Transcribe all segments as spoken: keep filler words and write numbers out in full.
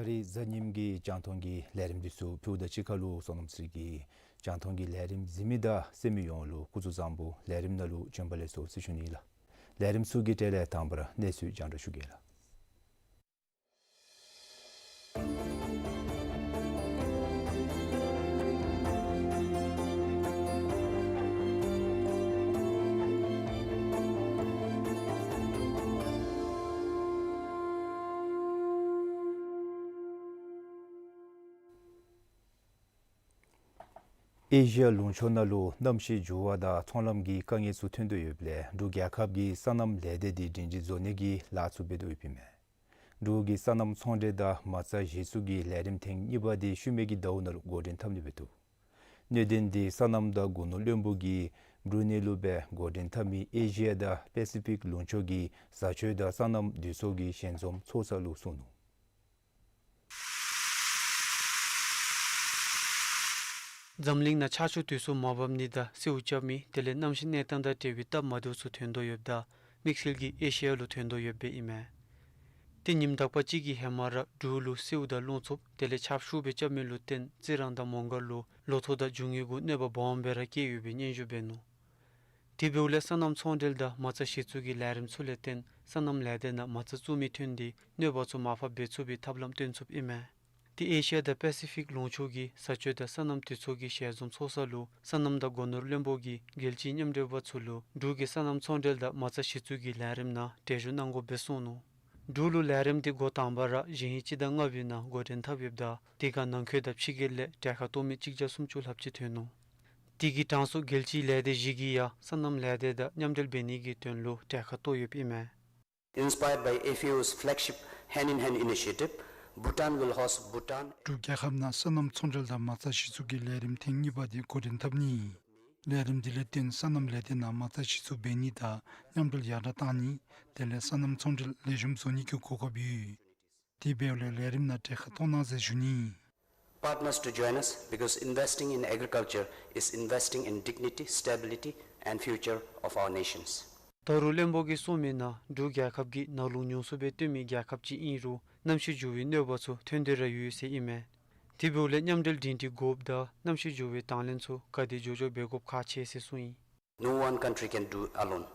ད་རིས་གཟའ་ཉིམ་གི་རྒྱང་མཐོང་གི་ལས་རིམ་འདི་ཚུ་ཕུལཝ་ད་གཅིག་ཁར་ལུ་བསོད་ནམས་ཚེ་རིང་གིས་རྒྱང་མཐོང་གི་ལས་རིམ་གཟིགས་མི་དང་གསན་མི་ཡོངས་ལུ་སྐུ་གཟུགས་བཟང་པོ། ལས་རིམ་ནང་ལུ་བྱོན་པ་ལེགས་སོ་ཟེར་ཞུ་ནི་ལགས། ལས་རིམ་ཚུ་གི་གྲས་ལས་དང་པ་ར་གནས་ཚུལ་རྒྱང་བསྒྲགས་ཞུ་གེ་ལགས། ཨེ་ཤི་ཡ་ལུང་ཕྱོགས་ནང་ལུ་གནམ་གཤིས་འགྱུར་བ་དང་ཚོང་ལམ་གྱི་དཀའ་ངལ་ཚུ་ཐོན་དོ་ཡོདཔ་ལས་འབྲུག་རྒྱལ་ཁབ་ཀྱིས་སོ་ནམ་ལས་སྡེ་འདི་སྒྲིང་སྒྲི་བཟོ་ནི་གི་ལཱ་ཚུ་འབད་དོ་ཡོདཔ་ཨིན་མས། འབྲུག་གི་སོ་ནམ་ཚོང་འབྲེལ་དང་མ་རྩ་གཞི་བཙུགས་ཀྱི་ལས་རིམ་ཐེངས་གཉིས་པ་འདི་ཤུལ་མའི་ཟླཝ་ནང་ལུ་འགོ་འདྲེན་འཐབ་ནི་འབད་དོ། གནད་དོན་འདི་སོ་ནམ་དང་སྒོ་ནོར་བློན་པོ་གིས་འབྲུག་ནང་ལུ་སྦེ་འགོ་འདྲེན་འཐབ་མི་ཨེ་ཤི་ཡ་དང་པེ་སི་ཕིག་ལུང་ཕྱོགས་ཀྱི་བཟའ་སྤྱོད་དང་སོ་ནམ་འདུས་ཚོགས་ཀྱི་ཞལ་འཛོམས་ཚོགས་ས་ལུ་སོང་ནུག། འཛམ་གླིང་ནང་ཆར་ཆུ་དུས་སུ་མ་འབབ་ནི་དང་སེརཝ་རྐྱབ་མི་དེ་ལས་གནམ་གཤིས་གནས་སྟངས་དང་འབྲེལ་བའི་སྟབས་མ་བདེཝ་ཚུ་ཐོན་དོ་ཡོདཔ་ད་དམིགས་བསལ་གྱིས་ཨེ་ཤི་ཡ་ལུ་ཐོན་དོ་ཡོདཔ་ཨིན་མས། ཏེ་ཉིནམ་དག་པ་ཅིག་གི་ཧེ་མ་ར་འབྲུག་ལུ་སེརཝ་དང་རླུང་འཚུབ་དེ་ལས་ཆརཔ་ཤུགས་སྦེ་རྐྱབ་མི་ལུ་བརྟེན་རྩི་རང་དང་མོང་སྒར་ལུ་ལོ་ཐོག་དང་རྒྱུ་དངོས་གུ་གནོད་པ་སྦོམ་སྦེ་ར་བཀལ་ཡོད་པའི་སྙན་ཞུ་འབད་ནུག། དེ་འབདཝ་ལས་སོ་ནམ་ཚོང་འབྲེལ་དང་མ་རྩ་གཞི་བཙུགས་ཀྱི་ལས་རིམ་ཚུ་ལས་བརྟེན་སོ་ནམ་ལས་སྡེ་ནང་མ་རྩ་བཙུགས་མི་ཐོན་ཏེ་གནོད་པ་ཚུ་མར་ཕབ་འབད་ཚུགས་པའི་ཐབས་ལམ་སྟོན་ཚུགསཔ་ཨིན་མས། དེ་ཨེ་ཤི་ཡ་དང་པེ་སི་ཕིག་ལུང་ཕྱོགས་ཀྱི་བཟའ་སྤྱོད་དང་སོ་ནམ་འདུས་ཚོགས་ཀྱི་ཞལ་འཛོམས་ཚོགས་ས་ལུ་སོ་ནམ་དང་སྒོ་ནོར་བློན་པོ་གིས་རྒྱལ་སྤྱིའི་མཉམ་འབྲེལ་པ་ཚུ་ལུ་འབྲུག་གི་སོ་ནམ་ཚོང་འབྲེལ་དང་མ་རྩ་གཞི་བཙུགས་ཀྱི་ལས་རིམ་ནང་གྲལ་བཞུགས་གནང་དགོཔ་སྦེ་གསུངས་ནུག། འབྲུག་ལུ་ལས་རིམ་འདི་འགོ་དང་པ་ར་གཞེས་ཧིང་སྤྱི་ཟླ་ལྔ་པའི་ནང་འགོ་འདྲེན་འཐབ་ཡོདཔ་ད་དེ་ཁར་ནང་འཁོད་དང་ཕྱི་རྒྱལ་ལས་གྲལ་ཁར་གཏོགས་མི་གཅིག་བརྒྱ་སུམ་ཅུ་ལྷགཔ་ཅིག་ཐོན་ནུག། དེ་གི་གྲངས་སུ་རྒྱལ་སྤྱིའི་ལས་སྡེ་བཞི་གིས་ཡང་སོ་ནམ་ལས་སྡེ་དང་མཉམ་འབྲེལ་འབད་ནི་གི་དོན་ལུ་གྲལ་ཁར་གཏོགས་ཡོདཔ་ཨིན་མས། Inspired by A F A O's flagship Hand in Hand initiative, Bhutan will host Bhutan འབྲུག་རྒྱལ་ཁབ་ནང་སོ་ནམ་ཚོང་འབྲེལ་དང་མ་རྩ་གཞི་བཙུགས་ཀྱི་ལས་རིམ་ཐེངས་གཉིས་པ་འདི་འགོ་འདྲེན་འཐབ་ནི། ལས་རིམ་འདི་ལས་བརྟེན་སོ་ནམ་ལས་སྡེ་ནང་མ་རྩ་གཞི་བཙུགས་འབད་ནི་དང་མཉམ་འབྲེལ་ཡར་དྲག་གཏང་ནི། དེ་ལས་སོ་ནམ་ཚོང་འབྲེལ་ལེགས་ཤོམ་བཟོ་ནི་གི་གོ་སྐབས་ཡོད། དེ་འབདཝ་ལས་ལས་རིམ་ནང་གྲལ་ཁར་གཏོགས་གནང་ཟེར་ཞུ་ནི། Partners to join us, because investing in agriculture is investing in dignity, stability and future of our nations. ད་རུང་བློན་པོ་གིས་གསུངས་མི་ནང་འབྲུག་རྒྱལ་ཁབ་ཀྱིས་ནགས་ཀླུང་ཉུང་སུ་སྦེ་སྟོན་མི་རྒྱལ་ཁབ་ཅིག་ཨིན་རུང་གནམ་གཤིས་འགྱུར་བའི་གནོད་པ་ཚུ་ཐོན་ཏེ་ར་ཡོད་ཟེར་ཨིན་མས། དེ་འབདཝ་ལས་མཉམ་འབྲེལ་སྒྲིང་སྒྲི་དགོཔ་དང་གནམ་གཤིས་འགྱུར་བའི་དང་ལེན་ཚུ་ག་དེ་མགྱོགས་མགྱོགས་འབད་དགོཔ་ཁག་ཆེ་ཟེར་གསུངས་ཡི། No one country can do alone.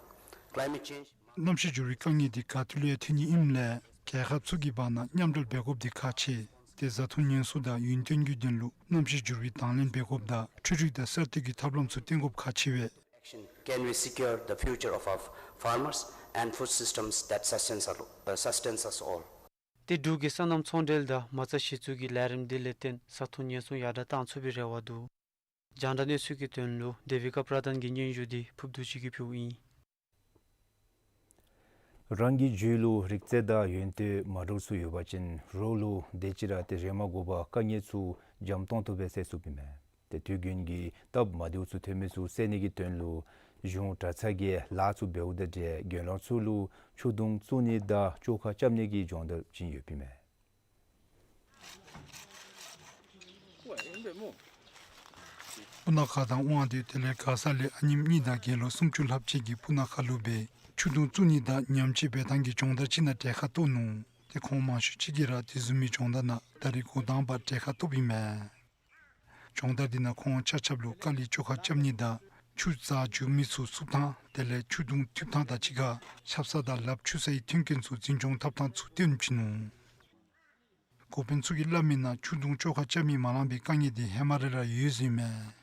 Climate change གནམ་གཤིས་འགྱུར་བའི་དཀའ་ངལ་འདི་ག་ཏེ་ལུ་ཡང་ཐོན་ནི་ཨིནམ་ལས་རྒྱལ་ཁབ་ཚུ་གི་བར་ན་མཉམ་འབྲེལ་འབད་དགོཔ་འདི་ཁག་ཆེ། ཏེ་བཟའ་འཐུང་ཉེན་སྲུང་དང་ཡུན་བརྟན་གྱི་དོན་ལུ་གནམ་གཤིས་འགྱུར་བའི་དང་ལེན་འབད་དགོཔ་དང་འཕྲུལ་རིག་དང་གསར་གཏོད་ཀྱི་ཐབས་ལམ་ཚུ་བཏོན་དགོཔ་ཁག་ཆེ་བས། Action, can we secure the future of our farmers and food systems that sustains us, uh, sustains us all? ཏེ་འབྲུག་གི་སོ་ནམ་ཚོང་འབྲེལ་དང་མ་རྩ་གཞི་བཙུགས་ཀྱི་ལས་རིམ་འདི་ལས་བརྟེན་བཟའ་འཐུང་ཉེན་སྲུང་ཡར་དྲག་གཏང་ཚུགས་པའི་རེ་བ་འདུག། རྒྱང་བསྒྲགས་གནས་ཚུལ་གྱི་དོན་ལུ་དེ་བི་ཀ་པྲ་དཱན་གྱི་སྙན་ཞུ་འདི་ཕུབ་རྡོ་རྗེ་གིས་ཕུལཝ་ཨིན། རང་གི་རྒྱུད་ལུ་རིག་རྩལ་དང་ཡོན་ཏན་མ་འདྲཝ་ཚུ་ཡོད་པ་ཅིན་རོགས་ལུ་དེ་ཅིག་ར་ཏེ་རེ་མ་དགོ་པར་དཀའ་ངལ་ཚུ་འཇམ་ཏོང་ཏོ་སྦེ་སེལ་ཚུགསཔ་ཨིན་མས། ཏེ་དུས་རྒྱུན་གྱི་སྟབས་མ་བདེཝ་ཚུ་ཐོན་མི་ཚུ་སེལ་ནི་གི་དོན་ལུ་ གཞུང་གྲྭ་ཚང་གིས་ལཱ་ཚུ་འབདཝ་དང་འབྲེལ་དགེ་སློང་ཚུ་ལུ་ཆུ་དུང་བཙུགས་ནི་དང་བཅོ་ཁ་རྐྱབ་ནི་གི་སྦྱོང་བརྡར་བྱིན་ཡོདཔ་ཨིན་མས། སྤུ་ན་ཁ་དང་དབང་འདུས་དེ་ལས་མགར་ས་ལས་ཨ་ནེམོ་གཉིས་དང་དགེ་སློང་སུམ་ཅུ་ལྷགཔ་ཅིག་གིས་སྤུ་ན་ཁ་ལུ་སྦེ་ཆུ་དུང་བཙུགས་ནི་དང་ཉམས་བཅོས་འབད་ཐངས་ཀྱི་སྦྱོང་བརྡར་ཅིག་ནང་གྲལ་ཁར་གཏོགས་ནུག། ཏེ་ཁོང་མང་ཤོས་ཅིག་གིས་ར་དེ་བཟུམ་མའི་སྦྱོང་བརྡར་ནང་ད་རིས་འགོ་དང་པ་གྲལ་ཁར་གཏོགསཔ་ཨིན་མས། སྦྱོང་བརྡར་འདི་ནང་ཁོང་ཆ་ཁྱབ་ལུ་དཀའ་ལས་བཅོ་ཁ་རྐྱབ་ནི་དང་ཆུ་རྩར་འགྱོ་མི་ཚུ་བསུབ་ཐངས་དེ་ལས་ཆུ་དུང་འཐུ་ཐངས་དང་གཅིག་ཁར་ཆབ་གསང་དང་ལགཔ་འཁྱུ་སའི་མཐུན་རྐྱེན་ཚུ་འཛིན་སྐྱོང་འཐབ་ཐངས་ཚུ་སྟོན་བྱིན་ནུག། འགོ་དཔོན་ཚུ་གིས་སླབ་མིའི་ནང་ཆུ་དུང་བཅོ་ཁ་རྐྱབ་མི་མ་ལང་པའི་དཀའ་ངལ་འདི་ཧེ་མ་ར་ར་ཡོད་ཟེར་ཨིན་མས།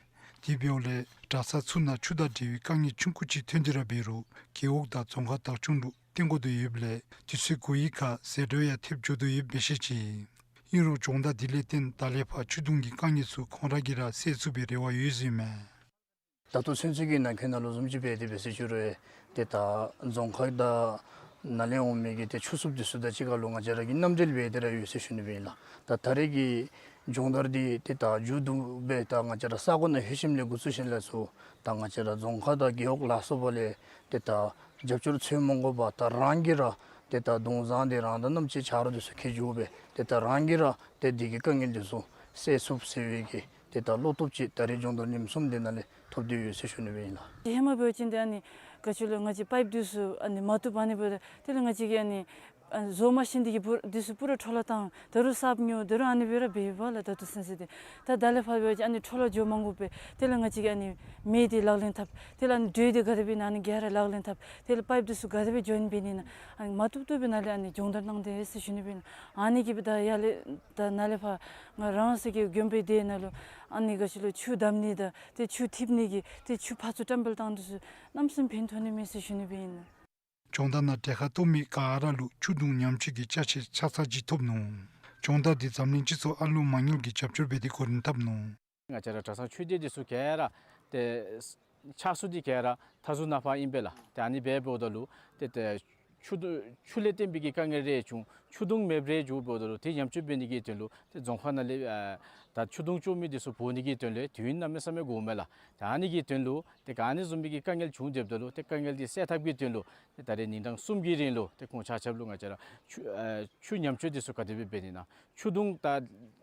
དེ་འབདཝ་ལས་གྲྭ་ཚང་ཚུ་ནང་ཆུ་དང་འབྲེལ་བའི་དཀའ་ངལ་ཆུང་ཀུ་ཅིག་ཐོན་ཏེ་ར་འབད་རུང་རྒེད་འོག་དང་རྫོང་ཁག་བདག་སྐྱོང་ལུ་བརྟེན་དགོ་དོ་ཡོདཔ་ལས་དུས་ཚོད་འགོར་བའི་ཁར་ཟད་འགྲོ་ཡང་ཐེབས་འགྱོ་དོ་ཡོདཔ་སྦེ་བཤད་ཅི། ཨིན་རུང་སྦྱོང་བརྡར་འདི་ལས་བརྟེན་ད་ལས་ཕར་ཆུ་དུང་གི་དཀའ་ངལ་ཚུ་ཁོང་ར་གིས་ར་སེལ་ཚུགས་པའི་རེ་བ་ཡོད་ཟེར་ཨིན་མས། ད་ལྟོ་ཚུན་ཚོད་ཀྱི་ནང་འཁོད་ནང་ལུ་བཟུམ་ཅིག་འབད་དེ་འབད་ཟེར་ཞུ་རུང་ཏེ་ད་རྫོང་ཁག་དང་ནང་ལས་འོང་མི་གི་ཏེ་ཆུ་བསུབ་འདི་ཚུ་དང་གཅིག་ཁར་ལུ་ང་བཅས་ར་གིས་མཉམ་འབྲེལ་འབད་དེ་ར་ཡོད་ཟེར་ཞུ་ནི་སྦེ་ཨིན་ལགས། ད་ད་རེས་ཀྱི་སྦྱོང་བརྡར་འདི་ཏེ་ད་མཇུག་བསྡུ་སྦེ་ད་ང་བཅས་ར་ས་གོ་ནང་ལྷོད་ཞིནམ་ལས་འགོ་བཙུགས་ཞིནམ་ལས་ཚུར་ད་ང་བཅས་ར་རྫོང་ཁག་དང་རྒེད་འོག་ལ་སོགས་པ་ལས་ཏེ་ད་རྒྱབ་སྐྱོར་འཚོལ་མ་དགོ་པར་ད་རང་གིས་ར་ཏེ་ད་དུང་བཟང་འདི་རང་དང་མཉམ་གཅིག་ཆ་རོགས་འདི་ཚུ་འཁྱིད་འགྱོ་སྦེ་ཏེ་ད་རང་གིས་ར་ཏེ་འདི་གི་དཀའ་ངལ་འདི་ཚུ་སེལ་ཚུགས་ཟེར་བའི་གི་ཏེ་ད་བློ་སྟོབས་ཅིག་ད་རེས་སྦྱོང་བརྡར་ཉིནམ་གསུམ་འདི་ནང་ལས་ཐོབ་སྟེ་ཡོད་ཟེར་ཞུ་ནི་སྦེ་ཨིན་ལགས། ཧེ་མ་འབད་བ་ཅིན་ཏེ་ཨ་ནི་ག་ཅི་ལོ་ང་བཅས་པའིཔ་འདི་ཚུ་ཨ་ནི་མ་བཏུབ། ཨ་ནི་འབདཝ་ད་དེ་ལས་ང་བཅས་ཀྱིས་ཨ་ནི་ཨ་བཟོ་མ་ཤེས་འདི་གིས་སྦུག་འདི་ཚུ་སྤུ་ར་འཕྲོ་བརླག་བཏང་། ད་རུང་གསརཔ་ཉོ། ད་རུང་ཨ་ནི་སྦེ་ར་འབདཝ་ལས་ད་ལྟོ་ཚུན་ཚོད་འདི་ད་ད་ལས་ཕར་འབད་བ་ཅིན་ཨ་ནི་འཕྲོ་བརླག་འགྱོ་མ་དགོ་པར་དེ་ལས་ང་བཅས་ཀྱིས་ཨ་ནི་མེ་འདི་ལག་ལེན་འཐབ། དེ་ལས་ཨ་ནི་དྲོད་འདི་ག་དེ་སྦེ་ཨ་ནི་ག་ར་ལག་ལེན་འཐབ། དེ་ལས་པའིཔ་འདི་ཚུ་ག་དེ་སྦེ་འགྱོ་ནི་འབད་ནི་ཨིན་ན། ཨ་ནི་མ་བཏུབ་བཏུབ་སྦེ་ནཱ་ལས་ཨ་ནི་སྦྱོང་བརྡར་གནང་དེས་ཟེར་ཞུ་ནི་སྦེ་ཨིན་ལགས། ཨ་ནི་གིས་སྦེ་ད་ཡར་ལས་ད་ནཱ་ལས་ཕར་ང་རང་སོ་གི་དགོན་པའི་སྡེ་ནང་ལུ་ཨ་ནི་ག་ཅི་ལོ་ཆུ་བསྡམ་ནི་དང་ཏེ་ཆུ་འཐིབས་ནི་གི་ཏེ་ཆུ་ཕར་ཚུར་བཀྲམ་སྤེལ་བཏང་འདི་ཚུ་གནམ་མེད་ས་མེད་ཕན་ཐོགས་ནི་མས་ཟེར་ཞུ་ནི་སྦེ་ཨིན་ལགས། སྦྱོང་བརྡར་ནང་གྲལ་ཁར་གཏོགས་མི་ག་ར་ལུ་ཆུ་དུང་ཉམས་བཅོས་ཀྱི་ཅ་ཆས་ཆ་ཚང་ཅིག་ཐོབ་ནུག། སྦྱོང་བརྡར་འདི་འཛམ་གླིང་སྤྱི་ཚོགས་ཨ་ལོ་མ་དངུལ་གྱིས་རྒྱབ་སྐྱོར་འབད་དེ་འགོ་འདྲེན་འཐབ་ནུག། ང་བཅས་ར་གྲྭ་ཚང་ཆོས་སྡེ་འདི་ཚུ་ག་ར་ཏེ་ཕྱག་སོར་འདི་ག་ར་མཐའ་ཟུར་ནང་ཕར་ཨིན་པས་ལགས། ཏེ་ཨ་ནི་འབད་འབདཝ་ད་ལུ་ཏེ་ཏེ་ཆུ་དུ་ཆུ་ལས་བརྟེན་པའི་གི་དཀའ་ངལ་རེ་བྱུང་། ཆུ་དུང་མེདཔ་རེ་འགྱོ་འབདཝ་ད་ལུ་ཏེ་ཉམས་བཅོས་འབད་ནི་གི་དོན་ལུ་ཏེ་རྫོང་ཁག་ནང་ལས་ཨ་ད་ཆུ་དུང་བཅོ་མི་འདི་ཚུ་འབོ་ནི་གི་དོན་ལས་དུས་ཡུན་གནམ་མེད་ས་མེད་འགོརཝ་མས་ལགས། ཏེ་ཨ་ནི་གི་དོན་ལུ་ཏེ་ག་ཨ་ནི་བཟུམ་མའི་གི་དཀའ་ངལ་བྱུང་སྡོདཔ་ད་ལུ་ཏེ་དཀའ་ངལ་འདི་སེལ་ཐབས་ཀྱི་དོན་ལུ་ཏེ་ད་རེས་ཉིན་གྲངས་གསུམ་གྱི་རིང་ལུ་ཏེ་ཁོང་ཆ་ཁྱབ་ལུ་ང་བཅས་ར་ཆུ་ཨ་ཆུ་ཉམས་བཅོས་འདི་ཚུ་ག་དེ་སྦེ་འབད་ནི་ཨིན་ན། ཆུ་དུང་ད་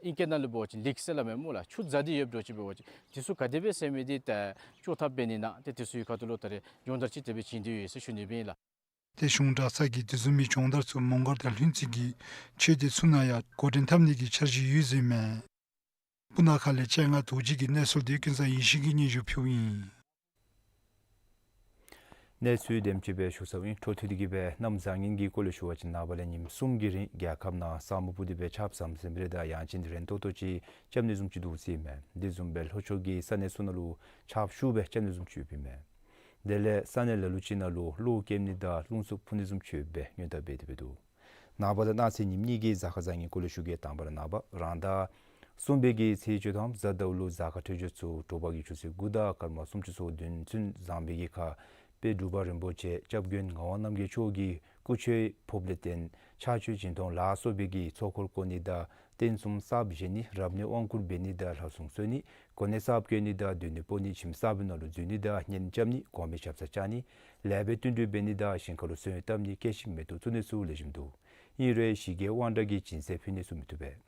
ཨིང་སྐད་ནང་ལུ་འབད་བ་ཅིན་ལིཀ་ཟེར་སླབ་མས་སྨོ་ལགས། ཆུ་རྫ་འདི་ཡོདཔ་འདྲཝ་ཅིག་འབད་བ་ཅིན་འདི་ཚུ་ག་དེ་སྦེ་སེལ་མི་འདི་ད་བཅོ་ཐབས་འབད་ནི་ཨིན་ན། ཏེ་འདི་ཚུ་གི་ཁ་ཐུག་ལུ་ད་རེས་སྦྱོང་བརྡར་ཅིག་དེ་སྦེ་བྱིན་ཏེ་ཡོད་ཟེར་ཞུ་ནི་སྦེ་ཨིན་ལགས། ཏེ་གཞུང་གྲྭ་ཚང་གིས་དེ་བཟུམ་མའི་སྦྱོང་བརྡར་ཚུ་མོང་སྒར་དང་ལྷུན་རྩེ་གི་ཆོས་སྡེ་ཚུ་ནང་ཡང་འགོ་འདྲེན་འཐབ་ནི་གི་འཆར་གཞི་ཡོད་ཟེར་ཨིན་མས། སྤུ་ན་ཁ་ལས་སྤྱན་སྔ་རྡོ་རྗེ་གི་གནས་ཚུལ་འདི་ཀུན་བཟང་ཡེ་ཤེས་ཀྱིས་སྙན་ཞུ་ཕུལཝ་ཨིན། གནས་ཚུལ་དེམ་ཅིག་སྦེ་ཞུ་ཚརཝ་ཨིན། འཕྲོ་མཐུད་དེ་གི་སྦེ་གནམ་བཟང་ངན་གྱི་སྐོར་ལས་ཞུ་བ་ཅིན་ནངས་པ་ལས་ཉིནམ་གསུམ་གྱི་རིང་རྒྱལ་ཁབ་ནང་ས་སྨུག་སྤུབས་ཏེ་སྦེ་ཆརཔ་ཟམ་ཟིམ་རེ་དང་ཡང་ཅིན་རན་ཏོག་ཏོ་ཅིག་རྐྱབ་ནི་བཟུམ་ཅིག་འདུག་ཟེར་ཨིན་མས། དེ་བཟུམ་སྦེ་ལྷོ་ཕྱོགས་ཀྱི་ས་གནས་ཚུ་ནང་ལུ་ཆརཔ་ཤུགས་སྦེ་རྐྱབ་ནི་བཟུམ་ཅིག་ཡོདཔ་ཨིན་མས། དེ་ལས་ས་གནས་ལ་ལུ་ཅིག་ནང་ལུ་གློག་འཁྱུག་ནི་དང་རླུང་འཚུབ་འཕུ་ནི་བཟུམ་ཅིག་ཡོད་པའི་སྔོན་བརྡ་འབད་དེ་འབད་འདུག། ནངས་པ་དང་གནངས་ཚེ་ཉིནམ་གཉིས་ཀྱི་གཟའ་སྐར་བཟང་ངན་སྐོར་ལས་ཞུ་གེ། དང་པ་ར་ནངས་པ་རང་ཟླ་གསུམ་པའི་གི་ཚེས་བཅུ་ཐམ་གཟའ་ཟླཝ་ལུ་གཟའ་སྐར་འཕྲོད་སྦྱོར་ཚུ་དྲོ་པ་གི་ཆུ་ཚོད་དགུ་དང་སྐར་མ་སུམ་ཅུ་སོ་བདུན་ཚུན་བཟང་པའི་གི་ཁར་དཔལ་འབྲུག་པ་རིན་པོ་ཆེ་སྐྱབས་མགོན་ངག་དབང་རྣམ་རྒྱལ་མཆོག་གི་སྐུ་ཆོས་ཕོགཔ་ལས་བརྟེན་ཕྱག་མཆོད་སྦྱིན་གཏོང་ལ་སོགས་པའི་གི་ཚོགས་འཁོར་བསྐོར་ནི་དང་རྟེན་གསུམ་གསརཔ་བཞེངས་ནི་རབ་གནས་དབང་བསྐུར་འབད་ནི་དང་ལྷ་སྲུང་གསོལ་ནི་གོ་གནས་གསརཔ་བཀོད་ནི་དང་སྡོད་གནས་སྤོ་ནི་ཁྱིམ་གསར་པའི་ནང་ལུ་འཛུལ་ནི་དང་གཉེན་རྐྱབ་ནི་གོང་མའི་ཞབས་སར་བཅར་ནི་ལེགས་པའི་བསྟུན་གྲོས་འབད་ནི་དང་ཞིང་ཁ་ལུ་སོན་བཏབ་ནི་སྐྱེད་ཤིང་མེ་ཏོག་བཙུགས་ནི་ཚུ་ལེགས་ཤོམ་འདུག། ཨིན་རུང་ཞི་རྒྱས་དབང་དྲག་གི་སྦྱིན་སྲེག་ཕུལ་ནི་ཚུ་མི་བཏུབ་པས།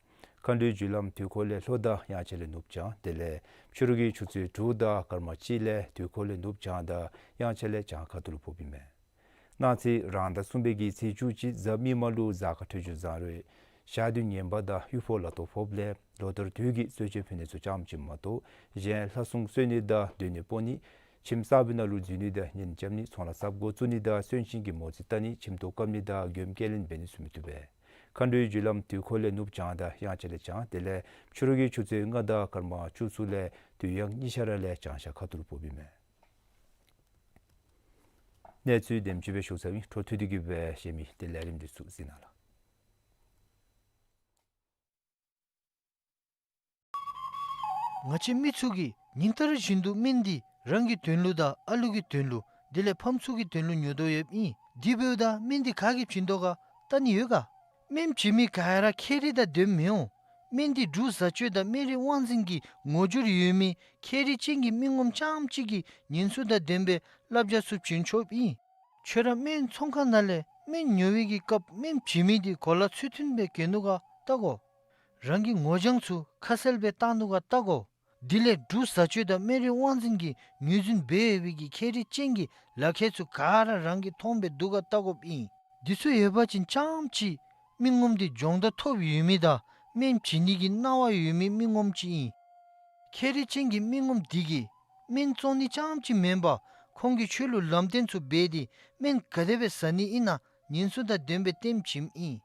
མཁའ་འགྲོའི་རྒྱུ་ལམ་དུས་འཁོར་ལས་ལྷོ་དང་དབྱངས་འཆར་ལས་ནུབ་བྱང་དེ་ལས་ཕྱི་རུ་གི་ཆུ་ཚོད་དྲུག་དང་སྐར་མ་གཅིག་ལས་དུས་འཁོར་ལས་ནུབ་བྱང་དང་དབྱངས་འཆར་ལས་བྱང་ཁ་ཐུག་ལུ་ཕོགཔ་ཨིན་མས། གནངས་ཚེ་རང་ཟླ་གསུམ་པའི་གི་ཚེས་བཅུ་གཅིག་གཟའ་མིག་དམར་ལུ་གཟའ་སྐར་འཕྲོད་སྦྱོར་བཟང་རུང་ཞག་དུས་ངན་པ་དང་གཡུ་ཕོ་ལ་ཐོ་ཕོགཔ་ལས་ལོ་ལྟར་དུས་ཀྱི་གསོལ་མཆོད་ཕུལ་ནི་ཚུ་ཙམ་ཅིག་མ་གཏོགས་གཞན་ལྷ་སྲུང་གསོལ་ནི་དང་སྡོད་གནས་སྤོ་ནི་ཁྱིམ་གསར་པའི་ནང་ལུ་འཛུལ་ནི་དང་གཉེན་རྐྱབ་ནི་ཚོང་ལཱ་གསརཔ་འགོ་བཙུགས་ནི་དང་གསོན་གཤིན་གྱི་མོ་རྩིས་བལྟ་ནི་ཁྱིམ་ཐོག་བཀབ་ནི་དང་མགྱོནམ་སྐྱེལ་ལེན་འབད་ནི་ཚུ་མི་བཏུབ་པས། མཁའ་འགྲོའི་རྒྱུ་ལམ་དུས་འཁོར་ལས་ནུབ་བྱང་དང་དབྱངས་འཆར་ལས་བྱང་དེ་ལས་ཕྱི་རུ་གི་ཆུ་ཚོད་ལྔ་དང་སྐར་མ་བཅུ་གསུམ་ལས་དུས་ཡང་གཉིས་ཆ་ར་ལས་བྱང་ཤར་ཁ་ཐུག་ལུ་ཕོགཔ་ཨིན་མས། གནས་ཚུལ་དེམ་ཅིག་སྦེ་ཞུ་ཚརཝ་ཨིན། འཕྲོ་མཐུད་དེ་གི་སྦེ་གཞན་མི་ཏེ་ལས་རིམ་འདི་ཚུ་གཟིགས་གནང་ལགས། ང་བཅས་མི་ཚུ་གིས་ཉིན་ལྟར་བཞིན་དུ་སྨན་འདི་རང་གི་དོན་ལུ་དང་ཨ་ལུ་གི་དོན་ལུ་དེ་ལས་ཕམ་ཚུ་གི་དོན་ལུ་ཉོ་དོ་ཡོདཔ་ཨིན། དེ་འབདཝ་ད་སྨན་འདི་ག་གིས་བྱིན་དོ་ག་ལྟ་ནི་ཡོད་ག། སྨན་བྱིན་མི་ག་ར་ཁེ་རེ་དང་དོན་མི་འོང་། སྨན་འདི་འབྲུག་བཟའ་སྤྱོད་དང་སྨན་རིགས་དབང་འཛིན་གྱི་ངོ་སྦྱོར་ཡོད་མི་ཁྱད་རིག་ཅན་གྱི་སྨན་ངོམ་རྐྱངམ་གཅིག་གིས་ཉེན་སྲུང་དང་ལྡན་པའི་བསླབ་བྱ་ཚུ་བྱིན་ཆོགཔ་ཨིན། ཁྱོད་ར་སྨན་ཚོང་ཁང་ནང་ལས་སྨན་ཉོ་བའི་གི་སྐབས་སྨན་བྱིན་མི་འདི་གོ་ལ་ཚུལ་མཐུན་སྦེ་གྱོན་ནུག་ག་བལྟ་དགོ། རང་གི་ངོ་རྐྱང་ཚུ་ཁ་གསལ་སྦེ་བཏང་ནུག་ག་བལྟ་དགོ། དེ་ལས་འབྲུག་བཟའ་སྤྱོད་དང་སྨན་རིགས་དབང་འཛིན་གྱིས་ངོས་འཛིན་འབད་ཡོད་པའི་གི་ཁྱད་རིག་ཅན་གྱི་ལག་ཁྱེར་ཚུ་ག་ར་རང་གིས་མཐོང་སྦེ་འདུག་ག་བལྟ་དགོཔ་ཨིན། འདི་ཚུ་ཡོད་པ་ཅིན་རྐྱངམ་གཅིག་སྨན་ངོམ་འདི་སྦྱོང་བརྡར་ཐོབ་ཡོད་མི་དང་སྨན་བྱིན་ནི་གི་གནང་བ་ཡོད་མི་སྨན་ངོམ་ཅིག་ཨིན། ཁྱད་རིག་ཅན་གྱི་སྨན་ངོམ་འདི་གིས་སྨན་བཙོང་ནི་རྐྱངམ་གཅིག་མེན་པར་ཁོང་གིས་ཁྱོད་ལུ་ལམ་སྟོན་ཚུ་འབད་དེ་སྨན་ག་དེ་སྦེ་བཟའ་ནི་ཨིན་ན་ཉེན་སྲུང་དང་ལྡན་པའི་ལྟདམོ་བྱིནམ་ཨིན།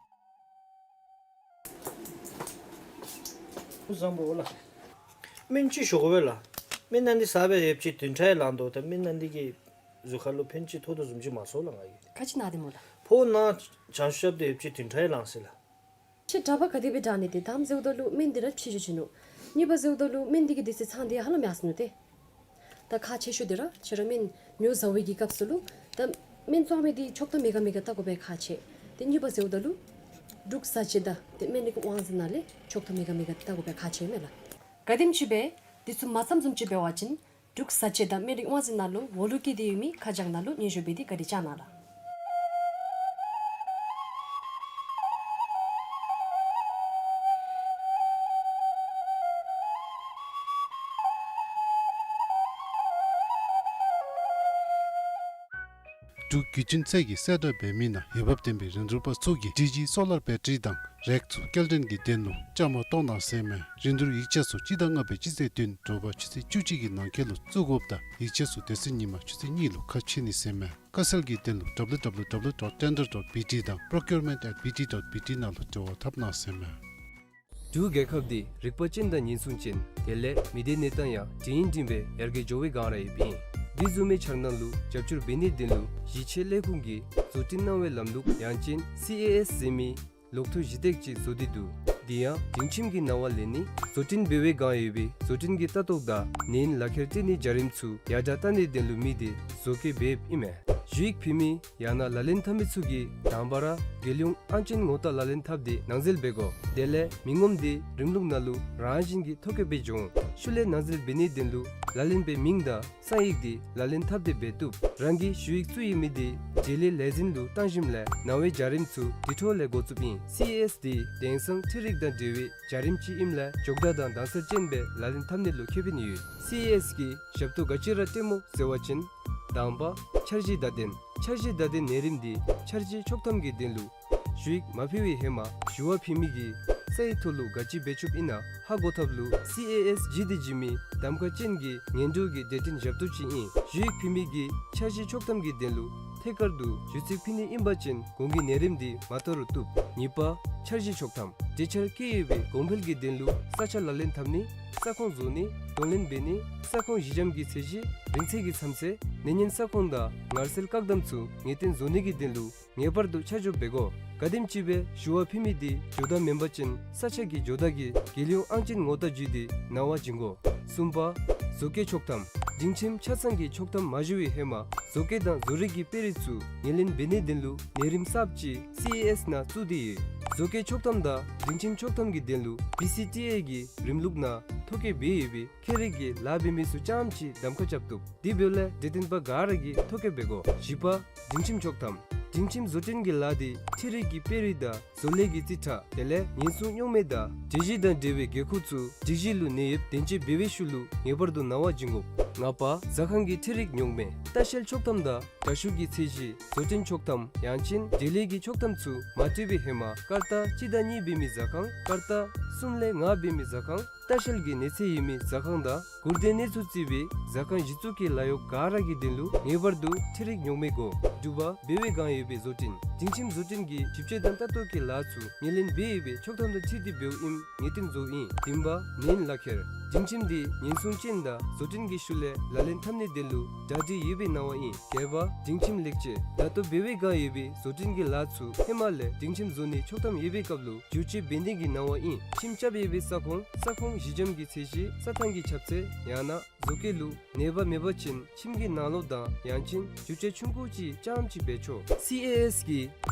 བཟང་པོ་ལགས། སྨན་ཅིག་ཞུ་དགོ་པས་ལགས། སྨན་ནང་འདི་ཟ་སྦེ་ཡོདཔ་ཅིག་བདུན་ཕྲག་ཡང་ལང་དོ། ད་སྨན་ནང་འདི་གིས་གཟུགས་ཁར་ལུ་ཕན་ཅིག་ཐོགས་དོ་བཟུམ་ཅིག་མ་སོང་ལགས་ང་གིས། ག་ཅི་ན་སྟེ་སྨོ་ལགས། ཕོཝ་ནང་བྱང་ཤུབ་སྟེ་ཡོདཔ་ཅིག་བདུན་ཕྲག་ཡང་ལང་ཟེར་ལགས། ཁྱེད་གྲྭ་པ་ག་དེ་སྦེ་དྲག་ནི་དེ་དང་ཟེརཝ་ད་ལུ་སྨན་འདི་ར་ཕྱི་འགྱོ་ཅི་ནུག། གཉིས་པ་ཟེརཝ་ད་ལུ་སྨན་འདི་གི་དེ་ཚེ་ཚང་འདི་ཧ་ལམ་ཡར་སོ་ནུག་ཏེ། ད་ཁག་ཆེ་ཤོས་འདི་ར་ཁྱེད་ར་སྨན་ཉོ་བཟའ་བའི་གི་སྐབས་སུ་ལུ་ད་སྨན་བཙོང་མི་འདི་ཆོག་ཐམ་མེད་ག་མེད་ག་བལྟ་དགོ་པའི་ཁག་ཆེ། ཏེ་གཉིས་པ་ཟེརཝ་ད་ལུ་འབྲུག་བཟའ་སྤྱོད་དང་ཏེ་སྨན་རིགས་དབང་འཛིན་ནང་ལས་ཆོག་ཐམ་མེད་ག་མེད་ག་བལྟ་དགོ་པའི་ཁག་ཆེ་མས་ལགས། ག་དེམ་ཅིག་སྦེ་འདི་ཚུ་མ་འཚམ་བཟུམ་ཅིག་འབད་བ་ཅིན་འབྲུག་བཟའ་སྤྱོད་དང་སྨན་རིགས་དབང་འཛིན་ནང་ལུ་འོག་ལུ་བཀོད་དེ་ཡོད་མི་ཁ་བྱང་ནང་ལུ་སྙན་ཞུ་འབད་དེ་བཀའ་དྲིན་བསྐྱང་གནང་ལགས། འབྲུག་བརྒྱུད་འཕྲིན་ཚད་ཀྱིས་གསལ་བསྒྲགས་འབད་མི་ནང་འོས་འབབ་ལྡན་པའི་རིན་བསྡུར་པ་ཚུ་གིས་ཌི་ཇི་སོ་ལར་བེ་ཊ་རི་དང་རེག་ཚུ་སྐྱེལ་འདྲེན་གྱི་དོན་ལུ་བཅའ་མར་གཏོགས་གནང་ཟེར་མས། རིན་བསྡུར་ཡིག་ཆ་ཚུ་སྤྱི་ཟླ་ལྔ་པའི་སྤྱི་ཚེས་བདུན་དྲོ་པ་ཆུ་ཚོད་བཅུ་གཅིག་གི་ནང་འཁོད་ལུ་བཙུགས་དགོཔ་དང་ཡིག་ཆ་ཚུ་དེ་ཚེ་ཉིན་མ་ཆུ་ཚོད་གཉིས་ལུ་ཁ་ཕྱེ་ནི་ཟེར་མས། དཀའ་སེལ་གྱི་དོན་ལུ་W W W dot tender dot B T དང་procurement at B T dot B T ནང་ལུ་འབྲེལ་བ་འཐབ་གནང་ཟེར་མས། འབྲུག་རྒྱལ་ཁབ་འདི་རིག་པ་ཅན་དང་ཉེན་སྲུང་ཅན་དེ་ལས་མི་སྡེ་གནས་སྟངས་ཡང་འབྲིང་འབྲིང་སྦེ་ཡར་རྒྱས་འགྱོ་བའི་སྒང་ར་ཡོདཔ་ཨིན། འདི་བཟུམ་མའི་འཆར་སྣང་ལུ་རྒྱབ་སྐྱོར་འབད་ནིའི་དོན་ལུ་གཞིས་བྱེས་ལས་ཁུངས་ཀྱིས་བཟོ་སྐྲུན་གནང་བའི་ལམ་ལུགས་ཡང་ཅིན་སི་ཨེ་ཨེསི་ཟེར་མི་ལོག་ཐུག་གཞི་སྟེགས་ཅིག་བཟོ་སྟེ་འདུག། འདི་ཡང་སྒྲིང་ཁྱིམ་གྱི་ནང་ལས་ནི་བཟོ་སྐྲུན་འབད་བའི་སྒང་ཡོད་པའི་བཟོ་སྐྲུན་གྱི་ལྟ་རྟོག་དང་ནན་ལག་ཁྱེར་སྤྲོད་ནིའི་བྱ་རིམ་ཚུ་ཡར་དྲག་གཏང་ནིའི་དོན་ལུ་དམིགས་ཏེ་བཟོ་བཀོད་འབདཝ་ཨིན་མས། ཞུ་ཡིག་ཕུལ་མི་ཡང་ན་ལག་ལེན་འཐབ་མི་ཚུ་གིས་དང་པ་ར་རྒྱལ་ཡོངས་ཨང་ཅན་ངོ་རྟགས་ལག་ལེན་འཐབ་སྟེ་ནང་འཛུལ་འབད་དགོ། དེ་ལས་མི་ངོམ་འདི་རིམ་ལུགས་ནང་ལུ་རང་བཞིན་གྱིས་ཐོ་བཀོད་འབད་འགྱོ་འོང་། ཤུལ་ལས་ནང་འཛུལ་འབད་ནིའི་དོན་ལུ་ལག་ལེན་པའི་མིང་དང་གསང་ཡིག་འདི་ལག་ལེན་འཐབ་སྟེ་འབད་བཏུབ། རང་གི་ཞུ་ཡིག་བཙུགས་ཡོད་མི་འདི་འབྲེལ་ཡོད་ལས་འཛིན་ལུ་བཏང་ཞིནམ་ལས་ནང་པའི་བྱ་རིམ་ཚུ་དེ་འཕྲོ་ལས་འགོ་བཙུགསཔ་ཨིན། སི་ཨེ་ཨེསི་འདི་དེང་སང་འཕྲུལ་རིག་དང་འབྲེལ་བའི་བྱ་རིམ་ཅིག་ཨིནམ་ལས་མགྱོགས་དྲགས་དང་དྭངས་གསལ་ཅན་སྦེ་ལག་ལེན་འཐབ་ནི་ལུ་ཁེ་ཕན་ཡོད། སི་ཨེ་ཨེསི་གི་ཞབས་ཏོག་ག་ཅི་ར་སྤྲོདཔ་སྨོ་ཟེར་བ་ཅིན། དང་པ་འཆར་གཞི་བརྡ་དོན། འཆར་གཞི་བརྡ་དོན་ནང་རིམ་འདི་འཆར་གཞི་ཆོག་ཐམ་གྱི་དོན་ལུ་ཞུ་ཡིག་མ་ཕུལ་བའི་ཧེ་མ་ཞུ་བ་ཕུལ་མི་གིས་ས་ཡི་ཐོག་ལུ་ག་ཅི་འབད་ཆོགཔ་ཨིན་ན་ཧ་གོ་ཐབས་ལུ་སི་ཨེ་ཨེསི་བརྒྱུད་དེ་འབྱོན་མི་གདམ་ཁ་ཅན་གྱི་ངན་འགྲོ་གི་གྲོས་བསྟུན་ཞབས་ཏོག་ཅིག་ཨིན། ཞུ་ཡིག་ཕུལ་མི་གིས་འཆར་གཞི་ཆོག་ཐམ་གྱི་དོན་ལུ་ཐད་ཀར་དུ་ཞུ་ཚིག་ཕུལ་ནི་ཨིན་པ་ཅིན་གོང་གི་ནང་རིམ་འདི་མ་དོ་རུང་བཏུབ། གཉིས་པ་འཆར་གཞི་ཆོག་ཐམ། གྲོས་འཆར་བཀོད་ཡོད་པའི་གོང་འཕེལ་གྱི་དོན་ལུ་ས་ཆ་ལག་ལེན་འཐབ་ནི། ས་ཁོངས་བཟོ་ནི། དོན་ལེན་འབད་ནི། ས་ཁོངས་གཞི་འགྱམ་གྱི་ཚད་གཞི་རིང་ཚད་ཀྱི་མཚམས་ཚད་ནད་ཉེན་ས་ཁོངས་དང་ངར་སེལ་བཀག་དམ་ཚུ་ངེས་གཏན་བཟོ་ནི་གི་དོན་ལུ་ངེས་པར་དུ་ཆ་འཇོག་འབད་དགོ། གལ་སྲིད་ཅིག་སྦེ་ཞུ་བ་ཕུལ་མི་འདི་ཇོ་བདག་མེན་པ་ཅིན་ས་ཆ་གི་ཇོ་བདག་གིས་རྒྱལ་ཡོངས་ཨང་ཅན་ངོ་རྟགས་བརྒྱུད་དེ་ནང་པ་བྱིན་དགོ། གསུམ་པ་བཟོ་བཀོད་ཆོག་ཐམ། སྒྲིང་ཁྱིམ་ཆ་ཚང་གི་ཆོག་ཐམ་མ་ཞུ་བའི་ཧེ་མ་བཟོ་བཀོད་དང་བཟོ་རིག་གི་དཔེ་རིས་ཚུ་ངོས་ལེན་འབད་ནིའི་དོན་ལུ་ནང་རིམ་གསརཔ་ཅིག་སི་ཨེ་ཨེསི་ནང་བཙུགས་ཏེ་ཡོད། བཟོ་བཀོད་ཆོག་ཐམ་དང་སྒྲིང་ཁྱིམ་ཆོག་ཐམ་གྱི་དོན་ལུ་བི་སི་ཊི་ཨེ་གི་རིམ་ལུགས་ནང་ཐོ་བཀོད་འབད་ཡོད་པའི་ཁྱད་རིག་གི་ལཱ་འབད་མི་ཚུ་རྐྱངམ་ཅིག་གདམ་ཁ་རྐྱབ་བཏུབ། དེ་འབདཝ་ལས་གྲོས་བསྟུན་པ་ག་ར་གིས་ཐོ་བཀོད་འབད་དགོ། བཞི་པ་སྒྲིང་ཁྱིམ་ཆོག་ཐམ། སྒྲིང་ཁྱིམ་བཟོ་སྐྲུན་གྱི་ལཱ་འདི་འཕྲུལ་རིག་གི་དཔེ་རིས་དང་བཟོ་ལས་ཀྱི་རྩིས་ཁྲ་དེ་ལས་ཉེན་སྲུང་རྙོག་མེད་དང་གྲོས་གཞི་དང་འབྲེལ་བའི་དགོས་མཁོ་ཚུ་སྒྲིག་གཞི་ལུ་གནས་ཡོདཔ་བདེན་དཔྱད་འབད་བའི་ཤུལ་ལུ་ངེས་པར་དུ་ནང་པ་བྱིན་དགོ། ལྔ་པ་ཟ་ཁང་གི་འཕྲུལ་རིག་རྙོག་མེད། ལྟ་བཤལ་ཆོག་ཐམ་དང་དྲ་ཤུགས་ཀྱི་ཚད་གཞི། བཟོ་སྐྲུན་ཆོག་ཐམ་ཡང་ཅིན་འབྲེལ་ཡོད་ཀྱི་ཆོག་ཐམ་ཚུ་མ་སྤྲོད་པའི་ཧེ་མ་སྐར་རྟགས་གཅིག་དང་གཉིས་འབད་མི་ཟ་ཁང་། སྐར་རྟགས་གསུམ་ལས་ལྔ་འབད་མི་ཟ་ཁང་། ལྟ་བཤལ་གྱི་གནས་ཚད་ཡོད་མི་ཟ་ཁང་དང་སྒུར་སྡེ་གནས་ཚུལ་བརྩི་བའི་ཟ་ཁང་གཞི་བཙུགས་ཀྱི་ལཱ་གཡོག་ག་ར་གི་དོན་ལུ་ངེས་པར་དུ་འཕྲུལ་རིག་རྙོག་མེད་དགོ། དྲུག་པ་འབད་བའི་སྒང་ཡོད་པའི་བཟོ་སྐྲུན། སྒྲིང་ཁྱིམ་བཟོ་སྐྲུན་གྱི་ཞིབ་དཔྱད་དང་ལྟ་རྟོག་གི་ལཱ་ཚུ་ངོས་ལེན་འབད་ཡོད་པའི་ཆོག་ཐམ་དང་འཁྲིལ་ཏེ་འབདཝ་ཨིནམ་ངེས་གཏན་བཟོཝ་ཨིན། བདུན་པ་ནན་ལག་ཁྱེར། སྒྲིང་ཁྱིམ་འདི་ཉེན་སྲུང་ཅན་དང་བཟོ་སྐྲུན་གྱི་ཤུལ་ལས་ལག་ལེན་འཐབ་ནིའི་དོན་ལུ་གྲ་སྒྲིག་ཡོད་པའི་ནང་པ་ཨིན། བརྒྱད་པ་སྒྲིང་ཁྱིམ་ལེགས་བཅོས། ད་ལྟོ་འབད་བའི་སྒང་ཡོད་པའི་བཟོ་སྐྲུན་གྱི་ལཱ་ཚུ་ཧེ་མ་ལས་སྒྲིང་ཁྱིམ་བཟོ་ནིའི་ཆོག་ཐམ་ཡོད་པའི་སྐབས་ལུ་བསྒྱུར་བཅོས་འབད་ནི་གི་ནང་པ་ཨིན། ཁྱིམ་རྐྱབ་ཡོད་པའི་ས་ཁོངས་ས་ཁོངས་གཞི་འགྱམ་གྱི་ཚད་གཞི་རྩྭ་ཐང་གི་ཁྱབ་ཚད་ཡང་ན་བཟོ་བཀོད་ལུ་ནད་པ་མེད་པ་ཅིན་ཁྱིམ་གྱི་ནང་ལོགས་དང་ཡང་ཅིན་བསྒྱུར་བཅོས་ཆུང་ཀུ་ཅིག་རྐྱངམ་ཅིག་འབད་ཆོག། སི་ཨེ་ཨེསི་གི་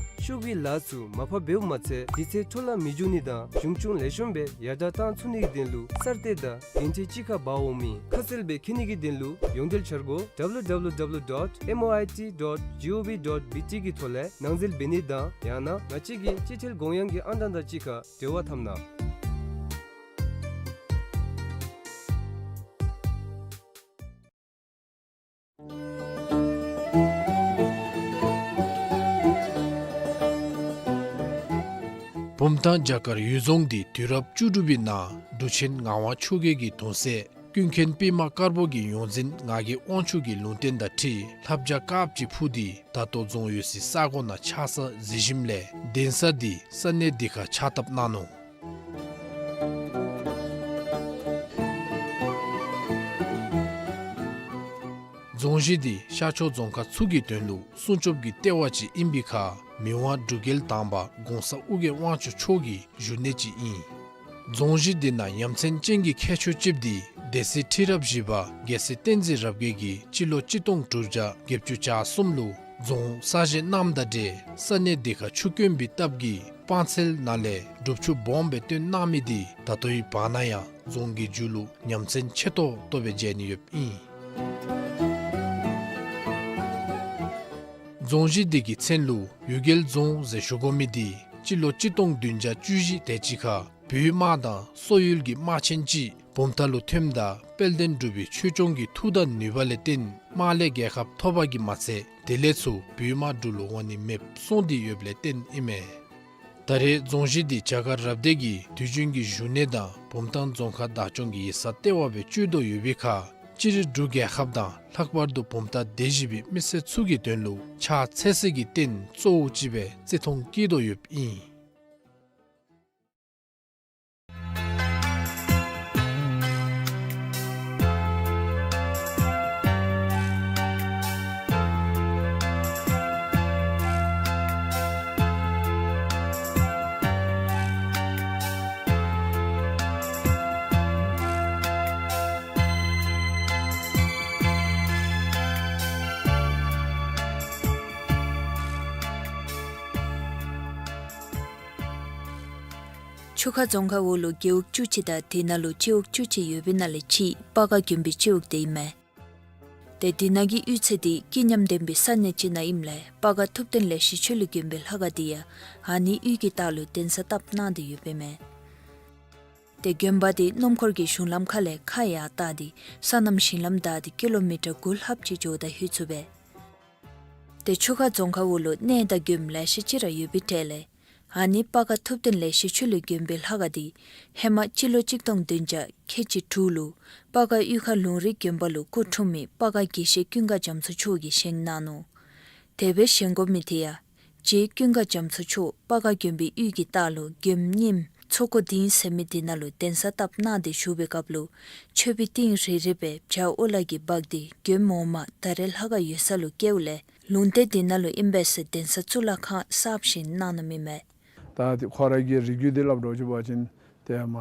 ཤོག་གུའི་ལཱ་ཚུ་མ་ཕབ་འབདཝ་མ་ཚད་དུས་ཚོད་འཕྲོ་བརླག་མི་འགྱོ་ནི་དང་གཞུང་སྐྱོང་ལེགས་ཤོམ་སྦེ་ཡར་དྲག་བཏང་ཚུགས་ནི་གི་དོན་ལུ་གསར་གཏོད་དང་འགན་འཁྲི་གཅིག་ཁར་འབག་འོང་མི་ཁ་གསལ་སྦེ་མཁྱེན་ནི་གི་དོན་ལུ་ཡོངས་འབྲེལ་འཆར་སྒོ་W W W dot M O I T dot G O V dot B T གི་ཐོག་ལས་ནང་འཛུལ་འབད་ནི་དང་ཡང་ན་ང་བཅས་ཀྱི་སྤྱི་ཐལ་དགོངས་ཡངས་ཀྱི་ཨང་གྲངས་དང་གཅིག་ཁར་འབྲེལ་བ་འཐབ་གནང་། བུམ་ཐང་བྱ་དཀར་གཡུལ་རྫོང་འདི་དུས་རབས་བཅུ་དྲུག་པའི་ནང་འབྲུག་ཆེན་ངག་དབང་ཆོས་རྒྱལ་གྱི་གདུང་སྲས་ཀུན་མཁྱེན་པདྨ་དཀར་པོ་གི་ཡོངས་འཛིན་ངག་གི་དབང་ཕྱུག་གི་ལུང་བསྟན་དང་འཁྲིལ་ལྷ་བྱ་དཀརཔོ་ཅིག་འཕུར་ཏེ་ད་ལྟོ་རྫོང་ཡོད་སའི་ས་གོ་ནང་ཆགས་ས་གཟིགས་ཞིནམ་ལས་གདན་ས་འདི་ས་གནས་འདི་ཁར་ཕྱག་བཏབ་གནང་ནུག། རྫོང་གཞི་འདི་ཤར་ཕྱོགས་རྫོང་ཁག་ཚུ་གི་དོན་ལུ་སྲུང་སྐྱོབ་ཀྱི་ལྟེ་བ་ཅིག་ཨིན་པའི་ཁར་མི་དབང་འབྲུག་རྒྱལ་དང་པ་གོང་ས་ཨོ་རྒྱན་དབང་ཕྱུག་མཆོག་གི་བཞུགས་གནས་ཅིག་ཨིན། རྫོང་གཞི་འདི་ནང་ཡ་མཚན་ཅན་གྱི་ཁྱད་ཆོས་ཅིག་འདི་སྡེ་སྲིད་ཁྲི་རབས་བཞི་པ་རྒྱལ་སྲས་བསྟན་འཛིན་རབ་རྒྱས་ཀྱིས་སྤྱི་ལོ་གཅིག་སྟོང་དྲུག་བརྒྱ་བརྒྱད་ཅུ་གྱ་གསུམ་ལུ་རྫོང་གསར་བཞེངས་གནངམ་དང་འབྲེལ་ས་གནས་འདི་ཁར་ཆུ་དཀོན་པའི་སྟབས་ཀྱིས་སྤང་ཚལ་ནང་ལས་སྒྲུབ་ཆུ་སྦོམ་སྦེ་བཏོན་གནང་མི་འདི་ད་ལྟོའི་བར་ན་ཡང་རྫོང་གི་མཇུག་ལུ་ཡ་མཚན་ཆེ་ཏོག་ཏོ་སྦེ་མཇལ་ནི་ཡོདཔ་ཨིན། རྫོང་གཞི་འདི་གི་མཚན་ལུ་གཡུལ་རྒྱལ་རྫོང་ཟེར་ཞུ་དགོ་མི་འདི་སྤྱི་ལོ་གཅིག་སྟོང་བདུན་བརྒྱ་བཅུ་བཞི་དེ་ཅིག་ཁར་བོད་དམག་དང་སོག་ཡུལ་གྱི་དམག་ཆེན་ཅིག་བུམ་ཐང་ལུ་ཐོནམ་ད་དཔལ་ལྡན་འབྲུག་པའི་ཆོས་སྐྱོང་གི་མཐུ་དང་ནུས་པ་ལས་བརྟེན་དམག་ལས་རྒྱལ་ཁ་ཐོབ་པ་གིས་མ་ཚད་དེ་ལས་ཚུར་བོད་དམག་འབྲུག་ལུ་འོང་ནི་མེདཔ་སོང་སྟེ་ཡོདཔ་ལས་བརྟེན་ཨིན་མས། ད་རེས་རྫོང་གཞི་འདི་བྱ་དཀར་རབ་སྡེ་གི་དུས་རྒྱུན་གྱི་བཞུགས་གནས་དང་བུམ་ཐང་རྫོང་ཁག་བདག་སྐྱོང་གི་ཡིག་ཚང་ལྟེ་བ་སྦེ་སྤྱོད་དོ་ཡོད་པའི་ཁར་སྤྱིར་འབྲུག་རྒྱལ་ཁབ་དང་ལྷག་པར་དུ་བུམ་ཐང་སྡེ་བཞི་པའི་མི་སེར་ཚུ་གི་དོན་ལུ་ཕྱག་འཚལ་སའི་གི་རྟེན་གཙོ་བོ་ཅིག་སྦེ་བརྩི་མཐོང་བསྐྱེད་དོ་ཡོདཔ་ཨིན། ཆུ་ཁ་རྫོང་ཁག་འོག་ལུ་རྒེད་འོག་བཅུ་གཅིག་དང་དེ་ནང་ལུ་སྤྱི་འོག་བཅུ་གཅིག་ཡོད་པའི་ནང་ལས་གཅིག་སྤ་སྒར་དགོན་པའི་སྤྱི་འོག་འདི་ཨིན་མས། ཏེ་འདི་ནང་གི་གཡུས་ཚན་འདི་སྐྱིད་ཉམས་ལྡན་པའི་ས་གནས་ཅིག་ནང་ཨིནམ་ལས་སྤ་སྒར་ཐུབ་བསྟན་ལེགས་བཤད་ཆོས་གླིང་དགོན་པའི་ལྷ་ཁང་འདི་ཡང་ཨ་ནི་གཡུས་ཀྱི་ལྟག་ལུ་གདན་ས་བཏབ་གནང་སྟེ་ཡོདཔ་ཨིན་མས། ཏེ་དགོན་པ་འདི་སྣུམ་འཁོར་གྱི་གཞུང་ལམ་ཁ་ལས་ཁ་ཡར་བལྟ་སྟེ་སོ་ནམ་ཞིང་ལམ་བདའ་སྟེ་ཀི་ལོ་མི་ཊར་དགུ་ལྷགཔ་ཅིག་འགྱོཝ་ད་ལྷོད་ཚུགས་པས། ཏེ་ཆུ་ཁ་རྫོང་ཁག་འོག་ལུ་གནས་དང་དགོནམ་ལེ་ཤ་ཅིག་ར་ཡོད་པའི་གྲས་ལས་ཨ་ནི་སྤ་སྒར་ཐུབ་བསྟན་ལེགས་བཤད་ཆོས་གླིང་དགོན་པའི་ལྷ་ཁང་འདི་ཧེ་མ་སྤྱི་ལོ་གཅིག་སྟོང་བདུན་བརྒྱ་ཁལ་གཅིག་དྲུག་ལུ་སྤ་སྒར་གཡུས་ཁ་ལུང་རིགས་དགོན་པ་ལུ་སྐུ་འཁྲུངས་མི་སྤ་སྒར་དགེ་བཤེས་ཀུན་དགའ་རྒྱ་མཚོ་མཆོག་གིས་བཞེངས་གནང་ནུག། དེ་སྦེ་བཞེངས་དགོ་མི་དེ་ཡང་རྗེ་ཀུན་དགའ་རྒྱ་མཚོ་མཆོག་སྤ་སྒར་དགོན་པའི་གཡུས་ཀྱི་ལྟག་ལུ་དགོནམ་རྙིངམ་མཚོ་སྒོ་སྡིངས་ཟེར་མི་དེ་ནང་ལུ་གདན་ས་བཏབ་གནང་སྟེ་བཞུགས་པའི་སྐབས་ལུ་མཆོད་པའི་ཏིང་རེ་རེ་སྦེ་བྱ་ཨོ་ལ་གིས་འབག་སྟེ་དགོནམ་འོག་མ་ད་རེས་ལྷ་ཁང་ཡོད་ས་ལུ་བསྐྱལཝ་ལས་ལུང་བསྟན་དེ་ནང་ལུ་ཨིན་པས་ཟེར་གདན་ས་གཙུག་ལག་ཁང་གསརཔ་བཞེངས་གནང་ནུག་མི་མས། ད་ཁོ་ར་གི་རིགས་རྒྱུད་འདི་སླབ་འགྱོ་བ་ཅིན་ཏེ་མ་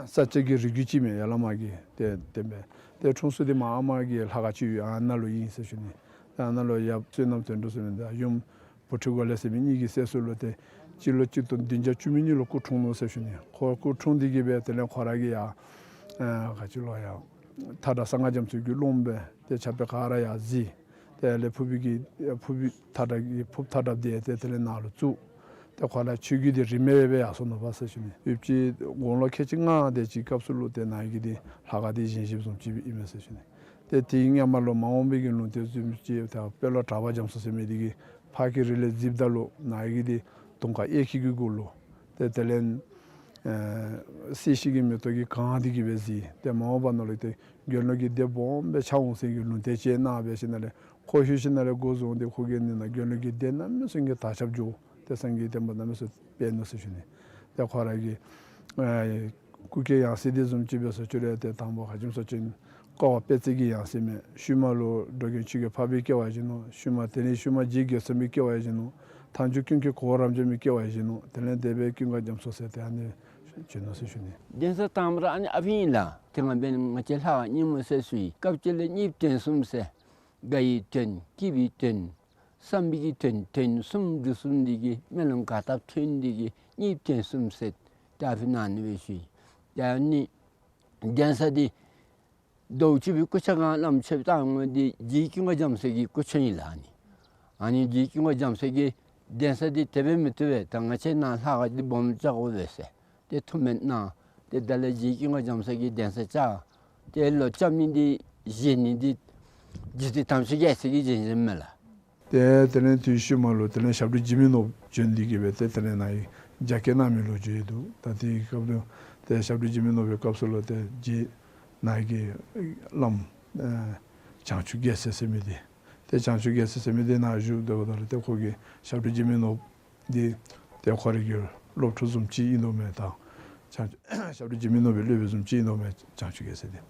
ས་སྐྱ་གི་རིགས་རྒྱུད་ཅིག་མས། ཡར་ལས་མར་གྱི་ཏེ་ཏེ་མས། ཏེ་འཁྲུངས་ས་འདི་མ་ཨ་མ་གི་ལྷ་ཁང་ཅིག་ཡོད་ཨ་ནཱ་ལུ་ཨིན་ཟེར་ཞུ་ནི། ཨ་ནཱ་ལུ་ཡབ་བསོད་ནམས་དོན་གྲུབ་ཟེར་མི་དང་ཡུམ་བུ་ཁྲིད་འགོ་ལེགས་ཟེར་མི་གཉིས་ཀྱི་སྲས་སུ་ལུ་ཏེ་སྤྱི་ལོ་གཅིག་སྟོང་བདུན་བརྒྱ་བཅུ་མེད་གཉིས་ལུ་སྐུ་འཁྲུངས་ནུག་ཟེར་ཞུ་ནི། ཁོ་སྐུ་འཁྲུངས་འདི་གིས་སྦེ་དེ་ལས་ཁོ་ར་གིས་ཡར་ཨ་ག་ཅི་ལོ་ཡར་མཐའ་བྲག་གསང་སྔགས་རྒྱ་མཚོའི་རྒྱུད་ལུང་པ་ཏེ་ཕྱག་དཔེ་ག་ར་ཡར་གཟིགས། དེ་ལས་ཕུར་བུ་གི་ཕུར་བུ་མཐའ་བྲག་གི་ཕུར་བུ་མཐའ་བྲགཔ་འདི་ཏེ་དེ་ལས་ནཱ་ལུ་བཙུགས། ཏེ་ཁོ་ར་ཆོས་བརྒྱུད་འདི་རིས་མེད་སྦེ་ཡར་སོང་ནུག་པ་ཟེར་ཞུ་ནི། ཡུདཔ་ཅིག་དགུང་ལོ་ཁལ་གཅིག་ལྔ་དེ་ཅིག་སྐབས་སུ་ལུ་ཏེ་ནཱ་གི་འདི་ལྷ་ཁང་འདི་བཞེངས་བཞེངསམ་བཟུམ་ཅིག་ཨིན་མས་ཟེར་ཞུ་ནི། ཏེ་དེའི་སྔ་མ་ལུ་མ་འོངས་པའི་གི་ལུང་བསྟན་བཟུམ་ཅིག་ད་དཔོན་སློབ་གྲགས་པ་རྒྱ་མཚོ་ཟེར་མི་འདི་གིས་ཕར་གྱི་རིགས་ལས་གཟིགསཔ་ད་ལུ་ནཱ་གི་འདི་དུང་དཀར་གཡས་འཁྱིལ་གྱི་གུ་ལུ་ཏེ་དེ་ལས་ཨེ་སྲིད་ཞི་གི་མེ་ཏོག་གིས་གང་སྟེ་གི་སྦེ་གཟིགས། ཏེ་མ་འོངས་པ་ནང་ལུ་ཏེ་དགེ་སློང་གི་སྡེ་སྦོམ་སྦེ་ཆགས་འོང་ཟེར་གྱི་ལུང་བསྟན་ཅིག་གནང་སྦེ་ཞིནམ་ལས་ཁོ་ལྷོད་ཞིནམ་ལས་འགོ་བཟུང་སྟེ་ཁོ་གིས་ནི་ནཱ་དགེ་སློང་གི་སྡེ་གནམ་མེད་ས་མེད་ཀྱི་དར་ཁྱབ་འགྱོ། ཏེ་སངས་རྒྱས་བསྟན་པ་གནམ་མེད་ས་མེད་སྤེལ་ནུག་ཟེར་ཞུ་ནི། ཏེ་ཁོ་ར་གི་ཨེ་སྐུ་སྐྱེ་ཡང་སྲིད་འདི་བཟུམ་ཅིག་སྦེ་ཟེར་ཞུ་རུང་ཏེ་དང་པ་ཁ་ཅིག་ཟེར་ཞུ་ནི། ཀ་བ་དཔེ་བརྩེགས་ཀྱི་ཡང་སྲིད་མས། ཤུལ་མ་ལུ་འགྲོ་མགོན་ཆོས་རྒྱལ་འཕགས་པའི་སྐྱེ་བ་བཞེས་ནུག། ཤུལ་མ་དེ་ནི་ཤུལ་མ་རྗེ་དགེ་ཚང་པའི་སྐྱེ་བ་བཞེས་ནུག། མཐའ་མཇུག་ཀུན་མཁྱེན་གོ་བོ་རབ་འབྱམས་པའི་སྐྱེ་བ་བཞེས་ནུག། དེ་ལས་དེ་སྦེ་ཀུན་དགའ་རྒྱ་མཚོ་ཟེར་ཏེ་ཨ་ནི་བྱོན་ནུག་ཟེར་ཞུ་ནི། གདན་ས་དང་པ་ར་ཨ་ནི་ཨ་ཕི་ཨིན་ལགས། ཏེ་ང་འབདན་ང་བཅས་ལྷ་ཁང་རྙིང་མ་ཟེར་ཞུ་ཡི། སྐབས་ཅིག་ལས་གཉིས་བཏོན་གསུམ་ཟེར། དགའ་བའི་བཏོན་སྐྱིད་པའི་བཏོན། བསམ་པའི་གི་དོན་དོན་གསུམ་འབྲུ་གསུམ་འདི་གིས་སྨོན་ལམ་ག་བཏབ་ཐོན་འདི་གིས་གཉིས་དོན་གསུམ་ཟེར་ཏེ་ཨ་ཕི་ནང་ནི་སྦེ་ཞུ་ཡི། ཏེ་ཨ་ནི་གདན་ས་འདི་རྡོ་རྗེ་སྐུ་ཕྱྭ་གང་བླམ་ཆོསཔ་བཏང་ངོ་འདི་རྗེ་ཀུན་དགའ་རྒྱལ་མཚན་གྱི་སྐུ་མཆོད་ཨིན་ལགས། ཨ་ནི་ཨ་ནི་རྗེ་ཀུན་དགའ་རྒྱལ་མཚན་གྱིས་གདན་ས་འདི་དེ་སྦེ་མི་བཏུབ་པས། ད་ང་བཅས་ནཱ་ལྷ་ཁང་འདི་སྦོམ་རྐྱབ་དགོ་པས་ཟེར། ཏེ་ཐུགས་སྨོན་གནང་། ཏེ་ད་ལས་རྗེ་ཀུན་དགའ་རྒྱལ་མཚན་གྱིས་གདན་ས་བཅགས། ཏེ་ལོག་རྐྱབ་ནི་འདི་བཞེངས་ནི་འདི་རྗེ་བཙུན་དམ་ཆོས་རྒྱལ་མཚན་གྱིས་བཞེངས་བཞེངསམ་མས་ལགས། ཏེ་དེ་ལས་དུས་ཤུལ་མ་ལུ་དེ་ལས་ཞབས་དྲུང་འཇིགས་མེད་ནོར་བུ་བྱོན་ཏེ་གི་སྦེ་ཏེ་དེ་ལས་ནཱ་གི་རྒྱ་སྐྱེད་གནང་མི་ལོ་རྒྱུས་འདུག། ད་དེའི་སྐབས་ལུ་ཏེ་ཞབས་དྲུང་འཇིགས་མེད་ནོར་བུའི་སྐབས་སུ་ལུ་ཏེ་རྗེ་ནཱ་གི་བླམ་ཨེ་བྱང་ཆུབ་རྒྱལ་མཚན་ཟེར་མི་འདི་ཏེ་བྱང་ཆུབ་རྒྱལ་མཚན་ཟེར་མི་འདི་ནཱ་བཞུགས་སྡོདཔ་ད་ལུ་ཏེ་ཁོ་གིས་ཞབས་དྲུང་འཇིགས་མེད་ནོར་བུ་འདི་ཏེ་ཁོ་རའི་གི་སློབ་ཕྲུག་བཟུམ་ཅིག་ཨིན་དོ་མས། ད་བྱང་ཞབས་དྲུང་འཇིགས་མེད་ནོར་བུའི་སློབ་དཔོན་བཟུམ་ཅིག་ཨིན་དོ་མས་བྱང་ཆུབ་རྒྱལ་མཚན་འདི།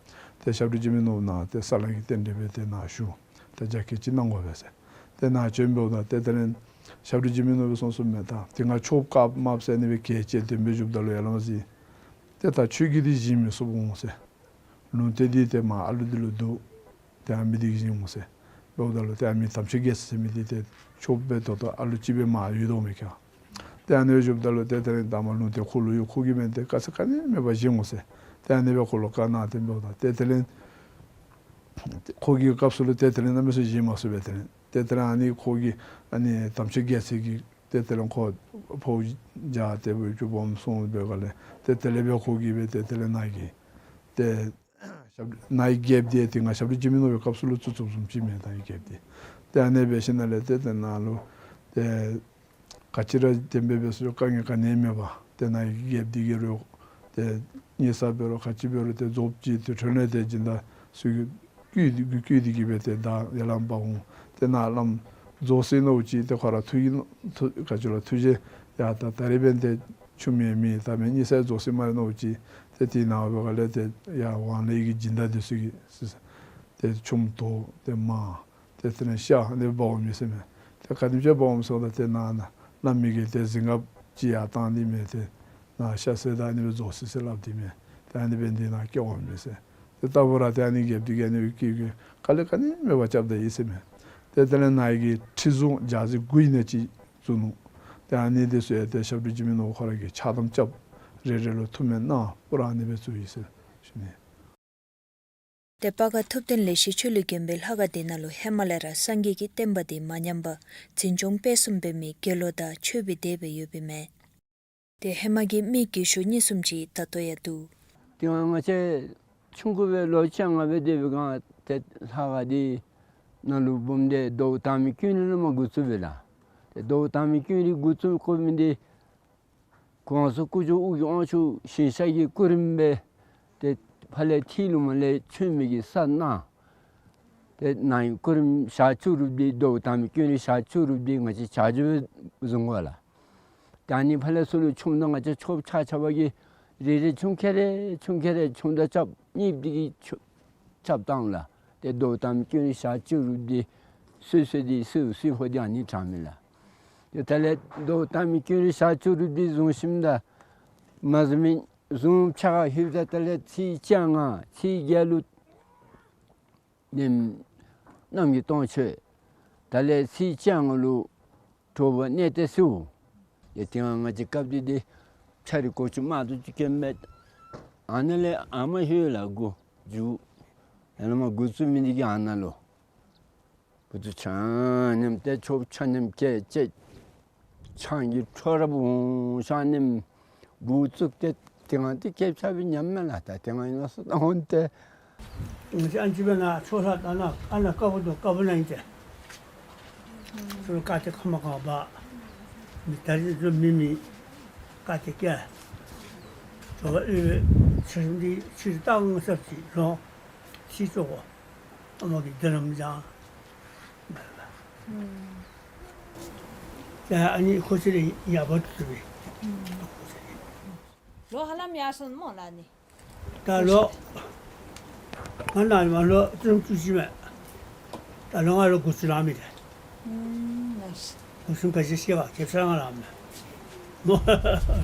ཏེ་ཞབས་དྲུང་འཇིགས་མེད་ནོར་བུ་ནཱ་ཏེ་ས་བསླང་གི་རྟེན་འབྲེལ་སྦེ་ཏེ་ནཱ་བཞུགས། ཏེ་རྒྱ་སྐྱེད་ཅིག་གནང་དགོ་པས་ཟེར། ཏེ་ནཱ་བྱོན་འབདཝ་ད་ཏེ་དེ་ལས་ཞབས་དྲུང་འཇིགས་མེད་ནོར་བུ་གསུངས་གསུངསམ་མས། ད་དེ་སྒང་ཆོསཔ་བཀག་མ་ཟེར་ཨ་ནི་སྦེ་གལ་ཆེ་དེ་སྦེ་བཞུགསཔ་ད་ལུ་ཡར་ལས་མར་གཟིགས། ཏེ་ད་ཁྱོད་ཀྱིས་འདི་བཞེངས་མི་ཚུགས་འོང་ཟེར། ལུང་བསྟན་འདི་ཏེ་མར་ཨ་ལུ་འདི་ལུ་འདུག། ཏེ་ཨ་མི་འདི་གིས་བཞེངས་འོང་ཟེར། འབདཝ་ད་ལུ་ཏེ་ཨ་མི་དམ་ཆོས་རྒྱལ་མཚན་ཟེར་མི་འདི་ཏེ་ཆོསཔ་འབད་དོ་ཏོ་ཨ་ལུ་ཅིག་སྦེ་མར་ཡོད་དོ་མས་ཁྱོད། ཏེ་ཨ་ནི་སྦེ་བཞུགསཔ་ད་ལུ་ཏེ་དེ་ལས་ད་མར་ལུང་བསྟན་ཁོ་ལུ་ཡོད། ཁོ་གིས་མེན་ཏེ་དཀའ་ཚེགས་ག་ནི་མེད་པར་བཞེངས་འོང་ཟེར། ཏེ་ཨ་ནི་སྦེ་ཁོ་ལུ་བཀའ་གནང་སྟེ་འབདཝ་ད་ཏེ་དེ་ལས་ཁོ་གི་སྐབས་སུ་ལུ་ཏེ་དེ་ལས་གནམ་མེད་ས་མེད་བཞེངས་མ་ཚུགས་པས། དེ་ལས་ཏེ་དེ་ལས་ཨ་ནི་ཁོ་གིས་ཨ་ནི་དམ་ཆོས་རྒྱལ་མཚན་གྱིས་ཏེ་དེ་ལས་ཁོ་ཕོཝ་རྒྱ་ཏེ་སྦེ་ཅིག་སྦོམ་སོང་སྦེ་ག་ལས་ཏེ་དེ་ལས་སྦེ་ཁོ་གིས་སྦེ་ཏེ་དེ་ལས་ནཱ་གི་ཏེ་ཞབས་ནཱ་གི་རྒྱལཔོ་འདི་ཏེ་ང་ཞབས་དྲུང་འཇིགས་མེད་ནོར་བུའི་སྐབས་སུ་ལུ་བཙུགས་བཙུགསཔ་བཟུམ་ཅིག་མས་ད་ཨ་ནི་རྒྱལཔོ་འདི། ཏེ་ཨ་ནི་སྦེ་ཞིནམ་ལས་ཏེ་ཏེ་ནཱ་ལུ་ཏེ་ག་ཅི་ར་དེ་སྦེ་འབད་སོང་དཀའ་ངལ་ག་ནི་མེད་པར་ཏེ་ནཱ་གི་རྒྱལཔོ་འདི་གིས་རུང་ཏེ་ཉེས་ས་འབད་རུང་ག་ཅི་འབད་རུང་ཏེ་རྫོགསཔ་ཅིག་ཏེ་འཕྲོ་ལས་ཏེ་སྦྱིན་བདག་ཚུ་གིས་བསྐུལ་ཏེ་བསྐུལ་ཏེ་གི་སྦེ་ཏེ་ད་ཡར་ལས་འབག་འོང་། ཏེ་ནཱ་བླམ་རྫོགས་ཟེར་མནོཝ་ཅིག་ཏེ་ཁོ་ར་ཐུགས་ཀྱི་ཐུགས་ག་ཅི་ལོ་ཐུགས་རྗེ་ཡ་ད་ད་རེས་འབདན་ཏེ་ཆུམ་ཡང་མེད། ད་མེན་ཉེས་ས་རྫོགས་ཟེར་སྨ་རེ་མནོཝ་ཅིག་ཏེ་དེ་ནང་འབད་ག་ལས་ཏེ་ཡར་ཝང་ལས་ཀྱི་སྦྱིན་བདག་འདི་ཚུ་གིས་ཏེ་ཆུམ་དོ་ཏེ་མར་ཏེ་དེ་ནང་ཤ་ཨ་ནི་འབག་འོང་མས་ཟེར་མས། ཏེ་ག་དེམ་ཅིག་འབག་འོང་ཟེརཝ་ད་ཏེ་ནཱ་ནཱ་བླམ་མི་གིས་ཏེ་གཟིངས་ཁབ་ཅིག་ཡར་བཏང་ནི་མས། ཏེ་ནཱ་ཤ་བསད་ད་ཨ་ནི་སྦེ་རྫོགས་ཟེར་ཟེར་སླབ་དེས་མས། ཏེ་ཨ་ནི་སྦེ་འདི་ནང་སྐྱེ་འོང་མས་ཟེར། ཏེ་ད་བུ་ར་ཏེ་ཨ་ནི་རྒྱལཔོ་འདི་གིས་ཨ་ནི་སྦེ་བསྐུལ་བསྐུལ་དཀའ་ལས་ག་ནི་མེད་པར་རྐྱབ་ད་ཡི་ཟེར་མས། ཏེ་དེ་ལས་ནཱ་གི་ཁྲི་བཟུང་རྒྱ་རྫི་དགུ་ཨིན་ན་ཅིག་བཙུགས་ནུག། ཏེ་ཨ་ནི་འདི་ཚུ་ཡང་ཏེ་ཞབས་དྲུང་འཇིགས་མེད་ནོར་བུ་ཁོ་ར་གིས་ཕྱག་དམ་རྐྱབ། རེ་རེ་ལུ་ཐུགས་སྨོན་གནང་པུ་ར་ཨ་ནི་སྦེ་བཙུགས་ཡི་ཟེར་ཞུ་ནི། ཏེ་སྤ་ག་ཐུབ་བསྟན་ལེགས་བཤད་ཆོས་གླིང་དགོན་པའི་ལྷ་ཁང་འདི་ནང་ལུ་ཧེ་མ་ལས་ར་སངས་རྒྱས་ཀྱི་བསྟན་པ་འདི་མ་ཉམས་པར་འཛིན་སྐྱོང་སྤེལ་གསུམ་འབད་མི་དགེ་སློང་དང་ཆོསཔ་སྦེ་སྡོད་སྦེ་ཡོདཔ་ཨིན་མས། ཏེ་ཧེ་མ་གི་མི་རྒས་ཤོས་གཉིས་གསུམ་ཅིག་ད་ལྟོ་ཡང་འདུག། དེ་སྒང་ང་བཅས་ཆུང་ཀུ་སྦེ་ལོ་བཅོ་ལྔ་སྦེ་སྡོད་པའི་སྒང་ཏེ་ལྷ་ཁང་འདི་ནང་ལུ་འབུམ་སྡེ་མདོ་དང་པའི་ཀུན་རིག་བླ་མ་འགོ་བཙུགས་པས་ལགས། ཏེ་མདོ་དང་པའི་ཀུན་རིག་འགོ་བཙུགས་དགོ་མི་འདི་གོང་ས་སྐུ་ཕྱྭ་ཨོ་རྒྱན་དབང་ཕྱུག་ཞིང་གཤེགས་ཀྱི་སྐུ་རིམ་སྦེ་ཏེ་ཕར་ལས་ཐིམ་ལུ་མར་ལས་བྱོན་མི་གི་ས་ནང་ཏེ་ནཱ་གི་སྐུ་རིམ་ཞག་བཅུ་རུབ་འདི་མདོ་དང་པའི་ཀུན་རིག་ཞག་བཅུ་རུབ་འདི་ང་བཅས་བྱ་རྒྱུད་བཟུང་དགོ་ལགས། ད་ཨ་ནི་ཕར་ལས་ཚུར་ལུ་ཆུམ་དང་ང་བཅས་ཆོསཔ་ཆ་ཁྱབ་ཀྱིས་རེ་རེ་ཆུམ་ཁེ་རེ་ཆུམ་ཁེ་རེ་ཆུམ་དང་རྐྱབ་གཉིསཔོ་འདི་གིས་ཆོ་རྐྱབ་བཏང་ལགས། ཏེ་མདོ་དང་པའི་ཀུན་རིག་ཞག་བཅུ་རུབ་འདི་སོ་སོ་འདི་སོ་སོའི་ཧོ་འདི་ཨ་ནི་དྲངམ་ཨིན་ལགས། ཏེ་དེ་ལས་མདོ་དང་པའི་ཀུན་རིག་ཞག་བཅུ་རུབ་འདི་བཟུང་ཞིནམ་ད་མ་བཟུང་མི་བཟུང་ཕྱག་ཁར་ལྷོདཔ་ད་དེ་ལས་ཚེས་བཅོ་ལྔ་ཚེས་བརྒྱད་ལུ་ནེམ་གནམ་གྱི་སྟོང་མཆོད། དེ་ལས་ཚེས་བཅོ་ལྔ་ལུ་དྲོ་པ་གནས་བརྟན་གསོལཝ། ཡ་དེ་སྒང་ང་བཅས་སྐབས་འདི་འདི་ཆ་རིགས་གོ་ཆུ་མ་ཏོག་ཅིག་སྐྱེ་མེད། ཨ་ནཱ་ལས་ཨ་མ་ཧེ་ལ་འགོ་འགྱོ། ཡར་ལས་མར་འགོ་བཙུགས་མི་འདི་གིས་ཨ་ནཱ་ལུ་འགོ་བཙུགས་ཆ་མཉམ་ཏེ་ཆོསཔ་ཆ་མཉམ་སྐྱེ་སྐྱེ། ཆང་གི་ཁྲོ་ར་བུང་ཤ་ནེམ་འགོ་བཙུགས་ཏེ་དེ་སྒང་འདི་སྐྱེས་ཆ་སྦེ་ཉམས་མས་ལགས། ད་དེ་སྒང་ཨིན་ན་སོ་ད་འོང་ཏེ་ང་བཅས་ཨ་ནི་ཅིག་སྦེ་ནཱ་ཆོས་ལྷ་ད་ནཱ་ཨ་ནཱ་དཀར་པོ་དང་དཀར་པོ་ནང་ཨིན་ཏེ། ཚུར་བཀག་སྟེ་ཁ་མ་གང་བ་མི་ད་རིས་ཚུར་མི་མི་བཀག་སྟེ་སྐྱེལ། དྲོ་པ་ཨོལ་ལོ་ཕྱི་རུ་འདི་ཕྱི་རུ་ལྟ་ང་སར་ཅིག་ལོང་ཤི་ཆོག་གོ། ཨ་མ་གིས་འདི་རམ་ཅང་། ད་ཨ་ནི་ཁོ་ཚེ་རིང་ཡག་པོ་ཐུབ་པས། ལོ་ཧ་ལམ་ཡར་སོང་སྨོ་ལགས་ནི། ད་ལོ་ང་ནཱ་མར་ལོ་བཅུ་གཅིག་མས། ད་ལོ་ང་ལོ་དགུ་བཅུ་ལང་མི་རེ། ཨུམ། དགུ་བཅུ་ག་ཅི་ཤེས་པ་ཁེབ་ས་ང་ལང་མས།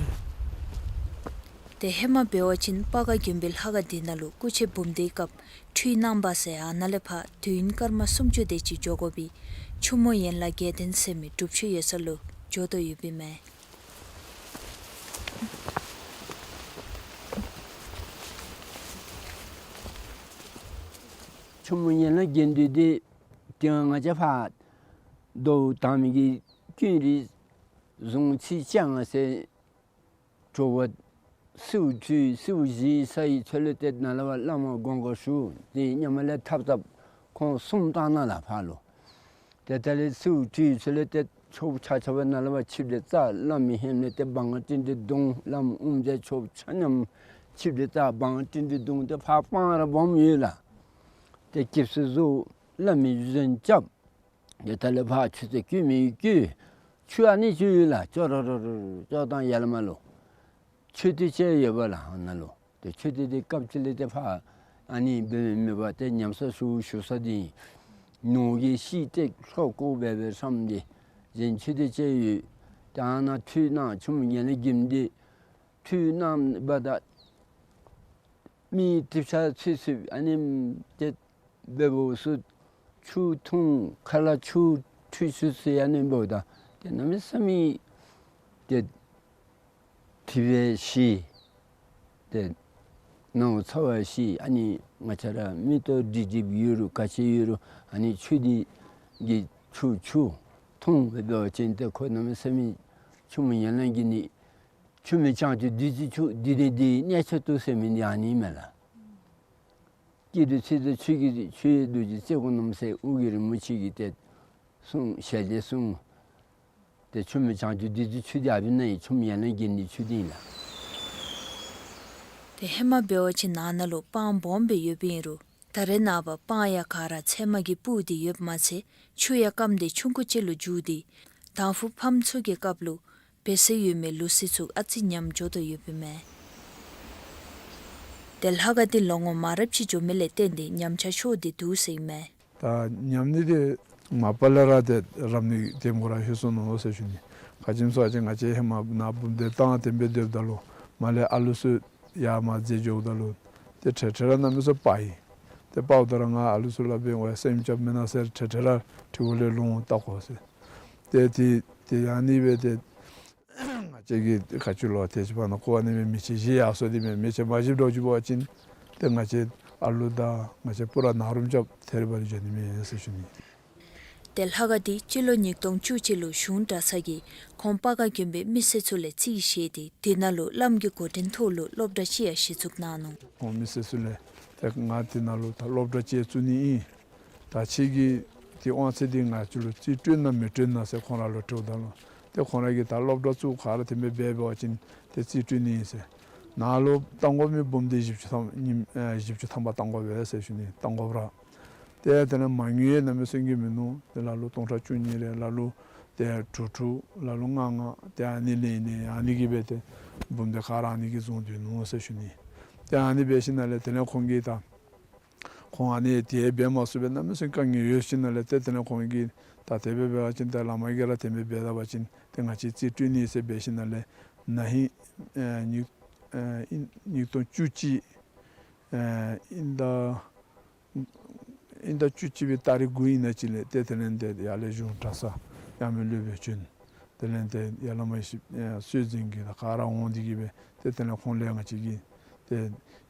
ཏེ་ཧེ་མ་འབད་བ་ཅིན་སྤ་ག་དགོན་པའི་ལྷ་ཁང་འདི་ནང་ལུ་སྐུ་མཆེད་འབུམ་སྡེའི་སྐབས་ཁྲུས་གནང་བ་ཟེར་ཨ་ནཱ་ལས་ཕར་དུས་ཡུན་སྐར་མ་སུམ་ཅུ་དེ་ཅིག་འགྱོ་དགོ་པའི་ ཆུ་མོ་ཡན་ལག་བརྒྱད་ལྡན་ཟེར་མི་སྒྲུབ་ཆུ་ཡོད་ས་ལུ་འགྱོ་དོ་ཡོདཔ་ཨིན་མས། ཆུ་མོ་ཡན་ལག་བརྒྱད་ལྡན་འདི་ཏེ་ང་བཅས་ཕར་རྡོ་དང་མི་གི་ཀུན་རིག་གཟུངས་ཚིགས་བཅོ་ལྔ་ཟེར་ཇོ་བོ་སེའུ་ཁྲུས་སེའུ་བཞེས་ས་ཡི་ཚུ་ལས་ཏེ་ནཱ་ལས་ཕར་བླ་མ་དགོངས་སྐོར་ཞུ་སྟེ་མཉམ་ལས་ཐབ་ཚངཔ་ཁོང་གསུམ་བཏང་ནུག་ལགས་ཕར་ལུ། ཏེ་དེ་ལས་སེའུ་ཁྲུས་ཚུ་ལས་ཏེ་ཆོསཔ་ཆ་ཁྱབ་ནཱ་ལས་ཕར་ཆིབས་ཏེ་བཅར། བླམ་ཧེམ་ལས་ཏེ་འབངས་ཏིལ་འབྲུ་བརྡུང་། བླམ་དབུ་མཛད་ཆོསཔ་ཆ་མཉམ་ཆིབས་ཏེ་བཅར། འབངས་ཏིལ་འབྲུ་བརྡུང་སྟེ་ཕར་སྤང་ར་སྦོམ་ཡོད་ལགས། ཏེ་སྐྱིབས་སུ་བཟོ། བླ་མའི་གཞུ་འབྱོརཔ། ཏེ་དེ་ལས་ཕར་ཆུ་ཚན་རྐུན་མས་རྐུ། ཆུ་ཨ་ནི་ཚུ་ཡོད་ལགས། ཅོག་རོ་རོ་རོ་ཅོག་དང་ཡར་ལས་མར་ལུ་མཆོད་རྟེན་ཅིག་ཡོདཔ་ལགས་ཨ་ནཱ་ལུ། ཏེ་མཆོད་རྟེན་འདི་སྐབས་ཅིག་ལས་ཏེ་ཕར་ཨ་ནི་འབད་མི་མེད་པར་ཏེ་ཉམས་གསོ་ཞུ་ཞུ་ས་འདི་ནོར་གྱི་ཤིང་སྟེགས་ལྷོ་བཀོག་སྦེ་སྦེ་བསམ་སྟེ་གཞན་མཆོད་རྟེན་ཅིག་ཡོད། ཏེ་ཨ་ནཱ་ཁྲུས་གནང་། ཆུ་མོ་ཡན་ལག་བརྒྱད་ལྡན་འདི་ཁྲུས་གནངམ་ད་མི་གྲིབ་ཆགས་ཚུད་ཚུདཔ་ཨ་ནི་ཏེ་འབདཝ་ཚུ་ཆུ་འཐུང་ཁ་ལས་ཆུ་ཁྲུས་ཚུ་ཚུ་ཨ་ནི་འབདཝ་ད་ཏེ་གནམ་མེད་ས་མེད་ཏེ་དྲི་བ་ཞི། ཏེ་ནང་ཚ་བ་ཞི། ཨ་ནི་ང་བཅས་ར་མིག་ཏོ་སྒྲིབ་སྒྲིབ་ཡོད་རུང་ག་ཅི་ཡོད་རུང་ཨ་ནི་ཆུ་འདི་གི་ཆུ་ཆུ་འཐུང་འབད་བ་ཅིན་ཏེ་ཁོ་གནམ་མེད་ས་མེད་ཆུ་མོ་ཡན་ལག་བརྒྱད་ལྡན་ཆུ་མོ་བྱང་ཆུབ་བདུད་རྩིའི་ཆུ་འདི་ནི་འདི་གནས་ཆེན་ཏོག་ཟེར་མི་འདི་ཨ་ནི་མས་ལགས། སྐྱེ་དང་ཚེ་དང་ཆོས་ཀྱི་ཆོས་རྡོ་རྗེ་རྩེ་དགུ་རྣམ་གསལ་ཨོ་རྒྱན་རིན་པོ་ཆེ་གིས་ཏེ་གསུངས་ཞལ་ཏེ་གསུངས། ཏེ་ཆུ་མོ་བྱང་ཆུབ་བདུད་རྩིའི་ཆུ་འདི་ཨ་ཕི་ན་ཡི་ཆུ་མོ་ཡན་ལག་བརྒྱད་ལྡན་ཆུ་འདི་ཨིན་ལགས། ཏེ་ཧེ་མ་འབད་བ་ཅིན་ནཱ་ནཱ་ལུ་སྤང་སྦོམ་སྦེ་ཡོདཔ་ཨིན་རུང་ད་རེས་ནངས་པ་སྤང་ཡང་ག་ར་ཚལ་མ་གིས་སྤུར་ཏེ་ཡོདཔ་མ་ཚད་ཆུ་ཡང་སྐམ་སྟེ་ཆུང་ཀུ་ཅིག་ལུ་འགྱུར་ཏེ་དང་ཕུ་ཕམ་ཚུ་གི་སྐབས་ལུ་འབད་སའི་ཡོད་མི་ལུག་རྫི་ཚུ་ཨ་ཙི་ཉམས་འགྱོ་དོ་ཡོདཔ་ཨིན་མས། ཏེ་ལྷ་ཁང་འདི་ལོ་ངོ་མང་རབས་ཅིག་འགྱོ་མི་ལས་བརྟེན་ཏེ་ཉམས་ཆག་ཤོར་ཏེ་འདུག་ཟེར་ཨིན་མས། ད་ཉམས་ནི་འདི་མ་པ་ལས་ར་ཏེ་རབ་ནི་དེ་མོ་ར་ལྷོད་སོ་ནུག་ཟེར་ཞུ་ནི། ག་ཅི་སྨོ་ཟེར་བ་ཅིན་ང་བཅས་ཧེ་མ་ནཱ་འབུམ་སྡེ་བཏང་སྟེ་འབད་སྡོདཔ་ད་ལུ་མར་ལས་ཨ་ལུ་ཚུ་ཡར་མར་འཛེགས་འགྱོཝ་ད་ལུ་ཏེ་ཁྲེ་ཁྲེ་ར་གནམ་མེད་ས་མེད་སྤར་ཡི། ཏེ་སྤརཝ་ད་ར་ང་ཨ་ལུ་ཚུ་ལུ་འབད་བ་སེམས་རྐྱབ་མེན་ན་ཟེར་ཁྲེ་ཁྲེ་ར་ཁྲི་གུ་ལས་ལོང་བལྟ་དགོ་ཟེར། ཏེ་ཏེ་ཏེ་ཨ་ནི་སྦེ་ཏེ་ང་བཅས་ཀྱིས་ག་ཅི་ལོ་ཏེ་ཅིག་ཕར་ནང་ཁོ་ཨ་ནི་སྦེ་མེ་ལྕེ་བཞེས་ཡར་སོ་དེ་མེན། མེ་ལྕེ་མ་བཞེསཔ་འགྱོ་བ་ཅིན་ཏེ་ང་བཅས་ཨ་ལུ་དང་ང་བཅས་སྤུ་ར་ནཱ་རུམ་རྐྱབ་ཐལ་བ་ལུ་འགྱོ་ནི་མས་ཟེར་ཞུ་ནི། ཏེ་ལྷ་ཁང་འདི་སྤྱི་ལོ་ཉིས་སྟོང་བཅུ་གཅིག་ལུ་གཞུང་གྲྭ་ཚང་གིས་ཁོང་སྤ་སྒར་དགོན་པའི་མི་སེར་ཚུ་ལས་རྩིས་བཞེས་ཏེ་དེ་ནང་ལུ་བླམ་གྱི་འགོ་འདྲེན་ཐོག་ལུ་སློབ་གྲྭ་ཅིག་ཡང་གཞི་བཙུགས་གནང་ནུག། ཁོང་མི་སེར་ཚུ་ལས་ཏེ་ང་དེ་ནང་ལུ་ད་སློབ་གྲྭ་ཅིག་བཙུགས་ནི་ཨིན། ད་ཁྱེད་ཀྱི་དེ་དབང་ཚད་དེ་ང་བཅས་ལུ་རྩིས་སྤྲོད་ན་མི་སྤྲོད་ན་ཟེར་ཁོང་ར་ལུ་དྲིཝ་ད་ལུ་ཏེ་ཁོང་ར་གིས་ད་སློབ་གྲྭ་བཙུགས་ག་ར་དེ་སྦེ་འབད་བ་ཅིན་ཏེ་རྩིས་སྤྲོད་ནི་ཨིན་ཟེར། ནཱ་ལུ་བཏང་དགོ་མི་འབུམ་སྡེ་བཞི་བཅུ་ཐམ་ཉིས་ཨེ་བཞི་བཅུ་ཐམ་པ་བཏང་དགོ་པས་ཟེར་ཞུ་ནི། བཏང་དགོཔ་ར་ཏེ་དེ་ལས་མ་དངུལ་ཡང་གནམ་མེད་ས་མེད་མིན་ནུག། ཏེ་ལ་ལུ་སྟོང་ཕྲག་བཅུ་གཉིས་རེ་ལ་ལུ་ཏེ་དྲུག་དྲུག་ལ་ལུ་ལྔ་ལྔ་ཏེ་ཨ་ནི་ལེན་ལེན་ཨ་ནི་གིས་འབད་དེ་འབུམ་སྡེ་ག་ར་ཨ་ནི་གིས་བཟུང་སྡོད་ནུག་ཟེར་ཞུ་ནི། ཏེ་ཨ་ནི་འབད་ཞིནམ་ལས་དེ་ལས་ཁོང་གིས་ད་ཁོང་ཨ་ནི་དེ་འབད་མ་ཚུགས་པའི་གནམ་མེད་ས་མེད་དཀའ་ངལ་ཡོད་ཞིནམ་ལས་ཏེ་དེ་ལས་ཁོང་གིས་ད་དེ་སྦེ་འབད་བ་ཅིན་ཏེ་བླ་མ་གིས་ར་དེ་སྦེ་འབད་ད་པ་ཅིན་ཏེ་ང་བཅས་རྩིས་སྤྲོད་ནི་ཟེར་འབད་ཞིནམ་ལས་ན་ཧིང་ཨེ་ཉིས་ཨེ་ཨིན་ཉིས་སྟོང་བཅུ་གཅིག་ཨེ་ཨིན་ཟླ་ཨིན་ཟླ་བཅུ་གཅིག་པའི་ཏ་རིག་དགུ་ཨིན་ན་ཅིག་ལས་ཏེ་དེ་ལས་ཏེ་ཡར་ལས་གཞུང་གྲྭ་ཚང་ཡར་མི་སློབ་དཔོན་བྱོན། དེ་ལས་ཏེ་ཡར་བླ་མ་ཞིག་ཨེ་གསོལ་འཛིན་གྱི་ད་ག་ར་འོང་འདི་གིས་འབད་ཏེ་དེ་ལས་ཁོང་ལས་ང་བཅས་ཀྱིས་ཏེ་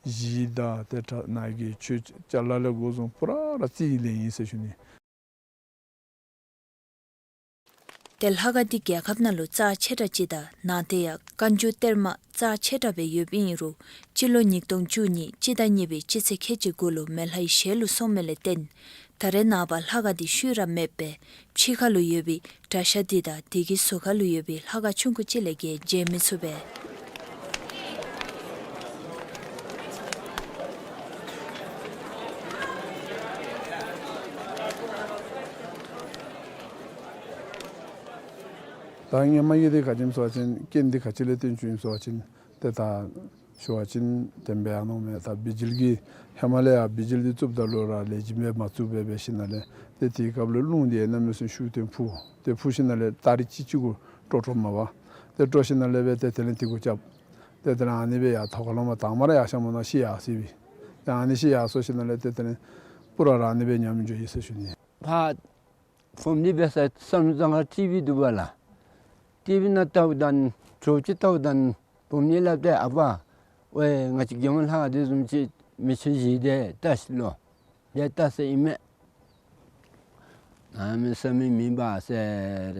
གཞི་དང་ཏེ་གྲྭ་ནང་གི་ཆོས་ཅ་ལ་ལས་འགོ་བཟུང་པུ་ར་ར་རྩིས་ལེན་ཡི་ཟེར་ཞུ་ནི། ཏེ་ལྷ་ཁང་འདི་རྒྱལ་ཁབ་ནང་ལུ་རྩ་ཆེ་དྲགས་ཅིག་དང་ནང་དེ་ཡང་བཀའ་འགྱུར་གཏེར་མ་རྩ་ཆེ་དྲགས་སྦེ་ཡོདཔ་ཨིན་རུང་སྤྱི་ལོ་ཉིས་སྟོང་བཅུ་གཉིས་སྤྱི་ཟླ་གཉིས་པའི་སྤྱི་ཚེས་ཁལ་གཅིག་དགུ་ལུ་མེ་ལྷའི་ཞལ་ལུ་སོང་མི་ལས་བརྟེན་ད་རེས་ནངས་པ་ལྷ་ཁང་འདི་ཤུལ་ར་མེདཔ་སྦེ་ཕྱི་ཁ་ལུ་ཡོད་པའི་གྲྭ་ཤག་འདི་དང་དེ་གི་ཟུར་ཁ་ལུ་ཡོད་པའི་ལྷ་ཁང་ཆུང་ཀུ་ཅིག་ལས་བརྒལ་མཇལ་མི་ཚུགས་པས། ད་སྔོན་མ་གི་འདི་ག་ཅི་སྨོ་ཟེར་བ་ཅིན་རྐྱེན་འདི་ག་ཅི་ལས་བརྟེན་བྱུང་ཡི་སྨོ་ཟེར་བ་ཅིན་ཏེ་ད་ཞུ་བ་ཅིན་དེ་སྦེ་ཨ་ནོ་མས། ད་བི་ཇི་ལི་གི་ཧེ་མ་ལས་ཡང་བི་ཇི་ལི་འདི་བཙུགསཔ་ད་ལུ་ར་ལེགས་ཤོམ་སྦེ་མ་བཙུགས་པར་འབད་ཞིནམ་ལས་ཏེ་དེའི་སྐབས་ལུ་རླུང་འདི་གནམ་མེད་ས་མེད་ཤུགས་བཏོན་འཕུ། ཏེ་འཕུ་ཞིནམ་ལས་ཏ་རིག་གཅིག་གཅིག་གུ་དཀྲོག་དཀྲོགཔ་མས་པ། ཏེ་དཀྲོག་ཞིནམ་ལས་འབད་ཏེ་དེ་ལས་དེ་གུ་རྐྱབ། ཏེ་དེ་ལས་ཨ་ནི་སྦེ་ཡར་ཐོག་ཁ་ལུ་མར་དང་པ་ར་ཡར་ཤམ་མོ་ནང་ཤི་ཡར་སོ་ཡི། ཏེ་ཨ་ནི་ཤི་ཡར་སོ་ཞིནམ་ལས་ཏེ་དེ་ལས་པུ་ར་ར་ཨ་ནི་སྦེ་ཉམས་འགྱོ་ཡི་ཟེར་ཞུ་ནི། ཕར་ བུམོ་འདི་འབད་སར་ས་ནུ་ཙང་ཁར་ཊི་བི་འདུག་པ་ལགས། ཊི་བི་ནང་བལྟཝ་ད་དྲོ་ཅིག་བལྟཝ་ད་བུམོ་གཉིས་སླབ་སྟེ་ཨ་པ་ཝའེ་ང་བཅས་རྒྱལ་མོ་ལྷ་ཁང་འདི་བཟུམ་ཅིག་མེ་མཆོད་བཞེས་ཏེ་བལྟ་ཤིག་ལོ། ཏེ་བལྟ་ས་ཨིན་མས། གནམ་མེད་ས་མེད་མེད་པ་ཟེར་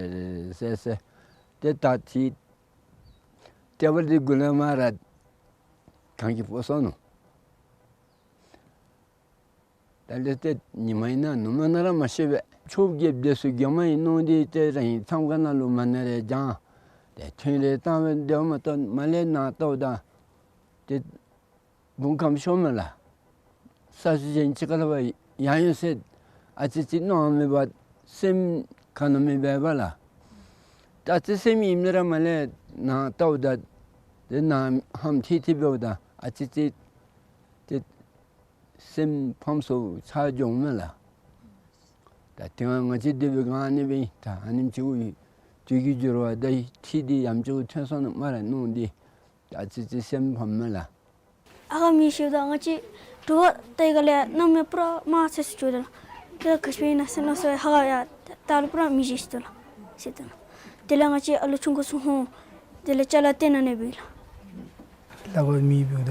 ཟེར་ཟེར། ཏེ་ད་ཏེ་ཏེ་བ་འདི་གུ་ལས་མར་གངས་ཀྱིས་ཕོག་སོ་ནུག། ད་ལས་ཏེ་ཉི་མ་ཨིན་ན་ནུབ་མོ་ཨིན་ན་ར་མ་ཤེས་པས། ཆོསཔ་རྒྱལཔོ་འདི་ཚུ་རྒྱལ་མོ་ཨིན་མནོ་སྟེ་ཏེ་རང་གི་མཚམས་ཁང་ནང་ལུ་མ་ཎི་རེ་བགྱང་། ཏེ་ཐུན་རེ་བཏང་སྦེ་སྡོདཔ་མ་གཏོགས་མར་ལས་ནཱ་བལྟཝ་ད་ཏེ་བུམོ་ཁམས་ཤོར་མས་ལགས། ས་སུ་ཅན་ཅིག་ཁར་ལུ་ཡང་ཡང་ཟེར་ཨ་ཙི་ཅིག་མནོ་མི་འབད་སེམས་ག་ནི་མེད་པས་ལགས། ད་ཨ་ཙི་སེམས་ཨིནམ་ལས་ར་མར་ལས་ནཱ་བལྟཝ་ད་ཏེ་ནཱ་ཧམ་ཐིག་ཐིག་འབདཝ་ད་ཨ་ཙི་ཅིག་ཏེ་སེམས་ཕམ་སོ་ཆགས་འགྱོཝ་མས་ལགས། ད་དེ་སྒང་ང་བཅས་འདི་འབད་སྒང་ཨ་ནི་སྦེ་ད་ཨ་ནེམ་ཅིག་དུས་ཀྱི་འགྱུར་བ་དང་ཁྲིད་འདི་ཡང་ཅིག་ཐོན་སོང་ནུག་སྨ་རེ་མནོ་སྟེ་ད་ཨ་ཙི་ཅིག་སེམས་ཕམ་མས་ལགས། ཨ་ཁ་མེ་ཤོརཝ་ད་ང་བཅས་དྲོ་པ་ད་ཡི་ག་ལས་གནམ་མེད་ཕུ་ར་དམར་ཚེར་སུ་འགྱོ་དོ་ལགས། ཏེ་ག་ཅི་སྦེ་ཨིན་ན་ཟེར་མནོ་སོང་ཡི། ཧ་ག་ཡ་ད་ལུ་ཕུ་ར་མེ་ཤོར་སོ་ལགས་ཟེར་དོ་ལགས། དེ་ལས་ང་བཅས་ཨ་ལོ་ཆུང་ཀུ་ཚུ་ཧོ་དེ་ལས་ཅ་ལ་སྟེང་ན་ཨ་ནི་སྦེ་ལགས། ལྷ་ཁང་མེ་འབདཝ་ད་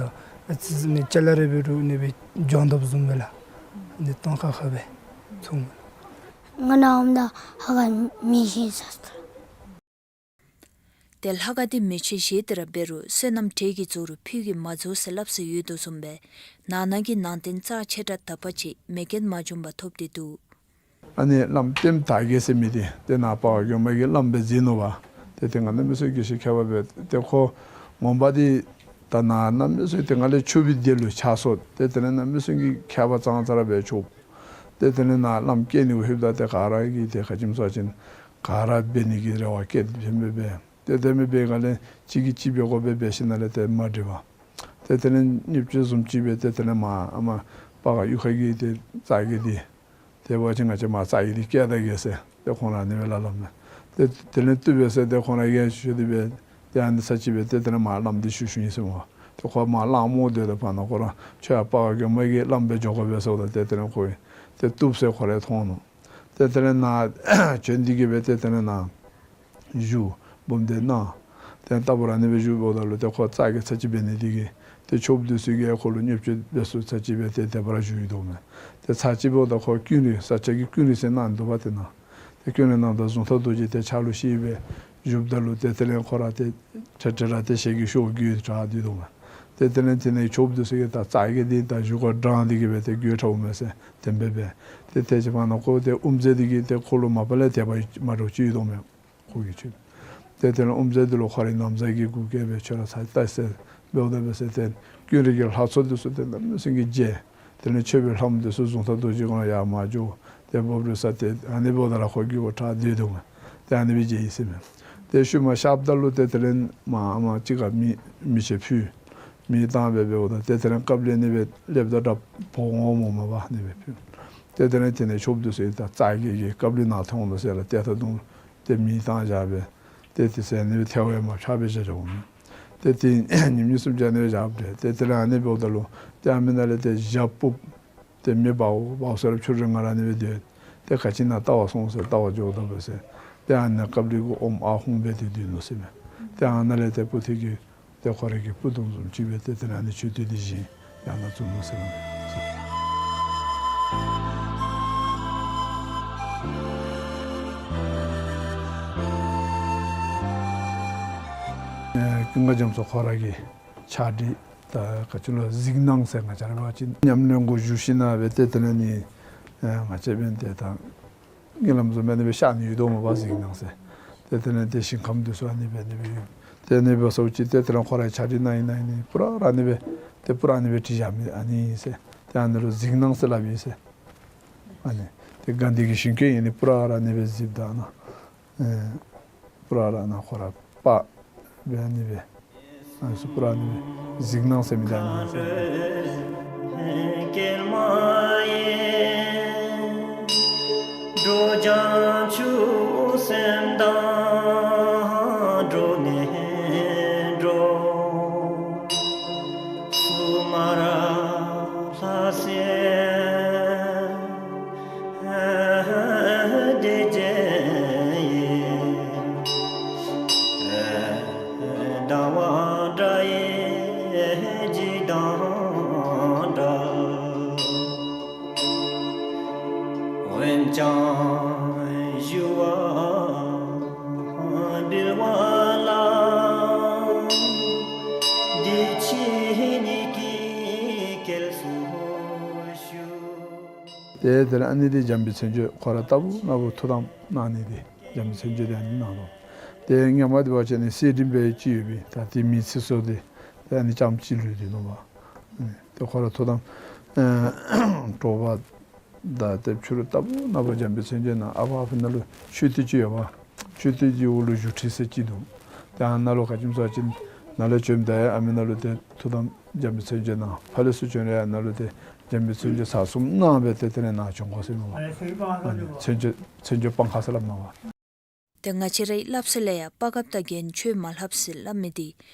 ཨ་ཙི་ཙི་ནི་ཅ་ལ་རེ་འབད་རུང་ཨ་ནི་སྦེ་འགྱོ་དོ་བཟུམ་སྦེ་ལགས། ཨ་ནི་སྟོང་ཁ་ཁ་སྦེ་ཚོར་མས། ང་ནཱ་འོངམ་ད་ཧ་ག་མེ་ཤོར་སོ་ལགས། ཏེ་ལྷ་ཁང་འདི་མེ་མཆོད་བཞེས་ཏེ་ར་འབད་རུང་བསོད་ནམས་འབྲས་ཀྱིས་རྫོགས་རུང་ཕུད་ཀྱིས་མ་རྫོགས་ཟེར་སླབ་སྲོལ་ཡོད་དོ་བཟུམ་སྦེ་ནང་ན་གི་ནང་རྟེན་རྩ་ཆེ་དྲགས་དག་པ་ཅིག་མེ་རྐྱེན་མ་བྱུང་པར་ཐོབ་སྟེ་འདུག། ཨ་ནི་བླམ་ལྟདམོ་དར་རྒྱས་ཟེར་མི་འདི་ཏེ་ནཱ་སྤ་རྒོད་མ་གི་བླམ་སྦེ་མཛད་ནུག་པ། ཏེ་ཏེ་ང་གནམ་མེད་ས་མེད་དགེ་བཤེས་མཁས་པ་སྦེ་ཏེ་ཁོ་ངོ་མ་འདི་ད་ནཱ་གནམ་མེད་ས་མེད་ཏེ་ང་ལས་ཆུང་བའི་དུས་ལུ་ཆགས་སོ། ཏེ་དེ་ལས་གནམ་མེད་ས་མེད་ཀྱི་མཁས་པ་ཙང་ཙ་ར་སྦེ་ཆོག། ཏེ་དེ་ལས་ནཱ་བླམ་བསྐོས་ནི་གུ་ལྷོདཔ་ད་ཏེ་ག་ར་གིས་ཏེ་ག་ཅི་སྨོ་ཟེར་བ་ཅིན་ག་ར་འབད་ནི་གི་རེ་བ་བསྐྱེད་དེ་འབད་འབད། ཏེ་དེ་མི་འབད་ག་ལས་གཅིག་གིས་གཅིག་འབད་དགོ་པས་འབད་ཞིནམ་ལས་ཏེ་མ་འགྲིག་པས། ཏེ་དེ་ལས་བརྙས་བཅོས་བཟུམ་ཅིག་སྦེ་ཏེ་དེ་ལས་མར་ཨ་མར་སྤ་རྒོད་གཡུས་ཁ་གི་ཏེ་རྩ་རྒས་འདི་ཏེ་འབད་བ་ཅིན་ང་བཅས་མར་རྩ་རྒས་འདི་བསྐྱལ་ད་གེ་ཟེར་ཏེ་ཁོང་ར་ཨ་ནི་སྦེ་སླབ་སླབ་མས། ཏེ་དེ་ལས་བཏུབ་པས་ཟེར་ཏེ་ཁོང་ར་ཡང་ཞུ་སྟེ་སྦེ་ཏེ་ཨ་ནི་ཚར་གཅིག་སྦེ་ཏེ་དེ་ལས་མར་བླམ་འདི་ཞུ་ཞུཝ་ཨིན་ཟེར་སྨོ། ཏེ་ཁོ་མར་བླམ་སྨོ་སྡོད་དོ་བར་ན་ཁོ་ར་ཁྱོད་ཡར་སྤ་རྒོད་མ་གི་བླམ་སྦེ་འགྱོ་དགོ་པས་ཟེརཝ་ད་ཏེ་དེ་ལས་ཁོ་ཏེ་བཏུབ་ཟེར་ཁོ་ར་མཐོང་ནུག། ཏེ་དེ་ལས་ནཱ་བྱོན་ཏེ་གིས་སྦེ་ཏེ་དེ་ལས་ནཱ་བཞུགས་འབུམ་སྡེ་གནང་། ཏེ་ལྟ་བུ་ར་ཨ་ནི་སྦེ་བཞུགས་འབདཝ་ད་ལུ་ཏེ་ཁོ་རྩ་རྒས་ཚར་གཅིག་འབད་ནི་དེ་གིས་ཏེ་ཆོསཔ་འདི་ཚུ་གིས་ཁོ་ལུ་བརྙས་བཅོས་འབད་སྲོལ་ཚར་གཅིག་སྦེ་ཏེ་དེ་སྦེ་ར་བཞུགས་ཡི་དོ་མས། ཏེ་ཚར་གཅིག་འབདཝ་ད་ཁོ་ཀུན་རིག་ས་སྐྱ་གི་ཀུན་རིག་ཟེར་གནང་འདུག་པ། ཏེ་ནཱ་ཏེ་ཀུན་རིག་གནངམ་ད་གཟུངས་ཐག་རྡོ་རྗེ་ཏེ་ཕྱག་ལུ་བཞེས་སྦེ་བཞུགསཔ་ད་ལུ་ཏེ་དེ་ལས་ཁོ་ར་ཏེ་ཁྲ་ཁྲ་ར་ཏེ་ཞལ་གྱིས་ཤོབ་གུ་དྲག་སྟེ་འདུག་མས། ཏེ་དེ་ལས་དེ་ནང་ཆོསཔ་འདི་ཚུ་གིས་ད་རྩ་རྒས་འདི་ད་བཞུགས་སྒར་དྲངས་ཏེ་གིས་སྦེ་ཏེ་གུ་དྲགཔ་མས་ཟེར་དེ་སྦེ་འབད། ཏེ་དེ་ཅིག་བར་ན་ཁོ་ཏེ་དབུ་མཛད་འདི་གིས་ཏེ་ཁོ་ལུ་མ་པ་ལས་དད་པ་མ་འདྲཝ་ཅིག་ཡོད་དོ་མས། ཁོ་གིས་ཆོས། ཏེ་དེ་ལས་དབུ་མཛད་འདི་ལུ་ཁོ་རའི་ན་བཟའ་གིས་གུ་བཀལ་སྦེ་ཁྱོད་ར་ཚར་བལྟ་ཟེར་འབདཝ་ད་འབད་ཟེར་ཏེ་ཀུན་རིག་གི་ལྷ་ཚོགས་འདི་ཚུ་ཏེ་གནམ་མེད་ས་མེད་ཀྱི་མཇལ། དེ་ལས་མཆོད་པའི་ལྷ་མོ་འདི་ཚུ་གཟུངས་ཐག་རྡོ་རྗེ་གུ་ཡར་མར་འགྱོ། ཏེ་འབབ་རུང་ས་ཏེ་ཨ་ནི་འབདཝ་ད་ར་ཁོ་གུ་དྲག་སྟེ་འདུག་མས། ཏེ་ཨ་ནི་སྦེ་མཇལ་ཡི་ཟེར་མས། ཏེ་ཤུལ་མ་གཤགསཔ་ད་ལུ་ཏེ་དེ་ལས་མར་ཨ་མར་ཅིག་ཁར་མེ་མེ་ཆེན་ཕུལ། མེ་བཏང་སྦེ་འབདཝ་ད་ཏེ་དེ་ལས་ཀབ་ལི་ཨ་ནི་སྦེ་སླེབ་ད་དྲག་ཕོ་ངོ་མ་མ་པ་ཨ་ནི་སྦེ་ཕུལ། ཏེ་དེ་ལས་དེ་ནང་ཆོསཔ་འདི་ཚུ་ད་རྩ་རྒས་ཀྱི་ཀབ་ལི་ནཱ་ཐོན་འོང་ཟེར་ར་ཏེ་ད་དུང་ཏེ་མེ་བཏང་བཞག་སྦེ་ཏེ་དེ་ཚུ་ཨ་ནི་སྦེ་ཐལ་བ་མ་ཆགས་པར་བཞག་བཞགཔ་མས། ཏེ་དེ་ཉིནམ་གཉིས་གསུམ་ཅིག་ཨ་ནི་སྦེ་བཞག་སྦེ་ཏེ་དེ་ལས་ཨ་ནི་འབདཝ་ད་ལུ་ཏེ་ཨ་མི་ནང་ལས་ཏེ་ཞག་སྦུབ་ཏེ་མེ་འབརཝ་འབརཝ་ཟེར་ར་ཕྱི་རུ་ང་ར་ཨ་ནི་སྦེ་སྡོད། ཏེ་ག་ཅི་ནཱ་བལྟ་བར་སོང་ཟེར་བལྟ་བར་འགྱོཝ་ད་འབད་ཟེར་ཏེ་ཨ་ནཱ་ཀབ་ལི་གུ་ཨོམ་ཨ་ཧུང་སྦེ་ཏེ་སྡོད་ནུག་ཟེར་མས། ཏེ་ཨ་ནཱ་ལས་ཏེ་སྤུ་ཐིག་གི་ཏེ་ཁོ་རའི་གི་སྤུ་དུང་བཟུམ་ཅིག་སྦེ་ཏེ་དེ་ལས་ཨ་ནི་མཆོད་རྟེན་འདི་བཞེངས་ཡར་ནཱ་བཙུགས་ནུག་ཟེར་མས། ཨེ་ཀུན་དགའ་རྒྱ་མཚོ་ཁོ་ར་གི་ཕྱག་བྲིས་ད་ག་ཅི་ལོ་གཟིགས་སྣང་ཟེར་ང་བཅས་ར་འབད་བ་ཅིན་ཉམས་ལེན་གུ་བཞུགས་ཞིནམ་ལས་སྦེ་ཏེ་དེ་ལས་ནི་ཨེ་ང་བཅས་འབདན་ཏེ་ད་ཉིན་ལམ་བཟུམ་སྦེ་ཨ་ནི་སྦེ་ཤར་ནི་ཡོད་དོ་མས་པ་གཟིགས་སྣང་ཟེར། ཏེ་དེ་ལས་ཏེ་ཞིང་ཁམས་འདི་ཚུ་ཨ་ནི་སྦེ་ཨ་ནི་སྦེ་ཡོད། ཏེ་ཨ་ནི་སྦེ་སོང་ཅི་ཏེ་དེ་ལས་ཁོ་རའི་ཕྱག་བྲིས་ནང་ཨིན་ན་ཨ་ནི་པུ་ར་ར་ཨ་ནི་སྦེ་ཏེ་པུ་ར་ཨ་ནི་སྦེ་བྲིས་བཞག་མི་ཨ་ནི་ཨིན་ཟེར། ཏེ་ཨ་ནི་ལུ་གཟིགས་སྣང་ཟེར་སླབ་ཨིན་ཟེར། ཨ་ནི་ཏེ་དགའ་ལྡན་གྱི་ཞིང་སྐྱོང་ཨིན་ནི་པུ་ར་ར་ཨ་ནི་སྦེ་གཟིགསཔ་ད་ནཱ་ཨེ་པུ་ར་ར་ནཱ་ཁོ་ར་པ་སྦེ་ཨ་ནི་སྦེ་ཨ་ནི་ཚུ་པུ་ར་ཨ་ནི་སྦེ་གཟིགས་སྣང་ཟེར་མི་འདི་ཨ་ནི་ཨིན་ཟེར། ཏེ་དེ་ལས་ཨ་ནི་འདི་འཇམ་དཔལ་མཚན་བརྗོད་ཁོ་ར་ལྟ་བུ་ན་བུ་ཐུགས་དམ་གནང་ནི་འདི་འཇམ་དཔལ་མཚན་བརྗོད་འདི་ཨ་ནི་ནང་ལུ། ཏེ་ཧེ་མ་འདི་འབད་བ་ཅིན་ཨ་ནི་གསེར་བྲིས་འབད་ཅི་ཡོད་པའི་ད་ཏེ་མི་ཚེ་སྲོག་འདི་ཏེ་ཨ་ནི་ཙམ་ཅིག་ལུས་ཏེ་ནུག་པ། ཨ་ནི་ཏེ་ཁོ་ར་ཐུགས་དམ་ཨེ་དྲོ་པ་དང་ཏེ་ཕྱི་རུ་ལྟ་བུ་ན་བུ་འཇམ་དཔལ་མཚན་བརྗོད་ནང་ཨ་ཕ་ཨ་ཕི་ནང་ལུ་མཆོད་རྟེན་ཅིག་ཡོད་པ། མཆོད་རྟེན་གྱི་འོག་ལུ་བཞུགས་ཁྲི་ཟེར་ཅིག་འདུག། ཏེ་ཨ་ནཱ་ལུ་ག་ཅི་སྨོ་ཟེར་བ་ཅིན་ནཱ་ལས་བྱོནམ་ད་ཡང་ཨ་མི་ནང་ལུ་ཏེ་ཐུགས་དམ་འཇམ་དཔལ་མཚན་བརྗོད་གནང་། ཕར་ལས་ཚུར་བྱོན་རུང་ཡང་ནཱ་ལུ་ཏེ་འཇམ་དཔལ་མཚན་བརྗོད་ཚར་གསུམ་གནང་སྦེ་ཏེ་དེ་ལས་ནཱ་བྱོན་དགོ་ཟེར་མས་པ། ཨ་ནི་མཚན་བརྗོད་མཚན་བརྗོད་སྤང་ཁ་ཟེར་སླབ་མས་པ། ཏེ་ང་བཅས་རའི་སླབ་སྲོལ་ལས་ཡང་སྤ་རྒཔོ་དང་རྒྱན་ཆོས་མ་ལྷབ་ཟེར་སླབ་མི་འདི་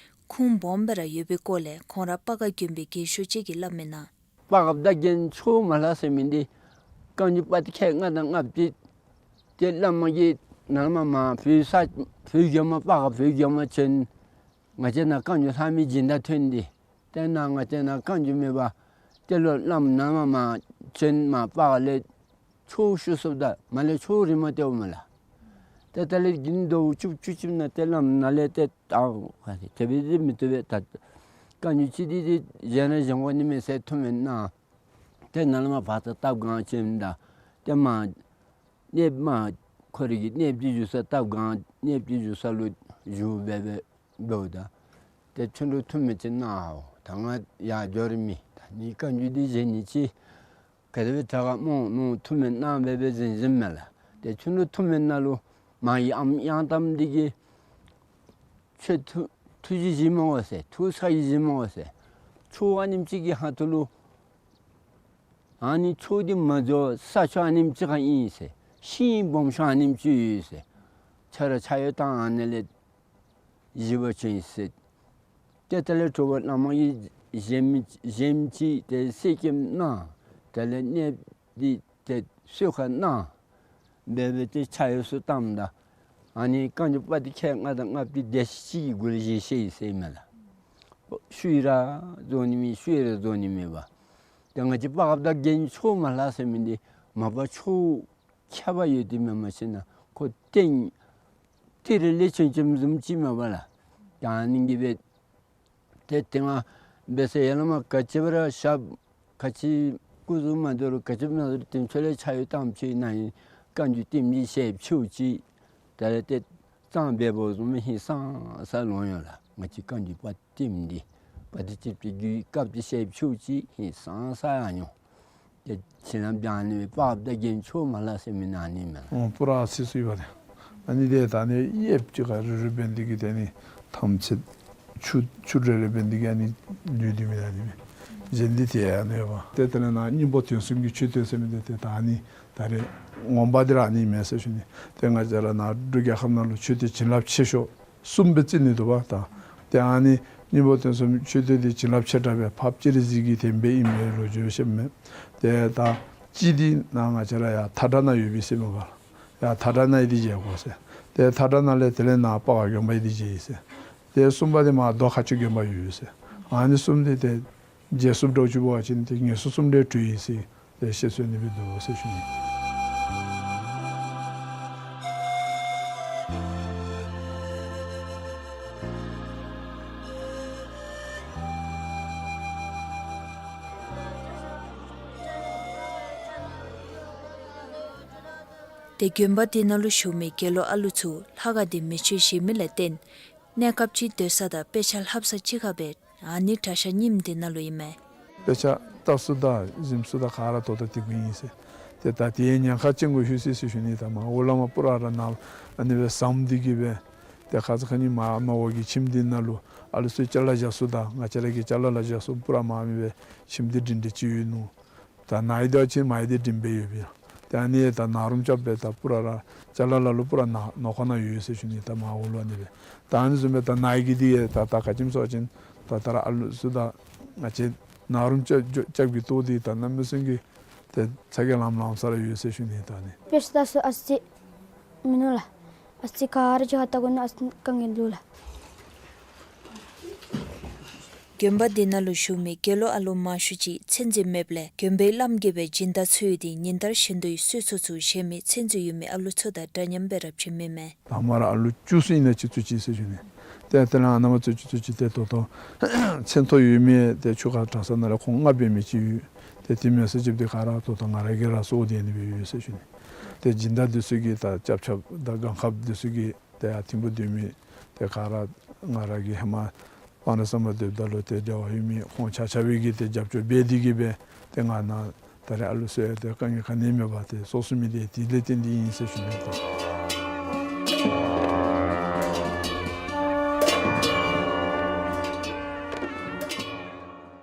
ཁུངས་སྦོམ་སྦེ་ར་ཡོད་པའི་སྐོར་ལས་ཁོང་ར་སྤ་རྒཔོ་དགོན་པའི་རྒས་ཤོས་ཅིག་གིས་སླབ་མི་ནང་། སྤ་རྒཔོ་དང་རྒྱན་ཆོས་མ་ལྷབ་ཟེར་མི་འདི་བཀའ་འགྱུར་པོ་ཏི་ཁལ་ལྔ་དང་ལྔ་བཅུ་ཏེ་བླ་མ་གིས་ནཱ་མར་མར་བོད་ས་བོད་ལྗོངས་མར་སྤ་རྒཔོ་བོད་ལྗོངས་མར་བྱོན། ང་བཅས་ནཱ་བཀའ་འགྱུར་ལྷབ་མི་སྦྱིན་བདག་ཐོན་ཏེ་ཏེ་ནཱ་ང་བཅས་ནཱ་བཀའ་འགྱུར་མེད་པར་ཏེ་ལོག་བླམ་ནཱ་མར་མར་བྱོན། མར་སྤ་རྒཔོ་ལས་ཆོས་ཞུ་ཚུགསཔ་ད་མར་ལས་ཆོས་རིངམོ་སྟོནམ་མས་ལགས། ཏེ་ད་ལས་དགུང་ཟླཝ་བཅུ་བཅུ་གཅིག་ནང་ཏེ་བླམ་ནཱ་ལས་ཏེ་ད་ག་ཏེ་དེ་སྦེ་འདི་མི་བཏུབ་པས། ད་བཀའ་འགྱུར་ཅིག་འདི་འདི་གཞན་ར་གཞན་དགོ་ནི་མས་ཟེར་ཐུགས་སྨོན་གནང་། ཏེ་ནཱ་ལས་མར་བར་ཐག་སྟབས་གང་བྱོནམ་ད་ཏེ་མར་གནསཔོ་མར་ཁོ་རའི་གི་གནསཔོ་ཅིག་བཞུགས་ས་སྟབས་གང་གནསཔོ་ཅིག་བཞུགས་ས་ལུ་བཞུགས་སྦེ་སྦེ་འབདཝ་ད་ཏེ་ཁྱོད་ར་ཐུགས་སྨོན་ཅིག་གནང་འོང་། ད་ང་ཡར་འགྱོ་རིན་མེད། ད་ནི་བཀའ་འགྱུར་འདི་གཞན་ནི་ཅིག་ག་དེ་སྦེ་དྲག་ག་སྨོ་མནོ་ཐུགས་སྨོན་གནང་སྦེ་སྦེ་གཟིམ་གཟིམ་མས་ལགས། ཏེ་ཁྱོད་ར་ཐུགས་སྨོན་ནང་ལུ་མ་ཡི་ཨམ་ཡང་དམ་འདི་གིས་ཁྱོད་ཐུགས་ཐུགས་རྗེ་བཞེས་མི་དགོ་ཟེར། ཐུགས་ཁྲོ་ཡི་བཞེས་མི་དགོ་ཟེར། ཁྱོད་ཨ་ནེམ་ཅིག་གི་ཧ་ཐུག་ལུ་ཨ་ནི་ཁྱོད་འདི་མ་འགྱོ་ས་ཁྱོད་ཨ་ནེམ་ཅིག་ཁར་ཨིན་ཟེར། ཤིང་སྦོམ་ཤོས་ཨ་ནེམ་ཅིག་ཡོད་ཟེར། ཁྱོད་ར་ཕྱག་གཡོག་བཏང་ཨ་ནི་ལས་བཞེས་པར་བྱོན་ཟེར། ཏེ་དེ་ལས་དྲོ་པ་བླ་མ་གིས་གཞལམ་གཞལམ་ཅིག་ཏེ་གསེར་སྐྱེམས་གནང་། དེ་ལས་གནསཔོ་འདི་ཏེ་གསོལ་ཁ་གནང་། སྦེ་སྦེ་ཏེ་ཕྱག་གཡོག་ཚུ་བཏངམ་ད་ཨ་ནི་བཀའ་འགྱུར་པོ་ཏི་ཁལ་ལྔ་དང་ལྔ་བཅུ་འདི་ཞག་གཅིག་གི་གུ་ལས་བཞེས་བཞེས་ཡི་ཟེར་མས་ལགས། ཤུལ་ར་རྫོགས་ནི་མེད། ཤུལ་ར་རྫོགས་ནི་མེད་པ། ཏེ་ང་བཅས་སྤ་རྒཔོ་དང་རྒྱན་ཆོས་མ་ལྷབ་ཟེར་མི་འདི་མ་པ་ཆོས་ཁྱད་པར་ཡོད་དེ་མེན། མ་གཞི་ནཱ་ཁོ་རྟེན་ཏི་རི་ལས་བྱོན་བྱོནམ་བཟུམ་ཅིག་མས་པ་ལགས། ད་ཨ་ནི་གིས་སྦེ་ཏེ་དེ་སྔ་འབད་ས་ཡར་ལས་མར་ག་ཅི་སྦེ་ར་ཞབས་ག་ཅི་སྐུ་གཟུགས་མ་བདེ་རུང་ག་ཅི་མ་བདེ་རུང་ཏེ་ཁྱོད་ལས་ཕྱག་གཡོག་བཏངམ་ཅིག་ནཱ་ཨིན་བཀའ་འགྱུར་ལྟདམོ་ཅིག་ཞལ་ཕྱེཝ་ཅིག་ད་ལས་ཏེ་གཙང་སྦས་པ་བཟུམ་སྦེ་ཧིང་སངས་ས་ལོང་ཡོད་ལགས། ང་བཅས་བཀའ་འགྱུར་པོ་ཏི་ལྟདམོ་འདི་པོ་ཏི་ཅིག་ཏེ་རྒྱུད་སྐབས་ཅིག་ཞལ་ཕྱེཝ་ཅིག་ཧིང་སངས་ས་ཡང་མྱོང་། ཏེ་བྱིན་རླབས་ཀྱང་ཨ་ནི་སྦེ་སྤ་རྒཔོ་དང་རྒྱན་ཆོས་མ་ལྷབ་ཟེར་མི་ནང་ཨ་ནི་མས་ལགས། ཨོ་པུ་ར་ཨ་ཙི་ཚུ་ཡོད་པ་ཏེ། ཨ་ནི་འདི་ད་ཨ་ནི་གཡསཔོ་ཅིག་ཁར་རེ་རེ་འབད་ནི་འདི་གིས་ཏེ་ཨ་ནི་ཐམས་ཅད་ཆུ་ཆུ་རེ་རེ་འབད་ནི་འདི་གིས་ཨ་ནི་ལུས་ཏེ་མེད་ཨ་ནི་མས། གཞན་འདི་ཏེ་ཨ་ནི་ཡོད་པ། ཏེ་དེ་ལས་ནཱ་སྙིང་པོ་དོན་གསུམ་གྱི་མཆོད་རྟེན་ཟེར་མི་འདི་ཏེ་ད་ཨ་ནི་ད་རེས་ངོ་མ་འདི་ར་ཨ་ནི་མས་ཟེར་ཞུ་ནི། ཏེ་ང་བཅས་ར་ནཱ་འབྲུག་རྒྱལ་ཁབ་ནང་ལུ་མཆོད་རྟེན་བྱིན་རླབས་ཆེ་ཤོས་གསུམ་སྦེ་རྩི་ནི་འདུག་པ་ད། ཏེ་ཨ་ནི་སྙིང་པོ་དོན་གསུམ་མཆོད་རྟེན་འདི་བྱིན་རླབས་ཆེ་དྲགས་སྦེ་འཕགས་པ་སྤྱན་རས་གཟིགས་ཀྱི་དེ་སྦེ་ཨིན་པའི་ལོ་རྒྱུས་བཤད་མས། ཏེ་ད་གཅིག་འདི་ནཱ་ང་བཅས་ར་ཡར་མཐའ་བྲག་ནང་ཡོད་པས་ཟེར་མས་པ། ཡར་མཐའ་བྲག་ནང་ཡང་འདི་མཇལ་དགོ་ཟེར། ཏེ་མཐའ་བྲག་ནང་ལས་དེ་ལས་ནཱ་སྤ་རྒཔོ་དགོན་པ་ཡང་འདི་མཇལ་ཡི་ཟེར། ཏེ་གསུམ་པ་འདི་མར་རྡོ་ཁ་ཆུ་དགོན་པ་ཡོད་ཟེར། ཨ་ནི་གསུམ་འདི་ཏེ་མཇལ་ཚུགསཔ་འདྲཝ་ཅིག་འབད་བ་ཅིན་ཏེ་ངན་སོང་གསུམ་ལས་གྲོལ་ཡི་ཟེར་ཏེ་བཤད་སྲོལ་ཨ་ནི་སྦེ་འདུག་ཟེར་ཞུ་ནི། ཏེ་དགོན་པ་འདི་ནང་ལུ་བཞུགས་མི་དགེ་སློང་ཨ་ལུ་ཚུ་ལྷ་ཁང་འདི་མེ་མཆོད་བཞེས་མི་ལས་བརྟེན་གནས་སྐབས་ཅིག་སྡོད་ས་དང་དཔེ་ཆ་ལྷབ་ས་གཅིག་ཁར་སྦེ་ཨ་ནི་གྲྭ་ཤག་རྙིངམ་འདི་ནང་ལུ་ཨིན་མས། དཔེ་ཆ་ལྟ་ས་དང་གཟིམ་ས་དང་ག་ར་ད་ལྟོ་འདི་གུ་ཨིན་ཟེར། ཏེ་ད་དེའི་ཉེན་ཁ་ཅན་གུ་ལྷོད་ཅི་ཟེར་ཞུ་ནི། ད་མར་འོག་ལས་མར་པུ་ར་ར་ནཱ་ཨ་ནི་སྦེ་ཟམ་འདི་གིས་སྦེ་ཏེ་ཁ་ཙ་ཁ་ཉིནམ་མར་མར་འོག་གི་ཁྱིམ་འདི་ནང་ལུ་ཨ་ལུ་ཚུ་ཅ་ལ་བཞག་ས་དང་ང་བཅས་ར་གི་ཅ་ལ་ལ་བཞག་ས་པུ་ར་མར་མི་སྦེ་ཁྱིམ་འདི་སྒྲིང་སྒྲི་ཅིག་ཡོད་ནུག། ད་ནཱ་ཡི་དོ་ཅིག་མར་ཡི་འདི་སྒྲིང་སྦེ་ཡོད་པས། ཏེ་ཨ་ནི་ད་ནཱ་རུམ་རྐྱབ་སྦེ་ད་པུ་ར་ར་ཅ་ལ་ལ་ལུ་པུ་ར་ནཱ་ནང་ཁོག་ནང་ཡོད་ཟེར་ཞུ་ནི། ད་མར་འོག་ལུ་ཨ་ནི་སྦེ། ད་ཨ་ནི་བཟུམ་སྦེ་ད་ནཱ་ཡི་གི་འདི་ཡང་ད་ད་ག་ཅི་སྨོ་ཟེར་བ་ཅིན་ད་ད་ར་ཨ་ལུ་ཚུ་ད་ང་བཅས་ནཱ་རུམ་རྐྱབ་རྐྱབ་ཀྱི་ལྟོ་འདི་ད་གནམ་མེད་ས་མེད་ཀྱི་ཏེ་ཚ་གྱང་ལངམ་ལངམ་ས་ར་ཡོད་ཟེར་ཞུ་ནི། ད་ཨ་ནི་དཔེ་ཆ་ལྟ་ས་ཨ་ཙི་མིན་ནུག་ལགས། ཨ་ཙི་ག་ར་ཅིག་ཧ་ལྟ་དགོ་ནི་ཨ་ཙི་དཀའ་ངལ་འདུག་ལགས། དགོན་པ་འདི་ནང་ལུ་བཞུགས་མི་དགེ་སློང་ཨ་ལུ་མང་ཤོས་ཅིག་མཚན་རྩིས་མེདཔ་ལས་དགོན་པའི་བླམ་གིས་སྦེ་སྦྱིན་བདག་འཚོལ་ཡོད་དེ་ཉིན་ལྟར་བཞིན་དུ་གསོལ་ཚོགས་ཚུ་བཞེས་མི་མཚན་རྩིས་ཡོད་མི་ཨ་ལུ་ཚུ་དང་འདྲ་མཉམ་སྦེ་ར་བྱིན་མི་མས། དང་པ་ར་ཨ་ལུ་བཅུ་ཙམ་ཨིན་ན་ཅིག་བཙུགས་ཅི་ཟེར་ཞུ་ནི། ཏེ་དེ་ལས་ཨ་ནཱ་མར་བཙུགས་ཅི་བཙུགས་ཅི་ཏེ་ད་ལྟོ་མཚན་ཐོ་ཡོད་མི་ཏེ་ཆུ་ཁ་གྲྭ་ས་ནང་ལས་ཁོང་ལྔ་འབད་མི་ཅིག་ཡོད། ཏེ་དེ་མེན་ཟེར་ཅིག་འབད་དེ་ག་ར་ད་ལྟོ་ང་ར་གིས་ར་གསོ་སྟེ་ཨ་ནི་སྦེ་ཡོད་ཟེར་ཞུ་ནི། ཏེ་སྦྱིན་བདག་འདི་ཚུ་གིས་ད་སྐྱབས་ཆ་དང་སྒང་ཁབ་འདི་ཚུ་གིས་ཏེ་ཡར་ཐིམ་ཕུག་སྡོད་མི་ཏེ་ག་ར་ང་ར་གི་ཧེ་མ་སྤང་རི་ཟམ་པ་སྡོདཔ་ད་ལུ་ཏེ་འབྲེལ་བ་ཡོད་མི་ཁོང་ཆ་ཁྱབ་ཀྱིས་ཏེ་རྒྱབ་སྐྱོར་འབད་དེ་གིས་སྦེ་ཏེ་ང་ནཱ་ད་རེས་ཨ་ལུ་གསོ་ཡང་ཏེ་དཀའ་ངལ་ག་ནི་མེད་པར་ཏེ་གསོ་ཚུགས་མི་འདི་དེ་ལས་བརྟེན་ཏེ་ཨིན་ཟེར་ཞུ་ནི།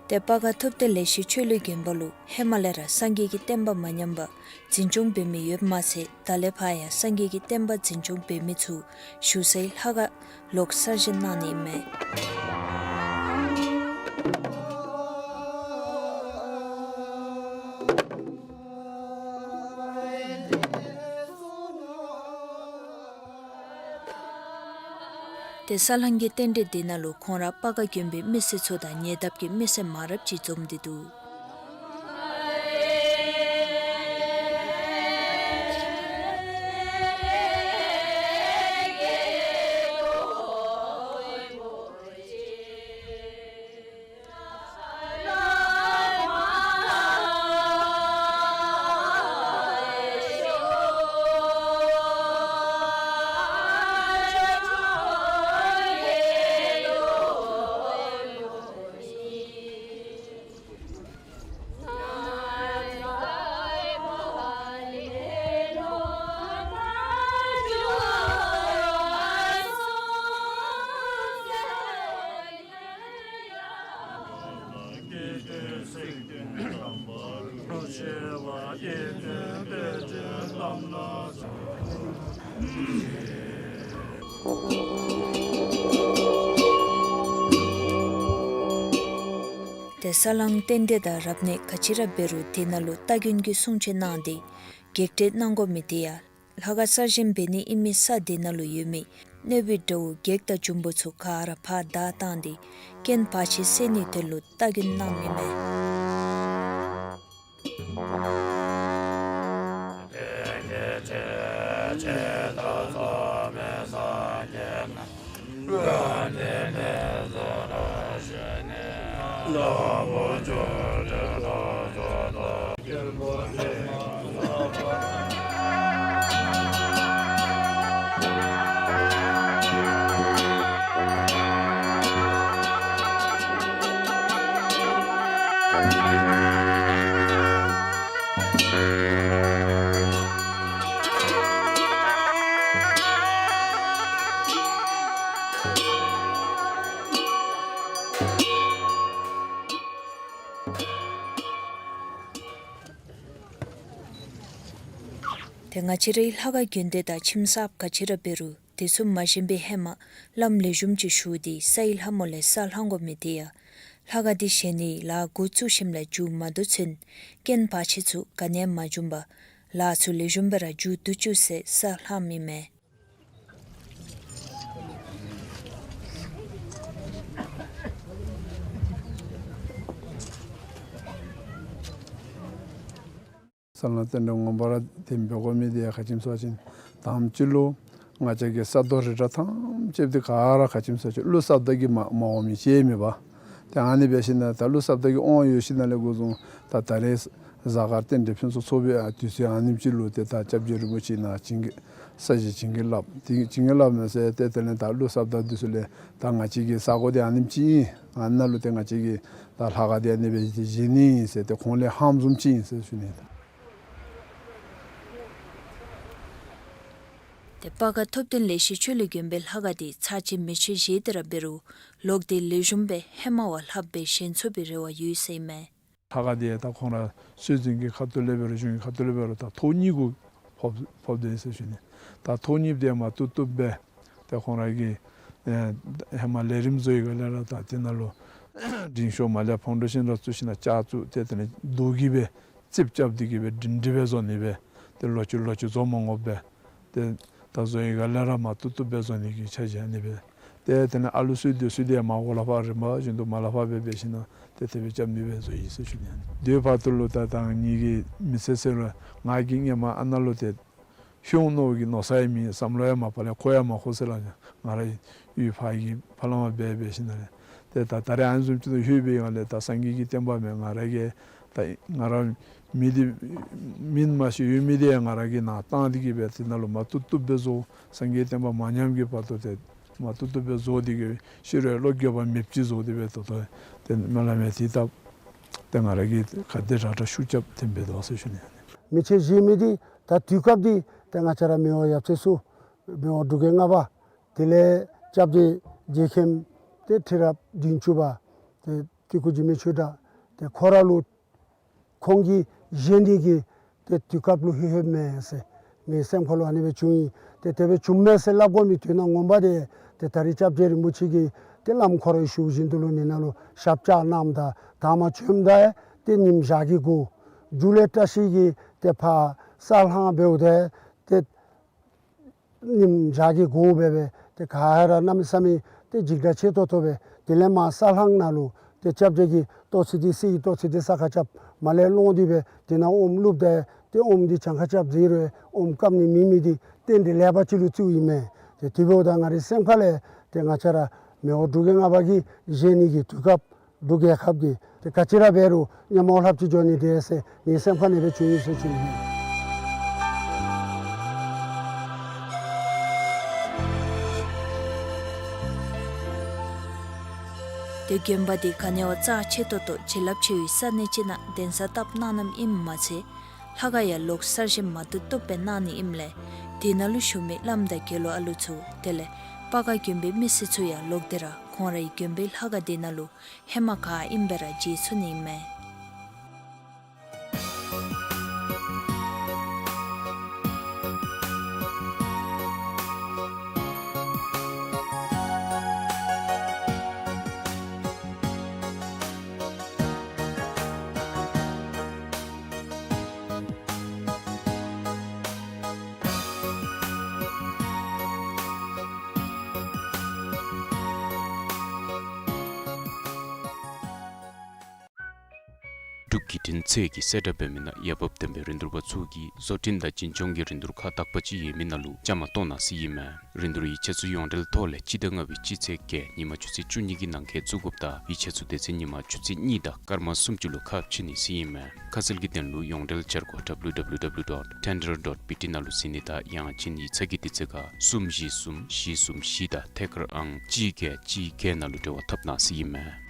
ཏེ་སྤ་སྒར་ཐུབ་བསྟན་ལེགས་བཤད་ཆོས་གླིང་དགོན་པ་ལུ་ཧེ་མ་ལས་ར་སངས་རྒྱས་ཀྱི་བསྟན་པ་མ་ཉམས་པར་འཛིན་སྐྱོང་འབད་མི་ཡོདཔ་མ་ཚད་ད་ལས་ཕར་ཡང་སངས་རྒྱས་ཀྱི་བསྟན་པ་འཛིན་སྐྱོང་འབད་མི་ཚུ་བཞུགས་སའི་ལྷ་ཁང་ལོག་གསར་བཞེངས་གནང་ནི་མས། ཏེ་ས་བསླང་གི་རྟེན་འབྲེལ་འདི་ནང་ལུ་ཁོང་ར་སྤ་སྒར་དགོན་པའི་མི་སེར་ཚུ་དང་ཉེ་འདབས་ཀྱི་མི་སེར་མང་རབས་ཅིག་འཛོམས་ཏེ་འདུག། ཏེ་ས་བསླང་རྟེན་འབྲེལ་དང་རབ་གནས་ག་ཅི་ར་འབད་རུང་དེ་ནང་ལུ་སྟ་གོན་གྱི་སྲུང་བྱེད་གནང་སྟེ་བགེགས་བསྐྲད་གནང་དགོ་མི་དེ་ཡང་ལྷ་ཁང་གསར་བཞེངས་འབད་ནི་ཨིན་མི་ས་དེ་ནང་ལུ་ཡོད་མི་གནོད་པའི་དགྲ་བོ་བགེགས་དང་འབྱུང་པོ་ཚུ་ག་ར་ཕར་བདའ་བཏང་སྟེ་རྐྱེན་བར་ཆད་སེལ་ནིའི་དོན་ལུ་སྟ་གོན་གནངམ་ཨིན་མས། ཏེ་ང་བཅས་རའི་ལྷ་ཁང་དགོན་སྡེ་དང་ཁྱིམ་གསརཔ་ག་ཅི་ར་འབད་རུང་དེ་ཚུ་མ་བཞེངས་པའི་ཧེ་མ་བླམ་ལེགས་ཤོམ་ཅིག་ཞུ་སྟེ་སའི་ལྷ་མོ་ལས་ས་བསླང་དགོ་མི་དེ་ཡང་ལྷ་ཁང་འདི་བཞེངས་ནིའི་ལཱ་འགོ་བཙུགས་ཞིནམ་ལས་མཇུག་མ་བསྡུ་ཚུན་རྐྱེན་བར་ཆད་ཚུ་ག་ནི་ཡང་མ་འབྱུང་པར་ལཱ་ཚུ་ལེགས་ཤོམ་སྦེ་ར་མཇུག་བསྡུ་བཅུག་ཟེར་ས་བསླངམ་ཨིན་མས། ས་བསླང་རྟེན་འབྲེལ་ངོ་མ་ར་དེ་འབད་དགོ་མི་དེ་ཡང་ག་ཅི་སྨོ་ཟེར་བ་ཅིན་དང་པ་ཅིག་ལུ་ང་བཅས་ཀྱི་ས་རྡོ་རི་བྲག་ཐམས་ཅད་འདི་ག་ར་ག་ཅི་སྨོ་ཟེར་བ་ཅིན་ཀླུ་ས་བདག་གིས་མ་མ་འོང་མི་ཅིག་མེད་པས། ཏེ་ཨ་ནི་འབད་ཞིནམ་ལས་ད་ཀླུ་ས་བདག་གི་དབང་ཡོད་ཞིནམ་ལས་འགོ་བཟུང་ད་ད་རེས་གཟའ་སྐར་རྟེན་འབྲེལ་ཕུན་སུམ་ཚོགས་པའི་ཨ་དུས་ཚོད་ཨ་ནེམ་ཅིག་ལུ་ཏེ་ད་སྐྱབས་རྗེ་རིན་པོ་ཆེ་ནཱ་བྱིན་གྱིས་ས་གཞི་བྱིན་གྱིས་བརླབས། ཏེ་བྱིན་གྱིས་བརླབས་མས་ཟེར་ཏེ་དེ་ལས་ད་ཀླུ་ས་བདག་འདི་ཚུ་ལས་ད་ང་བཅས་ཀྱི་ས་གོ་འདི་ཨ་ནེམ་ཅིག་ཨིན། ཨ་ནཱ་ལུ་ཏེ་ང་བཅས་ཀྱིས་ད་ལྷ་ཁང་འདི་ཨ་ནི་སྦེ་བཞེངས་ནི་ཨིན་ཟེར་ཏེ་ཁོང་ལས་ཧམ་བཟུམ་ཅིག་ཨིན་ཟེར་ཞུ་ནི། ཏེ་སྤ་སྒར་ཐུབ་བསྟན་ལེགས་བཤད་ཆོས་གླིང་དགོན་པའི་ལྷ་ཁང་འདི་ཚར་གཅིག་མེ་མཆོད་བཞེས་ཏེ་ར་འབད་རུང་ལོག་སྟེ་ལེགས་ཤོམ་སྦེ་ཧེ་མ་བ་ལྷགཔ་སྦེ་བཞེངས་ཚུགས་པའི་རེ་བ་ཡོད་ཟེར་ཨིན་མས། ལྷ་ཁང་འདི་ད་ཁོང་ར་སྲོལ་འཛིན་གྱི་ཁ་ཐུག་ལས་འབད་རུང་གཞུང་གི་ཁ་ཐུག་ལས་འབད་རུང་ད་ཐོག་གཉིས་གུ་ཕོག་ཕོགཔ་འདི་ཨིན་ཟེར་ཞུ་ནི། ད་ཐོག་གཉིས་འདི་མ་བཏུབ་བཏུབ་སྦེ་ཏེ་ཁོང་ར་གིས་ཨེ་ཧེ་མ་ལས་རིམ་བཟོ་བའི་སྒང་ལས་ར་ད་དེ་ནང་ལུ་འབྲིང་ཤོས་མར་ལས་ཕོ་བྲང་ཅིག་ར་བཙུགས་ཞིནམ་ལས་ལྕགས་བཙུགས་ཏེ་དེ་ལས་རྡོ་གིས་སྦེ་རྩིགཔ་རྐྱབ་སྟེ་གིས་སྦེ་སྒྲིང་སྒྲི་སྦེ་བཟོ་ནི་སྦེ་ཏེ་ལོག་ཅི་ལོག་ཅི་བཟོ་མ་དགོཔ་སྦེ་ཏེ་ད་བཟོ་བའི་སྒང་ལས་ར་མ་བཏུབ་བཏུབ་སྦེ་བཟོ་ནི་གི་འཆར་གཞི་ཨ་ནི་སྦེ། ཏེ་དེ་ལས་ཨ་ལུ་གསོ་སྡོད་ས་འདི་ཡང་མར་འོག་ལས་ཕར་རིམ་པ་བཞིན་དུ་མར་ལས་ཕར་སྦེ་འབད་ཞིནམ་ལས་ཏེ་དེ་སྦེ་རྐྱབ་ནི་སྦེ་བཟོ་ཡི་ཟེར་ཞུ་ནི། དེ་བར་དུ་ལུ་ད་ད་ངེ་གི་མི་ཚེ་ཟེར་རུང་ང་གིས་སྔོན་མ་ཨ་ནཱ་ལུ་ཏེ་ཤོང་ནོར་གྱི་མནོ་བསམ་ཡང་མེད། བསམ་བློ་ཡང་མ་པ་ལས་འཁོར་ཡང་མ་འཁོར་ཟེར་སླབ་ནི། ང་ར་ཡུལ་ཕར་གྱི་ཕར་ལས་མར་འབད་འབད་ཞིནམ་ལས་ཏེ་ད་ད་རེས་ཨ་ནི་བཟུམ་ཅིག་ཏུ་ལྷོད་པའི་སྒང་ལས་ད་སངས་རྒྱས་ཀྱི་བསྟན་པ་མས། ང་ར་གིས་ ད་ང་ར་མི་འདི་མིང་མ་ཤེས་ཡོད་མི་འདི་ཡང་ང་ར་གིས་ནཱ་བཏང་སྟེ་གི་སྦེ་དེ་ནང་ལུ་མ་བཏུབ་བཏུབ་སྦེ་བཟོ། སངས་རྒྱས་བསྟན་པ་མ་ཉམས་ཀྱི་བར་དུ་ཏེ་མ་བཏུབ་བཏུབ་སྦེ་བཟོ་སྟེ་གི་ཤི་རུང་བློ་འགྱོད་པ་མེདཔ་ཅིག་བཟོ་སྟེ་སྦེ་ད་ལྟོ་ཏེ་སྨོན་ལམ་ཡང་དེ་བཏབ། ཏེ་ང་ར་གིས་ག་དེ་དྲག་དྲག་ཤུགས་རྐྱབ་སྟེ་འབད་དོ་ཟེར་ཞུ་ནི། མི་ཆེན་བཞེས་མི་འདི་ད་དུས་སྐབས་འདི་ཏེ་ང་བཅས་ར་མི་དབང་ཡབ་སྲས་ཚུ་མི་དབང་འབྲུག་རྒྱལ་ལྔ་པ་དེ་ལས་སྐྱབས་རྗེ་རྗེ་མཁན་ཏེ་ཁྲི་རབས་བདུན་ཅུ་པ་ཏེ་སྐྱེ་སྐུ་འཇིགས་མེད་ཆོས་གྲགས་ཏེ་ཁོ་ར་ལུ་ཁོང་གིས་བཞེས་ནི་གི་ཏེ་དུས་སྐབས་ལུ་ལྷོད་ལྷོདཔ་མས་ཟེར་ངེའི་སེམས་ཁ་ལུ་ཨ་ནི་སྦེ་བྱུང་ཡི། ཏེ་དེ་སྦེ་བྱུངམ་མས་ཟེར་སླབ་དགོ་མི་དོན་དག་ངོ་མ་འདི་ཏེ་ད་རིས་སྐྱབས་རྗེ་རིན་པོ་ཆེ་གིས་ཏེ་བླམ་ཁོ་རའི་བཞུགས་བཞིན་དུ་ལུ་ནི་ནང་ལུ་ཞབས་བཅགས་གནངམ་ད་དང་པ་བྱོནམ་ད་ཏེ་ཉིམ་ཞག་གི་གོ་མཇུག་ལས་བཀྲ་ཤིས་ཀྱིས་ཏེ་ཕར་ས་ལྷང་འབདཝ་ད་ཏེ་ཉིམ་ཞག་གི་གོ་སྦེ་སྦེ་ཏེ་ག་ར་གནམ་མེད་ས་མེད་ཏེ་འཇིགས་སྐྲག་ཆེ་ཏོག་ཏོ་སྦེ་དེ་ལས་མར་ས་ལྷང་ནང་ལུ་ཏེ་སྐྱབས་རྗེ་གིས་ཏོག་ཙི་འདི་གསེར་གྱི་ཏོག་ཙི་འདི་ས་ཁར་རྐྱབ། མར་ལས་སློང་སྟེ་སྦེ་དེ་ནང་ཨོམ་བླུགསཔ་ད་ཏེ་ཨོམ་འདི་གྱངས་ཁ་རྐྱབ་ཟེར་རུང་ཨོམ་བཀབ་ནི་མེད་མི་འདི་རྟེན་འབྲེལ་ལེགས་པ་ཅིག་ལུ་བརྩིཝ་ཨིན་མས། ཏེ་དེ་འབདཝ་ད་ང་རའི་སེམས་ཁ་ལས་ཏེ་ང་བཅས་ར་མི་དབང་འབྲུག་རྒྱལ་ལྔ་པ་གིས་བཞེས་ནི་གི་དུས་སྐབས་འབྲུག་རྒྱལ་ཁབ་ཀྱི་ཏེ་ག་ཅི་ར་འབད་རུང་མཉམ་པ་ལྷགཔ་ཅིག་འགྱོ་ནི་འདི་ཟེར་ངེའི་སེམས་ཁ་ནང་སྦེ་བྱུང་ཡི་ཟེར་ཞུ་ནི། ཏེ་དགོན་པ་འདི་ག་ནི་བ་རྩ་ཆེ་ཏོག་ཏོ་བྱིན་རླབས་ཆེ་བའི་ས་གནས་ཅིག་ནང་གདན་ས་བཏབ་གནང་གནངམ་ཨིནམ་མ་ཚད་ལྷ་ཁང་ཡང་ལོག་གསར་བཞེངས་མ་བཏུབ་བཏུབ་སྦེ་གནང་ནི་ཨིནམ་ལས་དེ་ནང་ལུ་བཞུགས་མི་བླམ་དང་དགེ་སློང་ཨ་ལུ་ཚུ་དེ་ལས་སྤ་སྒར་དགོན་པའི་མི་སེར་ཚུ་ཡང་ལོག་སྟེ་ར་ཁོང་རའི་དགོན་པའི་ལྷ་ཁང་དེ་ནང་ལུ་ཧེ་མ་ག་ཨིནམ་སྦེ་ར་མཇལ་ཚུགས་ནི་ཨིན་མས། འབྲུག་བརྒྱུད་འཕྲིན་ཚད་ཀྱི་གསལ་བསྒྲགས་འབད་མི་ནང་ཡ་བབ་ལྡན་པའི་རིན་བསྡུར་པ་ཚུ་གིས་བཟོ་སྐྲུན་དང་བྱིན་ཅོང་གི་རིན་བསྡུར་ཁག་དག་པ་ཅིག་ཡོད་མི་ནང་ལུ་བཅའ་མར་གཏོགས་གནང་ཟེར་ཨིན་མས། རིན་བསྡུར་ཡིག་ཆ་ཚུ་ཡོངས་འབྲེལ་ཐོག་ལས་སྤྱི་ཟླ་ལྔ་པའི་སྤྱི་ཚེས་བརྒྱད་ཉིན་མ་ཆུ་ཚོད་བཅུ་གཉིས་ཀྱི་ནང་འཁོད་བཙུགས་དགོཔ་དང་ཡིག་ཆ་ཚུ་དེ་ཚེ་ཉིན་མ་ཆུ་ཚོད་གཉིས་དང་སྐར་མ་སུམ་ཅུ་ལུ་ཁ་ཕྱེ་ནི་ཟེར་ཨིན་མས། ཁ་གསལ་གྱི་དོན་ལུ་ཡོངས་འབྲེལ་འཆར་སྒོ་W W W dot tender dot B T ནང་ལུ་གཟིགས་ནི་དང་ཡང་ཅིན་ཡིག་ཚང་གི་དུས་ཚོད་ཁར་གསུམ་བཞི་གསུམ་བཞི་གསུམ་བཞི་དང་ཐད་ཀར་ཨང་གཅིག་བརྒྱད་གཅིག་བརྒྱད་ནང་ལུ་འབྲེལ་བ་འཐབ་གནང་ཟེར་ཨིན་མས།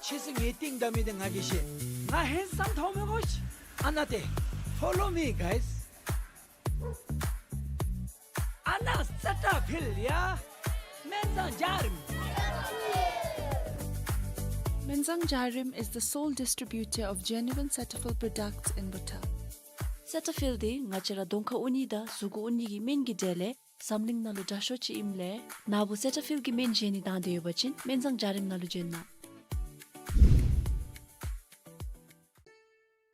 ཁྱེད་ཚུ་ངེའི་རྟིང་བདའ་མི་འདི་ང་གིས་ཤེས། ང་ཧེན་སམ་མཐོང་མི་དགོ་ཅི། ཨ་ནཱ་ཏེ། Follow me, guys. ཨ་ནཱ་སེ་ཊ་ཕིལ་ཡ། སྨན་བཟང་འཇའ་རིསམོ། Menzang Jairim is the sole distributor of genuine Cetaphil products in Bhutan. སེ་ཊ་ཕིལ་འདི་ང་བཅས་ར་གདོང་ཁར་ཨོ་ནི་དང་གཟུགས་ཁར་ཨོ་ནི་གི་སྨན་གྱི་གྲས་ལས་འཛམ་གླིང་ནང་ལུ་དྲག་ཤོས་ཅིག་ཨིནམ་ལས་ནཱ་བུ་སེ་ཊ་ཕིལ་གྱི་སྨན་བཞེས་ནི་དང་འདོད་ཡོད་པ་ཅིན་སྨན་བཟང་འཇའ་རིསམོ་ནང་ལུ་བྱོན་གནང་།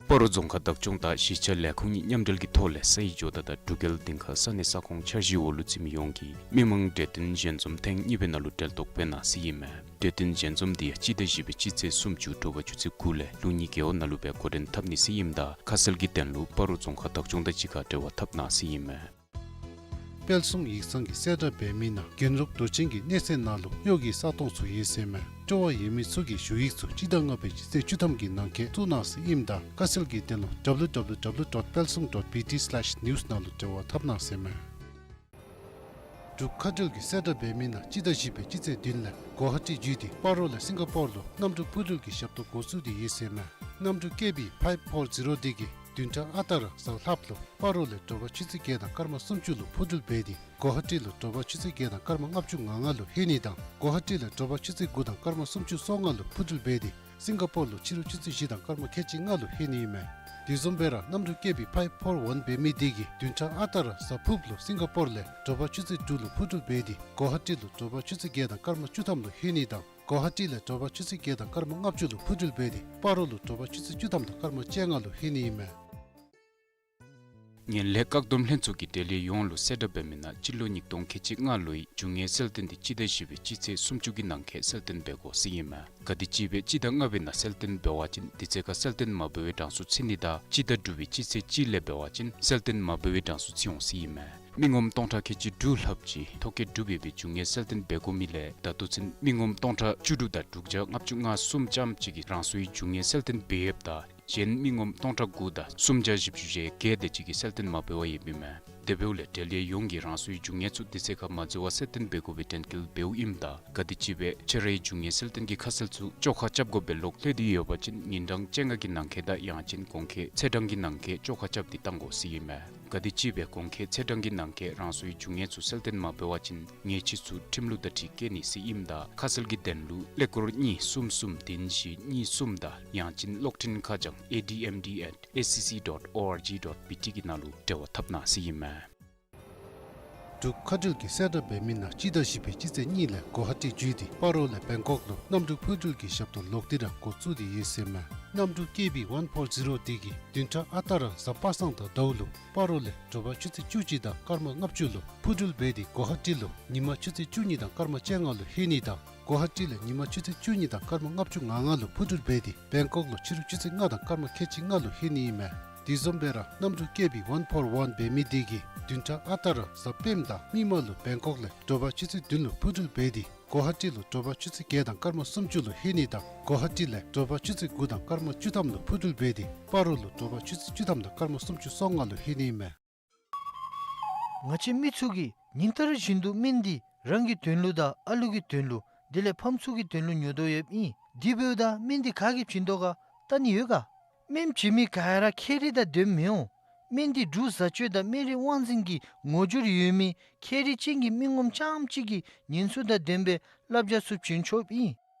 སྤ་རོ་རྫོང་ཁག་བདག་སྐྱོང་དང་གཞིས་ཆགས་ལས་ཁུངས་གཉིས་མཉམ་འབྲེལ་གྱི་ཐོག་ལས་སའི་ཇོ་བདག་དང་འབྲུག་རྒྱལ་སྡིངས་ཁ་ས་གནས་ས་ཁོངས་འཆར་གཞིའི་འོག་ལུ་འཛུལ་མི་ཡོངས་ཀྱིས་མི་མང་གྲོས་བསྟུན་ཞལ་འཛོམས་ཐེངས་གཉིས་པའི་ནང་ལུ་གྲལ་གཏོགས་འབད་གནང་ཟེར་ཨིན་མས། གྲོས་བསྟུན་ཞལ་འཛོམས་འདི་ཡང་སྤྱི་ཟླ་བཞི་པའི་སྤྱི་ཚེས་སུམ་ཅུ་དྲོ་པ་ཆུ་ཚོད་དགུ་ལས་ལུགས་གཉིས་རྒེད་འོག་ནང་ལུ་སྦེ་འགོ་འདྲེན་འཐབ་ནི་ཟེར་ཨིནམ་ད་ཁ་གསལ་གྱི་དོན་ལུ་སྤ་རོ་རྫོང་ཁག་བདག་སྐྱོང་དང་གཅིག་ཁར་འབྲེལ་བ་འཐབ་གནང་ཟེར་ཨིན་མས། དཔལ་གསུམ་ཡིག་ཚང་གི་གསལ་བསྒྲགས་འབད་མི་ནང་རྒྱན་དྲུག་མདོ་ཆེན་གྱི་གནས་ཚད་ནང་ལུ་གཡོག་གི་ས་སྟོང་ཚུ་ཡོད་ཟེར་མས། སྤྲོ་བ་ཡོད་མི་ཚུ་གིས་ཞུ་ཡིག་ཚུ་སྤྱི་ཟླ་ལྔ་པའི་སྤྱི་ཚེས་བཅུ་ཐམ་གྱི་ནང་འཁོད་བཙུགས་གནང་ཟེར་ཨིནམ་ད་ཁ་གསལ་གྱི་དོན་ལུ་W W W dot palsung dot B T slash news ནང་ལུ་འབྲེལ་བ་འཐབ་གནང་ཟེར་མས། འབྲུག་མཁའ་འགྲུལ་གྱིས་གསལ་བསྒྲགས་འབད་མི་ནང་སྤྱི་ཟླ་བཞི་པའི་སྤྱི་ཚེས་བདུན་ལས་གོ་ཧ་ཊི་བརྒྱུད་དེ་སྤ་རོ་ལས་སིང་ག་པོར་ལུ་གནམ་གྲུ་འཕུར་འགྲུལ་གྱི་ཞབས་ཏོག་འགོ་བཙུགས་ཏེ་ཡོད་ཟེར་མས། གནམ་གྲུ་ཀེ་བི་ཕའིབ་ཕོར་ཛི་རོ་འདི་གིས་བདུན་ཕྲག་ཨ་རྟག་ར་གཟའ་ལྷགཔ་ལུ་སྤ་རོ་ལས་དྲོ་པ་ཆུ་ཚོད་བརྒྱད་དང་སྐར་མ་སུམ་ཅུ་ལུ་འཕུར་འགྲུལ་འབད་དེ་གོ་ཧ་ཊི་ལུ་དྲོ་པ་ཆུ་ཚོད་བརྒྱད་དང་སྐར་མ་ལྔ་བཅུ་ང་ལྔ་ལུ་ལྷོད་ནི་དང་གོ་ཧ་ཊི་ལས་དྲོ་པ་ཆུ་ཚོད་དགུ་དང་སྐར་མ་སུམ་ཅུ་སོ་ལྔ་ལུ་འཕུར་འགྲུལ་འབད་དེ་སིང་ག་པོར་ལུ་ཕྱི་རུ་ཆུ་ཚོད་བཞི་དང་སྐར་མ་ཁལ་གཅིག་ལྔ་ལུ་ལྷོད་ནི་ཨིན་མས། དེ་བཟུམ་སྦེ་ར་གནམ་གྲུ་ཀེ་བི་ཕའིབ་ཕོར་ཝན་འབད་མི་འདི་གིས་བདུན་ཕྲག་ཨ་རྟག་ར་གཟའ་ཕུརཔ་ལུ་སིང་ག་པོར་ལས་དྲོ་པ་ཆུ་ཚོད་དྲུག་ལུ་འཕུར་འགྲུལ་འབད་དེ་གོ་ཧ་ཊི་ལུ་དྲོ་པ་ཆུ་ཚོད་བརྒྱད་དང་སྐར་མ་བཅུ་ཐམ་ལུ་ལྷོད་ནི་དང་གོ་ཧ་ཊི་ལས་དྲོ་པ་ཆུ་ཚོད་བརྒྱད་དང་སྐར་མ་ལྔ་བཅུ་ལུ་འཕུར་འགྲུལ་འབད་དེ་སྤ་རོ་ལུ་དྲོ་པ་ཆུ་ཚོད་བཅུ་ཐམ་དང་སྐར་མ་བཅོ་ལྔ་ལུ་ལྷོད་ནི་ཨིན་མས། ངན་ལྷད་བཀག་སྡོམ་ལྷན་ཚོགས་ཀྱིས་འབྲེལ་ཡོད་ཡོངས་ལུ་གསལ་བསྒྲགས་འབད་མི་ནང་སྤྱི་ལོ་ཉིས་སྟོང་ཁལ་གཅིག་ལྔ་ལོའི་རྒྱུ་དངོས་གསལ་སྟོན་འདི་སྤྱི་ཟླ་བཞི་པའི་སྤྱི་ཚེས་སུམ་ཅུ་གི་ནང་འཁོད་གསལ་སྟོན་འབད་དགོ་ཟེར་ཨིན་མས། ག་དེ་ཅིག་སྦེ་སྤྱི་ཟླ་ལྔ་པའི་ནང་གསལ་སྟོན་འབད་བ་ཅིན་དེ་ཚེ་ཁར་གསལ་སྟོན་མ་འབད་བའི་གྲངས་སུ་ཚུད་ནི་དང་སྤྱི་ཟླ་དྲུག་པའི་སྤྱི་ཚེས་གཅིག་ལས་འབད་བ་ཅིན་གསལ་སྟོན་མ་འབད་བའི་གྲངས་སུ་ཚུད་འོང་ཟེར་ཨིན་མས། མི་ངོམ་སྟོང་ཕྲག་ཁལ་གཅིག་དྲུག་ལྷགཔ་ཅིག་ཐོ་བཀོད་གྲུབ་ཡོད་པའི་རྒྱུ་དངོས་གསལ་སྟོན་འབད་དགོ་མི་ལས་ད་ལྟོ་ཚུན་མི་ངོམ་སྟོང་ཕྲག་བཅུ་དྲུག་དང་དྲུག་བརྒྱ་ལྔ་བཅུ་ང་གསུམ་ཙམ་ཅིག་གིས་རང་སོའི་རྒྱུ་དངོས་གསལ་སྟོན་འབད་ཡོདཔ་ད་གཞན་མི་ངོམ་སྟོང་ཕྲག་དགུ་དང་སུམ་བརྒྱ་བཞི་བཅུ་ཞེ་བརྒྱད་དེ་ཅིག་གིས་གསལ་སྟོན་མ་འབད་བར་ཡོདཔ་ཨིན་མས། དེ་འབདཝ་ལས་འབྲེལ་ཡོད་ཡོངས་ཀྱིས་རང་སོའི་རྒྱུ་དངོས་ཚུ་དེ་ཚེ་ཁར་མ་འཛོལ་བར་གསལ་སྟོན་འབད་དགོ་པའི་དྲན་སྐུལ་འབདཝ་ཨིནམ་ད་ག་དེ་ཅིག་སྦེ་ཁྱེད་རའི་རྒྱུ་དངོས་གསལ་སྟོན་གྱི་ཁ་གསལ་ཚུ་བཅོ་ཁ་རྐྱབ་དགོ་པའི་ལོག་ལྷོད་དེ་ཡོད་པ་ཅིན་ཉིན་གྲངས་བཅོ་ལྔ་གི་ནང་འཁོད་དང་ཡང་ཅིན་གོང་འཁོད་ཚེས་གྲངས་ཀྱི་ནང་འཁོད་བཅོ་ཁ་རྐྱབ་སྟེ་བཏང་དགོ་ཟེར་ཨིན་མས། ག་དེ་ཅིག་སྦེ་གོང་འཁོད་ཚེས་གྲངས་ཀྱི་ནང་འཁོད་རང་སོའི་རྒྱུ་དངོས་ཚུ་གསལ་སྟོན་མ་འབད་བ་ཅིན་ཉེས་ཆད་ཚུ་ཁྲིམས་ལུགས་དང་འཁྲིལ་བཀལ་ནི་ཟེར་ཨིནམ་ད་ཁ་གསལ་གྱི་དོན་ལུ་ཀླད་ཀོར་གཉིས་གསུམ་གསུམ་བདུན་བཞི་གཉིས་གསུམ་དང་ཡང་ཅིན་གློག་འཕྲིན་ཁ་བྱང་ཨེ་ཌི་ཨེམ་ཌི་ཨེཊ་ཨེ་སི་སི་ཌོཊ་ཨོ་ཨར་ཇི་ཌོཊ་བི་ཊི་གི་ནང་ལུ་འབྲེལ་བ་འཐབ་གནང་ཟེར་ཨིན་མས། འབྲུག་མཁའ་འགྲུལ་གྱིས་གསལ་བསྒྲགས་འབད་མི་ནང་སྤྱི་ཟླ་བཞི་པའི་སྤྱི་ཚེས་གཉིས་ལས་གོ་ཧ་ཊི་བརྒྱུད་དེ་སྤ་རོ་ལས་བེང་ཀོག་ལུ་གནམ་གྲུ་འཕུར་འགྲུལ་གྱི་ཞབས་ཏོག་ལོག་སྟེ་ར་འགོ་བཙུགས་ཏེ་ཡོད་ཟེར་མས། གནམ་གྲུ་ཀེ་བི་ཝན་ཕོར་ཛི་རོ་འདི་གིས་བདུན་ཕྲག་ཨ་རྟག་ར་གཟའ་པ་སངས་དང་ཟླཝ་ལུ་སྤ་རོ་ལས་དྲོ་པ་ཆུ་ཚོད་བཅུ་གཅིག་དང་སྐར་མ་ལྔ་བཅུ་ལུ་འཕུར་འགྲུལ་འབད་དེ་གོ་ཧ་ཊི་ལུ་ཉིན་མ་ཆུ་ཚོད་བཅུ་གཉིས་དང་སྐར་མ་བཅོ་ལྔ་ལུ་ལྷོད་ནི་དང་གོ་ཧ་ཊི་ལས་ཉིན་མ་ཆུ་ཚོད་བཅུ་གཉིས་དང་སྐར་མ་ལྔ་བཅུ་ང་ལྔ་ལུ་འཕུར་འགྲུལ་འབད་དེ་བེང་ཀོག་ལུ་ཕྱི་རུ་ཆུ་ཚོད་ལྔ་དང་སྐར་མ་ཁལ་གཅིག་ལྔ་ལུ་ལྷོད་ནི་ཨིན་མས། དེ་བཟུམ་སྦེ་ར་གནམ་གྲུ་ཀེ་བི་ཝན་ཕོར་ཝན་འབད་མི་འདི་གིས་བདུན་ཕྲག་ཨ་རྟག་ར་གཟའ་སྤེནམ་དང་མིག་དམར་ལུ་བེང་ཀོག་ལས་དྲོ་པ་ཆུ་ཚོད་བདུན་ལུ་འཕུར་འགྲུལ་འབད་དེ་གོ་ཧ་ཊི་ལུ་དྲོ་པ་ཆུ་ཚོད་བརྒྱད་དང་སྐར་མ་སུམ་ཅུ་ལུ་ལྷོད་ནི་དང་གོ་ཧ་ཊི་ལས་དྲོ་པ་ཆུ་ཚོད་དགུ་དང་སྐར་མ་བཅུ་ཐམ་ལུ་འཕུར་འགྲུལ་འབད་དེ་སྤ་རོ་ལུ་དྲོ་པ་ཆུ་ཚོད་བཅུ་ཐམ་དང་སྐར་མ་སུམ་ཅུ་སོ་ལྔ་ལུ་ལྷོད་ནི་ཨིན་མས། ང་བཅས་མི་ཚུ་གིས་ཉིན་ལྟར་བཞིན་དུ་སྨན་འདི་རང་གི་དོན་ལུ་དང་ཨ་ལུ་གི་དོན་ལུ་དེ་ལས་ཕམ་ཚུ་གི་དོན་ལུ་ཉོ་དོ་ཡོདཔ་ཨིན། དེ་འབདཝ་ད་སྨན་འདི་ག་གིས་བྱིན་དོ་ག་བལྟ་ནི་ཡོད་ག། སྨན་བྱིན་མི་ག་ར་ཁྱེད་རའི་དང་དོན་མི་འོང་། སྨན་འདི་འབྲུག་བཟའ་སྤྱོད་དང་སྨན་རིགས་དབང་འཛིན་གྱི་ངོ་སྦྱོར་ཡོད་མི་མཁས་རིག་ཅན་གྱི་མི་ངོམ་རྐྱངམ་གཅིག་གི་ཉེན་སྲུང་དང་ལྡན་པའི་བསླབ་བྱ་ཚུ་བྱིན་ཆོགཔ་ཨིན།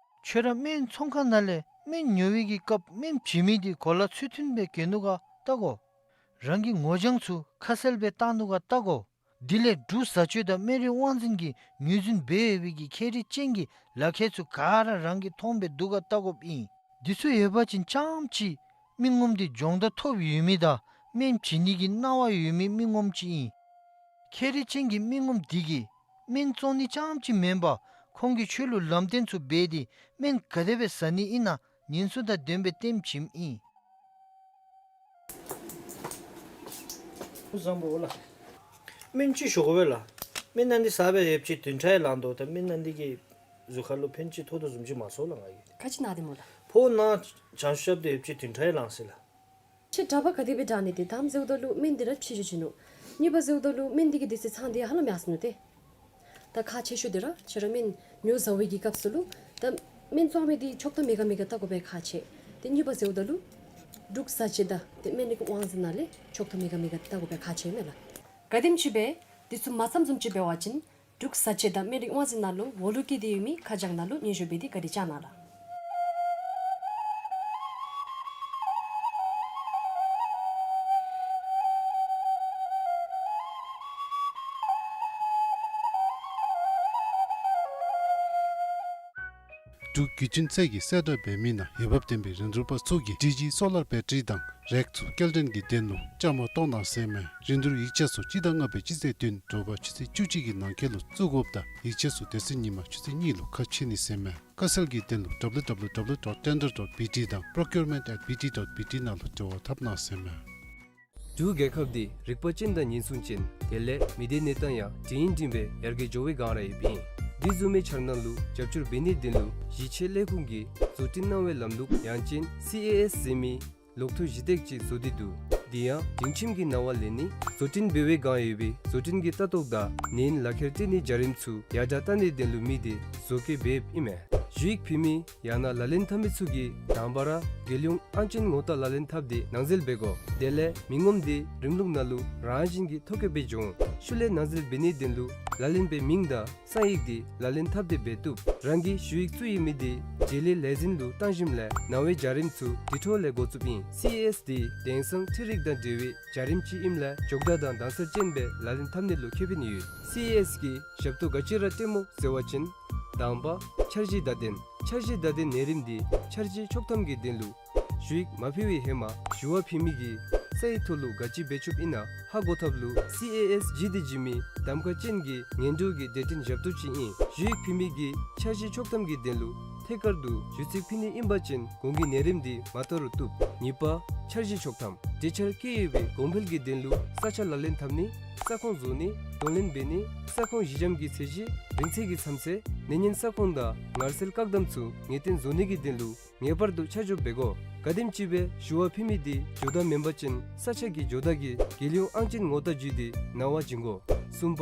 ཁྱོད་ར་སྨན་ཚོང་ཁང་ནང་ལས་སྨན་ཉོ་བའི་གི་སྐབས་སྨན་བྱིན་མི་འདི་གོ་ལ་ཚུལ་མཐུན་སྦེ་གྱོན་ནུག་ག་བལྟ་དགོ། རང་གི་ངོ་རྐྱང་ཚུ་ཁ་གསལ་སྦེ་བཏང་ནུག་ག་བལྟ་དགོ། དེ་ལས་འབྲུག་བཟའ་སྤྱོད་དང་སྨན་རིགས་དབང་འཛིན་གྱིས་ངོས་འཛིན་འབད་ཡོད་པའི་གི་མཁས་རིག་ཅན་གྱི་ལག་ཁྱེར་ཚུ་ག་ར་རང་གིས་མཐོང་སྦེ་འདུག་ག་བལྟ་དགོཔ་ཨིན། འདི་ཚུ་ཡོད་པ་ཅིན་རྐྱངམ་གཅིག་མི་ངོམ་འདི་སྦྱོང་བརྡར་ཐོབ་ཡོད་མི་དང་སྨན་བྱིན་ནི་གི་གནང་བ་ཡོད་མི་མི་ངོམ་ཅིག་ཨིན། མཁས་རིག་ཅན་གྱི་མི་ངོམ་འདི་གིས་སྨན་བཙོང་ནི་རྐྱངམ་གཅིག་མེན་པར་ཁོང་གིས་ཁྱོད་ལུ་ལམ་སྟོན་ཚུ་འབད་དེ་སྨན་ག་དེ་སྦེ་བཟའ་ནི་ཨིན་ན་ཉེན་སྲུང་དང་ལྡན་པའི་ལྟདམོ་བྱིནམ་ཨིན། བཟང་པོ་ལགས། སྨན་ཅིག་ཞུ་དགོ་པས་ལགས། སྨན་ནང་འདི་བཟའ་སྦེ་ཡོདཔ་ཅིག་བདུན་ཕྲག་ཡང་ལང་དོ། ད་སྨན་ནང་འདི་གིས་གཟུགས་ཁར་ལུ་ཕན་ཅིག་ཐོགས་དོ་བཟུམ་ཅིག་མ་ཚོར་ལགས་ང་གིས། ག་ཅི་ན་སྟེ་སྨོ་ལགས། ཕོཝ་ནང་བྱང་ཤུབ་སྟེ་ཡོདཔ་ཅིག་བདུན་ཕྲག་ཡང་ལང་ཟེར་ལགས། ཁྱེད་གྲྭ་པ་ག་དེ་སྦེ་དྲག་ནི་ཏེ་དང་པ་ཟེརཝ་ད་ལུ་སྨན་འདི་ར་ཕྱི་འགྱུར་བྱིན་ནུག། གཉིས་པ་ཟེརཝ་ད་ལུ་སྨན་འདི་གིས་དེ་ཚེ་ཚང་འདི་ཧ་ལམ་ཡར་སོ་ནུག་ཏེ། ད་ཁག་ཆེ་ཤོས་འདི་ར་ཁྱེད་ར་སྨན་ཉོ་བཟའ་བའི་གི་སྐབས་སུ་ལུ་ད་སྨན་བཙོང་མི་འདི་ཆོག་ཐམ་མེད་ག་མེད་ག་བལྟ་དགོ་པའི་ཁག་ཆེ། ཏེ་གཉིས་པ་ཟེརཝ་ད་ལུ་འབྲུག་བཟའ་སྤྱོད་དང་ཏེ་སྨན་རིགས་དབང་འཛིན་ནང་ལས་ཆོག་ཐམ་མེད་ག་མེད་ག་བལྟ་དགོ་པའི་ཁག་ཆེ་མས་ལགས། ག་དེམ་ཅིག་སྦེ་འདི་ཚུ་མ་ཚངམ་བཟུམ་ཅིག་འབད་བ་ཅིན་འབྲུག་བཟའ་སྤྱོད་དང་སྨན་རིགས་དབང་འཛིན་ནང་ལུ་འོག་ལུ་བཀོད་དེ་ཡོད་མི་ཁ་བྱང་ནང་ལུ་སྙན་ཞུ་འབད་དེ་བཀའ་དྲིན་བསྐྱང་གནང་ལགས། འབྲུག་བརྒྱུད་འཕྲིན་ཚད་ཀྱིས་གསལ་བསྒྲགས་འབད་མི་ནང་འོས་འབབ་ལྡན་པའི་རིན་བསྡུར་པ་ཚུ་གིས་ཌི་ཇི་སོ་ལར་བེ་ཊ་རི་དང་རེག་ཚུ་སྐྱེལ་འདྲེན་གྱི་དོན་ལུ་བཅའ་མར་གཏོགས་གནང་ཟེར་མས། རིན་བསྡུར་ཡིག་ཆ་ཚུ་སྤྱི་ཟླ་ལྔ་པའི་སྤྱི་ཚེས་བདུན་དྲོ་པ་ཆུ་ཚོད་བཅུ་གཅིག་གི་ནང་འཁོད་ལུ་བཙུགས་དགོཔ་དང་ཡིག་ཆ་ཚུ་དེ་ཚེ་ཉིན་མ་ཆུ་ཚོད་གཉིས་ལུ་ཁ་ཕྱེ་ནི་ཟེར་མས། དཀའ་སེལ་གྱི་དོན་ལུ་ཌབ་ལུ་ཌབ་ལུ་ཌབ་ལུ་ཌོཊ་ཊེན་ཌར་ཌོཊ་བི་ཊི་དང་པྲོ་ཀིའུར་མེནཊ་ཨེཊ་བི་ཊི་ཌོཊ་བི་ཊི་ནང་ལུ་འབྲེལ་བ་འཐབ་གནང་ཟེར་མས། འབྲུག་རྒྱལ་ཁབ་འདི་རིག་པ་ཅན་དང་ཉེན་སྲུང་ཅན་དེ་ལས་མི་སྡེ་གནས་སྟངས་ཡང་འབྲིང་འབྲིང་སྦེ་ཡར་རྒྱས་འགྱོ་བའི་སྒང་ར་ཡོདཔ་ཨིན། འདི་བཟུམ་མའི་འཆར་སྣང་ལུ་རྒྱབ་སྐྱོར་འབད་ནིའི་དོན་ལུ་གཞིས་བྱེས་ལས་ཁུངས་ཀྱིས་བཟོ་སྐྲུན་གནང་བའི་ལམ་ལུགས་ཡང་ཅིན་སི་ཨེ་ཨེསི་ཟེར་མི་ལོག་ཐོ་གཞི་བཏགས་ཅིག་བཟོ་སྟེ་འདུག། དེ་ཡང་སྒྲིང་ཁྱིམ་གྱི་ནང་བ་ལེན་ནི་བཟོ་སྐྲུན་འབད་བའི་སྒང་ཡོད་པའི་བཟོ་སྐྲུན་གྱི་ལྟ་རྟོག་དང་ནན་ལག་ཁྱེར་སྤྲོད་ནིའི་བྱ་རིམ་ཚུ་ཡར་དྲག་བཏང་ནིའི་དོན་ལུ་དམིགས་ཏེ་བཟོ་བཀོད་འབདཝ་ཨིན་མས། ཞུ་ཡིག་ཕུལ་མི་ཡང་ན་ལག་ལེན་འཐབ་མི་ཚུ་གིས་དང་པ་ར་རྒྱལ་ཡོངས་ཨང་ཅན་ངོ་རྟགས་ལག་ལེན་འཐབ་སྟེ་ནང་འཛུལ་འབད་དགོ། དེ་ལས་མི་ངོམ་དེ་རིམ་ལུགས་ནང་ལུ་རང་བཞིན་གྱིས་ཐོ་བཀོད་འབད་འགྱོ་འོང་། ཤུལ་ལས་ནང་འཛུལ་འབད་ནིའི་དོན་ལུ་ལག་ལེན་པའི་མིང་དང་གསང་ཡིག་དེ་ལག་ལེན་འཐབ་སྟེ་འབད་བཏུབ། རང་གི་ཞུ་ཡིག་བཙུགས་ཡོད་མི་དེ་འབྲེལ་ཡོད་ལས་འཛིན་ལུ་བཏང་ཞིནམ་ལས་ནང་བའི་བྱ་རིམ་ཚུ་དེ་འཕྲོ་ལས་འགོ་བཙུགསཔ་ཨིན། སི་ཨེ་ཨེསི་དེ་དེང་སང་འཕྲུལ་རིག་དང་འབྲེལ་བའི་བྱ་རིམ་ཅིག་ཨིནམ་ལས་མགྱོགས་དྲགས་དང་དྭངས་གསལ་ཅན་སྦེ་ལག་ལེན་འཐབ་ནི་ལུ་ཁེ་ཕན་ཡོད། སི་ཨེ་ཨེསི་གིས་ཞབས་ཏོག་ག་ཅི་ར་སྤྲོདཔ་སྨོ་ཟེར་བ་ཅིན། དང་པ་འཆར་གཞི་བརྡ་དོན། འཆར་གཞི་བརྡ་དོན་ནང་རིམ་དེ་འཆར་གཞི་ཆོག་ཐམ་གྱི་དོན་ལུ་ཞུ་ཡིག་མ་ཕུལ་བའི་ཧེ་མ་ཞུ་བ་ཕུལ་མི་གིས་གསང་ཡིག་ཐོག་ལུ་ག་ཅི་འབད་ཆོགཔ་ཨིན་ན་ཧ་གོ་ཐབས་ལུ་སི་ཨེ་ཨེསི་བྱིན་ཏེ་བྱིན་མི་གདམ་ཁ་ཅན་གྱི་ངན་འགྲོ་གི་སྡེ་ཕྲན་ཞབས་ཏོག་ཅིག་ཨིན། ཞུ་ཡིག་ཕུལ་མི་གིས་འཆར་གཞི་ཆོག་ཐམ་གྱི་དོན་ལུ་ཐད་ཀར་དུ་ཞུ་ཚིག་ཕུལ་ནི་ཨིན་པ་ཅིན་གོང་གི་ནང་རིམ་དེ་མ་དོ་རུང་བཏུབ། གཉིས་པ་འཆར་གཞི་ཆོག་ཐམ། གྲོས་འཆར་བཀོད་ཡོད་པའི་གོང་འཕེལ་གྱི་དོན་ལུ་ས་ཆ་ལག་ལེན་འཐབ་ནི། ས་ཁོངས་བཟོ་ནི། དོ་ལེན་འབད་ནི། ས་ཁོངས་གཞི་འགྱམ་གྱི་ཚད་གཞི། རིང་ཚད་ཀྱི་མཚམས་ཚད། གནོད་ཉེན་ས་ཁོངས་དང་ངར་སེལ་བཀག་དམ་ཚུ་ངེས་གཏན་བཟོ་ནི་གི་དོན་ལུ་ངེས་པར་དུ་ཆ་འཇོག་འབད་དགོ། ག་དེམ་ཅིག་སྦེ་ཞུ་བ་ཕུལ་མི་དེ་འགྱོ་བརྡ་མེན་པ་ཅིན་ས་ཆ་གི་འགྱོ་བརྡ་གིས་རྒྱལ་ཡོངས་ཨང་ཅན་ངོ་རྟགས་བརྒྱུད་དེ་ནང་བ་བྱིན་དགོ། གསུམ་པ་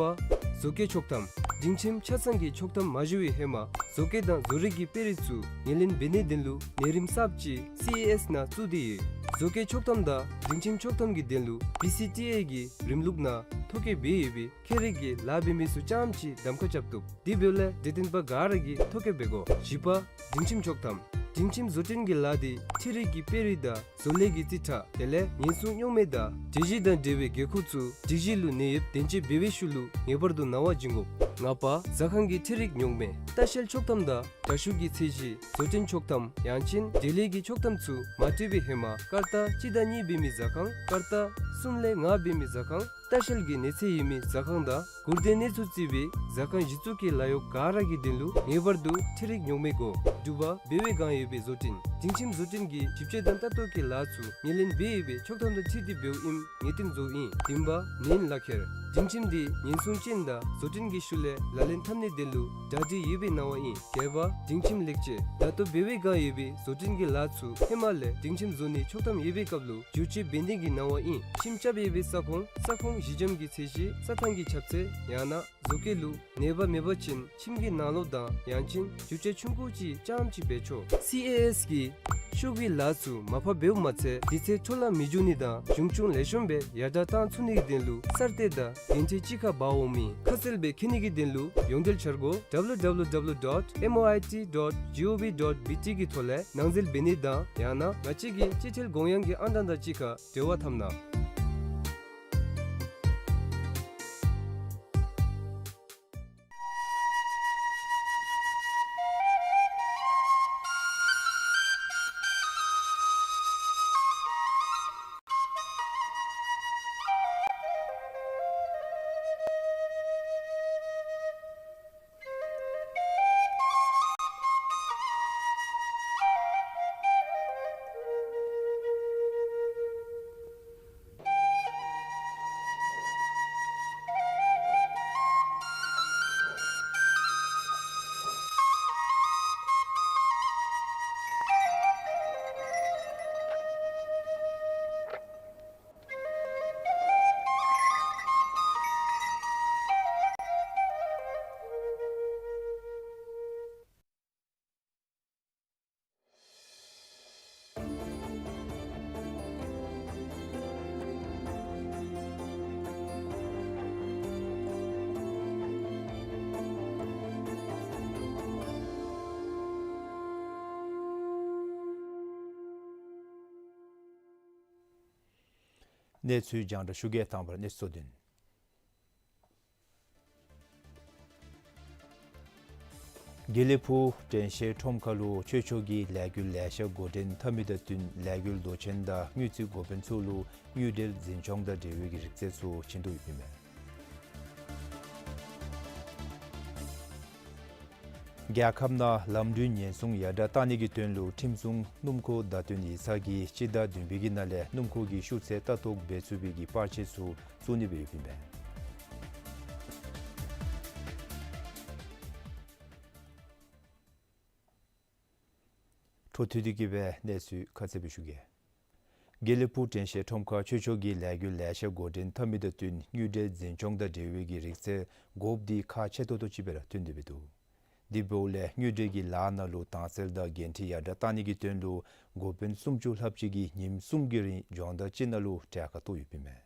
བཟོ་བཀོད་ཆོག་ཐམ། སྒྲིང་ཁྱིམ་ཆ་ཚང་གི་ཆོག་ཐམ་མ་ཞུ་བའི་ཧེ་མ་བཟོ་བཀོད་དང་བཟོ་རིག་གི་དཔེ་རིས་ཚུ་ངོས་ལེན་འབད་ནིའི་དོན་ལུ་ནང་རིམ་གསརཔ་ཅིག་སི་ཨེ་ཨེསི་ནང་བཙུགས་ཏེ་ཡོད། བཟོ་བཀོད་ཆོག་ཐམ་དང་སྒྲིང་ཁྱིམ་ཆོག་ཐམ་གྱི་དོན་ལུ་བི་སི་ཊི་ཨེ་གི་རིམ་ལུགས་ནང་ཐོ་བཀོད་འབད་ཡོད་པའི་ཁྱད་རིག་གི་ལཱ་འབད་མི་ཚུ་རྐྱངམ་ཅིག་གདམ་ཁ་རྐྱབ་བཏུབ། དེ་འབདཝ་ལས་འབྲེལ་ལྡན་པ་ག་ར་གིས་ཐོ་བཀོད་འབད་དགོ། བཞི་པ་སྒྲིང་ཁྱིམ་ཆོག་ཐམ། སྒྲིང་ཁྱིམ་བཟོ་སྐྲུན་གྱི་ལཱ་དེ་འཕྲུལ་རིག་གི་དཔེ་རིས་དང་བཟོ་ལས་ཀྱི་རྩིས་ཁྲ་དེ་ལས་ཉེན་སྲུང་རྙོག་མེད་དང་སྒྲིག་གཞི་དང་འབྲེལ་བའི་འགན་ཁུར་ཚུ་སྒྲིག་གཞི་ལུ་གནས་ཡོདཔ་བདེན་དཔྱད་འབད་བའི་ཤུལ་ལུ་ངེས་པར་དུ་ནང་བ་བྱིན་དགོ། ལྔ་པ་ཟ་ཁང་གི་འཕྲུལ་རིག་རྙོག་མེད། ལྟ་བཤལ་ཆོག་ཐམ་དང་དྲ་ཤུགས་ཀྱི་ཚད་གཞི། བཟོ་སྐྲུན་ཆོག་ཐམ་ཡང་ཅིན་འབྲེལ་ཡོད་ཀྱི་ཆོག་ཐམ་ཚུ་མ་སྤྲོད་པའི་ཧེ་མ་སྐར་རྟགས་གཅིག་དང་གཉིས་འབད་མི་ཟ་ཁང་། སྐར་རྟགས་གསུམ་ལས་ལྔ་འབད་མི་ཟ་ཁང་། ལྟ་བཤལ་གྱི་གནས་ཚད་ཡོད་མི་ཟ་ཁང་དང་སྒུར་སྡེ་གནས་ཚུལ་བརྩི་བའི་ཟ་ཁང་གཞི་བཙུགས་ཀྱི་ལཱ་གཡོག་ག་ར་གི་དོན་ལུ་ངེས་པར་དུ་འཕྲུལ་རིག་རྙོག་མེད་དགོ། དྲུག་པ་འབད་བའི་སྒང་ཡོད་པའི་བཟོ་སྐྲུན། སྒྲིང་ཁྱིམ་བཟོ་སྐྲུན་གྱི་ཞིབ་དཔྱད་དང་ལྟ་རྟོག་གི་ལཱ་ཚུ་ངོས་ལེན་འབད་ཡོད་པའི་ཆོག་ཐམ་དང་འཁྲིལ་ཏེ་འབདཝ་ཨིནམ་ངེས་གཏན་བཟོཝ་ཨིན། བདུན་པ་ནན་ལག་ཁྱེར། སྒྲིང་ཁྱིམ་དེ་ཉེན་སྲུང་ཅན་དང་བཟོ་སྐྲུན་གྱི་ཤུལ་ལས་ལག་ལེན་འཐབ་ནིའི་དོན་ལུ་གྲ་སྒྲིག་ཡོད་པའི་ནང་བ་ཨིན། བརྒྱད་པ་སྒྲིང་ཁྱིམ་ལེགས་བཅོས། ད་ལྟོ་འབད་བའི་སྒང་ཡོད་པའི་བཟོ་སྐྲུན་གྱི་ལཱ་ཚུ་ཧེ་མ་ལས་སྒྲིང་ཁྱིམ་བཟོ་ནི་ཆོག་ཐམ་ཡོད་པའི་སྐབས་ལུ་བསྒྱུར་བཅོས་འབད་ནི་གི་ནང་བ་ཨིན། ཁྱིམ་རྐྱབ་ཡོད་པའི་ས་ཁོངས་ས་ཁོངས་གཞི་འགྱམ་གྱི་ཚད་གཞི་རྩྭ་ཐང་གི་ཁྱབ་ཚད་ཡང་ན་བཟོ་བཀོད་ལུ་གནོད་པ་མེད་པ་ཅིན་ཁྱིམ་གྱི་ནང་ལོགས་དང་ཡང་ཅིན་བསྒྱུར་བཅོས་ཆུང་ཀུ་ཅིག་རྐྱངམ་ཅིག་འབད་ཆོག། སི་ཨེ་ཨེསི་གིས་ཤོག་གུའི་ལཱ་ཚུ་མར་ཕབ་འབདཝ་མ་ཚད་དུས་ཚོད་འཕྲོ་བརླག་མི་འགྱོ་ནི་དང་གཞུང་ཆུང་ལེགས་ཤོམ་སྦེ་ཡར་དྲག་བཏང་ཚུགས་ནིའི་དོན་ལུ་གསར་གཏོད་དང་འགན་འཁྲི་གཅིག་ཁར་འབག་འོང་མི་ཁ་གསལ་སྦེ་མཁྱེན་ནིའི་དོན་ལུ་ཡོངས་འབྲེལ་འཆར་སྒོ་W W W dot M O I T dot G O V dot B T གི་ཐོག་ལས་ནང་འཛུལ་འབད་ནི་དང་ཡང་ན་ང་བཅས་ཀྱི་སྤྱི་ཐེལ་གོང་ཡངས་ཀྱི་ཨང་གྲངས་དང་གཅིག་ཁར་འབྲེལ་བ་འཐབ་གནང་། གནས་ཚུལ་རྒྱང་བསྒྲགས་ཞུ་གེ། དང་པ་ར་གནས་ཚུལ་གཙོ་དོན། དགེ་ལེགས་ཕུག་དྲན་ཤེས་ཁྲོམ་ཁ་ལུ་ཆོས་ཕྱོགས་ཀྱི་ལས་འགུལ་ལེ་ཤ་འགོ་འདྲེན་འཐབ་མི་དང་བསྟུན་ལས་འགུལ་མདོ་ཆེན་དང་དངུལ་རྩིས་འགོ་དཔོན་ཚུ་ལུ་དངུལ་འབྲེལ་འཛིན་སྐྱོང་དང་འབྲེལ་བའི་གི་རིག་རྩལ་ཚུ་བྱིན་དོ་ཡོདཔ་ཨིན་མས། རྒྱལ་ཁབ་ནང་ལམ་འགྲུལ་ཉེན་སྲུང་ཡར་དྲག་བཏང་ནི་གི་དོན་ལུ་ཁྲིམས་སྲུང་སྣུམ་འཁོར་བརྡ་སྟོན་ཡིག་ཚང་གིས་སྤྱི་ཟླ་བདུན་པའི་གི་ནང་ལས་སྣུམ་འཁོར་གྱི་ཤུགས་ཚད་ལྟ་རྟོག་འབད་ཚུགས་པའི་གི་པར་ཆས་ཚུ་བཙུགས་ནི་སྦེ་ཡོདཔ་ཨིན་མས། འཕྲོ་མཐུད་དེ་གི་སྦེ་གནས་ཚུལ་ཁ་གསལ་སྦེ་ཞུ་གེ། དགེ་ལེགས་ཕུག་དྲན་ཤེས་ཁྲོམ་ཁར་ཆོས་ཕྱོགས་ཀྱི་ལས་འགུལ་ལེ་ཤ་འགོ་འདྲེན་འཐབ་མི་དང་བསྟུན་དངུལ་འབྲེལ་འཛིན་སྐྱོང་དང་འབྲེལ་བའི་གི་རིག་རྩལ་དགོཔ་འདི་ཁག་ཆེ་ཏོག་ཏོ་ཅིག་སྦེ་ར་ཐོན་ཏེ་འདུག། དེ་འབདཝ་ལས་དངུལ་འབྲེལ་གྱི་ལཱ་ནང་ལུ་དྭངས་གསལ་དང་འགན་འཁྲི་ཡར་དྲག་གཏང་ནི་གི་དོན་ལུ་འགོ་དཔོན་སུམ་ཅུ་ལྷགཔ་ཅིག་གིས་ཉིནམ་གསུམ་གྱི་རིང་སྦྱོང་བརྡར་ཅིག་ནང་ལུ་གྲལ་ཁར་གཏོགས་ཡོདཔ་ཨིན་མས།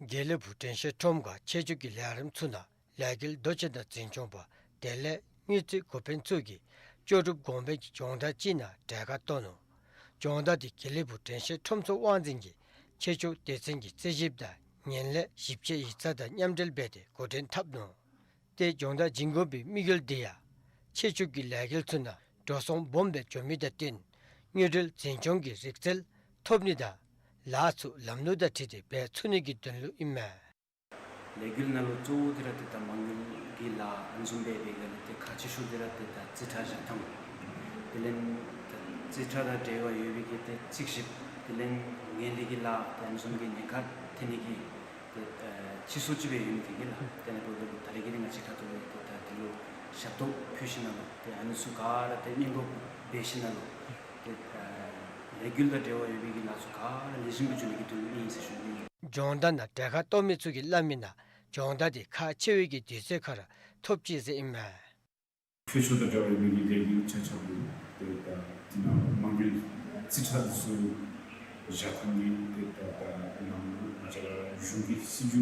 དགེ་ལེགས་ཕུག་དྲན་ཤེས་ཁྲོམ་ཁར་ཆོས་ཕྱོགས་ཀྱི་ལས་རིམ་ཚུ་ནང་ལས་འགུལ་མདོ་ཆེན་དང་འཛིན་སྐྱོང་པ་དེ་ལས་དངུལ་རྩིས་འགོ་དཔོན་ཚུ་གིས་ལྕོགས་གྲུབ་གོང་འཕེལ་གྱི་སྦྱོང་བརྡར་ཅིག་ནང་གྲལ་ཁར་གཏོགས་ནུག། སྦྱོང་བརྡར་འདི་དགེ་ལེགས་ཕུག་དྲན་ཤེས་ཁྲོམ་ཚོགས་དབང་འཛིན་གྱིས་ཆོས་ཕྱོགས་སྡེ་ཚན་གྱི་རྩིས་ཞིབ་དང་ངན་ལྷད་ཞིབ་དཔྱད་ཡིག་ཚང་དང་མཉམ་འབྲེལ་འབད་དེ་འགོ་འདྲེན་འཐབ་ནུག། ཏེ་སྦྱོང་བརྡར་བྱིན་དགོ་པའི་དམིགས་ཡུལ་འདི་ཡང་ཆོས་ཕྱོགས་ཀྱི་ལས་འགུལ་ཚུ་ནང་འགྲོ་སོང་སྦོམ་སྦེ་འགྱོ་མི་དང་བསྟུན་དངུལ་འབྲེལ་འཛིན་སྐྱོང་གི་རིག་རྩལ་ཐོབ་ནི་དང་ལཱ་ཚུ་ལམ་ལུགས་དང་འཁྲིལ་ཏེ་འབད་ཚུགས་ནི་གི་དོན་ལུ་ཨིན་མས། ལས་འགུལ་ནང་ལུ་གཙོ་བོ་འདི་ར་ཏེ་ད་མ་དངུལ་གྱི་ལཱ་ཨ་ནི་བཟུམ་སྦེ་འབད་ག་ལས་ཏེ་ཁག་ཆེ་ཤོས་འདི་ར་ཏེ་ད་རྩིས་ཁྲ་བཞག་ཐངས། དེ་ལས་ད་རྩིས་ཁྲ་དང་འབྲེལ་བ་ཡོད་པའི་གི་ཏེ་རྩིས་ཞིབ། དེ་ལས་ངན་ལྷད་ཀྱི་ལཱ་ཏེ་ཨ་ནི་བཟུམ་གྱི་ཉེན་ཁ་ཐོན་ནི་གི་ཏེ་ཨེ་སྤྱི་ཚོགས་ཅིག་སྦེ་ཡོད་ནི་དེ་གིས་ལགས། དེ་ནང་འབདཝ་ད་ལུ་ད་རེས་ཀྱི་ང་བཅས་ཁ་ཐུག་ལས་ཏེ་ད་འདི་ལུ་ཞབས་ཏོག་ཕུལ་ཞིནམ་ལས་ཏེ་ཨ་ནི་ཚུ་ག་ར་ཏེ་སྙིང་དགོངས་འབད་ཞིནམ་ལས་ཏེ་ཨེ་ལས་འགུལ་དང་འབྲེལ་བ་ཡོད་པའི་གི་ལཱ་ཚུ་ག་ར་ལེགས་ཤོམ་སྦེ་འགྱོ་ནི་གི་དོན་ལུ་ཨིན་ཟེར་ཞུ་ནི། སྦྱོང་བརྡར་ནང་གྲལ་ཁར་གཏོགས་མི་ཚུ་གིས་སླབ་མི་ནང་སྦྱོང་བརྡར་འདི་ཁག་ཆེ་བའི་གི་དུས་ཚོད་ཁར་ཐོབ་ཅི་ཟེར་ཨིན་མས། ཆོས་ཕྱོགས་དང་འབྲེལ་བ་ཡོད་པའི་གི་ལས་འགུལ་ཆ་ཁྱབ་ལུ་ཏེ་ད་དེ་ནང་མ་དངུལ་རྩིས་ཁྲ་འདི་ཚུ་བཞག་ཐངས་ཀྱི་ཏེ་ད་ད་ནང་ང་བཅས་ར་གཞུང་གི་སྲིད་བྱུས་འདི་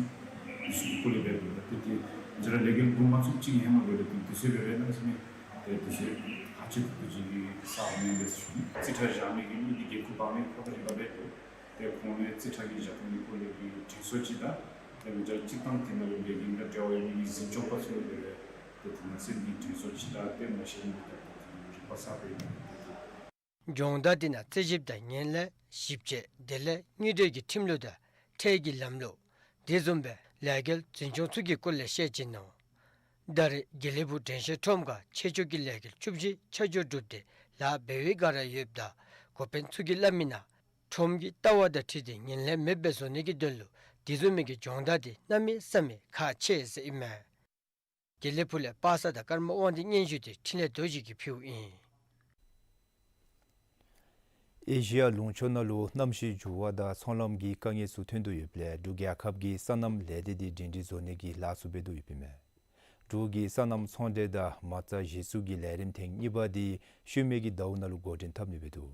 ཚུ་གི་སྐོར་ལས་འབད་དགོ། ད་ཏེ་ཏེ་ང་བཅས་ར་ལས་འགུལ་འགོ་མ་བཙུགས་ཅིག་ཧེ་མ་འབད་རུང་ཏེ་དུས་ཚོད་འབད་བའི་ནང་ཚུད་ནི་ཏེ་དུས་ཚོད་ཁག་ཆེ་ཏོག་ཏོ་ཅིག་གི་ས་འོང་ནི་འདི་ཚུ་རྩིས་ཁྲ་བཞག་མི་གི་མི་འདི་འགན་ཁུར་འབག་མི་ཁོ་ཐག་རིམ་པ་སྦེ་འདུག། ཏེ་ཁོང་ལས་རྩིས་ཁྲ་གི་བཞག་ཐངས་ཀྱི་སྐོར་ལས་ཀྱི་དྲན་གསོ་ཅིག་དང་ཏེ་མི་ཆ་སྤྱིར་བཏང་དེ་ནང་ལུ་ལས་འགུལ་དང་འབྲེལ་བ་ཡོད་མི་གི་འཛིན་སྐྱོང་པ་ཚུ་ལུ་འབད་རུང་ཏེ་དེ་ནང་སེམས་ཀྱི་དྲན་གསོ་ཅིག་དང་ཏེ་མ་ཤེས་མི་དང་ཏེ་དེ་ནང་རིག་པ་གསརཔ་སྦེ་སྦྱོང་བརྡར་འདི་ནང་རྩིས་ཞིབ་དང་ངན་ལྷད་ཞིབ་དཔྱད་དེ་ལས་དངུལ་འབྲེལ་གྱི་ཁྲིམས་ལུགས་དང་ཁྲལ་གྱི་ལམ་ལུགས་དེ་བཟུམ་སྦེ་ལས་འགུལ་འཛིན་སྐྱོང་ཚུ་གི་སྐོར་ལས་བཤད་བྱིན་ནུག། ད་རེས་དགེ་ལེགས་ཕུག་དྲན་ཤེས་ཁྲོམ་ཁར་ཆོས་ཕྱོགས་ཀྱི་ལས་འགུལ་བཅུ་བཞི་ཆ་འཇོག་གྲུབ་སྟེ་ལཱ་འབད་བའི་སྒང་ར་ཡོདཔ་ད་འགོ་དཔོན་ཚུ་གིས་སླབ་མི་ནང་ཁྲོམ་གྱི་ལྟ་བ་དང་འཁྲིལ་ཏེ་ངན་ལྷད་མེདཔ་སྦེ་བཟོ་ནི་གི་དོན་ལུ་དེ་བཟུམ་མའི་གི་སྦྱོང་བརྡར་འདི་གནམ་མེད་ས་མེད་ཁག་ཆེ་ཟེར་ཨིན་མས། དགེ་ལེགས་ཕུག་ལས་པ་སངས་དང་ཀརྨ་དབང་འདུས་སྙན་ཞུ་འདི་འཕྲིན་ལས་རྡོ་རྗེ་གིས་ཕུལཝ་ཨིན། ཨེ་ཤི་ཡ་ལུང་ཕྱོགས་ནང་ལུ་གནམ་གཤིས་འགྱུར་བ་དང་ཚོང་ལམ་གྱི་དཀའ་ངལ་ཚུ་ཐོན་དོ་ཡོདཔ་ལས་འབྲུག་རྒྱལ་ཁབ་ཀྱིས་སོ་ནམ་ལས་སྡེ་འདི་སྒྲིང་སྒྲི་བཟོ་ནི་གི་ལཱ་ཚུ་འབད་དོ་ཡོདཔ་ཨིན་མས། འབྲུག་གི་སོ་ནམ་ཚོང་འབྲེལ་དང་མ་རྩ་གཞི་བཙུགས་ཀྱི་ལས་རིམ་ཐེངས་གཉིས་པ་འདི་ཤུལ་མའི་གི་ཟླཝ་ནང་ལུ་འགོ་འདྲེན་འཐབ་ནི་འབད་དོ།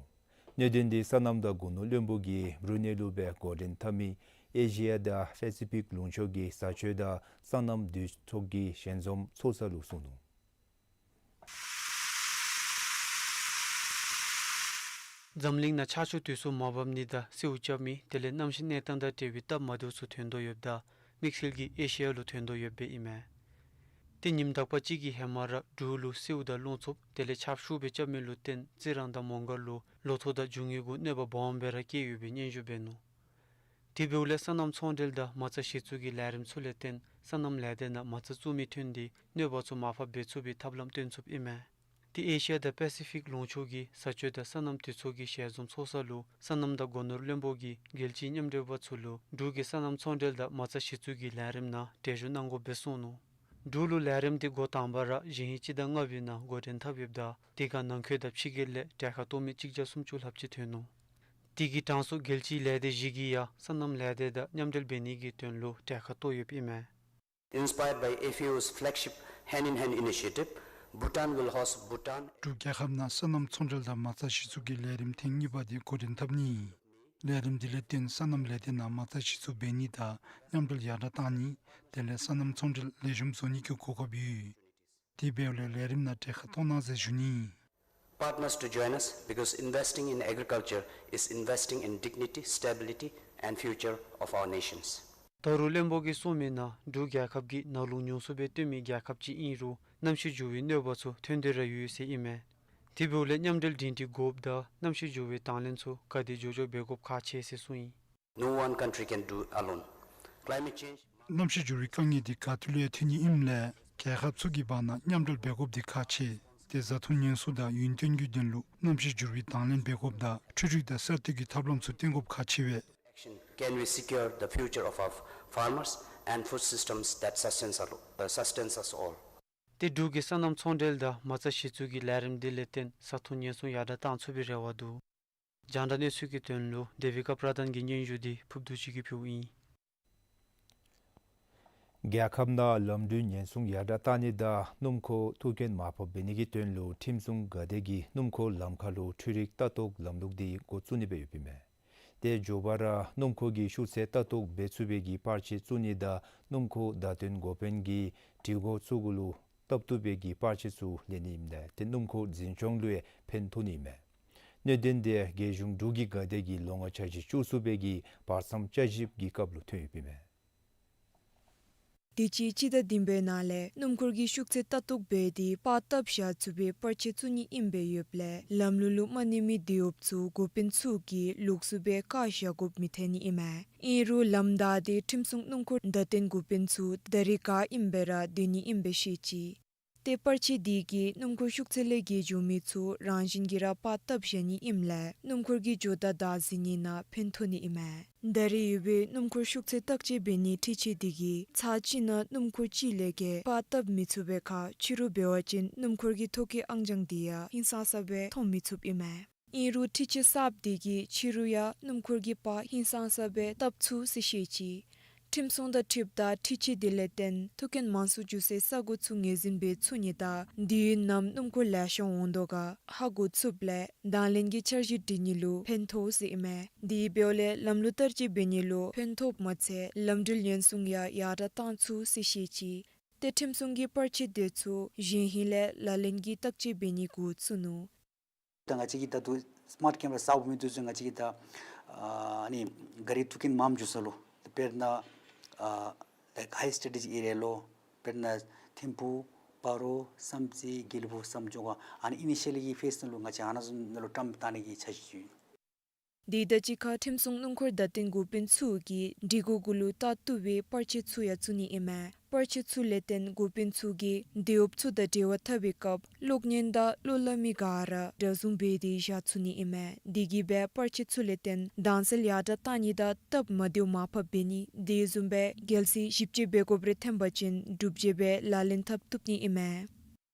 གནད་དོན་འདི་སོ་ནམ་དང་སྒོ་ནོར་བློན་པོ་གིས་བྷྲུ་ནེ་ལུ་སྦེ་འགོ་འདྲེན་འཐབ་མི་ཨེ་ཤི་ཡ་དང་པེ་སི་ཕིག་ལུང་ཕྱོགས་ཀྱི་བཟའ་སྤྱོད་དང་སོ་ནམ་འདུས་ཚོགས་ཀྱི་ཞལ་འཛོམས་ཚོགས་ས་ལུ་གསུངས་ནུག། འཛམ་གླིང་ནང་ཆར་ཆུ་དུས་སུ་མ་འབབ་ནི་དང་སེརཝ་རྐྱབ་མི་དེ་ལས་གནམ་གཤིས་གནས་སྟངས་དང་འབྲེལ་བའི་སྟབས་མ་བདེཝ་ཚུ་ཐོན་དོ་ཡོདཔ་ད་དམིགས་བསལ་གྱིས་ཨེ་ཤི་ཡ་ལུ་ཐོན་དོ་ཡོདཔ་སྦེ་ཨིན་མས། ཏེ་ཉིནམ་དག་པ་ཅིག་གི་ཧེ་མ་ར་འབྲུག་ལུ་སེརཝ་དང་རླུང་འཚུབ་དེ་ལས་ཆརཔ་ཤུགས་སྦེ་རྐྱབ་མི་ལུ་བརྟེན་རྩི་རང་དང་མོང་སྒར་ལུ་ལོ་ཐོག་དང་རྒྱུ་དངོས་གུ་གནོད་པ་སྦོམ་སྦེ་ར་བཀལ་ཡོད་པའི་སྙན་ཞུ་འབད་ནུག། དེ་འབདཝ་ལས་སོ་ནམ་ཚོང་འབྲེལ་དང་མ་རྩ་གཞི་བཙུགས་ཀྱི་ལས་རིམ་ཚུ་ལས་བརྟེན་སོ་ནམ་ལས་སྡེ་ནང་མ་རྩ་བཙུགས་མི་ཐོན་ཏེ་གནོད་པ་ཚུ་མར་ཕབ་འབད་ཚུགས་པའི་ཐབས་ལམ་སྟོན་ཚུགསཔ་ཨིན་མས། ཏེ་ཨེ་ཤི་ཡ་དང་པེ་སི་ཕིག་ལུང་ཕྱོགས་ཀྱི་བཟའ་སྤྱོད་དང་སོ་ནམ་འདུས་ཚོགས་ཀྱི་ཞལ་འཛོམས་ཚོགས་ས་ལུ་སོ་ནམ་དང་སྒོ་ནོར་བློན་པོ་གིས་རྒྱལ་སྤྱིའི་མཉམ་འབྲེལ་པ་ཚུ་ལུ་འབྲུག་གི་སོ་ནམ་ཚོང་འབྲེལ་དང་མ་རྩ་གཞི་བཙུགས་ཀྱི་ལས་རིམ་ནང་གྲལ་བཞུགས་གནང་དགོཔ་སྦེ་གསུངས་ནུག། འབྲུག་ལུ་ལས་རིམ་འདི་འགོ་དང་པ་ར་གཞེས་ཧིང་སྤྱི་ཟླ་ལྔ་པའི་ནང་འགོ་འདྲེན་འཐབ་ཡོདཔ་ད་དེ་ཁར་ནང་འཁོད་དང་ཕྱི་རྒྱལ་ལས་གྲལ་ཁར་གཏོགས་མི་གཅིག་བརྒྱ་སུམ་ཅུ་ལྷགཔ་ཅིག་ཐོན་ནུག། དེ་གི་གྲངས་སུ་རྒྱལ་སྤྱིའི་ལས་སྡེ་བཞི་གིས་ཡང་སོ་ནམ་ལས་སྡེ་དང་མཉམ་འབྲེལ་འབད་ནི་གི་དོན་ལུ་གྲལ་ཁར་གཏོགས་ཡོདཔ་ཨིན་མས། Inspired by A F A's flagship Hand in Hand initiative, Bhutan will host Bhutan. འབྲུག་རྒྱལ་ཁབ་ནང་སོ་ནམ་ཚོང་འབྲེལ་དང་མ་རྩ་གཞི་བཙུགས་ཀྱི་ལས་རིམ་ཐེངས་གཉིས་པ་འདི་འགོ་འདྲེན་འཐབ་ནི། ལས་རིམ་འདི་ལས་བརྟེན་སོ་ནམ་ལས་སྡེ་ནང་མ་རྩ་གཞི་བཙུགས་འབད་ནི་དང་མཉམ་འབྲེལ་ཡར་དྲག་གཏང་ནི། དེ་ལས་སོ་ནམ་ཚོང་འབྲེལ་ལེགས་ཤོམ་བཟོ་ནི་གི་གོ་སྐབས་ཡོད། དེ་འབདཝ་ལས་ལས་རིམ་ནང་གྲལ་ཁར་གཏོགས་གནང་ཟེར་ཞུ་ནི། Partners to join us, because investing in agriculture is investing in dignity, stability and future of our nations. ད་རུང་བློན་པོ་གིས་གསུངས་མི་ནང་འབྲུག་རྒྱལ་ཁབ་ཀྱིས་ནགས་ཀླུང་ཉུང་སུ་སྦེ་བཏོན་མི་རྒྱལ་ཁབ་ཅིག་ཨིན་རུང་གནམ་གཤིས་འགྱུར་བའི་གནོད་པ་ཚུ་ཐོན་ཏེ་ར་ཡོད་ཟེར་ཨིན་མས། དེ་འབདཝ་ལས་མཉམ་འབྲེལ་སྒྲིང་སྒྲི་དགོཔ་དང་གནམ་གཤིས་འགྱུར་བའི་དང་ལེན་ཚུ་ག་དེ་མགྱོགས་མགྱོགས་འབད་དགོཔ་ཁག་ཆེ་ཟེར་གསུངས་ཡི། No one country can do alone. Climate change. གནམ་གཤིས་འགྱུར་བའི་དཀའ་ངལ་འདི་ག་ཏེ་ལས་ཡང་ཐོན་ནི་ཨིནམ་ལས་རྒྱལ་ཁབ་ཚུ་གི་བར་ན་མཉམ་འབྲེལ་འབད་དགོཔ་འདི་ཁག་ཆེ། ཏེ་བཟའ་འཐུང་ཉེན་སྲུང་དང་ཡུན་བརྟན་གྱི་དོན་ལུ་གནམ་གཤིས་འགྱུར་བའི་དང་ལེན་འབད་དགོཔ་དང་འཕྲུལ་རིག་དང་གསར་གཏོད་ཀྱི་ཐབས་ལམ་ཚུ་བཏོན་དགོཔ་ཁག་ཆེ་བས། Action. Can we secure the future of our farmers and food systems that sustains us, uh, sustains us all? ཏེ་འབྲུག་གི་སོ་ནམ་ཚོང་འབྲེལ་དང་མ་རྩ་གཞི་བཙུགས་ཀྱི་ལས་རིམ་འདི་ལས་བརྟེན་ས་མཐོ་ཉེན་སྲུང་ཡར་དྲག་བཏང་ཚུགས་པའི་རེ་བ་འདུག། རྒྱང་བསྒྲགས་གནས་ཚུལ་གྱི་དོན་ལུ་དེ་བི་ཀ་པྲ་དཱན་གྱི་སྙན་ཞུ་འདི་ཕུབ་རྡོ་རྗེ་གིས་ཕུལཝ་ཨིན། རྒྱལ་ཁབ་ནང་ལམ་འགྲུལ་ཉེན་སྲུང་ཡར་དྲག་བཏང་ནི་དང་སྣུམ་འཁོར་ཐུག་རྐྱེན་མར་ཕབ་འབད་ནི་གི་དོན་ལུ་ཁྲིམས་སྲུང་འགག་སྡེ་གིས་སྣུམ་འཁོར་ལམ་ཁ་ལུ་འཕྲུལ་རིག་ལྟ་རྟོག་ལམ་ལུགས་འདི་འགོ་བཙུགས་ནི་སྦེ་ཡོདཔ་ཨིན་མས། ཏེ་མགྱོགས་པ་ར་སྣུམ་འཁོར་གྱི་ཤུགས་ཚད་ལྟ་རྟོག་འབད་ཚུགས་པའི་གི་པར་ཆས་བཙུགས་ནི་དང་སྣུམ་འཁོར་བརྡ་སྟོན་འགོ་དཔོན་གྱིས་སྒྲིག་གོ་ཚུ་གུ་ལུ་སྟབས་བསྟུན་པའི་གི་པར་ཆས་ཚུ་ལེན་ནི་ཨིནམ་ད་ཏེ་སྣུམ་འཁོར་འཛིན་སྐྱོང་ལུ་ཡང་ཕན་ཐོགས་ནི་ཨིན་མས། གནད་དོན་འདི་རྒྱལ་གཞུང་འབྲུག་གི་འགག་སྡེ་གིས་ལོ་ལྔ་འཆར་གཞི་བཅུ་གསུམ་པའི་གི་བར་མཚམས་བསྐྱར་ཞིབ་ཀྱི་སྐབས་ལུ་ཐོན་ཡོདཔ་ཨིན་མས། དུས་ཅི་སྤྱི་ཟླ་བདུན་པའི་ནང་ལས་སྣུམ་འཁོར་གྱི་ཤུགས་ཚད་ལྟ་རྟོག་འབད་དེ་པར་བཏབ་བཞག་ཚུགས་པའི་པར་ཆས་བཙུགས་ནི་ཨིན་པས་ཡོདཔ་ལས་ལམ་ལུགས་ལུ་མ་གནས་མི་འདི་འོབ་ཚུ་འགོ་དཔོན་ཚུ་གིས་ལོགས་སུ་སྦེ་བཀག་བཞག་དགོཔ་མི་ཐོན་ནི་ཨིན་མས། ཨིན་རུང་ལམ་བདའ་སྟེ་ཁྲིམས་སྲུང་སྣུམ་འཁོར་བརྡ་སྟོན་འགོ་དཔོན་ཚུ་ད་རིས་ག་ཨིནམ་སྦེ་ར་སྡོད་ནི་ཨིན་པས་ཤེས་ཅི། ཏེ་པར་ཆས་འདི་གིས་སྣུམ་འཁོར་ཤུགས་ཚད་ལས་བརྒལ་འགྱོ་མི་ཚུ་རང་བཞིན་གྱིས་ར་པར་བཏབ་བཞག་ནི་ཨིནམ་ལས་སྣུམ་འཁོར་གྱི་འགྱོ་ད་བདའ་ཟུན་ནི་ནང་ཕན་ཐོགས་ནི་ཨིན་མས། ད་རིས་ཡོད་པའི་སྣུམ་འཁོར་ཤུགས་ཚད་བརྟག་དཔྱད་འབད་ནིའི་འཕྲུལ་ཆས་འདི་གིས་ཚར་གཅིག་ནང་སྣུམ་འཁོར་གཅིག་ལས་བརྒལ་པར་བཏབ་མི་ཚུགས་པའི་ཁར་ཕྱི་རུ་འབད་བ་ཅིན་སྣུམ་འཁོར་གྱི་ཐོ་བཀོད་ཨང་གྲངས་འདི་ཡང་ཧིང་སངས་ས་སྦེ་མཐོང་མི་ཚུགསཔ་ཨིན་མས། ཨིན་རུང་འཕྲུལ་ཆས་གསརཔ་འདི་གིས་ཕྱི་རུ་ཡང་སྣུམ་འཁོར་གྱི་པར་ཧིང་སངས་ས་སྦེ་བཏབ་ཚུགས་ཟེར་བཤད་ཅི། ཁྲིམས་སྲུང་དང་འཁྲིལཝ་ད་འཕྲུལ་ཆས་འདི་ལས་བརྟེན་ཐུག་རྐྱེན་མང་སུ་འགྱོ་སའི་ས་གོ་ཚུ་ངོས་འཛིན་འབད་ཚུགས་ནི་དང་དུས་ཡུན་ནམ་སྣུམ་འཁོར་ལེ་ཤ་འོང་དོ་ག་ཧ་གོ་ཚུགསཔ་ལས་དང་ལེན་གྱི་འཆར་གཞི་སྒྲིག་ནི་ལུ་ཕན་ཐོགས་ཟེར་ཨིན་མས། དེ་འབདཝ་ལས་ལམ་ལུགས་བསྟར་སྤྱོད་འབད་ནི་ལུ་ཕན་ཐོགསཔ་མ་ཚད་ལམ་འགྲུལ་ཉེན་སྲུང་ཡང་ཡར་དྲག་བཏང་ཚུགས་ཟེར་བཤད་ཅི། ཏེ་ཁྲིམས་སྲུང་གི་པར་ཆས་དེ་ཚུ་གཞེས་ཧིང་ལས་ལག་ལེན་གྱི་བརྟག་དཔྱད་འབད་ནི་འགོ་བཙུགས་ནུག། ད་ང་བཅས་ཀྱི་ད་ལྟོ་སི་མཱརཊ་ཀེམ་ར་གསརཔ་མེད་དུས་ཚུ་ང་བཅས་ཀྱིས་ད་ཨ་ནི་ག་རི་ཐུག་རྐྱེན་མངམ་འགྱོ་ས་ལུ་དཔེར་ན་ཨ་ལའིཀ་ཧའི་སི་ཊེ་རེ་ཊིག་ཨེ་རི་ཡ་ལུ་དཔེར་ན་ཐིམ་ཕུ་སྤ་རོ་བསམ་རྩེ་དགེ་ལེགས་ཕུག་བསམ་སྦྱོར་ག་ཨ་ནི་ཨི་ནི་ཤལ་གྱི་ཕེསི་ནང་ལུ་ང་བཅས་ཨ་ནཱ་ཚུ་ནང་ལུ་བཀྲམ་བཏང་ནི་གི་འཆར་གཞི་ཡོད། དེ་དང་གཅིག་ཁར་ཁྲིམས་སྲུང་སྣུམ་འཁོར་བརྡ་སྟོན་འགོ་དཔོན་ཚུ་གིས་སྒྲིག་གོ་གུ་ལུ་བལྟ་བཏུབ་པའི་པར་ཆས་ཚུ་ཡང་བཙུགས་ནི་ཨིན་མས། པར་ཆས་ཚུ་ལས་བརྟེན་འགོ་དཔོན་ཚུ་གིས་དེད་གཡོགཔ་ཚུ་དང་འབྲེལ་བ་འཐབ་པའི་སྐབས་གློག་བརྙན་དང་གློག་ལམ་མི་ག་ར་སྒྲ་བཟུང་འབད་དེ་བཞག་ཚུགས་ནི་ཨིན་མས། དེ་གིས་སྦེ་པར་ཆས་ཚུ་ལས་བརྟེན་དྭངས་གསལ་ཡར་དྲག་བཏང་ནི་དང་སྟབས་མ་བདེཝ་མར་ཕབ་འབད་ནི་དེ་བཟུམ་སྦེ་རྒྱལ་སྲིད་ཞིབ་དཔྱད་འབད་དགོཔ་རེ་ཐོན་པ་ཅིན་འགྲུབ་བྱེད་སྦེ་ལག་ལེན་འཐབ་བཏུབ་ནི་ཨིན་མས།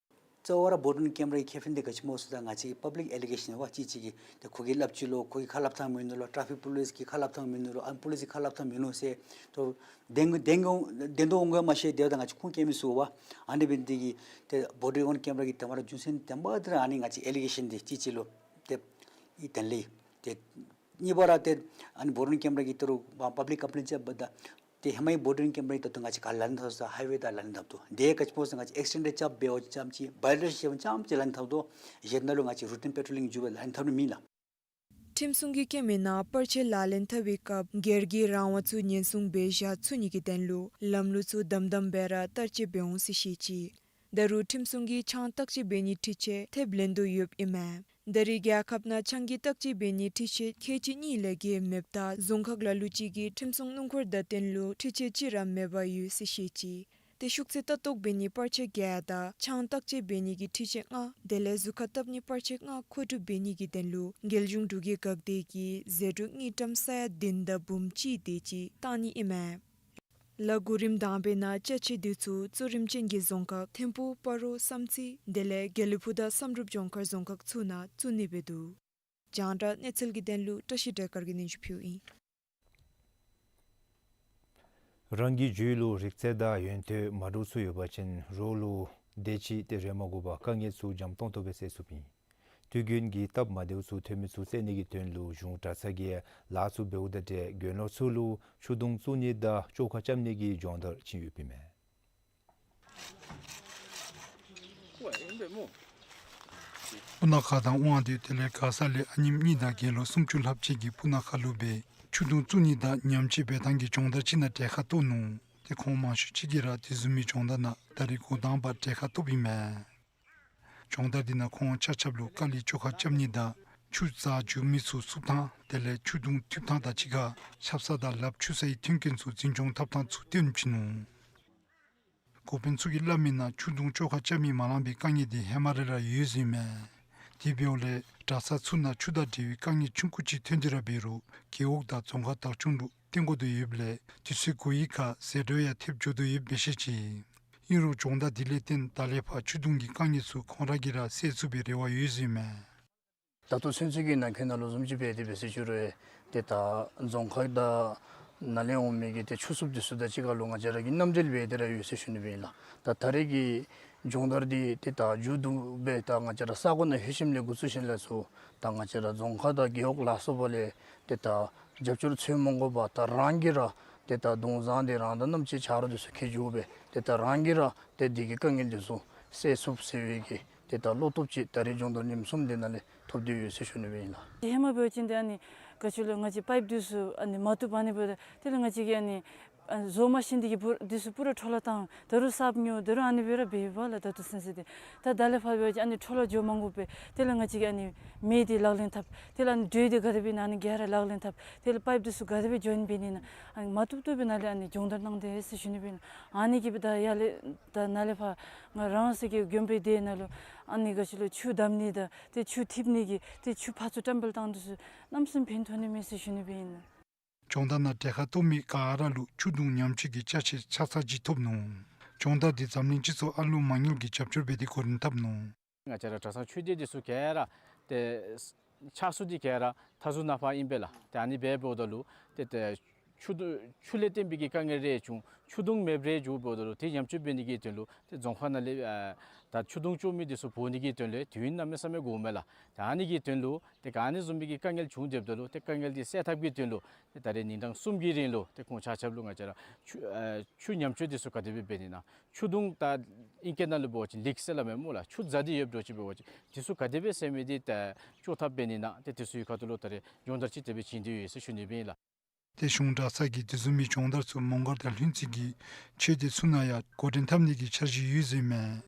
གཙོ་བོ་ར་བོ་ཌི་ཝི་ཌེན་ཀེམ་ར་གི་ཁེ་ཕན་འདི་ག་ཅི་སྨོ་ཟེརཝ་ད་ང་བཅས་ཀྱི་པབ་ལིཀ་ཨེ་ལི་གེ་ཤཱན་འབད་བ་ཅིན་ཅིག་གིས་ཏེ་ཁོ་གིས་སླབ་ཅི་ལོ་ཁོ་གིས་ཁ་སླབ་ཐངས་མིན་ནུག་ལོ་ཊ་ཕིག་པོ་ལིསི་གིས་ཁ་སླབ་ཐངས་མིན་ནུག་ལོ་ཨ་པོ་ལིསི་གིས་ཁ་སླབ་ཐངས་མིན་ནུག་ཟེར་ཏེ་བདེན་བདེན་བདེན་དོ་འོང་ག་མ་ཤེས། དེ་བ་ད་ང་བཅས་ཁུངས་སྐྱེལ་མི་ཚུགས་པས། ཨ་ནི་འབད་ནི་དེ་གིས་ཏེ་བོ་ཌི་ཝི་ཌེན་ཀེམ་ར་གི་དེ་མ་ར་རྒྱུ་མཚན་དེ་མ་དེ་ར་ཨ་ནི་ང་བཅས་ཨེ་ལི་གེ་ཤཱན་འདི་ཅིག་ཅིག་ལུ་ཏེ་ཨི་དེ་ལས་ཏེ་གཉིས་པ་ར་ཏེ་ཨ་ནི་བོ་ཌི་ཝི་ཌེན་ཀེམ་ར་གིས་ད་རུང་པབ་ལིཀ་ཀམ་པི་ལེནཊ་རྐྱབ་པ་ད་ཏེ་ཧེ་མའི་བོ་ཌི་ཝི་ཌེན་ཀེམ་ར་གིས་ད་ལྟོ་ང་བཅས་ག་ལག་ལེན་འཐབ་ས་ཧའི་ཝེ་ད་ལག་ལེན་འཐབ་དོ། དེ་ག་ཅི་སྨོ་ཟེར་ང་བཅས་ཨེག་སི་ཌེན་ཊེཌ་རྐྱབ་འབད་བ་ཅིན་ཙམ་ཅིག་བའི་ལེ་ཤན་རྐྱབ་པ་ཅིན་ཙམ་ཅིག་ལག་ལེན་འཐབ་དོ། གཞན་ནང་ལུ་ང་བཅས་རུ་ཊིན་པེ་ཊོ་ལིང་འགྱོ་བའི་ལག་ལེན་འཐབ་ནི་མེད་ལགས། ཁྲིམས་སྲུང་གི་སྐྱོན་མེད་ན་པར་ཆས་ལག་ལེན་འཐབ་པའི་སྐབས་སྒེར་གྱི་རང་དབང་ཚུ་ཉེན་སྲུང་འབད་བཞག་ཚུགས་ནི་གི་དོན་ལུ་ལམ་ལུགས་ཚུ་དམ་དམ་སྦེ་ར་བསྟར་སྤྱོད་འབད་འོང་ཟེར་བཤད་ཅི། ད་རུང་ཁྲིམས་སྲུང་གིས་ཆང་བརྟག་དཔྱད་འབད་ནིའི་འཕྲུལ་ཆས་ཐེབས་ལེན་དོ་ཡོདཔ་ཨིན་མས། ད་རེས་རྒྱལ་ཁབ་ནང་ཆང་གི་བརྟག་དཔྱད་འབད་ནིའི་འཕྲུལ་ཆས་ཁལ་གཅིག་གཉིས་ལས་བརྒལ་མེདཔ་ད་རྫོང་ཁག་ལ་ལུ་ཅིག་གི་ཁྲིམས་སྲུང་སྣུམ་འཁོར་བརྡ་སྟོན་ལུ་འཕྲུལ་ཆས་ཅིག་ར་མེདཔ་ཡོད་ཟེར་བཤད་ཅི། ཏེ་ཤུགས་ཚད་ལྟ་རྟོག་འབད་ནིའི་པར་ཆས་བརྒྱད་དང་ཆང་བརྟག་དཔྱད་འབད་ནི་གི་འཕྲུལ་ཆས་ལྔ་དེ་ལས་གཟུགས་ཁར་བཏབ་ནིའི་པར་ཆས་ལྔ་མཁོ་སྒྲུབ་འབད་ནི་གི་དོན་ལུ་རྒྱལ་གཞུང་འབྲུག་གི་འགག་སྡེ་གིས་ཟད་འགྲོ་དངུལ་ཀྲམ་ས་ཡ་བདུན་དང་འབུམ་གཅིག་དེ་ཅིག་བཏང་ནི་ཨིན་མས། ལཱ་གོ་རིམ་དང་པའི་ནང་ཅ་ཆས་དེ་ཚུ་གཙོ་རིམ་ཅན་གྱི་རྫོང་ཁག་ཐིམ་ཕུ་སྤ་རོ་བསམ་རྩེ་དེ་ལས་དགེ་ལེགས་ཕུག་དང་བསམ་གྲུབ་ལྗོངས་མཁར་རྫོང་ཁག་ཚུ་ནང་བཙུགས་ནི་སྦེ་འདུག། རྒྱང་བསྒྲགས་གནས་ཚུལ་གྱི་དོན་ལུ་བཀྲ་ཤིས་སྒྲོལ་དཀར་གྱིས་སྙན་ཞུ་ཕུལཝ་ཨིན། རང་གི་རྒྱུད་ལུ་རིག་རྩལ་དང་ཡོན་ཏན་མ་འདྲཝ་ཚུ་ཡོད་པ་ཅིན་རོགས་ལུ་དེ་ཅིག་སྟེར་མ་དགོ་པར་དཀའ་ངལ་ཚུ་འཇམ་ཏོང་ཏོ་སྦེ་སེལ་ཚུགསཔ་ཨིན། དུས་རྒྱུན་གྱི་སྟབས་མ་བདེཝ་ཚུ་ཐོན་མི་ཚུ་སེལ་ནི་གི་དོན་ལུ་གཞུང་གྲྭ་ཚང་གིས་ལཱ་ཚུ་འབདཝ་དང་འབྲེལ་དགེ་སློང་ཚུ་ལུ་ཆུ་དུང་བཙུགས་ནི་དང་བཅོ་ཁ་རྐྱབ་ནི་གི་སྦྱོང་བརྡར་བྱིན་ཡོདཔ་ཨིན་མས། སྤུ་ན་ཁ་དང་དབང་འདུས་དེ་ལས་མགར་ས་ལས་ཨ་ནེམོ་གཉིས་དང་དགེ་སློང་སུམ་ཅུ་ལྷགཔ་ཅིག་གིས་སྤུ་ན་ཁ་ལུ་སྦེ་ཆུ་དུང་བཙུགས་ནི་དང་ཉམས་བཅོས་འབད་ཐངས་ཀྱི་སྦྱོང་བརྡར་ཅིག་ནང་གྲལ་ཁར་གཏོགས་ནུག། ཏེ་ཁོང་མང་ཤོས་ཅིག་གིས་ར་དེ་བཟུམ་མའི་སྦྱོང་བརྡར་ནང་ད་རེས་འགོ་དང་པ་གྲལ་ཁར་གཏོགསཔ་ཨིན་མས། སྦྱོང་བརྡར་འདི་ནང་ཁོང་ཆ་ཁྱབ་ལུ་དཀའ་ལས་བཅོ་ཁ་རྐྱབ་ནི་དང་ཆུ་རྩར་འགྱོ་མི་ཚུ་བསུབ་ཐངས་དེ་ལས་ཆུ་དུང་འཐུ་ཐངས་དང་གཅིག་ཁར་ཆབ་གསང་དང་ལགཔ་འཁྱུ་སའི་མཐུན་རྐྱེན་ཚུ་འཛིན་སྐྱོང་འཐབ་ཐངས་ཚུ་སྟོན་བྱིན་ནུག། འགོ་དཔོན་ཚུ་གིས་སླབ་མིའི་ནང་ཆུ་དུང་བཅོ་ཁ་རྐྱབ་མི་མ་ལང་པའི་དཀའ་ངལ་འདི་ཧེ་མ་ར་ལས་ར་ཡོད་ཟེར་ཨིན་མས། དེ་འབདཝ་ལས་གྲྭ་ཚང་ཚུ་ནང་ཆུ་དང་འབྲེལ་བའི་དཀའ་ངལ་ཆུང་ཀུ་ཅིག་ཐོན་ཏེ་ར་འབད་རུང་རྒེད་འོག་དང་རྫོང་ཁག་བདག་སྐྱོང་ལུ་བརྟེན་དགོ་དོ་ཡོདཔ་ལས་དུས་ཚོད་འགོར་བའི་ཁར་ཟད་འགྲོ་ཡང་ཐེབས་འགྱོ་དོ་ཡོདཔ་སྦེ་བཤད་ཅི། ཨིན་རུང་སྦྱོང་བརྡར་འདི་ལས་བརྟེན་ད་ལས་ཕར་ཆུ་དུང་གི་དཀའ་ངལ་ཚུ་ཁོང་ར་གིས་ར་སེལ་ཚུགས་པའི་རེ་བ་ཡོད་ཟེར་མས། ད་ལྟོ་ཚུན་ཚོད་ཀྱི་ནང་འཁོད་ནང་ལུ་བཟུམ་ཅིག་འབད་དེ་འབད་ཟེར་ཞུ་རུང་ཏེ་ད་རྫོང་ཁག་དང་ནང་ལས་འོང་མི་གི་ཏེ་ཆུ་ཚབ་འདི་ཚུ་དང་གཅིག་ཁར་ལུ་ང་བཅས་ར་གིས་མཉམ་འབྲེལ་འབད་དེ་ར་ཡོད་ཟེར་ཞུ་ནི་སྦེ་ཨིན་ལགས། ད་ད་རེས་ཀྱི་སྦྱོང་བརྡར་འདི་ཏེ་ད་མཇུག་བསྡུ་སྦེ་ད་ང་བཅས་ར་ས་གོ་ནང་ལྷོད་ཞིནམ་ལས་འགོ་བཙུགས་ཞིནམ་ལས་ཚུར་ད་ང་བཅས་ར་རྫོང་ཁག་དང་རྒེད་འོག་ལ་སོགས་པ་ལས་ཏེ་ད་རྒྱབ་སྐྱོར་འཚོལ་མ་དགོ་པར་ད་རང་གིས་ར་ཏེ་ད་གདོང་བཟང་འདི་རང་དང་རྣམ་ཅོ་ཆ་རོགས་འདི་ཚུ་ཁྱེར་འགྱོ་སྦེ་ཏེ་ད་རང་གིས་ར་ཏེ་འདི་གི་དཀའ་ངལ་འདི་ཚུ་སེལ་ཚུགས་ཟེར་བའི་གི་ཏེ་ད་བློ་སྟོབས་ཅིག་ད་རེས་སྦྱོང་བརྡར་ཉིནམ་གསུམ་འདི་ནང་ལས་ཐོབ་སྟེ་ཡོད་ཟེར་ཞུ་ནི་སྦེ་ཨིན་ལགས། ཧེ་མ་འབད་བ་ཅིན་ཏེ་ཨ་ནི་ག་ཅི་ལོ་ང་བཅས་པའིཔ་འདི་ཚུ་ཨ་ནི་མ་བཏུབ་པར་ཨ་ནི་འབདཝ་ད་དེ་ལས་ང་བཅས་ཀྱིས་ཨ་ནི་ཨ་བཟོ་མ་ཤེས་འདི་གིས་བུ་འདི་ཚུ་པུ་ར་འཕྲོ་བརླག་བཏང་། ད་རུང་གསརཔ་ཉོ། ད་རུང་ཨ་ནི་སྦེ་ར་འབདཝ་ལས་ད་ལྟོ་ཚུན་ཚོད་འདི་ད་ད་ལས་ཕར་འབད་བ་ཅིན་ཨ་ནི་འཕྲོ་བརླག་འགྱོ་མ་དགོ་པར་དེ་ལས་ང་བཅས་ཀྱིས་ཨ་ནི་མེ་འདི་ལག་ལེན་འཐབ། དེ་ལས་ཨ་ནི་དྲོད་འདི་ག་དེ་སྦེ་ཨིན་ན་ཨ་ནི་ག་ར་ལག་ལེན་འཐབ། དེ་ལས་པའིཔ་འདི་ཚུ་ག་དེ་སྦེ་ཇོའིན་འབད་ནི་ཨིན་ན་ཨ་ནི་མ་བཏུབ་བཏུབ་སྦེ་ནཱ་ལས་ཨ་ནི་སྦྱོང་བརྡར་གནང་དེས་ཟེར་ཞུ་ནི་སྦེ་ཨིན། ཨ་ནི་གིས་སྦེ་ད་ཡར་ལས་ད་ནཱ་ལས་ཕར་ང་རང་ཚུ་གི་དགོན་པའི་སྡེ་ནང་ལུ་ཨ་ནི་ག་ཅི་ལོ་ཆུ་བསྡམ་ནི་དང་ཏེ་ཆུ་འཐིབས་ནི་གི་ཏེ་ཆུ་ཕར་ཚུར་བཀྲམ་སྤེལ་བཏང་འདི་ཚུ་གནམ་མེད་ས་མེད་ཕན་ཐོགས་ནི་མས་ཟེར་ཞུ་ནི་སྦེ་ཨིན། སྦྱོང་བརྡར་ནང་གྲལ་ཁར་གཏོགས་མི་ག་ར་ལུ་ཆུ་དུང་ཉམས་བཅོས་ཀྱི་ཅ་ཆས་ཆ་ཚང་ཅིག་ཐོབ་ནུག། སྦྱོང་བརྡར་འདི་འཛམ་གླིང་སྤྱི་ཚོགས་ཨ་ལོ་མ་དངུལ་གྱི་རྒྱབ་སྐྱོར་འབད་དེ་འགོ་འདྲེན་འཐབ་ནུག། ང་བཅས་ར་གྲྭ་ཚང་ཆོས་སྡེ་འདི་ཚུ་ག་ར་ཏེ་ཆགས་ས་འདི་ག་ར་མཐའ་ཟུར་ནང་ཕར་ཨིན་པས་ལགས། ཏེ་ཨ་ནི་འབདཝ་ད་ལུ་ཏེ་ཏེ་ཆུ་དུ་ཆུ་ལས་བརྟེན་པའི་གི་དཀའ་ངལ་རེ་བྱུང་། ཆུ་དུང་མེདཔ་རེ་འགྱོཝ་ད་ལུ་ཏེ་ཉམས་བཅོས་འབད་ནི་གི་དོན་ལུ་ཏེ་རྫོང་ཁག་ནང་ལས་ཨ་ད་ཆུ་དུང་བཙོང་མི་འདི་ཚུ་འབོ་ནི་གི་དོན་ལུ་དུས་ཡུན་གནམ་མེད་ས་མེད་འགོརཝ་མས་ལགས། ཏེ་ཨ་ནི་གི་དོན་ལུ་ཏེ་ག་ཨ་ནི་བཟུམ་མའི་གི་དཀའ་ངལ་བྱུང་སྡོདཔ་ད་ལུ་ཏེ་དཀའ་ངལ་འདི་སེལ་ཐབས་ཀྱི་དོན་ལུ་ཏེ་ད་རེས་ཉིན་གྲངས་གསུམ་གྱི་རིང་ལུ་ཏེ་ཁོང་ཆ་ཁྱབ་ལུ་ང་བཅས་ར་ཆུ་ཨ་ཆུ་ཉམས་བཅོས་འདི་ཚུ་ག་དེ་སྦེ་འབད་ནི་ཨིན་ན། ཆུ་དུང་ད་ཨིང་སྐད་ནང་ལུ་འབད་བ་ཅིན་ལིཀ་ཟེར་སླབ་མས་སྨོ་ལགས། ཆུ་ཛ་འདི་ཡོདཔ་འདྲཝ་ཅིག་འབད་བ་ཅིན་འདི་ཚུ་ག་དེ་སྦེ་སེལ་མི་འདི་ཏེ་བཅོ་ཐབས་འབད་ནི་ཨིན་ན་ཏེ་འདི་ཚུ་གི་ཁ་ཐུག་ལུ་ད་རེས་སྦྱོང་བརྡར་ཅིག་དེ་སྦེ་བྱིན་ཏེ་ཡོད་ཟེར་ཞུ་ནི་སྦེ་ཨིན་ལགས། ཏེ་གཞུང་གྲྭ་ཚང་གིས་དེ་བཟུམ་མའི་སྦྱོང་བརྡར་ཚུ་མོང་སྒར་དང་ལྷུན་རྩེ་གི་ཆོས་སྡེ་ཚུ་ནང་ཡང་འགོ་འདྲེན་འཐབ་ནི་གི་འཆར་གཞི་ཡོད་ཟེར་མས།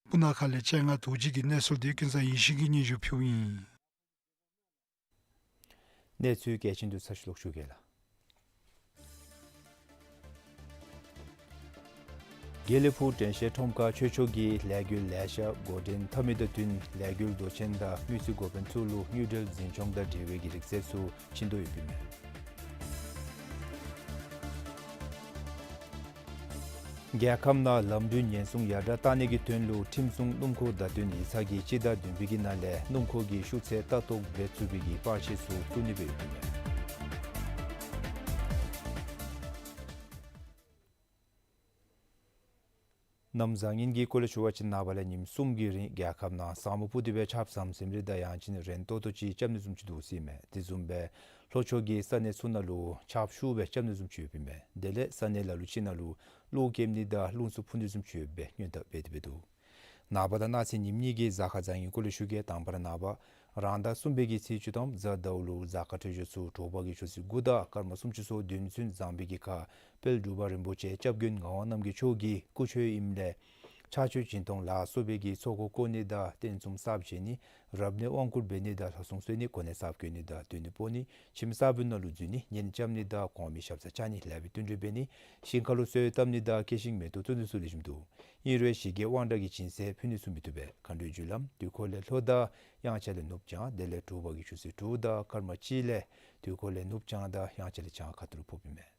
སྤུ་ན་ཁ་ལས་སྤྱན་སྔ་རྡོ་རྗེ་གི་གནས་ཚུལ་འདི་ཀུན་བཟང་ཡེ་ཤེས་ཀྱིས་སྙན་ཞུ་ཕུལཝ་ཨིན། གནས་ཚུལ་གལ་ཆེན་འདི་ཚར་ཞུ་ལོག་ཞུ་གེ་ལགས། དགེ་ལེགས་ཕུག་དྲན་ཤེས་ཁྲོམ་ཁར་ཆོས་ཕྱོགས་ཀྱི་ལས་འགུལ་ལེ་ཤ་འགོ་འདྲེན་འཐབ་མི་དང་བསྟུན་ལས་འགུལ་མདོ་ཆེན་དང་དངུལ་རྩིས་འགོ་དཔོན་ཚུ་ལུ་དངུལ་འབྲེལ་འཛིན་སྐྱོང་དང་འབྲེལ་བའི་གི་རིག་རྩལ་ཚུ་བྱིན་དོ་ཡོདཔ་ཨིན་མས། རྒྱལ་ཁབ་ནང་ལམ་འགྲུལ་ཉེན་སྲུང་ཡར་དྲག་གཏང་ནི་གི་དོན་ལུ་ཁྲིམས་སྲུང་སྣུམ་འཁོར་བརྡ་སྟོན་ཡིག་ཚང་གིས་སྤྱི་ཟླ་བདུན་པའི་གི་ནང་ལས་སྣུམ་འཁོར་གྱི་ཤུགས་ཚད་ལྟ་རྟོག་འབད་ཚུགས་པའི་གི་པར་ཤིང་ཚུ་བཙུགས་ནི་སྦེ་ཡོདཔ་ཨིན་མས། གནམ་བཟང་ངན་གྱི་སྐོར་ལས་ཞུ་བ་ཅིན་ནངས་པ་ལས་ཉིནམ་གསུམ་གྱི་རིང་རྒྱལ་ཁབ་ནང་ས་སྨུག་སྤུབས་ཏེ་སྦེ་ཆརཔ་ཟམ་ཟིམ་རེ་དང་ཡང་ཅིན་རན་ཏོག་ཏོ་ཅིག་རྐྱབ་ནི་བཟུམ་ཅིག་འདུག་ཟེར་ཨིན་མས། དེ་བཟུམ་སྦེ་ལྷོ་ཕྱོགས་ཀྱི་ས་གནས་ཚུ་ནང་ལུ་ཆརཔ་ཤུགས་སྦེ་རྐྱབ་ནི་བཟུམ་ཅིག་ཡོདཔ་ཨིན་མས། དེ་ལས་ས་གནས་ལ་ལུ་ཅིག་ནང་ལུ་གློག་ཁེབས་ནི་དང་རླུང་འཚུབ་འཕུ་ནི་བཟུམ་ཅིག་ཡོད་པའི་སྔོན་བརྡ་འབད་དེ་སྦེ་འདུག། ནངས་པ་དང་གནངས་ཚེ་ཉིནམ་གཉིས་ཀྱི་གཟའ་སྐར་བཟང་ངན་སྐོར་ལས་ཞུ་གེ། དང་པ་ར་ནངས་པ་རང་ཟླ་གསུམ་པའི་གི་ཚེས་བཅུ་ཐམ་གཟའ་ཟླཝ་ལུ་གཟའ་སྐར་འཕྲོད་སྦྱོར་ཚུ་དྲོ་པ་གི་ཆུ་ཚོད་དགུ་དང་སྐར་མ་སུམ་ཅུ་སོ་བདུན་ཚུན་བཟང་པའི་གི་ཁར་དཔལ་འབྲུག་པ་རིན་པོ་ཆེ་སྐྱབས་མགོན་ངག་དབང་རྣམ་རྒྱལ་མཆོག་གི་སྐུ་མཆོད་ཨིནམ་ལས་ཕྱག་མཆོད་སྦྱིན་གཏོང་ལ་སོགས་པའི་གི་ཚོགས་འཁོར་བསྐོར་ནི་དང་རྟེན་གསུམ་གསརཔ་བཞེངས་ནི་རབ་གནས་དབང་བསྐུར་འབད་ནི་དང་ལྷ་སྲུང་གསོལ་ནི་གོ་གནས་གསརཔ་བསྐོ་ནི་དང་སྡོད་གནས་སྤོ་ནི་ཁྱིམ་གསརཔ་ནང་ལུ་འཛུལ་ནི་གཉེན་རྐྱབ་ནི་དང་གོང་མའི་ཞབས་སར་བཅར་ནི་ལེགས་པའི་བསྟུན་གྲོས་འབད་ནི་ཞིང་ཁར་ལུ་གསོལ་བ་བཏབ་ནི་དང་སྐྱེ་ཤིང་མེ་ཏོག་བཙུགས་ནི་ཚུ་ལེགས་ཤོམ་འདུག། ཨིན་རུང་ཞི་རྒོལ་དབང་དྲག་གི་སྦྱིན་སྲེག་ཕུལ་ནི་ཚུ་མི་བཏུབ་པས། མཁའ་འགྲོའི་རྒྱུ་ལམ་དུས་འཁོར་ལས་ལྷོ་དང་དབྱངས་འཆར་ལས་ནུབ་བྱང་དེ་ལས་དྲོ་པ་གི་ཆུ་ཚོད་དྲུག་དང་སྐར་མ་གཅིག་ལས་དུས་འཁོར་ལས་ནུབ་བྱང་དང་དབྱངས་འཆར་ལས་བྱང་ཁ་ཐུག་ལུ་ཕོགཔ་ཨིན་མས།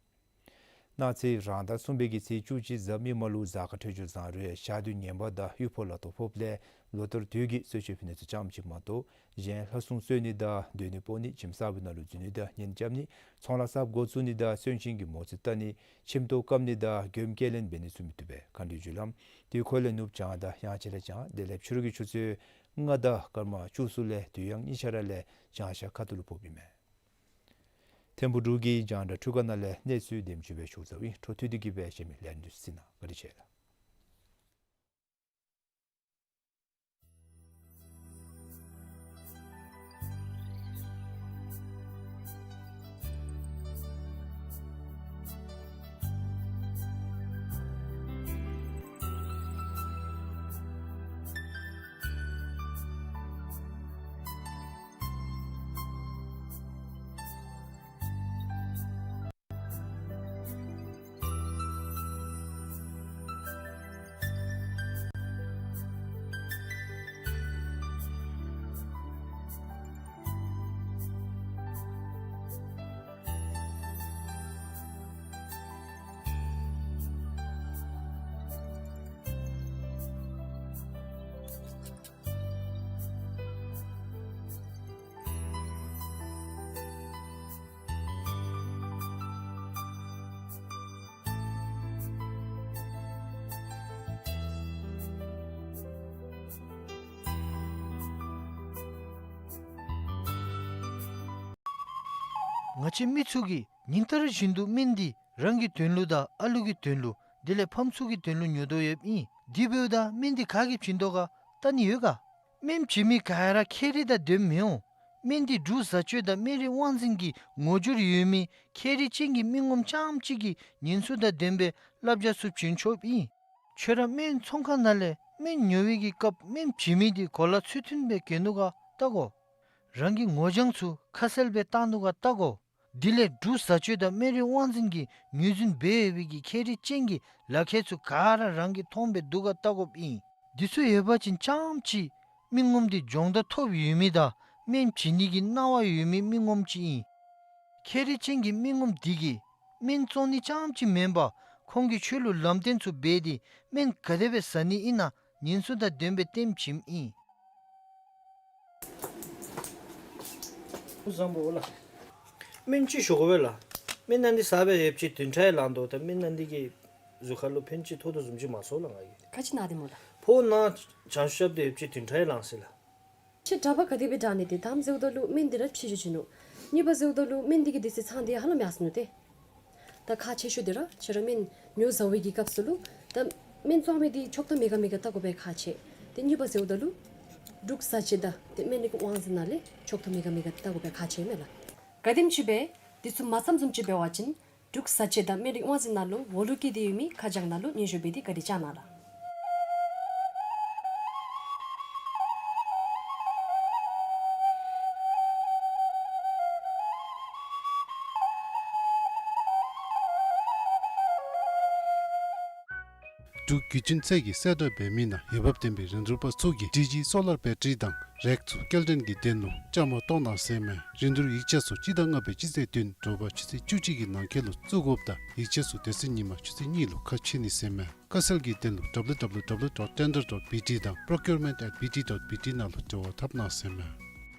གནངས་ཚེ་རང་ཟླ་གསུམ་པའི་གི་ཚེས་བཅུ་གཅིག་གཟའ་མིག་དམར་ལུ་གཟའ་སྐར་འཕྲོད་སྦྱོར་བཟང་རུང་ཞག་དུས་ངན་པ་དང་གཡུས་ཕོག་ལ་དོགས་ཕོགཔ་ལས་ལོ་ལྟར་དུས་ཀྱི་གསོལ་མཆོད་ཕུལ་ནི་ཚུ་ཙམ་ཅིག་མ་གཏོགས་གཞན་ལྷ་སྲུང་གསོལ་ནི་དང་སྡོད་གནས་སྤོ་ནི་ཁྱིམ་གསརཔ་ནང་ལུ་འཛུལ་ནི་དང་གཉེན་རྐྱབ་ནི་ཚོང་ལཱ་གསརཔ་འགོ་བཙུགས་ནི་དང་གསོན་ཆེན་གྱི་མོ་རྩིས་བལྟ་ནི་ཁྱིམ་ཐོག་བཀབ་ནི་དང་མགྱོནམ་སྐྱེལ་ལེན་འབད་ནི་ཚུ་མི་བཏུབ་པས། མཁའ་འགྲོའི་རྒྱུ་ལམ་དུས་འཁོར་ལས་ནུབ་བྱང་དང་དབྱངས་འཆར་ལས་བྱང་དེ་ལས་ཕྱི་རུ་གི་ཆུ་ཚོད་ལྔ་དང་སྐར་མ་བཅུ་གསུམ་ལས་དུས་དབྱངས་གཉིས་ཆ་ར་ལས་བྱང་ཤར་ཁ་ཐུག་ལུ་ཕོགཔ་ཨིན་མས། ཐིམ་ཕུག་འབྲུག་གི་རྒྱང་བསྒྲགས་འཕྲུལ་ཁང་ནང་ལས་གནས་ཚུལ་དེམ་ཅིག་སྦེ་ཞུ་ཚརཝ་ཨིན། འཕྲོ་མཐུད་དེ་གི་སྦེ་གཞན་མི་ལན་འདི་ཚུ་གཟིགས་གནང་། བཀའ་དྲིན་ཆེ་ལགས། ང་བཅས་མི་ཚུ་གིས་ཉིན་ལྟར་བཞིན་དུ་སྨན་འདི་རང་གི་དོན་ལུ་དང་ཨ་ལུ་གི་དོན་ལུ་དེ་ལས་ཕམ་ཚུ་གི་དོན་ལུ་ཉོ་དོ་ཡོདཔ་ཨིན། དེ་འབདཝ་ད་སྨན་འདི་ག་གིས་བྱིན་དོ་ག་བལྟ་ནི་ཡོད་ག། སྨན་བྱིན་མི་ག་ར་ཁྱད་རིག་དང་ལྡནམ་མི་འོང་། སྨན་འདི་འབྲུག་བཟའ་སྤྱོད་དང་སྨན་རིག་དབང་འཛིན་གྱི་ངོ་སྦྱོར་ཡོད་མི་ཁྱད་རིག་ཅན་གྱི་མི་ངོམ་རྐྱངམ་གཅིག་གིས་ཉེན་སྲུང་དང་ལྡན་པའི་བསླབ་བྱ་ཚུ་བྱིན་ཆོགཔ་ཨིན། ཁྱོད་ར་སྨན་ཚོང་ཁང་ནང་ལས་སྨན་ཉོ་བའི་གི་སྐབས་སྨན་བྱིན་མི་འདི་གོ་ལ་ཚུལ་མཐུན་སྦེ་གྱོན་ནུག་ག་བལྟ་དགོ། རང་གི་ངོ་རྐྱང་ཚུ་ཁ་གསལ་སྦེ་བཏང་ནུག་ག་བལྟ་དགོ། དེ་ལས་འབྲུག་བཟའ་སྤྱོད་དང་སྨན་རིག་དབང་འཛིན་གྱིས་ངོས་འཛིན་འབད་ཡོད་པའི་གི་ཁྱད་རིག་ཅན་གྱི་ལག་ཁྱེར་ཚུ་ག་ར་རང་གིས་མཐོང་སྦེ་འདུག་ག་བལྟ་དགོཔ་ཨིན། འདི་ཚུ་ཡོད་པ་ཅིན་རྐྱངམ་གཅིག་མི་ངོམ་འདི་སྦྱོང་བརྡར་ཐོབ་ཡོད་མི་དང་སྨན་བྱིན་ནི་གི་གནང་བ་ཡོད་མི་མི་ངོམ་ཅིག་ཨིན། ཁྱད་རིག་ཅན་གྱི་མི་ངོམ་འདི་གིས་སྨན་བཙོང་ནི་རྐྱངམ་གཅིག་མེན་པར་ཁོང་གིས་ཁྱོད་ལུ་ལམ་སྟོན་ཚུ་འབད་དེ་སྨན་ག་དེ་སྦེ་བཟའ་ནི་ཨིན་ན་ཉེན་སྲུང་དང་ལྡན་པའི་སྟོནམ་བྱིནམ་ཨིན། བཟང་པོ་ལགས། སྨན་ཅིག་ཞུ་དགོ་པས་ལགས། སྨན་ནང་འདི་ཟ་སྦེ་ཡོདཔ་ཅིག་བདུན་ཕྲག་ཡང་ལང་དོ། ད་སྨན་ནང་འདི་གིས་གཟུགས་ཁར་ལུ་ཕན་ཅིག་ཐོགས་དོ་བཟུམ་ཅིག་མ་ཚོར་ལགས་ང་གིས། ག་ཅི་ན་སྟེ་སྨོ་ལགས། ཕོཝ་ནང་བྱང་ཤུབ་སྦེ་ཡོདཔ་ཅིག་བདུན་ཕྲག་ཡང་ལང་ཟེར་ལགས། ཁྱོད་གྲྭ་པ་ག་དེ་སྦེ་དྲག་ནི་ཏེ་དང་པ་ཟེརཝ་ད་ལུ་སྨན་འདི་ར་ཕྱི་འགྱོ་བྱིན་ནུག། གཉིས་པ་ཟེརཝ་ད་ལུ་སྨན་འདི་གིས་དེ་ཚེ་ཚང་འདི་ཧ་ལམ་ཡར་སོ་ནུག་ཏེ། ད་ཁག་ཆེ་ཤོས་འདི་ར་ཁྱོད་ར་སྨན་ཉོ་བཟའ་བའི་གི་སྐབས་སུ་ལུ་ད་སྨན་བཙོང་མི་འདི་ཆོག་ཐམ་ཡོད་ག་མེད་ག་བལྟ་དགོ་པའི་ཁག་ཆེ། ཏེ་གཉིས་པ་ཟེརཝ་ད་ལུ་འབྲུག་བཟའ་སྤྱོད་དང་ཏེ་སྨན་རིག་དབང་འཛིན་ནང་ལས་ཆོག་ཐམ་ཡོད་ག་མེད་ག་བལྟ་དགོ་པའི་ཁག་ཆེ་མས་ལགས། ག་དེམ་ཅིག་སྦེ་འདི་ཚུ་མ་བསམ་བཟུམ་ཅིག་འབད་བ་ཅིན་འབྲུག་བཟའ་སྤྱོད་དང་སྨན་རིག་དབང་འཛིན་ནང་ལུ་འོག་ལུ་བཀོད་དེ་ཡོད་མི་ཁ་བྱང་ནང་ལུ་སྙན་ཞུ་འབད་དེ་བཀའ་དྲིན་བསྐྱང་གནང་ལགས། འབྲུག་བརྒྱུད་འཕྲིན་ཚད་ཀྱིས་གསལ་བསྒྲགས་འབད་མི་ནང་འོས་འབབ་ལྡན་པའི་རིན་བསྡུར་པ་ཚུ་གིས་ཌི་ཇི་སོ་ལར་བེ་ཊ་རི་དང་རེག་ཚུ་སྐྱེལ་འདྲེན་གྱི་དོན་ལུ་བཅའ་མར་གཏོགས་གནང་ཟེར་མས། རིན་བསྡུར་ཡིག་ཆ་ཚུ་སྤྱི་ཟླ་ལྔ་པའི་སྤྱི་ཚེས་བདུན་དྲོ་པ་ཆུ་ཚོད་བཅུ་གཅིག་གི་ནང་འཁོད་ལུ་བཙུགས་དགོཔ་དང་ཡིག་ཆ་ཚུ་དེ་ཚེ་ཉིན་མ་ཆུ་ཚོད་གཉིས་ལུ་ཁ་ཕྱེ་ནི་ཟེར་མས། དཀའ་སེལ་གྱི་དོན་ལུ་ཌབ་ལུ་ཌབ་ལུ་ཌབ་ལུ་ཌོཊ་ཊེན་ཌར་ཌོཊ་བི་ཊི་དང་པྲོ་ཀིའུར་མེནཊ་ཨེཊ་བི་ཊི་ཌོཊ་བི་ཊི་ནང་ལུ་འབྲེལ་བ་འཐབ་གནང་ཟེར་མས།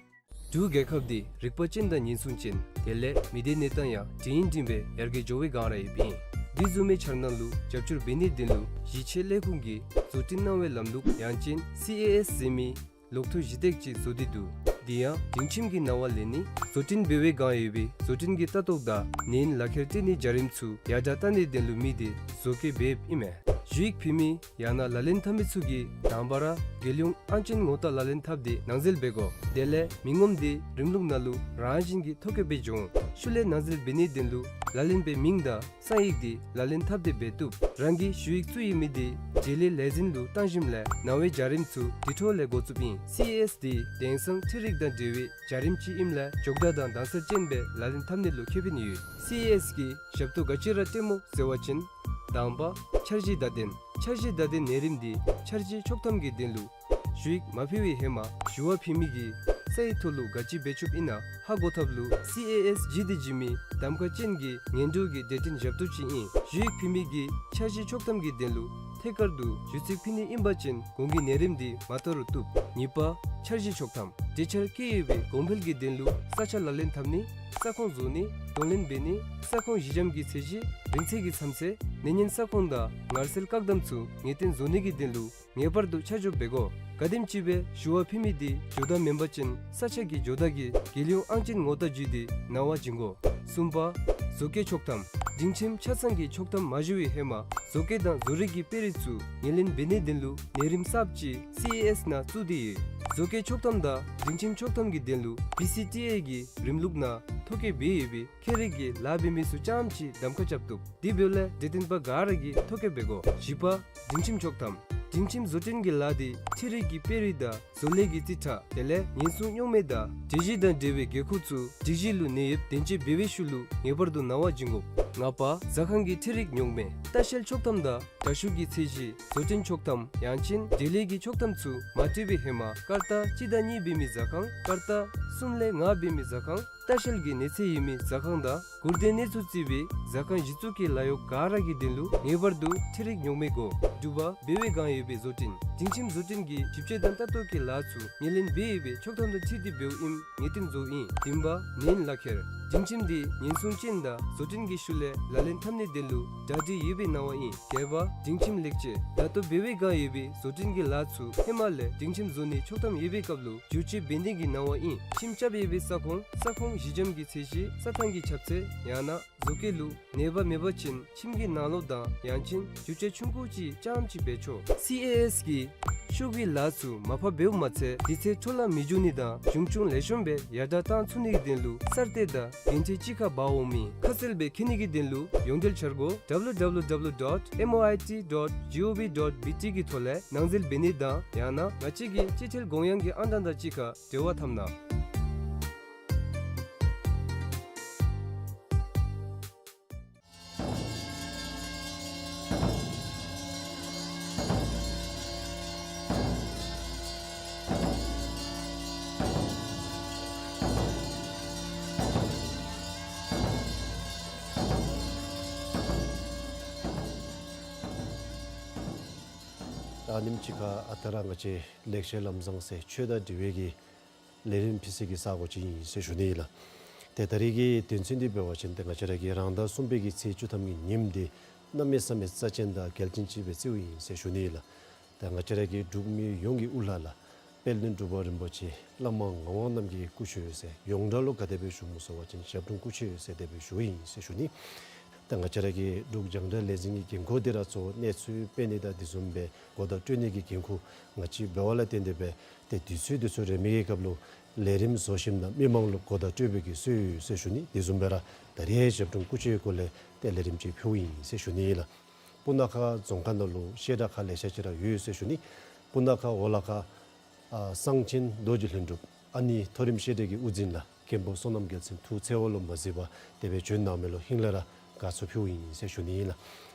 འབྲུག་རྒྱལ་ཁབ་འདི་རིག་པ་ཅན་དང་ཉེན་སྲུང་ཅན་དེ་ལས་མི་སྡེ་གནས་སྟངས་ཡང་འབྲིང་ཡུན་འབྲིང་སྦེ་ཡར་རྒྱས་འགྱོ་བའི་སྒང་ར་ཡོདཔ་ཨིན། འདི་བཟུམ་མའི་འཆར་སྣང་ལུ་རྒྱབ་སྐྱོར་འབད་ནིའི་དོན་ལུ་གཞི་ཆེ་ལས་ཁུངས་ཀྱིས་བཟོ་སྐྲུན་གནང་བའི་ལམ་ལུགས་ཡང་ཅིན་སི་ཨེ་ཨེསི་ཟེར་མི་ལོག་ཐུག་གཞི་སྟེགས་ཅིག་བཟོ་སྟེ་འདུག། འདི་ཡང་སྒྲིང་ཁྱིམ་གྱི་ནང་ལས་ནི་བཟོ་སྐྲུན་འབད་བའི་སྒང་ཡོད་པའི་བཟོ་སྐྲུན་གྱི་ལྟ་རྟོག་དང་ནན་ལག་ཁྱེར་སྤྲོད་ནིའི་བྱ་རིམ་ཚུ་ཡར་དྲག་བཏང་ནིའི་དོན་ལུ་དམིགས་ཏེ་བཟོ་བཀོད་འབདཝ་ཨིན་མས། ཞུ་ཡིག་ཕུལ་མི་ཡང་ན་ལག་ལེན་འཐབ་མི་ཚུ་གིས་དང་པ་ར་རྒྱལ་ཡོངས་ཨང་ཅན་ངོ་རྟགས་ལག་ལེན་འཐབ་སྟེ་ནང་འཛུལ་འབད་དགོ། དེ་ལས་མི་ངོམ་འདི་རིམ་ལུགས་ནང་ལུ་རང་བཞིན་གྱིས་ཐོ་བཀོད་འབད་འགྱོ་འོང་། ཤུལ་ལས་ནང་འཛུལ་འབད་ནིའི་དོན་ལུ་ལག་ལེན་པའི་མིང་དང་གསང་ཡིག་འདི་ལག་ལེན་འཐབ་སྟེ་འབད་བཏུབ། རང་གི་ཞུ་ཡིག་བཙུགས་ཡོད་མི་འདི་འབྲེལ་ཡོད་ལས་འཛིན་ལུ་བཏང་ཞིནམ་ལས་ནང་པའི་བྱ་རིམ་ཚུ་དེ་འཕྲོ་ལས་འགོ་བཙུགསཔ་ཨིན། སི་ཨེ་ཨེསི་འདི་དེང་སང་འཕྲུལ་རིག་དང་འབྲེལ་བའི་བྱ་རིམ་ཅིག་ཨིནམ་ལས་མགྱོགས་དྲགས་དང་དྭངས་གསལ་ཅན་སྦེ་ལག་ལེན་འཐབ་ནི་ལུ་ཁེ་ཕན་ཡོད། སི་ཨེ་ཨེསི་གི་ཞབས་ཏོག་ག་ཅི་ར་སྤྲོདཔ་སྨོ་ཟེར་བ་ཅིན་དང་པ་འཆར་གཞི་བརྡ་དོན། འཆར་གཞི་བརྡ་དོན་ནང་རིམ་འདི་འཆར་གཞི་ཆོག་ཐམ་གྱི་དོན་ལུ་ཞུ་ཡིག་མ་ཕུལ་བའི་ཧེ་མ་ཞུ་བ་ཕུལ་མི་གིས་གསང་ཡིག་ཐོག་ལུ་ག་ཅི་འབད་བཅུགཔ་ཨིན་ན་ཧ་གོ་ཐབས་ལུ་སི་ཨེ་ཨེསི་བརྒྱུད་དེ་འབྱོན་མི་གདམ་ཁ་ཅན་གྱི་ངན་འགྲོ་གི་སྡེ་ཚན་ཞབས་ཏོག་ཅིག་ཨིན། ཞུ་ཡིག་ཕུལ་མི་གིས་འཆར་གཞི་ཆོག་ཐམ་གྱི་དོན་ལུ་ཐད་ཀར་དུ་ཞུ་ཚིག་ཕུལ་ནི་ཨིན་པ་ཅིན་གོང་གི་ནང་རིམ་འདི་མ་དོ་རུང་བཏུབ། གཉིས་པ་འཆར་གཞི་ཆོག་ཐམ། གྲོས་འཆར་བཀོད་ཡོད་པའི་གོང་འཕེལ་གྱི་དོན་ལུ་ས་ཆ་ལག་ལེན་འཐབ་ནི། ས་ཁོངས་བཟོ་ནི། གདོང་ལེན་འབད་ནི། ས་ཁོངས་གཞི་འགྱམ་གྱི་ཚད་གཞི་རིང་ཚད་ཀྱི་མཚམས་ཚད་ནད་ཉེན་ས་ཁོངས་དང་ངལ་སེལ་བཀག་དམ་ཚུ་ངེས་གཏན་བཟོ་ནི་གི་དོན་ལུ་ངེས་པར་དུ་ཆ་འཇོག་འབད་དགོ། ག་དེམ་ཅིག་སྦེ་ཞུ་བ་ཕུལ་མི་འདི་ཇོ་བདག་མེན་པ་ཅིན་ས་ཆ་གི་ཇོ་བདག་གིས་རྒྱལ་ཡོངས་ཨང་ཅན་ངོ་རྟགས་བརྒྱུད་དེ་ནང་འཛུལ་འབྱོན་དགོ། གསུམ་པ་བཟོ་བཀོད་ཆོག་ཐམ། སྒྲིང་ཁྱིམ་ཆ་ཚང་གི་ཆོག་ཐམ་མ་ཞུ་བའི་ཧེ་མ་བཟོ་བཀོད་དང་བཟོ་རིག་གི་དཔེ་རིས་ཚུ་ངོས་ལེན་འབད་ནིའི་དོན་ལུ་ནང་རིམ་གསརཔ་ཅིག་སི་ཨེ་ཨེསི་ནང་བཙུགས་ཏེ་ཡོད། བཟོ་བཀོད་ཆོག་ཐམ་དང་སྒྲིང་ཁྱིམ་ཆོག་ཐམ་གྱི་དོན་ལུ་བི་སི་ཊི་ཨེ་གི་རིམ་ལུགས་ནང་ཐོ་བཀོད་འབད་ཡོད་པའི་ཁྱད་རིག་གི་ལཱ་འབད་མི་ཚུ་རྐྱངམ་ཅིག་གདམ་ཁ་རྐྱབ་བཏུབ། དེ་འབདཝ་ལས་འབྲེལ་ལྡན་པ་ག་ར་གིས་ཐོ་བཀོད་འབད་དགོ། བཞི་པ་སྒྲིང་ཁྱིམ་ཆོག་ཐམ། སྒྲིང་ཁྱིམ་བཟོ་སྐྲུན་གྱི་ལཱ་འདི་འཕྲུལ་རིག་གི་དཔེ་རིས་དང་བཟོ་ལས་ཀྱི་རྩིས་ཁྲ་དེ་ལས་ཉེན་སྲུང་རྙོག་མེ་དང་འབྲེལ་གཞི་དང་འབྲེལ་བའི་དགོས་མཁོ་ཚུ་སྒྲིག་གཞི་ལུ་གནས་ཡོདཔ་བདེན་དཔྱད་འབད་བའི་ཤུལ་ལུ་ངེས་པར་དུ་ནང་འཛུལ་འབྱོན་དགོ། ལྔ་པ་ཟ་ཁང་གི་འཕྲུལ་རིག་རྙོག་མེ། ལྟ་བཤལ་ཆོག་ཐམ་དང་དྲ་ཤུགས་ཀྱི་ཚད་གཞི། བཟོ་སྐྲུན་ཆོག་ཐམ་ཡང་ཅིན་འབྲེལ་ཡོད་ཀྱི་ཆོག་ཐམ་ཚུ་མ་སྤྲོད་པའི་ཧེ་མ་ཀར་ཏ་གཅིག་དང་གཉིས་འབད་མི་ཟ་ཁང་། ཀར་ཏ་གསུམ་ལས་ལྔ་འབད་མི་ཟ་ཁང་། ལྟ་བཤལ་གྱི་གནས་ཚད་ཡོད་མི་ཟ་ཁང་དང་སྒུར་སྡེ་གནས་ཚུལ་བརྩི་བའི་ཟ་ཁང་གཞི་བཙུགས་ཀྱི་ལཱ་གཡོག་ག་ར་གི་དོན་ལུ་ངེས་པར་དུ་འཕྲུལ་རིག་རྙོག་མེ་དགོ། དྲུག་པ་འབད་བའི་སྒང་ཡོད་པའི་བཟོ་སྐྲུན། སྒྲིང་ཁྱིམ་བཟོ་སྐྲུན་གྱི་ཞིབ་དཔྱད་དང་ལྟ་རྟོག་གི་ལཱ་ཚུ་ངོས་ལེན་འབད་ཡོད་པའི་ཆོག་ཐམ་དང་འཁྲིལ་ཏེ་འབདཝ་ཨིནམ་ངེས་གཏན་བཟོཝ་ཨིན། བདུན་པ་ནན་ལག་ཁྱེར། སྒྲིང་ཁྱིམ་འདི་ཉེན་སྲུང་ཅན་དང་བཟོ་སྐྲུན་གྱི་ཤུལ་ལས་ལག་ལེན་འཐབ་ནིའི་དོན་ལུ་གྲ་སྒྲིག་ཡོད་པའི་གནང་བ་ཨིན། བརྒྱད་པ་སྒྲིང་ཁྱིམ་ལེགས་བཅོས། ད་ལྟོ་འབད་བའི་བསྒང་ཡོད་པའི་བཟོ་སྐྲུན་གྱི་ལཱ་ཚུ་ཧེ་མ་ལས་སྒྲིང་ཁྱིམ་བཟོ་ནི་ཆོག་ཐམ་ཡོད་པའི་སྐབས་ལུ་བསྒྱུར་བཅོས་འབད་ནིའི་གནང་བ་ཨིན། ཁྱིམ་རྐྱབ་ཡོད་པའི་ས་ཁོངས་ས་ཁོངས་གཞི་འགྱམ་གྱི་ཚད་གཞི་རྩྭ་ཐང་གི་ཁྱབ་ཚད་ཡང་ན་བཟོ་བཀོད་ལུགས་ནད་པ་མེད་པ་ཅིན་ཁྱིམ་གྱི་ནང་ལོགས་དང་ཡང་ཅིན་བསྒྱུར་བཅོས་ཆུང་ཀུ་ཅིག་རྐྱངམ་ཅིག་འབད་ཆོག། སི་ཨེ་ཨེསི་གིས་ཤོག་གུའི་ལཱ་ཚུ་མར་ཕབ་འབདཝ་མ་ཚད་དུས་ཚོད་འཕྲོ་བརླག་མི་འགྱོ་ནི་དང་གཞུང་ཆུང་ལེགས་ཤོམ་སྦེ་ཡར་དྲག་བཏང་ཚུགས་ནིའི་དོན་ལུ་གསར་གཏོད་དང་འགན་འཁྲི་གཅིག་ཁར་འབག་འོང་མི་ཁ་གསལ་སྦེ་མཁྱེན་ནིའི་དོན་ལུ་ཡོངས་འབྲེལ་འཆར་སྒོ་W W W dot M O I T dot G O V dot B T གི་ཐོག་ལས་ནང་འཛུལ་འབད་ནི་དང་ཡང་ན་ང་བཅས་ཀྱི་སྤྱི་ཐལ་དགོངས་ཡངས་ཀྱི་ཨང་གྲངས་དང་གཅིག་ཁར་འབྲེལ་བ་འཐབ་གནང་། ད་ཉིནམ་གཅིག་ཁར་ཨ་རྟག་ར་ང་བཅས་ལེགས་བཤད་ལམ་བཟང་ཟེར་ཆོས་དང་འབྲེལ་བའི་གི་ལས་རིམ་ཕུལ་སའི་གི་ས་གོ་ཅིག་ཨིན་ཟེར་ཞུ་ནི་ཨིན་ལགས། ཏེ་ད་རིས་ཀྱི་དོན་ཚན་འདི་འབད་བ་ཅིན་ཏེ་ང་བཅས་ར་གི་རང་ཟླ་གསུམ་པའི་གི་ཚེས་བཅུ་ཐམ་གྱི་ཉིནམ་འདི་གནམ་མེད་ས་མེད་རྩ་ཅན་དང་གལ་ཅན་ཅིག་སྦེ་བརྩིཝ་ཨིན་ཟེར་ཞུ་ནི་ཨིན་ལགས། ཏེ་ང་བཅས་ར་གི་འབྲུག་མི་ཡོངས་ཀྱི་དབུ་བླ་ལགས་དཔལ་ལྡན་འབྲུག་པ་རིན་པོ་ཆེ་བླ་མ་ངག་དབང་རྣམ་རྒྱལ་སྐུ་མཆོད་ཟེར་ཡོངས་གྲགས་ལུ་ག་དེ་སྦེ་ཞུཝ་སྨོ་ཟེར་བ་ཅིན་ཞབས་དྲུང་སྐུ་མཆོད་ཟེར་དེ་སྦེ་ཞུཝ་ཨིན་ཟེར་ཞུ་ནི། ཏེ་ང་བཅས་ར་གི་འབྲུག་རྒྱང་བསྒྲགས་ལས་འཛིན་གྱི་འགན་ཁུར་འདི་ར་གཙོ་བོ་གནས་ཚུལ་སྤེལ་ནི་དང་དེ་བཟུམ་སྦེ་གོ་བརྡ་སྤྲོད་ནི་གི་འགན་ཁུར་ང་བཅས་འབདཝ་ལས་བརྟེན་ཏེ་སྦེ་ཏེ་དུས་ཚོད་དུས་ཚོད་རེ་མིག་གི་སྐབས་ལུ་ལས་རིམ་བཟོ་ཞིནམ་ད་མི་མང་ལུ་གོ་བརྡ་སྤྲོད་པའི་གི་སྲོལ་ཡོད་ཟེར་ཞུ་ནི། དེ་བཟུམ་སྦེ་ར་ད་རིས་ཞབས་དྲུང་སྐུ་མཆོད་སྐོར་ལས་ཏེ་ལས་རིམ་ཅིག་ཕུལཝ་ཨིན་ཟེར་ཞུ་ནི་ཨིན་ལགས། སྤུ་ན་ཁ་རྫོང་ཁག་ནང་ལུ་བཤད་གྲྭ་ཁག་ལེ་ཤ་ཅིག་ར་ཡོད་ཟེར་ཞུ་ནི། སྤུ་ན་ཁ་འོག་ལ་ཁ་ཨ་གསང་ཆེན་རྡོ་རྗེ་ལྷུན་གྲུབ་ཨ་ནི་མཐོ་རིམ་བཤད་གྲྭ་གི་དབུ་འཛིན་ལགས་མཁན་པོ་བསོད་ནམས་རྒྱལ་མཚན་ཐུགས་འཚེར་བ་ལུ་མ་གཟིགས་པར་དེ་སྦེ་བྱོན་གནང་མི་ལུ་ཧིང་ལས་ར་དགའ་ཚོར་ཕུལཝ་ཨིན་ཟེར་ཞུ་ནི་ཨིན་ལགས།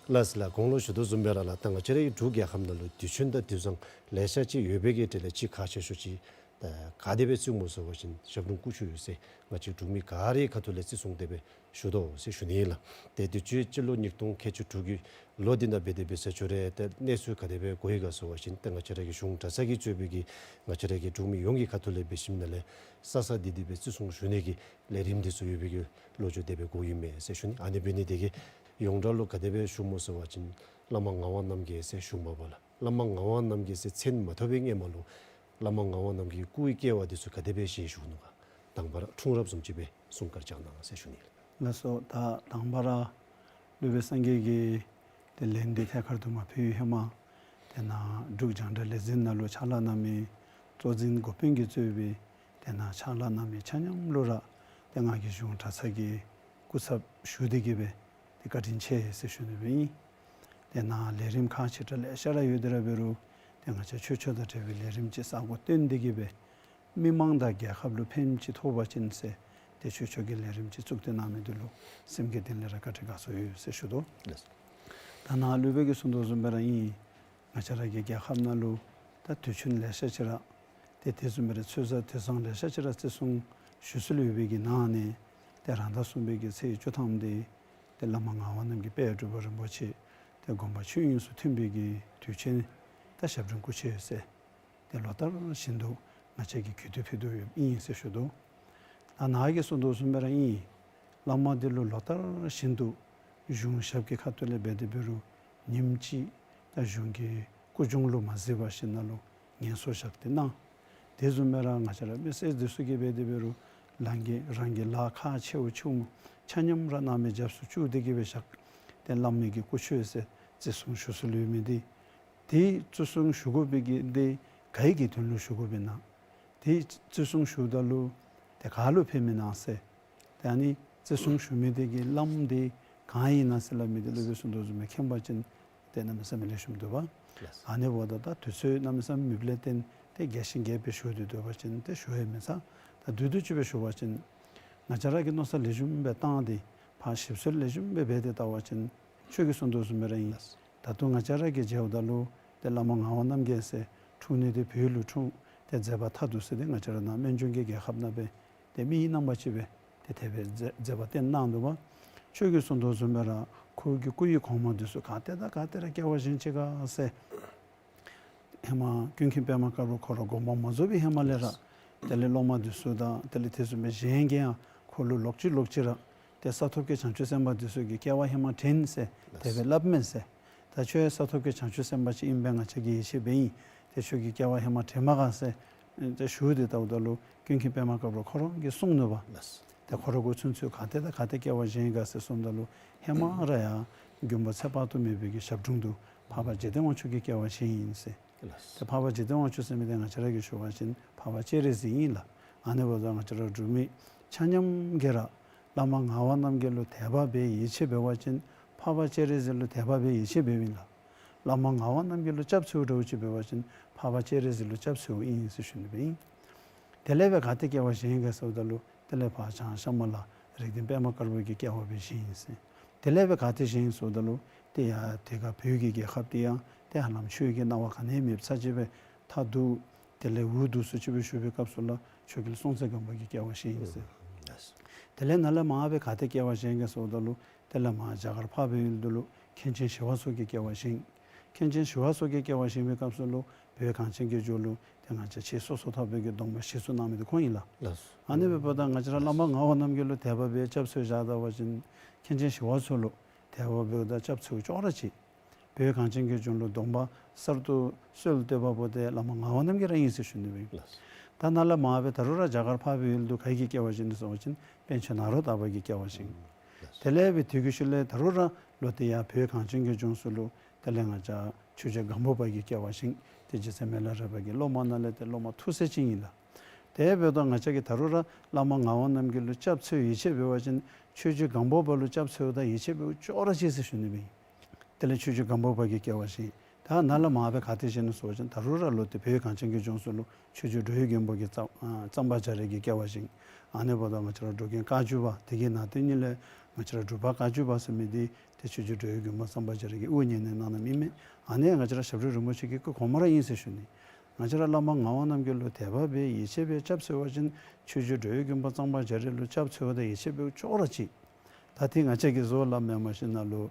ལགས་སོ་ལགས། གོང་ལུ་ཞུ་དོ་བཟུམ་སྦེ་ར་ལགས་ད་ང་བཅས་རའི་འབྲུག་རྒྱལ་ཁབ་ནང་ལུ་དུས་ཆེན་དང་དུས་བཟང་ལེ་ཤ་ཅིག་ཡོད་པའི་གི་གྲས་ལས་ཅིག་ཁག་ཆེ་ཤོས་ཅིག་ད་ག་དེ་སྦེ་བརྩིཝ་སྨོ་ཟེར་བ་ཅིན་ཞབས་དྲུང་སྐུ་མཆོད་ཟེར་ང་བཅས་འབྲུག་མི་ག་རའི་ཁ་ཐུག་ལས་བརྩི་སྲུང་དེ་སྦེ་ཞུ་དོ་ཟེར་ཞུ་ནི་ཨིན་ལགས། ཏེ་དུས་ཅི་སྤྱི་ལོ་ཉིས་སྟོང་ཁལ་གཅིག་དྲུག་གི་ལོ་འདི་ནང་འབད་དེ་འབད་ས་ཅིག་ར་ཏེ་གནས་ཚུལ་ག་དེ་སྦེ་གོ་ཡི་ག་ཟེར་བ་ཅིན་ཏེ་ང་བཅས་ར་གི་གཞུང་གྲྭ་ཚང་གིས་གཙོས་པའི་གི་ང་བཅས་ར་གི་འབྲུག་མི་ཡོངས་ཀྱི་ཁ་ཐུག་ལས་འབད་ཞིནམ་ལས་ས་ས་འདི་འདི་སྦེ་བརྩི་སྲུང་ཞུ་ནི་གི་ལས་རིམ་འདི་ཚུ་ཡོད་པའི་གི་ལོ་རྒྱུས་དེ་སྦེ་གོཝ་ཨིན་མས་ཟེར་ཞུ་ནི། ཨ་ནི་འབད་ནི་དེ་གིས་ཡོངས་གྲགས་ལུ་ག་དེ་སྦེ་ཞུཝ་སྨོ་ཟེར་བ་ཅིན་བླ་མ་ངག་དབང་རྣམ་རྒྱལ་ཟེར་ཞུཝ་མས་པ་ལགས། བླ་མ་ངག་དབང་རྣམ་རྒྱལ་ཟེར་མཚན་མ་ཐོབ་པའི་སྔོན་མ་ལུ་བླ་མ་ངག་དབང་རྣམ་རྒྱལ་གྱི་སྐུའི་སྐྱེ་བ་འདི་ཚུ་ག་དེ་སྦེ་བཞེངས་བཞུགས་ནུག་ག་དང་པ་ར་འཁྲུངས་རབས་བཟུམ་ཅིག་སྦེ་གསུང་བཀའ་རྒྱ་གནང་ཟེར་ཞུ་ནི་ལགས། ལགས་སོ། ད་དང་པ་ར་སློབ་དཔོན་སངས་རྒྱས་ཀྱིས་ཏེ་ལན་འདི་ཐད་ཀར་དུ་མ་ཕུལ་བའི་ཧེ་མ་དེ་ནང་འབྲུག་རྒྱང་བསྒྲགས་ལས་འཛིན་ནང་ལུ་ཕྱག་ལཱ་གནང་མི་གཙོ་འཛིན་འགོ་དཔོན་གྱིས་གཙོས་པའི་དེ་ནང་ཕྱག་ལཱ་གནང་མི་ཆ་མཉམ་ལུ་ར་ཏེ་ང་གིས་གཞུང་གྲྭ་ཚང་གི་སྐུ་ཚབ་ཞུ་སྟེ་གི་སྦེ་ཏེ་བཀའ་དྲིན་ཆེ་ཟེར་ཞུ་ནི་སྦེ་ཨིན། དེ་ནང་ལས་རིམ་ཁག་ཆེ་ཕྲ་ལེ་ཤ་ར་ཡོད་དེ་ར་འབད་རུང་ཏེ་ང་བཅས་ཆོས་ཕྱོགས་དང་འབྲེལ་བའི་ལས་རིམ་ཅིག་ས་གོ་བཏོན་ཏེ་གི་སྦེ་མི་མང་དང་རྒྱལ་ཁབ་ལུ་ཕན་ཅིག་ཐོགས་པ་ཅིན་ཟེར་ཏེ་ཆོས་ཕྱོགས་ཀྱི་ལས་རིམ་ཅིག་བཙུགས་ཏེ་གནང་མི་འདི་ལུ་སེམས་ཀྱི་གཏིང་ལས་ར་བཀའ་དྲིན་དགའ་ཚོར་ཡོད་ཟེར་ཞུ་དོ། ལགས་སོ། ད་ནང་སློབ་དཔོན་གྱིས་གསུང་དོ་བཟུམ་སྦེ་ར་ཨིན། ང་བཅས་ར་གི་རྒྱལ་ཁབ་ནང་ལུ་ད་དུས་ཆེན་ལེ་ཤ་ཅིག་ར་ཏེ་དེ་བཟུམ་སྦེ་ར་ཚུན་ཚོད་དུས་བཟང་ལེ་ཤ་ཅིག་ར་བརྩི་སྲུང་ཞུ་སྲོལ་ཡོད་པའི་གི་ནང་ནས་ཏེ་རང་ཟླ་གསུམ་པའི་གི་ཚེས་བཅུ་ཐམ་འདི་ཏེ་བླ་མ་ངག་དབང་རྣམ་རྒྱལ་དཔལ་འབྲུག་པ་རིན་པོ་ཆེ་ཏེ་དགོངས་པ་ཆོས་དབྱིངས་སུ་མཐུན་པའི་གི་དུས་ཆེན་ད་ཞབས་དྲུང་སྐུ་མཆོད་ཟེར་ཏེ་ལོ་ལྟར་བཞིན་དུ་ང་བཅས་ཀྱིས་གུས་བཏུད་ཕུལ་དོ་ཡོདཔ་ཨིན་ཟེར་ཞུ་དོ། ད་ནཱ་གིས་གསུང་དོ་བཟུམ་སྦེ་ར་ཨིན། བླ་མ་འདི་ལུ་ལོ་ལྟར་བཞིན་དུ་གཞུང་ཞབས་ཀྱི་ཁ་ཐུག་ལས་འབད་དེ་འབད་རུང་ཉིནམ་གཅིག་ད་གཞུང་གི་སྐུ་གཞུང་ལུ་མ་གཟིགས་པར་ཞིནམ་ལས་ངལ་གསོ་བཞག་སྟེ་གནང་། དེ་བཟུམ་སྦེ་ར་ང་བཅས་ར་མི་སེར་འདི་ཚུ་གིས་འབད་དེ་འབད་རུང་རང་གི་རང་གི་ལཱ་ཁག་ཆེཝ་ཆུང་ཆ་མཉམ་ར་གནང་མི་རྒྱབ་སུ་བཅུག་སྟེ་གི་སྦེ་བཞག་སྟེ་བླ་མའི་གི་སྐུ་མཆོད་ཟེར་བརྩི་སྲུང་ཞུ་སྲོལ་ཡོད་མི་འདི་ཏེ་བརྩི་སྲུང་ཞུ་དགོ་པའི་གི་འདི་ག་གི་དོན་ལུ་ཞུ་དགོ་པས་ན། ཏེ་བརྩི་སྲུང་ཞུཝ་ད་ལུ་ཏེ་ག་ལུ་ཕན་མི་ན་ཟེར། ཏེ་ཨ་ནི་བརྩི་སྲུང་ཞུ་མི་འདི་གི་བླམ་འདི་གང་ཨིན་ན་ཟེར་སླབ་མི་འདི་སློབ་དཔོན་གསུང་དོ་བཟུམ་སྦེ་མཁྱེན་པ་ཅིན་ཏེ་གནམ་མེད་ས་མེད་ལེགས་ཤོམ་འདུག་པ། ལགས། ཨ་ནི་འབདཝ་ད་ད་དུས་ཚོད་གནམ་མེད་ས་མེད་མེདཔ་ལས་བརྟེན་ཏེ་རྒྱས་ཤིང་རྒྱས་པའི་ཞུ་སྟེ་འདུག་པ་ཅིན་ཏེ་ཞུ་ཡང་མི་ཚར། ད་བསྡུས་བསྡུས་ཅིག་སྦེ་ཞུ་བ་ཅིན་ང་བཅས་ར་གི་མནོ་བསམ་ལེགས་ཤོམ་སྦེ་བཏང་སྟེ་ཕར་ཞིབ་འཚོལ་ལེགས་ཤོམ་སྦེ་འབད་དེ་བལྟ་བ་ཅིན་ཁྱོད་ཀྱིས་གསུང་དོ་བཟུམ་སྦེ་ར་ཨིན། ལགས། ད་ལྟོ་ང་བཅས་ར་གིས་མཇལཝ་ད་ལུ་ཏེ་བླ་མ་ངག་དབང་རྣམ་རྒྱལ་ཟེར་འཁྲུངས་ནི་འདི་བོད་ལུ་འཁྲུངས་ཏེ་མཛད་པ་མཐར་ཐུག་ཟེར་ཏེ་ང་བཅས་ར་ནཱ་སྨན་ལྗོངས་ཀྱི་རྒྱལ་ཁབ་ནང་སྦེ་ཏེ་མི་ཡི་རྣམ་པ་ཅིག་སྦེ་ཏེ་དེ་སྦེ་མཛད་མཛད་པ་བསྟན་གནང་འདུག་པ། ཁྱོད་ཀྱིས་གསུང་དོ་བཟུམ་སྦེ་ར་ཁོ་གི་སྐུ་ཡི་གོང་མ་འདི་ཚུ་ག་ཏེ་དང་ག་ཏེ་ར་སྐྱེ་བ་བཞེས་ཅི་ག་ཟེར། ཧེ་མ་ཀུན་མཁྱེན་པདྨ་དཀར་པོ་ཁོ་ར་དགོངས་པ་མ་རྫོགས་པའི་ཧེ་མ་ལས་ར་དེ་ལས་སློབ་མ་འདི་ཚུ་དང་དེ་ལས་དེ་བཟུམ་སྦེ་གཞན་གྱིས་ཡང་ ཁོ་ལུ་ལོག་ཅི་ལོག་ཅི་ར་ཏེ་ས་ཐོབ་ཀྱི་བྱང་ཆུབ་སེམས་དཔའ་འདི་ཚུ་གིས་སྐྱེ་བ་ཧེ་མ་དྲན་ཟེར་དེ་སྦེ་སླབ་མས་ཟེར། ད་ཁྱོད་ས་ཐོབ་ཀྱི་བྱང་ཆུབ་སེམས་དཔའ་ཅིག་ཨིན་པས། ང་བཅས་ཀྱིས་ཡིད་ཆེས་འབད་ཨིན། ཏེ་ཁྱོད་ཀྱིས་སྐྱེ་བ་ཧེ་མ་དྲན་མས་ག་ཟེར་ཏེ་ཞུ་སྟེ་བལྟཝ་ད་ལུ་ཀུན་མཁྱེན་པདྨ་དཀར་པོ་ཁོ་ར་གིས་གསུངས་ནུག་པ། ཏེ་ཁོ་ར་གི་ཚུན་ཚོད་ག་ཏེ་དང་ག་ཏེ་སྐྱེ་བ་བཞེས་ཡི་ག་ཟེར་གསུངམ་ད་ལུ་ཧེ་མ་ར་ཡང་མགོན་པོ་ཚེ་དཔག་ཏུ་མེད་པའི་གི་ཞབས་དྲུང་དུ་འཕགས་པ་འཇིག་རྟེན་དབང་ཕྱུག་གི་སྐྱེ་བ་བཞེས་ཡི་ཟེར། ཏེ་འཕགས་པ་འཇིག་རྟེན་དབང་ཕྱུག་ཟེར་མི་འདི་ང་བཅས་ར་གིས་ཞུ་བ་ཅིན་འཕགས་པ་སྤྱན་རས་གཟིགས་ཨིན་ལགས། ཨ་ནི་འབདཝ་ད་ང་བཅས་ར་འབྲུག་མི་ཆ་མཉམ་གྱིས་ར་བླ་མ་ངག་དབང་རྣམ་རྒྱལ་ལུ་དད་པ་འབད་ཡིད་ཆེས་འབད་བ་ཅིན་འཕགས་པ་སྤྱན་རས་གཟིགས་ལུ་དད་པ་འབད་ཡིད་ཆེས་འབདཝ་ཨིན་ལགས། བླ་མ་ངག་དབང་རྣམ་རྒྱལ་ལུ་སྐྱབས་འཚོལཝ་འདྲཝ་ཅིག་འབད་བ་ཅིན་འཕགས་པ་སྤྱན་རས་གཟིགས་ལུ་སྐྱབས་འཚོལཝ་ཨིན་ཟེར་ཞུ་ནི་སྦེ་ཨིན། དེ་ལས་སྦེ་ག་ཏེ་སྐྱེ་བ་བཞེས་ཡི་ག་ཟེརཝ་ད་ལུ་དེ་ལས་ཕར་བྱང་ཤམ་བྷ་ལ་རིགས་ལྡན་པདྨ་དཀར་པོ་གི་སྐྱེ་བ་སྦེ་བཞེས་ཡི་ཟེར། དེ་ལས་སྦེ་ག་ཏེ་བཞེས་ཡི་ཟེརཝ་ད་ལུ་ཏེ་ཡར་དེ་ཁར་བོད་ཀྱི་རྒྱལ་ཁབ་འདི་ཡང་ཏེ་ཧ་ལམ་ཆོས་ཀྱི་སྣང་བ་ག་ནི་ཡང་མེདཔ་ཚར་ཅིག་སྦེ་མཐའ་སྡུག་དེ་ལས་འུ་སྡུག་སུ་ཅིག་སྦེ་བཞུགས་པའི་སྐབས་སུ་ལུ་ཆོས་རྒྱལ་སྲོང་བཙན་སྒམ་པོ་གི་སྐྱེ་བ་བཞེས་ཡི་ཟེར། དེ་ལས་ནཱ་ལས་མར་སྦེ་ག་ཏེ་སྐྱེ་བ་བཞེས་ཡི་ག་ཟེརཝ་ད་ལུ་དེ་ལས་མར་རྒྱ་གར་འཕགས་པའི་ཡུལ་དུ་ལུ་མཁན་ཆེན་ཞི་བ་འཚོ་གི་སྐྱེ་བ་བཞེས། མཁན་ཆེན་ཞི་བ་འཚོ་གི་སྐྱེ་བ་བཞེས་པའི་སྐབས་སུ་ལུ་བོད་གངས་ཅན་གྱི་ལྗོངས་ལུ་ཏེ་ང་བཅས་ཆེས་སོ་སོ་ཐར་པའི་གི་སྡོམ་པ་གཞི་བཙུགས་གནང་མི་འདི་ཁོང་ཨིན་ལགས། ལགས་སོ། ཨ་ནི་འབདཝ་ད་ང་བཅས་ར་བླ་མ་ངག་དབང་རྣམ་རྒྱལ་ལུ་དད་པ་འབད་སྐྱབས་འཚོལ་བཞག་ད་པ་ཅིན་མཁན་ཆེན་ཞི་བ་འཚོ་ལུ་དད་པ་འབདཝ་ད་སྐྱབས་འཚོལཝ་ཅོག་ར་གཅིག། བོད་གངས་ཅན་གྱི་ལྗོངས་ལུ་སྡོམ་པ་གསར་དུ་སྲོལ་བཏོད་པ་པོ་འདི་བླ་མ་ངག་དབང་རྣམ་རྒྱལ་ར་ཨིན་ཟེར་ཞུ་ནི་སྦེ་ཨིན། ལགས་སོ། ད་ནཱ་ལས་མར་སྦེ་ད་རུང་ར་རྒྱ་གར་འཕགས་པའི་ཡུལ་དུ་ག་གིས་སྐྱེ་བ་བཞེས་ནུག་ཟེར་བ་ཅིན་པཎ་ཆེན་ནཱ་རོ་ཏ་པ་གིས་སྐྱེ་བ་བཞེས། ལགས་སོ། དེ་ལས་སྦེ་དེ་གི་ཤུལ་ལས་ད་རུང་ར་ལོག་སྟེ་ཡར་བོད་གངས་ཅན་གྱི་ལྗོངས་སུ་ལུ་དེ་ལས་ང་བཅས་ཆོས་རྗེ་སྒམ་པོ་པ་གིས་སྐྱེ་བ་བཞེས། ཏེ་རྗེ་བཙུན་མི་ལ་རས་པ་གི་སློབ་མ་ནང་ལས་ཏེ་སློབ་མ་ཐུགས་སྲས་ཅིག་ཨིན་ལགས། དེ་འབདཝ་ད་ང་བཅས་ཀྱིས་ད་རུང་ར་བླ་མ་ངག་དབང་རྣམ་རྒྱལ་ལུ་སྐྱབས་འཚོལ་ཡིད་ཆེས་འབད་བ་ཅིན་ཆོས་རྗེ་སྒམ་པོ་པ་ལུ་སྐྱབས་འཚོལཝ་དང་ཡིད་ཆེས་འབདཝ་ཅོག་ར་གཅིག་ཟེར་ཞུ་ནི་སྦེ་ཨིན། དེ་ལས་ཆོས་རྗེ་སྒམ་པོ་པ་གིས་སྐྱེ་བ་བཞེས། ད་ནཱ་ལས་མར་སྦེ་ག་ཏེ་བཞེས་ནུག་ཟེར་བ་ཅིན་ད་རུང་ར་ལོག་སྟེ་བོད་གངས་ཅན་གྱི་ལྗོངས་སུ་ལུ་ཆོས་རྗེ་འགྲོ་བའི་མགོན་པོ་གི་གཙང་ཨ་གཙང་པ་རྒྱ་རས་ཀྱིས་སྐྱེ་བ་བཞེས། ཨ་ནི་འབདཝ་ད་ང་བཅས་ར་འགྲོ་མགོན་བཀའ་བརྒྱུད་པ་དེ་གི་ནང་དོན་ཉིད་ལས་ང་བཅས་ར་འབྲུག་པ་བཀའ་བརྒྱུད་པ་ཟེར་མི་འདི་ཏེ་ཆོས་རྗེ་འགྲོ་བའི་མགོན་པོ་གཙང་པ་རྒྱ་རས་ཀྱིས་དབུ་བརྙེས་ནི་གནང་གནངམ་ཨིན་མས། ཨ་ནི་ང་བཅས་ར་ཞབས་དྲུང་རིན་པོ་ཆེ་གི་སྐུ་གོང་མ་ར་ཨིན་ཟེར་ཞུ་ནི། ང་བཅས་ར་བླ་མ་ངག་དབང་རྣམ་རྒྱལ་ལུ་དད་པ་འབད་ཡིད་ཆེས་འབད་སྐྱབས་འཚོལ་བ་ཅིན་ཆོས་རྗེ་འགྲོ་བའི་མགོན་པོ་གཙང་པ་རྒྱ་རས་ལུ་སྐྱབས་འཚོལཝ་དང་ཡིད་ཆེས་འབདཝ་ཅོག་ར་གཅིག། ད་ཏེ་ང་བཅས་ཀྱིས་བཟོ་སླབ་མི་མ་གཞི་ནང་ལུ་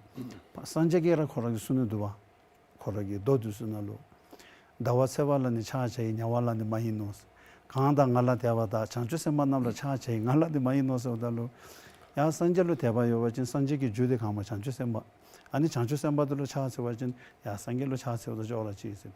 སངས་རྒྱས་ཀྱིས་ར་ཁོ་ར་གིས་གསུངས་ནི་འདུག་པ། ཁོ་ར་གི་མདོ་འདི་ཚུ་ནང་ལུ། ཟླ་བ་ཚེས་པ་ལ་ནི་ཕྱག་བྱ་ཡི། ཉ་བ་ལ་ནི་མ་ཡིན་ནོ། གང་དག་ང་ལ་དད་པ་དག། བྱང་ཆུབ་སེམས་དཔའ་རྣམས་ལ་ཕྱག་བྱ་ཡི། ང་ལ་ནི་མ་ཡིན་ནོ་ཟེརཝ་ད་ལུ། ཡང་སངས་རྒྱས་ལུ་དད་པ་ཡོད་པ་ཅིན་སངས་རྒྱས་ཀྱི་རྒྱུ་དེ་གང་པ་བྱང་ཆུབ་སེམས་དཔའ། ཨ་ནི་བྱང་ཆུབ་སེམས་དཔའ་དེ་ལུ་ཕྱག་འཚལ་བ་ཅིན་ཡང་སངས་རྒྱས་ལུ་ཕྱག་འཚལཝ་དང་ཅོག་ར་གཅིག་ཟེར།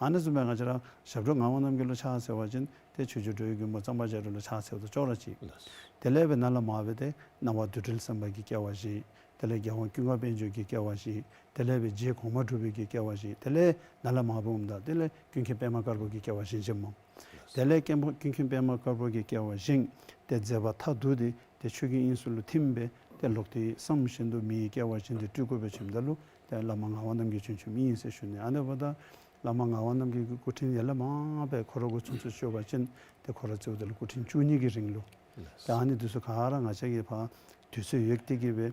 ཨ་ནི་བཟུམ་སྦེ་ང་བཅས་ར་ཞབས་དྲུང་ངག་དབང་རྣམ་རྒྱལ་ལུ་ཕྱག་འཚལ་བ་ཅིན་ཏེ་ཆོས་རྗེ་འགྲོ་བའི་མགོན་པོ་གཙང་པ་རྒྱ་རས་ལུ་ཕྱག་འཚལཝ་དང་ཅོག་ར་གཅིག། ལགས་སོ། དེ་ལས་སྦེ་ནཱ་ལས་མར་སྦེ་ཏེ་སྣང་བ་བདུད་འདྲེན་སེམས་དཔའ་གི་སྐྱེ་བ་བཞེས། དེ་ལས་རྒྱལ་དབང་ཀུན་དགའ་དཔལ་འབྱོར་གྱི་སྐྱེ་བ་བཞེས། དེ་ལས་སྦེ་རྗེ་གོང་མ་འབྲུག་པའི་གི་སྐྱེ་བ་བཞེས། དེ་ལས་ནཱ་ལས་མར་སྦེ་འོངམ་ད་དེ་ལས་ཀུན་མཁྱེན་པདྨ་དཀར་པོ་གི་སྐྱེ་བ་བཞེས་ཅི་སྨོ། དེ་ལས་ཀུན་མཁྱེན་པདྨ་དཀར་པོ་གི་སྐྱེ་བ་བཞེས། ཏེ་མཛད་པ་མཐའ་སྡུད་དེ་ཏེ་ཆོས་ཀྱི་དབྱིངས་སུ་ལུ་ཐིམ་སྦེ་ཏེ་ལོག་སྟེ་བསམ་བཞིན་དུ་མིའི་སྐྱེ་བ་ཅིག་འདི་སྤྲུལ་སྐུ་སྦེ་བྱོནམ་ད་ལུ་ཏེ་བླ་མ་ངག་དབང་རྣམ་རྒྱལ་བྱོན་བྱོནམ་ཨིན་ཟེར་ཞུ་ནི། ཨ་ནི་འབདཝ་ད་བླ་མ་ངག་དབང་རྣམ་རྒྱལ་གྱི་སྐུ་ཕྲེང་ཡར་ལས་མར་སྦེ་ཁོ་ར་གི་ཚུན་ཚོད་ཤོད་པ་ཅིན་ཏེ་ཁོ་ར་རྩིཝ་ད་ལུ་སྐུ་ཕྲེང་བཅུ་གཉིས་ཀྱི་རིང་ལུ། ཏེ་ཨ་ནི་འདི་ཚུ་ག་ར་ང་བཅས་ཀྱིས་ཕར་དུས་ཚོད་ཡོད་དེ་གིས་སྦེ་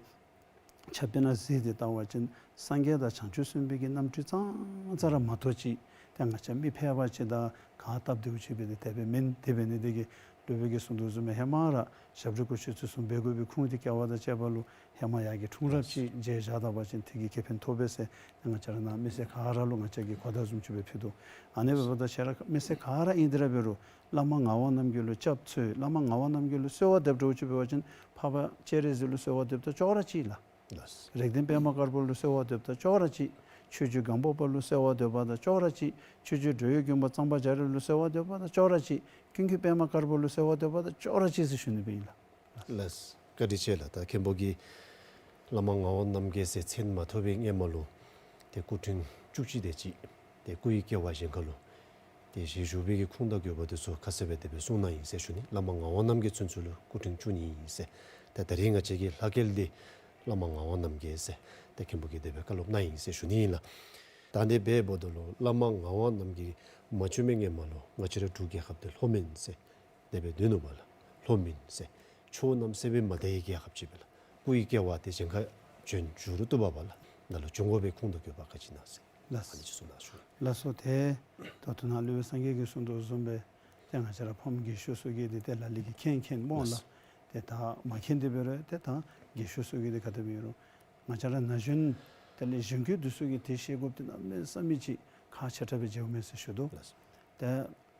ཆ་དཔེར་ན་གཟིགས་ཏེ་བལྟ་བ་ཅིན་སངས་རྒྱས་དང་བྱང་ཆུབ་སེམས་དཔའི་གི་རྣམ་སྤྲུལ་ཙང་ཙ་ར་མ་གཏོགས་ཅིག་ཏེ་ང་བཅས་མི་ཕལ་པ་ཅིག་དང་ག་སྟབས་བདེཝ་ཅིག་སྦེ་ཏེ་དེ་སྦེ་མེན། དེ་འབད་ནི་དེ་གིས་སློབ་དཔོན་གྱིས་གསུངས་དོ་བཟུམ་སྦེ་ཧེ་མ་ར་ཞབས་དྲུང་སྐུ་མཆོད་ཚུལ་གསུམ་འབད་དགོ་པའི་ཁུངས་དེ་སྐྱེ་བ་དང་བཅས་པ་ལུ་ཧེ་མ་ཡར་གྱི་འཁྲུངས་རབས་ཅིག་མཇལ་བཞག་ད་པ་ཅིན་དེ་གི་ཁེ་ཕན་ཐོབ་པས་ཟེར་ང་བཅས་ར་ནཱ་མི་སེར་ག་ར་ལུ་ང་བཅས་ཀྱིས་གོ་བརྡ་བཟུམ་ཅིག་སྦེ་ཕུལ་དོ། ཨ་ནི་འབདཝ་ད་ཁྱེད་ར་མི་སེར་ག་ར་ཨིན་དེ་ར་འབད་རུང་བླ་མ་ངག་དབང་རྣམ་རྒྱལ་ལུ་སྐྱབས་འཚོལ། བླ་མ་ངག་དབང་རྣམ་རྒྱལ་ལུ་གསོལ་བ་འདེབས་འདྲཝ་ཅིག་འབད་བ་ཅིན་འཕགས་པ་སྤྱན་རས་གཟིགས་ལུ་གསོལ་བ་འདེབས་དང་ཅོག་ར་གཅིག་ལགས། ལགས། རིགས་ལྡན་པདྨ་དཀར་པོ་ལུ་གསོལ་བ་འདེབས་དང་ཅོག་ར་གཅིག། ཆོས་རྗེ་སྒམ་པོ་པ་ལུ་གསོལ་བ་འདེབས་པ་དང་ཅོག་ར་གཅིག། ཆོས་རྗེ་འགྲོ་བའི་མགོན་པོ་གཙང་པ་རྒྱ་རས་ལུ་གསོལ་བ་འདེབས་པ་དང་ཅོག་ར་གཅིག། ཀུན་མཁྱེན་པདྨ་དཀར་པོ་ལུ་གསོལ་བ་འདེབས་པ་དང་ཅོག་ར་གཅིག་ཟེར་ཞུ་ནི་སྦེ་ཨིན་ལགས། ལགས། བཀའ་དྲིན་ཆེ་ལགས། ད་མཁན་པོ་གིས་བླ་མ་ངག་དབང་རྣམ་རྒྱལ་ཟེར་མཚན་མ་ཐོབ་པའི་སྔོན་མ་ལུ་ཏེ་སྐུ་ཕྲེང་བཅུ་གཅིག་དེ་ཅིག་ཏེ་སྐུ་ཡི་སྐྱེ་བ་གཞན་ཁ་ལུ་ཏེ་ཞལ་བཞུགས་པའི་གི་ཁུངས་དང་དགོས་པ་དེ་ཚུ་ཁ་གསལ་སྦེ་དེ་སྦེ་གསུངས་གནང་ཡི་ཟེར་ཞུ་ནི། བླ་མ་ངག་དབང་རྣམ་རྒྱལ་ཚུན་ཚོད་ལུ་སྐུ་ཕྲེང་བཅུ་གཉིས་ཨིན་ཟེར། ཏེ་ད་རིས་ང་བཅས་ཀྱི་ལྷ་སྐལ་འདི་བླ་མ་ངག་དབང་རྣམ་རྒྱལ་ཟེར་ཏེ་མཁན་པོ་གིས་དེ་སྦེ་བཀའ་སློབ་གནང་ཡི་ཟེར་ཞུ་ནི་ཨིན་ལགས། ད་འདི་འབདཝ་ད་ལུ་བླ་མ་ངག་དབང་རྣམ་རྒྱལ་མ་བྱོན་པའི་སྔོན་མ་ལུ་ང་བཅས་ར་འབྲུག་རྒྱལ་ཁབ་འདི་ལྷོ་མོན་ཟེར་དེ་སྦེ་འདོན་ནུག་པ་ལགས། ལྷོ་མོན་ཟེར་ཕྱོགས་རྣམས་སྲིད་པའི་མ་དར་བའི་རྒྱལ་ཁབ་ཅིག་སྦེ་ལགས། སྐུ་ཡི་སྐྱེ་བ་དེ་གཞན་ཁར་བྱོན་འགྱོ་རུང་བཏུབ་པས་ལགས། ནཱ་ལུ་བྱོན་དགོ་པའི་ཁུངས་དང་དགོས་པ་ག་ཅི་ཨིན་ན་ཟེར། ལགས། ཨ་ནི་ཅིག་གསུངས་གནང་ཞུ། ལགས་སོ། ཏེ་ད་ལྟོ་ནཱ་སློབ་དཔོན་སངས་རྒྱས་ཀྱིས་གསུངས་དོ་བཟུམ་སྦེ་ཏེ་ང་བཅས་ར་ཕམ་རྒས་ཤོས་ཚུ་གིས་འདི་ཏེ་ལ་ལུ་གིས་མཁྱེན་མཁྱེན་སྨོ་ལགས། ལགས། ཏེ་ད་མ་མཁྱེན་ཏེ་འབད་རུང་ཏེ་ད་རྒས་ཤོས་ཚུ་གིས་འདི་ག་དེ་སྦེ་ཨིན་རུང་ང་བཅས་ར་ན་གཞོན་དེ་ལས་གཞོན་སྐྱེས་འདི་ཚུ་གིས་ཏེ་ཤེས་དགོཔ་འདི་གནམ་མེད་ས་མེད་ཅིག་ཁག་ཆེ་དྲགས་སྦེ་མཇལཝ་མས་ཟེར་ཞུ་དོ། ལགས། ཏེ་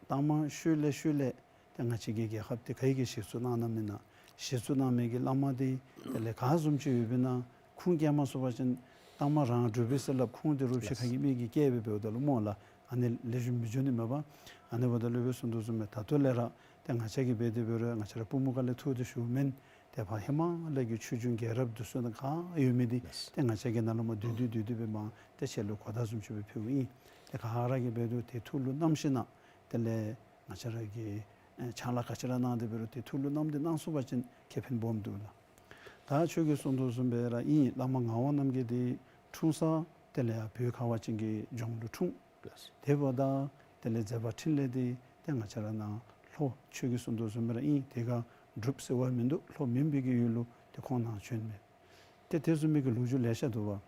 ད་མ་ཤུལ་ལས་ཤུལ་ལས་ཏེ་ང་བཅས་ཀྱི་རྒྱལ་ཁབ་འདི་ག་གིས་གཞི་བཙུགས་གནང་གནངམ་ཨིན་ན། གཞི་བཙུགས་གནང་མི་གི་བླ་མ་དེ་དེ་ལས་ག་བཟུམ་ཅིག་ཡོདཔ་ཨིན་ན། ཁུངས་སྐྱེལ་མ་ཚུགས་པ་ཅིན་ལྟག་མ་རང་སྒྲུབ་པའི་ཟེར་སླབ། ཁུངས་དེ་རུ་ཕྱེ་ཁ་གི་མི་གིས་བཀལ་སྦེ་འབདཝ་ད་ལུ་སྨོ་ལགས། ཨ་ནི་ལེགས་ཤོམ་མི་འགྱོ་ནི་མས་པ། ཨ་ནི་འབདཝ་ད་སློབ་དཔོན་གསུང་དོ་བཟུམ་སྦེ་ད་ལྟོ་ལས་ར་ཏེ་ང་བཅས་ཀྱིས་འབད་དེ་འབད་རུང་ང་བཅས་ར་པུས་མོ་ཁ་ལས་ཐུག་སྟེ་ཞུཝ་མེན། ཏེ་ཕར་ཧེ་མ་ལས་ཀྱི་ཆོས་འབྱུང་རྒྱལ་རབས་འདི་ཚུ་ནང་ག་ཡོད་མི་འདི་ཏེ་ང་བཅས་ཀྱིས་ནཱ་ལུ་མར་བསྡུས་བསྡུས་བསྡུས་སྦེ་མར་ཏེ་ཁྱེད་ལུ་གོ་བརྡ་བཟུམ་ཅིག་སྦེ་ཕུལཝ་ཨིན། ཏེ་ག་ར་གིས་འབད་དེ་ཏེ་ཐུགས་ལུ་བསྣམས་ཞིནམ་ལས་དེ་ལས་ང་བཅས་ར་གིས་ཨེ་ཕྱག་ལཱ་ག་ཅི་ར་གནང་སྟེ་འབད་རུང་ཏེ་ཐུགས་ལུ་བསྣམས་ཏེ་གནང་ཚུགས་པ་ཅིན་ཁེ་ཕན་སྦོམ་འདུག་ལགས། ད་ཁྱོད་ཀྱིས་གསུང་དོ་བཟུམ་སྦེ་ར་ཨིན། བླ་མ་ངག་དབང་རྣམ་རྒྱལ་འདི་འཁྲུངས་ས་དེ་ལས་ཡར་བོད་ཁ་བ་ཅན་གྱི་ལྗོངས་ལུ་འཁྲུངས། དེ་འབདཝ་ད་དེ་ལས་མཛད་པ་འཕྲིན་ལས་འདི་ཏེ་ང་བཅས་ར་ནཱ་ལྷོ་ཁྱོད་ཀྱིས་གསུང་དོ་བཟུམ་སྦེ་ར་ཨིན། དེ་ཁར་འབྲུག་ཟེར་བ་མིན་འདུག། ལྷོ་མུན་པའི་གི་ཡུལ་ལུ་ཏེ་ཁོང་ནཱ་བྱོན་མས། ཏེ་དེ་བཟུམ་མའི་གི་ལོ་རྒྱུས་ལེ་ཤ་འདུག་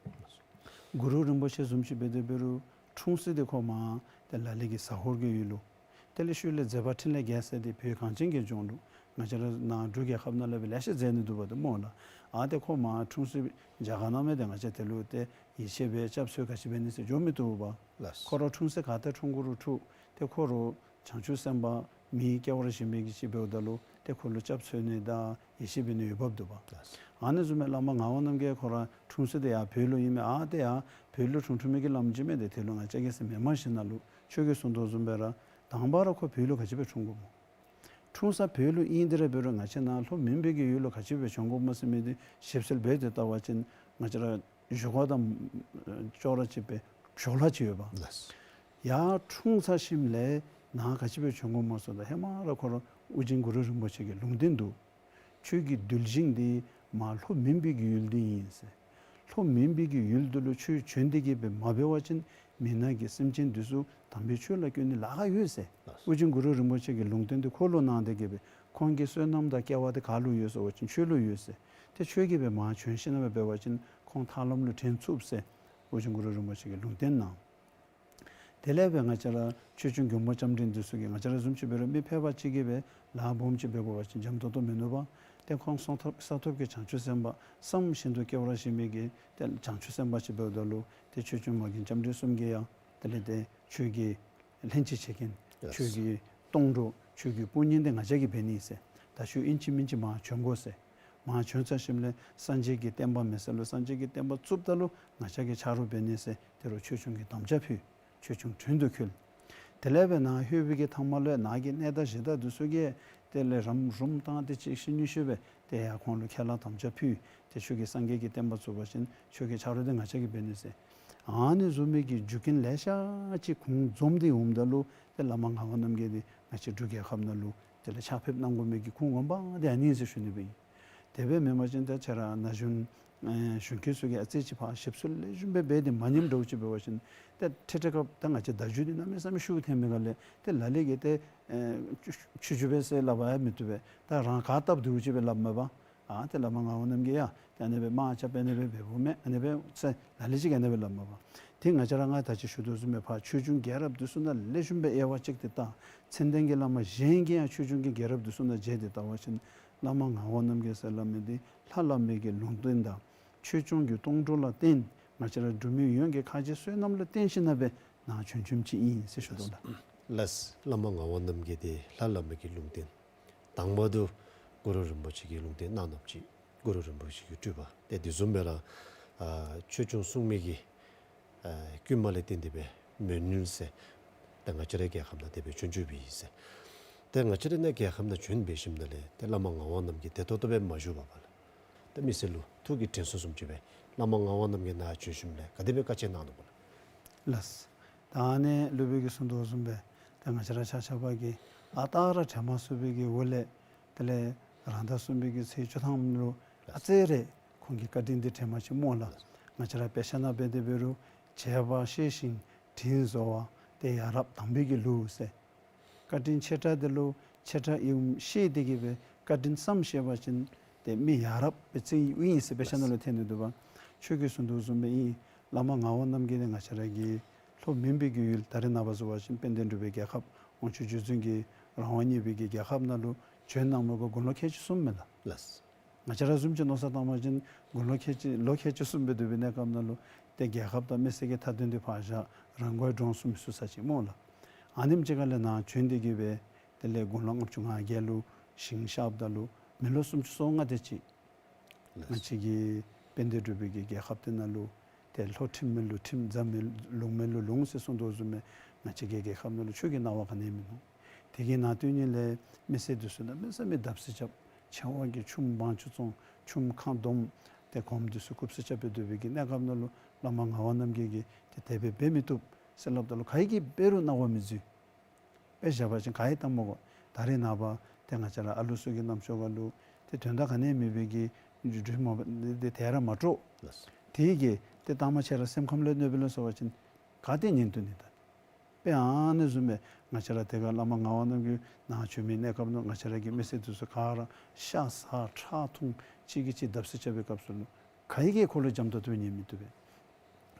པ། གུ་རུ་རིན་པོ་ཆེ་བཟུམ་ཅིག་འབད་དེ་འབད་རུང་འཁྲུངས་ས་འདི་ཁོ་མར་ཏེ་ལ་ལུ་གི་ཟ་ཧོར་གྱི་ཡུལ་ལུ། དེ་ལས་ཤུལ་ལས་མཛད་པ་འཕྲིན་ལས་རྒྱས་ས་འདི་བོད་གངས་ཅན་གྱི་ལྗོངས་ལུ། ང་བཅས་ར་ནཱ་འབྲུག་རྒྱལ་ཁབ་ནང་ལས་སྦེ་ལེ་ཤ་མཛད་ནི་འདུག་པ་ཏེ་སྨོ་ལགས། ཨ་ཏེ་ཁོ་མར་འཁྲུངས་ས་རྒྱ་གར་ནང་མས། ཏེ་ང་བཅས་དེ་ལུ་ཏེ་ཡིད་ཆེས་འབད་སྐྱབས་འཚོལ་ག་ཅི་འབད་ནི་ཟེར་འགྱོ་མི་བཏུབ་པ། ལགས། ཁོ་ར་འཁྲུངས་ས་ག་ཏེ་འཁྲུངས་གུ་རུ་འཁྲུངས། ཏེ་ཁོ་ར་བྱང་ཆུབ་སེམས་དཔའ་མིའི་སྐྱེ་བ་བཞེས་མི་གི་ཅིག་འབདཝ་ད་ལུ་ཏེ་ཁོ་ལུ་སྐྱབས་འཚོལ་ནི་དང་ཡིད་ཆེས་འབད་ནི་འོས་འབབ་འདུག་པ། ལགས། ཨ་ནི་བཟུམ་སྦེ་བླ་མ་ངག་དབང་རྣམ་རྒྱལ་ཁོ་ར་འཁྲུངས་ས་འདི་ཡར་བོད་ལུ་ཨིན་མས། ཨ་ཏེ་ཡར་བོད་ལུ་འཁྲུངས་འཁྲུངས་མི་གི་ལམ་ཅིག་མས། ཏེ་དེ་ལུ་ང་བཅས་ཀྱིས་ཟེར་མི་མང་ཞིནམ་ལས་ཁྱོད་ཀྱིས་གསུང་དོ་བཟུམ་སྦེ་ར་དང་པ་ར་ཁོ་བོད་ལུ་ག་ཅི་འབད་འཁྲུངས་དགོཔ་སྨོ། འཁྲུངས་ས་བོད་ལུ་ཨིན། དེ་ར་འབད་རུང་ང་བཅས་ནཱ་ལྷོ་མུན་པའི་གི་ཡུལ་ལུ་ག་ཅི་འབད་བྱོན་དགོཔ་སྨོ་ཟེར་མི་འདི་ཞིབ་འཚོལ་འབད་དེ་བལྟ་བ་ཅིན་ང་བཅས་ར་བཞུགས་སྒར་དང་ཨེ་ཅོག་ར་གཅིག་པའི་ཞོར་ལུ་ཅིག་ཡོད་པ། ལགས། ཡར་འཁྲུངས་ཚར་ཞིནམ་ལས་ནཱ་ག་ཅི་འབད་བྱོན་དགོཔ་སྨོ་ཟེརཝ་ད་ཧེ་མ་ར་ཁོ་ར་ཨོ་རྒྱན་གུ་རུ་རིན་པོ་ཆེ་གི་ལུང་བསྟན་འདུག། ཁྱོད་ཀྱི་གདུལ་ཞིང་འདི་མར་ལྷོ་མུན་པའི་གི་ཡུལ་འདི་ཨིན་ཟེར། ལྷོ་མུན་པའི་གི་ཡུལ་འདི་ལུ་ཁྱོད་བྱོན་ཏེ་གི་སྦེ་མ་འབད་བ་ཅིན་མི་ནག་གི་སེམས་ཅན་འདི་ཚུ་དམ་པའི་ཆོས་ལ་བསྐུལ་ནི་ལཱ་ཁག་ཡོད་ཟེར། ལགས། ཨོ་རྒྱན་གུ་རུ་རིན་པོ་ཆེ་གི་ལུང་བསྟན་འདི་ཁོ་ལུ་གནང་སྟེ་གི་སྦེ་ཁོང་གི་བསོད་ནམས་དང་སྐལ་བ་འདི་ག་ལུ་ཡོད་ཟེར་བ་ཅིན་ཁྱོད་ལུ་ཡོད་ཟེར། ཏེ་ཁྱོད་ཀྱིས་སྦེ་མར་བྱོན་ཞིནམ་ལས་འབད་བ་ཅིན་ཁོང་ཐར་ལམ་ལུ་འདྲེན་ཚུགས་ཟེར་ཨོ་རྒྱན་གུ་རུ་རིན་པོ་ཆེ་གིས་ལུང་བསྟན་གནང་། དེ་ལས་སྦེ་ང་བཅས་ར་ཆོས་སྐྱོང་མགོན་པོ་ལྕམ་དྲལ་འདི་ཚུ་གིས་ང་བཅས་ར་བཟུམ་ཅིག་འབད་རུང་མི་ཕལ་པ་ཅིག་གིས་སྦེ་ལཱ་སྦོམ་ཅིག་འབད་དགོ་པ་ཅིན་འཇམ་ཏོང་ཏོ་མིན་ནུག་པ། ཏེ་ཁོང་ས་ཐོབ་ས་ཐོབ་ཀྱི་བྱང་ཆུབ་སེམས་དཔའ་བསམ་བཞིན་དུ་སྐྱེ་བར་བཞེས་མི་གི་ཏེ་བྱང་ཆུབ་སེམས་དཔའ་ཅིག་འབདཝ་ད་ལུ་ཏེ་ཆོས་སྐྱོང་མ་མགོན་ལྕམ་དྲལ་གསུམ་གྱིས་ཡང་དེ་ལས་ཏེ་ཁྱོད་ཀྱི་ལྷན་ཅིག་བྱེད་མཁན། ལགས། ཁྱོད་ཀྱི་སྡོང་གྲོགས། ཁྱོད་ཀྱི་དཔུང་གཉེན་འདི་ང་བཅས་ཀྱིས་འབད་ནི་ཟེར། ད་ཁྱོད་ཨིན་ཅི་མིན་ཅི་མར་བྱོན་དགོ་ཟེར། མར་བྱོན་ཚར་ཞིནམ་ལས་སངས་རྒྱས་ཀྱི་བསྟན་པ་མེད་ས་ལུ་སངས་རྒྱས་ཀྱི་བསྟན་པ་བཙུགསཔ་ད་ལུ་ང་བཅས་ཀྱིས་ཆ་རོགས་འབད་ནི་ཟེར། དེ་རུ་ཆོས་སྐྱོང་གིས་དམ་བཅའ་ཕུལ། ཆོས་སྐྱོང་དྲུང་དུ་བཀུར། དེ་ལས་སྦེ་ནཱ་ལྷོད་པའི་གི་ཐ་མ་ལུ་ནཱ་གི་གནས་བདག་གཞི་བདག་འདི་ཚུ་གིས་དེ་ལས་རམ་རུམ་བཏང་སྟེ་གཅིག་ཤུལ་གཉིས་ཤུལ་སྦེ་ཏེ་ཡར་ཁོང་ལུ་ཁས་བླངས་དམ་བཅའ་ཕུལ། ཏེ་ཁྱོད་ཀྱིས་སངས་རྒྱས་ཀྱི་བསྟན་པ་བཙུགས་པ་ཅིན་ཁྱོད་ཀྱི་ཆ་རོགས་འདི་ང་བཅས་ཀྱིས་འབད་ནི་ཟེར། ཨ་ནི་བཟུམ་མའི་གི་རྒྱུ་རྐྱེན་ལེ་ཤ་ཅིག་ཁུངས་འཛོམས་ཏེ་འོངམ་ད་ལུ་ཏེ་བླ་མ་ངག་དབང་རྣམ་རྒྱལ་འདི་ང་བཅས་འབྲུག་རྒྱལ་ཁབ་ནང་ལུ་དེ་ལས་ཕྱག་ཕེབས་གནང་དགོ་མི་གི་ཁུངས་དགོངས་པ་འདི་ཨ་ནི་ཨིན་ཟེར་ཞུ་ནི་སྦེ་ཨིན། དེ་སྦེ་མེན་པ་ཅིན་ཏེ་ཁྱེད་ར་ན་གཞོན་ཨེ་གཞོན་སྐྱེས་ཚུ་གིས་ཨ་ཙི་ཅིག་ཕར་ཞིབ་འཚོལ་ལེགས་ཤོམ་སྦེ་འབད་དེ་མ་ཉནམ་འདྲཝ་ཅིག་འབད་བ་ཅིན་ཏེ་འཕྲལ་འཕྲལ་སྐབས་ད་ང་བཅས་བརྡ་བརྒྱུད་འདི་གནམ་མེད་ས་མེད་ཤུགས་ཐོན་མི་ག་ལས་ཏེ་ལ་ལུ་གིས་ཏེ་ཨེ་ཆུ་ཆུ་ཆུ་སྦེ་ཟེར་སླབ་ཡང་མི་བཏུབ་པས། ད་རང་ག་བཏབ་འདྲཝ་ཅིག་སྦེ་སླབ་མས་པ། ཨ་ཏེ་བླ་མ་ངག་དབང་རྣམ་རྒྱལ་ཡང་ཏེ་ཨ་ནི་སྦེ་དམག་རྐྱབ་སྦེ་ཨ་ནི་སྦེ་འབདཝ་མས། ཨ་ནི་སྦེ་ཟེར་ལ་ལུ་ཅིག་གིས་ཨ་ནི་སྦེ་སླབ་མས་པ། ཏེ་ང་བཅས་ར་ང་ད་ཅི་ཞུ་དོ་བཟུམ་སྦེ་ཕར་ཆོས་སྐྱོང་རྒྱལ་རབས་འདི་ཚུ་ནང་ལེགས་ཤོམ་སྦེ་དབྱེ་བ་དཔྱད་དེ་བལྟ། མཚན་ལྡན་གྱི་བླ་མ་གཞན་གྱིས་ཡང་ཆོས་སྐྱོང་གི་རྒྱལ་རབས་འདི་ཚུ་ནང་དཔྱད་དེ་བལྟ་བ་ཅིན་བླ་མ་ངག་དབང་རྣམ་རྒྱལ་ཟེར་སླབ་མི་འདི་ལྷ་བླ་མའི་གི་ལུང་བསྟན་དང་ཆོས་སྐྱོང་གི་སྡོང་གྲོགས་ལ་བརྟེན་ང་བཅས་ར་འབྲུག་མི་ཡོངས་ཀྱི་ཁ་རྗེ་བསོད་ནམས་ལ་བརྟེན་ཞིནམ་ལས་སྦེ་ནཱ་བྱོན་བྱོནམ་ཅིག་ཨིན་ཟེར་ཞུ་དོ་ལགས། ལགས། བླ་མ་ངག་དབང་རྣམ་རྒྱལ་འདི་ལྷ་བླ་མའི་གི་ལུང་བསྟན། དང་པ་དུ་གུ་རུ་རིན་པོ་ཆེ་གི་ལུང་བསྟན་གནང་གནངམ་ཅིག། གུ་རུ་རིན་པོ་ཆེ་གི་སྤྲུལ་པ། ཏེ་དེ་བཟུམ་སྦེ་ར་ཨ་ཆོས་སྐྱོང་སྲུང་མའི་གི་ཨ་བསྐུལ་མ་ལས་བརྟེན་ཏེ་སྦེ་མོས་ནུལ་ཟེར། ཏེ་ང་བཅས་རའི་རྒྱལ་ཁབ་ནང་དེ་སྦེ་བྱོན་བྱོནམ་ཨིན་ཟེར། ཏེ་ང་བཅས་རའི་ནཱ་རྒྱལ་ཁབ་ནང་བྱོན་འབད་ཞིནམ་ལས་ཏེ་བླ་མ་ངག་དབང་རྣམ་རྒྱལ་དེ་ཏོག་ཏོ་སྦེ་མ་བཞུགས་པར་ལགས། ཏེ་མི་སེར་ལུ་ཐུགས་ཀྱི་དྲན་གསོ་བཟུམ་ཅིག་སྦེ་བླ་མ་ངག་དབང་རྣམ་རྒྱལ་ནཱ་བྱོན་ཞིནམ་ལས་ག་དེ་སྦེ་དཀའ་སྤྱད་གནང་ནུག་གོ་ལགས། ལགས། ད་ཨ་ནི་སློབ་དཔོན་གྱིས་གསུང་དོ་བཟུམ་སྦེ་ཏེ་ང་བཅས་ར་ཆ་ཁྱབ་ཀྱིས་ཨ་རྟག་ར་དྲན་མ་ཚུགས་པའི་གི་འོག་ལས་དེ་ལས་རང་ཟླ་གསུམ་པའི་གི་ཚེས་བཅུ་ཐམ་ལུ་ཨ་ཙི་རེ་ཁོང་གི་བཀའ་དྲིན་འདི་དྲན་མ་ཅིག་སྨོ་ལགས། ང་བཅས་ར་དཔེ་ཆ་ནང་འབད་དེ་འབད་རུང་བྱས་པ་ཤེས་ཤིང་དྲིན་གཟོ་བ་ཏེ་ཡ་རབས་དམ་པའི་གི་ལུགས་ཟེར། བཀའ་དྲིན་ཆེ་དྲགས་དེ་ལུ་ཆེ་དྲགས་ཡོདཔ་ཤེས་ཏེ་གི་སྦེ་བཀའ་དྲིན་བསམ་ཤེས་པ་ཅིན་ཏེ་མི་ཡ་རབས་སྦེ་བརྩི་ནི་ཨིན་ཟེར་དཔེ་ཆ་ནང་ལུ་ཐོན་ནི་འདུག་པ། ཁྱོད་ཀྱིས་གསུང་དོ་བཟུམ་སྦེ་ཨིན། བླ་མ་ངག་དབང་རྣམ་རྒྱལ་འདི་ང་བཅས་ར་གི་ལྷོ་མུན་པའི་གི་ཡུལ་ད་རེས་ནངས་པ་བཟོ་བ་ཅིན་དཔལ་ལྡན་འབྲུག་པའི་རྒྱལ་ཁབ་དབང་ཕྱུག་རྗེ་བཙུན་གྱིས་རང་དབང་བརྙེས་པའི་གི་རྒྱལ་ཁབ་ནང་ལུ་བྱོན་གནང་མི་གུ་དགུང་ལོ་ཁལ་གཅིག་གསུམ་མས་ལགས། ལགས། ང་བཅས་ར་བཟུམ་ཅིག་མནོ་བསམ་བཏང་བ་ཅིན་དགུང་ལོ་ཁལ་གཅིག་ལོ་ཁལ་གཅིག་གསུམ་སྦེ་སྡོད་པའི་གནས་སྐབས་ནང་ལུ་ཏེ་རྒྱལ་ཁབ་དང་མི་སེར་གྱི་མཐའ་དོན་འདི་ཕར་བཞག་རང་མགོ་རང་འདྲོངས་སུ་མི་ཚུད་ས་ཅིག་སྨོ་ལགས། ཨ་ནེམ་ཅིག་ཁ་ལས་ནཱ་བྱོན་ཏེ་གི་སྦེ་དེ་ལས་དགུང་ལོ་ལྔ་བཅུ་ང་བརྒྱད་ལུ་ཞིང་གཤགསཔ་ད་ལུ་ མི་ལོ་སུམ་ཅུ་སོ་ལྔ་དེ་ཅིག་ང་བཅས་ཀྱི་དཔལ་ལྡན་འབྲུག་པའི་གི་རྒྱལ་ཁབ་དེ་ནང་ལུ་ཏེ་ལྷོ་ཁྲིམས་མེད་ལུ་ཁྲིམས། རྫ་མེད་ལུ་ལུང་མེད་ལུ་ལུང་ཟེར་གསུངས་དོ་བཟུམ་སྦེ་ང་བཅས་ཀྱི་རྒྱལ་ཁབ་ནང་ལུ་ཆོས་ཀྱི་གནང་བ་ག་ནི་ཡང་མིན་ནུག། དེ་གི་ནང་དོན་ཉིད་ལས་མི་སེར་འདི་ཚུ་གནམ་མེད་ས་མེད་བརྡབ་གསིག་རྐྱབ། ཕྱེ་མར་གྱི་ཆུམ་དབང་ཆུ་བཙོང་། ཆུམ་ཁང་སྡོམ། ཏེ་གོངམ་འདི་ཚུ་རྐུབ་བསིལ་རྐྱབ་སྦེ་སྡོད་པའི་གི་གནས་སྐབས་ནང་ལུ་བླ་མ་ངག་དབང་རྣམ་རྒྱལ་གྱིས་ཏེ་དེ་སྦེ་འབད་མི་བཏུབ་ཟེར་སླབ་ད་ལུ་ག་གིས་འབད་རུང་གནང་བ་མི་འཛོལ། དཔེ་བཞག་པ་ཅིན་ག་ཡང་བཏང་མི་དགོ། ད་རེས་ནངས་པ་ཏེ་ང་བཅས་ར་ཨ་ལུ་ཚུ་གི་རྣམ་ཅོག་ཁ་ལུ་ཏེ་དོན་དག་ག་ནི་ཡང་མེད་པའི་གི་འགྲུལ་མ་འདི་དེ་ར་མ་སྤྲོ། ལགས། དེ་གིས་ཏེ་ལྟག་མ་ཁྱེད་ར་སེམས་ཁམས་ལུ་གནོདཔ་སྦེ་སོང་བ་ཅིན་ག་ཏེ་ཉན་བཏུབ་ནི། ད་དཔེ་ཨ་ནི་བཟུམ་སྦེ་ང་བཅས་ར་དེ་ཁར་བླ་མ་ངག་དབང་རྣམ་རྒྱལ་ནཱ་བྱོན་མི་གནས་སྐབས་ནང་ང་བཅས་ར་གི་མི་སེར་འདི་ཚུ་ག་ར་ཤ་ཟ་ཁྲག་འཐུང་གཅིག་གིས་གཅིག་བརྡབ་གསིག་རྐྱབ་པའི་སྐབས་སུ་ལུ་ག་གིས་ཁོ་ལུ་འཇམ་ཏོང་ཏོ་ཉན་མི་བཏུབ་པས།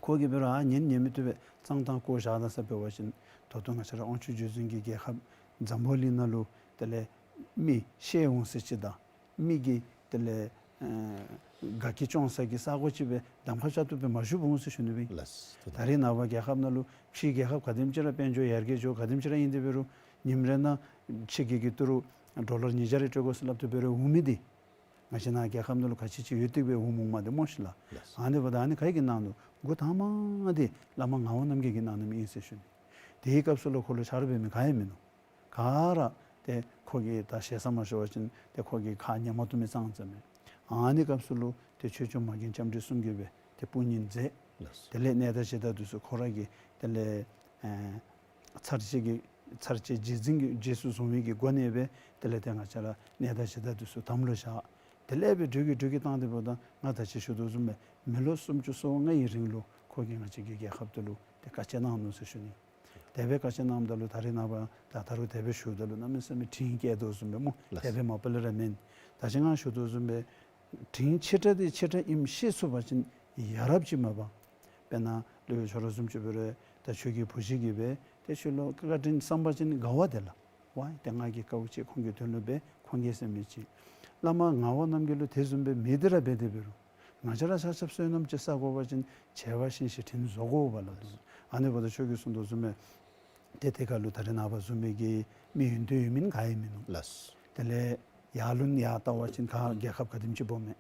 ཁོ་གིས་འབད་རུང་ཨ་ཉན་ཉན་མི་བཏུབ་པས། གཙང་དང་བཀོ་བཞག་ད་ས་འབད་བ་ཅིན་ད་ལྟོ་ང་བཅས་ར་དབང་ཕྱུག་རྗེ་བཙུན་གྱི་རྒྱལ་ཁབ་འཛམ་བུ་གླིང་ནང་ལུ་དེ་ལས་མི་ཤེས་འོང་ཟེར་ཅིག་དང་མི་གིས་དེ་ལས་ཨེ་དགའ་སྐྱིད་སྐྱོང་ས་གི་ས་གོ་ཅིག་སྦེ་གདམ་ཁ་རྐྱབ་བཏུབ་པའི་མ་བཞུགས་འོང་ཟེར་ཞུ་ནི་སྦེ། ལགས། ད་རེས་ནངས་པ་རྒྱལ་ཁབ་ནང་ལུ་ཕྱི་རྒྱལ་ཁབ་ག་དེམ་ཅིག་ར་དཔལ་འབྱོར་ཡར་རྒྱས་འགྱོ་ག་དེམ་ཅིག་ར་ཨིན་ཏེ་འབད་རུང་ཉིནམ་རེ་ནང་ཕྱི་རྒྱལ་གྱི་ཏི་རུ་ཌོ་ལར་ཉིས་བརྒྱ་རེ་སྤྲོད་དགོ་ཟེར་སླབ་སྟེ་འབད་རུང་འོང་མི་འདི་ང་བཅས་ནཱ་རྒྱལ་ཁབ་ནང་ལུ་ག་ཅི་ཅིག་ཡོད་དེ་སྦེ་འོང་འོངམ་འདི་སྨོ་ཤིག་ལགས། ལགས། ཨ་ནི་འབདཝ་ད་ཨ་ནི་ག་གིས་གནང་ནུག། འགོ་དང་པ་འདི་བླ་མ་ངག་དབང་རྣམ་རྒྱལ་གྱིས་གནང་གནངམ་ཨིན་ཟེར་ཞུ་ནི། དེའི་སྐབས་སུ་ལུ་ཁོ་ལུ་ཆ་རོགས་འབད་མི་ག་ཡང་མིན་ནུག། ག་ར་ཏེ་ཁོ་གིས་ད་ཞེ་ས་མ་ཞུ་བ་ཅིན་ཏེ་ཁོ་གི་ཁ་ཉན་མ་བཏུབ་མི་ཙང་ཙ་མས། ཨ་ནི་སྐབས་སུ་ལུ་ཏེ་ཆོས་སྐྱོང་མ་རྒན་ལྕམ་དྲལ་གསུམ་གྱིས་སྦེ་ཏེ་དཔུང་གཉེན་མཛད། ལགས། དེ་ལས་གནས་བདག་གཞི་བདག་འདི་ཚུ་ཁོ་ར་གིས་དེ་ལས་ཨེ་ཚར་གཅིག་གི་ཚར་གཅིག་རྗེས་འཛིན་གྱི་རྗེས་སུ་བཟུང་བའི་གི་སྒོ་ནས་སྦེ་དེ་ལས་ཏེ་ང་བཅས་ར་གནས་བདག་གཞི་བདག་འདི་ཚུ་དམ་ལུ་བཞག། དེ་ལས་སྦེ་འགྱོ་གི་འགྱོ་གི་བཏང་སྟེ་འབདཝ་ད་ང་ད་ཅི་ཞུ་དོ་བཟུམ་སྦེ་མི་ལོ་སུམ་ཅུ་སོ་ལྔའི་རིང་ལུ་ཁོ་གིས་ང་བཅས་ཀྱི་རྒྱལ་ཁབ་འདི་ལུ་ཏེ་དཀའ་སྤྱད་གནང་ནུག་ཟེར་ཞུ་ནི། དེ་སྦེ་དཀའ་སྤྱད་གནངམ་ད་ལུ་ད་རེས་ནངས་པ་ད་ད་རུང་དེ་སྦེ་ཞུཝ་ད་ལུ་གནམ་མེད་ས་མེད་དྲིན་སྐྱེད་དོ་བཟུམ་སྦེ་སྨོ། ལགས། དེ་སྦེ་མ་པ་ལས་ར་མེན། ད་ཅི་ང་ཞུ་དོ་བཟུམ་སྦེ་དྲིན་ཆེ་དྲགས་འདི་ཆེ་དྲགས་ཨིནམ་ཤེས་ཚུགས་པ་ཅིན་ཡ་རབས་ཅིག་མ་པ། དཔེར་ན་སློབ་དཔོན་ཁྱོད་ར་བཟུམ་ཅིག་འབད་རུང་ད་ཁྱོད་ཀྱི་བུ་གཞི་གིས་སྦེ་ཏེ་ཁྱོད་ལུ་བཀའ་དྲིན་བསམ་པ་ཅིན་དགའ་བ་དེ་ལགས། ཝའི་ཏེ་ང་གིས་དཀའཝ་སྤྱད་ཁོང་གི་དོན་ལུ་འབད་ཁོང་གིས་ཟེར་མི་ཅིག། བླ་མ་ངག་དབང་རྣམ་རྒྱལ་ལུ་དེ་བཟུམ་སྦེ་མེད་དེ་ར་འབད་དེ་འབད་རུང་ང་བཅས་ར་ཆ་ཁྱབ་བསོད་ནམས་ཅིག་བསག་དགོ་པ་ཅིན་བྱ་བ་བཞིན་ཞིང་དྲིན་གཟོ་དགོ་པས་ལགས། ཨ་ནི་འབདཝ་ད་ཁྱོད་ཀྱིས་གསུངས་དོ་བཟུམ་སྦེ་ཏེ་དེ་ཁར་ལུ་ད་རེས་ནངས་པ་བཟུམ་མའི་གི་མི་ཡོན་ཏན་ཡོད་མི་ག་ཡང་མིན་ནུག། ལགས། དེ་ལས་ཡར་ལུ་ཡར་བལྟ་བ་ཅིན་ག་རྒྱལ་ཁབ་ག་དེམ་ཅིག་སྦོམ་མས།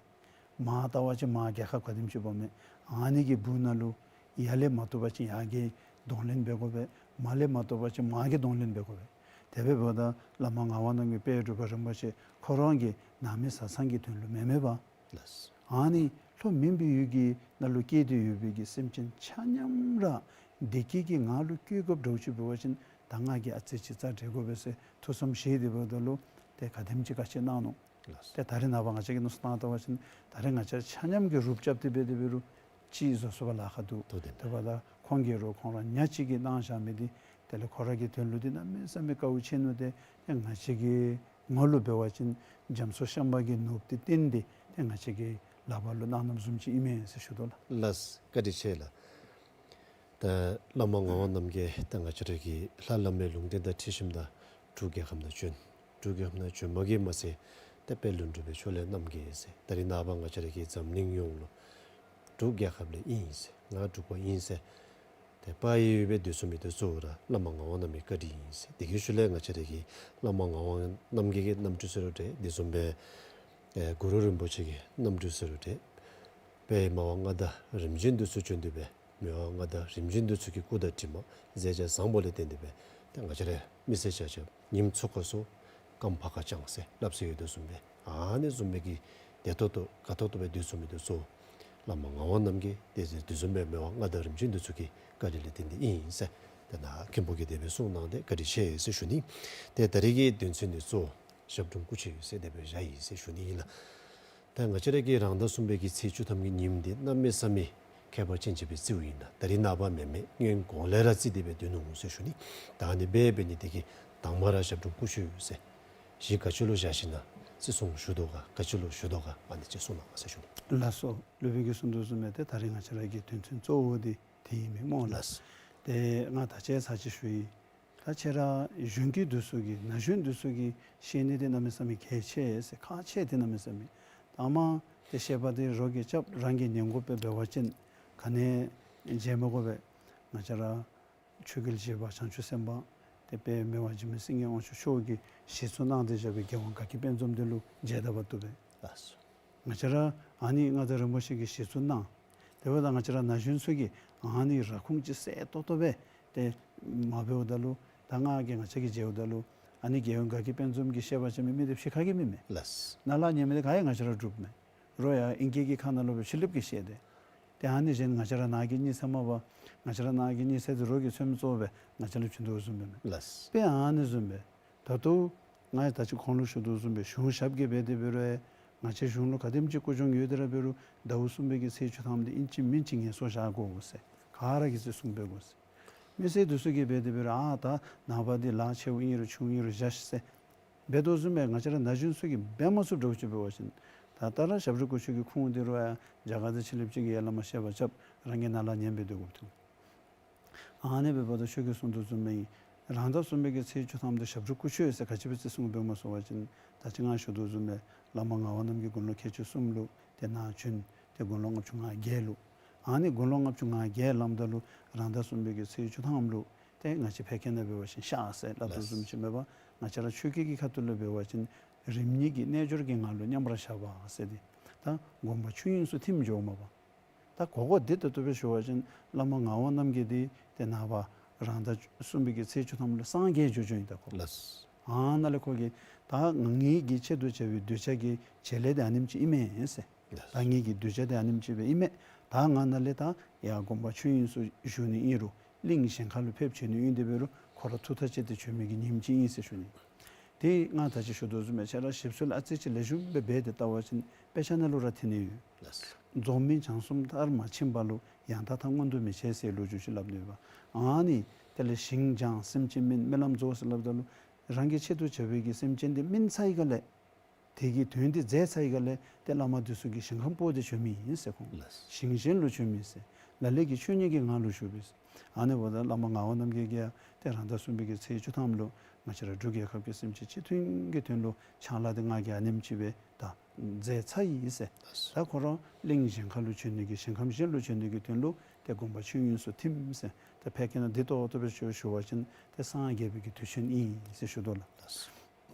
མར་བལྟ་བ་ཅིན་མར་རྒྱལ་ཁབ་ག་དེམ་ཅིག་སྦོམ་མས། ཨ་ནི་གི་སྦུག་ན་ལུ་ཡར་ལས་མ་བཏུབ་པ་ཅིན་ཡར་གྱིས་གདོང་ལེན་འབད་དགོ་པས། མར་ལས་མ་བཏུབ་པ་ཅིན་མར་གྱིས་གདོང་ལེན་འབད་དགོ་པས། དེ་སྦེ་འབདཝ་ད་བླ་མ་ངག་དབང་རྣམ་རྒྱལ་དཔལ་འབྲུག་པ་རིན་པོ་ཆེ་ཁོ་ར་གི་ནང་མི་བཟའ་ཚང་གི་དོན་ལུ་མེན་མེན་པ། ལགས། ཨ་ནི་ལྷོ་མུན་པའི་ཡུལ་གྱི་ནང་ལུ་སྐྱེས་ཏེ་ཡོད་པའི་གི་སེམས་ཅན་ཆ་མཉམ་ར་བདེ་སྐྱིད་ཀྱི་ངང་ལུ་བཀོད་དགོཔ་འདྲཝ་ཅིག་འབད་བ་ཅིན་ད་ང་གིས་ཨ་ཙི་ཅིག་རྩ་འགྲན་དགོ་པས་ཟེར་ཐུགས་བསམ་བཞེས་ཏེ་འབདཝ་ད་ལུ་ཏེ་ག་དེམ་ཅིག་དཀའ་སྤྱད་གནང་ནུག། ལགས། ཏེ་ད་རེས་ནངས་པ་ང་བཅས་ཀྱིས་མནོ་བསམ་བཏང་བལྟ་བ་ཅིན་ད་རེས་ང་བཅས་ཆ་མཉམ་གྱིས་རུབ་རྐྱབ་སྟེ་འབད་དེ་འབད་རུང་ཅིག་བཟོ་ཚུགས་པར་ལཱ་ཁག་འདུག། འདུག་སྟེ། དེ་འབདཝ་ད་ཁོང་གིས་རུང་ཁོང་ར་ཉག་གཅིག་གིས་གནང་བཞག་མི་འདི་དེ་ལས་ཁོ་ར་གི་དོན་ལུ་འདི་གནམ་མེད་ས་མེད་དཀའཝ་ཆེ་ནུག། ཏེ་ཏེ་ང་བཅས་ཀྱི་ངོ་ལུ་འབད་བ་ཅིན་རྒྱ་མཚོ་ཤམ་བྷ་གི་ནོར་བུ་འདི་བཏོན་ཏེ་ཏེ་ང་བཅས་ཀྱི་ལག་པར་ལུ་གནང་གནངམ་བཟུམ་ཅིག་ཨིན་མས་ཟེར་ཞུ་དོ་ལགས། ལགས། བཀའ་དྲིན་ཆེ་ལགས། ད་བླ་མ་ངག་དབང་རྣམ་རྒྱལ་ད་ང་བཅས་ར་གི་ལྷ་བླ་མའི་ལུང་བསྟན་དང་འཁྲིལ་ཞིནམ་ད་འབྲུག་རྒྱལ་ཁབ་ནང་བྱོན། འབྲུག་རྒྱལ་ཁབ་ནང་བྱོན་མ་གི་མ་ཚད་ད་དཔལ་ལྡན་འབྲུག་པའི་ཕྱོགས་ལས་རྣམ་རྒྱལ་ཟེར། ད་རེས་ནངས་པ་ང་བཅས་ར་གི་འཛམ་གླིང་ཡོངས་ལུ་འབྲུག་རྒྱལ་ཁབ་ལས་ཨིན་ཟེར། ང་འབྲུག་པ་ཨིན་ཟེར་ཏེ་པ་ཡི་སྦེ་སྡོད་ཚུགས་མི་འདི་གཙོ་བོ་ར་བླ་མ་ངག་དབང་རྣམ་རྒྱལ་གྱི་བཀའ་དྲིན་ཨིན་ཟེར། དེ་གི་ཤུལ་ལས་ང་བཅས་ར་གི་བླ་མ་ངག་དབང་རྣམ་རྒྱལ་གྱི་རྣམ་སྤྲུལ་ཟེར་རུང་འདྲ། དེ་བཟུམ་སྦེ་ཨེ་གུ་རུ་རིན་པོ་ཆེ་གི་རྣམ་སྤྲུལ་ཟེར་རུང་འདྲ། དཔལ་མ་དབང་མངའ་བདག་རིམ་བྱོན་འདི་ཚུ་བྱོན་ཏེ་སྦེ་མི་དབང་མངའ་བདག་རིམ་བྱོན་འདི་ཚུ་གི་སྐུ་དང་གྲིབ་མ་མཛད་བྱ་བཟང་པོ་ལས་བརྟེན་ཏེ་སྦེ་ཏེ་ང་བཅས་ར་མི་སེར་ཆ་ཁྱབ་ཉིམ་ཚུ་ཁ་སོ་རྐངམ་བག་ག་བཅང་ཟེར་སླབ་སྲོལ་ཡོད་དོ་བཟུམ་སྦེ་ཨ་ནི་བཟུམ་སྦེ་གི་བདེ་ཏོག་ཏོ་དགའ་ཏོག་ཏོ་སྦེ་སྡོད་ཚུགས་མི་འདི་ཚུ་བླ་མ་ངག་དབང་རྣམ་རྒྱལ་དེ་དེ་བཟུམ་སྦེ་མི་དབང་མངའ་བདག་རིམ་བྱོན་འདི་ཚུ་གི་བཀའ་དྲིན་ལས་བརྟེན་ཏེ་ཨིན་ཟེར་ཏེ་ནཱ་མཁན་པོ་གིས་དེ་སྦེ་གསུངས་གནང་སྟེ་བཀའ་དྲིན་ཆེ་ཟེར་ཞུ་ནི། ཏེ་ད་རེས་ཀྱི་དོན་ཚན་འདི་གཙོ་བོ་ཞབས་དྲུང་སྐུ་མཆོད་འོད་ཟེར་དེ་སྦེ་བཞག་ཡི་ཟེར་ཞུ་ནི་ཨིན་ལགས། ད་ང་བཅས་ར་གི་རང་ཟླ་གསུམ་པའི་གི་ཚེས་བཅུ་ཐམ་གྱི་ཉིནམ་འདི་གནམ་མེད་ས་མེད་ཁྱད་པར་ཅན་ཅིག་སྦེ་བརྩིཝ་ཨིན་ལགས། ད་རེས་ནངས་པ་མེན་མེན་སྔོན་གོང་ལས་ར་བརྩི་སྟེ་སྦེ་སྡོད་ནུག་ཟེར་ཞུ་ནི། ད་ཨ་ནི་སྦེ་འབད་ནི་དེ་གིས་དང་པ་ར་ཞབས་དྲུང་སྐུ་མཆོད་འོད་ཟེར་གཞི་ག་ཅི་ལུ་བཞག་ཞིན་ན་བརྩི་སྲུང་ཞུ་དོ་ག་ག་ཅི་ལུ་ཞུ་དོ་ག་ཨ་ནི་ཅིག་གསུངས་གནང་ཟེར་ཞུ་ནི། ལགས་སོ། སློབ་དཔོན་གྱིས་གསུངས་དོ་བཟུམ་སྦེ་ཏེ་ད་རེས་ང་བཅས་ར་གི་དོན་ཚན་གཙོ་བོ་འདི་དེ་ཨིན་མས་སྨོ་ལགས། ལགས། ཏེ་ང་ད་ཅི་ཚར་ཅིག་ཞུ་ཡི། ད་ཁྱེད་ར་གཞོན་སྐྱེས་འདི་ཚུ་གིས་ན་གཞོན་འདི་ཚུ་གིས་ཤེས་ནི་འདི་གནམ་མེད་ས་མེད་གལ་ཆེ་ཟེར། ཁག་ཆེ་འདི་གནམ་མེད་ས་མེད། དང་པ་ཏེ་བཤད་པ་འདི་རོགས་ཀྱིས་རྐྱབ་རང་གིས་ཉན་དགོཔ་སྦེ་འབད་བ་ཅིན་ག་ནི་བརྗེད་མི་དགོ་པས། ང་བཅས་ར་ཆོས་རྒྱལ་གཞི་པ་བྱང་ཆུབ་སེམས་དཔའ་ ཏེ་དཔལ་མི་དབང་འཇིགས་མེད་སེང་གེ་དབང་ཕྱུག་མཆོག་གིས་ཞལ་བཙུགས་གནང་སྟེ་བཞག་པའི་རྒྱལ་དབང་དགའ་སྐྱིད་དཔལ་འཛོམས་འདི་ལུ་མཇལ་ད་བར་བཏུབ་པས། ལགས་སོ། ང་བཅས་ར་ཨ་ནི་མངའ་བདག་རིན་པོ་ཆེ་གིས་ཞལ་བཙུགས་གནང་། དེ་འབདཝ་ད་ང་བཅས་ར་ན་གཞོན་ཚུ་གིས་ཨ་ནི་ར་ཁུངས་ཅིག་གསལ་ཏོག་ཏོ་སྦེ་ཏེ་མ་འབདཝ་ད་ལུ་ད་ང་གིས་ང་བཅས་ཀྱིས་མཇལཝ་ད་ལུ་ཨ་ནི་རྒྱལ་དབང་དགའ་སྐྱིད་དཔལ་འཛོམས་ཀྱིས་བཤད་པ་ཅིན་མི་མི་དེ་ཕྱི་ཁ་གི་མི་མེན། ལགས། ནཱ་ལས་ཉན་མི་དེ་ག་ཡང་ང་བཅས་ར་འབྲུགཔ་མས། རོགས་ཡང་ཨིང་སྐད་ཀྱི་ཁ་ནང་ལུ་སྦེ་ཕྱི་གླིངཔ་གིས་བཤད་དེ། ཏེ་ཨ་ནི་བཞིན་ང་བཅས་ར་ནང་གི་གཉིད་སད་མ་པ། ང་བཅས་ར་ནང་གི་གཉིད་སད་དེ་རོགས་ཀྱིས་མཚམས་བཙུགས་སྦེ་ང་བཅས་ལུ་བྱིན་དོ་བཟུམ་སྦེ་མས། ལགས། དཔེ་ཨ་ནི་བཟུམ་སྦེ། ད་ལྟོ་ང་ད་ཅི་གོང་ལུ་ཞུ་དོ་བཟུམ་སྦེ་གཞུང་ཞབས་ཀྱི་འབད་དེ་འབད་རུང་ང་བཅས་གཞུང་ལུ་ག་དེམ་ཅིག་སྐུ་སྦྱོང་ཡོད་དེ་ར་འབད་རུང་ཟླཝ་གསུམ་པའི་གི་ཚེས་བཅུ་ཐམ་དེ་ཨིན་ཅི་མིན་ཅི་ངལ་གསོ་བཞག་དགོ་ཟེར། ག་ར་གིས་ཚེས་བཟུང་འབད་དགོ་ཟེར། མི་སེར་འདི་ཚུ་གིས་འབད་དེ་འབད་རུང་ཨ་ད་ནངས་པ་འདི་ལཱ་ཆེཝ་ཨིན་རུང་ཆུང་ཨིན་རུང་བཞག་ཤིག་ཟེར་འབད་དོ་བཟུམ་སྦེ་ང་བཅས་ར་ན་གཞོན་ཚུ་གིས་འབད་མ་ཚུགསཔ་འདྲཝ་ཅིག་འབད་བ་ཅིན་ད་ལྟོ་ར་ཞབས་དྲུང་སྐུ་མཆོད་ཀྱི་ཁུངས་འདི་རོགས་ཡང་རྒྱ་གར་དང་ཕྱི་གླིངཔ་ཅིག་གིས་ཡར་ལས་མར་བཤད་པ་རྐྱབ་རང་གིས་ནཱ་ལས་ཉན་སྦེ་སྡོད་དགོཔ་འདུག། ཨ་ནི་འབདཝ་ད་ཁྱོད་ཀྱིས་གསུང་དོ་བཟུམ་སྦེ་རང་ཟླ་གསུམ་པའི་གི་ཚེས་བཅུ་ཐམ་དེ་ཞབས་དྲུང་སྐུ་མཆོད་ཟེར་ག་ཅི་སྦེ་བརྩི་སྲུང་འབདཝ་སྨོ་ཟེར་བ་ཅིན་ད་ཅི་ང་ཞུ་དོ་བཟུམ་སྦེ་བླ་མ་ངག་དབང་རྣམ་རྒྱལ་དགུང་ལོ་ཁལ་གཅིག་གསུམ་ལུ་ཏེ་ནཱ་བྱོན། ཏེ་དགུང་ལོ་ལྔ་བཅུ་ང་བརྒྱད་ལུ། ཨ་ནི་དགུང་ལོ་ལྔ་བཅུ་ང་བརྒྱད་ལངམ་ད་ལུ་རང་ཟླ་གསུམ་པའི་གི་ཚེས་བཅུ་ཐམ་ལུ་ཏེ་ང་བཅས་ཕལ་སྐད་ནང་འབད་བ་ཅིན་ཤར་ཟེར་སླབ་དོ་བཟུམ་ཅིག་མེན་པ། ང་བཅས་ར་ཆོས་སྐད་ཀྱི་ཁ་ཐུག་ལུ་འབད་བ་ཅིན་རིམ་གཉིས་ཀྱི་རྣལ་འབྱོར་གྱི་ངང་ལུ་མཉམ་པར་བཞག་པ་ཟེར་ཏེ། ད་དགོངས་པ་ཆོས་དབྱིངས་སུ་ཐིམ་འགྱོཝ་མས་པ། ད་གོ་སྐབས་འདི་ད་ལྟོ་སྦེ་ཞུ་བ་ཅིན་བླ་མ་ངག་དབང་རྣམ་རྒྱལ་འདི་ཏེ་ནངས་པ་རང་ཟླ་གསུམ་པའི་གི་ཚེས་བཅུ་ཐམ་ལུ་སངས་རྒྱས་འགྱོ་འགྱོཝ་ཨིན། ད་ཁོ་ལགས། ཨ་ནཱ་ལས་ཁོ་གིས་ད་ང་ངེ་གི་ཆེད་དུ་བྱ་བའི་གདུལ་བྱ་གི་བྱེད་ལས་དེ་ཨ་ནེམ་ཅིག་ཨིན་མས་ཟེར། ལགས། ད་ངེ་གི་གདུལ་བྱ་དེ་ཨ་ནེམ་ཅིག་སྦེ་ཨིན་མས། ད་ང་ནཱ་ལས་ད་ཡར་དགོངས་པ་ཆོས་དབྱིངས་སུ་བཞུགས་ནི་ཨིན་རུང་གླིང་གཞན་ཁ་ལུ་ཕེབས་བྱོན་ནི་ཨིན། དེ་འབད་རུང་ཁོ་ར་ཐུགས་ཐག་བཅད་དེ་བྱོན་མི་གི་ཉིནམ་ཅིག་ཨིན་ཟེར་ཞུ་ནི། ཏེ་ང་ད་ཅི་ཞུ་དོ་བཟུམ་སྦེ་ཁྱེད་ར་ཞིབ་འཚོལ་ཨ་ཙི་ཅིག་ལེགས་ཤོམ་སྦེ་འབད་དེ་བལྟ་བ་ཅིན་དཔེ་ཆ་ནང་ལུ་ར་ཐོན་ནི་ཡོད། ལགས། འཛོམས་མི་བྱང་སེམས་ལྟར་མ་ཕྱིན་པ་ལུ། ཡང་དག་མཐའ་མངོན་དུ་མི་བྱེད་ཟེར་ལོ་རྒྱུས་ཅིག་སླབ་ནི་ཡོདཔ། ཨ་ནི་དེ་ལས་ཞིང་སྦྱང་སེམས་ཅན་སྨིན། རྨི་ལམ་རྫོགས་ཟེར་སླབ་ད་ལུ་རང་གི་ཆེད་དུ་བྱ་བའི་གི་སེམས་ཅན་དེ་སྨིན་ཚར་བའི་སྒང་ལས་དེ་གི་དོན་དེ་མཛད་ཚར་བའི་སྒང་ལས་ཏེ་བླ་མ་འདི་ཚུ་གིས་ཞིང་ཁམས་སྤོ་སྟེ་བྱོན་མི་ཨིན་ཟེར་ཁོང་། ལགས། ཞིང་གཞན་ལུ་བྱོན་མི་ཟེར། ལ་ལུ་གིས་ཆོས་ཉིད་ཀྱི་ངང་ལུ་བཞུགས་པས་ཟེར། ཨ་ནི་འབདཝ་ད་བླ་མ་ངག་དབང་རྣམ་རྒྱལ་གྱིས་ཡང་ཏེ་རང་ཟླ་གསུམ་པའི་གི་ཚེས་བཅུ་ཐམ་ལུ་ང་བཅས་ར་འབྲུག་རྒྱལ་ཁབ་ཀྱི་སེམས་ཅན་སྤྱི་མཐུན་གྱི་དོན་ལུ་ཕྱག་ལཱ་དེ་ང་གིས་ཨ་ནེམ་ཅིག་སྦེ་ད་མཛད་ཚར་ཡི་ཟེར། ལགས། ད་ཁོ་ར་གླིང་གཞན་ཁ་ལུ་བྱོན་ནི་གི་ཞིང་ཁམས་གཞན་ལུ་བྱོན་ནི་གི་དོན་ལུ་ཏེ་དགོངས་པ་ཆོས་དབྱིངས་སུ་ཐིམ་ཟེར། ད་ཕལ་སྐད་ནང་འདི་ཏོག་ཏོ་སྦེ་ཞུ་ཞུ་བ་ཅིན་ཏེ་སངས་རྒྱས་པའི་གི་དུས་ཆེན་ཨིན་ཟེར་ཞུ་དོ་ལགས། ལགས།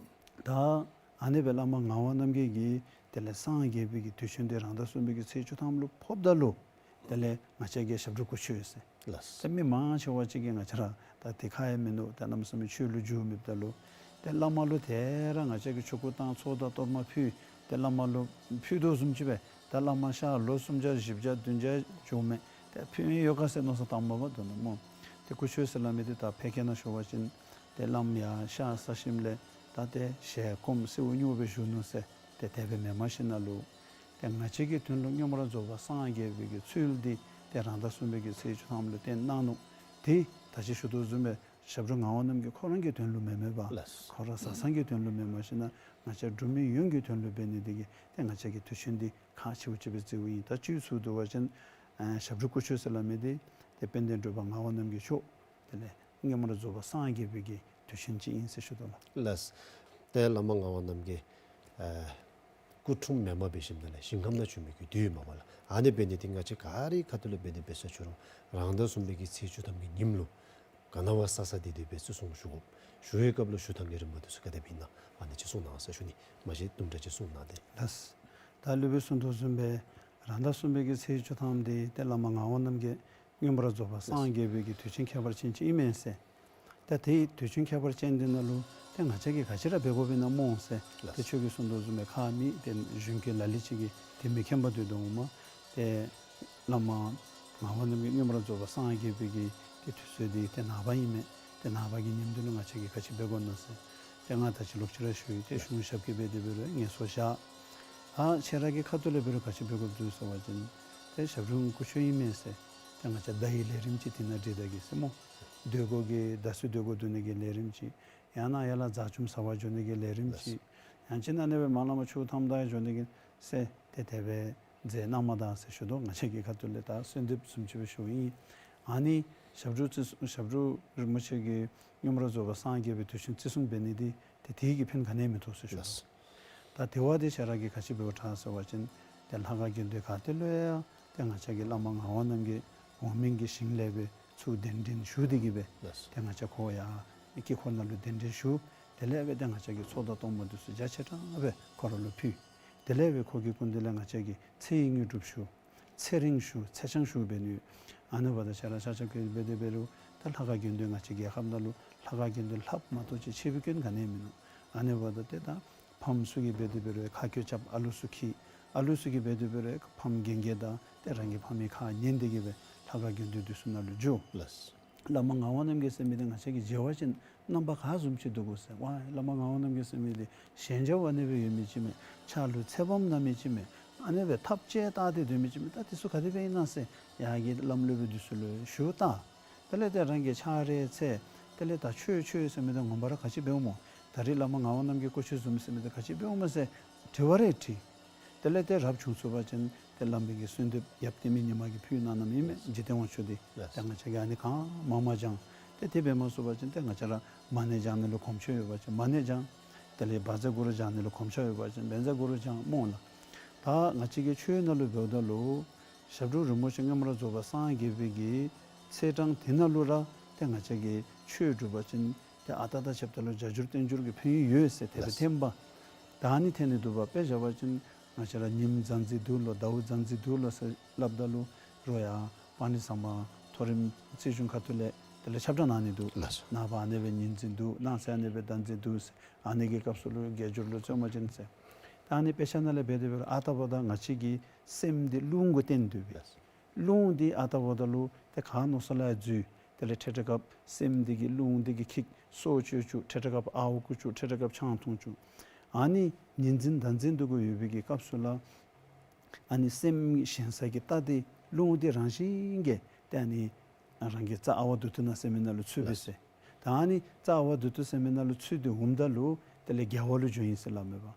ད་ཨ་ནི་སྦེ་བླ་མ་ངག་དབང་རྣམ་རྒྱལ་གྱིས་དེ་ལས་སངས་རྒྱས་པའི་གི་དུས་ཆེན་དེ་རང་ཟླ་གསུམ་པའི་གི་ཚེས་བཅུ་ཐམ་ལུ་ཕོགཔ་ད་ལུ་དེ་ལས་ང་བཅས་ཀྱིས་ཞབས་དྲུང་སྐུ་མཆོད་ཟེར། ལགས། ད་མི་མང་ཆེ་བ་ཅིག་གིས་ང་བཅས་ར་ད་དེ་ཁར་ཡང་མིན་འདུག། ད་གནམ་མེད་ས་མེད་ཆོས་ལུ་འཇུག་མེདཔ་ད་ལུ་ཏེ་བླ་མ་ལུ་དེ་ར་ང་བཅས་ཀྱིས་ཆོ་ག་བཏང་ཚོགས་བདག་གཏོར་མ་ཕུལ། ཏེ་བླ་མ་ལུ་ཕུལ་དོ་བཟུམ་ཅིག་སྦེ་ད་བླ་མ་ཤར་ལོ་གསུམ་བརྒྱ་བཞི་བརྒྱ་བདུན་བརྒྱ་འགྱོཝ་མས། ཏེ་ཕུལ་མི་ཡོད་ག་ཟེར་མནོ་བསམ་བཏངམ་མས་པ། དོན་དག་སྨོ། ཏེ་སྐུ་མཆོད་ཟེར་སླབ་མི་དེ་ད་ཕལ་སྐད་ནང་ཞུ་བ་ཅིན་ཏེ་བླམ་ཡར་ཤར་ས་ཞིནམ་ལས་ད་ཏེ་ཞལ་སྐོམ་སེརཝ་སྨྱུག་སྦེ་བཞུགས་ནུག་ཟེར་ཏེ་དེ་སྦེ་མེན་པར་ཞིནམ་ལས་ཏེ་ང་བཅས་ཀྱི་དོན་ལུ་མངོན་པར་རྫོགས་པར་སངས་རྒྱས་པའི་གི་ཚུལ་འདི་ཏེ་རང་ཟླ་གསུམ་པའི་གི་ཚེས་བཅུ་ཐམ་ལུ་བསྟན་གནང་ནུག། དེ་ད་ཅི་ཞུ་དོ་བཟུམ་སྦེ་ཞབས་དྲུང་ངག་དབང་རྣམ་རྒྱལ་ཁོ་རང་གི་དོན་ལུ་མེན་མས་པ། ལགས། ཁོ་ར་བཟའ་ཚང་གི་དོན་ལུ་མེན་པར་ཞིནམ་ལས་ང་བཅས་འབྲུག་མི་ཡོངས་ཀྱི་དོན་ལུ་འབད་ནི་དེ་གིས་ཏེ་ང་བཅས་ཀྱིས་དུས་ཆེན་འདི་ཁག་ཆེཝ་ཅིག་སྦེ་བརྩིཝ་ཨིན། ད་བཅུད་ཚུ་བསྡུ་བ་ཅིན་ཨ་ཞབས་དྲུང་སྐུ་མཆོད་ཟེར་སླབ་མི་དེ་ཏེ་དཔལ་ལྡན་འབྲུག་པ་ངག་དབང་རྣམ་རྒྱལ་མཆོག་དེ་ལས་མངོན་པར་རྫོགས་པར་སངས་རྒྱས་པའི་གི་དུས་ཆེན་ཅིག་ཨིན་ཟེར་ཞུ་དོ་ལགས། ལགས། ཏེ་བླ་མ་ངག་དབང་རྣམ་རྒྱལ་ཨ་སྐུ་འཁྲུངས་མེནམ་འབད་ཞིནམ་ལས་ཞིང་ཁམས་ནང་བྱོན་མི་གི་དུས་མས་པ་ལགས། ཨ་ནི་འབད་ནི་དེ་ང་བཅས་ག་ར་གི་ཁ་ཐུག་ལུ་འབད་དེ་འབད་ས་ཅི་རུང་རང་ཟླ་གསུམ་པའི་གི་ཚེས་བཅུ་ཐམ་གི་ཉིནམ་ལུ་ག་ནི་བ་བསགས་བསགས་ཏེ་དེ་སྦེ་བརྩི་སྲུང་ཞུ་དགོཔ། ཞུ་བའི་སྐབས་ལུ་ཞུ་ཐངས་ཀྱི་རིམ་པ་འདི་ཚུ་ག་དེ་སྦེ་ཨིན་ན་ཨ་ནི་ཅིག་གསུང་གནང་ཟེར་ཞུ་ནི། མ་གཞི་དུམ་གྲ་ཅིག་གསུང་གནང་སྟེ། ལགས། ད་སློབ་དཔོན་གསུང་དོ་བཟུམ་སྦེ་རང་ཟླ་གསུམ་པའི་གི་ཚེས་བཅུ་ཐམ་འདི་ཏེ་བླ་མ་ངག་དབང་རྣམ་རྒྱལ་མངོན་པར་རྫོགས་པར་སངས་རྒྱས་པའི་གི་དུས་ཆེན་ཁྱད་པར་ཅན་ཅིག་ཨིན་མས་ཟེར། ད་དེའི་དུས་ཆེན་ཁྱད་པར་ཅན་འདི་ནང་ལུ་ཏེ་ང་བཅས་ཀྱིས་ག་ཅི་ར་འབད་དགོཔ་ཨིན་ན་སྨོ་ཟེར། ལགས། ཏེ་ཁྱོད་ཀྱིས་གསུང་དོ་བཟུམ་སྦེ་ཁ་མི་ཏེ་གཞུང་གི་ལ་ལུ་ཅིག་གིས་དེ་མི་མཁྱེན་པར་སྡོད་དོ་འོང་མས། ཏེ་བླ་མ་ངག་དབང་རྣམ་རྒྱལ་མངོན་པར་རྫོགས་པར་སངས་རྒྱས་པའི་གི་ཏེ་དུས་ཚོད་འདི་ཏེ་ནངས་པ་ཨིན་མས། ཏེ་ནངས་པ་གི་ཉིནམ་འདི་ལུ་ང་བཅས་ཀྱིས་ག་ཅི་འབད་དགོ་ན་ཟེར། ཏེ་ང་ད་ཅི་ལོག་ཅི་ར་ཞུ་ཡི། ཏེ་གཞུང་ཞབས་ཀྱིས་འབད་དེ་འབད་རུང་ངལ་གསོ་བཞག། ཨ་ཁྱེད་ར་གི་ཁ་ཐུག་ལས་འབད་རུང་ག་ཅི་འབད་དགོཔ་འདུག་ཟེར་བ་ཅིན་ཏེ་ཞབས་དྲུང་སྐུ་མཆོད་ཨིན་མས་ཟེར། ཏེ་ང་བཅས་བརྡ་ཡི་ལས་རིམ་ཅིག་དེ་ནང་འདྲེས་ད་གེ་ཟེར་སྨོ། སྡོད་དགོ་གི་བརྡ་སུ་སྡོད་དགོ་སྡོད་ནི་གི་ལས་རིམ་ཅིག། ཡང་ན་ཡར་ལས་ཟ་བཅོམ་ཟ་བར་འགྱོ་ནི་གི་ལས་རིམ་ཅིག། ཡང་ཅིན་ཨ་ནི་སྦེ་མར་ལས་མར་ཆུ་འཐུང་ད་འགྱོ་ནི་གི་ཟེར་ཏེ་དེ་སྦེ་མཛད་གནང་མ་ད་ཟེར་ཞུ་དོ། ང་བཅས་ཀྱི་ཁ་ཐུག་ལས་ད་གསོལ་འདེབས་བཟུམ་ཅིག་སྦེ་ཞུཝ་ཨིན། ཨ་ནི་ཞབས་དྲུང་བརྩི་སྲུང་ཞབས་དྲུང་རིན་པོ་ཆེ་གི་མངོན་པར་རྫོགས་པར་སངས་རྒྱས་པའི་དུས་ཆེན་བརྩི་སྲུང་འབད་ནི་འདི་ཏེ་དེ་གིས་ཕན་ག་ནི་ཡང་མི་ཐོགས་ཟེར་ཞུ་དོ། ལགས། ད་དེ་བ་འདི་ཁྱེད་ར་གིས་ག་ཅི་འབདཝ་དྲག་ཟེར་བ་ཅིན་ཏེ་ལྷ་ཁང་དགོན་སྡེ་ག་ཏེ་ལུ་ཡང་ཏེ་ང་བཅས་ཀྱི་བླ་མ་ངག་དབང་རྣམ་རྒྱལ་འོག་མིན་གྱི་ཞིང་ལས་སྦེ་ཚུར་གདན་འདྲེན་ཞུ་སྟེ་གིས་སྦེ། ལགས། ཏེ་ང་བཅས་ཁོ་ཡར་ དཀྱིལ་འཁོར་ནང་ལུ་གདན་འདྲེན་ཞུ། དེ་ལས་སྦེ་ཏེ་ང་བཅས་ཀྱིས་ཚོགས་བདག་གཏོར་མ་འདི་ཚུ་རྒྱ་ཆེ་དྲགས་སྦེ་ཁོ་ར་ལུ་ཕུལ། དེ་ལས་སྦེ་ཁོ་གི་སྐུ་མདུན་ལས་ང་བཅས་ཀྱིས་ཚེ་ཡི་དངོས་གྲུབ་ཞུ། ཚེ་རིང་ཞུ། ཚེ་ཆང་ཞུ་འབད་ནི། ཨ་ནི་འབདཝ་ད་ཆ་ར་ཆ་ཁྱབ་ཀྱིས་འབད་དེ་འབད་རུང་ད་ལྷ་ཁང་དགེ་འདུན་ང་བཅས་ཀྱི་རྒྱལ་ཁབ་ནང་ལུ་ལྷ་ཁང་དགེ་འདུན་ལྷགཔ་མ་གཏོགས་ཅིག་ཆེ་བའི་སྐྱོན་ག་ནི་ཡང་མིན་ནུག། ཨ་ནི་འབདཝ་ད་ཏེ་ད་ཕམ་ཚུ་གིས་འབད་དེ་འབད་རུང་ཁ་སྐྱོ་རྐྱབ། ཨ་ལུ་ཚུ་ཁྱིད། ཨ་ལུ་ཚུ་གིས་འབད་དེ་འབད་རུང་ཕམ་རྒན་རྒས་དང་ཏེ་རང་གི་ཕམ་གྱི་ཁ་ཉན་ཏེ་གིས་སྦེ་ལྷ་ཁང་དགེ་འདུན་འདི་ཚུ་ནང་ལུ་འགྱོ། ལགས། བླ་མ་ངག་དབང་རྣམ་རྒྱལ་ཟེར་མི་འདི་ང་བཅས་ཀྱིས་མཇལ་བ་ཅིན་རྣམ་པ་ག་བཟུམ་ཅིག་འདུག་གོ་ཟེར། ཝའི་བླ་མ་ངག་དབང་རྣམ་རྒྱལ་ཟེར་མི་འདི་ཞལ་མཇལ་བ་ཨ་ནི་སྦེ་ཡོད་མི་ཅིག་མས། ཕྱག་ལུ་ཚེ་བམ་གནང་མི་ཅིག་མས། ཨ་ནི་སྦེ་ཐབས་ཅིག་བལྟ་སྟེ་སྡོད་མི་ཅིག་མས། ད་འདི་ཚུ་ག་དེ་སྦེ་ཨིན་ན་ཟེར་ཡར་གྱི་བླམ་སློབ་དཔོན་འདི་ཚུ་ལུ་ཞུ་བལྟ། དེ་ལས་ཏེ་རང་གི་ཕྱག་རེ་འཚལ། དེ་ལས་ད་ཆོས་ཆོས་ཟེར་མི་འདི་ངོ་མ་ར་ག་ཅི་འབདཝ་སྨོ། ད་རིས་བླ་མ་ངག་དབང་རྣམ་རྒྱལ་སྐུ་མཆོད་བཟུམ་ཟེར་མི་འདི་ག་ཅི་འབདཝ་སྨོ་ཟེར་དྲི་བ་རེ་དྲིས། དེ་ལས་ཏེ་རབ་བྱུང་ཚུགས་པ་ཅིན་ཏེ་བླ་མའི་གི་གསོལ་འདེབས་ཡབ་བསྟན་པའི་ཉི་མ་གིས་ཕུལ་གནང་གནངམ་ཨིན་མས། འཇིག་རྟེན་དབང་ཕྱུག་འདི། ལགས། ཏེ་ང་བཅས་ཀྱིས་ཨ་ནི་གང་མང་མང་སྦྱང་། ཏེ་དེ་འབད་མ་ཚུགས་པ་ཅིན་ཏེ་ང་བཅས་ར་མ་ཎི་བགྱང་ནི་ལུ་གོམས་སྦྱང་ཡོད་པ་ཅིན་མ་ཎི་བགྱང་། དེ་ལས་བཛྲ་གུ་རུ་བགྱང་ནི་ལུ་གོམས་སྦྱང་ཡོད་པ་ཅིན་བཛྲ་གུ་རུ་བགྱང་སྨོ་ལགས། ད་ང་བཅས་ཀྱི་ཆོས་ནང་ལུ་འབདཝ་ད་ལུ་ཞབས་དྲུང་རིན་པོ་ཆེ་མངོན་པར་རྫོགས་པར་སངས་རྒྱས་པའི་གི་ཚེས་གྲངས་དེ་ནང་ལུ་ར་ཏེ་ང་བཅས་ཀྱིས་ཆོས་སྒྲུབ་པ་ཅིན་ཏེ་ཨ་རྟག་དང་ཕྱདཔ་ད་ལུ་བརྒྱ་འགྱུར་བསྟན་འགྱུར་གྱི་ཕན་ཡོན་ཡོད་ཟེར་དེ་སྦེ། ལགས། ཐོན་པ། ད་ཨ་ནི་ཐོན་ནི་འདུག་པ། དཔེ་བཞག་པ་ཅིན་ང་བཅས་ར་ཉིམ་གཟའ་འཛིན་འདུག་ལོ། ཟླཝ་གཟའ་འཛིན་འདུག་ལོ་ཟེར་སླབ་ད་ལུ་རོགས་ཡར་པཱ་ལི་ཚང་པ་མཐོ་རིམ་རྩིས་གཞུང་ཁ་ཐུག་ལས་དེ་ལས་ཁྱབ་བསྒྲགས་གནང་ནི་འདུག། ལགས་སོ། ནངས་པ་ཨ་ནི་སྦེ་ཉིམ་འཛིན་འདུག། གནངས་ཚེ་ཨ་ནི་སྦེ་ཟླ་འཛིན་འདུག་ཟེར། ཨ་ནི་གི་སྐབས་སུ་ལུ་དགེ་སྦྱོར་ལུ་བརྩོན་པ་ཅིན་ཟེར། ད་ཨ་ནི་དཔེ་ཆ་ནང་ལས་འབད་དེ་འབད་རུང་ཨ་རྟག་འབདཝ་ད་ང་བཅས་ཀྱི་སེམས་འདི་རླུང་གིས་བརྟན་འདུག་པས། ལགས་སོ། རླུང་འདི་ཨ་རྟག་འབདཝ་ད་ལུ་ཏེ་ག་མནོ་ས་ལུ་ཡང་འཛུལ། དེ་ལས་ཁྲེ་ཁྲེ་སྐབས་སེམས་འདི་གིས་རླུང་འདི་གིས་འཁྱིད། སོ་བཅོས་བཅུག། ཁྲེ་ཁྲེ་སྐབས་ཨརཝ་བརྐུ་བཅུག། ཁྲེ་ཁྲེ་སྐབས་ཆང་འཐུང་བཅུག། ཨ་ནི་ཉིམ་འཛིན་ཟླ་འཛིན་འདུག་གོ་ཡོད་པའི་གི་སྐབས་སུ་ལུ་ཨ་ནི་སེམས་ཞེན་ས་གི་རྟ་འདི་རླུང་འདི་རང་བཞིན་གྱིས་ཏེ་ཨ་ནི་རང་གི་རྩ་ཨ་ཝ་དུ་ཏི་ན་ཟེར་མི་ནང་ལུ་ཚུད་པས་ཟེར། ད་ཨ་ནི་རྩ་ཨ་ཝ་དུ་ཏི་ཟེར་མི་ནང་ལུ་ཚུད་དེ་འོངམ་ད་ལུ་དེ་ལས་རྒྱལ་བ་ལུ་འགྱོཝ་ཨིན་ཟེར་སླབ་མས་པ།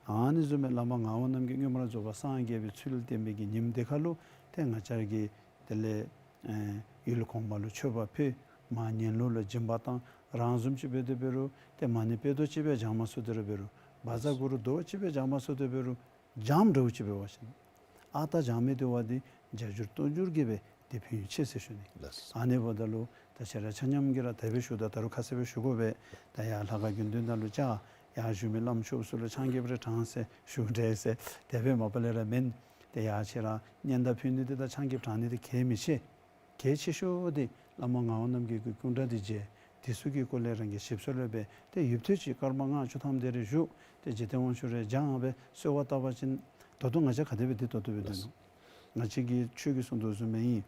ཨ་ནི་བཟུམ་སྦེ་བླ་མ་ངག་དབང་རྣམ་རྒྱལ་མངོན་པར་རྫོགས་པར་སངས་རྒྱས་པའི་ཚུལ་བསྟན་པའི་གི་ཉིམ་དེ་ཁར་ལུ་ཏེ་ང་བཅས་ཀྱིས་དེ་ལས་ཨེ་ཡུལ་གོང་མ་ལུ་མཆོད་པ་ཕུལ། མར་ངན་ལུགས་ལུ་སྦྱིན་པ་བཏང་། རང་བཟུམ་ཅིག་འབད་དེ་འབད་རུང་ཏེ་མ་ཎི་དཔེ་རྡོག་ཅིག་སྦེ་བགྱང་མ་ཚུགས་ཏེ་ར་འབད་རུང་བཛྲ་གུ་རུ་རྡོག་ཅིག་སྦེ་བགྱང་མ་ཚུགས་ཏེ་འབད་རུང་བགྱངམ་འདྲཝ་ཅིག་འབད་བ་ཅིན་ཨ་རྟག་བགྱང་མི་འདི་བ་འདི་བརྒྱ་འགྱུར་སྟོང་འགྱུར་གྱིས་སྦེ་ཏེ་ཕན་ཡོན་ཆེ་ཟེར་ཞུ་ནི། ལགས། ཨ་ནི་འབདཝ་ད་ལུ་ད་ཁྱེད་ར་ཆ་མཉམ་གྱིས་ར་དེ་སྦེ་ཞུ་དོ། ད་རུང་ཁ་གསལ་སྦེ་ཞུ་དགོ་པས། ད་ཡར་ལྷ་ཁང་དགེ་འདུན་ནང་ལུ་བཅར། ཡར་བཞུགས་མི་བླམ་ཆོསཔ་ཚུ་ལུ་ཆང་རྐྱབ་རེ་དྲང་ཟེར་ཞུ་དེས་ཟེར་དེ་སྦེ་མ་པ་ལས་ར་མེན། ཏེ་ཡར་ཁྱེད་ར་སྙན་དར་ཕུལ་ནི་འདི་དང་ཆང་རྐྱབ་དྲང་ནི་འདི་གལ་མི་ཆེ། གལ་ཆེ་ཤོས་འདི་བླ་མ་ངག་དབང་རྣམ་རྒྱལ་གྱི་སྐུ་འདྲ་འདི་མཇལ། དེ་ཚུ་གི་སྐོར་ལས་རང་གིས་ཞིབ་འཚོལ་འབད་ཏེ་ཡུདཔ་ཐེངས་ཅིག་སྐར་མ་ལྔ་བཅུ་ཐམ་དེ་རེ་བཞུགས། ཏེ་འཇིག་རྟེན་དབང་ཕྱུག་རེ་སྦྱང་སྦེ་གསོལ་བ་བཏབ་པ་ཅིན་ད་ལྟོ་ང་བཅས་ག་དེ་སྦེ་བདེ་ཏོག་ཏོ་སྦེ་སྡོད་ནུག། ང་བཅས་ཀྱིས་ཆོས་ཀྱི་གསུང་དོ་བཟུམ་སྦེ་ཨིན།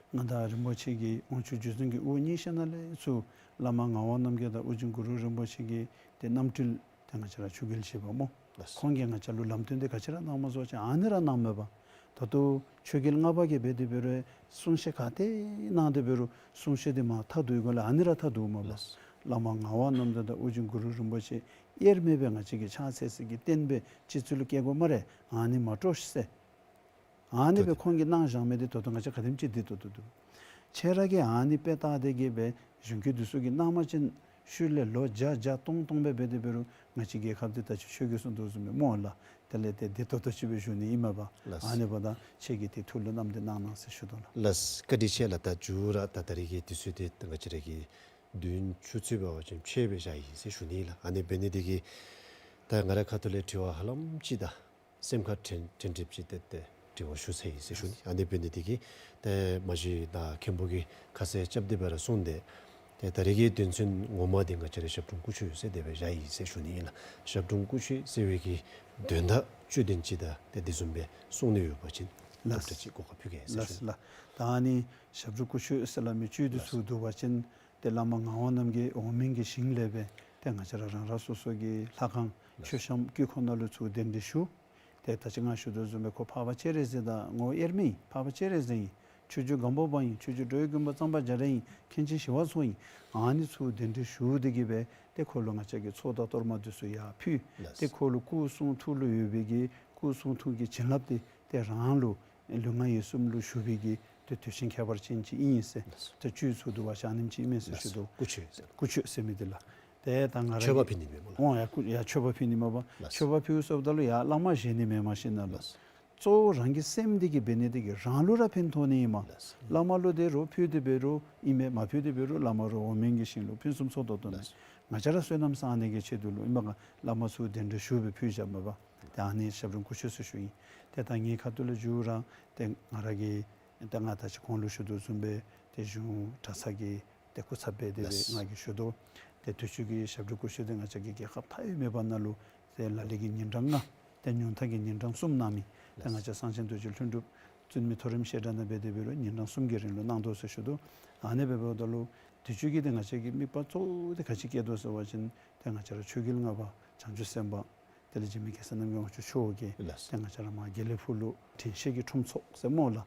མངའ་བདག་རིན་པོ་ཆེ་གི་དབང་ཕྱུག་རྗེ་བཙུན་གྱི་དབུ་བརྙེས་ཞིནམ་ལས་ཚུར་བླ་མ་ངག་དབང་རྣམ་རྒྱལ་དང་ཨོ་རྒྱན་གུ་རུ་རིན་པོ་ཆེ་གི་ཏེ་རྣམ་སྤྲུལ་ཏེ་ང་བཅས་ར་ཆོས་རྒྱལ་བཞི་པ་སྨོ། ལགས། ཁོང་གིས་ང་བཅས་ལུ་ལམ་སྟོན་འདི་ག་ཅི་ར་གནང་མ་ཚུགས་པ་ཅིན་ཨ་ནི་ར་གནངམ་མས་པ། ད་ལྟོ་ཆོས་རྒྱལ་ལྔ་པ་གིས་འབད་དེ་འབད་རུང་གསུང་བཤད་ག་ཏེ་གནང་སྟེ་འབད་རུང་གསུང་བཤད་འདི་མར་མཐའ་བསྡུ་བའི་སྒོ་ལས་ཨ་ནི་ར་མཐའ་བསྡུཝ་མས་པ། ལགས། བླ་མ་ངག་དབང་རྣམ་རྒྱལ་དང་ཨོ་རྒྱན་གུ་རུ་རིན་པོ་ཆེ་དབྱེར་མེད་པའི་ང་བཅས་ཀྱི་ཕྱག་འཚལ་སའི་གི་རྟེན་སྦེ་སྤྱི་གཙུག་ལུ་བཀལ་དགོ་སྨ་རེ། ཨ་ནི་མ་སྤྲོ་ཟེར། ཨ་ནི་སྦེ་ཁོང་གིས་གནང་བཞག་མི་འདི་ད་ལྟོ་ང་བཅས་ག་དེམ་ཅིག་བདེ་ཏོག་ཏོ་འདུག། ཁྱེད་ར་གིས་ཨ་ནི་དཔེ་བལྟ་སྟེ་གིས་སྦེ་གཞུང་གི་འདི་ཚུ་གིས་གནང་པ་ཅིན་ཤུལ་ལས་ལོ་བརྒྱ་བརྒྱ་སྟོང་སྟོང་སྦེ་འབད་དེ་འབད་རུང་ང་བཅས་རྒྱལ་ཁབ་འདི་ད་ཅི་ཆོས་ཀྱི་གསུང་དོ་བཟུམ་སྦེ་སྨོ་ལགས། དེ་ལས་ཏེ་བདེ་ཏོག་ཏོ་ཅིག་སྦེ་བཞུགས་ནི་ཨིན་མས་པ། ལགས། ཨ་ནི་འབདཝ་ད་ཁྱེད་ཀྱིས་ཏེ་ཐུགས་ལུ་བསྣམས་ཏེ་གནང་གནང་ཟེར་ཞུ་དོ་ལགས། ལགས། བཀའ་དྲིན་ཆེ་ལགས། ད་མཇུག་ར་ད་ད་རིས་ཀྱི་དུས་ཚོད་འདི་ད་ང་བཅས་ར་གི་བདུན་ཅུ་ཚུད་པ་ཅིན་ཕྱེད་སྦེ་བཞག་ཡི་ཟེར་ཞུ་ནི་ལགས། ཨ་ནི་འབད་ནི་འདི་གིས་ད་ང་རའི་ཁ་ཐུག་ལས་དྲི་བ་ཧ་ལམ་ཅིག་དང་སེམས་ཁར་དྲན་དྲན་དྲནམ་ཅིག་ཏེ་ཏེ་དྲི་བ་ཞུ་ཚར་ཡི་ཟེར་ཞུ་ནི། ཨ་ནི་འབད་ནི་འདི་གིས་ཏེ་མ་གཞི་ད་མཁན་པོ་གིས་ཁ་གསལ་རྐྱབ་སྟེ་སྦེ་ར་གསུངས་ཏེ། ཏེ་ད་རིས་ཀྱི་དོན་ཚན་ངོ་མ་འདི་ང་བཅས་ར་ཞབས་དྲུང་སྐུ་མཆོད་ཟེར་དེ་སྦེ་བཞག་ཡི་ཟེར་ཞུ་ནི་ཨིན་ལགས། ཞབས་དྲུང་སྐུ་མཆོད་ཟེར་བའི་གི་དོན་དག་དཔྱོད་ལྡན་ཅིག་དང་ཏེ་དེ་བཟུམ་སྦེ་གསུང་ནི་ཡོད་པ་ཅིན་ལགས། སླབ་གྲྭ་ཅིག་གོ་སྐབས་ཕུལ་གེ་ཟེར་ལགས་ཞུ་ནི། ལགས། ད་ཨ་ནི་ཞབས་དྲུང་སྐུ་མཆོད་ཟེར་སླབ་མི་བཅུད་འདི་ལགས། ཚུ་བསྡུ་བ་ཅིན་ཏེ་བླ་མ་ངག་དབང་རྣམ་རྒྱལ་འོག་མིན་གྱི་ཞིང་ལས་སྦེ་ཏེ་ང་བཅས་ར་རང་རང་སོ་སོ་གི་ལྷ་ཁང་ལགས། མཆོད་བཤམས་དཀྱིལ་འཁོར་ནང་ལུ་ཚུར་གདན་འདྲེན་ཞུ། ཏེ་ད་ཅི་ང་ཞུ་དོ་བཟུམ་སྦེ་ཁོ་འཕགས་པ་སྤྱན་རས་གཟིགས་དང་ངོ་བོ་དབྱེར་མེད་ཨིན། འཕགས་པ་སྤྱན་རས་གཟིགས་ཨིན། ཆོས་རྗེ་སྒམ་པོ་པ་ཨིན། ཆོས་རྗེ་འགྲོ་བའི་མགོན་པོ་གཙང་པ་རྒྱ་རས་ཨིན། མཁན་ཆེན་ཞི་བ་འཚོ་ཨིན། ཨ་ནི་ཚུ་གདན་འདྲེན་ཞུ་སྟེ་གིས་སྦེ་ཏེ་ཁོ་ལུ་ང་བཅས་ཀྱིས་ཚོགས་བདག་གཏོར་མ་འདི་ཚུ་ཡར་ཕུལ། ལགས། ཏེ་ཁོ་ལུ་སྐུ་གསུང་ཐུགས་ལུ་ཡོད་པའི་གི་སྐུ་གསུང་ཐུགས་ཀྱི་བྱིན་རླབས་འདི་ཏེ་རང་ལུ་ལུས་ངག་ཡིད་གསུམ་ལུ་ཞུགས་པའི་གི་ཏེ་དུས་ཆེན་ཁྱད་པར་ཅན་ཅིག་ཨིན་ཟེར། ལགས། ཏེ་བཅུད་ཚུ་བསྡུ་བ་ཅིན་ཨ་ནེམ་ཅིག་ཨིན་མས་ཟེར་ཞུ་དོ། ལགས། སྐུ་མཆོད་ཟེར། སྐུ་མཆོད་ཟེར་མི་འདི་ལགས། ཏེ་ད་ང་ར་མཆོད་པ་ཕུལ་ནི་མས་སྨོ་ལགས། འོང་ཡ་སྐུ་ཡ་མཆོད་པ་ཕུལ་ནི་མས་པ། ལགས། མཆོད་པ་ཕུལ་སོངམ་ད་ལུ་ཡར་བླ་མ་བཞེངས་ནི་མེན་མས་ཤིག་ན་ལགས། ལགས། གཙོ་བོ་རང་གི་སེམས་འདི་གིས་འབད་ནི་འདི་གིས་རང་ལུ་ར་ཕན་ཐོགས་ནི་ཨིན་མས། ལགས། བླ་མ་ལུ་དེ་རོགས་ཕུལ་ཏེ་འབད་རུང་ཨིན་མས། མ་ཕུལ་ཏེ་འབད་རུང་བླ་མ་རོགས་འོག་མིན་གྱི་ཞིང་ལུ་ཕུན་སུམ་ཚོགས་དོ་དོ་ནི། ལགས། ང་བཅས་ར་བསོད་ནམས་བསག་ནི་གི་ཆེད་དུ་ལུ་ཨིན་མས་ག། བླ་མ་ཚུ་གདན་འདྲེན་ཞུ་སྦེ་ཕུལ་བཞག་མས་པ། ཏེ་ཨ་ནི་ཞབས་དྲུང་སྐུ་མཆོད་ཟེར་ཞུཝ་ཨིན། ཏེ་ད་ངེའི་ཁ་ཐུག་ལས་མཇུག་ར་ཏེ་ང་ར་གིས་ཏེ་ང་ད་ཅི་གོང་ལུ་ཞུ་དོ་བཟུམ་སྦེ་ཏེ་གཞུང་གྲྭ་ཚང་གི་ཏེ་སྐུ་ཚབ་སྦེ་དེ་སྦེ། ལགས། ང་གིས་ཞུ་དོ། ཏེ་དུས་ཅི་གི་ཞབས་དྲུང་སྐུ་མཆོད་དེ་ང་བཅས་ཀྱི་རྒྱལ་ཁབ་མཐའ་ཡས་མེད་པ་ནང་ལུ་ཏེ་ལ་ལུ་གིས་ཉིན་གྲངས་ལྔ། ཏེ་ཉུང་མཐའ་གི་ཉིན་གྲངས་གསུམ་གནང་མི། ཏེ་ང་བཅས་གསང་ཆེན་རྡོ་རྗེ་ལྷུན་གྲུབ་བཙུན་མོའི་མཐོ་རིམ་བཤད་གྲྭ་ནང་འབད་དེ་འབད་རུང་ཉིན་གྲངས་གསུམ་གྱི་རིང་ལུ་གནང་དོ་ཟེར་ཞུ་དོ། ཨ་ནི་འབདཝ་ད་ལུ་དུས་ཅི་གི་ཏེ་ང་བཅས་ཀྱི་དམིགས་པ་གཙོ་བོ་དེ་ག་ཅི་བསྐྱེད་དོ་ཟེར་བ་ཅིན་ཏེ་ང་བཅས་ར་ཆོས་རྒྱལ་ལྔ་པ་བྱང་ཆུབ་སེམས་དཔའ་དེ་ལས་འཇིགས་མེད་གེ་སར་རྣམ་རྒྱལ་དབང་ཕྱུག་མཆོག་གིས། ལགས། ཏེ་ང་བཅས་ར་མར་དགེ་ལེགས་ཕུག་ལུ་དྲན་ཤེས་ཀྱི་ཁྲོམ་ཚོགས་ཟེར་སྨོ་ལགས།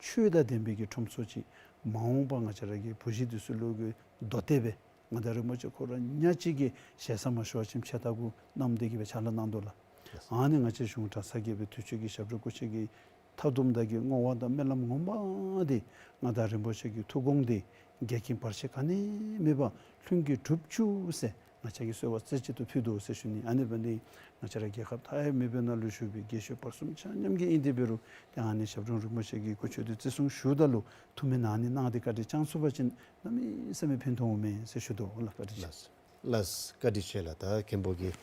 ཆོས་དང་ལྡན་པའི་གི་ཁྲོམ་ཚོགས་ཅིག་མ་འོངས་པ་ང་བཅས་ར་གི་བུ་གཞི་འདི་ཚུ་ལུ་གི་མདོ་སྡེ་སྦེ་མངའ་བདག་རིན་པོ་ཆེ་ཁོ་ར་ཉག་གཅིག་གིས་ཞེ་ས་མ་ཞུ་བ་ཅིན་ཕྱེད་དར་གུ་བསྣམས་ཏེ་གི་སྦེ་ཕྱག་ལཱ་གནང་དོ་ལགས། ཨ་ནི་ང་བཅས་གཞུང་གྲྭ་ཚང་གིས་སྦེ་དུས་ཅི་གི་ཞབས་དྲུང་སྐུ་མཆོད་ཀྱི་མཐའ་བསྡོམས་དང་གི་བསྔོ་བ་དང་སྨོན་ལམ་ངོ་མ་འདི་མངའ་བདག་རིན་པོ་ཆེ་གི་ཐུགས་དགོངས་འདི་འགལ་རྐྱེན་བར་ཆད་ག་ནི་མེད་པར་ལྷུན་གྱིས་གྲུབ་བཅུག་ཟེར་ང་བཅས་ཀྱིས་གསོལ་བ་རྩེ་གཅིག་ཏུ་ཕུལ་དོ་ཟེར་ཞུ་ནི། ཨ་ནི་འབད་ནི་ང་བཅས་ར་རྒྱལ་ཁབ་མཐའ་ཡས་མེད་པའི་ནང་ལུ་བཞུགས་པའི་རྒས་ཤོས་བར་གསུམ་ཆ་མཉམ་གྱིས་ཨིན་ཏེ་འབད་རུང་ཏེ་ཨ་ནི་ཞབས་དྲུང་རིན་པོ་ཆེ་གི་སྐུ་མཆོད་འདི་བརྩི་སྲུང་ཞུཝ་ད་ལུ་ཐུགས་སྨོན་གནང་ནི་གནང་སྟེ་བཀའ་དྲིན་བསྐྱང་ཚུགས་པ་ཅིན་གནམ་མེད་ས་མེད་ཕན་ཐོགས་འོང་མས་ཟེར་ཞུ་དོ་ལགས། བཀའ་དྲིན་ཆེ། ལགས། ལགས། བཀའ་དྲིན་ཆེ་ལགས། ད་མཁན་པོ་གིས་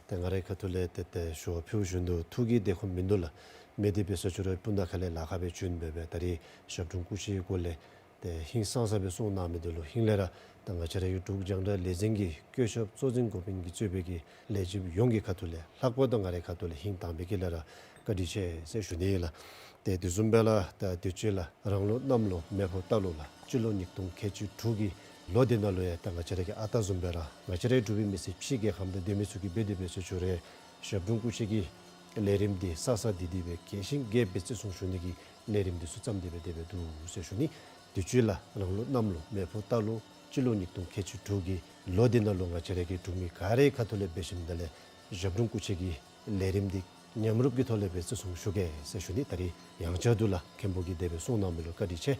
ཏེ་ང་རའི་ཁ་ཐུག་ལས་ཏེ་ཏེ་ཞུ་བ་ཕུལ་བཞིན་དུ་ཐུགས་ཀྱི་བདེ་ཁོམ་མིན་འདུག་ལགས། མེད་དེ་འབད་སོང་ཅི་རུང་སྤུན་ཟླ་ཁ་ལས་ལཱ་ཁག་སྦེ་བྱོན་སྦེ་སྦེ་ད་རིས་ཞབས་དྲུང་སྐུ་མཆོད་སྐོར་ལས་ཏེ་ཧིང་སངས་ས་སྦེ་གསུངས་གནང་མི་འདི་ལུ་ཧིང་ལས་ར་ད་ང་བཅས་ར་གི་འབྲུག་རྒྱང་བསྒྲགས་ལས་འཛིན་གྱི་བཀོད་ཁྱབ་གཙོ་འཛིན་འགོ་དཔོན་གྱིས་གཙོས་པའི་གི་ལས་བྱེདཔ་ཡོངས་ཀྱི་ཁ་ཐུག་ལས་ལྷག་པར་དུ་ང་རའི་ཁ་ཐུག་ལས་ཧིང་དྭངས་པའི་དཀྱིལ་ལས་ར་བཀའ་དྲིན་ཆེ་ཟེར་ཞུ་ནི་ལགས། ཏེ་དེ་བཟུམ་སྦེ་ལགས་ད་དུས་ཅི་ལགས་རང་ལུགས་གནམ་ལུགས་མེ་ཕོ་རྟ་ལུགས་ལགས་སྤྱི་ལོ་ཉིས་སྟོང་ཁལ་གཅིག་དྲུག་གི་ལོ་འདི་ནང་ལུ་ཡང་ད་ང་བཅས་ར་གི་ཨ་རྟག་བཟུམ་སྦེ་ར་ང་བཅས་རའི་འབྲུག་པའི་མི་སེར་ཕྱི་རྒྱལ་ཁམས་དང་སྡོད་མི་ཚུ་གིས་འབད་དེ་འབད་སོང་ཅི་རུང་ཞབས་དྲུང་སྐུ་མཆོད་ཀྱི་ལས་རིམ་འདི་གསར་གསར་འདི་འདི་སྦེ་རྒྱས་ཤིང་རྒྱས་པའི་བརྩི་སྲུང་ཞུ་ནི་གི་ལས་རིམ་འདི་ཚུ་བརྩམས་ཏེ་སྦེ་དེ་སྦེ་འདུག་ཟེར་ཞུ་ནི། དུས་ཅི་ལགས་རང་ལུགས་གནམ་ལུགས་མེ་ཕོ་རྟ་ལུགས་སྤྱི་ལོ་ཉིས་སྟོང་ཁལ་གཅིག་དྲུག་གི་ལོ་འདི་ནང་ལུ་ང་བཅས་ར་གི་འབྲུག་མི་ག་རའི་ཁ་ཐུག་ལས་འབད་ཞིནམ་ད་ལས་ཞབས་དྲུང་སྐུ་མཆོད་ཀྱི་ལས་རིམ་འདི་མཉམ་རུབ་ཀྱི་ཐོག་ལས་སྦེ་བརྩི་སྲུང་ཞུ་གེ་ཟེར་ཞུ་ནི། ད་རིས་ཡང་བསྐྱར་དུ་ལགས་མཁན་པོ་གིས་དེ་སྦེ་གསུངས་གནང་མི་ལུ་བཀའ་དྲིན་ཆེ།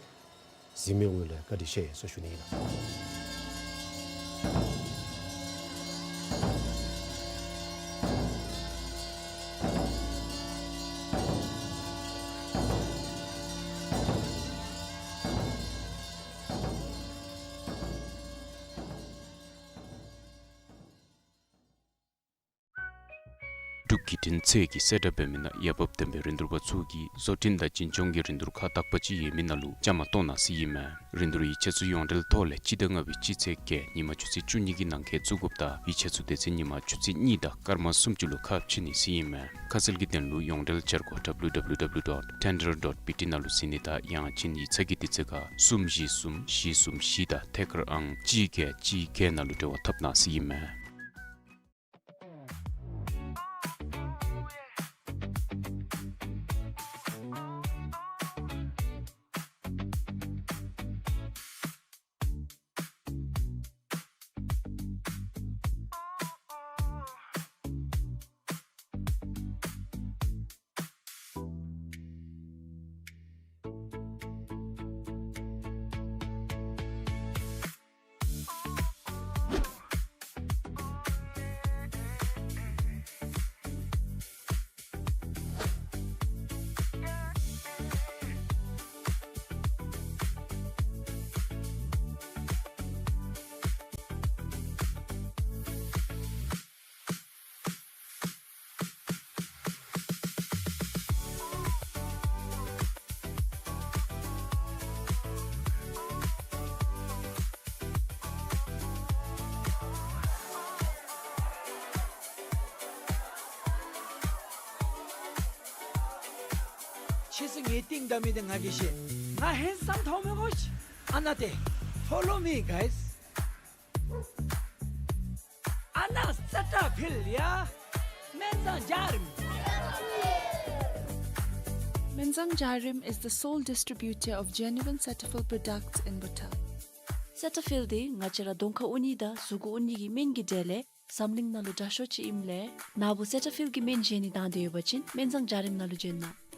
གཟིགས་མི་ཡོངས་ལུ་བཀའ་དྲིན་ཆེ་ཟེར་ཞུ་ནི་ཨིན་ལགས། འབྲུག་བརྒྱུད་འཕྲིན་ཚད་ཀྱི་གསལ་བསྒྲགས་འབད་མི་ནང་ཡར་འབབ་བསྟན་པའི་རིན་བསྡུར་པ་ཚུ་གིས་བཟོ་སྐྲུན་དང་བྱིན་སྐྱོང་གི་རིན་བསྡུར་ཁག་དག་པ་ཅིག་ཡོད་མི་ནང་ལུ་བཅའ་མར་གཏོགས་གནང་ཟེར་ཨིན་མས། རིན་བསྡུར་ཡིག་ཆ་ཚུ་ཡོངས་འབྲེལ་ཐོག་ལས་སྤྱི་ཟླ་ལྔ་པའི་སྤྱི་ཚེས་བརྒྱད་ཉིན་མ་ཆུ་ཚོད་བཅུ་གཉིས་ཀྱི་ནང་འཁོད་བཙུགས་དགོཔ་དང་ཡིག་ཆ་ཚུ་དེ་ཚེ་ཉིན་མ་ཆུ་ཚོད་གཉིས་དང་སྐར་མ་སུམ་ཅུ་ལུ་ཁ་ཕྱེ་ནི་ཟེར་ཨིན་མས། ཁ་གསལ་གྱི་དོན་ལུ་ཡོངས་འབྲེལ་བཅར་སྒོ་W W W dot tender dot B T ནང་ལུ་གཟིགས་ནི་དང་ཡང་ཅིན་ཡིག་ཚང་གི་དུས་ཚོད་ཁར་གསུམ་བཞི་གསུམ་བཞི་གསུམ་བཞི་དང་ཐད་ཀར་ཨང་གཅིག་བརྒྱད་གཅིག་བརྒྱད་ནང་ལུ་འབྲེལ་བ་འཐབ་གནང་ཟེར་ཨིན་མས། ཕྱིས་སུ་ངེའི་རྟིང་བདའ་མི་འདི་ང་གིས་ཤེས། ང་ཧེན་སམ་མཐོང་མི་དགོ་ཤིག། ཨ་ན་ཏེ། Follow me, guys. ཨ་ན་སེ་ཊ་ཕིལ་ཡ། སྨན་བཟང་འཇའ་རིསམ། Menzang Jairim is the sole distributor of genuine Cetaphil products in Bhutan. སེ་ཊ་ཕིལ་འདི་ང་བཅས་ར་གདོང་ཁར་འོང་ནི་དང་གཟུགས་འོང་ནི་གི་སྨན་གྱི་གྲས་ལས་འཛམ་གླིང་ནང་ལུ་དྲག་ཤོས་ཅིག་ཨིནམ་ལས་ནཱ་བུ་སེ་ཊ་ཕིལ་གྱི་སྨན་བཞེས་ནི་དང་འདོད་ཡོད་པ་ཅིན་སྨན་བཟང་འཇའ་རིསམ་ནང་ལུ་བྱོན་གནང་།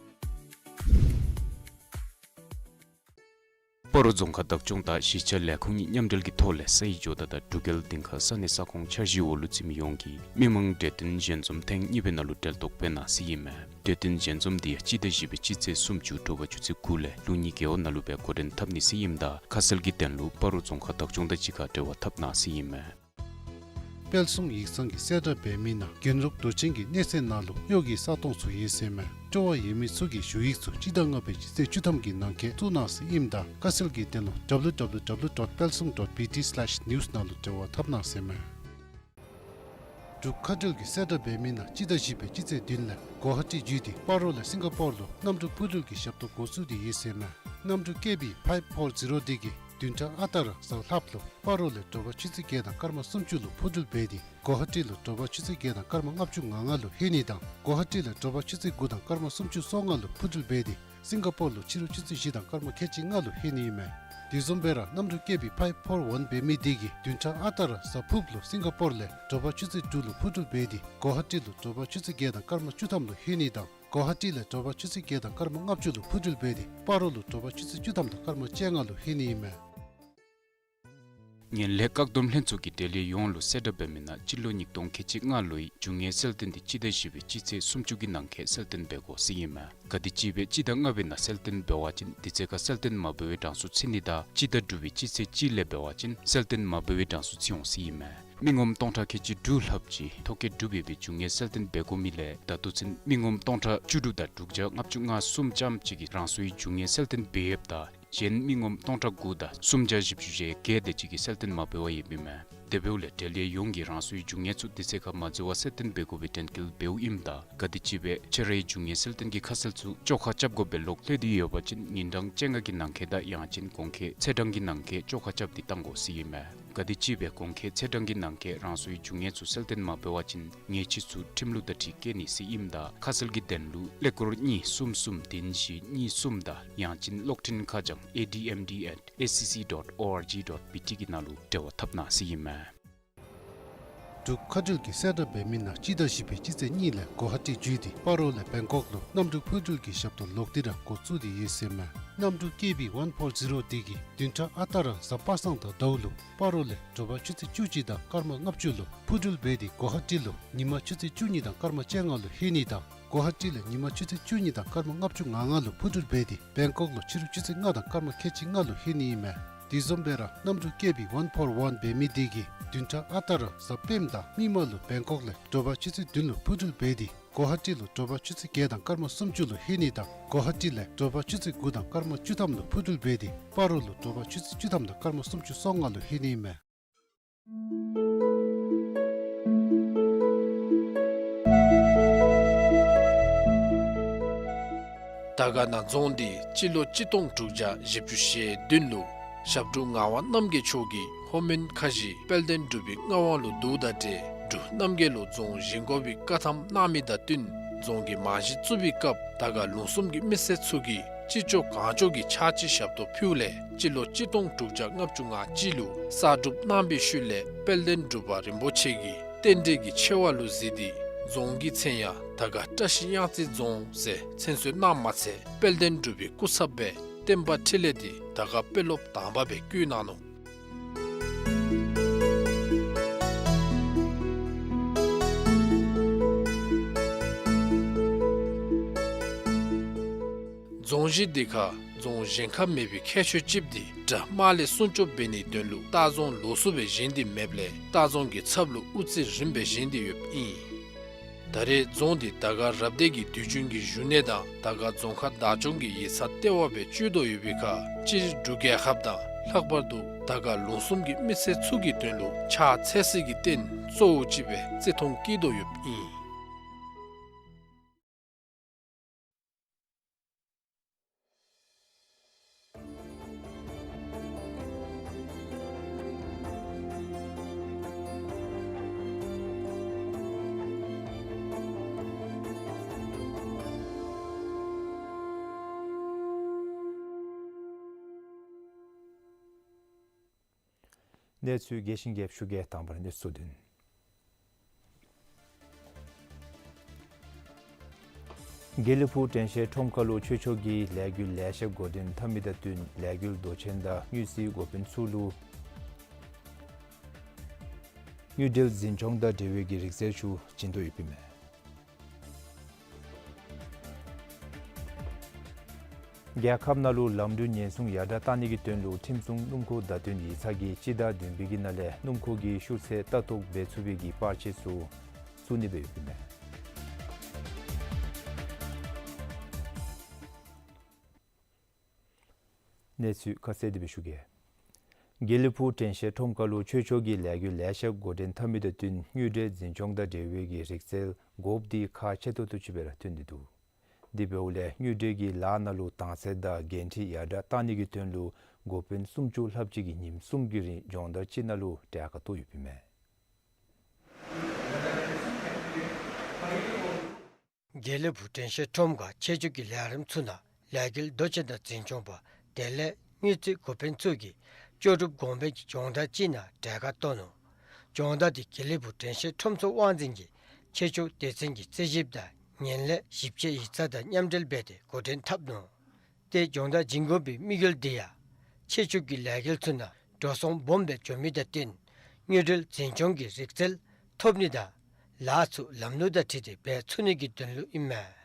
སྤ་རོ་རྫོང་ཁག་བདག་སྐྱོང་དང་གཞིས་ཆགས་ལས་ཁུངས་གཉིས་མཉམ་འབྲེལ་གྱི་ཐོག་ལས་ས་ཡི་ཇོ་བདག་དང་འབྲུག་རྒྱལ་སྡིངས་ཁ་ས་གནས་ས་ཁོངས་འཆར་གཞིའི་འོག་ལུ་བརྩི་མི་ཡོངས་ཀྱིས་མི་མང་གྲོས་བསྟུན་ཞལ་འཛོམས་ཐེངས་གཉིས་པའི་ནང་ལུ་གྲལ་གཏོགས་འབད་གནང་ཟེར་ཨིན་མས། གྲོས་བསྟུན་ཞལ་འཛོམས་དེ་ཡང་སྤྱི་ཟླ་བཞི་པའི་སྤྱི་ཚེས་སུམ་ཅུ་དྲོ་པ་ཆུ་ཚོད་དགུ་ལས་ལུགས་གཉིས་རྒེད་འོག་ནང་ལུ་སྦེ་འགོ་འདྲེན་འཐབ་ནི་ཟེར་ཨིནམ་ད་ཁ་གསལ་གྱི་དོན་ལུ་སྤ་རོ་རྫོང་ཁག་བདག་སྐྱོང་དང་གཅིག་ཁར་འབྲེལ་བ་འཐབ་གནང་ཟེར་ཨིན་མས། དཔལ་གསུང་ཡིག་ཚང་གིས་གསལ་བསྒྲགས་འབད་མི་ནང་རྒྱན་རོགས་དུས་ཆེན་གྱི་གནས་ཚད་ནང་ལུ་གཡོག་གི་ས་སྟོང་ཚུ་ཡོད་ཟེར་མས། སྤྲོ་བ་ཡོད་མི་ཚུ་གིས་ཞུ་ཡིག་ཚུ་སྤྱི་ཟླ་ལྔ་པའི་སྤྱི་ཚེས་བཅུ་ཐམ་གྱི་ནང་འཁོད་བཙུགས་གནང་ཟེར་ཨིནམ་ད་ཁ་གསལ་གྱི་དོན་ལུ་W W W dot palsung dot B T slash news ནང་ལུ་འབྲེལ་བ་འཐབ་གནང་ཟེར་མས། འབྲུག་མཁའ་འགྲུལ་གྱིས་གསལ་བསྒྲགས་འབད་མི་ནང་སྤྱི་ཟླ་བཞི་པའི་སྤྱི་ཚེས་བདུན་ལས་གོ་ཧ་ཊི་བརྒྱུད་དེ་སྤ་རོ་ལས་སིང་ག་པོར་ལུ་གནམ་གྲུ་འཕུར་འགྲུལ་གྱི་ཞབས་ཏོག་འགོ་བཙུགས་ཏེ་ཡོད་ཟེར་མས། གནམ་གྲུ་ཀེ་བི་ཕའིབ་ཕོར་ཛི་རོ་དེ་གིས་བདུན་ཕྲག་ཨ་རྟག་ར་གཟའ་ལྷགཔ་ལུ་སྤ་རོ་ལས་དྲོ་པ་ཆུ་ཚོད་བརྒྱད་དང་སྐར་མ་སུམ་ཅུ་ལུ་འཕུར་འགྲུལ་འབད་དེ་གོ་ཧ་ཊི་ལུ་དྲོ་པ་ཆུ་ཚོད་བརྒྱད་དང་སྐར་མ་ལྔ་བཅུ་ང་ལྔ་ལུ་ལྷོད་ནི་དང་གོ་ཧ་ཊི་ལས་དྲོ་པ་ཆུ་ཚོད་དགུ་དང་སྐར་མ་སུམ་ཅུ་སོ་ལྔ་ལུ་འཕུར་འགྲུལ་འབད་དེ་སིང་ག་པོར་ལུ་ཕྱི་རུ་ཆུ་ཚོད་བཞི་དང་སྐར་མ་ཁལ་གཅིག་ལྔ་ལུ་ལྷོད་ནི་ཨིན་མས། དེ་བཟུམ་སྦེ་ར་གནམ་གྲུ་ཀེ་བི་ཕའིབ་ཕོར་ཝན་འབད་མི་དེ་གིས་བདུན་ཕྲག་ཨ་རྟག་ར་གཟའ་ཕུརཔ་ལུ་སིང་ག་པོར་ལས་དྲོ་པ་ཆུ་ཚོད་དྲུག་ལུ་འཕུར་འགྲུལ་འབད་དེ་གོ་ཧ་ཊི་ལུ་དྲོ་པ་ཆུ་ཚོད་བརྒྱད་དང་སྐར་མ་བཅུ་ཐམ་ལུ་ལྷོད་ནི་དང་གོ་ཧ་ཊི་ལས་དྲོ་པ་ཆུ་ཚོད་བརྒྱད་དང་སྐར་མ་ལྔ་བཅུ་ལུ་འཕུར་འགྲུལ་འབད་དེ་སྤ་རོ་ལུ་དྲོ་པ་ཆུ་ཚོད་བཅུ་ཐམ་དང་སྐར་མ་བཅོ་ལྔ་ལུ་ལྷོད་ནི་ཨིན་མས། ངན་ལྷད་བཀག་སྡོམ་ལྷན་ཚོགས་ཀྱིས་འབྲེལ་ཡོད་ཡོངས་ལུ་གསལ་བསྒྲགས་འབད་མི་ནང་སྤྱི་ལོ་ཉིས་སྟོང་ཁལ་གཅིག་ལྔ་ལོའི་རྒྱུ་དངོས་གསལ་སྟོན་དེ་སྤྱི་ཟླ་བཞི་པའི་སྤྱི་ཚེས་སུམ་ཅུ་གི་ནང་འཁོད་གསལ་སྟོན་འབད་དགོ་ཟེར་ཨིན་མས། ག་དེ་ཅིག་སྦེ་སྤྱི་ཟླ་ལྔ་པའི་ནང་གསལ་སྟོན་འབད་བ་ཅིན་དུས་ཚོད་ཁར་གསལ་སྟོན་མ་འབད་བའི་གྲངས་སུ་ཚུད་ནི་དང་སྤྱི་ཟླ་དྲུག་པའི་སྤྱི་ཚེས་གཅིག་ལས་འབད་བ་ཅིན་གསལ་སྟོན་མ་འབད་བའི་གྲངས་སུ་ཚུད་འོང་ཟེར་ཨིན་མས། མི་ངོམ་སྟོང་ཕྲག་ཁལ་གཅིག་དྲུག་ལྷགཔ་ཅིག་ཐོ་བཀོད་གྲུབ་ཡོད་པའི་རྒྱུ་དངོས་གསལ་སྟོན་འབད་དགོ་མི་ལས་ད་ལྟོ་ཚུན་མི་ངོམ་སྟོང་ཕྲག་བཅུ་དྲུག་དང་དྲུག་བརྒྱ་ལྔ་བཅུ་ང་གསུམ་ཙམ་ཅིག་གིས་རང་སོའི་རྒྱུ་དངོས་གསལ་སྟོན་འབད་ཡོདཔ་ད་གཞན་མི་ངོམ་སྟོང་ཕྲག་དགུ་དང་སུམ་བརྒྱ་བཞི་བཅུ་ཞེ་བརྒྱད་དེ་ཅིག་གིས་གསལ་སྟོན་མ་འབད་བར་ཡོདཔ་ཨིན་མས། དེ་འབདཝ་ལས་འབྲེལ་ཡོད་ཡོངས་ཀྱིས་རང་སོའི་རྒྱུ་དངོས་ཚུ་དུས་ཚོད་ཁར་མ་འཛོལ་བར་གསལ་སྟོན་འབད་དགོ་པའི་དྲན་སྐུལ་འབདཝ་ཨིནམ་ད་ག་དེ་ཅིག་སྦེ་ཁྱོད་རའི་རྒྱུ་དངོས་གསལ་སྟོན་གྱི་ཁ་གསལ་ཚུ་བཅོ་ཁ་རྐྱབ་དགོ་པའི་ལོག་ལྷོད་དེ་ཡོད་པ་ཅིན་ཉིན་གྲངས་བཅོ་ལྔ་གི་ནང་འཁོད་དང་ཡང་ཅིན་གོང་འཁོད་ཚེས་གྲངས་ཀྱི་ནང་འཁོད་བཅོ་ཁ་རྐྱབ་སྟེ་བཏང་དགོ་ཟེར་ཨིན་མས། ག་དེ་ཅིག་སྦེ་གོང་འཁོད་ཚེས་གྲངས་ཀྱི་ནང་འཁོད་རང་སོའི་རྒྱུ་དངོས་ཚུ་གསལ་སྟོན་མ་འབད་བ་ཅིན་ཉེས་ཆད་ཚུ་ཁྲིམས་ལུགས་དང་འཁྲིལ་བཀལ་ནི་ཟེར་ཨིནམ་ད་ཁ་གསལ་གྱི་དོན་ལུ་ཀླད་ཀོར་གཉིས་གསུམ་གསུམ་བདུན་བཞི་གཉིས་གསུམ་དང་ཡང་ཅིན་གློག་འཕྲིན་ཁ་བྱང་A D M D at S C C dot O R G dot B T གི་ནང་ལུ་འབྲེལ་བ་འཐབ་གནང་ཟེར་ཨིན་མས། འབྲུག་མཁའ་འགྲུལ་གྱིས་གསལ་བསྒྲགས་འབད་མི་ནང་སྤྱི་ཟླ་བཞི་པའི་སྤྱི་ཚེས་གཉིས་ལས་གོ་ཧ་ཊི་བརྒྱུད་དེ་སྤ་རོ་ལས་བེང་ཀོག་ལུ་གནམ་གྲུ་འཕུར་འགྲུལ་གྱི་ཞབས་ཏོག་ལོག་སྟེ་ར་འགོ་བཙུགས་ཏེ་ཡོད་ཟེར་མས། གནམ་གྲུ་ཀེ་བི་ཝན་ཕོར་ཛི་རོ་དེ་གིས་བདུན་ཕྲག་ཨ་རྟག་ར་གཟའ་པ་སངས་དང་ཟླཝ་ལུ་སྤ་རོ་ལས་དྲོ་པ་ཆུ་ཚོད་བཅུ་གཅིག་དང་སྐར་མ་ལྔ་བཅུ་ལུ་འཕུར་འགྲུལ་འབད་དེ་གོ་ཧ་ཊི་ལུ་ཉིན་མ་ཆུ་ཚོད་བཅུ་གཉིས་དང་སྐར་མ་བཅོ་ལྔ་ལུ་ལྷོད་ནི་དང་གོ་ཧ་ཊི་ལས་ཉིན་མ་ཆུ་ཚོད་བཅུ་གཉིས་དང་སྐར་མ་ལྔ་བཅུ་ང་ལྔ་ལུ་འཕུར་འགྲུལ་འབད་དེ་བེང་ཀོག་ལུ་ཕྱི་རུ་ཆུ་ཚོད་ལྔ་དང་སྐར་མ་ཁལ་གཅིག་ལྔ་ལུ་ལྷོད་ནི་ཨིན་མས། དེ་བཟུམ་སྦེ་ར་གནམ་གྲུ་ཀེ་བི་ཝན་ཕོར་ཝན་འབད་མི་དེ་གིས་བདུན་ཕྲག་ཨ་རྟག་ར་གཟའ་སྤེནམ་དང་མིག་དམར་ལུ་བེང་ཀོག་ལས་དྲོ་པ་ཆུ་ཚོད་བདུན་ལུ་འཕུར་འགྲུལ་འབད་དེ་གོ་ཧ་ཊི་ལུ་དྲོ་པ་ཆུ་ཚོད་བརྒྱད་དང་སྐར་མ་སུམ་ཅུ་ལུ་ལྷོད་ནི་དང་གོ་ཧ་ཊི་ལས་དྲོ་པ་ཆུ་ཚོད་དགུ་དང་སྐར་མ་བཅུ་ཐམ་ལུ་འཕུར་འགྲུལ་འབད་དེ་སྤ་རོ་ལུ་དྲོ་པ་ཆུ་ཚོད་བཅུ་ཐམ་དང་སྐར་མ་སུམ་ཅུ་སོ་ལྔ་ལུ་ལྷོད་ནི་ཨིན་མས། དར་དཀར་ན་རྫོང་འདི་སྤྱི་ལོ་གཅིག་སྟོང་དྲུག་བརྒྱ་བཞི་བཅུ་ཞེ་བདུན་ལུ་ཞབས་དྲུང་ངག་དབང་རྣམ་རྒྱལ་མཆོག་གིས་ལྷོ་མོན་ཁ་བཞི་དཔལ་ལྡན་འབྲུག་པའི་མངའ་དབང་ལུ་བསྡུཝ་དང་འབྲེལ་འབྲུག་རྣམ་རྒྱལ་ལུ་རྫོང་བཞེངས་དགོ་པའི་བཀའ་ཐམ་གནང་མི་དང་བསྟུན་རྫོང་གི་རྨང་གཞི་བཙུགས་པའི་སྐབས་དར་དཀར་ལུང་གསུམ་གྱི་མི་སེར་ཚུ་གིས་ཅི་ལྕོགས་གང་ལྕོགས་ཀྱིས་ཕྱག་ཕྱི་ཞབས་ཏོག་ཕུལཝ་ལས་སྤྱི་ལོ་གཅིག་སྟོང་དྲུག་བརྒྱ་ལྔ་བཅུ་ང་གཅིག་ལུ་གསར་སྒྲུབ་གནང་བའི་ཤུལ་ལས་དཔལ་ལྡན་འབྲུག་པ་རིན་པོ་ཆེ་གིས་རྟེན་འབྲེལ་གྱི་ཆེ་བ་ལུ་གཟིགས་ཏེ་རྫོང་གི་མཚན་ཡང་དར་དཀར་བཀྲ་ཤིས་གཡང་རྩེ་རྫོང་ཟེར་མཚན་གསོལ་གནངམ་མ་ཚད་དཔལ་ལྡན་འབྲུག་པའི་སྐུ་ཚབ་སྦེ་བསྟན་པ་འཕྲིན་ལས་འདི་དར་དཀར་དཔོན་སློབ་དང་པ་སྦེ་བསྐོས་གནང་ནུག། རྫོང་གཞི་འདི་ཁར་རྫོང་གཞན་ཁར་མེད་པའི་ཁྱད་ཆོས་ཅིག་འདི་དགྲ་དམག་ལས་སྲུང་སྐྱོབ་འབད་ནིའི་དོན་ལུ་ལྟ་རྫོང་ལོགས་སུ་སྦེ་བཞེངས་ཏེ་མེདཔ་ལས་ལྟ་རྫོང་གི་ཚབ་ལུ་དབུ་རྩེ་རིམ་པས་བཞེངས་ཏེ་ཡོདཔ་ཨིན། ད་རེས་རྫོང་འདི་དར་དཀར་རབ་སྡེ་གི་དུས་རྒྱུན་གྱི་བཞུགས་གནས་དང་དར་དཀར་རྫོང་ཁག་བདག་སྐྱོང་གི་ཡིག་ཚང་ལྟེ་བ་སྦེ་སྤྱོད་དོ་ཡོད་པའི་ཁར་སྤྱིར་འབྲུག་རྒྱལ་ཁབ་དང་ལྷག་པར་དུ་དར་དཀར་ལུང་གསུམ་གྱི་མི་སེར་ཚུ་གི་དོན་ལུ་ཕྱག་འཚལ་སྲིད་ཀྱི་རྟེན་གཙོ་བོ་ཅིག་སྦེ་བརྩི་མཐོང་བསྐྱེད་དོ་ཡོདཔ་ཨིན། གནས་ཚུལ་རྒྱས་ཤིང་རྒྱསཔ་ཞུ་གེ། དང་པ་ར་གནས་ཚུལ་བདུན། དགེ་ལེགས་ཕུག་དྲན་ཤེས་ཁྲོམ་ཁ་ལུ་ཆོས་ཕྱོགས་ཀྱི་ལས་འགུལ་ལེ་ཤ་འགོ་འདྲེན་འཐབ་མི་དང་བསྟུན་ལས་འགུལ་མདོ་ཆེན་དང་དངུལ་རྩིས་འགོ་དཔོན་ཚུ་ལུ་དངུལ་འབྲེལ་འཛིན་སྐྱོང་དང་འབྲེལ་བའི་གི་རིག་རྩལ་ཚུ་བྱིན་དོ་ཡོདཔ་ཨིན་མས། རྒྱལ་ཁབ་ནང་ལུ་ལམ་འགྲུལ་ཉེན་སྲུང་ཡར་དྲག་བཏང་ནི་གི་དོན་ལུ་ཁྲིམས་སྲུང་སྣུམ་འཁོར་བརྡ་སྟོན་ཡིག་ཚང་གིས་སྤྱི་ཟླ་བདུན་པའི་གི་ནང་ལས་སྣུམ་འཁོར་གྱི་ཤུལ་ཚད་ལྟ་རྟོག་འབད་ཚུགས་པའི་གི་པར་ཆས་ཚུ་བཙུགས་ནི་སྦེ་ཡོདཔ་ཨིན་མས། གནས་ཚུལ་ཁ་གསལ་དེ་སྦེ་ཞུ་གེ། དགེ་ལེགས་ཕུག་དྲན་ཤེས་ཁྲོམ་ཁ་ལུ་ཆོས་ཕྱོགས་ཀྱི་ལས་འགུལ་ལེ་ཤ་འགོ་འདྲེན་འཐབ་མི་དང་བསྟུན་དངུལ་འབྲེལ་འཛིན་སྐྱོང་དང་འབྲེལ་བའི་གི་རིག་རྩལ་དགོཔ་འདི་ཁག་ཆེ་ཏོག་ཏོ་ཅིག་སྦེ་ར་ཐོན་ཏེ་འདུག། དེ་འབདཝ་ལས་དངུལ་འབྲེལ་གྱི་ལཱ་ནང་ལུ་དྭངས་གསལ་དང་འགན་འཁྲི་ཡར་དྲག་བཏང་ནི་གི་དོན་ལུ་འགོ་དཔོན་སུམ་ཅུ་ལྷགཔ་ཅིག་གིས་ཉིནམ་གསུམ་གྱི་རིང་སྦྱོང་བརྡར་ཅིག་ནང་ལུ་གྲལ་ཁར་གཏོགས་ཡོདཔ་ཨིན་མས། དགེ་ལེགས་ཕུག་དྲན་ཤེས་ཁྲོམ་ཁ་ཆོས་ཕྱོགས་ཀྱི་ལས་རིམ་ཚུ་ནང་ལས་འགུལ་མདོ་ཆེན་དང་འཛིན་སྐྱོང་པ་དེ་ལས་དངུལ་རྩིས་འགོ་དཔོན་ཚུ་གིས་ལྕོགས་གྲུབ་གོང་འཕེལ་གྱི་སྦྱོང་བརྡར་ཅིག་ནང་གྲལ་ཁར་གཏོགས་ནུག། སྦྱོང་བརྡར་འདི་དགེ་ལེགས་ཕུག་དྲན་ཤེས་ཁྲོམ་ཚོགས་དབང་འཛིན་གྱིས་ཆོས་ཕྱོགས་སྡེ་ཚན་གྱི་རྩིས་ཞིབ་དང་ངན་ལྷད་ཞིབ་དཔྱད་ཡིག་ཚང་དང་མཉམ་འབྲེལ་འབད་དེ་འགོ་འདྲེན་འཐབ་ནུག། ཏེ་སྦྱོང་བརྡར་བྱིན་དགོ་པའི་དམིགས་ཡུལ་འདི་ཡང་ཆོས་ཕྱོགས་ཀྱི་ལས་འགུལ་ཚུ་ནང་འགྲོ་སོང་སྦོམ་སྦེ་འགྱོ་མི་དང་བསྟུན་དངུལ་འབྲེལ་འཛིན་སྐྱོང་གི་རིག་རྩལ་ཐོབ་ནི་དང་ལཱ་ཚུ་ལམ་ལུགས་དང་འཁྲིལ་ཏེ་འབད་ཚུགས་ནི་གི་དོན་ལུ་ཨིན་མས།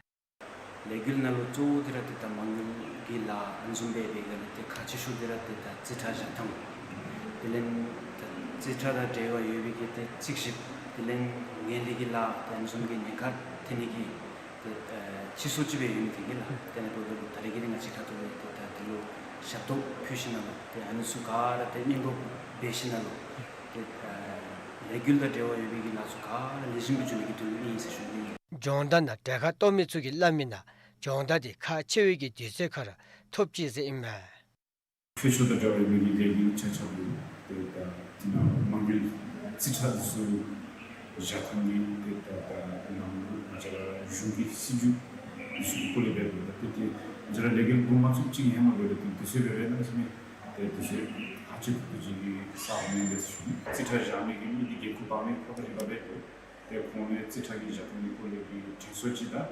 ལས་འགུལ་ནང་ལུ་གཙོ་བོ་འདི་ར་ཏེ་ད་མ་དངུལ་གྱི་ལཱ་ཨ་ནི་བཟུམ་སྦེ་འབད་ག་ལས་ཏེ་ཁག་ཆེ་ཤོས་འདི་ར་ཏེ་ད་རྩིས་ཁྲ་བཞག་ཐངས། དེ་ལས་ད་རྩིས་ཁྲ་དང་འབྲེལ་བ་ཡོད་པའི་གི་ཏེ་རྩིས་ཞིབ་དེ་ལས་ངན་ལྷད་ཀྱི་ལཱ་ཏེ་ཨ་ནི་བཟུམ་གྱི་ཉེན་ཁ་ཐོན་ནི་གི་ཏེ་ཨེ་སྤྱི་ཚོགས་ཅིག་སྦེ་ཡོད་མི་དེ་གིས་ལགས། དེ་ལས་འབདཝ་ད་ད་རེས་ཀྱི་ང་བཅས་ཁྲ་ཐོག་ལས་ཏེ་ད་དེ་ལུ་ཞབས་ཏོག་ཕུལ་ཞིནམ་ལས་ཏེ་ཨ་ནི་ཚུ་ག་ར་ཏེ་སྔོན་འགོག་འབད་ཞིནམ་ལས་ཏེ་ཨེ་ལས་འགུལ་དང་འབྲེལ་བ་ཡོད་པའི་གི་ལཱ་ཚུ་ག་ར་ལེགས་ཤོམ་སྦེ་འགྱོ་ནི་གི་དོན་ལུ་ཨིན་ཟེར་ཞུ་ནི། སྦྱོང་བརྡར་ནང་གྲལ་ཁར་གཏོགས་མི་ཚུ་གིས་སླབ་མི་ནང་སྦྱོང་བརྡར་འདི་ཁག་ཆེ་བའི་གི་དུས་ཚོད་ཁར་ཐོབ་ཅི་ཟེར་ཨིན་མས། ཆོས་ཕྱོགས་དང་འབྲེལ་བའི་མི་གི་ལས་འགུལ་ཆ་ཁྱབ་ལུ་ཏེ་ད་དེ་ནང་མ་དངུལ་རྩིས་ཁྲ་འདི་ཚུ་བཞག་ཐངས་འདི་ཏེ་ད་ད་ནང་ལུ་ང་བཅས་ར་གཞུང་གི་སྲིད་བྱུས་འདི་ཚུ་གི་སྐོར་ལས་འབད་དེ་ད་ཏེ་ཏེ་ང་བཅས་ར་ལས་འགུལ་འགོ་མ་བཙུགས་ཅིག་ཧེ་མ་འབད་དེ་ཏེ་དུས་ཚོད་འབད་རུང་ཨ་ནི་ཚུ་ཏེ་དུས་ཚོད་ཁག་ཆེ་ཏོག་ཏོ་ཅིག་གི་ས་ཨིན་པས་ཟེར་ཞུ་ནི། རྩིས་ཁྲ་བཞག་མི་གི་མི་འདི་འགན་ཁུར་འབག་མི་ཁོ་ཐག་རིམ་པ་སྦེ་འདུག། ཏེ་ཁོང་ནི་རྩིས་ཁྲ་གི་བཞག་ཐངས་ཀྱི་སྐོར་ལས་ཀྱི་དྲན་གསོ་ཅིག་དང་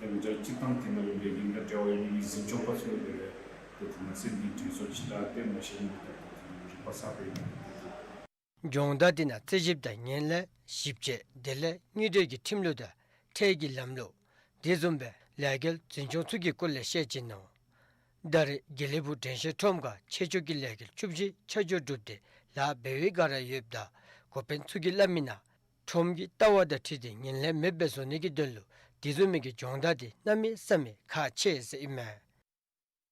ཏེ་ང་བཅས་སྤྱིར་བཏང་དེ་ནང་ལུ་ལས་འགུལ་དང་འབྲེལ་བ་ཡོད་མི་གི་འཛིན་སྐྱོང་པ་ཚུ་ལུ་འབད་རུང་ཏེ་དེ་ནང་སེམས་ཀྱི་དྲན་གསོ་ཅིག་དང་ཏེ་མ་ཤེས་མི་དང་ཏེ་དེ་ནང་རིག་པ་གསརཔ་སྦེ་ཡོད་མི་འདུག། སྦྱོང་བརྡར་འདི་ནང་རྩིས་ཞིབ་དང་ངན་ལྷད་ཞིབ་དཔྱད་དེ་ལས་དངུལ་འབྲེལ་གྱི་ཁྲིམས་ལུགས་དང་ཁྲལ་གྱི་ལམ་ལུགས་དེ་བཟུམ་སྦེ་ལས་འགུལ་འཛིན་སྐྱོང་ཚུ་གི་སྐོར་ལས་བཤད་བྱིན་ནུག། ད་རེས་དགེ་ལེགས་ཕུག་དྲན་ཤེས་ཁྲོམ་ཁར་ཆོས་ཕྱོགས་ཀྱི་ལས་འགུལ་བཅུ་བཞི་ཆ་འཇོག་གྲུབ་སྟེ་ལཱ་འབད་བའི་སྒང་ར་ཡོདཔ་ད་འགོ་དཔོན་ཚུ་གིས་སླབ་མི་ནང་ཁྲོམ་གྱི་ལྟ་བ་དང་འཁྲིལ་ཏེ་ངན་ལྷད་མེདཔ་སྦེ་བཟོ་ནི་གི་དོན་ལུ་དེ་བཟུམ་མའི་གི་སྦྱོང་བརྡར་འདི་གནམ་མེད་ས་མེད་ཁག་ཆེ་ཟེར་ཨིན་མས།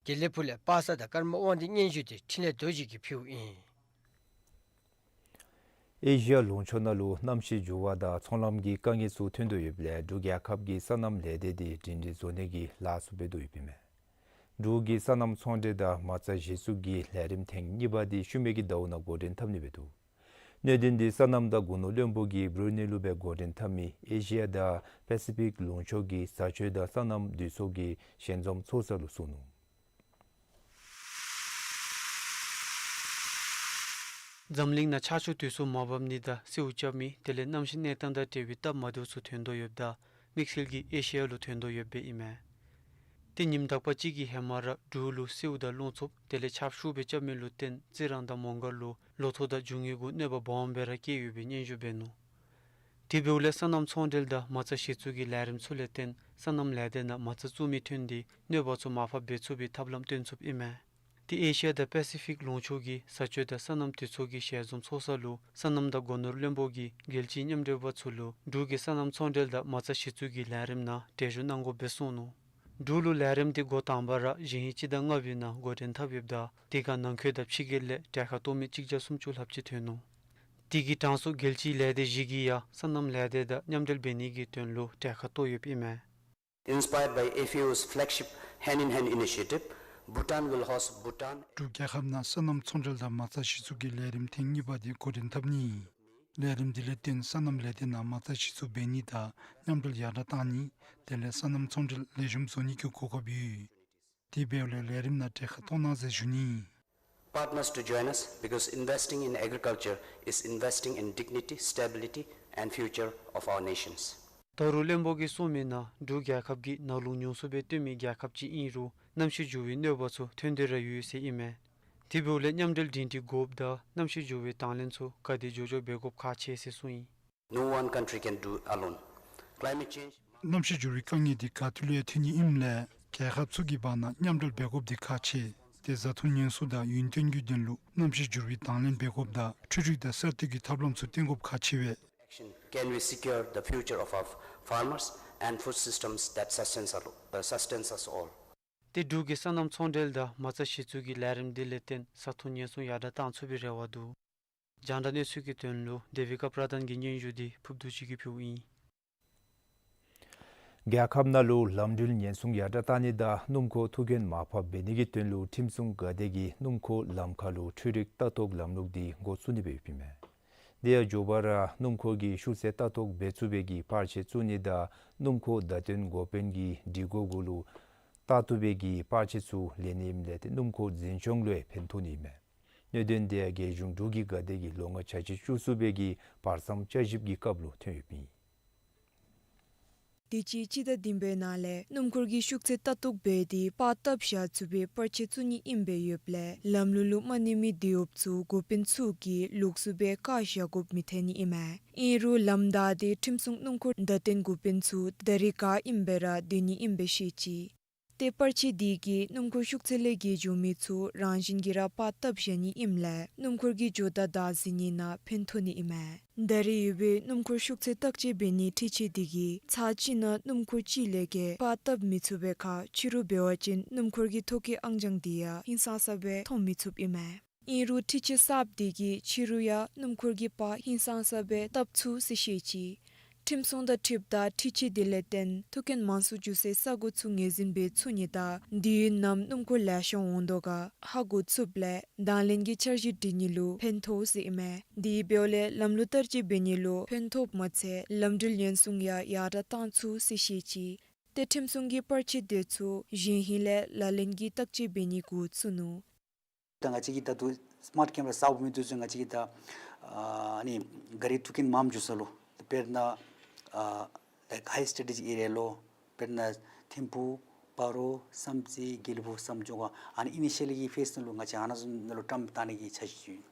དགེ་ལེགས་ཕུག་ལས་པ་སངས་དང་ཀརྨ་དབང་འདུས་སྙན་ཞུ་འདི་འཕྲིན་ལས་རྡོ་རྗེ་གིས་ཕུལཝ་ཨིན། ཨེ་ཤི་ཡ་ལུང་ཕྱོགས་ནང་ལུ་གནམ་གཤིས་འགྱུར་བ་དང་ཚོང་ལམ་གྱི་དཀའ་ངལ་ཚུ་ཐོན་དོ་ཡོདཔ་ལས་འབྲུག་རྒྱལ་ཁབ་ཀྱི་སོ་ནམ་ལས་སྡེ་འདི་སྒྲིང་སྒྲིང་བཟོ་ནི་གི་ལཱ་ཚུ་འབད་དོ་ཡོདཔ་ཨིན་མས། འབྲུག་གི་སོ་ནམ་ཚོང་འབྲེལ་དང་མ་རྩ་གཞི་བཙུགས་ཀྱི་ལས་རིམ་ཐེངས་གཉིས་པ་འདི་ཤུལ་མའི་གི་ཟླཝ་ནང་འགོ་འདྲེན་འཐབ་ནི་སྦེ་འདུག། གནད་དོན་འདི་སོ་ནམ་དང་སྒོ་ནོར་བློན་པོ་གིས་བྷྲུ་ནེ་ལུ་སྦེ་འགོ་འདྲེན་འཐབ་མི་ཨེ་ཤི་ཡ་དང་པེ་སི་ཕིག་ལུང་ཕྱོགས་ཀྱི་བཟའ་སྤྱོད་དང་སོ་ནམ་འདུས་ཚོགས་ཀྱི་ཞལ་འཛོམས་ཚོགས་ས་ལུ་གསུངས་ནུག། འཛམ་གླིང་ནང་ཆར་ཆུ་དུས་སུ་མ་འབབ་ནི་དང་སེརཝ་རྐྱབ་མི་དེ་ལས་གནམ་གཤིས་གནས་སྟངས་དང་འབྲེལ་བའི་སྟབས་མ་བདེཝ་ཚུ་ཐོན་དོ་ཡོདཔ་ད་དམིགས་བསལ་གྱིས་ཨེ་ཤི་ཡ་ལུ་ཐོན་དོ་ཡོདཔ་ཨིན་མས། ཏེ་ཉིནམ་དག་པ་ཅིག་གི་ཧེ་མ་ར་འབྲུག་ལུ་སེརཝ་དང་རླུང་འཚུབ་དེ་ལས་ཆརཔ་ཤུགས་སྦེ་རྐྱབ་མི་ལུ་བརྟེན་རྩི་རང་དང་མོང་སྒར་ལུ་ལོ་ཐོག་དང་རྒྱུ་དངོས་གུ་གནོད་པ་སྦོམ་སྦེ་ར་བཀལ་ཡོད་པའི་སྙན་ཞུ་འབད་ནུག། དེ་འབདཝ་ལས་སོ་ནམ་ཚོང་འབྲེལ་དང་མ་རྩ་གཞི་བཙུགས་ཀྱི་ལས་རིམ་ཚུ་ལས་བརྟེན་སོ་ནམ་ལས་སྡེ་ནང་མ་རྩ་བཙུགས་མི་ཐོན་ཏེ་གནོད་པ་ཚུ་མར་ཕབ་འབད་ཚུགས་པའི་ཐབས་ལམ་སྟོན་ཚུགསཔ་ཨིན་མས། ཏེ་ཨེ་ཤི་ཡ་དང་པེ་སི་ཕིག་ལུང་ཕྱོགས་ཀྱི་བཟའ་སྤྱོད་དང་སོ་ནམ་འདུས་ཚོགས་ཀྱི་ཞལ་འཛོམས་ཚོགས་ས་ལུ་སོ་ནམ་དང་སྒོ་ནོར་བློན་པོ་གིས་རྒྱལ་སྤྱིའི་མཉམ་འབྲེལ་པ་ཚུ་ལུ་འབྲུག་གི་སོ་ནམ་ཚོང་འབྲེལ་དང་མ་རྩ་གཞི་བཙུགས་ཀྱི་ལས་རིམ་ནང་གྲལ་བཞུགས་གནང་དགོཔ་སྦེ་གསུངས་ནུག། འབྲུག་ལུ་ལས་རིམ་འདི་འགོ་དང་པ་ར་གཞེས་ཧིང་སྤྱི་ཟླ་ལྔ་པའི་ནང་འགོ་འདྲེན་འཐབ་ཡོདཔ་ད་དེ་ཁར་ནང་འཁོད་དང་ཕྱི་རྒྱལ་ལས་གྲལ་ཁར་གཏོགས་མི་གཅིག་བརྒྱ་སུམ་ཅུ་ལྷགཔ་ཅིག་ཐོན་ནུག། དེ་གི་གྲངས་སུ་རྒྱལ་སྤྱིའི་ལས་སྡེ་བཞི་གིས་ཡང་སོ་ནམ་ལས་སྡེ་དང་མཉམ་འབྲེལ་འབད་ནི་གི་དོན་ལུ་གྲལ་ཁར་གཏོགས་ཡོདཔ་ཨིན་མས། Inspired by A F A O's flagship Hand in Hand initiative, Bhutan will host Bhutan. འབྲུག་རྒྱལ་ཁབ་ནང་སོ་ནམ་ཚོང་འབྲེལ་དང་མ་རྩ་གཞི་བཙུགས་ཀྱི་ལས་རིམ་ཐེངས་གཉིས་པ་འདི་འགོ་འདྲེན་འཐབ་ནི། ལས་རིམ་འདི་ལས་བརྟེན་སོ་ནམ་ལས་སྡེ་ནང་མ་རྩ་གཞི་བཙུགས་འབད་ནི་དང་མཉམ་འབྲེལ་ཡར་དྲག་གཏང་ནི་དེ་ལས་སོ་ནམ་ཚོང་འབྲེལ་ལེགས་ཤོམ་བཟོ་ནི་གི་གོ་སྐབས་ཡོད། དེ་འབདཝ་ལས་ལས་རིམ་ནང་གྲལ་ཁར་གཏོགས་གནང་ཟེར་ཞུ་ནི། Partners to join us because investing in agriculture is investing in dignity, stability and future of our nations. ད་རུང་བློན་པོ་གིས་གསུངས་མི་ནང་འབྲུག་རྒྱལ་ཁབ་ཀྱིས་ནང་ལུགས་ཉུང་སུ་སྦེ་སྟོན་མི་རྒྱལ་ཁབ་ཅིག་ཨིན་རུང་གནམ་གཤིས་འགྱུར་བའི་གནོད་པ་ཚུ་ཐོན་དོ་ར་ཡོད་ཟེར་ཨིན་མས། དེ་འབདཝ་ལས་མཉམ་འབྲེལ་སྒྲིང་སྒྲིང་དགོཔ་དང་གནམ་གཤིས་འགྱུར་བའི་དང་ལེན་ཚུ་ག་དེ་མགྱོགས་མགྱོགས་འབད་དགོཔ་ཁག་ཆེ་ཟེར་གསུངས་ཡི། No one country can do alone. Climate change. གནམ་གཤིས་འགྱུར་བའི་དཀའ་ངལ་འདི་ག་ཏེ་ལུ་ཡང་ཐོན་ནི་ཨིནམ་ལས་རྒྱལ་ཁབ་ཚུ་གིས་འབད་ན་མཉམ་འབྲེལ་འབད་དགོཔ་འདི་ཁག་ཆེ། ཏེ་བཟའ་འཐུང་ཉེན་སྲུང་དང་ཡུན་བརྟན་གྱི་དོན་ལུ་གནམ་གཤིས་འགྱུར་བའི་དང་ལེན་འབད་དགོཔ་དང་འཕྲུལ་རིག་དང་གསར་གཏོད་ཀྱི་ཐབས་ལམ་ཚུ་བཏོན་དགོཔ་ཁག་ཆེ་བས། Action. Can we secure the future of our farmers and food systems that sustains us, uh, sustains us all? ཏེ་འབྲུག་གི་སོ་ནམ་ཚོང་འབྲེལ་དང་མ་རྩ་གཞི་བཙུགས་ཀྱི་ལས་རིམ་འདི་ལས་བརྟེན་བཟའ་འཐུང་ཉེན་སྲུང་ཡར་དྲག་བཏང་ཚུགས་པའི་རེ་བ་འདུག། རྒྱང་བསྒྲགས་གནས་ཚུལ་གྱི་དོན་ལུ་དེ་བི་ཀ་པྲ་དཱན་གྱི་སྙན་ཞུ་འདི་ཕུབ་རྡོ་རྗེ་གིས་ཕུལཝ་ཨིན། རྒྱལ་ཁབ་ནང་ལུ་ལམ་འགྲུལ་ཉེན་སྲུང་ཡར་དྲག་བཏང་ནི་དང་སྣུམ་འཁོར་ཐུག་རྐྱེན་མར་ཕབ་འབད་ནི་གི་དོན་ལུ་ཁྲིམས་སྲུང་འགག་སྡེ་གིས་སྣུམ་འཁོར་ལམ་ཁར་ལུ་འཕྲུལ་རིག་ལྟ་རྟོག་ལམ་ལུགས་འདི་འགོ་བཙུགས་ནི་སྦེ་ཡོདཔ་ཨིན་མས། དེ་ཡང་མགྱོགས་པ་ར་སྣུམ་འཁོར་གྱི་ཤུགས་ཚད་ལྟ་རྟོག་འབད་ཚུགས་པའི་གི་པར་ཆས་བཙུགས་ནི་དང་སྣུམ་འཁོར་བརྡ་སྟོན་འགོ་དཔོན་གྱི་སྒྲིག་གོ་གུ་ལུ་ལྟ་བཏུབ་པའི་གི་པར་ཆས་ཚུ་ལེན་ནི་ཨིནམ་ལས་ཏེ་སྣུམ་འཁོར་འཛིན་སྐྱོང་ལུ་ཡང་ཕན་ཐོགས་ནི་ཨིན་མས། གནད་དོན་དེ་ཡང་རྒྱལ་གཞུང་འབྲུག་གི་འགག་སྡེ་གིས་ལོ་ལྔ་འཆར་གཞི་བཅུ་གསུམ་པའི་གི་བར་མཚམས་བསྐྱར་ཞིབ་ཀྱི་སྐབས་ལུ་ཐོན་ཡོདཔ་ཨིན། དུས་ཅི་སྤྱི་ཟླ་བདུན་པའི་ནང་ལས་སྣུམ་འཁོར་གྱི་ཤུགས་ཚད་ལྟ་རྟོག་འབད་དེ་པར་བཏབ་བཞག་ཚུགས་པའི་པར་ཆས་བཙུགས་ནི་ཨིན་པའི་ཡོདཔ་ལས་ལམ་ལུགས་ལུ་མ་གནས་མི་དེད་གཡོགཔ་ཚུ་འགོ་དཔོན་ཚུ་གིས་ལོགས་སུ་སྦེ་བཀག་བཞག་དགོཔ་མི་ཐོན་ནི་ཨིན་མས། ཨིན་རུང་ལམ་བདའ་སྟེ་ཁྲིམས་སྲུང་སྣུམ་འཁོར་བརྡ་སྟོན་འགོ་དཔོན་ཚུ་ད་རིས་ག་ཨིནམ་སྦེ་ར་སྡོད་ནི་ཨིན་པའི་ཤེས་ཅི། ཏེ་པར་ཆས་དེ་གིས་སྣུམ་འཁོར་ཤུགས་ཚད་ལས་བརྒལ་འགྱོ་མི་ཚུ་རང་བཞིན་གྱིས་ར་པར་བཏབ་བཞག་ནི་ཨིནམ་ལས་སྣུམ་འཁོར་གྱི་ཇོ་བདག་བདག་འཛིན་ནི་ནང་ཕན་ཐོགས་ནི་ཨིན་མས། ད་རིས་ཡོད་པའི་སྣུམ་འཁོར་ཤུགས་ཚད་བརྟག་དཔྱད་འབད་ནིའི་འཕྲུལ་ཆས་དེ་གིས་ཚར་གཅིག་ནང་སྣུམ་འཁོར་གཅིག་ལས་བརྒལ་པར་བཏབ་མི་ཚུགས་པའི་ཁར་ཕྱི་རུ་འབད་བ་ཅིན་སྣུམ་འཁོར་གྱི་ཐོ་བཀོད་ཨང་གྲངས་དེ་ཡང་ཧིང་སངས་ས་སྦེ་མཐོང་མི་ཚུགསཔ་ཨིན་མས། ཨིན་རུང་འཕྲུལ་ཆས་གསརཔ་དེ་གིས་ཕྱི་རུ་ཡང་སྣུམ་འཁོར་གྱི་པར་ཧིང་སངས་ས་སྦེ་བཏབ་ཚུགས་ཟེར་བཤད་ཅི། ཁྲིམས་སྲུང་དང་འཁྲིལཝ་ད་འཕྲུལ་ཆས་དེ་ལས་བརྟེན་ཐུག་རྐྱེན་མང་སུ་འགྱོ་སའི་ས་གོ་ཚུ་ངོས་འཛིན་འབད་ཚུགས་ནི་དང་དུས་ཡུན་ནམ་སྣུམ་འཁོར་ལེ་ཤ་འོང་དོ་ག་ཧ་གོ་ཚུགསཔ་ལས་དང་ལེན་གྱི་འཆར་གཞི་སྒྲིག་ནི་ལུ་ཕན་ཐོགས་ཟེར་ཨིན་མས། དེ་འབདཝ་ལས་ལམ་ལུགས་བསྟར་སྤྱོད་འབད་ནི་ལུ་ཕན་ཐོགསཔ་མ་ཚད་ལམ་འགྲུལ་ཉེན་སྲུང་ཡང་ཡར་དྲག་བཏང་ཚུགས་ཟེར་བཤད་ཅི། ཏེ་ཁྲིམས་སྲུང་གི་པར་ཆས་དེ་ཚུ་གཞན་ཧིང་ལས་ལག་ལེན་གྱི་བརྟག་དཔྱད་འབད་ནི་འགོ་བཙུགས་ནུག། ད་ང་བཅས་ཀྱི་ད་ལྟོ་སི་མཱརཊ་ཀེམ་ར་གསརཔ་མེད་དུས་ཚུ་ང་བཅས་ཀྱིས་ད་ཨ་ནི་ག་རི་ཐུག་རྐྱེན་མངམ་འགྱོ་ས་ལུ་དཔེར་ན་ཨ་ལའིཀ་ཧའི་སི་ཊེ་རེ་ཇི་ཨེ་རི་ཡ་ལུ་དཔེར་ན་ཐིམ་ཕུག་སྤ་རོ་བསམ་རྩེ་དགེ་ལེགས་ཕུག་བསམ་སྦྱོར་ག་ཨ་ནི་ཨི་ནི་ཤལ་གྱི་ཕེསི་ནང་ལུ་ང་བཅས་ཨ་ནཱ་བཟུམ་ནང་ལུ་བཀྲམ་བཏང་ནི་གི་འཆར་གཞི་ཡོད།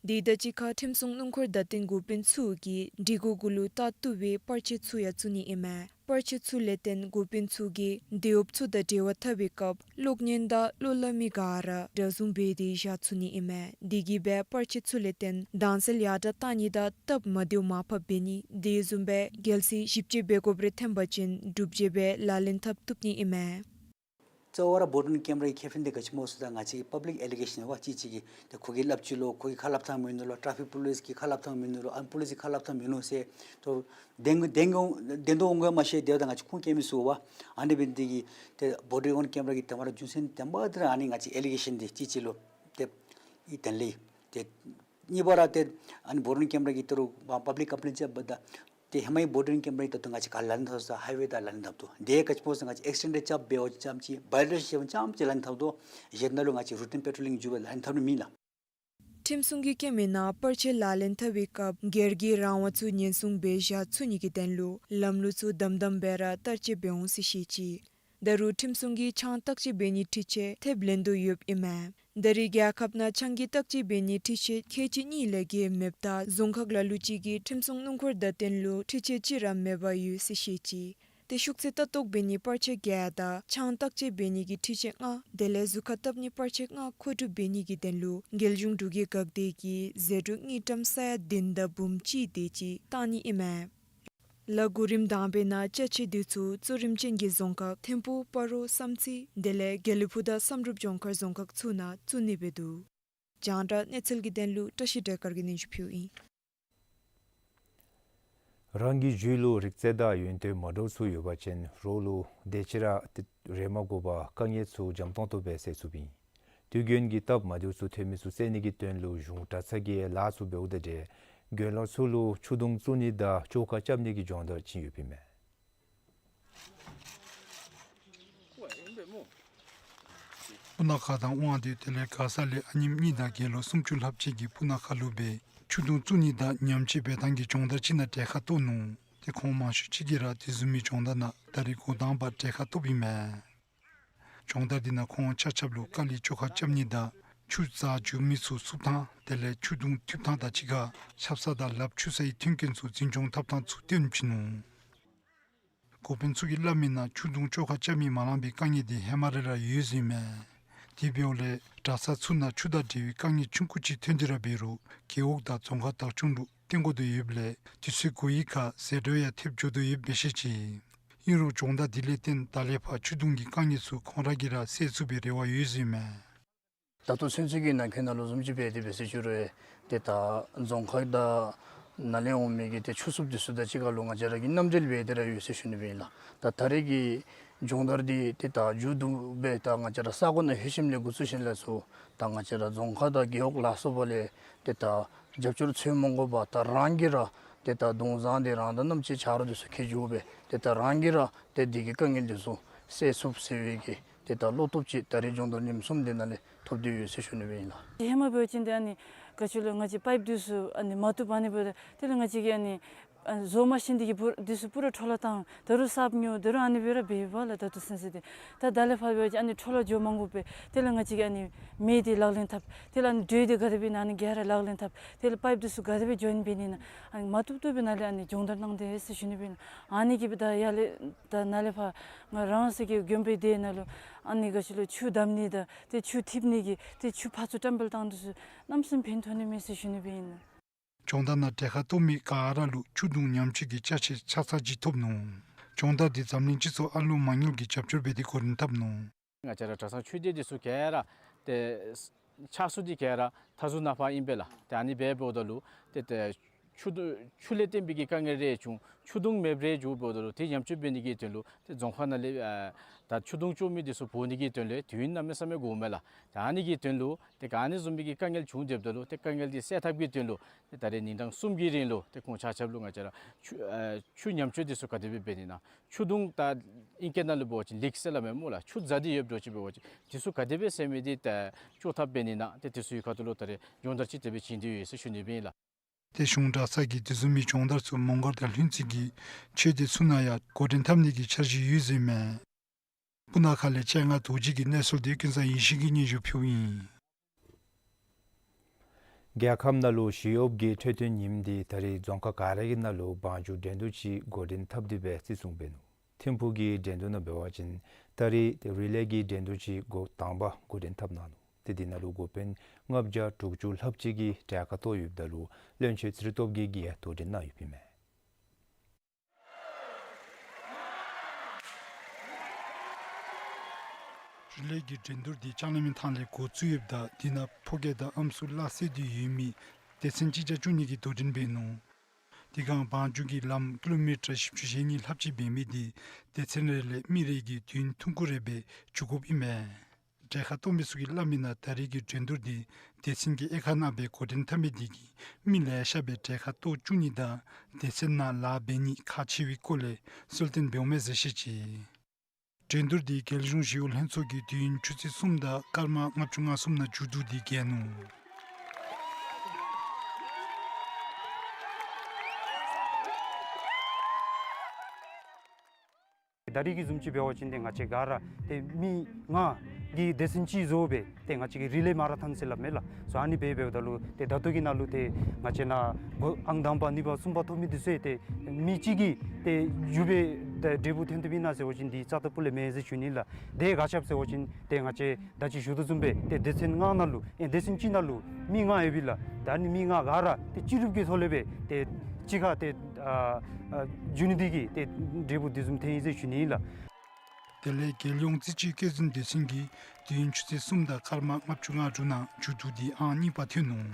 དེ་དང་གཅིག་ཁར་ཁྲིམས་སྲུང་སྣུམ་འཁོར་བརྡ་སྟོན་འགོ་དཔོན་ཚུ་གིས་སྒྲིག་གོ་གུ་ལུ་ལྟ་བཏུབ་པའི་པར་ཆས་ཚུ་ཡང་བཙུགས་ནི་ཨིན་མས། པར་ཆས་ཚུ་ལས་བརྟེན་འགོ་དཔོན་ཚུ་གིས་དེད་གཡོགཔ་ཚུ་དང་འབྲེལ་བ་འཐབ་པའི་སྐབས་གློག་བརྙན་དང་གློག་ལམ་གྱི་སྒང་ར་སྒྲ་བཟུང་འབད་དེ་བཞག་ཚུགས་ནི་ཨིན་མས། དེ་གིས་སྦེ་པར་ཆས་ཚུ་ལས་བརྟེན་དྭངས་གསལ་ཡར་དྲག་བཏང་ནི་དང་སྟབས་མ་བདེཝ་མར་ཕབ་འབད་ནི་དེ་བཟུམ་སྦེ་རྒྱལ་སྲིད་ཞིབ་དཔྱད་འབད་དགོཔ་རེ་ཐོན་པ་ཅིན་འགྲུབ་རྒྱལ་སྦེ་ལག་ལེན་འཐབ་བཏུབ་ནི་ཨིན་མས། གཙོ་བོ་ར་བོ་ཊར་རོལ་ཀེམ་ར་གི་ཁེ་ཕན་འདི་ག་ཅི་སྨོ་ཟེརཝ་ད་ང་བཅས་ཀྱི་པབ་ལིཀ་ཨེ་ལི་གེ་ཤཱན་འབད་བ་ཅིན་གཅིག་གཅིག་གིས་ཏེ་ཁོ་གིས་སླབ་ཅི་ལོ་ཁོ་གིས་ཁ་སླབ་ཐངས་མིན་ནུག་ལོ། ཊ་ཕིག་པོ་ལིསི་གིས་ཁ་སླབ་ཐངས་མིན་ནུག་ལོ། ཨརམ་པོ་ལིསི་གིས་ཁ་སླབ་ཐངས་མིན་ནུག་ཟེར་ཏེ་བདེན་བདེན་བདེན་དོ་འོང་ག་མ་ཤེས། དེ་བ་ད་ང་བཅས་ཁུངས་སྐྱེལ་མི་ཚུགས་པས། ཨ་ནི་འབད་ནི་དེ་གིས་ཏེ་བོ་ཊར་རོལ་ཀེམ་ར་གི་དེ་མ་ར་རྒྱུ་མཚན་དེ་མ་དེ་ར་ཨ་ནི་ང་བཅས་ཨེ་ལི་གེ་ཤཱན་འདི་གཅིག་གཅིག་ལུ་ཏེ་ཨི་དེ་ལས་ཏེ་གཉིས་པ་ར་ཏེ་ཨ་ནི་བོ་ཊར་རོལ་ཀེམ་ར་གི་ཏེ་རུང་པབ་ལིཀ་ཀམ་པི་ལེནཊ་ཅིག་འབདཝ་ད་ཏེ་ཧེ་མའི་བོ་ཊར་རོལ་ཀེམ་ར་གི་ད་ལྟོ་ང་བཅས་ག་ལག་ལེན་འཐབ་ས་ཧའི་ཝེ་ད་ལག་ལེན་འཐབ་དོ། དེ་ག་ཅི་སྨོ་ཟེར་ང་བཅས་ཨེག་སི་ཊེན་ཌར་རྐྱབ་འབད་བ་ཅིན་རྐྱངམ་ཅིག་བཱ་ཡོ་ལེ་ཤན་རྐྱབ་པ་ཅིན་རྐྱངམ་ཅིག་ལག་ལེན་འཐབ་དོ། གཞན་ནང་ལུ་ང་བཅས་རུ་ཊིན་པེ་ཊོ་ལིང་མཇུག་ལག་ལེན་འཐབ་ནི་མེད་ལགས། ཁྲིམས་སྲུང་གིས་བཀོད་མི་ནང་པར་ཆས་ལག་ལེན་འཐབ་པའི་སྐབས་སྒེར་གྱི་རང་དབང་ཚུ་ཉེན་སྲུང་འབད་བཞག་ཚུགས་ནི་གི་དོན་ལུ་ལམ་ལུགས་ཚུ་དམ་དམ་སྦེ་ར་བསྟར་སྤྱོད་འབད་འོང་ཟེར་བཤད་ཅི། ད་རུང་ཁྲིམས་སྲུང་གིས་ཆང་བརྟག་དཔྱད་འབད་ནིའི་འཕྲུལ་ཆས་ཐེབས་ལེན་དོ་ཡོདཔ་ཨིན་མས། ད་རེས་རྒྱལ་ཁབ་ནང་ཆང་གི་བརྟག་དཔྱད་འབད་ནིའི་འཕྲུལ་ཆས་ཁལ་གཅིག་གཉིས་ལས་བརྒལ་མེདཔ་ད་རྫོང་ཁག་ལ་ལུ་ཅིག་གིས་ཁྲིམས་སྲུང་སྣུམ་འཁོར་བརྡ་སྟོན་ལུ་འཕྲུལ་ཆས་གཅིག་ར་མེདཔ་ཡོད་ཟེར་བཤད་ཅི། ཏེ་ཤུགས་ཚད་ལྟ་རྟོག་འབད་ནིའི་པར་ཆས་བརྒྱད་དང་ཆང་བརྟག་དཔྱད་འབད་ནི་གི་འཕྲུལ་ཆས་ལྔ་དེ་ལས་གཟུགས་ཁར་བཏབ་ནིའི་པར་ཆས་ལྔ་མཁོ་སྒྲུབ་འབད་ནི་གི་དོན་ལུ་རྒྱལ་གཞུང་འབྲུག་གི་འགག་སྡེ་གིས་ཟད་འགྲོ་དངུལ་ཀྲམ་ས་ཡ་བདུན་དང་འབུམ་གཅིག་དེ་ཅིག་བཏང་ནི་ཨིན་མས། ལ་གོ་རིམ་དང་པའི་ནང་ཅ་ཆས་དེ་ཚུ་གཙོ་རིམ་ཅན་གྱི་རྫོང་ཁག་ཐིམ་ཕུག་སྤ་རོ་བསམ་རྩེ་དེ་ལས་དགེ་ལེགས་ཕུག་དང་བསམ་གྲུབ་ལྗོངས་མཁར་རྫོང་ཁག་ཚུ་ནང་བཙུགས་ནི་འབད་དོ། རྒྱང་བསྒྲགས་གནས་ཚུལ་གྱི་དོན་ལུ་བཀྲ་ཤིས་སྒྲོལ་དཀར་གྱིས་སྙན་ཞུ་ཕུལཝ་ཨིན། རང་གི་རྒྱུད་ལུ་རིག་རྩལ་དང་ཡོན་ཏན་མ་འདྲཝ་ཚུ་ཡོད་པ་ཅིན་རོགས་ལུ་དེ་ཅིག་ར་རེ་མ་དགོ་པར་དཀའ་ངལ་ཚུ་འཇམ་ཏོང་ཏོ་སྦེ་སེལ་ཚུགསཔ་ཨིན། དུས་རྒྱུན་གྱི་སྟབས་མ་བདེཝ་ཚུ་ཐོན་མི་ཚུ་སེལ་ནི་གི་དོན་ལུ་གཞུང་གྲྭ་ཚང་གིས་ལཱ་ཚུ་འབདཝ་དང་འབྲེལ་དགེ་སློང་ཚུ་ལུ་ཆུ་དུང་བཙུགས་ནི་དང་བཅོ་ཁ་རྐྱབ་ནི་གི་སྦྱོང་བརྡར་བྱིན་ཡོདཔ་ཨིན་མས། སྤུ་ན་ཁ་དང་དབང་འདུས་དེ་ལས་མགར་ས་ལས་ཨ་ནེམོ་གཉིས་དང་དགེ་སློང་སུམ་ཅུ་ལྷགཔ་ཅིག་གིས་སྤུ་ན་ཁ་ལུ་སྦེ་ཆུ་དུང་བཙུགས་ནི་དང་ཉམས་བཅོས་འབད་ཐངས་ཀྱི་སྦྱོང་བརྡར་ཅིག་ནང་གྲལ་ཁར་གཏོགས་ནུག། ཏེ་ཁོང་མང་ཤོས་ཅིག་གིས་ར་དེ་བཟུམ་མའི་སྦྱོང་བརྡར་ནང་ད་རེས་འགོ་དང་པ་གྲལ་ཁར་གཏོགསཔ་ཨིན་མས། སྦྱོང་བརྡར་འདི་ནང་ཁོང་ཆ་ཁྱབ་ལུ་དཀའ་ལས་བཅོ་ཁ་རྐྱབ་ནི་དང་ཆུ་བཙག་འགྱོ་མི་ཚུ་བསུབ་ཐངས་དེ་ལས་ཆུ་དུང་འཐུ་ཐངས་དང་གཅིག་ཁར་ཆབ་གསང་དང་ལགཔ་འཁྱུ་སའི་མཐུན་རྐྱེན་ཚུ་འཛིན་སྐྱོང་འཐབ་ཐངས་ཚུ་སྟོན་བྱིན་ནུག། འགོ་དཔོན་ཚུ་གིས་སླབ་མིའི་ནང་ཆུ་དུང་བཅོ་ཁ་རྐྱབ་མི་མ་ལང་པའི་དཀའ་ངལ་འདི་ཧེ་མ་ར་ར་ཡོད་ཟེར་ཨིན་མས། དེ་འབདཝ་ལས་གྲྭ་ཚང་ཚུ་ནང་ཆུ་དང་འབྲེལ་བའི་དཀའ་ངལ་ཆུང་ཀུ་ཅིག་ཐོན་ཏེ་ར་འབད་རུང་རྒེད་འོག་དང་རྫོང་ཁག་བདག་སྐྱོང་ལུ་བརྟེན་དགོ་དོ་ཡོདཔ་ལས་དུས་ཚོད་འགོར་བའི་ཁར་ཟད་འགྲོ་ཡང་ཐེབས་འགྱོ་དོ་ཡོདཔ་སྦེ་བཤད་ཅི། ཨིན་རུང་སྦྱོང་བརྡར་འདི་ལས་བརྟེན་ད་ལས་ཕར་ཆུ་དུང་གི་དཀའ་ངལ་ཚུ་ཁོང་ར་གིས་ར་སེལ་ཚུགས་པའི་རེ་བ་ཡོད་ཟེར་ཨིན་མས། ད་ལྟོ་ཚུན་ཚོད་ཀྱི་ནང་འཁོད་ནང་ལུ་བཟུམ་ཅིག་འབད་དེ་འབད་ཟེར་ཞུ་རུང་ཏེ་ད་རྫོང་ཁག་དང་ནཱ་ལས་འོང་མི་གི་ཏེ་ཆུ་བསུབ་འདི་ཚུ་དང་གཅིག་ཁར་ལུ་ང་བཅས་ར་གིས་མཉམ་འབྲེལ་འབད་དེ་ར་ཡོད་ཟེར་ཞུ་ནི་སྦེ་ཨིན་ལགས། ད་ད་རེས་ཀྱི་སྦྱོང་བརྡར་འདི་ཏེ་ད་མཇུག་བསྡུ་སྦེ་ད་ང་བཅས་ར་ས་གོ་ནང་ལྷོད་ཞིནམ་ལས་འགོ་བཙུགས་ཞིནམ་ལས་ཚུར་ད་ང་བཅས་ར་རྫོང་ཁག་དང་རྒེད་འོག་ལ་སོགས་པ་ལས་ཏེ་ད་རྒྱབ་སྐྱོར་འཚོལ་མ་དགོ་པར་ད་རང་གིས་ར་ཏེ་ད་དུང་བཟང་འདི་རང་དང་རྣམ་ཅིག་ཆ་རོགས་འདི་ཚུ་ཁེ་འགྱོ་སྦེ་ཏེ་ད་རང་གིས་ར་ཏེ་འདི་གི་དཀའ་ངལ་འདི་ཚུ་སེལ་ཚུགས་ཟེར་བའི་གི་ཏེ་ད་བློ་སྟོབས་ཅིག་ད་རེས་སྦྱོང་བརྡར་ཉིནམ་གསུམ་འདི་ནང་ལས་ཐོབ་སྟེ་ཡོད་ཟེར་ཞུ་ནི་སྦེ་ཨིན་ལགས། ཧེ་མ་འབད་བ་ཅིན་ཏེ་ཨ་ནི་ག་ཅི་ལོ་ང་བཅས་པའིཔ་འདི་ཚུ་ཨ་ནི་མ་བཏུབ། ཨ་ནི་འབདཝ་ད་དེ་ལས་ང་བཅས་ཀྱིས་ཨ་ནི་ཨ་བཟོ་མ་ཤེས་འདི་གིས་བུ་འདི་ཚུ་པུ་ར་འཕྲོ་བརླག་བཏང་། ད་རུང་གསརཔ་ཉོ། ད་རུང་ཨ་ནི་སྦེ་ར་འབདཝ་ལས་ད་ལྟོ་ཚུན་ཚོད་འདི་ད་ད་ལས་ཕར་འབད་བ་ཅིན་ཨ་ནི་འཕྲོ་བརླག་འགྱོ་མ་དགོ་པར་དེ་ལས་ང་བཅས་ཀྱིས་ཨ་ནི་མེ་འདི་ལག་ལེན་འཐབ། དེ་ལས་ཨ་ནི་འགྲོས་འདི་ག་དེ་སྦེ་ཨ་ནི་ག་ར་ལག་ལེན་འཐབ། དེ་ལས་པའིཔ་འདི་ཚུ་ག་དེ་སྦེ་འགྱོ་ནི་འབད་ནི་ཨིན་ན་ཨ་ནི་མ་བཏུབ་བཏུབ་སྦེ་ནཱ་ལས་ཨ་ནི་སྦྱོང་བརྡར་གནང་དེས་ཟེར་ཞུ་ནི་སྦེ་ཨིན་ལགས། ཨ་ནི་གིས་སྦེ་ད་ཡར་ལས་ད་ནཱ་ལས་ཕར་ང་རང་སོ་གི་དགོན་པའི་སྡེ་ནང་ལུ་ཨ་ནི་ག་ཅི་ལོ་ཆུ་བསྡམ་ནི་དང་ཏེ་ཆུ་འཐིབས་ནི་གི་ཏེ་ཆུ་ཕར་ཚུར་བཀྲམ་སྤེལ་བཏང་འདི་ཚུ་གནམ་མེད་ས་མེད་ཕན་ཐོགས་ནི་མས་ཟེར་ཞུ་ནི་སྦེ་ཨིན་ལགས། སྦྱོང་བརྡར་ནང་གྲལ་ཁར་གཏོགས་མི་ག་ར་ལུ་ཆུ་དུང་ཉམས་བཅོས་ཀྱི་ཅ་ཆས་ཆ་ཚང་ཅིག་ཐོབ་ནུག། སྦྱོང་བརྡར་འདི་འཛམ་གླིང་སྤྱི་ཚོགས་ཨ་ལོ་མ་དངུལ་གྱི་རྒྱབ་སྐྱོར་འབད་དེ་འགོ་འདྲེན་འཐབ་ནུག། ང་བཅས་ར་གྲྭ་ཚང་ཆོས་སྡེ་འདི་ཚུ་ག་ར་ཏེ་ཆགས་ས་འདི་ག་ར་མཐའ་ཟུར་ནང་ཕར་ཨིན་པས་ལགས། ཏེ་ཨ་ནི་འབདཝ་ད་ལུ་ཏེ་ཏེ་ཆུ་དུ་ཆུ་ལས་བརྟེན་པའི་གི་དཀའ་ངལ་རེ་བྱུང་། ཆུ་དུང་མེདཔ་རེ་འགྱོཝ་ད་ལུ་ཏེ་ཉམས་བཅོས་འབད་ནི་གི་དོན་ལུ་ཏེ་རྫོང་ཁག་ནང་ལས་ཨ་ད་ཆུ་དུང་བཅོ་མི་འདི་ཚུ་འབོ་ནི་གི་དོན་ལས་དུས་ཡུན་གནམ་མེད་ས་མེད་འགོརཝ་མས་ལགས། ཏེ་ཨ་ནི་གི་དོན་ལུ་ཏེ་ག་ནི་བཟུམ་མའི་གི་དཀའ་ངལ་བྱུང་སྡོདཔ་ད་ལུ་ཏེ་དཀའ་ངལ་འདི་སེལ་ཐབས་ཀྱི་དོན་ལུ་ཏེ་ད་རེས་ཉིན་གྲངས་གསུམ་གྱི་རིང་ལུ་ཏེ་ཁོང་ཆ་ཁྱབ་ལུ་ང་བཅས་ར་ཆུ་ཨ་ཆུ་ཉམས་བཅོས་འདི་ཚུ་ག་དེ་སྦེ་འབད་ནི་ཨིན་ན། ཆུ་དུང་ད་ཨིང་སྐད་ནང་ལུ་འབད་བ་ཅིན་ལིཀ་ཟེར་སླབ་མས་སྨོ་ལགས། ཆུ་རྫ་འདི་ཡོདཔ་འདྲཝ་ཅིག་འབད་བ་ཅིན་འདི་ཚུ་ག་དེ་སྦེ་སེལ་མི་འདི་ད་བཅོ་ཐབས་འབད་ནི་ཨིན་ན་ཏེ་འདི་ཚུ་གི་ཁ་ཐུག་ལུ་ད་རེས་སྦྱོང་བརྡར་ཅིག་དེ་སྦེ་བྱིན་ཏེ་ཡོད་ཟེར་ཞུ་ནི་སྦེ་ཨིན་ལགས། ཏེ་གཞུང་གྲྭ་ཚང་གིས་དེ་བཟུམ་མའི་སྦྱོང་བརྡར་ཚུ་མོང་སྒར་དང་ལྷུན་རྩེ་གི་ཆོས་སྡེ་ཚུ་ནང་ཡང་འགོ་འདྲེན་འཐབ་ནི་གི་འཆར་གཞི་ཡོད་ཟེར་ཨིན་མས། སྤུ་ན་ཁ་ལས་སྤྱན་སྔ་རྡོ་རྗེ་གི་གནས་ཚུལ་འདི་ཀུན་བཟང་ཡེ་ཤེས་ཀྱིས་སྙན་ཞུ་ཕུལཝ་ཨིན། རྒྱལ་ཁབ་ནང་ལུ་ཞི་གཡོགཔ་གི་འཕྲོད་བསྟེན་ཉིནམ་འདི་ད་རེས་རྫོང་ཁག་ག་ར་གི་ནང་ལུ་བང་རྒྱུག་འགྲན་བསྡུར་ཅིག་འགོ་འདྲེན་འཐབ་སྟེ་སྦེ་བརྩི་སྲུང་འབད་ནུག། ཐིམ་ཕུག་གི་འགྲན་བསྡུར་ནང་འབད་བ་ཅིན་ད་རེས་རི་ལེ་གི་འགྲན་བསྡུར་ཅིག་འགོ་དང་པ་འགོ་འདྲེན་འཐབ་གནང་ནུག། ཏེ་འདི་ནང་ལུ་འགོ་དཔོན་ལྔ་བརྒྱ་དྲུག་ཅུ་ལྷགཔ་ཅིག་གིས་གྲལ་ཁར་གཏོགས་ཡོདཔ་ད་ལུ་བློན་ཆེན་ཚེ་རིང་སྟོབས་རྒྱས་ཀྱིས་ཡང་དོ་འགྲན་གནང་ཡོདཔ་ཨིན་མས། རི་ལེ་གི་འགྲན་བསྡུར་འདི་ལྕང་གླིང་མི་ཐང་ལས་འགོ་བཙུགས་ཡོདཔ་ད་འདི་ནང་ཕོ་སྐྱེས་དང་ཨམ་སྲུ་གླ་སེལ་འདི་ཡོད་མི་སྡེ་ཚན་གཅིག་བརྒྱ་བཅུ་གཉིས་ཀྱིས་དོ་འགྲན་འབད་ནུག། དེ་སྒང་བང་རྒྱུག་གི་ལམ་ཀི་ལོ་མི་ཊར་བཞི་བཅུ་ཞེ་གཉིས་ལྷགཔ་ཅིག་འབད་མི་འདི་སྡེ་ཚན་རེ་ལས་མི་རེ་གིས་དུས་ཡུན་ཐུང་ཀུ་རེ་སྦེ་རྒྱུག་དགོཔ་ཨིན་མས། གྲལ་ཁར་གཏོགས་མི་ཚུ་གིས་སླབ་མིའི་ནང་ད་རེས་ཀྱི་འགྲན་བསྡུར་འདི་སྡེ་ཚན་གྱི་དབྱེ་ཁག་ནང་སྦེ་འགོ་འདྲེན་འཐབ་མི་འདི་གིས་མི་ལེ་ཤ་སྦེ་གྲལ་ཁར་གཏོགས་བཅུག་ནི་དང་སྡེ་ཚན་ནང་ལཱ་འབད་ནི་ཁག་ཆེ་བའི་སྐོར་ལས་གསོལ་སྟོན་འབདཝ་མས་ཟེར་བཤད་ཅི། འགྲན་བསྡུར་འདི་རྒྱལ་གཞུང་ཞི་གཡོག་ལྷན་ཚོགས་ཀྱིས་དུས་ཡུན་ཆུ་ཚོད་གསུམ་དང་སྐར་མ་ལྔ་བཅུ་ང་གསུམ་ནང་མཇུག་བསྡུ་སྟེ་རྒྱལ་ནུག། ད་རེས་ཀྱི་བཟུམ་ཅིག་འབད་བ་ཅིན་ཏེ་ང་བཅས་ག་ར་ཏེ་མི་ལྔ་གིས་སྡེ་ཚན་གཅིག་བཟོ་སྦེ་ཏེ་ང་བཅས་ཀྱིས་རི་ལེ་མ་ར་ཐཱན་ཟེར་སླབ་མས་ལགས། སོ་ཨ་ནི་སྦེ་འབདཝ་ད་ལུ་ཏེ་ད་ལྟོ་གི་ནང་ལུ་ཏེ་ང་བཅས་ནང་འགོ་ཨང་དང་པ་གཉིས་པ་གསུམ་པ་ཐོབ་མི་འདི་ཚུ་ཏེ་མི་གཅིག་གིས་ཏེ་ཡོད་པའི་ཏེ་འབྲས་བུ་ཐོན་ཐུབ་ཨིན་ན་ཟེར་བ་ཅིན་འདི་རྩ་ལྟ་བུ་ལས་མེན་ཟེར་ཞུ་ནི་ལགས། དེ་ག་ཅི་སྦེ་ཟེར་བ་ཅིན་ཏེ་ང་བཅས་ད་ཅི་ཞུ་དོ་བཟུམ་སྦེ་ཏེ་སྡེ་ཚན་ལྔ་ནང་ལུ་ཨེ་སྡེ་ཚན་གཅིག་ནང་ལུ་མི་ལྔ་ཡོད་པས་ལགས། ད་ཨ་ནི་མི་ལྔ་ག་ར་ཏེ་སྤྱི་རུབ་ཀྱི་ཐོག་ལས་སྦེ་ཏེ་གཅིག་ཁར་ཏེ་ཨ་ཨ་འགྱོ་ནི་འདི་གིས་ཏེ་འབྲས་བུ་འདི་བཟུམ་ཐོན་ཡི་ཟེར་ཞུ་ནི་ལགས། དེ་ལས་རྒྱལ་ཡོངས་རྩིས་དཔྱད་བཀོད་འཛིན་སྡེ་ཚན་གྱིས་དུས་ཡུན་ཆུ་ཚོད་གསུམ་དང་སྐར་མ་ལྔ་བཅུ་ང་དྲུག་ནང་མཇུག་བསྡུ་སྟེ་ཨང་གཉིས་པ་ཐོན་ནུག།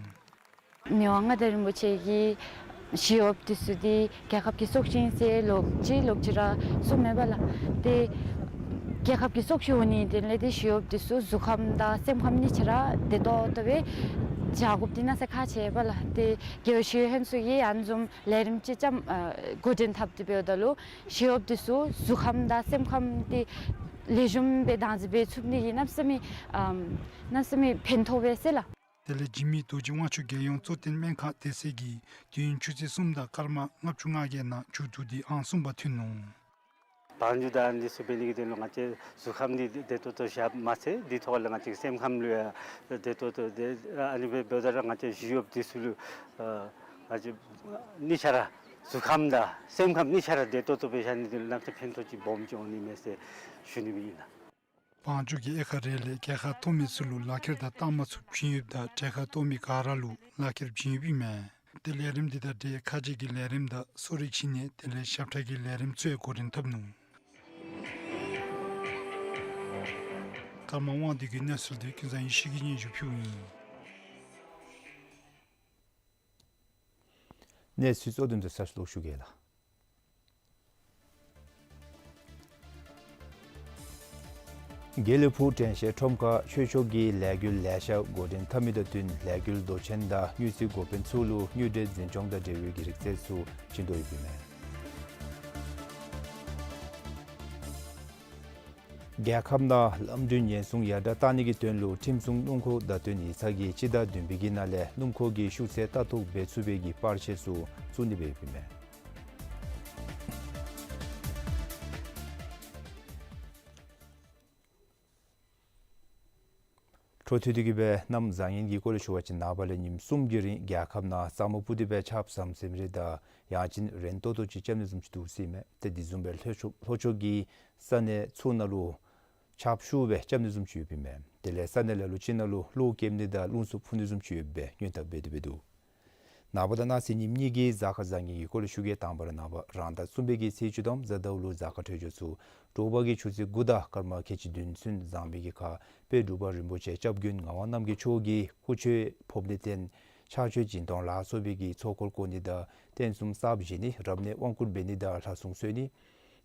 མི་དབང་མངའ་བདག་རིན་པོ་ཆེ་གིས་ཞི་གཡོགཔ་འདི་ཚུ་འདི་རྒྱལ་ཁབ་ཀྱི་སྲོག་ཤིང་ཟེར་ལོག་ཅི་ལོག་ཅི་ར་གསུངམ་མས་པ་ལགས། ཏེ་རྒྱལ་ཁབ་ཀྱི་སྲོག་ཤིང་འོང་ནི་དེ་ལས་ཏེ་ཞི་གཡོགཔ་འདི་ཚུ་གཟུགས་ཁམས་དང་སེམས་ཁམས་གཉིས་ཆ་ར་བདེ་ཏོག་ཏོ་སྦེ་བཞག་དགོཔ་འདི་གནམ་མེད་ས་མེད་ཁག་ཆེ་བས་ལགས། ཏེ་རྒྱལ་ཡོངས་ཞི་གཡོག་ལྷན་ཚོགས་ཀྱིས་ཨ་ནི་བཟུམ་ལས་རིམ་ཅིག་ཙམ་ཨ་འགོ་འདྲེན་འཐབ་སྟེ་འབདཝ་ད་ལུ་ཞི་གཡོགཔ་འདི་ཚུ་གཟུགས་ཁམས་དང་སེམས་ཁམས་འདི་ལེགས་ཤོམ་སྦེ་བདག་འཛིན་འབད་ཚུགས་ནི་གི་གནམ་མེད་ས་མེད་ཨམ་གནམ་མེད་ས་མེད་ཕན་ཐོགས་པས་ཟེར་ལགས། དེ་ལས་འཇིགས་མེད་རྡོ་རྗེ་དབང་ཕྱུག་རྒྱལ་ཡོངས་གཙོ་བསྟེན་སྨན་ཁང་དེ་ཚུ་གིས་དུས་ཡུན་ཆུ་ཚོད་གསུམ་དང་སྐར་མ་ལྔ་བཅུ་ང་བརྒྱད་ནང་མཇུག་བསྡུ་སྟེ་ཨང་གསུམ་པ་ཐོན་ནུག། བང་རྒྱུག་དང་འདི་ཚུ་འབད་ནི་གི་དོན་ལུ་ང་བཅས་གཟུགས་ཁམས་འདི་བདེ་ཏོག་ཏོ་བཞགཔ་མ་ཚད་འདི་ཐོག་ལས་ང་བཅས་སེམས་ཁམས་ལུ་ཡང་བདེ་ཏོག་ཏོ་དེ་ཨ་ནི་སྦེ་འབདཝ་ད་ར་ང་བཅས་ཞི་གཡོགཔ་འདི་ཚུ་ལུ་ཨ་ང་བཅས་གཉིས་ཆ་ར་གཟུགས་ཁམས་དང་སེམས་ཁམས་གཉིས་ཆ་ར་བདེ་ཏོག་ཏོ་སྦེ་བཞག་ནི་འདི་ལུ་གནམ་མེད་ས་མེད་ཕན་ཐོགས་ཅིག་སྦོམ་ཅིག་འོང་ནི་མས་ཟེར་ཞུ་ནི་སྦེ་ཨིན་ལགས། བང་རྒྱུག་གི་དབྱེ་ཁག་རེ་ལས་རྒྱལ་ཁ་ཐོབ་མི་ཚུ་ལུ་ལག་ཁྱེར་དང་རྟགས་མ་ཚུ་བྱིན་ཡོདཔ་དང་གྲལ་ཁར་གཏོགས་མི་ག་ར་ལུ་ལག་ཁྱེར་བྱིན་ཡོདཔ་ཨིན་མས། ཏེ་ལས་རིམ་འདི་དང་འབྲེལ་ཁ་རྗེ་གི་ལས་རིམ་དང་གསོ་རིག་ཕྱི་ནད་དེ་ལས་ཞབས་ཁྲ་གི་ལས་རིམ་ཚུ་ཡང་འགོ་འདྲེན་འཐབ་ནུག། ཀརྨ་དབང་འདུས་ཀྱིས་གནས་ཚུལ་འདི་ཀུན་བཟང་ཡེ་ཤེས་ཀྱིས་སྙན་ཞུ་ཕུལཝ་ཨིན། གནས་ཚུལ་གཙོ་དོན་དེ་ཚར་ཞུ་ལོག་ཞུ་གེ་ལགས། དགེ་ལེགས་ཕུག་དྲན་ཤེས་ཁྲོམ་ཁར་ཆོས་ཕྱོགས་ཀྱི་ལས་འགུལ་ལེ་ཤ་འགོ་འདྲེན་འཐབ་མི་དང་བསྟུན་ལས་འགུལ་མདོ་ཆེན་དང་དངུལ་རྩིས་འགོ་དཔོན་ཚུ་ལུ་དངུལ་འབྲེལ་འཛིན་སྐྱོང་དང་འབྲེལ་བའི་གི་རིག་རྩལ་ཚུ་བྱིན་དོ་ཡོདཔ་ཨིན་མས། རྒྱལ་ཁབ་ནང་ལམ་གྲུ་ཉེན་སྲུང་ཡར་དྲག་གཏང་ནི་གི་དོན་ལུ་ཁྲིམས་སྲུང་སྣུམ་འཁོར་བརྡ་སྟོན་ཡིག་ཚང་གིས་སྤྱི་ཟླ་བདུན་པའི་གི་ནང་ལས་སྣུམ་འཁོར་གྱི་ཤུགས་ཚད་ལྟ་རྟོག་འབད་ཚུགས་པའི་གི་པར་ཆས་ཚུ་བཙུགས་ནི་སྦེ་ཡོདཔ་ཨིན་མས། འཕྲོ་མཐུད་དེ་གི་སྦེ་གནམ་བཟང་ངན་གྱི་སྐོར་ལས་ཞུ་བ་ཅིན་ནངས་པ་ལས་ཉིནམ་གསུམ་གྱི་རིང་རྒྱལ་ཁབ་ནང་གཙང་མ་ཕུ་སྟེ་སྦེ་ཆརཔ་ཟམ་ཟིམ་རེ་དང་ཡང་ཅིན་རན་ཏོག་ཏོ་ཅིག་རྐྱབ་ནི་བཟུམ་ཅིག་འདུག་ཟེར་ཨིན་མས། ཏེ་དེ་བཟུམ་སྦེ་ལྷོ་ཕྱོགས་ལྷོ་ཕྱོགས་ཀྱི་ས་གནས་ཚུ་ནང་ལུ་ཆརཔ་ཤུགས་སྦེ་རྐྱབ་ནི་བཟུམ་ཅིག་ཡོདཔ་ཨིན་མས། དེ་ལས་ས་གནས་ལ་ལུ་ཅིག་ནང་ལུ་གློག་ཀེམ་ནི་དང་རླུང་འཚུབ་འཕུ་ནི་བཟུམ་ཅིག་ཡོད་པའི་སྔོན་བརྡ་འབད་དེ་སྦེ་འདུག། ནངས་པ་དང་གནངས་ཚེ་ཉིནམ་གཉིས་ཀྱི་གཟའ་སྐར་བཟང་ངན་གྱི་སྐོར་ལས་ཞུ་གེ། དང་པ་ར་ནངས་པ་རང་ཟླ་གསུམ་པའི་གི་ཚེས་བཅུ་ཐམ་གཟའ་ཟླཝ་ལུ་གཟའ་སྐར་འཕྲོད་སྦྱོར་ཚུ་དྲོ་པ་གི་ཆུ་ཚོད་དགུ་དང་སྐར་མ་ཁལ་གཅིག་བདུན་ཚུན་བཟང་པའི་གི་ཁར་དཔལ་འབྲུག་པ་རིན་པོ་ཆེ་སྐྱབས་མགོན་ངག་དབང་རྣམ་རྒྱལ་མཆོག་གིས་སྐུ་ཆོས་ཕོགཔ་ལས་བརྟེན་ཕྱག་མཆོད་སྦྱིན་གཏོང་ལ་སོགས་པའི་གི་ཚོགས་འཁོར་བསྐོར་ནི་དང་རྟེན་གསུམ་གསརཔ་བཞེངས་ནི་རབ་གནས་དབང་བསྐུར་འབད་ནི་དང་ལྷ་སྲུང་གསོལ་ནི།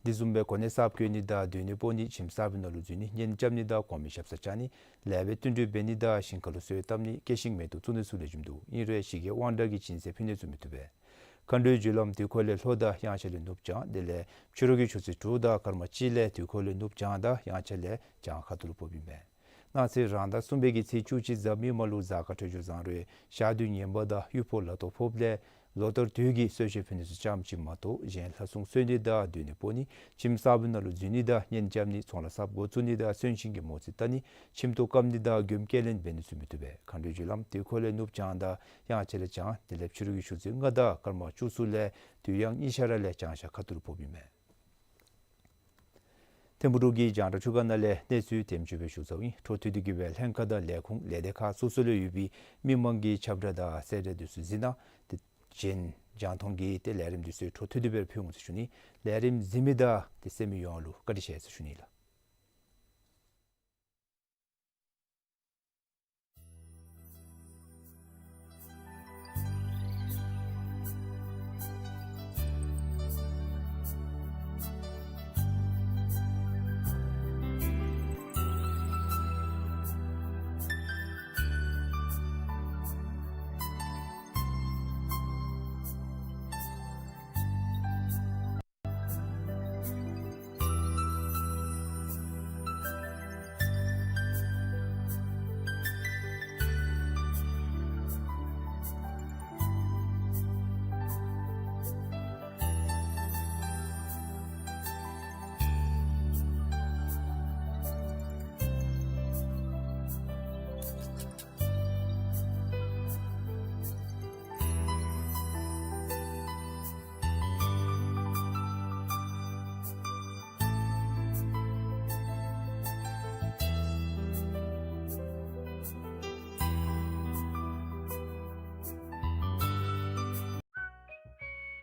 དེ་བཟུམ་སྦེ་གོ་གནས་གསརཔ་བསྐོ་ནི་དང་སྡོད་གནས་སྤོ་ནི་ཁྱིམ་གསར་པའི་ནང་ལུ་འཛུལ་ནི་གཉེན་རྐྱབ་ནི་དང་གོང་མའི་ཞབས་སར་བཅར་ནི་ལེགས་པའི་བསྟུན་གྲོས་འབད་ནི་དང་ཞིང་ཁ་ལུ་སོ་བཏབ་ནི་སྐྱེད་ཤིང་མེ་ཏོག་བཙུགས་ནི་ཚུ་ལེགས་ཤོམ་འདུག། ཨིན་རུང་ཞི་རྒྱས་དབང་དྲག་གི་སྦྱིན་སྲེག་ཕུལ་ནི་ཚུ་མི་བཏུབ་པས། མཁའ་འགྲོའི་རྒྱུ་ལམ་དུས་འཁོར་ལས་ལྷོ་དང་དབྱངས་འཆར་ལས་ནུབ་བྱང་དེ་ལས་ཕྱི་རུ་གི་ཆུ་ཚོད་དྲུག་དང་སྐར་མ་གཅིག་ལས་དུས་འཁོར་ལས་ནུབ་བྱང་དང་དབྱངས་འཆར་ལས་བྱང་ཁ་ཐུག་ལུ་ཕོགཔ་ཨིན་མས། གནངས་ཚེ་རང་ཟླ་གསུམ་པའི་གི་ཚེས་བཅུ་གཅིག་གཟའ་མིག་དམར་ལུ་གཟའ་སྐར་འཕྲོད་སྦྱོར་བཟང་རུང་ཞག་དུས་ངན་པ་དང་གཡུག་ཕོག་ལ་དོགས་ཕོགཔ་ལས་ལོ་ལྟར་དུས་ཀྱི་གསོལ་མཆོད་ཕུལ་ནི་ཚུ་ཙམ་ཅིག་མ་གཏོགས་གཞན་ལྷ་སྲུང་གསོལ་ནི་དང་སྡོད་གནས་སྤོ་ནི་ཁྱིམ་གསར་པའི་ནང་ལུ་འཛུལ་ནི་དང་གཉེན་རྐྱབ་ནི་ཚོང་ལཱ་གསརཔ་འགོ་བཙུགས་ནི་དང་གསོན་གཤིན་གྱི་མོ་རྩིས་བལྟ་ནི་ཁྱིམ་ཐོག་བཀབ་ནི་དང་མགྱོནམ་སྐྱེལ་ལེན་འབད་ནི་ཚུ་མི་བཏུབ་པས། མཁའ་འགྲོའི་རྒྱུ་ལམ་དུས་འཁོར་ལས་ནུབ་བྱང་དང་དབྱངས་འཆར་ལས་བྱང་དེ་ལས་ཕྱི་རུ་གི་ཆུ་ཚོད་ལྔ་དང་སྐར་མ་བཅུ་གསུམ་ལས་དུས་དབྱངས་གཉིས་ཆ་ར་ལས་བྱང་ཤར་ཁ་ཐུག་ལུ་ཕོགཔ་ཨིན་མས། ཐིམ་ཕུག་འབྲུག་གི་རྒྱང་བསྒྲགས་ཁྲུང་ཁང་ནང་ལས་གནས་ཚུལ་དེམ་ཅིག་སྦེ་ཞུ་ཚརཝ་ཨིན། འཕྲོ་མཐུད་དེ་གི་སྦེ་ལྷན་ཁག་དང་ལས་ཁུངས་ལས་སྡེ་ཁག་སོ་སོ་ལུ་ཡོད་པའི་མི་མང་གི་ཁྱབ་བསྒྲགས་དང་གསལ་བསྒྲགས་འདི་ཚུ་གཟིགས་གནང་། དེ་བཞིན་རྒྱང་མཐོང་གི་ཏེ་ལས་རིམ་འདི་ཚུ་འཕྲོ་མཐུད་དེ་སྦེ་ཕུལ་འོང་ཟེར་ཞུ་ནི། ལས་རིམ་གཟིགས་མི་དང་ཏེ་གསན་མི་ཡོངས་ལུ་བཀའ་དྲིན་ཆེ་ཟེར་ཞུ་ནི་ལགས།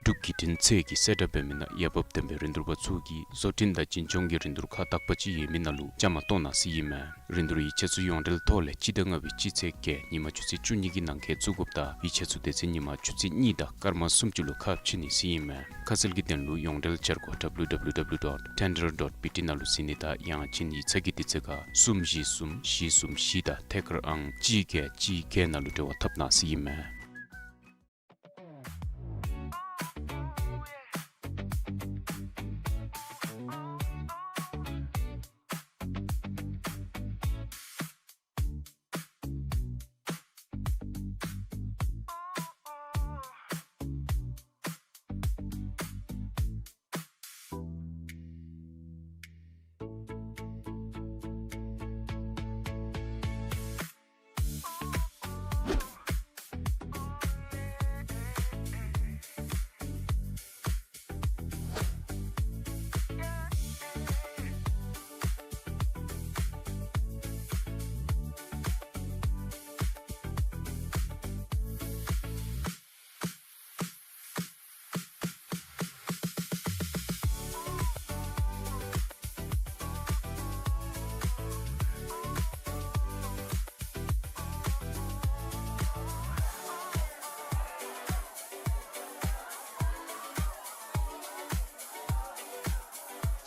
འབྲུག་བརྒྱུད་འཕྲིན་ཚད་ཀྱི་གསལ་བསྒྲགས་འབད་མི་ནང་འོས་འབབ་ལྡན་པའི་རིན་བསྡུར་པ་ཚུ་གིས་བཟོ་སྐྲུན་དང་འཛིན་སྐྱོང་གི་རིན་བསྡུར་ཁག་དག་པ་ཅིག་ཡོད་མི་ནང་ལུ་བཅའ་མར་གཏོགས་གནང་ཟེར་ཨིན་མས། རིན་བསྡུར་ཡིག་ཆ་ཚུ་ཡོངས་འབྲེལ་ཐོག་ལས་སྤྱི་ཟླ་ལྔ་པའི་སྤྱི་ཚེས་བརྒྱད་ཉིན་མ་ཆུ་ཚོད་བཅུ་གཉིས་ཀྱི་ནང་འཁོད་བཙུགས་དགོཔ་དང་ཡིག་ཆ་ཚུ་དེ་ཚེ་ཉིན་མ་ཆུ་ཚོད་གཉིས་དང་སྐར་མ་སུམ་ཅུ་ལུ་ཁ་ཕྱེ་ནི་ཟེར་ཨིན་མས། ཁ་གསལ་གྱི་དོན་ལུ་ཡོངས་འབྲེལ་འཆར་སྒོ་W W W dot tender dot B T ནང་ལུ་གཟིགས་ནི་དང་ཡང་ཅིན་ཡིག་ཚང་གི་དུས་ཚོད་ཁར་གསུམ་བཞི་གསུམ་བཞི་གསུམ་བཞི་དང་ཐད་ཀར་ཨང་གཅིག་བརྒྱད་གཅིག་བརྒྱད་ནང་ལུ་འབྲེལ་བ་འཐབ་གནང་ཟེར་ཨིན་མས།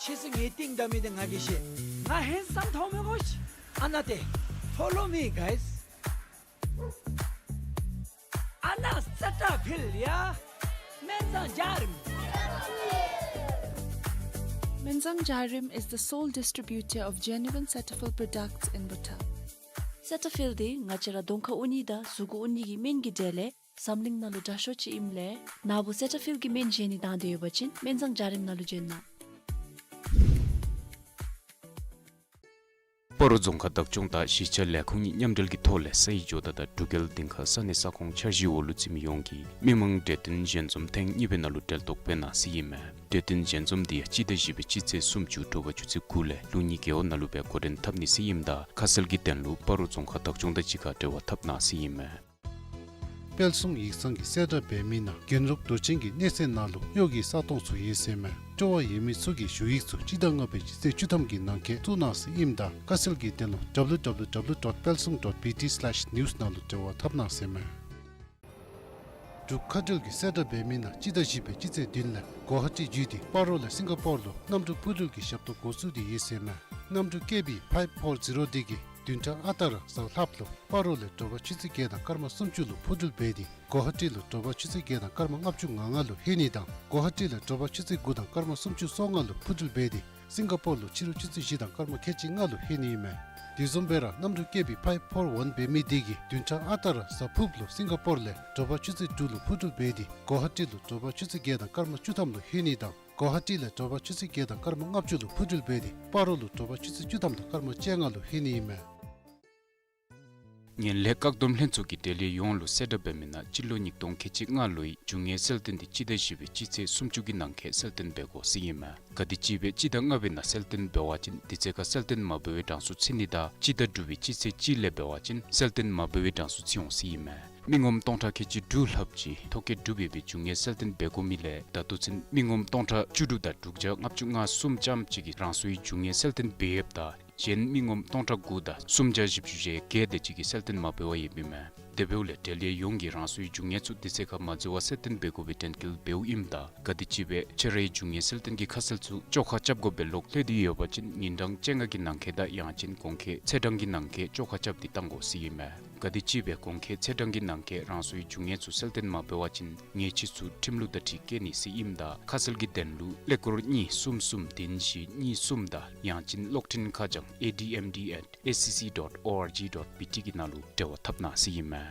ཁྱེད་ཚུ་ངེའི་རྟིང་བདའ་མི་འདི་ང་གིས་ཤེས། ང་ཧེན་སམ་ཐོགས་མི་དགོ་ཤིག། ཨ་ནཱ་ཏེ། Follow me, guys. ཨ་ནཱ་སེ་ཊ་ཕིལ་ཡ། སྨན་བཟང་འཇའ་རིསམོ། Menzang Jarim is the sole distributor of genuine Cetaphil products in Bhutan. སེ་ཊ་ཕིལ་འདི་ང་བཅས་ར་གདོང་ཁར་འོང་ནི་དང་གཟུགས་འོང་ནི་གི་སྨན་གྱི་གྲས་ལས་འཛམ་གླིང་ནང་ལུ་དྲག་ཤོས་ཅིག་ཨིནམ་ལས་ནཱ་བུ་སེ་ཊ་ཕིལ་གྱི་སྨན་བཞེས་ནི་དང་འདོད་ཡོད་པ་ཅིན་སྨན་བཟང་འཇའ་རིསམོ་ནང་ལུ་བྱོན་གནང་། སྤ་རོ་རྫོང་ཁག་བདག་སྐྱོང་དང་གཞིས་ཆགས་ལས་ཁུངས་གཉིས་མཉམ་འབྲེལ་གྱི་ཐོག་ལས་ས་ཡི་ཇོ་བདག་དང་འབྲུག་རྒྱལ་སྡིངས་ཁ་ས་གནས་ས་ཁོངས་འཆར་གཞིའི་འོག་ལུ་འཛུལ་མི་ཡོངས་ཀྱིས་མི་མང་གྲོས་བསྟུན་ཞལ་འཛོམས་ཐེངས་གཉིས་པའི་ནང་ལུ་གྲལ་གཏོགས་འབད་གནང་ཟེར་ཨིན་མས། གྲོས་བསྟུན་ཞལ་འཛོམས་འདི་ཡང་སྤྱི་ཟླ་བཞི་པའི་སྤྱི་ཚེས་སུམ་ཅུ་དྲོ་པ་ཆུ་ཚོད་དགུ་ལས་ལུགས་གཉིས་རྒེད་འོག་ནང་ལུ་སྦེ་འགོ་འདྲེན་འཐབ་ནི་ཟེར་ཨིནམ་ད་ཁ་གསལ་གྱི་དོན་ལུ་སྤ་རོ་རྫོང་ཁག་བདག་སྐྱོང་དང་གཅིག་ཁར་འབྲེལ་བ་འཐབ་གནང་ཟེར་ཨིན་མས། དཔལ་བཟང་ཡིག་ཚང་གིས་གསལ་བསྒྲགས་འབད་མི་ནང་རྒྱུན་རོགས་དུས་ཆེན་གྱི་གནས་ཚད་ནང་ལུ་གཡོག་གི་ས་སྟོང་ཚུ་ཡོད་ཟེར་མས། སྤྲོ་བ་ཡོད་མི་ཚུ་གིས་ཞུ་ཡིག་ཚུ་སྤྱི་ཟླ་ལྔ་པའི་སྤྱི་ཚེས་བཅུ་ཐམ་གྱི་ནང་འཁོད་བཙུགས་གནང་ཟེར་ཨིནམ་ད་ཁ་གསལ་གྱི་དོན་ལུ་W W W dot palsung dot B T slash news ནང་ལུ་འབྲེལ་བ་འཐབ་གནང་ཟེར་མས། འབྲུག་མཁའ་འགྲུལ་གྱིས་གསལ་བསྒྲགས་འབད་མི་ནང་སྤྱི་ཟླ་བཞི་པའི་སྤྱི་ཚེས་བདུན་ལས་གོ་ཧ་ཊི་བརྒྱུད་དེ་སྤ་རོ་ལས་སིང་ག་པོར་ལུ་གནམ་གྲུ་འཕུར་འགྲུལ་གྱི་ཞབས་ཏོག་འགོ་བཙུགས་ཏེ་ཡོད་ཟེར་མས། གནམ་གྲུ་ཀེ་བི་ཕའིབ་ཕོར་ཛི་རོ་འདི་གིས་བདུན་ཕྲག་ཨ་རྟག་ར་གཟའ་ལྷགཔ་ལུ་སྤ་རོ་ལས་དྲོ་པ་ཆུ་ཚོད་བརྒྱད་དང་སྐར་མ་སུམ་ཅུ་ལུ་འཕུར་འགྲུལ་འབད་དེ་གོ་ཧ་ཊི་ལུ་དྲོ་པ་ཆུ་ཚོད་བརྒྱད་དང་སྐར་མ་ལྔ་བཅུ་ང་ལྔ་ལུ་ལྷོད་ནི་དང་གོ་ཧ་ཊི་ལས་དྲོ་པ་ཆུ་ཚོད་དགུ་དང་སྐར་མ་སུམ་ཅུ་སོ་ལྔ་ལུ་འཕུར་འགྲུལ་འབད་དེ་སིང་ག་པོར་ལུ་ཕྱི་རུ་ཆུ་ཚོད་བཞི་དང་སྐར་མ་ཁལ་གཅིག་ལྔ་ལུ་ལྷོད་ནི་ཨིན་མས། དེ་བཟུམ་སྦེ་ར་གནམ་གྲུ་ཀེ་བི་ཕའིབ་ཕོར་ཝན་འབད་མི་འདི་གིས་བདུན་ཕྲག་ཨ་རྟག་ར་གཟའ་ཕུརཔ་ལུ་སིང་ག་པོར་ལས་དྲོ་པ་ཆུ་ཚོད་དྲུག་ལུ་འཕུར་འགྲུལ་འབད་དེ་གོ་ཧ་ཊི་ལུ་དྲོ་པ་ཆུ་ཚོད་བརྒྱད་དང་སྐར་མ་བཅུ་ཐམ་ལུ་ལྷོད་ནི་དང་གོ་ཧ་ཊི་ལས་དྲོ་པ་ཆུ་ཚོད་བརྒྱད་དང་སྐར་མ་ལྔ་བཅུ་ལུ་འཕུར་འགྲུལ་འབད་དེ་སྤ་རོ་ལུ་དྲོ་པ་ཆུ་ཚོད་བཅུ་ཐམ་དང་སྐར་མ་བཅོ་ལྔ་ལུ་ལྷོད་ནི་ཨིན་མས། ངན་ལྷད་བཀག་སྡོམ་ལྷན་ཚོགས་ཀྱིས་འབྲེལ་ཡོད་ཡོངས་ལུ་གསལ་བསྒྲགས་འབད་མི་ནང་སྤྱི་ལོ་ཉིས་སྟོང་ཁལ་གཅིག་ལྔ་ལོའི་རྒྱུ་དངོས་གསལ་སྟོན་འདི་སྤྱི་ཟླ་བཞི་པའི་སྤྱི་ཚེས་སུམ་ཅུ་གི་ནང་འཁོད་གསལ་སྟོན་འབད་དགོ་ཟེར་ཨིན་མས། ག་དེ་ཅིག་སྦེ་སྤྱི་ཟླ་ལྔ་པའི་ནང་གསལ་སྟོན་འབད་བ་ཅིན་དེ་ཚེ་ཁར་གསལ་སྟོན་མ་འབད་བའི་གྲངས་སུ་ཚུད་ནི་དང་སྤྱི་ཟླ་དྲུག་པའི་སྤྱི་ཚེས་གཅིག་ལས་འབད་བ་ཅིན་གསལ་སྟོན་མ་འབད་བའི་གྲངས་སུ་ཚུད་འོང་ཟེར་ཨིན་མས། མི་ངོམ་སྟོང་ཕྲག་ཁལ་གཅིག་དྲུག་ལྷགཔ་ཅིག་ཐོ་བཀོད་གྲུབ་ཡོད་པའི་རྒྱུ་དངོས་གསལ་སྟོན་འབད་དགོ་མི་ལས་ད་ལྟོ་ཚུན་མི་ངོམ་སྟོང་ཕྲག་བཅུ་དྲུག་དང་དྲུག་བརྒྱ་ལྔ་བཅུ་ང་གསུམ་ཙམ་ཅིག་གིས་རང་སོའི་རྒྱུ་དངོས་གསལ་སྟོན་འབད་ཡོདཔ་ད་གཞན་མི་ངོམ་སྟོང་ཕྲག་དགུ་དང་སུམ་བརྒྱ་བཞི་བཅུ་ཞེ་བརྒྱད་དེ་ཅིག་གིས་གསལ་སྟོན་མ་འབད་བར་ཡོདཔ་ཨིན་མས། དེ་འབདཝ་ལས་འབྲེལ་ཡོད་ཡོངས་ཀྱིས་རང་སོའི་རྒྱུ་དངོས་ཚུ་དེ་ཚེ་ཁར་མ་འཛོལ་བར་གསལ་སྟོན་འབད་དགོ་པའི་དྲན་སྐུལ་འབདཝ་ཨིནམ་ད་ག་དེ་ཅིག་སྦེ་ཁྱེད་རའི་རྒྱུ་དངོས་གསལ་སྟོན་གྱི་ཁ་གསལ་ཚུ་བཅོ་ཁ་རྐྱབ་དགོ་པའི་ལོག་ལྷོད་དེ་ཡོད་པ་ཅིན་ཉིན་གྲངས་བཅོ་ལྔ་གི་ནང་འཁོད་དང་ཡང་ཅིན་གོང་འཁོད་ཚེས་གྲངས་ཀྱི་ནང་འཁོད་བཅོ་ཁ་རྐྱབ་སྟེ་བཏང་དགོ་ཟེར་ཨིན་མས། ག་དེ་ཅིག་སྦེ་གོང་འཁོད་ཚེས་གྲངས་ཀྱི་ནང་འཁོད་རང་སོའི་རྒྱུ་དངོས་ཚུ་གསལ་སྟོན་མ་འབད་བ་ཅིན་ཉེས་ཆད་ཚུ་ཁྲིམས་ལུགས་དང་འཁྲིལ་བཀལ་ནི་ཟེར་ཨིནམ་ད་ཁ་གསལ་གྱི་དོན་ལུ་ཀླད་ཀོར་གཉིས་གསུམ་གསུམ་བདུན་བཞི་གཉིས་གསུམ་དང་ཡང་ཅིན་གློག་འཕྲིན་ཁ་བྱང་A D M D at S C C dot O R G dot B T གི་ནང་ལུ་འབྲེལ་བ་འཐབ་གནང་ཟེར་ཨིན་མས།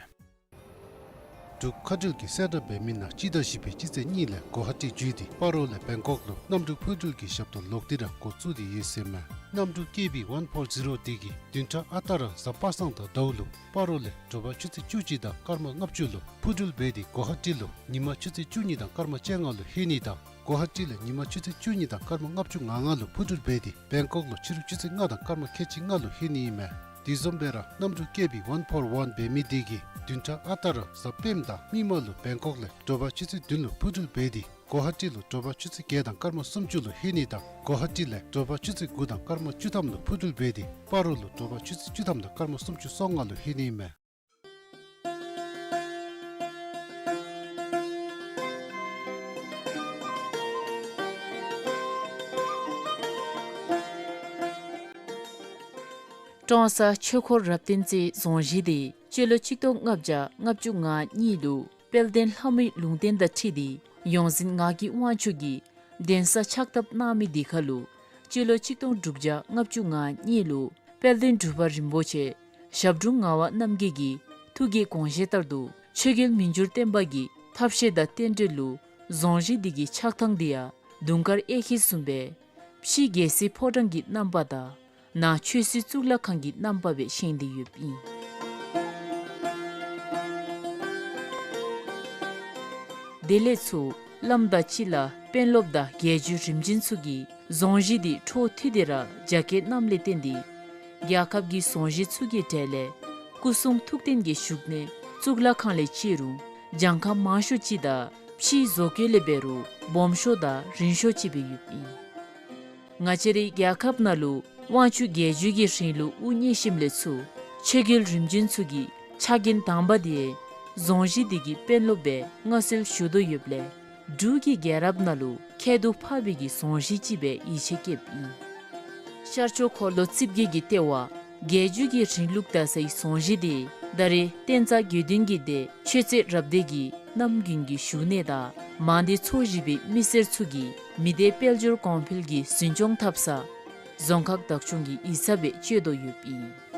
འབྲུག་མཁའ་འགྲུལ་གྱིས་གསལ་བསྒྲགས་འབད་མི་ནང་སྤྱི་ཟླ་བཞི་པའི་སྤྱི་ཚེས་གཉིས་ལས་གོ་ཧ་ཊི་བརྒྱུད་དེ་སྤ་རོ་ལས་བེང་ཀོག་ལུ་གནམ་གྲུ་འཕུར་འགྲུལ་གྱི་ཞབས་ཏོག་ལོག་སྟེ་ར་འགོ་བཙུགས་ཏེ་ཡོད་ཟེར་མས། གནམ་གྲུ་ཀེ་བི་ཝན་ཕོར་ཛི་རོ་འདི་གིས་བདུན་ཕྲག་ཨ་རྟག་ར་གཟའ་པ་སངས་དང་ཟླཝ་ལུ་སྤ་རོ་ལས་དྲོ་པ་ཆུ་ཚོད་བཅུ་གཅིག་དང་སྐར་མ་ལྔ་བཅུ་ལུ་འཕུར་འགྲུལ་འབད་དེ་གོ་ཧ་ཊི་ལུ་ཉིན་མ་ཆུ་ཚོད་བཅུ་གཉིས་དང་སྐར་མ་བཅོ་ལྔ་ལུ་ལྷོད་ནི་དང་གོ་ཧ་ཊི་ལས་ཉིན་མ་ཆུ་ཚོད་བཅུ་གཉིས་དང་སྐར་མ་ལྔ་བཅུ་ང་ལྔ་ལུ་འཕུར་འགྲུལ་འབད་དེ་བེང་ཀོག་ལུ་ཕྱི་རུ་ཆུ་ཚོད་ལྔ་དང་སྐར་མ་ཁལ་གཅིག་ལྔ་ལུ་ལྷོད་ནི་ཨིན་མས། དེ་བཟུམ་སྦེ་ར་གནམ་གྲུ་ཀེ་བི་ཝན་ཕོར་ཝན་འབད་མི་འདི་གིས་བདུན་ཕྲག་ཨ་རྟག་ར་གཟའ་སྤེནམ་དང་མིག་དམར་ལུ་བེང་ཀོག་ལས་དྲོ་པ་ཆུ་ཚོད་བདུན་ལུ་འཕུར་འགྲུལ་འབད་དེ་གོ་ཧ་ཊི་ལུ་དྲོ་པ་ཆུ་ཚོད་བརྒྱད་དང་སྐར་མ་སུམ་ཅུ་ལུ་ལྷོད་ནི་དང་གོ་ཧ་ཊི་ལས་དྲོ་པ་ཆུ་ཚོད་དགུ་དང་སྐར་མ་བཅུ་ཐམ་ལུ་འཕུར་འགྲུལ་འབད་དེ་སྤ་རོ་ལུ་དྲོ་པ་ཆུ་ཚོད་བཅུ་ཐམ་དང་སྐར་མ་སུམ་ཅུ་སོ་ལྔ་ལུ་ལྷོད་ནི་ཨིན་མས། ཀྲོང་གསར་ཆོས་འཁོར་རབ་བརྟན་རྩེའི་རྫོང་གཞིས་འདི་སྤྱི་ལོ་ཆིག་སྟོང་ལྔ་བརྒྱ་ལྔ་བཅུ་ང་གཉིས་ལུ་དཔལ་ལྡན་ལྷ་མོའི་ལུང་བསྟན་དང་འཁྲིལ་ཏེ་ཡོངས་འཛིན་ངག་གི་དབང་ཕྱུག་གིས་གདན་ས་ཕྱག་བཏབ་གནང་མི་འདི་ཁར་ལུ་སྤྱི་ལོ་ཆིག་སྟོང་དྲུག་བརྒྱ་ལྔ་བཅུ་ང་གཉིས་ལུ་དཔལ་ལྡན་འབྲུག་པ་རིན་པོ་ཆེ་ཞབས་དྲུང་ངག་དབང་རྣམ་རྒྱལ་གྱི་ཐུགས་ཀྱི་དགོངས་བཞེད་ལྟར་དུ་ཆོས་རྒྱལ་མི་འགྱུར་བརྟན་པ་གི་ཐབས་ཤེས་དང་རྟེན་འབྲེལ་ལུ་རྫོང་གཞིས་འདི་གི་ཕྱག་ཐང་འདི་ཡང་དུང་དཀར་གཡས་འཁྱིལ་བཟུམ་སྦེ་ཕྱི་རྒྱལ་སྲིད་ཕོ་བྲང་གི་རྣམ་པ་དང་ནང་ཆོས་སྲིད་གཙུག་ལག་ཁང་གི་རྣམ་པ་སྦེ་བཞེངས་ཏེ་ཡོདཔ་ཨིན། དེ་ལས་ཚུར་བླམ་དང་སྤྱི་བླ་དཔོན་སློབ་དང་རྒྱལ་བརྒྱུད་རིམ་བྱོན་ཚུ་གིས་རྫོང་གཞིས་འདི་འཕྲོ་མཐུད་དེ་ར་རྒྱ་བསྐྱེད་གནངམ་ལས་བརྟེན་ཏེ་རྒྱལ་ཁབ་ཀྱི་རྫོང་གཞིས་ཚུ་གི་གྲས་ལས་སྐུ་གསུང་ཐུགས་རྟེན་གྱི་བཞུགས་གནས་གཙུག་ལག་ཁང་ལས་བརྩི་རུང་གྱངས་ཁ་མང་ཤོས་ཅིག་དང་ཕྱིའི་བཟོ་བཀོད་ལས་འབད་རུང་སྦོམ་ཤོས་དང་རིང་ཤོས་ཅིག་སྦེ་ཡོདཔ་ཨིན། ང་བཅས་རའི་རྒྱལ་ཁབ་ནང་ལུ་དབང་ཕྱུག་རྒྱལ་བརྒྱུད་ཀྱི་རིང་ལུགས་དབུ་བརྙེས་ཞིནམ་ལས་ཚུར་ཆོས་རྒྱལ་རིམ་བྱོན་ཚུ་གི་ཕྱག་འགན་དང་པ་འདི་རྫོང་གཞིས་འདི་གི་དཔོན་སློབ་སྦེ་མངའ་གསོལ་ཞུ་དོ་ཡོདཔ་ལས་ འབྲུག་གི་རྒྱལ་རབས་ནང་ལུ་ཁྱད་དུ་འཕགས་པའི་གི་རྫོང་གཞི་ཅིག་སྦེ་ཡིད་ཆེས་བསྐྱེདཔ་ཨིན། ཤར་ཕྱོགས་འཁོར་ལོ་རྩིབས་བརྒྱད་ཀྱི་ལྟེ་བ་རྒྱལ་བརྒྱུད་ཀྱི་རིང་ལུགས་དར་སའི་རྫོང་གཞི་འདི་ད་རེས་བསྟན་རྩ་དགེ་འདུན་གྱི་སྡེ་ཆོས་རྩེ་རབ་སྡེ་གི་རྣམ་རྒྱུན་གྱི་བཞུགས་གནས་དང་མང་སྡེ་ཚོ་བཞི་པའི་མི་སེར་ཚུ་གིས་མི་སྡེ་དཔལ་འབྱོར་གོང་འཕེལ་གྱི་འཛིན་སྐྱོང་འཐབ་ས་རྫོང་ཁག་བདག་སྐྱོང་གི་ཡིག་ཚང་སྦེ་སྤྱོད་དོ་ཡོདཔ་ཨིན།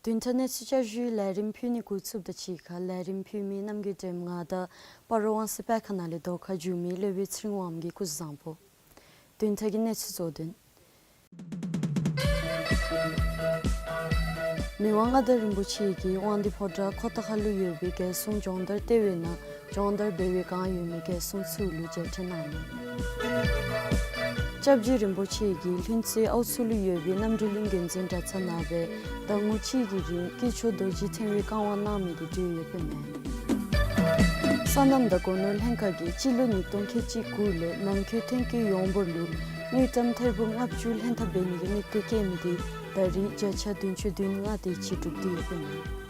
བདུན་ཕྲག་གནས་ཚུལ་བསྐྱར་ཞུའི་ལས་རིམ་ཕུལ་ནི་འགོ་བཙུགསཔ་དང་གཅིག་ཁར་ལས་རིམ་ཕུལ་མི་རྣམ་རྒྱལ་སྒྲོལམ་ང་དང་སྤ་རོ་ཝང་སི་པད་ཁ་ནང་ལས་རྡོ་ཁ་བསྒྱུར་མི་སློབ་དཔོན་ཚེ་རིང་དབངམོ་གིས་སྐུ་གཟུགས་བཟང་པོ། བདུན་ཕྲག་གི་གནས་ཚུལ་གཙོ་དོན། མི་དབང་མངའ་བདག་རིན་པོ་ཆེ་གིས་དབང་འདུས་ཕོ་བྲང་ཁོ་ཐང་ཁ་ལུ་ཡོད་པའི་རྒྱལ་སྲུང་སྦྱོང་བརྡར་ལྟེ་བའི་ནང་སྦྱོང་བརྡར་འབད་བའི་བསྒང་ཡོད་མི་རྒྱལ་སྲུང་ཚུ་ལུ་མཇལ་འཕྲད་གནང་ནུག། སྐྱབས་རྗེ་རིན་པོ་ཆེ་གིས་ལྷུན་རྩེ་ཨའུ་མཚོ་ལུ་ཡོད་པའི་རྣམ་གྲོལ་གླིང་དགོན་འཛིན་གྲྭ་ཚང་ནང་སྦེ་ཟླ་ངོ་གཅིག་གི་རིང་དཀྱིལ་ཆོག་རྡོ་རྗེ་ཕྲེང་བའི་བསྐང་བ་གནང་མི་དེ་གྲོལ་ཡོདཔ་ཨིན་མས། སོ་ནམ་དང་སྒོ་ནོར་ལྷན་ཁག་གིས་སྤྱི་ལོ་ཉིས་སྟོང་ཁལ་གཅིག་དགུ་ལས་ནང་འཁོད་ཐོན་སྐྱེད་ཡོངས་འབོར་ལུ་དངུལ་ཀྲམ་ཐེར་འབུམ་ལྔ་བཅུ་ལྷན་ཐབས་འབད་ནི་གི་དམིགས་གཏད་བསྐྱེད་མི་དེ་ད་རེས་བརྒྱ་ཆ་བདུན་ཅུ་དོན་ལྔ་དེ་ཅིག་གྲུབ་སྟེ་ཡོདཔ་ཨིན་མས།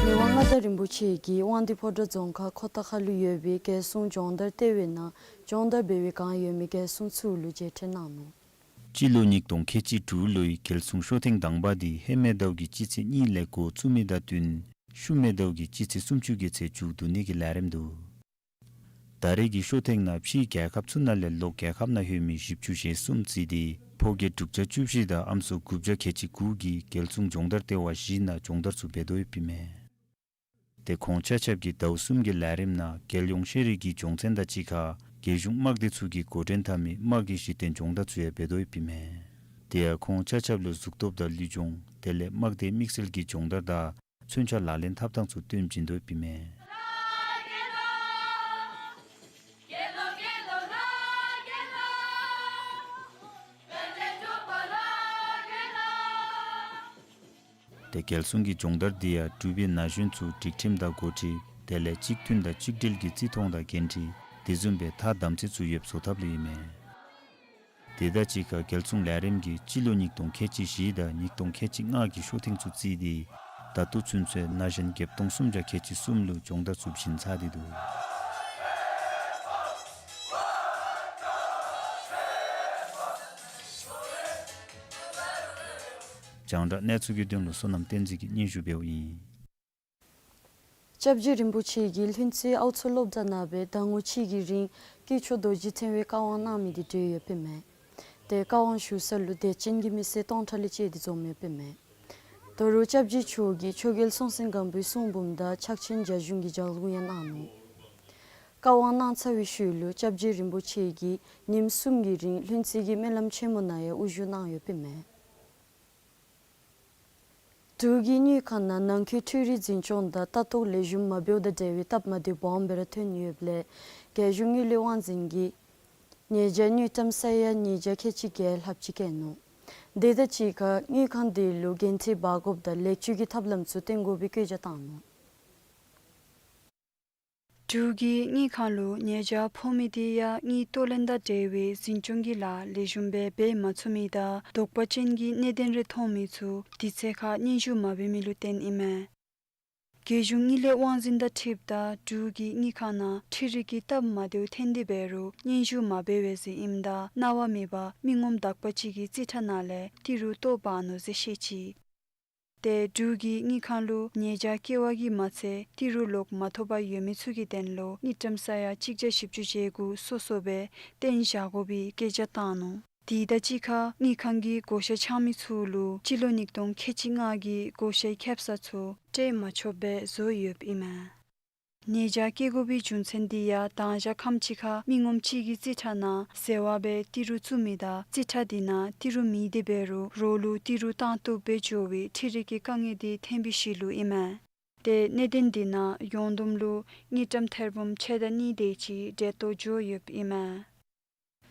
མི་དབང་མངའ་བདག་རིན་པོ་ཆེ་གིས་དབང་འདུས་ཕོ་བྲང་རྫོང་ཁག་ཁོ་ཐང་ཁ་ལུ་ཡོད་པའི་རྒྱལ་སྲུང་སྦྱོང་བརྡར་ལྟེ་བའི་ནང་སྦྱོང་བརྡར་འབད་བའི་བསྒང་ཡོད་མི་རྒྱལ་སྲུང་ཚུ་ལུ་མཇལ་འཕྲད་གནང་ནུག། སྤྱི་ལོ་ཉིས་སྟོང་ཁལ་གཅིག་དྲུག་ལོའི་རྒྱལ་སྲུང་ཤོ་ཐེངས་དང་པ་དེ་ཧེ་མའི་ཟླཝ་གི་སྤྱི་ཚེས་གཉིས་ལས་འགོ་བཙུགས་མི་དང་བསྟུན་ཤུལ་མའི་ཟླཝ་གི་སྤྱི་ཚེས་སུམ་ཅུ་གི་ཚེ་མཇུག་བསྡུ་ནི་གི་ལས་རིམ་འདུག། ད་རེས་ཀྱི་ཤོ་ཐེངས་ནང་ཕྱིའི་རྒྱལ་ཁབ་ཚུ་ནང་ལས་ལོག་རྒྱལ་ཁབ་ནང་ལྷོད་མི་བཞི་བཅུ་ཞེ་གསུམ་བརྩིས་ཏེ་ཕོ་སྐྱེས་དྲུག་བརྒྱ་བཅུ་བཞི་དང་ཨམ་སྲུ་དགུ་བརྒྱ་ཁལ་གཅིག་དགུ་གིས་རྒྱལ་སྲུང་སྦྱོང་བརྡར་ལྟེ་བ་བཞི་ནང་སྦྱོང་བརྡར་ཚུ་འབད་དོ་ཡོདཔ་ཨིན་མས། དེ་ཁོང་ཆ་ཁྱབ་ཀྱིས་ཟླཝ་གསུམ་གྱི་ལས་རིམ་ནང་རྒྱལ་ཡོངས་ཤེས་རིག་གི་སྦྱོང་ཚན་དང་གཅིག་ཁར་རྒྱལ་གཞུང་དམག་སྡེ་ཚུ་གིས་འགོ་འདྲེན་འཐབ་མི་དམག་གི་གཞི་རྟེན་སྦྱོང་བརྡར་ཚུ་ཡང་འབད་དོ་ཡོདཔ་ཨིན་མས། དེ་ཡང་ཁོང་ཆ་ཁྱབ་ལུ་གཟུགས་སྟོབས་དང་ལུས་སྦྱོང་དེ་ལས་དམག་སྡེའི་དམིགས་བསལ་གྱི་སྦྱོང་བརྡར་དང་མཚོན་ཆ་ལག་ལེན་འཐབ་ཐངས་ཚུ་སྟོན་བྱིན་དོ་ཡོདཔ་ཨིན་མས། དེ་རྒྱལ་སྲུང་གི་སྦྱོང་བརྡར་འདི་ཡང་འབྲུག་པའི་ན་གཞོན་ཚུ་སྒྲིག་ཁྲིམས་དང་འགོ་ཁྲིད་དེ་ལས་གཅིག་མཐུན་དང་གཅིག་སྒྲིལ་གྱི་བརྩི་མཐོང་དང་འགན་འཁྲི་དེ་བཟུམ་སྦེ་ཐ་དམ་ཚིག་ཚུ་ཡོདཔ་བཟོ་ཐབས་ལུ་ཨིན་མས། དེ་དང་གཅིག་ཁར་རྒྱལ་སྲུང་ལས་རིམ་གྱིས་སྤྱི་ལོ་ཉིས་སྟོང་ཁལ་གཅིག་བཞི་དང་ཉིས་སྟོང་ཁལ་གཅིག་ལྔ་གི་ཤོ་ཐེངས་ཚུ་བརྩིས་ཏེ་ད་ལྟོ་ཚུན་ཚོད་ན་གཞོན་བརྒྱད་སྟོང་སུམ་བརྒྱ་ཁལ་གཅིག་གསུམ་ལུ་སྦྱོང་བརྡར་ཚུ་བྱིན་ཚར་ཏེ་འདུག། རྒྱང་བསྒྲགས་གནས་ཚུལ་གྱི་དོན་ལུ་བསོད་ནམས་བསྟན་འཛིན་གྱིས་སྙན་ཞུ་འབདཝ་ཨིན། སྐྱབས་རྗེ་རིན་པོ་ཆེ་གིས་ལྷུན་རྩེ་ཨའུ་མཚོ་སློབ་གྲྭ་ནང་སྦེ་ཟླ་ངོ་གཅིག་གི་རིང་དཀྱིལ་ཆོག་རྡོ་རྗེ་ཕྲེང་བའི་བསྐང་བ་གནང་མི་དེ་གྲོལ་ཡོདཔ་ཨིན་མས། དེ་བསྐང་བ་ཞུ་ས་ལུ་དད་ཅན་གྱི་མི་སེར་སྟོང་ཕྲག་ལས་བཅད་དེ་འཛོམས་ཡོདཔ་ཨིན་མས། དོ་རུང་སྐྱབས་རྗེ་མཆོག་གིས་ཆོས་རྒྱལ་སྲོང་བཙན་སྒམ་པོའི་གསུང་འབུམ་དང་ཕྱག་ཆེན་རྒྱ་གཞུང་གི་ལྗགས་ལུང་ཡང་གནང་ནུག། བསྐང་བ་གནང་ཚར་བའི་ཤུལ་ལུ་སྐྱབས་རྗེ་རིན་པོ་ཆེ་གིས་ཉིནམ་གསུམ་གྱི་རིང་ལྷུན་རྩེ་གི་སྨོན་ལམ་ཆེན་མོ་ནང་ཡང་དབུ་བཞུགས་གནང་ཡོདཔ་ཨིན་མས། འབྲུག་གི་དངུལ་ཁང་ནང་ནང་འཁོད་འཕྲུལ་རིག་འཛིན་སྐྱོང་དང་ལྟ་རྟོག་ལེགས་ཤོམ་མ་འབདཝ་དང་འབྲེལ་བའི་སྟབས་མ་བདེཝ་སྦོམ་སྦེ་ར་ཐོན་ཡོདཔ་ལས་རྒྱལ་གཞུང་དངུལ་ལས་དབང་འཛིན་གྱིས་ཉེས་བྱ་དངུལ་ཀྲམ་ས་ཡ་ཉིས་བརྒྱ་ཁལ་གཅིག་བརྒྱད་ལྷགཔ་ཅིག་བཀལ་ནུག། དེ་དང་གཅིག་ཁར་དངུལ་ཁང་དེ་ལུ་འགན་འཁྲི་འབག་དགོཔ་དང་ལེགས་བཅོས་ཀྱི་ཐབས་ལམ་ཚུ་སྟོན་དགོ་པའི་བཀོད་རྒྱ་བཏང་ནུག། འབྲུག་གི་དངུལ་ཁང་ལུ་ཉེས་བྱ་ཕོག་མི་དེ་ཡང་དངུལ་གཏོར་ལེན་དང་འབྲེལ་བའི་འཛིན་སྐྱོང་གི་ལཱ་ལེགས་ཤོམ་སྦེ་འབད་མ་ཚུགས་མི་དང་དོགས་པ་ཅན་གྱི་གནད་དོན་རེ་མཐོང་མི་ཚུ་དུས་ཚོད་ཁར་སྙན་ཞུ་མ་འབད་མི་ལུ་བརྟེན་ཨིན་མས། རྒྱལ་གཞུང་དངུལ་ལས་དབང་འཛིན་དང་འཁྲིལཝ་ད་འབྲུག་གི་དངུལ་ཁང་ནང་འཕྲུལ་རིག་གི་སྟབས་མ་བདེཝ་ཐོན་ཏེ་འབད་རུང་སྙན་ཞུ་མ་འབད་བས་ཟེར་ཨིནམ་ད་གནང་བ་མེད་པར་མི་ངོམ་དག་པ་ཅིག་གིས་རྩིས་ཁྲ་ནང་ལས་ཏི་རུ་གཏོར་འབག་ནུག་ཟེར་བཤད་ཅི། ཏེ་འབྲུག་གི་དངུལ་ཁང་ལུ་ཉེས་བྱ་བཀལ་བ་གིས་མ་ཚད་ཏི་རུ་ལོག་མ་ཐོབ་པར་ཡོད་མི་ཚུ་གི་དོན་ལུ་དངུལ་ཀྲམ་ས་ཡ་གཅིག་བརྒྱ་བཞི་བཅུ་ཞེ་དགུ་སོ་སོ་སྦེ་བཏོན་བཞག་དགོ་པའི་བཀོད་རྒྱ་བཏང་ནུག། དེ་དང་གཅིག་ཁར་དངུལ་ཁང་གིས་བགོ་བཤའ་འཆང་མི་ཚུ་ལུ་སྤྱི་ལོ་ཉིས་སྟོང་ཁལ་གཅིག་ལྔ་གི་བགོ་བཤའི་ཁེབ་ས་ཚུ་སྤྲོད་མ་ཆོགཔ་སྦེ་བཟོ་ཡོདཔ་ཨིན་མས། ཉེས་བྱ་བཀལ་དགོ་པའི་རྒྱུ་མཚན་འདི་ཡང་དང་ཞག་ཁམས་ཅིག་ཁར་མི་ངོམ་ཅིག་གི་རྩིས་ཁྲ་ནང་ཟེར་བ་སྦེ་ཏི་རུ་བཙུགས་མི་དང་རྩིས་ཁྲ་འདི་ནང་ཏི་རུ་མེད་དེ་འབད་རུང་རོགས་ལུ་ཏི་རུ་བཏང་བཏུབ་སྦེ་འགྱོ་བའི་འཕྲུལ་རིག་གི་དཀའ་ངལ་འདི་ཐོན་པའི་ཤུལ་ལུ་ཨིན་མས། ཏེ་གནད་དོན་འདི་ནང་ཡོངས་བསྡོམས་ལུ་དངུལ་ཀྲམ་ཐེར་འབུམ་ཕྱེད་དང་གཉིས་དེ་ཅིག་འབྲེལ་གཏོགས་འགྱོ་ཡོདཔ་ཨིན་མས།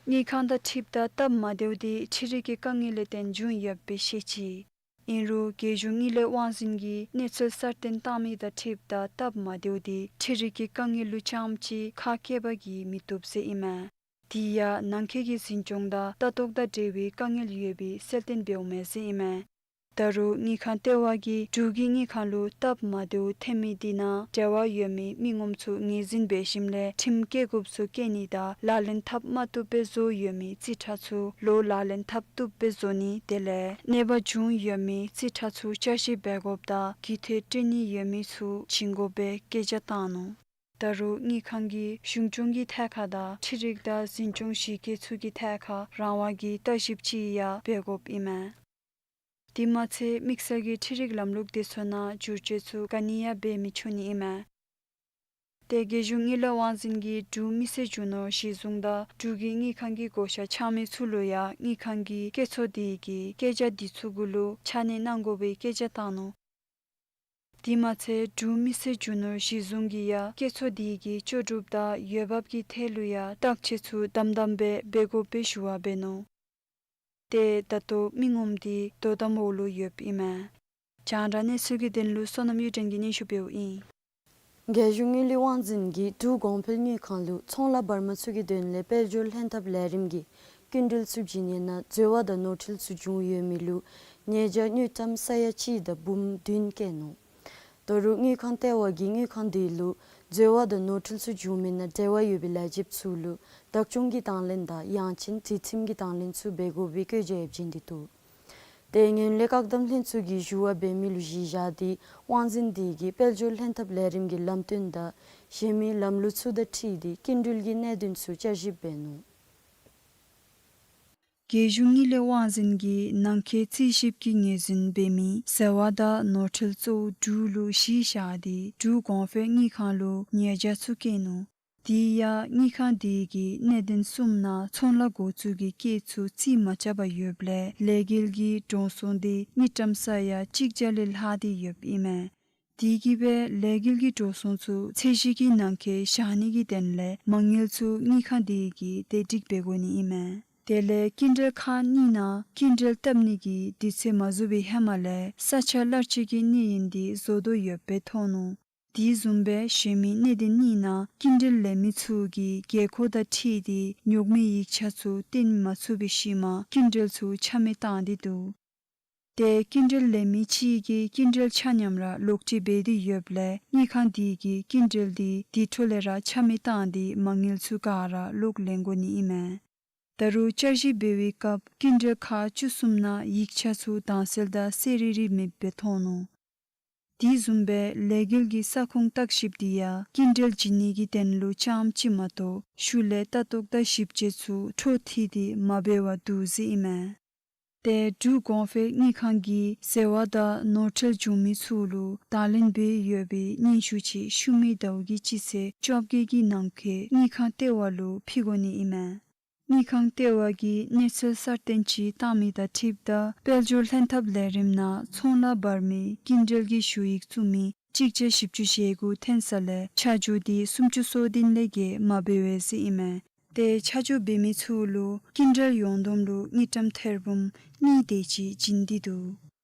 དངུལ་ཁང་དང་འཁྲིལཝ་ད་སྟབས་མ་བདེཝ་འདི་འཕྲུལ་རིག་གི་དཀའ་ངལ་ལས་བརྟེན་བྱུང་ཡོདཔ་སྦེ་བཤད་ཅི། ཨིན་རུང་རྒྱལ་གཞུང་དངུལ་ལས་དབང་འཛིན་གྱིས་གནས་ཚུལ་གསར་བཏོན་བཏང་མི་དང་འཁྲིལཝ་ད་སྟབས་མ་བདེཝ་འདི་འཕྲུལ་རིག་གི་དཀའ་ངལ་ལུ་རྐྱངམ་ཅིག་ཁག་བཀལ་བར་གྱིས་མི་བཏུབ་ཟེར་ཨིན་མས། དེ་ཡང་ནང་འཁོད་ཀྱི་འཛིན་སྐྱོང་དང་ལྟ་རྟོག་དང་འབྲེལ་བའི་དཀའ་ངལ་ཡོད་པའི་གསལ་སྟོན་འབདཝ་མས་ཟེར་ཨིན་མས། ད་རུང་དངུལ་ཁང་ལྟེ་བ་གིས་འབྲུག་གི་དངུལ་ཁང་ལུ་སྟབས་མ་བདེཝ་ཐོན་མི་འདི་ནང་འབྲེལ་བ་ཡོད་མི་མི་ངོམ་ཚུ་ངོས་འཛིན་འབད་ཞིནམ་ལས་ཁྲིམས་བཀལ་དགོཔ་ཚུ་བཀལ་ནི་དང་ལག་ལེན་འཐབ་མ་བཏུབ་པའི་བཟོ་ཡོད་མི་རྩིས་ཁྲ་ཚུ་ལོག་ལག་ལེན་འཐབ་བཏུབ་པའི་བཟོ་ནི་དེ་ལས་གནོད་པ་བྱུང་ཡོད་མི་རྩིས་ཁྲ་ཚུ་བསྐྱར་ཞིབ་འབད་དགོཔ་དང་གུད་ཐེར་སྤྲོད་ནི་ཡོད་མི་ཚུ་བྱིན་དགོཔ་སྦེ་བཀོད་རྒྱ་བཏང་ནུག། ད་རུང་དངུལ་ཁང་གིས་གཞུང་སྐྱོང་གི་ཐད་ཁར་དང་འཕྲུལ་རིག་དང་འཛིན་སྐྱོང་གཞི་བཀོད་ཚུ་གི་ཐད་ཁར་རང་དབང་གི་ལྟ་ཞིབ་ཅིག་ཡང་འབད་དགོཔ་ཨིན་མས། དེ་མ་ཚད་དམིགས་བསལ་གྱི་འཕྲུལ་རིག་ལམ་ལུགས་དེ་ཚུ་ནང་བསྒྱུར་བཅོས་ཚུ་ག་ནི་ཡང་འབད་མི་ཆོག་ནི་ཨིན་མས། ཏེ་རྒྱལ་གཞུང་དངུལ་ལས་དབང་འཛིན་གྱིས་འབྲུག་མི་སེར་རྒྱུ་ནོར་གཞི་བཟུང་དང་འབྲུག་གི་དངུལ་ཁང་གི་བགོ་བཤའ་འཆང་མི་ཚུ་ལུ་ཡང་དངུལ་ཁང་གི་བཀོད་ཚོགས་དེ་གིས་བཀོད་རྒྱ་དེ་ཚུ་གུ་ལུ་ཕྱག་སྣོན་གནང་དགོ་པའི་བཀོད་རྒྱ་བཏང་ནུག། དེ་མ་ཚད་འབྲུག་མི་སེར་རྒྱུ་ནོར་གཞི་བཟུང་གིས་ཡང་བཀོད་ཚོགས་དེ་གི་ལྕོགས་གྲུབ་དང་འོས་འབབ་ཀྱི་ཐད་ལུ་ཡང་བརྟག་དཔྱད་ཚུ་དམ་དམ་སྦེ་འབད་དགོ་པའི་ཞུ་བ་འབད་ནུག། ཏེ་ད་ལྟོ་མི་ངོམ་འདི་དོ་དམ་འོག་ལུ་ཡོདཔ་ཨིན་མས། རྒྱང་བསྒྲགས་གནས་ཚུལ་གྱི་དོན་ལུ་བསོད་ནམས་གཡུ་སྒྲོན་གྱིས་སྙན་ཞུ་འབདཝ་ཨིན། རྒྱལ་གཞུང་དངུལ་ལས་དབང་འཛིན་གྱིས་འབྲུག་གོང་འཕེལ་དངུལ་ཁང་ལུ་ཚོང་ལཱ་འབར་མ་ཚུ་གི་དོན་ལས་དཔལ་འབྱོར་ལྷན་ཐབས་ལས་རིམ་གྱི་སྐྱིན་འགྲུལ་ཚུ་བྱིན་ནི་ནང་འཛོལ་བ་དང་ནོར་འཁྲུལ་ཚུ་བྱུང་ཡོད་མི་ལུ་ཉེས་བྱ་དངུལ་ཀྲམ་ས་ཡ་གཅིག་དང་འབུམ་བདུན་བཀལ་ནུག། ད་རུང་དངུལ་ཁང་ལྟེ་བ་གིས་དངུལ་ཁང་དེ་ལུ་འཛོལ་བ་དང་ནོར་འཁྲུལ་ཚུ་བྱུང་མི་ནང་འབྲེལ་བ་ཡོད་པའི་ལས་བྱེདཔ་ཚུ་ལུ་བདག་སྐྱོང་གི་དང་ལེན་དང་ཡང་ཅིན་སྒྲིག་ཁྲིམས་ཀྱི་དང་ལེན་ཚུ་འབད་དགོ་པའི་བཀོད་རྒྱ་ཡང་བྱིན་ཏེ་འདུག། ཏེ་ངན་ལྷད་བཀག་སྡོམ་ལྷན་ཚོགས་ཀྱིས་ཞུ་བ་འབད་མི་ལུ་གཞི་བཞག་སྟེ་དབང་འཛིན་དེ་གིས་དཔལ་འབྱོར་ལྷན་ཐབས་ལས་རིམ་གྱི་ལམ་སྟོན་དང་གཞན་མི་ལམ་ལུགས་ཚུ་དང་འཁྲིལ་ཏེ་སྐྱིན་འགྲུལ་གྱི་གནད་དོན་ཚུ་བསྐྱར་ཞིབ་འབད་ནུག། རྒྱལ་གཞུང་དངུལ་ལས་དབང་འཛིན་གྱིས་ནང་འཁོད་རྩིས་ཞིབ་ཀྱི་ངོས་འཛིན་འབད་མི་འཛོལ་བ་དང་ནོར་འཁྲུལ་གཙོ་བོ་དྲུག་ལུ་གཞི་བཞག་སྟེ་འབྲུག་གོང་འཕེལ་དངུལ་ཁང་ལུ་ཉེས་བྱ་ཚུ་བཀལ་ནུག། དེ་ཡང་དངུལ་ཁང་དེ་གིས་གནད་དོན་གསུམ་ནང་ཚོང་ལཱ་འགོ་བཙུགས་ཀྱི་སྐོར་ཚུ་རྩིས་མ་རྐྱབ་པར་ཡོདཔ་ལས་ལས་འགུལ་གྱི་འགྲོ་སོང་དེ་དངུལ་ཀྲམ་ས་ཡ་གཅིག་བརྒྱ་ལས་ལྷག་སྟེ་ཡོདཔ་ཨིན་མས། དེ་གིས་སྦེ་ལས་འགུལ་གྱི་འགྲོ་སོང་ཚུ་ཚད་གཞི་གི་ནང་འཁོད་བཞག་ནི་གི་དོན་ལས་མ་དངུལ་ཚུ་དངུལ་ཁང་དེ་གིས་བདེ་སྒྲིག་འབད་དགོ་ནི་ཨིན་མས། དེ་ལས་སྐྱིན་འགྲུལ་ཁག་གཉིས་ནང་སྐྱིན་འགྲུལ་བཏབ་ནི་གི་དུས་ཚོད་མ་བཟོ་བའི་ཧེ་མ་ལས་ས་ཆ་གླར་སྤྱོད་ཀྱི་གནས་ཡུན་དེ་བཟོ་དོ་ཡོདཔ་སྦེ་མཐོང་ནུག། དེ་བཟུམ་སྦེ་གཞན་མི་གནད་དོན་གཉིས་ནང་སྐྱིན་འགྲུལ་ལེན་མི་ཚུ་གིས་དགོས་མཁོ་དང་འཁྲིལ་ཏེ་ཉོག་མེད་ཡིག་ཆ་ཚུ་བཏོན་མ་ཚུགས་པའི་ཤུལ་མ་སྐྱིན་འགྲུལ་ཚུ་ཆ་མེད་བཏང་སྟེ་འདུག། ཏེ་སྐྱིན་འགྲུལ་ལེན་མི་ཅིག་གིས་སྐྱིན་འགྲུལ་ཆ་མཉམ་ར་ལོག་སྤྲོད་འབད་དེ་ཡོདཔ་ལས་དངུལ་ཁང་དེ་གིས་སྐྱིན་འགྲུལ་དེ་དེ་འཕྲོ་ལས་ར་ཆ་མེད་བཏང་སྟེ་མ་དངུལ་ཚུ་ག་ར་ལོག་ལེན་དགོ་ནི་ཨིན་མས། ད་རུང་བསྐྱར་ཞིབ་འབད་བའི་སྐབས་སྐྱིན་འགྲུལ་ཁག་བཅུ་གསུམ་ནང་ཡིག་ཆ་ཚུ་དྭངས་གསལ་དང་གསལ་རི་རི་མེདཔ་སྦེ་མཐོང་ནུག། དེ་བཟུམ་སྦེ་ལས་འགུལ་གྱི་ས་ཁོངས་བརྟག་ཞིབ་དེ་ཡང་སྐྱིན་འགྲུལ་བྱིན་ནི་གི་དོན་ལུ་རྐྱངམ་ཅིག་མ་གཏོགས་ཤུལ་ལས་ལྟ་རྟོག་དང་ཞིབ་དཔྱད་ཚུ་འཕྲོ་མཐུད་དེ་མ་འབད་བར་འདུག་ཟེར་ཨིན་མས། ཏེ་འབྲུག་གོང་འཕེལ་དངུལ་ཁང་གིས་འཛོལ་བ་དང་ནོར་འཁྲུལ་བྱུང་མི་ཚུ་ལུ་དང་ལེན་འབད་ཡོད་པའི་སྙན་ཞུ་ཅིག་ཤུལ་མའི་ཟླཝ་གི་སྤྱི་ཚེས་བཅོ་བརྒྱད་ཀྱི་ནང་འཁོད་དངུལ་ཁང་ལྟེ་བ་ལུ་ཕུལ་དགོ་ནི་ཨིན་མས། དངུལ་ཁང་ལྟེ་བ་གིས་གནས་ཚུལ་གསར་བཏོན་ཅིག་བཏང་མི་དང་འཁྲིལཝ་ད་དཔལ་འབྱོར་ལྷན་ཐབས་ལས་རིམ་ནང་ཚོང་ལཱ་འབར་མི་སྐྱིན་འགྲུལ་གྱི་ཞུ་ཡིག་བཙུགས་མི་གཅིག་བརྒྱ་བཞི་བཅུ་ཞེ་དགུ་ཐོན་ས་ལས་ཆ་འཇོག་དེ་སུམ་ཅུ་སོ་བདུན་ལས་བརྒལ་མ་འབད་བས་ཟེར་ཨིན་མས། ཏེ་ཆ་འཇོག་འབད་མི་ཚུ་ལུ་སྐྱིན་འགྲུལ་ཡོངས་བསྡོམས་ལུ་དངུལ་ཀྲམ་ཐེར་འབུམ་གཉིས་དེ་ཅིག་བྱིན་ཏེ་འདུག།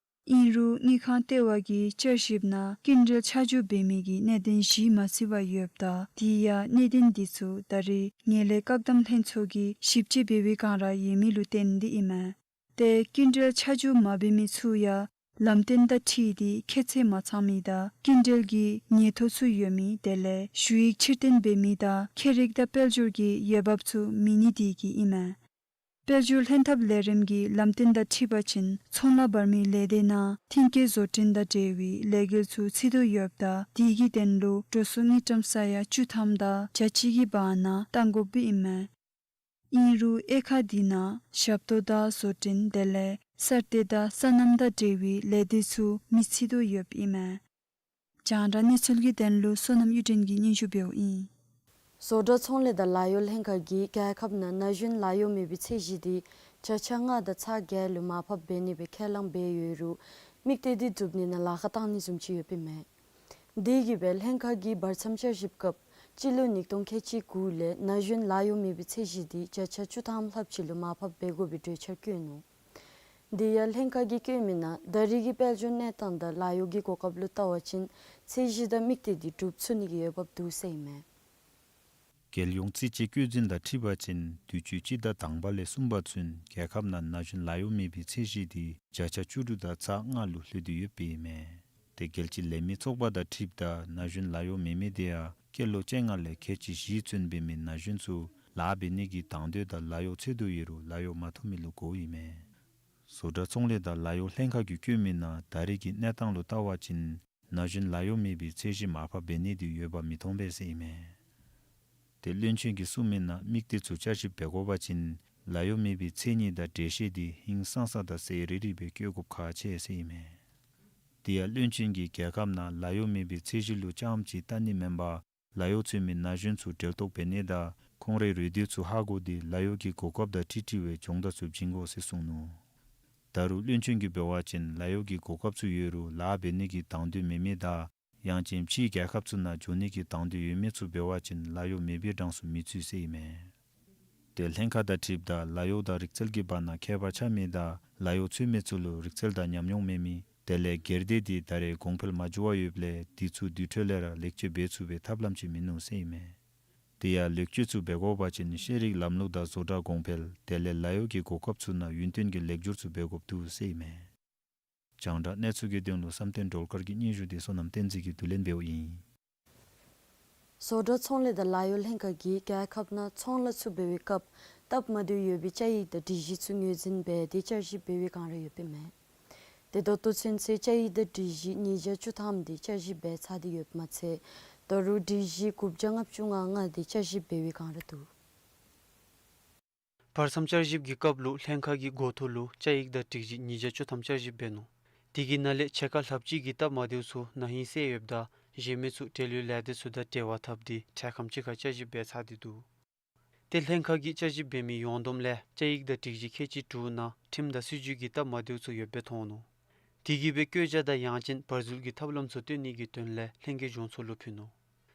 ཨིན་རུང་དངུལ་ཁང་ལྟེ་བ་གིས་བསྐྱར་ཞིབ་ནང་སྐྱིན་འགྲུལ་ཆ་འཇོག་འབད་མི་གི་གནད་དོན་གཞི་མ་བརྩི་བར་ཡོདཔ་ད་དེ་ཡང་གནད་དོན་དེ་ཚུ་ད་རེས་ངན་ལྷད་བཀག་སྡོམ་ལྷན་ཚོགས་ཀྱིས་ཞིབ་དཔྱད་འབད་བའི་བསྒང་ར་ཡོད་མི་ལུ་བརྟེན་ཏེ་ཨིན་མས། ཏེ་སྐྱིན་འགྲུལ་ཆ་འཇོག་མ་འབད་མི་ཚུ་ཡང་ལམ་སྟོན་དང་འཁྲིལ་ཏེ་ཁྱད་ཚད་མ་ཚང་མི་དང་སྐྱིན་འགྲུལ་གྱི་ཉེན་ཐོག་ཚུ་ཡོད་མི་དེ་ལས་ཞུ་ཡིག་ཕྱིར་འཐེན་འབད་མི་དང་ཁྱད་རིག་དང་དཔལ་འབྱོར་གྱི་འོས་འབབ་ཚུ་མེད་ནི་དེ་གིས་ཨིན་མས། དཔལ་འབྱོར་ལྷན་ཐབས་ལས་རིམ་གྱི་ལམ་སྟོན་དང་འཁྲིལ་བ་ཅིན་ཚོང་ལཱ་འབར་མི་ལས་སྡེ་ནང་མཐུན་རྐྱེན་བཟོ་སྐྲུན་དང་འབྲེལ་བའི་ལས་འགུལ་ཚུ་བརྩི་དོ་ཡོདཔ་ད་དེ་གི་དོན་ལུ་འགྲོ་སོང་དངུལ་ཀྲམ་ས་ཡ་བཅུ་ཐམ་དང་བརྒྱ་གཅིག་གི་བར་ན་བཏང་དགོཔ་ཨིན་མས། ཨིན་རུང་དབྱེ་ཁག་འདི་ནང་ཞབས་ཏོག་དང་བཟོ་སྐྲུན་དེ་ལས་གསར་གཏོད་དང་སོ་ནམ་དང་འབྲེལ་བའི་ལས་སྡེ་ཚུ་མི་ཚུད་དོ་ཡོདཔ་ཨིན་མས། རྒྱང་བསྒྲགས་གནས་ཚུལ་གྱི་དོན་ལུ་བསོད་ནམས་གཡུ་སྒྲོན་གྱིས་སྙན་ཞུ་འབདཝ་ཨིན། བཟོ་གྲྭ་ཚོང་ལས་དང་ལཱ་གཡོག་ལྷན་ཁག་གིས་རྒྱལ་ཁབ་ནང་ན་གཞོན་ལཱ་གཡོག་མེད་པའི་ཚད་གཞི་དེ་བརྒྱ་ཆ་ལྔ་དང་ཚག་བརྒྱད་ལུ་མར་ཕབ་འབད་ནི་སྦེ་ཁས་བླངས་འབད་ཡོད་རུང་དམིགས་གཏད་དེ་སྒྲུབ་ནི་ནང་ལཱ་ཁག་བཏང་ནི་བཟུམ་ཅིག་ཡོདཔ་ཨིན་མས། དེ་གིས་སྦེ་ལྷན་ཁག་གིས་བར་མཚམས་བསྐྱར་ཞིབ་སྐབས་སྤྱི་ལོ་ཉིས་སྟོང་ཁལ་གཅིག་དགུ་ལས་ན་གཞོན་ལཱ་གཡོག་མེད་པའི་ཚད་གཞི་དེ་བརྒྱ་ཆ་བཅུ་ཐམ་ལྷགཔ་ཅིག་ལུ་མར་ཕབ་འབད་དགོ་པའི་གྲོས་འཆར་བཀོད་ནུག། དེ་ཡང་ལྷན་ཁག་གིས་བཀོད་མི་ནང་ད་རེས་ཀྱི་དཔལ་འབྱོར་གནས་སྟངས་དང་ལཱ་གཡོག་གི་གོ་སྐབས་ལུ་བལྟ་བ་ཅིན་ཚད་གཞི་དང་དམིགས་གཏད་དེ་སྒྲུབ་ཚུགས་ནི་གི་འོས་འབབ་འདུག་ཟེར་ཨིན་མས། རྒྱལ་ཡོངས་རྩིས་དཔྱད་བཀོད་འཛིན་དང་འཁྲིལ་བ་ཅིན་དུས་ཅི་སྤྱི་ཟླ་དང་པ་ལས་གསུམ་པ་ཚུན་རྒྱལ་ཁབ་ནང་ན་གཞོན་ལཱ་གཡོག་མེད་པའི་ཚད་གཞི་དེ་བརྒྱ་ཆ་བཅུ་དྲུག་དང་ཚག་ལྔ་ལུ་ལྷོད་དེ་ཡོདཔ་ཨིན་མས། དེ་རྒྱལ་སྤྱི་ལས་མི་ཚོགས་པ་དང་འཁྲིལཝ་ད་ན་གཞོན་ལཱ་གཡོག་མེད་མི་དེ་ཡང་སྐྱེས་ལོ་བཅོ་ལྔ་ལས་ཁལ་གཅིག་བཞི་ཚུན་འབད་མི་ན་གཞོན་ཚུ་ལཱ་འབད་ནི་གི་དང་འདོད་དང་ལཱ་གཡོག་འཚོལ་དོ་ཡོད་རུང་ལཱ་གཡོག་མ་ཐོབ་མི་ལུ་གོཝ་ཨིན་མས། བཟོ་གྲྭ་ཚོང་ལས་དང་ལཱ་གཡོག་ལྷན་ཁག་གིས་བཀོད་མི་ནང་ད་རེས་ཀྱི་གནས་སྟངས་ལུ་བལྟ་བ་ཅིན་ན་གཞོན་ལཱ་གཡོག་མེད་པའི་ཚད་གཞི་མར་ཕབ་འབད་ནི་དེ་འོས་འབབ་མི་མཐོང་པས་ཟེར་ཨིན་མས། དེ་བློན་ཆེན་གྱིས་གསུངས་མི་ནང་དམིགས་གཏད་ཚུ་བསྐྱར་ཞིབ་འབད་དགོ་པ་ཅིན་ལཱ་གཡོག་མེད་པའི་མཚན་ཉིད་དང་འགྲེལ་བཤད་དེ་ཧིང་སངས་ས་དང་གསལ་རི་རི་སྦེ་བཀོད་དགོཔ་ཁག་ཆེ་ཟེར་ཨིན་མས། དེ་ཡང་བློན་ཆེན་གྱིས་རྒྱལ་ཁབ་ནང་ལཱ་གཡོག་མེད་པའི་ཚད་གཞི་ལུ་རྐྱངམ་གཅིག་བལྟ་ནི་མེན་པར་ལཱ་གཡོག་འཚོལ་མི་ན་གཞོན་ཚུ་འབྲེལ་གཏོགས་འབད་ནི་དང་ཁོང་རའི་རེ་འདོད་ཚུ་ཧ་གོ་སྟེ་ལཱ་གཡོག་གི་གོ་སྐབས་དང་འཁྲིལ་འཁྲིལ་བའི་སྦྱོང་བརྡར་ཚུ་བྱིན་དགོ་ཟེར་གསུངས་ནུག། ད་རུང་བློན་ཆེན་གྱིས་འབད་བ་ཅིན་ལཱ་གཡོག་གི་གོ་སྐབས་ཚུ་ཡོད་རུང་ལཱ་འབད་ནི་གི་དང་འདོད་མེད་མི་དང་ཡང་ཅིན་ཕྱིའི་རྒྱལ་ཁབ་ཚུ་ནང་འགྱོ་ནི་གི་དང་འདོད་ཡོད་མི་ཚུ་འབད་བ་ཅིན་ལཱ་གཡོག་མེད་པའི་གྲངས་སུ་མི་ཚུད་ཟེར་ཨིན་མས། དེ་ལྷན་ཁག་དང་འཁྲིལཝ་ད་ལཱ་གཡོག་དང་རིག་རྩལ་གྱི་བར་ན་ཁྱད་པར་ཆགས་མི་དང་ལཱ་གཡོག་འཚོལ་མི་ཚུ་ལུ་རིག་རྩལ་དང་ཉམས་མྱོང་མེད་མི་དེ་ལས་སྒེར་སྡེ་དེ་ད་རེས་གོང་འཕེལ་མ་འགྱོ་བར་ཡོདཔ་ལས་དེ་ཚུ་དུས་ཐོག་ལས་ར་ལེགས་བཅོས་འབད་ཚུགས་པའི་ཐབས་ལམ་ཅིག་མིན་ནུག་ཟེར་ཨིན་མས། དེ་ཡང་ལེགས་བཅོས་ཚུ་འབད་དགོ་པ་ཅིན་ཤེས་རིག་ལམ་ལུགས་དང་བཟོ་གྲྭ་གོང་འཕེལ་དེ་ལས་ལཱ་གཡོག་གི་གོ་སྐབས་ཚུ་ནང་ཡུན་བརྟན་གྱི་ལེགས་བསྒྱུར་ཚུ་འབད་དགོཔ་འདུག་ཟེར་ཨིན་མས། རྒྱང་བསྒྲགས་གནས་ཚུལ་གྱི་དོན་ལུ་བསམ་གཏན་སྒྲོལ་དཀར་གྱི་སྙན་ཞུ་དེ་བསོད་ནམས་བསྟན་འཛིན་གྱིས་བསྡུ་ལེན་འབདཝ་ཨིན། བཟོ་གྲྭ་ཚོང་ལས་དང་ལཱ་གཡོག་ལྷན་ཁག་གིས་རྒྱལ་ཁབ་ནང་ཚོང་ལཱ་ཚུ་འབད་བའི་སྐབས་སྟབས་མ་བདེཝ་ཡོད་པའི་བཅའ་ཡིག་དང་སྒྲིག་གཞི་ཚུ་ངོས་འཛིན་འབད་དེ་བསྐྱར་ཞིབ་འབད་བའི་བསྒང་ར་ཡོདཔ་ཨིན་མས། དེ་ད་ལྟོ་ཚུན་ཚོད་བཅའ་ཡིག་དང་སྒྲིག་གཞི་ཉིས་བརྒྱ་བཅུ་ཐམ་དེ་བསྐྱར་ཞིབ་འབད་ཚར་ཏེ་ཡོདཔ་མ་ཚད་ད་རུང་སྒྲིག་གཞི་དགུ་བརྒྱ་ལྔ་བཅུ་ང་ལྔ་དེ་བསྐྱར་ཞིབ་འབད་བའི་བསྒང་ར་འདུག། བར་མཚམས་བསྐྱར་ཞིབ་ཀྱི་སྐབས་ལུ་ལྷན་ཁག་གིས་འགོ་ཐོག་ལུ་བཅའ་ཡིག་དང་སྒྲིག་གཞི་ཉིས་བརྒྱ་བཅུ་ཐམ་བསྐྱར་ཞིབ་འབད་ནུག། དེ་གི་ནང་ལས་ཕྱེད་ཀ་ལྷགཔ་ཅིག་གི་སྟབས་མ་བདེཝ་ཚུ་ན་ཧིང་གསལ་ཡོདཔ་ད་གཞན་མི་ཚུ་འབྲེལ་ཡོད་ལས་སྡེ་ཚུ་དང་འབྲེལ་བ་འཐབ་སྟེ་འཕྲལ་ཁམས་ཅིག་ཁར་བསྐྱར་ཞིབ་འབད་ཚར་ཏེ་འདུག། ཏེ་ལྷན་ཁག་གིས་བསྐྱར་ཞིབ་འབད་མི་ཡོངས་བསྡོམས་ལས་བཅའ་ཡིག་དང་སྒྲིག་གཞི་ཁལ་གཅིག་དྲུག་ནང་ཁྲིམས་དང་སྲིད་བྱུས་ཀྱི་སྟབས་མ་བདེཝ་ཚུ་ཡོདཔ་སྦེ་མཐོང་ནུག། དེ་གིས་སྦེ་བཀོད་རྒྱ་དང་ཡང་ཅིན་བར་འཛུལ་གྱི་ཐབས་ལམ་ཚུ་སྟོན་ནི་གི་དོན་ལས་ལྷན་རྒྱས་གཞུང་ཚོགས་ལུ་ཕུལ་ནུག།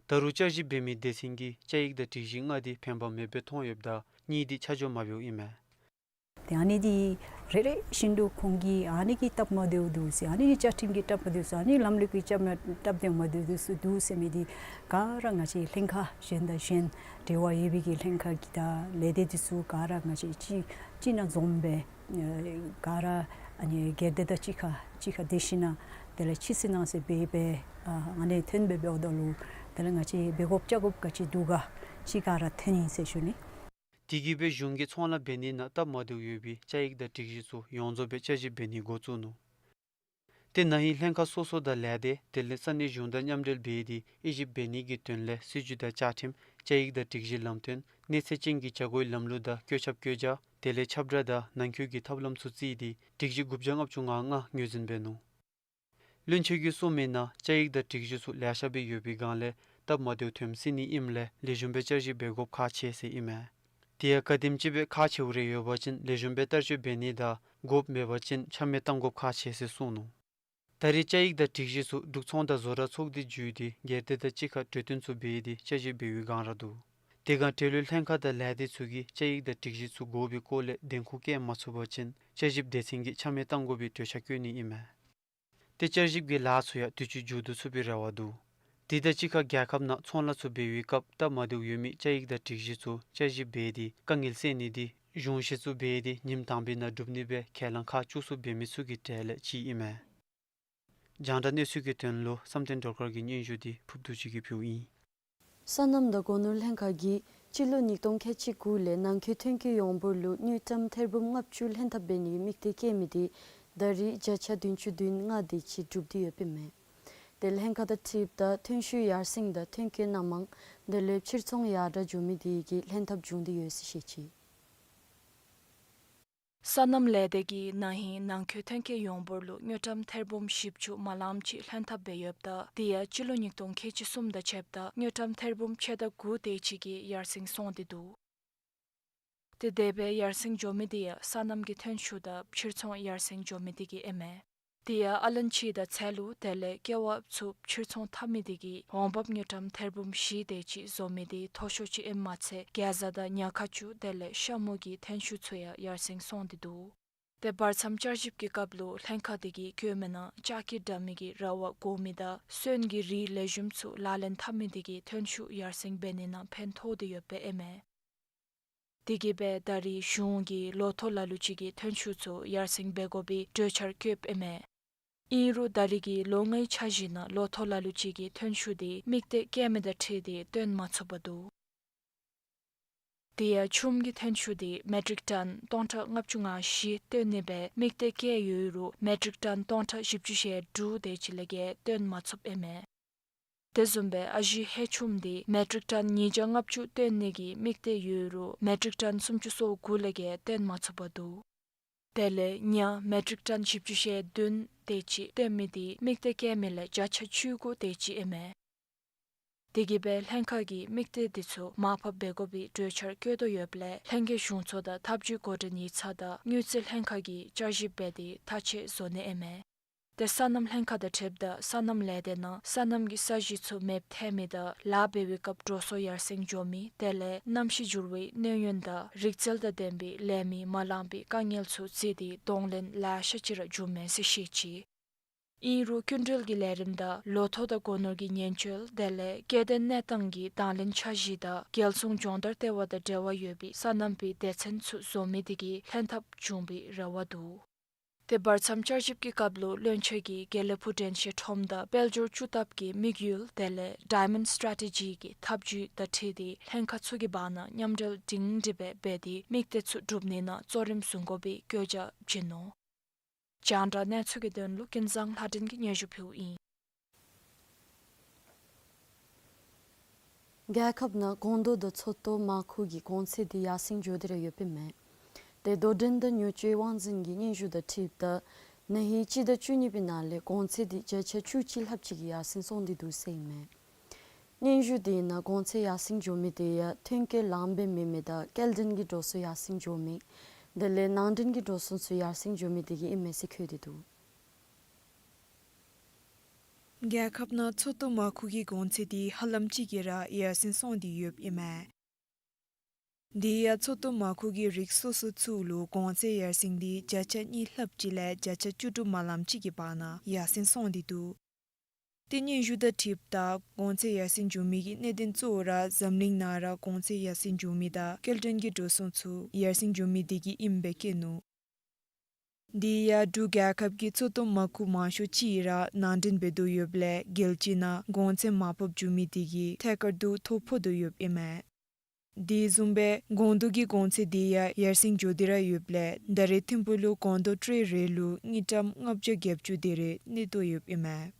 ད་རུང་བསྐྱར་ཞིབ་འབད་མི་སྡེ་ཚན་གྱིས་བཅའ་ཡིག་དང་སྒྲིག་གཞི་ལྔ་དེ་ཕན་པ་མེདཔ་སྦེ་མཐོང་ཡོདཔ་ད་གཉིས་དེ་ཆ་འཇོག་མ་འབདཝ་ཨིན་མས། ཏེ་ཨ་ནི་དེ་རེ་རེ་བཞིན་དུ་ཁོང་གིས་ཨ་ནི་གི་སྟབས་མ་བདེཝ་འདུག་ཟེར་ཨ་ནི་གི་བཅའ་ཁྲིམས་ཀྱི་སྟབས་མ་བདེཝ་ཟེར་ཨ་ནི་ལམ་ལུགས་ཀྱི་སྟབས་མ་སྟབས་བདེ་མ་བདེཝ་འདུག་ཟེར་འདུག་ཟེར་མི་དེ་ག་ར་ང་བཅས་ལྷན་ཁག་གཞན་དང་གཞན་འབྲེལ་བ་ཡོད་པའི་གི་ལྷན་ཁག་གི་དང་ལས་སྡེ་དེ་ཚུ་ག་ར་ང་བཅས་གཅིག་གཅིག་ནང་འཛོམས་སྦེ་ཨེ་ག་ར་ཨ་ནི་སྒེར་སྡེ་དང་གཅིག་ཁར་གཅིག་ཁར་སྡེ་བཞི་ནང་དེ་ལས་ཕྱི་སེལ་ནང་སེལ་འབད་སྦེ་ཨ་ཨ་ནི་ཐོན་སྦེ་འབདཝ་ད་ལུ་དེ་ལས་ང་བཅས་འབད་དགོཔ་བཅའ་དགོཔ་ག་ཅི་འདུག་ག་ཅིག་ག་ར་ཐོན་ཡི་ཟེར་ཞུ་ནི། དེ་གིས་སྦེ་གཞུང་གིས་ཚོང་ལཱ་འབད་ནི་ནང་སྟབས་མ་བདེཝ་ཡོད་པའི་བཅའ་ཡིག་དང་སྒྲིག་གཞི་ཚུ་ཡོངས་རྫོགས་སྦེ་བསྐྱར་ཞིབ་འབད་ནི་འགོ་བཙུགས་ནུག། ཏེ་ན་ཧིང་ལྷན་ཁག་སོ་སོ་དང་ལས་སྡེ་དེ་ལས་ས་གནས་གཞུང་དང་མཉམ་འབྲེལ་འབད་དེ་དབྱེ་ཞིབ་འབད་ནི་གི་དོན་ལས་སྲིད་བྱུས་དང་བཅའ་ཁྲིམས་བཅའ་ཡིག་དང་སྒྲིག་གཞི་ལམ་སྟོན་གནས་ཚད་ཅན་གྱི་བྱ་སྒོའི་ལམ་ལུགས་དང་བཀོད་ཁྱབ་བཀོད་རྒྱ་དེ་ལས་ཁྱབ་བསྒྲགས་དང་ནང་འཁོད་ཀྱི་ཐབས་ལམ་ཚུ་བརྩིས་ཏེ་སྒྲིག་གཞི་དགུ་བརྒྱ་ལྔ་བཅུ་ང་ལྔ་ངོས་འཛིན་འབད་ནུག། བློན་ཆེན་གྱིས་གསུངས་མི་ནང་བཅའ་ཡིག་དང་སྒྲིག་གཞི་ཚུ་ལེ་ཤ་སྦེ་ཡོད་པའི་སྒང་ལས་སྟབས་མ་བདེཝ་ཐོན་སྲིད་ནི་ཨིནམ་ལས་ལེགས་ཤོམ་སྦེ་བསྐྱར་ཞིབ་འབད་དགོཔ་ཁག་ཆེ་ཟེར་ཨིན་མས། དེ་ཡང་ག་དེམ་ཅིག་སྦེ་ཁག་ཆེཝ་རེ་ཡོད་པ་ཅིན་ལེགས་ཤོམ་སྦེ་བསྟར་སྤྱོད་འབད་ནི་དང་དགོཔ་མེད་པ་ཅིན་ཆ་མེད་གཏང་དགོཔ་ཁག་ཆེ་ཟེར་གསུངས་ནུག། ད་རེས་བཅའ་ཡིག་དང་སྒྲིག་གཞི་ཚུ་འབྲུག་ཚོང་དང་བཟོ་གྲྭ་ཚོགས་སྡེ་བརྒྱུད་དེ་སྒེར་སྡེ་དང་གཅིག་ཁར་གྲོས་བསྟུན་ཚུ་འབད་དེ་བསྐྱར་ཞིབ་འབད་བའི་སྒང་ར་འདུག། དེ་སྒང་འབྲེལ་ཡོད་ལྷན་ཁག་དང་ལས་སྡེ་ཚུ་གིས་བཅའ་ཡིག་དང་སྒྲིག་གཞི་ཚུ་དགོ་པའི་སྐོར་ལས་བདེན་ཁུངས་བཀལ་མ་ཚུགས་པ་ཅིན་བསྐྱར་ཞིབ་སྡེ་ཚན་གྱིས་ཆ་མེད་གཏང་དགོ་པའི་གྲོས་འཆར་བཀོད་ནི་ཨིན་མས། ཏེ་བསྐྱར་ཞིབ་ཀྱི་ལཱ་ཚུ་ཡང་དུས་ཅི་མཇུག་བསྡུ་ཚུགས་པའི་རེ་བ་འདུག། དེ་དང་གཅིག་ཁར་རྒྱལ་ཁབ་ནང་ཚོང་ལཱ་ཚུ་འབད་བའི་སྐབས་སྟབས་མ་བདེཝ་ཡོད་མི་བཅའ་ཡིག་དང་སྒྲིག་གཞི་ཚུ་བསྐྱར་ཞིབ་འབད་དེ་དཀའ་ངལ་སེལ་ནི་དེ་གཞུང་བཞེས་ཚུ་འབད་དེ་ཉིནམ་དང་པའི་ནང་སྒྲུབ་ནི་སྦེ་ཁས་བླངས་ཁག་བཅུ་གསུམ་འབད་མི་ཚུ་གི་གྲས་ལས་གཅིག་ཨིན་མས། རྒྱང་བསྒྲགས་གནས་ཚུལ་གྱི་དོན་ལུ་བསམ་གཏན་སྒྲོལ་དཀར་གྱི་སྙན་ཞུ་དེ་ཕུརབ་རྡོ་རྗེ་གིས་ཕུལཝ་ཨིན། སོ་ནམ་དང་སྒོ་ནོར་ལྷན་ཁག་གིས་སྤྱི་ལོ་ཉིས་སྟོང་ཁལ་གཅིག་དགུ་ལས་ནང་འཁོད་ཐོན་སྐྱེད་ཡོངས་འབོར་ལུ་དངུལ་ཀྲམ་ཐེར་འབུམ་ལྔ་བཅུ་ལྷན་ཐབས་འབད་ནི་གི་དམིགས་གཏད་བསྐྱེད་མི་དེ་ད་རེས་བརྒྱ་ཆ་བདུན་ཅུ་དོན་ལྔ་དེ་ཅིག་གྲུབ་སྟེ་ཡོདཔ་ཨིན་མས། དེ་ལྷན་ཁག་དང་འཁྲིལཝ་ད་ཐོན་ཤུགས་ཡར་སེང་དང་ཐོན་སྐྱེད་སྣ་མང་དེ་ལས་ཕྱིར་ཚོང་ཡར་དྲག་འགྱོ་མི་དེ་གིས་ལྷན་ཐབས་བྱུང་སྟེ་ཡོད་ཟེར་བཤད་ཅི། སོ་ནམ་ལས་སྡེ་གིས་ན་ཧིང་ནང་འཁོད་ཐོན་སྐྱེད་ཡོངས་འབོར་ལུ་དངུལ་ཀྲམ་ཐེར་འབུམ་བཞི་བཅུ་མ་ལངམ་ཅིག་ལྷན་ཐབས་འབད་ཡོདཔ་ད་དེ་ཡང་སྤྱི་ལོ་ཉིས་སྟོང་ཁལ་གཅིག་གསུམ་དང་ཕྱདཔ་ད་དངུལ་ཀྲམ་ཐེར་འབུམ་ཕྱེད་དང་དགུ་དེ་ཅིག་གིས་ཡར་སེང་སོང་སྟེ་འདུག། ཏེ་དེ་སྦེ་ཡར་སེང་འགྱོ་མི་དེ་ཡང་སོ་ནམ་གྱི་ཐོན་ཤུགས་དང་ཕྱིར་ཚོང་ཡར་སེང་འགྱོ་མི་དེ་གིས་ཨིན་མས། དེ་ཡང་ཨ་ལན་ཕྱེད་དང་ཚལ་ལུ་དེ་ལས་ཀེ་བ་ཚུ་ཕྱིར་ཚོང་འཐབ་མི་དེ་གིས་འོང་འབབ་དངུལ་ཀྲམ་ཐེར་འབུམ་བཞི་དེ་ཅིག་བཟོ་མི་དེ་མཐོ་ཤོས་ཅིག་ཨིནམ་མ་ཚད་གེ་ཛ་དང་ཉ་ཁ་ཆུ་དེ་ལས་ཤ་མུ་གི་ཐོན་ཤུགས་ཚུ་ཡང་ཡར་སེང་སོང་སྟེ་འདུག། ཏེ་བར་མཚམས་བསྐྱར་ཞིབ་ཀྱི་སྐབས་ལུ་ལྷན་ཁག་དེ་གིས་བཀོད་མི་ནང་ལྕགས་ཀྱི་དྲ་མིག་གི་ར་བ་བསྒོར་མི་དང་སོན་གྱི་རིགས་ལེགས་ཤོམ་ཚུ་ལག་ལེན་འཐབ་མི་དེ་གིས་ཐོན་ཤུགས་ཡར་སེང་འབད་ནི་ནང་ཕན་ཐོགས་ཏེ་ཡོདཔ་ཨིན་མས། དེ་གིས་སྦེ་ད་རེས་གཞུང་གིས་ལོ་ཐོག་ལ་ལུ་ཅིག་གི་ཐོན་ཤུགས་ཚུ་ཡར་སེང་འབད་དགོ་པའི་གྲོས་འཆར་བཀོདཔ་ཨིན་མས། ཨིན་རུང་ད་རེས་ཀྱི་ལོ་ལྔའི་འཆར་གཞི་ནང་ལོ་ཐོག་ལ་ལུ་ཅིག་གི་ཐོན་ཤུགས་དེ་དམིགས་གཏད་བསྐྱེད་མི་དང་འཁྲིལ་ཏེ་བཏོན་མ་ཚུགས་པར་འདུག། དེ་ཡང་ཆུམ་གྱི་ཐོན་ཤུགས་དེ་མེ་ཊིག་ཊོན་སྟོང་ཕྲག་ལྔ་བཅུ་ང་བཞི་བཏོན་ནི་སྦེ་དམིགས་གཏད་བསྐྱེད་ཡོད་རུང་མེ་ཊིག་ཊོན་སྟོང་ཕྲག་བཞི་བཅུ་ཞེ་དྲུག་དེ་ཅིག་ལས་བརྒལ་བཏོན་མ་ཚུགསཔ་ཨིན་མས། དེ་བཟུམ་སྦེ་ཨ་ཞེ་ཧེ་ཆུམ་དེ་མེ་ཊིག་ཊོན་ཉིས་བརྒྱ་ལྔ་བཅུ་བཏོན་ནི་གི་དམིགས་གཏད་ཡོད་རུང་མེ་ཊིག་ཊོན་སུམ་ཅུ་སོ་དགུ་ལས་བརྒལ་བཏོན་མ་ཚུགས་པར་འདུག། དེ་ལས་ཉ་མེ་ཊིག་ཊོན་བཞི་བཅུ་ཞེ་བདུན་དེ་ཅིག་བཏོན་མི་དེ་དམིགས་གཏད་བསྐྱེད་མི་ལས་བརྒྱ་ཆ་བཅུ་དགུ་དེ་ཅིག་ཨིན་མས། དེ་གིས་སྦེ་ལྷན་ཁག་གིས་དམིགས་གཏད་དེ་ཚུ་མར་ཕབ་འབད་དགོ་པའི་གྲོས་འཆར་བཀོད་དོ་ཡོདཔ་ལས་ལྷན་རྒྱས་གཞུང་ཚོགས་དང་ཐབས་ཇུས་འགོ་འདྲེན་ཡིག་ཚང་དང་དངུལ་རྩིས་ལྷན་ཁག་གིས་བསྐྱར་ཞིབ་འབད་དེ་ཐག་བཅད་བཟོ་ནི་ཨིན་མས། ཏེ་སོ་ནམ་ལྷན་ཁག་དང་འཁྲིལཝ་ད་སོ་ནམ་ལས་སྡེ་ནང་སོ་ནམ་གྱི་ས་གཞི་ཚུ་མེདཔ་ཐལ་མི་དང་ལཱ་འབད་བའི་སྐབས་འགྲོ་སོང་ཡར་སེང་འགྱོ་མི་དེ་ལས་གནམ་གཤིས་འགྱུར་བའི་གནོད་ཡོན་དང་རིག་རྩལ་དང་ལྡན་པའི་ལས་མི་མ་ལང་པའི་དཀའ་ངལ་ཚུ་བརྩིས་ཏེ་གདོང་ལེན་ལེ་ཤ་ཅིག་ར་འབྱུངམ་མས་ཟེར་བཤད་ཅི། ཨིན་རུང་སྐྱིན་འགྲུལ་གྱི་ལས་རིམ་དང་ལོ་ཐོག་དང་སྒོ་ནོར་གྱི་ཉེན་བཅོལ་དེ་ལས་སྐྱེ་ལྡན་གནས་སྟངས་ཀྱི་དང་ལེན་འཆར་གཞི་དང་རྒྱལ་སྲུང་སྦྱོང་བརྡར་ལྟེ་བ་དང་འབྲེལ་བ་ཡོད་པའི་སོ་ནམ་པའི་སྡེ་ཚན་ཚུ་བཟོ་མི་དེ་གིས་ལྷན་ཐབས་འབྱུང་བའི་རེ་བ་འདུག། ཏེ་བར་མཚམས་བསྐྱར་ཞིབ་ཀྱི་སྐབས་ལུ་བློན་ཆེན་གྱིས་དགེ་ལེགས་ཕུག་དྲན་ཤེས་ཁྲོམ་དང་དཔལ་འབྱོར་བཅུ་ཐབས་ཀྱི་དམིགས་ཡུལ་དེ་ལས་ཌའི་མཱོནཌ་སི་ཊེ་ཊི་ཇི་གི་ཐབས་ཇུས་དང་འཁྲིལ་ཏེ་ལྷན་ཁག་ཚུ་གི་བར་ན་མཉམ་འབྲེལ་སྒྲིང་སྒྲི་སྦེ་འབད་དེ་དམིགས་གཏད་ཚུ་སྒྲུབ་ནི་ནང་གཙོ་རིམ་བཟུང་དགོ་པའི་བཀོད་རྒྱ་བྱིན་ནུག། རྒྱང་བསྒྲགས་གནས་ཚུལ་གྱི་དོན་ལུ་ཀུན་བཟང་ལྷ་སྒྲོན་གྱིས་སྙན་ཞུ་ཕུལཝ་ཨིན། རྒྱལ་ཁབ་ནང་སྒོང་རྡོག་དང་མཚོ་ཏོག་མར་ཁུ་གི་གོང་ཚད་དེ་ཡར་སེང་འགྱོ་སྟེ་ར་ཡོདཔ་ཨིན་མས། ཏེ་དོ་འགྲན་དང་ཉོ་སྤྱོད་དབང་འཛིན་གྱི་སྙན་ཞུ་དང་འཁྲིལཝ་ད་ན་ཧིང་སྤྱི་ཟླ་བཅུ་གཉིས་པའི་ནང་ལས་གོང་ཚད་དེ་བརྒྱ་ཆ་བཅུ་གཅིག་ལྷགཔ་ཅིག་གིས་ཡར་སེང་སོང་སྟེ་འདུག་ཟེར་ཨིན་མས། སྙན་ཞུ་དེ་ནང་གོང་ཚད་ཡར་སེང་འགྱོ་མི་དེ་ཡང་ཐོན་སྐྱེད་ལངམ་སྦེ་མེད་མི་དང་སྐྱེལ་འདྲེན་གྱི་འགྲོ་སོང་ཡར་སེང་འགྱོ་མི་དེ་ལས་ནང་འདྲེན་གྱི་འགྲོ་སོང་ཚུ་ཡར་སེང་འགྱོ་མི་དེ་གིས་ཨིན་མས་ཟེར་བཀོད་དེ་འདུག། རྒྱལ་ཁབ་ནང་མཚོ་ཏོག་མར་ཁུ་གི་གོང་ཚད་དེ་ཧ་ལམ་ཅིག་གིས་ར་ཡར་སེང་སོང་སྟེ་ཡོདཔ་ཨིན་མས། དེ་ཡང་མཚོ་ཏོག་མར་ཁུ་གི་རིགས་སོ་སོ་ཚུ་ལུ་གོང་ཚད་ཡར་སེང་དེ་བརྒྱ་ཆ་གཉིས་ལྷགཔ་ཅིག་ལས་བརྒྱ་ཆ་བཅུ་དྲུག་མ་ལངམ་ཅིག་གི་བར་ན་ཡར་སེང་སོང་སྟེ་འདུག། ཏེ་སྙན་ཞུ་དང་འཁྲིལཝ་ད་གོང་ཚད་ཡར་སེང་འགྱོ་མི་གི་གནད་དོན་གཙོ་བོ་ར་འཛམ་གླིང་ནང་ར་གོང་ཚད་ཡར་སེང་འགྱོ་མི་དང་སྐྱེལ་འདྲེན་གྱི་འགྲོ་སོང་ཚུ་ཡར་སེང་འགྱོ་མི་དེ་གིས་ཨིནམ་སྦེ་བཀོད་ནུག། དེ་ཡང་འབྲུག་རྒྱལ་ཁབ་ཀྱི་མཚོ་ཏོག་མར་ཁུ་མང་ཤོས་ཅིག་ར་ནང་འདྲེན་འབད་དོ་ཡོདཔ་ལས་རྒྱལ་སྤྱི་ནང་གོང་ཚད་མར་ཕབ་འགྱོ་མི་དེ་གིས་ཐད་ཀར་དུ་ཐོ་ཕོག་དོ་ཡོདཔ་ཨིན་མས། དེ་བཟུམ་སྦེ་སྒོང་རྡོག་གི་གོང་ཚད་དེ་ཡང་ཡར་སེང་འགྱོ་སྟེ་ར་ཡོདཔ་ལས་ད་རེས་ཐིམ་ཕུག་ལུ་སྒོང་རྡོག་ཊེ་རེ་ལུ་དངུལ་ཀྲམ་ལྔ་བརྒྱ་བརྒྱད་ཅུ་དེ་རེ་གནས་དོ་ཡོདཔ་ཨིན་མས།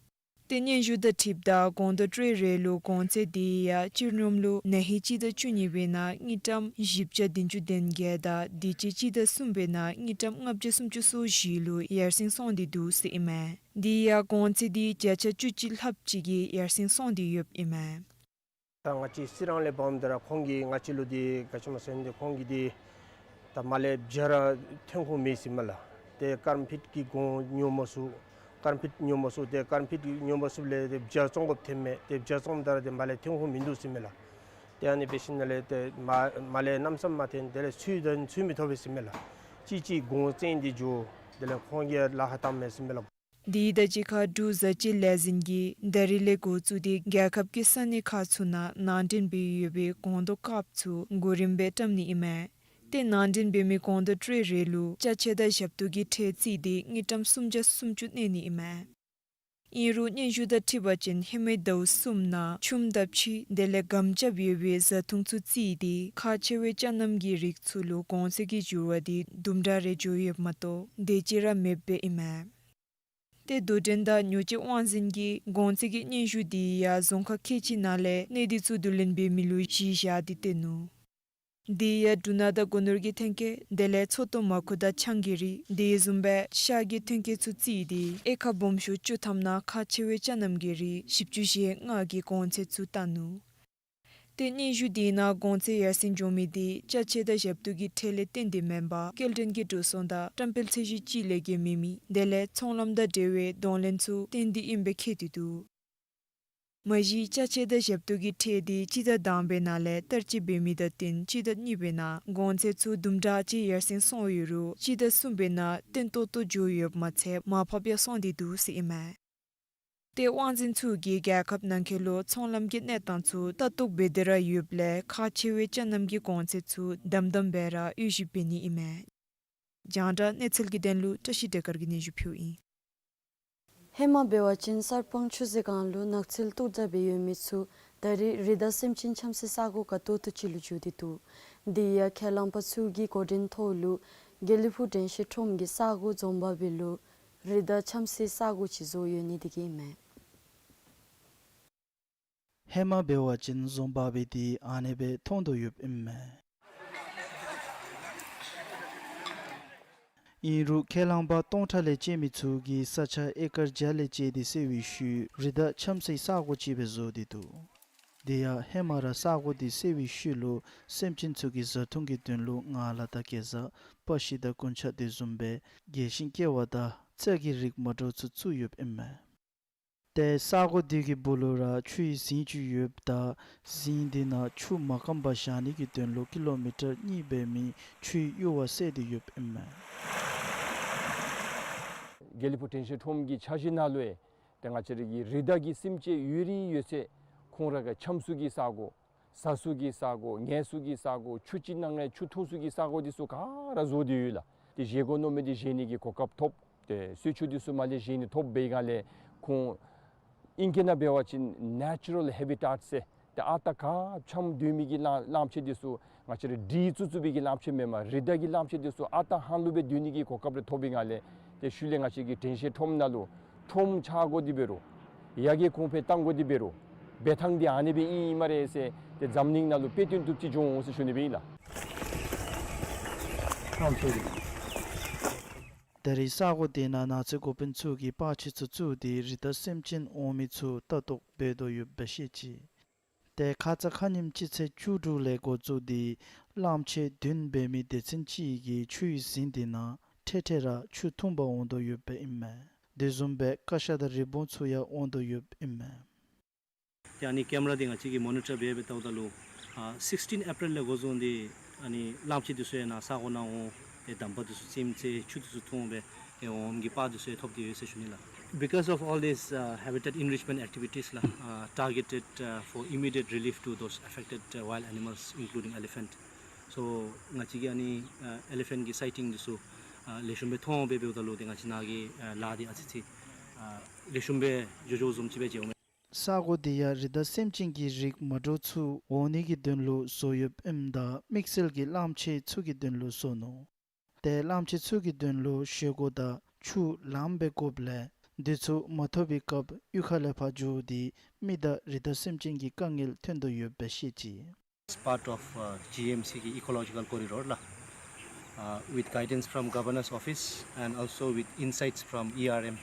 ཏེ་སྙན་ཞུ་དང་འཁྲིལཝ་ད་སྒོང་རྡོག་ཊེ་རེ་ལུ་གོང་ཚད་དེ་ཡང་སྤྱིར་སྙོམས་ལུ་ན་ཧིང་སྤྱི་ཟླ་བཅུ་གཉིས་པའི་ནང་དངུལ་ཀྲམ་བཞི་བརྒྱ་བདུན་ཅུ་དོན་བརྒྱད་དང་དེ་ཅིག་སྤྱི་ཟླ་གསུམ་པའི་ནང་དངུལ་ཀྲམ་ལྔ་བརྒྱ་སུམ་ཅུ་སོ་བཞི་ལུ་ཡར་སེང་སོང་སྟེ་འདུག་ཟེར་ཨིན་མས། དེ་ཡང་གོང་ཚད་དེ་བརྒྱ་ཆ་བཅུ་གཅིག་ལྷགཔ་ཅིག་གིས་ཡར་སེང་སོང་སྟེ་ཡོདཔ་ཨིན་མས། ད་ང་བཅས་རྩི་རང་ལས་འབདཝ་ད་ར་ཁོང་གིས་ང་བཅས་ལུ་དེ་ག་ཅི་སྨོ་ཟེར་ན་དེ་ཁོང་གིས་དེ་ད་མར་ལས་བྱ་ར་ཐོན་ཁུངས་མེད་ཟེར་མས་ལགས། དེ་ཀར་ཕིཊ་ཀྱི་གོང་ཉོ་མ་ཚུགས། ཀར་ཕིཊ་ཉོ་མ་ཚུགས། དེ་ཀར་ཕིཊ་ཉོ་མ་ཚུགསཔ་ལས་དེ་བྱ་བཙོང་དགོཔ་ཐོནམ་མས། དེ་བྱ་བཙོངམ་ད་ར་དེ་མར་ལས་ཐོན་ཁུངས་མིན་འདུག་ཟེར་མས་ལགས། དེ་ཨ་ནི་འབད་ཞིནམ་ལས་དེ་མར་མར་ལས་གནམ་མེད་ས་མེད་མ་ཐོན། དེ་ལས་ཚུར་དང་ཚུར་མི་ཐོབ་པས་ཟེར་མས་ལགས། ཅིག་ཅིག་གོང་བཙོང་སྟེ་འགྱོ། དེ་ལས་ཁོང་གིས་ལཱ་ཁག་བཏངམ་མས་ཟེར་མས་ལགས། དེ་དང་གཅིག་ཁར་འབྲུག་བཟའ་སྤྱོད་ལས་འཛིན་གྱིས་ད་རིས་ལས་འགོ་བཙུགས་ཏེ་རྒྱལ་ཁབ་ཀྱི་ས་གནས་ཁག་ཚུ་ནང་ནང་འདྲེན་འབད་ཡོད་པའི་སྒོང་རྡོག་དཀརཔོ་ཚུ་གོ་རིམ་སྦེ་བཀྲམ་ནི་ཨིན་མས། ཏེ་ནང་འདྲེན་འབད་མི་སྒོང་རྡོག་ཊེ་རེ་ལུ་ཅ་ཆས་དང་ཞབས་ཏོག་གི་ཁྲལ་བརྩིས་ཏེ་དངུལ་ཀྲམ་སུམ་བརྒྱ་སུམ་ཅུ་གནས་ནི་ཨིན་མས། ཨིན་རུང་སྙན་ཞུ་དང་འཁྲིལ་བ་ཅིན་ཧེ་མའི་ཟླཝ་གསུམ་ནང་ཆུམ་དང་ཕྱེ་དེ་ལས་སྒམ་རྐྱབ་ཡོད་པའི་བཟའ་འཐུང་ཚུ་བརྩིས་ཏེ་ཁག་ཆེ་བའི་ཅ་ནམ་གྱི་རིགས་ཚུ་ལུ་གོང་ཚད་ཀྱི་འགྱུར་བ་དེ་དུམ་གྲ་རེ་འགྱོ་ཡོདཔ་མ་གཏོགས་དེ་ཅིག་ར་མེདཔ་ཨིན་མས། ཏེ་དོ་འགྲན་དང་ཉོ་སྤྱོད་དབང་འཛིན་གྱིས་གོང་ཚད་ཀྱི་སྙན་ཞུ་དེ་ཡང་རྫོང་ཁག་ཁལ་གཅིག་ནང་ལས་གནས་སྡུད་ཚུ་བསྡུ་ལེན་འབད་མི་ལུ་གཞི་བཞག་སྟེ་སྟོན་ནུག། དེ་ཡང་འབྲུ་སྣ་དང་སྒོ་ནོར་གྱི་ཐོན་སྐྱེད་དེ་ལས་མཚོ་སྟོང་མར་ཁུ་དང་ཆང་གི་རིགས་དེ་བཟུམ་སྦེ་ཤ་གི་ཐོན་སྐྱེད་ཚུ་བརྩིས་ཏེ་ཨེ་ཀར་སྦོམ་ཤོས་བཅུ་ཐམ་ནང་ཁག་ཆེ་བའི་ཅ་རྣམ་གྱི་རིགས་བཞི་བཅུ་ཞེ་ལྔ་གི་གོང་ཚད་ཚུ་བཏང་ནུག། ཏེ་སྙན་ཞུ་དེ་ནང་གོང་ཚད་ཡར་སེང་འགྱོ་མི་དེ་ཅ་ཆས་དང་ཞབས་ཏོག་གི་ཁྲལ་ལས་བརྟེན་ཏེ་མེན་པར་སྐྱེལ་འདྲེན་གྱི་འགྲོ་སོང་དང་བཀྲམ་སྤེལ་ཚད་གཞི་ཅིག་ལས་བརྒལ་མེད་མི་དེ་ལས་ཚོང་ལམ་དང་འབྲེལ་བའི་གདོང་ལེན་ཚུ་བརྟེན་ཏེ་ཨིན་པའི་ཁྱད་དུ་འདུག། མ་གཞི་ཅ་ཆས་དང་ཞབས་ཏོག་གི་ཁྲལ་དེ་སྤྱི་ཟླ་དང་པའི་ནང་ལས་བསྟར་སྤྱོད་འབད་མི་དང་བསྟུན་སྤྱི་ཟླ་གཉིས་པའི་ནང་གོང་ཚད་ཚུ་དུམ་གྲ་ཅིག་ཡར་སེང་སོང་ཡོད་རུང་སྤྱི་ཟླ་གསུམ་པའི་ནང་བརྟན་ཏོག་ཏོ་འགྱོ་ཡོདཔ་མ་ཚད་མར་ཕབ་ཡང་སོང་སྟེ་འདུག་ཟེར་ཨིན་མས། ཏེ་དབང་འཛིན་ཚུ་གིས་རྒྱལ་ཁབ་ནང་འཁོད་ལུ་ཚོང་ལམ་གྱི་གནས་སྟངས་ཚུ་ལྟ་རྟོག་འབད་དེ་ར་ཡོདཔ་ལས་ཁག་ཆེ་བའི་ཅ་རྣམ་གྱི་གོང་ཚད་ཚུ་དམ་དམ་སྦེ་ར་དབྱེ་ཞིབ་འབད་ནི་ཨིན་མས། རྒྱང་བསྒྲགས་གནས་ཚུལ་གྱི་དོན་ལུ་བཀྲ་ཤིས་བདེ་སྐར་གྱིས་སྙན་ཞུ་ཕུལཝ་ཨིན། ཧེ་མ་འབད་བ་ཅིན་གསར་སྤང་ཆུ་མཛོད་སྒང་ལུ་ནགས་ཚལ་སྟུག་དྲགས་སྦེ་ཡོད་མི་ཚུ་ད་རེས་རི་དྭགས་སེམས་ཅན་འཁྱམས་སའི་ས་གོ་ཁ་ཏོག་ཏོ་ཅིག་ལུ་འགྱུར་ཏེ་འདུག། དེ་ཡང་ཁས་བླངས་པ་ཚུ་གི་འགོ་འདྲེན་ཐོག་ལུ་དགེ་ལེགས་ཕུག་དྲན་ཤེས་ཁྲོམ་གྱི་ས་གོ་འཛོམས་དཔའ་བོའི་ལུ་རི་དྭགས་འཁྱམས་སའི་ས་གོ་ཅིག་བཟོ་ཡོད་ནི་དེ་གིས་ཨིན་མས། ཧེ་མ་འབད་བ་ཅིན་འཛོམས་དཔའ་བོའི་དེ་ཨ་ནེ་སྦེ་མཐོང་དོ་ཡོདཔ་ཨིན་མས། ཨིན་རུང་ཁས་བླངས་པ་སྟོང་ཕྲག་ལས་བཅད་མི་ཚུ་གིས་ས་ཆ་ཨེ་ཀར་བརྒྱ་ལས་བཅད་དེ་བསལ་བའི་ཤུལ་རི་དྭགས་འཁྱམས་སའི་ས་གོ་ཅིག་སྦེ་བཟོ་སྟེ་འདུག། དེ་ཡང་ཧེ་མ་ར་ས་གོ་དེ་བསལ་བའི་ཤུལ་ལུ་སེམས་ཅན་ཚུ་གི་བཟའ་འཐུང་གི་དོན་ལུ་ངང་ལག་དང་གེ་ཛ་སྤར་ཤིང་དང་རྐུན་ཆག་དེ་བཟུམ་སྦེ་རྒས་ཤིང་སྐྱེ་བ་དང་རྩྭ་གི་རིགས་མ་འདྲཝ་ཚུ་བཙུགས་ཡོདཔ་ཨིན་མས། ཏེ་ས་གོ་དེ་གི་སྦུག་ལུ་ར་ཆུའི་རྫིང་ཅིག་ཡོདཔ་ད་རྫིང་དེ་ནང་ཆུ་མ་སྐམ་པར་བཞག་ནི་གི་དོན་ལུ་ཀི་ལོ་མི་ཊར་གཉིས་འབད་མི་ཆུའི་གཡུར་བ་བསལ་ཏེ་ཡོདཔ་ཨིན་མས། དགེ་ལེགས་ཕུག་དྲན་ཤེས་ཁྲོམ་གྱི་འཆར་གཞི་ནང་ལུ་ཡང་ཏེ་ང་བཅས་རའི་གི་རི་དྭགས་ཀྱི་སེམས་ཅན་ཡོད་རིགས་ཡོད་ཚད་ཁོང་ར་གི་འཁྱམས་ས་གི་ས་གོ་ཟ་ས་གི་ས་གོ་ཉལ་ས་གི་ས་གོ་ཆུ་ཅིག་ནང་ལས་ཆུ་འཐུང་ས་གི་ས་གོ་དེ་ཚུ་ག་ར་བཟོ་སྟེ་ཡོད་ལགས། ཏེ་བཞེས་དགོ་མནོ་མི་དེ་བཞེས་ནི་གི་གོ་སྐབས་ཐོབ། ཏེ་གསོལ་ཆུ་དེ་ཚུ་མར་ལས་བཞེས་ནི་ཐོབ་པའི་སྒང་ལས་ཁོང་ཨིང་སྐད་ནང་འབད་བ་ཅིན་ནེ་ཅུ་རཱལ་ཧེ་བི་ཊཱཊ་ཟེར། ཏེ་ཨ་རྟག་ག་འཁྱམས་སྡོད་མི་གི་གླང་གླངམོ་ཆེ་དེ་ཚུ་ང་བཅས་ར་འདི་བཙུགས་བཙུགས་པའི་གི་གླངམོ་ཆེ་མེན་པར་རི་དྭགས་ཀྱི་གླངམོ་ཆེ་དེ་ཚུ་ཨ་རྟག་ཧང་ལུགས་སྦེ་སྡོད་ནི་གི་གོ་སྐབས་རེ་ཐོབ་པའི་སྒང་ལས་ཏེ་ཤུལ་ལས་ང་བཅས་ཀྱི་དྲན་ཤེས་ཁྲོམ་ནང་ལུ་ཁྲོམ་ཆགས་དགོ་དེ་འབད་རུང་ཡར་རྒྱས་གོང་འཕེལ་གཏང་དགོ་དེ་འབད་རུང་འབད་ཐངས་དེ་ཨ་ནི་སྦེ་ཨིན་སྨ་རེ་ཟེར་ཏེ་འཛམ་གླིང་ནང་ལུ་དཔེ་སྟོན་བཏུབ་ཅིག་འགྱོ་འོང་ཟེར་ཞུ་ནི་སྦེ་ཨིན་ལགས། ད་རེས་ས་གོ་དེ་ནང་ནགས་ཚལ་འགོ་དཔོན་ཚུ་གིས་པར་ཆས་ཚུ་བཙུགས་ཏེ་རི་དྭགས་སེམས་ཅན་འོང་མི་ཚུ་ལྟ་རྟོག་འབད་དོ་ཡོདཔ་སྦེ་བཤད་ཅི། ཏེ་ཁ་ཙ་ཁ་ཉིནམ་སྤྱི་ཚེས་བཅུ་དྲུག་ལས་འགོ་བཙུགས་ཏེ་གླངམོ་ཆེ་བདུན་འབད་མི་སྡེ་ཚན་ཅིག་གིས་ཆུའི་རྫིང་དེ་ནང་འཕྲལ་འཕྲལ་ར་ཆུ་འཐུང་པར་འོང་དོ་ཡོདཔ་ཨིན་མས། དེ་བཟུམ་སྦེ་ཀ་ཤ་དང་རི་བོང་ཚུ་ཡང་འོང་དོ་ཡོདཔ་ཨིན་མས། ཏེ་ཨ་ནི་ཀེམ་ར་དེ་ང་བཅས་ཀྱིས་མོ་ནི་ཊར་འབད་འབད་བལྟཝ་ད་ལུ་ཨ་sixteen April ལས་འགོ་བཟུང་སྟེ་ཨ་ནི་གླངམོ་ཆེ་དེ་ཚུ་ཡང་ནཱ་ས་གོ་ནང་འོང་ཏེ་འདམ་པ་དེ་ཚུ་བཙེམ་སྟེ་ཆུ་དེ་ཚུ་འཐུང་སྦེ་ཏེ་འོངམ་གི་པར་དེ་ཚུ་ཡང་ཐོབ་སྟེ་ཡོད་ཟེར་ཞུ་ནི་ལགས། Because of all these uh, habitat enrichment activities ལགས, uh, targeted uh, for immediate relief to those affected uh, wild animals including elephant. So ང་བཅས་ཀྱིས་ཨ་ནི་uh, elephant གི་སའི་ཊིང་དེ་ཚུ་uh, ལེགས་ཤོམ་སྦེ་མཐོང་འབད་འབདཝ་ད་ལུ་ཏེ་ང་བཅས་ནཱ་གི་uh, ལཱ་འདི་ཨ་ཙི་ཅིག་uh, ལེགས་ཤོམ་སྦེ་འགྱོ་འགྱོཝ་བཟུམ་ཅིག་སྦེ་མཇལཝ་མས། ས་གོ་དེ་ཡང་རི་དྭགས་སེམས་ཅན་གྱི་རིགས་མ་འདྲཝ་ཚུ་འོང་ནི་གི་དོན་ལུ་བཟོ་ཡོདཔ་ཨིནམ་ད་དམིགས་བསལ་གྱིས་གླངམོ་ཆེ་ཚུ་གི་དོན་ལུ་བཟོ་ནུག། ཏེ་གླངམོ་ཆེ་ཚུ་གི་དོན་ལུ་བཞེས་སྒོ་དང་ཆུ་ལངམ་སྦེ་དགོཔ་ལས་དེ་ཚུ་མ་ཐོབ་པའི་སྐབས་གཡུས་ཁ་ལས་ཕར་འགྱོ་སྟེ་མི་དང་རི་དྭགས་སེམས་ཅན་གྱི་དཀའ་ངལ་ཐོན་དོ་ཡོདཔ་སྦེ་བཤད་ཅི། As part of uh, G M C གི་ecological corridor ལགས, uh, with guidance from governor's office and also with insights from E R M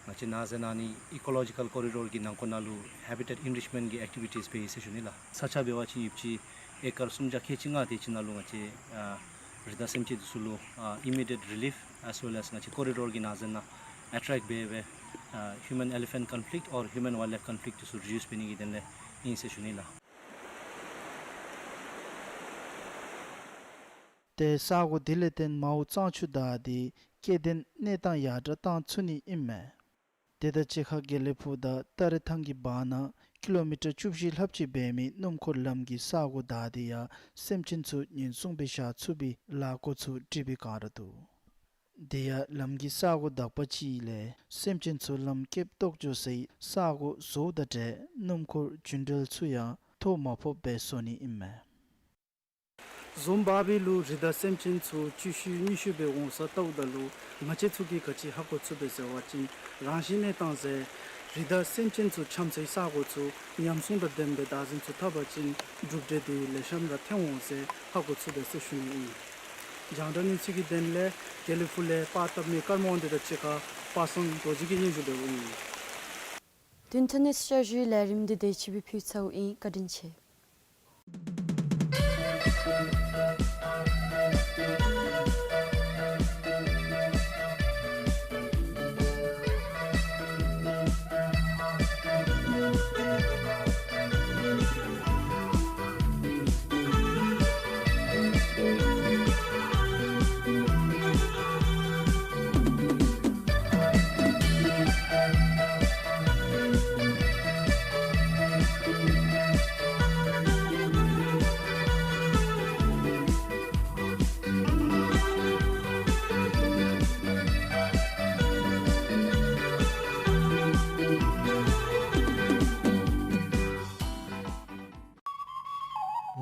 ང་བཅས་ནཱ་ཟེར་ན་ཨ་ནི་ecological corridor གི་ནང་འཁོད་ནང་ལུ་habitat enrichment གི་activities འབད་ཡི་ཟེར་ཞུ་ནི་ལགས། ས་ཆ་འབད་བ་ཅིན་ཡོདཔ་ཅིག་ཨེ་ཀར་སུམ་བརྒྱ་ཁལ་གཅིག་ལྔ་དེ་ཅིག་ནང་ལུ་ང་བཅས་ཨ་རི་དྭགས་སེམས་ཅན་དེ་ཚུ་ལུ་ཨ་immediate relief as well as ང་བཅས་corridor གི་ནང་ཟེར་ན་attract འབད་སྦེ་ཨ་human elephant conflict or human wildlife conflict དེ་ཚུ་reduce འབད་ནི་གི་དོན་ལས་ཨིན་ཟེར་ཞུ་ནི་ལགས། ཏེ་ས་གོ་དེ་ལས་བརྟེན་མའོ་གཙང་ཆུ་དར་ཏེ་སྐྱེ་ལྡན་གནས་སྟངས་ཡར་དྲག་བཏང་ཚུགས་ནི་ཨིན་མས། དེ་དང་གཅིག་ཁར་དགེ་ལེགས་ཕུག་དང་སྟ་རེ་ཐང་གི་བར་ན་ཀི་ལོ་མི་ཊར་བཅུ་བཞི་ལྷགཔ་ཅིག་འབད་མི་སྣུམ་འཁོར་ལམ་གྱི་ས་གོ་དར་ཏེ་ཡང་སེམས་ཅན་ཚུ་ཉེན་སྲུང་སྦེ་བཞག་ཚུགས་པའི་ལཱ་འགོ་ཚུགས་སྒྲིག་པའི་བསྒང་ར་འདུག། དེ་ཡང་ལམ་གྱི་ས་གོ་དག་པ་ཅིག་ལས་སེམས་ཅན་ཚུ་ལམ་སྐེདཔ་བཏོག་འགྱོ་སའི་ས་གོ་བཟོཝ་དང་འབྲེལ་སྣུམ་འཁོར་རྒྱུན་འགྲུལ་ཚུ་ཡང་ཐོ་མ་ཕོགཔ་སྦེ་བཟོ་ནི་ཨིན་མས། འཛོམས་དཔའ་བོའི་ལུ་རི་དྭགས་སེམས་ཅན་ཚུ་བཅུ་བཞི་ཉི་ཤུ་སྦེ་འོང་ས་བལྟཝ་ད་ལུ་ང་བཅས་ཚུ་གིས་ག་ཅི་ཧ་གོ་ཚུགས་པས་ཟེར་བ་ཅིན་རང་བཞིན་གནས་སྟངས་ཟེར་ རི་དྭགས་སེམས་ཅན་ཚུ་འཁྱམས་སའི་ས་གོ་ཚུ་ཉམས་སྲུང་དང་ལྡན་པའི་བདག་འཛིན་ཚུ་འཐབ་པ་ཅིན་འབྲུག་འབྲས་འདི་ལེགས་ཤོམ་ར་ཐོན་འོང་ཟེར་ཧ་གོ་ཚུགས་པས་ཟེར་ཞུ་ནི་ཨིན། རྒྱང་བསྒྲགས་གནས་ཚུལ་གྱི་དོན་ལས་དགེ་ལེགས་ཕུག་ལས་པར་བཏབ་མི་ཀརྨ་དབང་འདུས་དང་གཅིག་ཁར་པ་སངས་རྡོ་རྗེ་གིས་སྙན་ཞུ་འབདཝ་ཨིན། བདུན་ཕྲག་གནས་ཚུལ་བསྐྱར་ཞུའི་ལས་རིམ་འདི་དེ་ཅིག་སྦེ་ཕུལ་ཚརཝ་ཨིན། བཀའ་དྲིན་ཆེ།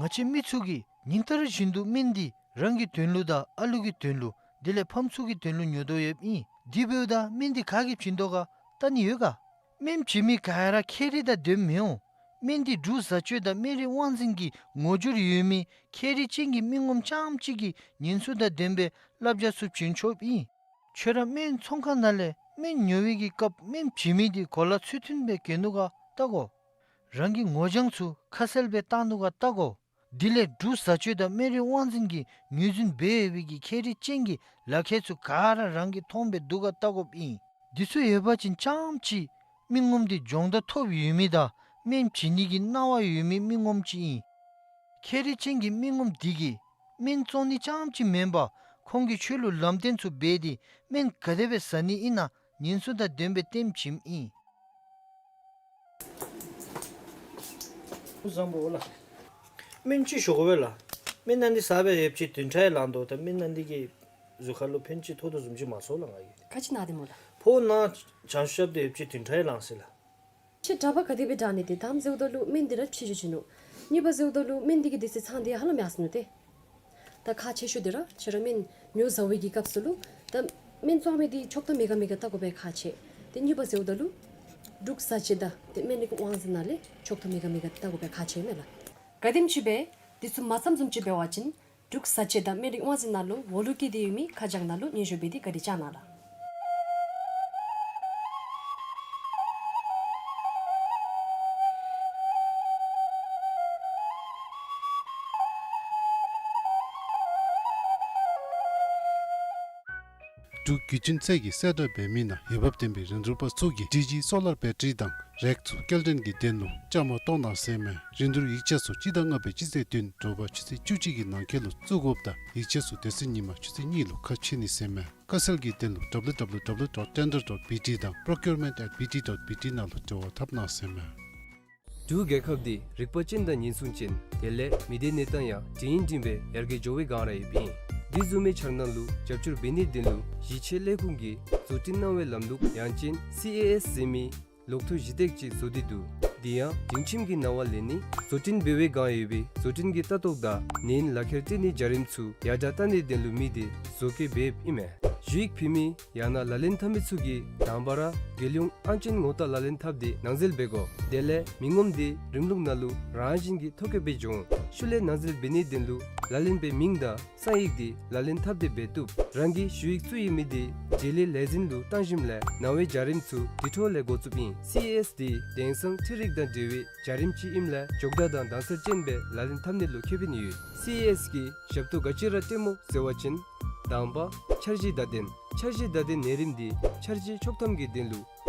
ང་བཅས་མི་ཚུ་གིས་ཉིན་ལྟར་བཞིན་དུ་སྨན་འདི་རང་གི་དོན་ལུ་དང་ཨ་ལུ་གི་དོན་ལུ་དེ་ལས་ཕམ་ཚུ་གི་དོན་ལུ་ཉོ་དོ་ཡོདཔ་ཨིན། དེ་འབདཝ་ད་སྨན་འདི་ག་གིས་བྱིན་དོ་ག་བལྟ་ནི་ཡོད་ག། སྨན་བྱིན་མི་ག་ར་ཁྱད་རིག་དང་ལྡནམ་མི་འོང་། སྨན་འདི་འབྲུག་བཟའ་སྤྱོད་དང་སྨན་རིགས་དབང་འཛིན་གྱི་ངོ་སྦྱོར་ཡོད་མི་ཁྱད་རིག་ཅན་གྱི་མི་ངོམ་རྐྱངམ་གཅིག་གིས་ཉེན་སྲུང་དང་ལྡན་པའི་བསླབ་བྱ་ཚུ་བྱིན་ཆོགཔ་ཨིན། ཁྱོད་ར་སྨན་ཚོང་ཁང་ནང་ལས་སྨན་ཉོ་བའི་གི་སྐབས་སྨན་བྱིན་མི་འདི་གོ་ལ་ཚུལ་མཐུན་སྦེ་གྱོན་ནུག་ག་བལྟ་དགོ། རང་གི་ངོ་རྒྱང་ཚུ་ཁ་གསལ་སྦེ་བཏགས་ནུག་ག་བལྟ་དགོ། དེ་ལས་འབྲུག་བཟའ་སྤྱོད་དང་སྨན་རིགས་དབང་འཛིན་གྱིས་ངོས་འཛིན་འབད་ཡོད་པའི་གི་ཁྱད་རིག་ཅན་གྱི་ལག་ཁྱེར་ཚུ་ག་ར་རང་གིས་མཐོང་སྦེ་འདུག་ག་བལྟ་དགོཔ་ཨིན། འདི་ཚུ་ཡོད་པ་ཅིན་རྐྱངམ་གཅིག་མི་ངོམ་འདི་སྦྱོང་བརྡར་ཐོབ་ཡོད་མི་དང་སྨན་བྱིན་ནི་གི་སྣང་བ་ཡོད་མི་མི་ངོམ་ཅིག་ཨིན། ཁྱད་རིག་ཅན་གྱི་མི་ངོམ་འདི་གིས་སྨན་བཙོང་ནི་རྐྱངམ་གཅིག་མེན་པར་ཁོང་གིས་ཁྱོད་ལུ་ལམ་སྟོན་ཚུ་འབད་དེ་སྨན་ག་དེ་སྦེ་བཟའ་ནི་ཨིན་ན་ཉེན་སྲུང་དང་ལྡན་པའི་སྟོནམ་བྱིནམ་ཨིན། བཟང་པོ་ལགས། སྨན་ཅིག་ཞུ་དགོ་པས་ལགས། སྨན་ནང་འདི་ཟ་སྦེ་ཡོདཔ་ཅིག་བདུན་ཕྲག་ཡང་ལང་དོ། ད་སྨན་ནང་འདི་གིས་གཟུགས་ཁར་ལུ་ཕན་ཅིག་ཐོགས་དོ་བཟུམ་ཅིག་མ་སོང་ལགས་ང་གིས། ག་ཅི་ན་སྟེ་སྨོ་ལགས། ཕོཝ་ནང་བྱང་ཆུབ་རྐྱབ་སྟེ་ཡོདཔ་ཅིག་བདུན་ཕྲག་ཡང་ལང་ཟེར་ལགས། ཁྱེད་གྲྭ་པ་ག་དེ་སྦེ་དྲག་ནི་དེ་དང་ཟེརཝ་ད་ལུ་སྨན་འདི་ར་ཕྱི་འགྱོ་བྱིན་ནུག། གཉིས་པ་ཟེརཝ་ད་ལུ་སྨན་འདི་གི་དེ་ཚེ་ཚང་འདི་ཧ་ལམ་ཡར་སོ་ནུག་ཏེ། ད་ཁག་ཆེ་ཤོས་འདི་ར་ཁྱེད་ར་སྨན་ཉོ་བཟའ་བའི་གི་སྐབས་སུ་ལུ་ད་སྨན་བཙོང་མི་འདི་ཆོག་ཐམ་མེད་ག་མེད་ག་བལྟ་དགོ་པའི་ཁག་ཆེ། ཏེ་གཉིས་པ་ཟེརཝ་ད་ལུ་འབྲུག་བཟའ་སྤྱོད་དང་ཏེ་སྨན་རིགས་དབང་འཛིན་ནང་ལས་ཆོག་ཐམ་མེད་ག་མེད་ག་བལྟ་དགོ་པའི་ཁག་ཆེ་མས་ལགས། ག་དེམ་ཅིག་སྦེ་འདི་ཚུ་མ་བསམ་བཟུམ་ཅིག་འབད་བ་ཅིན་འབྲུག་བཟའ་སྤྱོད་དང་སྨན་རིགས་དབང་འཛིན་ནང་ལུ་འོག་ལུ་བཀལ་ཏེ་ཡོད་མི་ཁ་བྱང་ནང་ལུ་སྙན་ཞུ་འབད་དེ་བཀའ་དྲིན་བསྐྱང་གནང་ལགས། འབྲུག་བརྒྱུད་འཕྲིན་ཚད་ཀྱིས་གསལ་བསྒྲགས་འབད་མི་ནང་འོས་འབབ་ལྡན་པའི་རིན་བསྡུར་པ་ཚུ་གིས་ཌི་ཇི་སོ་ལར་བེ་ཊ་རི་དང་རེག་ཚུ་སྐྱེལ་འདྲེན་གྱི་དོན་ལུ་བཅའ་མར་གཏོགས་གནང་ཟེར་མས། རིན་བསྡུར་ཡིག་ཆ་ཚུ་སྤྱི་ཟླ་ལྔ་པའི་སྤྱི་ཚེས་བདུན་དྲོ་པ་ཆུ་ཚོད་བཅུ་གཅིག་གི་ནང་འཁོད་ལུ་བཙུགས་དགོཔ་དང་ཡིག་ཆ་ཚུ་དེ་ཚེ་ཉིན་མ་ཆུ་ཚོད་གཉིས་ལུ་ཁ་ཕྱེ་ནི་ཟེར་མས། དཀའ་སེལ་གྱི་དོན་ལུ་W W W dot tender dot B T དང་procurement at B T dot B T ནང་ལུ་འབྲེལ་བ་འཐབ་གནང་ཟེར་མས། འབྲུག་རྒྱལ་ཁབ་འདི་རིག་པ་ཅན་དང་ཉེན་སྲུང་ཅན་དེ་ལས་མི་སྡེ་གནས་སྟངས་ཡང་འབྲིང་འབྲིང་སྦེ་ཡར་རྒྱས་འགྱོ་བའི་སྒང་ར་ཡོདཔ་ཨིན། འདི་བཟུམ་མའི་འཆར་སྣང་ལུ་རྒྱབ་སྐྱོར་འབད་ནིའི་དོན་ལུ་གཞིས་བྱེས་ཀླད་ཁུངས་ཀྱིས་བཟོ་སྐྲུན་གནང་བའི་ལམ་ལུགས་ཡང་ཅིན་སི་ཨེ་ཨེསི་ཟེར་མི་ལོག་ཐོ་གཞི་བཏགས་ཅིག་བཟོ་སྟེ་འདུག། འདི་ཡང་སྒྲིང་ཁྱིམ་གྱི་ནང་ལས་ནི་བཟོ་སྐྲུན་འབད་བའི་སྒང་ཡོད་པའི་བཟོ་སྐྲུན་གྱི་ལྟ་རྟོག་དང་ནན་ལག་ཁྱེར་སྤྲོད་ནིའི་བྱ་རིམ་ཚུ་ཡར་དྲག་བཏང་ནིའི་དོན་ལུ་དམིགས་ཏེ་བཟོ་བཀོད་འབདཝ་ཨིན་མས། ཞུ་ཡིག་ཕུལ་མི་ཡང་ན་ལག་ལེན་འཐབ་མི་ཚུ་གིས་དང་པ་ར་རྒྱལ་ཡོངས་ཨང་ཅན་ངོ་རྟགས་ལག་ལེན་འཐབ་སྟེ་ནང་འཛུལ་འབད་དགོ། དེ་ལས་མི་ངོམ་འདི་རིམ་ལུགས་ནང་ལུ་རང་བཞིན་གྱིས་ཐོ་བཀོད་འབད་འགྱོ་འོང་། ཤུལ་ལས་ནང་འཛུལ་འབད་ནིའི་དོན་ལུ་ལག་ལེན་པའི་མིང་དང་གསང་ཡིག་འདི་ལག་ལེན་འཐབ་སྟེ་འབད་བཏུབ། རང་གི་ཞུ་ཡིག་བཙུགས་ཡོད་མི་འདི་འབྲེལ་ཡོད་ལས་འཛིན་ལུ་བཏང་ཞིནམ་ལས་ནང་པའི་བྱ་རིམ་ཚུ་དེ་འཕྲོ་ལས་འགོ་བཙུགསཔ་ཨིན། སི་ཨེ་ཨེསི་འདི་དེང་སང་འཕྲུལ་རིག་དང་འབྲེལ་བའི་བྱ་རིམ་ཅིག་ཨིནམ་ལས་མགྱོགས་དྲགས་དང་དྭངས་གསལ་ཅན་སྦེ་ལག་ལེན་འཐབ་ནི་ལུ་ཁེ་ཕན་ཡོད། སི་ཨེ་ཨེསི་གི་ཞབས་ཏོག་ག་ཅི་ར་སྤྲོདཔ་སྨོ་ཟེར་བ་ཅིན་དང་པ་འཆར་གཞི་བརྡ་དོན། འཆར་གཞི་བརྡ་དོན་ནང་རིམ་འདི་འཆར་གཞི་ཆོག་ཐམ་གྱི་དོན་ལུ་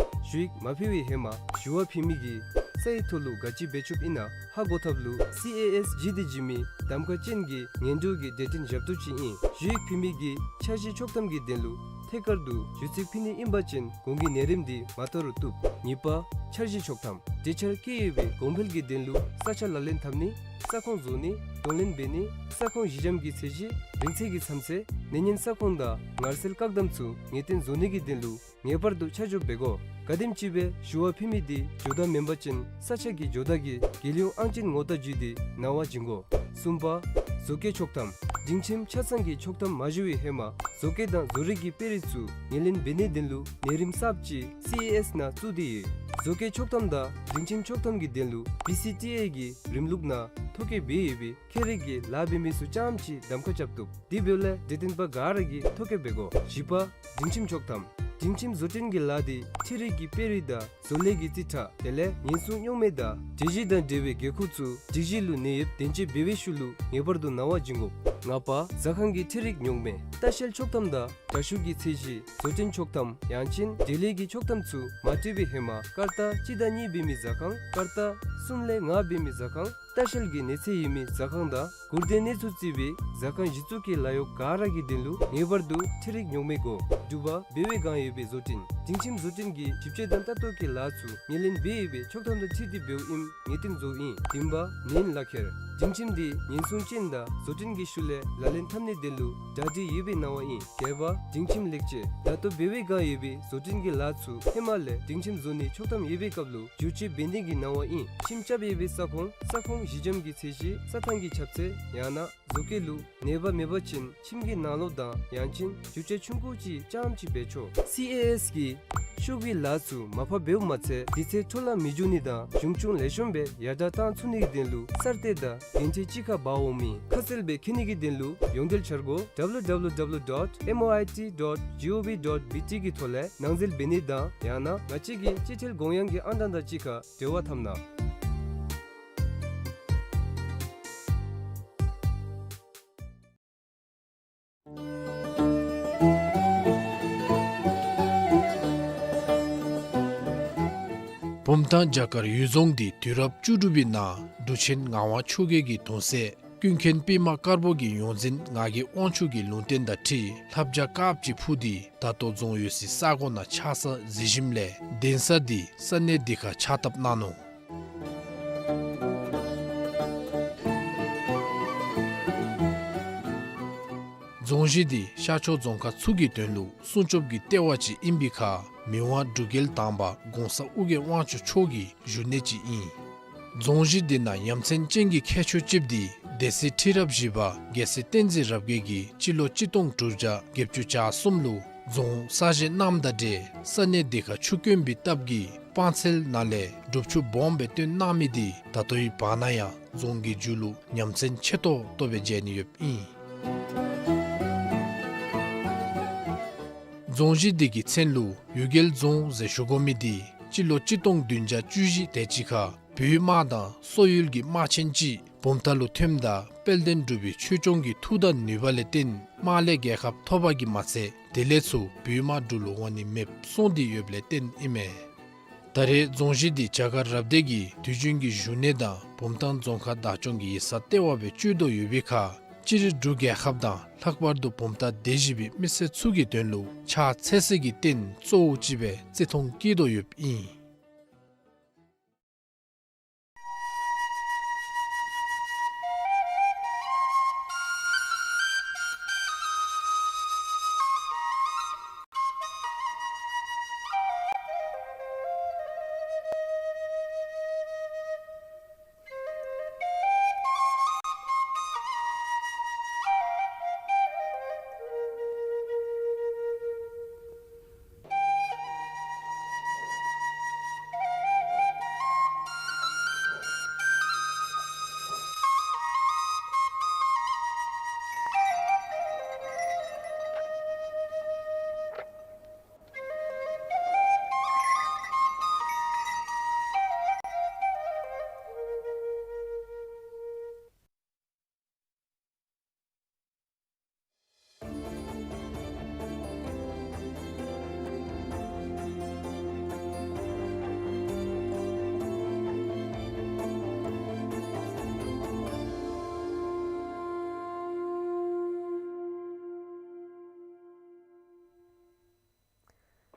ཞུ་ཡིག་མ་ཕུལ་བའི་ཧེ་མ་ཞུ་བ་ཕུལ་མི་གིས་ས་ཡི་ཐོག་ལུ་ག་ཅི་འབད་བཅུགཔ་ཨིན་ན་ཧ་གོ་ཐབས་ལུ་སི་ཨེ་ཨེསི་ཇི་ཌི་ཇི་མི་གདམ་ཁ་ཅན་གྱི་ངན་འགྲོ་གི་སྡེ་ཚན་ཞབས་ཏོག་ཅིག་ཨིན། ཞུ་ཡིག་ཕུལ་མི་གིས་འཆར་གཞི་ཆོག་ཐམ་གྱི་དོན་ལུ་ཐད་ཀར་དུ་ཞུ་ཚིག་ཕུལ་ནི་ཨིན་པ་ཅིན་གོང་གི་ནང་རིམ་འདི་མ་དོ་རུང་བཏུབ། གཉིས་པ་འཆར་གཞི་ཆོག་ཐམ། གྲོས་འཆར་བཀོད་ཡོད་པའི་གོང་འཕེལ་གྱི་དོན་ལུ་ས་ཆ་ལག་ལེན་འཐབ་ནི། ས་ཁོངས་བཟོ་ནི། གདོང་ལེན་འབད་ནི། ས་ཁོངས་གཞི་འགྱམ་གྱི་ཚད་གཞི། རིང་ཚད་ཀྱི་མཚམས་ཚད། གནས་ཉེན་ས་ཁོངས་དང་ངར་སེལ་བཀག་དམ་ཚུ་ངེས་གཏན་བཟོ་ནི་གི་དོན་ལུ་ ངེས་པར་དུ་ཆ་འཇོག་འབད་དགོ། ག་དེམ་ཅིག་སྦེ་ཞུ་བ་ཕུལ་མི་འདི་ཇོ་བདག་མེན་པ་ཅིན་ས་ཆ་གི་ཇོ་བདག་གིས་རྒྱལ་ཡོངས་ཨང་ཅན་ངོ་རྟགས་བརྒྱུད་དེ་གནང་བ་བྱིན་དགོ། གསུམ་པ། བཟོ་བཀོད་ཆོག་ཐམ། སྒྲིང་ཁྱིམ་ཆ་ཚང་གི་ཆོག་ཐམ་མ་ཞུ་བའི་ཧེ་མ་བཟོ་བཀོད་དང་བཟོ་རིག་གི་དཔེ་རིས་ཚུ་ངོས་ལེན་འབད་ནིའི་དོན་ལུ་ལས་རིམ་གསརཔ་ཅིག་སི་ཨེ་ཨེསི་ནང་བཙུགས་ཏེ་ཡོད། བཟོ་བཀོད་ཆོག་ཐམ་དང་སྒྲིང་ཁྱིམ་ཆོག་ཐམ་གྱི་དོན་ལུ་བི་སི་ཊི་ཨེ་གི་རིམ་ལུགས་ནང་ཐོ་བཀོད་འབད་ཡོད་པའི་ཁྱད་རིག་གི་ལཱ་འབད་མི་ཚུ་རྐྱངམ་ཅིག་གདམ་ཁ་རྐྱབ་བཏུབ། དེ་འབདཝ་ལས་འབྲེལ་ལྡན་པ་ག་ར་གིས་ཐོ་བཀོད་འབད་དགོ། བཞི་པ། སྒྲིང་ཁྱིམ་ཆོག་ཐམ། སྒྲིང་ཁྱིམ་བཟོ་སྐྲུན་གྱི་ལཱ་འདི་འཕྲུལ་རིག་གི་དཔེ་རིས་དང་བཟོ་ལས་ཀྱི་རྩིས་ཁྲ་དེ་ལས་ཉེན་སྲུང་རྙོག་མེད་དང་འགྲུལ་བཞུད་དང་འབྲེལ་བའི་འགན་ཁུར་ཚུ་སྒྲིག་གཞི་ལུ་གནས་ཡོདཔ་བདེན་དཔྱད་འབད་བའི་ཤུལ་ལུ་ངེས་པར་དུ་གནང་བ་བྱིན་དགོ། ལྔ་པ། ཟ་ཁང་གི་འཕྲུལ་རིག་རྙོག་མེད། ལྟ་བཤལ་ཆོག་ཐམ་དང་དྲ་ཞུགས་ཀྱི་ཚད་གཞི། བཟོ་སྐྲུན་ཆོག་ཐམ་ཡང་ཅིན་འབྲེལ་ཡོད་ཀྱི་ཆོག་ཐམ་ཚུ་མ་སྤྲོད་པའི་ཧེ་མ་ཀར་ཏ་གཅིག་དང་གཉིས་འབད་མི་ཟ་ཁང་། ཀར་ཏ་གསུམ་ལས་ལྔ་འབད་མི་ཟ་ཁང་། ལྟ་བཤལ་གྱི་གནས་ཚད་ཡོད་མི་ཟ་ཁང་དང་གུར་དོན་གནས་ཚུལ་བརྩི་བའི་ཟ་ཁང་གཞི་བཙུགས་ཀྱི་ལཱ་གཡོག་ག་ར་གི་དོན་ལུ་ངེས་པར་དུ་འཕྲུལ་རིག་རྙོག་མེད་དགོ། དྲུག་པ། འབད་བའི་བསྒང་ཡོད་པའི་བཟོ་སྐྲུན། སྒྲིང་ཁྱིམ་བཟོ་སྐྲུན་གྱི་ཞིབ་དཔྱད་དང་ལྟ་རྟོག་གི་ལཱ་ཚུ་ངོས་ལེན་འབད་ཡོད་པའི་ཆོག་ཐམ་དང་འཁྲིལ་ཏེ་འབདཝ་ཨིནམ་ངེས་བསྟན་བཟོཝ་ཨིན། བདུན་པ། མེན་ལག་ཁྱེར། སྒྲིང་ཁྱིམ་འདི་ཉེན་སྲུང་ཅན་དང་བཟོ་སྐྲུན་གྱི་ཤུལ་ལས་ལག་ལེན་འཐབ་ནིའི་དོན་ལུ་གྲ་སྒྲིག་ཡོད་པའི་གནང་བ་ཨིན། བརྒྱད་པ། སྒྲིང་ཁྱིམ་ལེགས་བཅོས། ད་ལྟོ་འབད་བའི་བསྒང་ཡོད་པའི་བཟོ་སྐྲུན་གྱི་ལཱ་ཚུ་ཧེ་མ་ལས་སྒྲིང་ཁྱིམ་བཟོ་ནིའི་ཆོག་ཐམ་ཡོད་པའི་སྐབས་ལུ་བསྒྱུར་བཅོས་འབད་ནིའི་གནང་བ་ཨིན། ཁྱིམ་རྐྱབ་ཡོད་པའི་ས་ཁོངས་ས་ཁོངས་གཞི་འགྱམ་གྱི་ཚད་གཞི། ས་ཐང་གི་ཁྱབ་ཚད། ཡང་ན་བཟོ་བཀོད་ལུ་ནད་པ་མེད་པ་ཅིན་ཁྱིམ་གྱི་ནང་ལོགས་དང་ཡང་ཅིན་བསྒྱུར་བཅོས་ཆུང་ཀུ་ཅིག་རྐྱངམ་ཅིག་འབད་ཆོག། སི་ཨེ་ཨེསི་གིས་ཤོག་གུའི་ལཱ་ཚུ་མར་ཕབ་འབདཝ་མ་ཚད་དུས་ཚོད་འཕྲོ་བརླག་མི་འགྱོ་ནི་དང་གཞུང་ཆུང་ལེགས་ཤོམ་སྦེ་ཡར་དྲག་བཏང་ཚུགས་ནིའི་དོན་ལུ་གསར་གཏོད་དང་འགན་འཁྲི་གཅིག་ཁར་འབག་འོང་མི་ཁ་གསལ་སྦེ་མཁྱེན་ནིའི་དོན་ལུ་ཡོངས་འབྲེལ་འཆར་སྒོ་W W W dot M O I T dot G O V dot B T གི་ཐོག་ལས་ནང་འཛུལ་འབད་ནི་དང་ཡང་ན་ང་བཅས་ཀྱི་སྤྱི་ཐེལ་གོང་ཡངས་ཀྱི་ཨང་གྲངས་དང་གཅིག་ཁར་འབྲེལ་བ་འཐབ་གནང་། བུམ་ཐང་བྱ་དཀར་གཡུལ་རྫོང་འདི་དུས་རབས་བཅུ་དྲུག་པའི་ནང་འབྲུག་ཆེན་ངག་དབང་ཆོས་རྒྱལ་གྱི་གདུང་སྲས་ཀུན་མཁྱེན་པདྨ་དཀར་པོ་གི་ཡོངས་འཛིན་ངག་གི་དབང་ཕྱུག་གི་ལུང་བསྟན་དང་འཁྲིལ་ལྷ་བྱ་དཀརཔོ་ཅིག་འཕུར་ཏེ་ད་ལྟོ་རྫོང་ཡོད་སའི་ས་གོ་ནང་ཆགས་ས་གཟིགས་ཞིནམ་ལས་གདན་ས་འདི་ས་གནས་འདི་ཁར་ཕྱག་བཏབ་གནང་ནུག། རྫོང་གཞི་འདི་ཤར་ཕྱོགས་རྫོང་ཁག་ཚུ་གི་དོན་ལུ་སྲུང་སྐྱོབ་ཀྱི་ལྟེ་བ་ཅིག་ཨིན་པའི་ཁར་མི་དབང་འབྲུག་རྒྱལ་དང་པ་གོང་ས་ཨོ་རྒྱན་དབང་ཕྱུག་མཆོག་གི་བཞུགས་གནས་ཅིག་ཨིན། རྫོང་གཞི་འདི་ནང་ཡ་མཚན་ཅན་གྱི་ཁྱད་ཆོས་ཅིག་འདི་སྡེ་སྲིད་ཁྲི་རབས་བཞི་པ་རྒྱལ་སྲས་བསྟན་འཛིན་རབ་རྒྱས་ཀྱིས་སྤྱི་ལོ་གཅིག་སྟོང་དྲུག་བརྒྱ་བརྒྱད་ཅུ་གྱ་གསུམ་ལུ་རྫོང་གསར་བཞེངས་གནངམ་དང་འབྲེལ་ས་གནས་འདི་ཁར་ཆུ་དཀོན་པའི་སྟབས་ཀྱིས་སྤང་ཚལ་ནང་ལས་སྒྲུབ་ཆུ་སྦོམ་སྦེ་བཏོན་གནང་མི་འདི་ད་ལྟོའི་བར་ན་ཡང་རྫོང་གི་མཇུག་ལུ་ཡ་མཚན་ཆེ་ཏོག་ཏོ་སྦེ་མཇལ་ནི་ཡོདཔ་ཨིན། རྫོང་གཞི་འདི་གི་མཚན་ལུ་གཡུལ་རྒྱལ་རྫོང་ཟེར་ཞུ་དགོ་མི་འདི་སྤྱི་ལོ་གཅིག་སྟོང་བདུན་བརྒྱ་བཅུ་བཞི་དེ་ཅིག་ཁར་བོད་དམག་དང་སོག་ཡུལ་གྱི་དམག་ཆེན་ཅིག་བུམ་ཐང་ལུ་ཐོནམ་ད་དཔལ་ལྡན་འབྲུག་པའི་ཆོས་སྐྱོང་གི་མཐུ་དང་ནུས་པ་ལས་བརྟེན་དམག་ལས་རྒྱལ་ཁ་ཐོབ་པ་གིས་མ་ཚད་དེ་ལས་ཚུར་བོད་དམག་འབྲུག་ལུ་འོང་ནི་མེདཔ་སོང་སྟེ་ཡོདཔ་ལས་བརྟེན་ཨིན་མས། ད་རེས་རྫོང་གཞི་འདི་བྱ་དཀར་རབ་སྡེ་གི་དུས་རྒྱུན་གྱི་བཞུགས་གནས་དང་བུམ་ཐང་རྫོང་ཁག་བདག་སྐྱོང་གི་ཡིག་ཚང་ལྟེ་བ་སྦེ་སྤྱོད་དོ་ཡོད་པའི་ཁར་སྤྱིར་འབྲུག་རྒྱལ་ཁབ་དང་ལྷག་པར་དུ་བུམ་ཐང་སྡེ་བཞི་པའི་མི་སེར་ཚུ་གི་དོན་ལུ་ཕྱག་འཚལ་སའི་གི་རྟེན་གཙོ་བོ་ཅིག་སྦེ་བརྩི་མཐོང་བསྐྱེད་དོ་ཡོདཔ་ཨིན།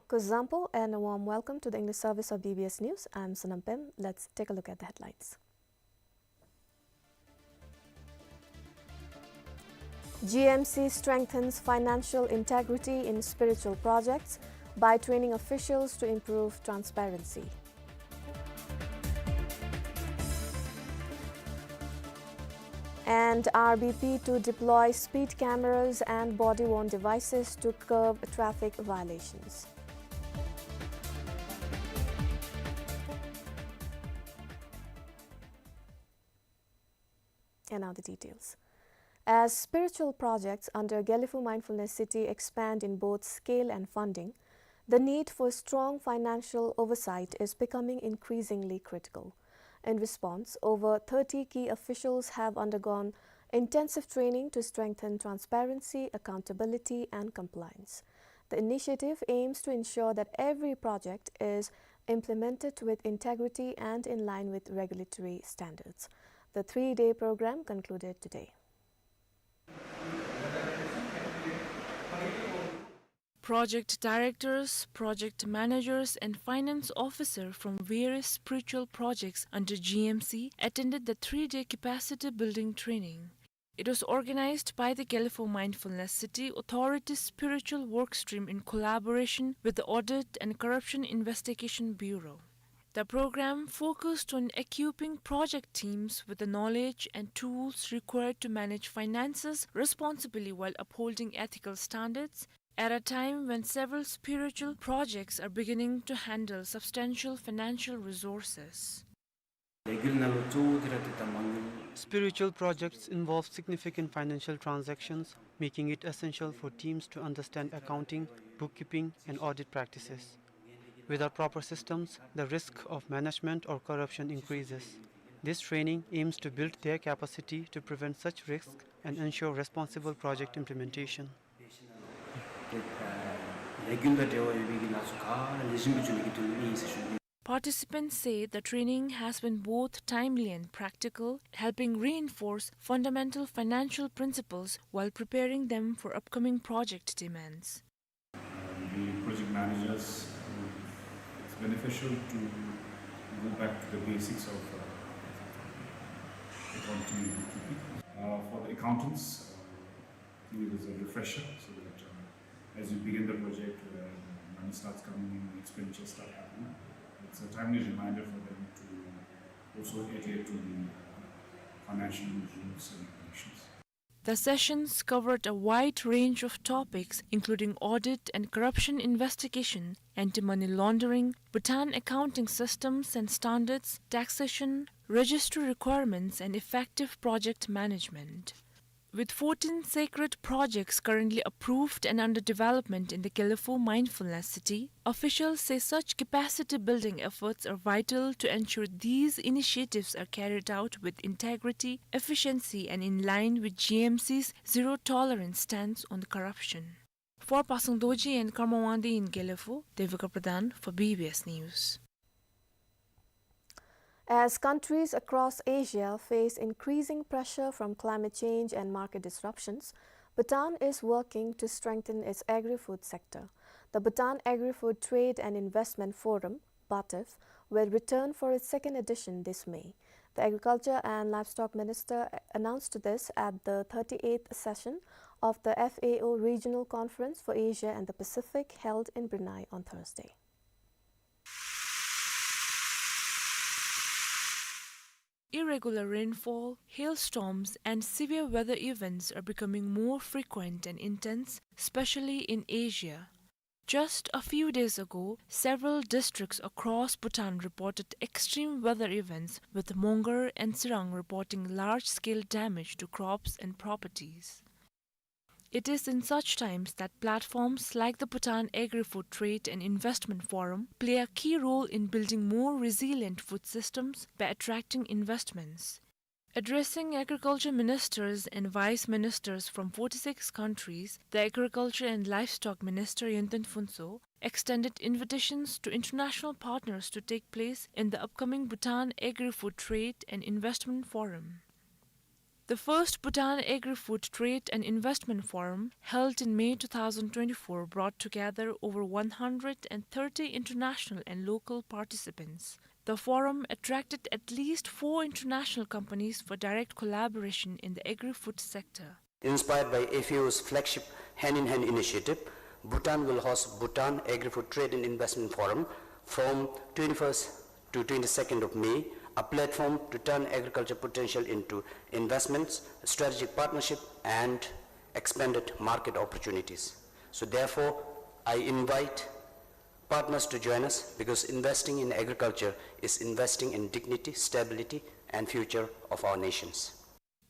Kuzuzangpo and a warm welcome to the English service of B B S News. I'm Sonam Pem. Let's take a look at the headlines. G M C strengthens financial integrity in spiritual projects. by training officials to improve transparency. And R B P to deploy speed cameras and body-worn devices to curb traffic violations. And now the details. As spiritual projects under Gelephu Mindfulness City expand in both scale and funding, the need for strong financial oversight is becoming increasingly critical. In response, over thirty key officials have undergone intensive training to strengthen transparency, accountability, and compliance. The initiative aims to ensure that every project is implemented with integrity and in line with regulatory standards. The three-day program concluded today. Project directors, project managers, and finance officer from various spiritual projects under G M C attended the three-day capacity building training. It was organized by the Gelephu Mindfulness City Authority's Spiritual Workstream in collaboration with the Audit and Corruption Investigation Bureau. The program focused on equipping project teams with the knowledge and tools required to manage finances responsibly while upholding ethical standards at a time when several spiritual projects are beginning to handle substantial financial resources. Spiritual projects involve significant financial transactions, making it essential for teams to understand accounting, bookkeeping, and audit practices. Without proper systems, the risk of management or corruption increases. This training aims to build their capacity to prevent such risks and ensure responsible project implementation. Participants say the training has been both timely and practical, helping reinforce fundamental financial principles while preparing them for upcoming project demands. The project managers, uh, it's beneficial to go back to the basics of, uh, accounting and bookkeeping. Uh, for the accountants, uh, I think it is a refresher so that, uh, as you begin the project, uh, money starts coming in, expenditures start happening. It's a timely reminder for them to also adhere to the, uh, financial rules and regulations. The sessions covered a wide range of topics, including audit and corruption investigation, anti-money laundering, Bhutan accounting systems and standards, taxation, registry requirements, and effective project management. With fourteen sacred projects currently approved and under development in the Gelephu Mindfulness City, officials say such capacity-building efforts are vital to ensure these initiatives are carried out with integrity, efficiency, and in line with G M C's zero-tolerance stance on corruption. For Pasang Dorji and Karma Wangdi in Gelephu, Devika Pradhan for B B S News. As countries across Asia face increasing pressure from climate change and market disruptions, Bhutan is working to strengthen its agri-food sector. The Bhutan Agri-Food Trade and Investment Forum, BATIF, will return for its second edition this May. The Agriculture and Livestock Minister announced this at the thirty-eighth session of the F A O Regional Conference for Asia and the Pacific held in Brunei on Thursday. Irregular rainfall, hailstorms, and severe weather events are becoming more frequent and intense, especially in Asia. Just a few days ago, several districts across Bhutan reported extreme weather events, with Mongar and Tsirang reporting large-scale damage to crops and properties. It is in such times that platforms like the Bhutan Agri-Food Trade and Investment Forum play a key role in building more resilient food systems by attracting investments. Addressing agriculture ministers and vice ministers from forty-six countries, the Agriculture and Livestock Minister Yinten Phuntsho extended invitations to international partners to take place in the upcoming Bhutan Agri-Food Trade and Investment Forum. The first Bhutan Agri-Food Trade and Investment Forum, held in May two thousand twenty-four, brought together over one hundred and thirty international and local participants. The forum attracted at least four international companies for direct collaboration in the agri-food sector. Inspired by F A O's flagship Hand in Hand initiative, Bhutan will host Bhutan Agri-Food Trade and Investment Forum from twenty-first to twenty-second of May, a platform to turn agriculture potential into investments, strategic partnership, and expanded market opportunities. So therefore, I invite partners to join us, because investing in agriculture is investing in dignity, stability, and future of our nations.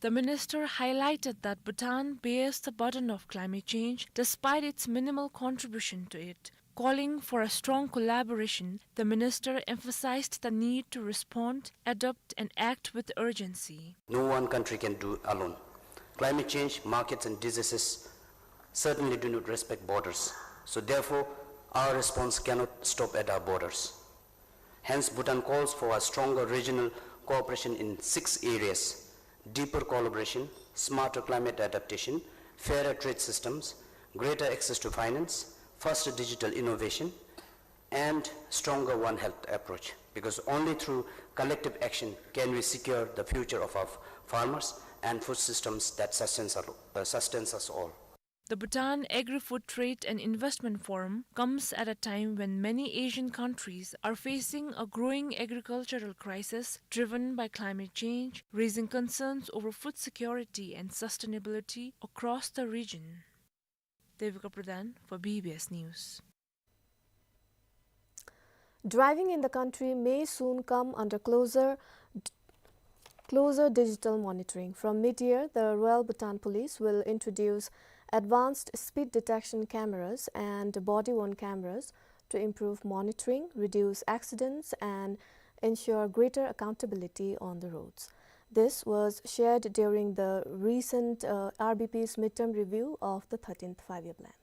The minister highlighted that Bhutan bears the burden of climate change despite its minimal contribution to it. Calling for a strong collaboration, the minister emphasized the need to respond, adapt, and act with urgency. No one country can do alone. Climate change, markets, and diseases certainly do not respect borders. So therefore, our response cannot stop at our borders. Hence, Bhutan calls for a stronger regional cooperation in six areas: deeper collaboration, smarter climate adaptation, fairer trade systems, greater access to finance, faster digital innovation, and stronger One Health approach. Because only through collective action can we secure the future of our farmers and food systems that sustains, uh, sustains us all. The Bhutan Agri-Food Trade and Investment Forum comes at a time when many Asian countries are facing a growing agricultural crisis driven by climate change, raising concerns over food security and sustainability across the region. Devika Pradhan for B B S News. Driving in the country may soon come under closer, closer digital monitoring. From mid-year, the Royal Bhutan Police will introduce advanced speed detection cameras and body-worn cameras to improve monitoring, reduce accidents, and ensure greater accountability on the roads. This was shared during the recent, uh, R B P's midterm review of the thirteenth Five-Year Plan.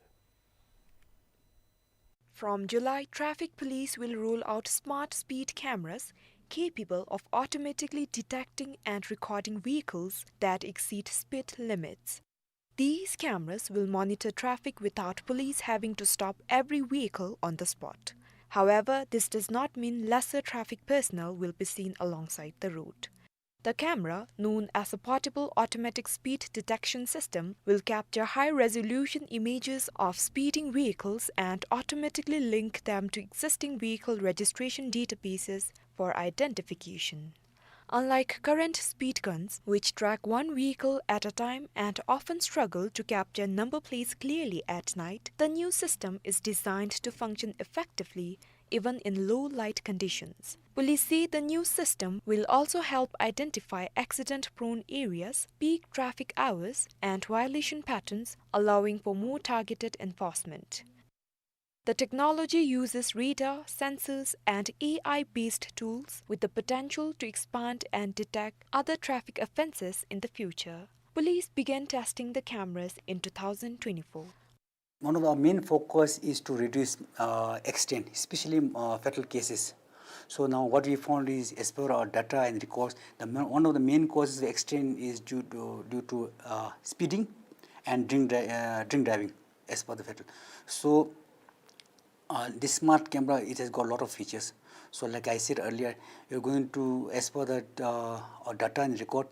From July, traffic police will roll out smart speed cameras capable of automatically detecting and recording vehicles that exceed speed limits. These cameras will monitor traffic without police having to stop every vehicle on the spot. However, this does not mean lesser traffic personnel will be seen alongside the road. The camera, known as a portable automatic speed detection system, will capture high-resolution images of speeding vehicles and automatically link them to existing vehicle registration databases for identification. Unlike current speed guns, which track one vehicle at a time and often struggle to capture number plates clearly at night, the new system is designed to function effectively even in low light conditions. Police say the new system will also help identify accident-prone areas, peak traffic hours, and violation patterns, allowing for more targeted enforcement. The technology uses radar, sensors, and A I-based tools with the potential to expand and detect other traffic offenses in the future. Police began testing the cameras in two thousand twenty-four. One of our main focus is to reduce, uh, accident, especially, uh, fatal cases. So now what we found is, as per our data and records, the ma-, one of the main causes of accident is due to, due to, uh, speeding and drink dri-, uh, drink driving, as per the fatal. So, uh, this smart camera, it has got a lot of features. So like I said earlier, we're going to, as per the, uh, our data and record,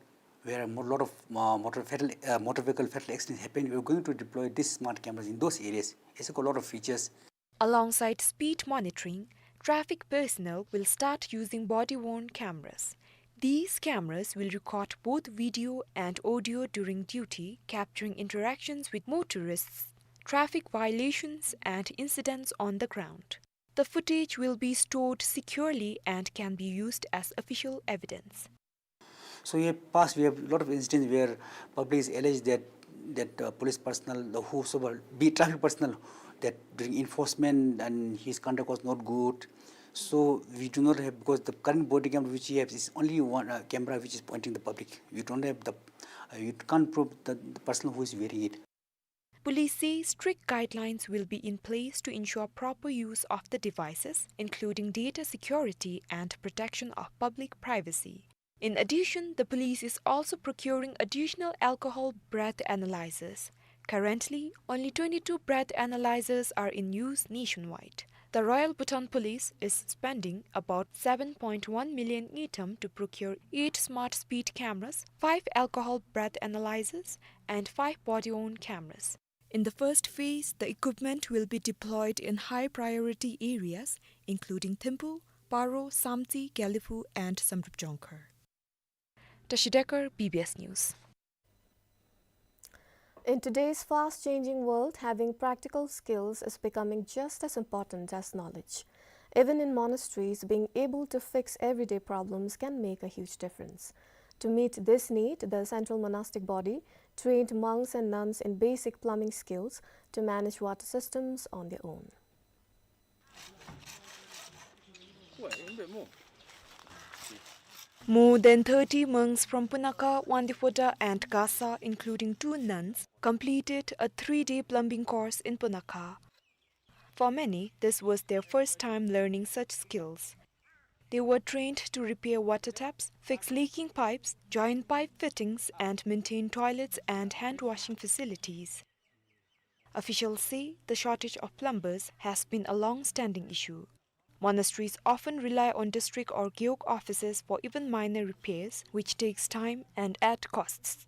where a mo-, lot of, uh, motor fatal, uh, motor vehicle fatal accidents happen, we're going to deploy these smart cameras in those areas. It's got a lot of features. Alongside speed monitoring, traffic personnel will start using body-worn cameras. These cameras will record both video and audio during duty, capturing interactions with motorists, traffic violations, and incidents on the ground. The footage will be stored securely and can be used as official evidence. So in the past, we have a lot of incidents where public is alleged that, that, uh, police personnel, the whosoever, be traffic personnel, that during enforcement and his conduct was not good. So we do not have, because the current body camera which we have is only one, uh, camera which is pointing the public. You don't have the, uh, you can't prove the, the person who is wearing it. Police say strict guidelines will be in place to ensure proper use of the devices, including data security and protection of public privacy. In addition, the police is also procuring additional alcohol breath analyzers. Currently, only twenty-two breath analyzers are in use nationwide. The Royal Bhutan Police is spending about seven point one million ngultrum to procure eight smart speed cameras, five alcohol breath analyzers, and five body-worn cameras. In the first phase, the equipment will be deployed in high-priority areas, including Thimphu, Paro, Samtse, Gelephu, and Samdrup Jongkhar. Tashi Dekar, B B S News. In today's fast-changing world, having practical skills is becoming just as important as knowledge. Even in monasteries, being able to fix everyday problems can make a huge difference. To meet this need, the Central Monastic Body trained monks and nuns in basic plumbing skills to manage water systems on their own. More than thirty monks from Punakha, Wangdue Phodrang, and Gasa, including two nuns, completed a three-day plumbing course in Punakha. For many, this was their first time learning such skills. They were trained to repair water taps, fix leaking pipes, join pipe fittings, and maintain toilets and hand washing facilities. Officials say the shortage of plumbers has been a long-standing issue. Monasteries often rely on district or gewog offices for even minor repairs, which takes time and add costs.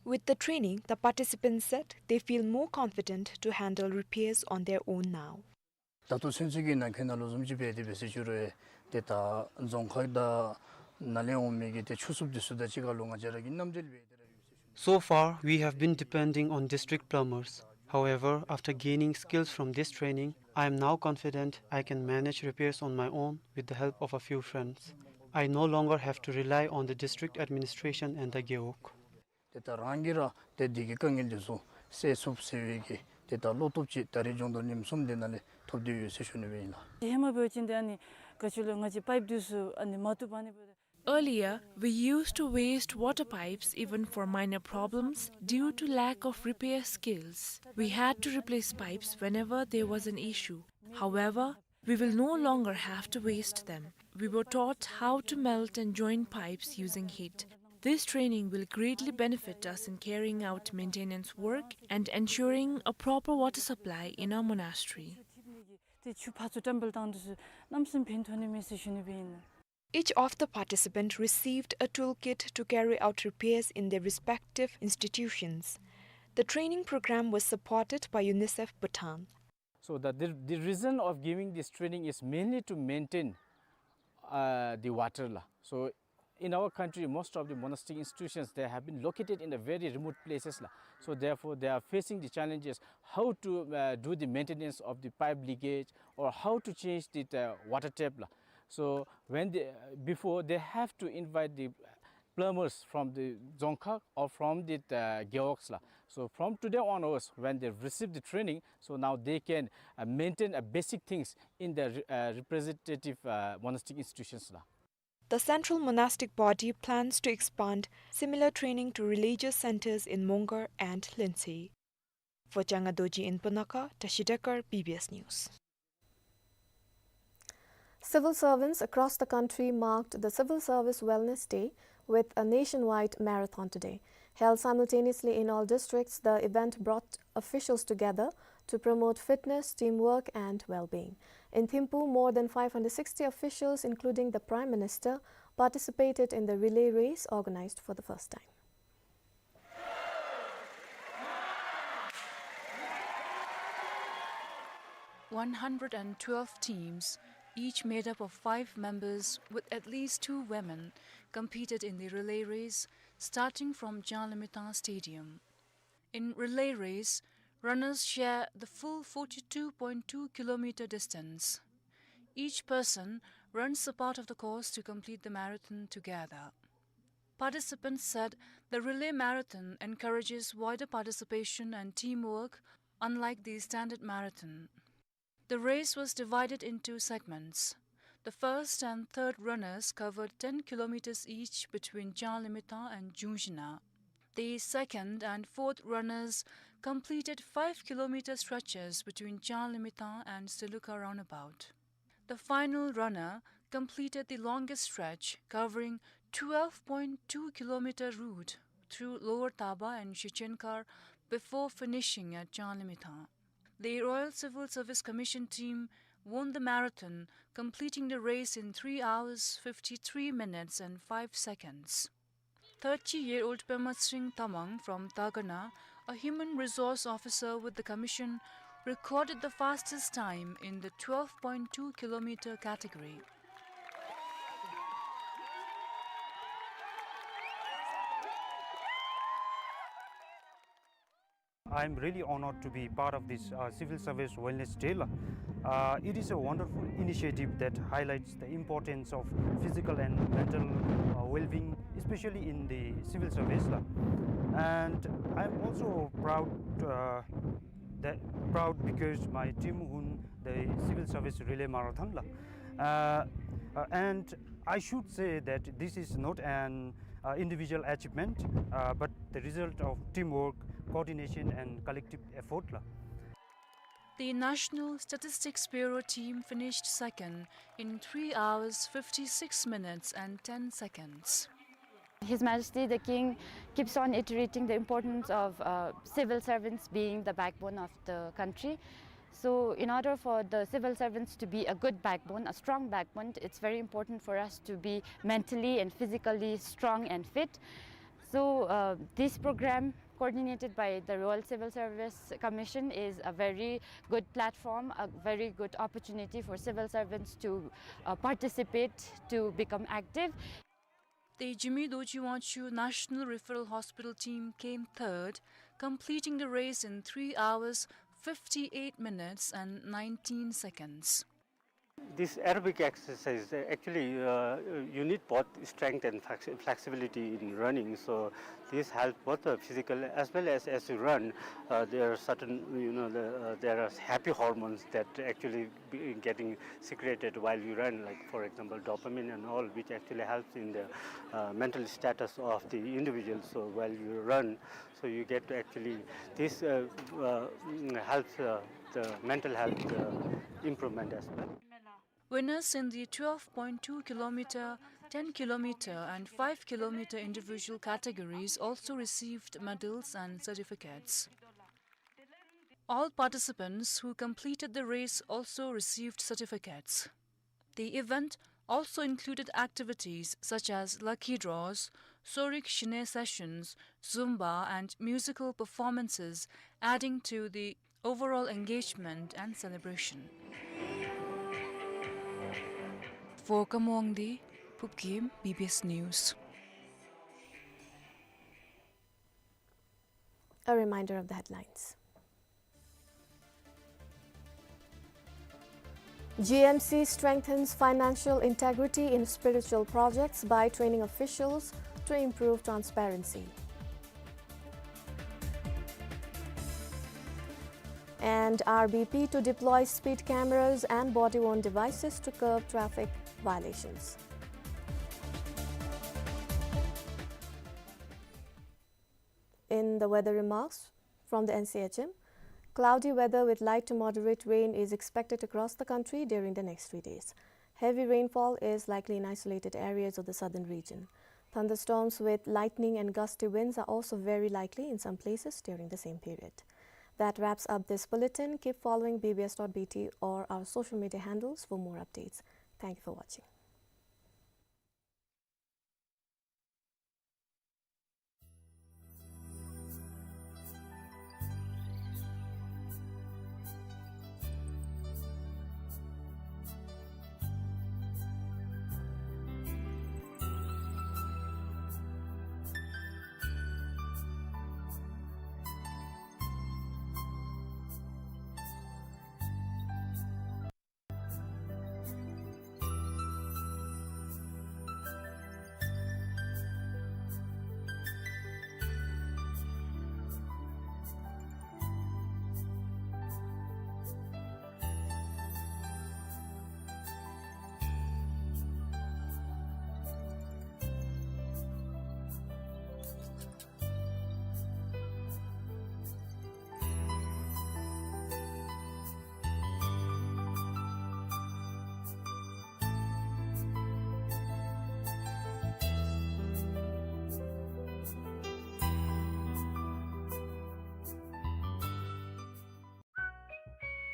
With the training, the participants said they feel more confident to handle repairs on their own now. ད་ལྟོ་ཚུན་ཚོད་ཀྱི་ནང་འཁོད་ནང་ལུ་བཟུམ་ཅིག་འབད་དེ་འབད་ཟེར་ཞུ་རུང་ཏེ་ད་རྫོང་ཁག་དང་ནང་ལས་འོང་མི་གི་ཏེ་ཆོས་ཚོགས་འདི་ཚུ་དང་གཅིག་ཁར་ལུ་ང་བཅས་ར་གིས་མཉམ་འབྲེལ་འབད་དེ་ར་ཡོད་ཟེར་ཞུ། So far, we have been depending on district plumbers. However, after gaining skills from this training, I am now confident I can manage repairs on my own with the help of a few friends. I no longer have to rely on the district administration and the gewog. ཏེ་ད་རང་གིས་ར་ཏེ་འདི་གི་དཀའ་ངལ་འདི་ཚུ་སེལ་ཚུགས་ཟེར་བའི་གི་ཏེ་ད་བློ་སྟོབས་ཅིག་ད་རེས་ལྗང་མདོག་ཉིནམ་གསུམ་འདི་ནང་ལས་ཐོབ་སྟེ་ཡོད་ཟེར་ཞུ་ནི་སྦེ་ཨིན་ལགས། ཧེ་མ་འབད་བ་ཅིན་ཏེ་ཨ་ནི་ག་ཅི་ལོ་ང་བཅས་པའིཔ་འདི་ཚུ་ཨ་ནི་མ་བཏུབ་པ་ཨ་ནི་འབད། Earlier, we used to waste water pipes even for minor problems due to lack of repair skills. We had to replace pipes whenever there was an issue. However, we will no longer have to waste them. We were taught how to melt and join pipes using heat. This training will greatly benefit us in carrying out maintenance work and ensuring a proper water supply in our monastery. ཏེ་ཆུ་ཕར་ཚུར་བཀྲམ་སྤེལ་བཏང་དུས་སུ་གནམ་མེད་ས་མེད་ཕན་ཐོགས་ནི་མས་ཟེར་ཞུ་ནི་སྦེ་ཨིན། Each of the participants received a toolkit to carry out repairs in their respective institutions. The training program was supported by UNICEF Bhutan. So the, the, the reason of giving this training is mainly to maintain, uh, the water la. So in our country, most of the monastic institutions, they have been located in the very remote places la. So therefore, they are facing the challenges how to, uh, do the maintenance of the pipe leakage or how to change the, uh, water tap la. So when they, before they have to invite the plumbers from the dzongkhag or from the, uh, gewogs la. So from today onwards, when they receive the training, so now they can, uh, maintain, uh, basic things in the re-, uh, representative, uh, monastic institutions la. The Central Monastic Body plans to expand similar training to religious centers in Mongar and Lhuentse. For Changa Dorji in Punakha, Tashi Dekar, B B S News. Civil servants across the country marked the Civil Service Wellness Day with a nationwide marathon today. Held simultaneously in all districts, the event brought officials together to promote fitness, teamwork, and well-being. In Thimphu, more than five hundred sixty officials, including the Prime Minister, participated in the relay race organized for the first time. One hundred and twelve teams, each made up of five members with at least two women, competed in the relay race, starting from Changlimithang Stadium. In relay race, runners share the full forty-two point two kilometer distance. Each person runs a part of the course to complete the marathon together. Participants said the relay marathon encourages wider participation and teamwork, unlike the standard marathon. The race was divided in two segments. The first and third runners covered ten kilometers each between Changlimithang and Jungshina. The second and fourth runners completed five kilometer stretches between Changlimithang and Selukha roundabout. The final runner completed the longest stretch, covering twelve point two kilometer route through Lower Taba and Shichenkar before finishing at Changlimithang. The Royal Civil Service Commission team won the marathon, completing the race in three hours, fifty-three minutes and five seconds. Thirty-year-old Pema Tshering Tamang from Tagana A human resource officer with the commission recorded the fastest time in the twelve point two kilometer category. I'm really honored to be part of this, uh, Civil Service Wellness Day. Uh, it is a wonderful initiative that highlights the importance of physical and mental, uh, well-being, especially in the civil service. And I'm also proud, uh, that, proud because my team won the civil service relay marathon. Uh, uh, and I should say that this is not an, uh, individual achievement, uh, but the result of teamwork, coordination, and collective effort. The National Statistics Bureau team finished second in three hours, fifty-six minutes and ten seconds. His Majesty the King keeps on iterating the importance of, uh, civil servants being the backbone of the country. So, in order for the civil servants to be a good backbone, a strong backbone, it's very important for us to be mentally and physically strong and fit. So, uh, this program, coordinated by the Royal Civil Service Commission, is a very good platform, a very good opportunity for civil servants to, uh, participate, to become active. The Jigme Dorji Wangchuk National Referral Hospital team came third, completing the race in three hours, fifty-eight minutes and nineteen seconds. This aerobic exercise, uh, actually, uh, you need both strength and flex-, flexibility in running. So this helps both the physical as well as, as you run. Uh, there are certain, you know, the, uh, there are happy hormones that actually be getting secreted while you run, like, for example, dopamine and all, which actually helps in the, uh, mental status of the individual. So while you run, so you get to actually, this, uh, uh, mm, helps, uh, the mental health, uh, improvement as well. Winners in the twelve point two kilometer, ten kilometer and five kilometer individual categories also received medals and certificates. All participants who completed the race also received certificates. The event also included activities such as lucky draws, Sorik Shine sessions, Zumba and musical performances, adding to the overall engagement and celebration. For Kamwongdi, Phupkim, B B S News. A reminder of the headlines. G M C strengthens financial integrity in spiritual projects by training officials to improve transparency. And R B P to deploy speed cameras and body-worn devices to curb traffic violations. In the weather remarks from the N C H M, cloudy weather with light to moderate rain is expected across the country during the next three days. Heavy rainfall is likely in isolated areas of the southern region. Thunderstorms with lightning and gusty winds are also very likely in some places during the same period. That wraps up this bulletin. Keep following B B S dot B T or our social media handles for more updates. Thank you for watching.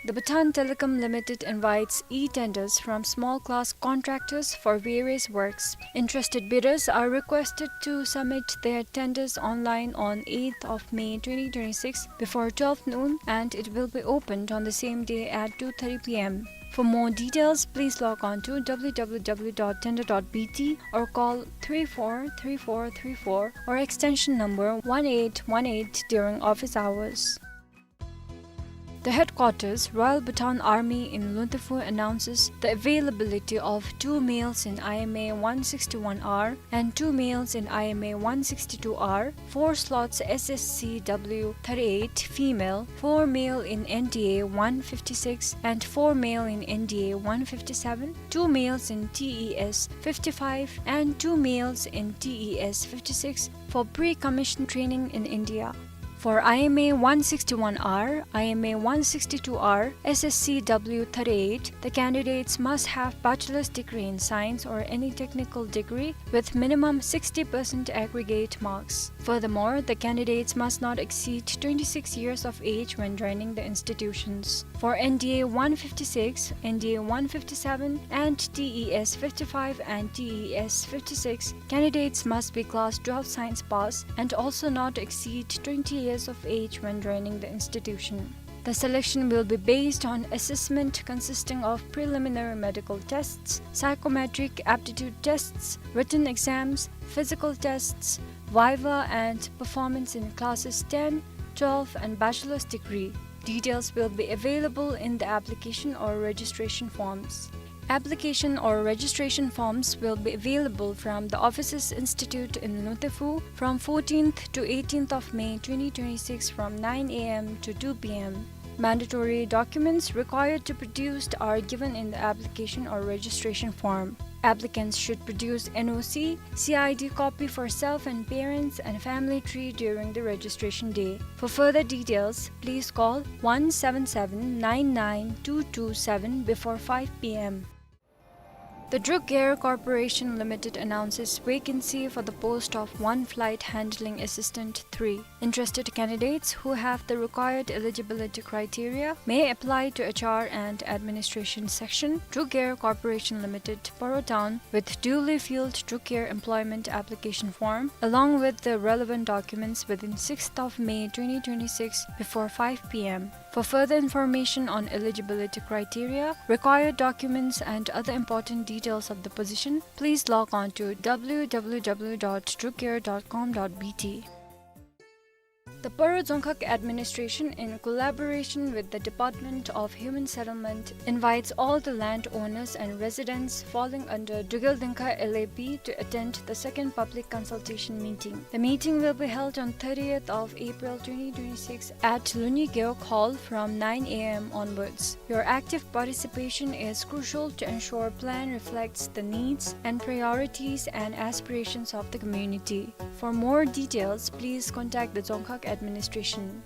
The Bhutan Telecom Limited invites e-tenders from small-class contractors for various works. Interested bidders are requested to submit their tenders online on eighth of May twenty twenty-six before twelve noon, and it will be opened on the same day at two thirty p m. For more details, please log on to w w w dot tender dot b t or call three four three four three four or extension number one eight one eight during office hours. The headquarters, Royal Bhutan Army in Luntephu, announces the availability of two males in I M A one sixty-one R and two males in I M A one sixty-two R, four slots S S C W thirty-eight female, four male in N D A one fifty-six and four male in N D A one fifty-seven, two males in T E S fifty-five and two males in T E S fifty-six for pre-commission training in India. For I M A one sixty-one R, I M A one sixty-two R, S S C W thirty-eight, the candidates must have bachelor's degree in science or any technical degree with minimum sixty percent aggregate marks. Furthermore, the candidates must not exceed twenty-six years of age when joining the institutions. For N D A one fifty-six, N D A one fifty-seven, and T E S fifty-five and T E S fifty-six, candidates must be class twelve science pass and also not exceed twenty years of age when joining the institution. The selection will be based on assessment consisting of preliminary medical tests, psychometric aptitude tests, written exams, physical tests, viva, and performance in classes ten, twelve, and bachelor's degree. Details will be available in the application or registration forms. Application or registration forms will be available from the offices institute in Luntephu from fourteenth to eighteenth of May twenty twenty-six from nine a m to two p m. Mandatory documents required to produced are given in the application or registration form. Applicants should produce N O C, C I D copy for self and parents, and family tree during the registration day. For further details, please call one seven seven nine nine two two seven before five p m. The Druk Air Corporation Limited announces vacancy for the post of one flight handling assistant three. Interested candidates who have the required eligibility criteria may apply to H R and Administration Section, Druk Air Corporation Limited, Paro Town, with duly filled Druk Air employment application form, along with the relevant documents within sixth of May twenty twenty-six before five p m. For further information on eligibility criteria, required documents, and other important details of the position, please log on to w w w dot druk air dot com dot b t. The Paro Dzongkhag Administration, in collaboration with the Department of Human Settlement, invites all the landowners and residents falling under Drukgyal Dzongkhag L A P to attend the second public consultation meeting. The meeting will be held on thirtieth of April twenty twenty-six at Luni Gewog Hall from nine a m onwards. Your active participation is crucial to ensure plan reflects the needs and priorities and aspirations of the community. For more details, please contact the Dzongkhag Administration.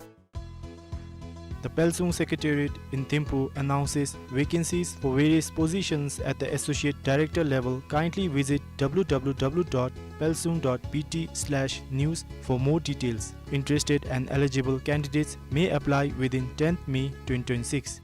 The Pelsung Secretariat in Thimphu announces vacancies for various positions at the associate director level. Kindly visit w w w dot pelsung dot b t slash news for more details. Interested and eligible candidates may apply within tenth May twenty twenty-six.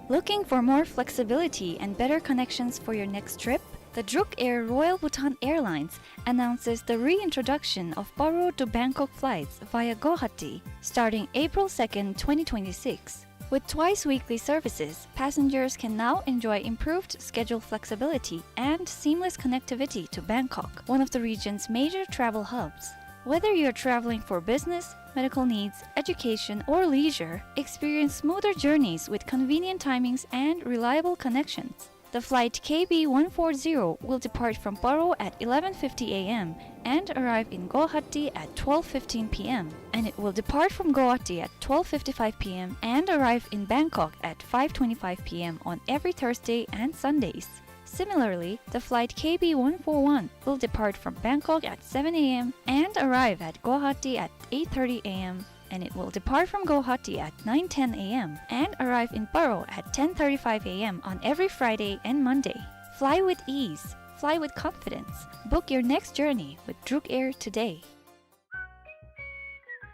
Looking for more flexibility and better connections for your next trip? The Druk Air Royal Bhutan Airlines announces the reintroduction of Paro to Bangkok flights via Guwahati starting April second, twenty twenty-six. With twice weekly services, passengers can now enjoy improved schedule flexibility and seamless connectivity to Bangkok, one of the region's major travel hubs. Whether you're traveling for business, medical needs, education, or leisure, experience smoother journeys with convenient timings and reliable connections. The flight K B one four zero will depart from Paro at eleven fifty a m and arrive in Guwahati at twelve fifteen p m, and it will depart from Guwahati at twelve fifty-five p m and arrive in Bangkok at five twenty-five p m on every Thursday and Sundays. Similarly, the flight K B one four one will depart from Bangkok at seven a m and arrive at Guwahati at eight thirty a m, and it will depart from Guwahati at nine ten a m and arrive in Paro at ten thirty-five a m on every Friday and Monday. Fly with ease. Fly with confidence. Book your next journey with Druk Air today.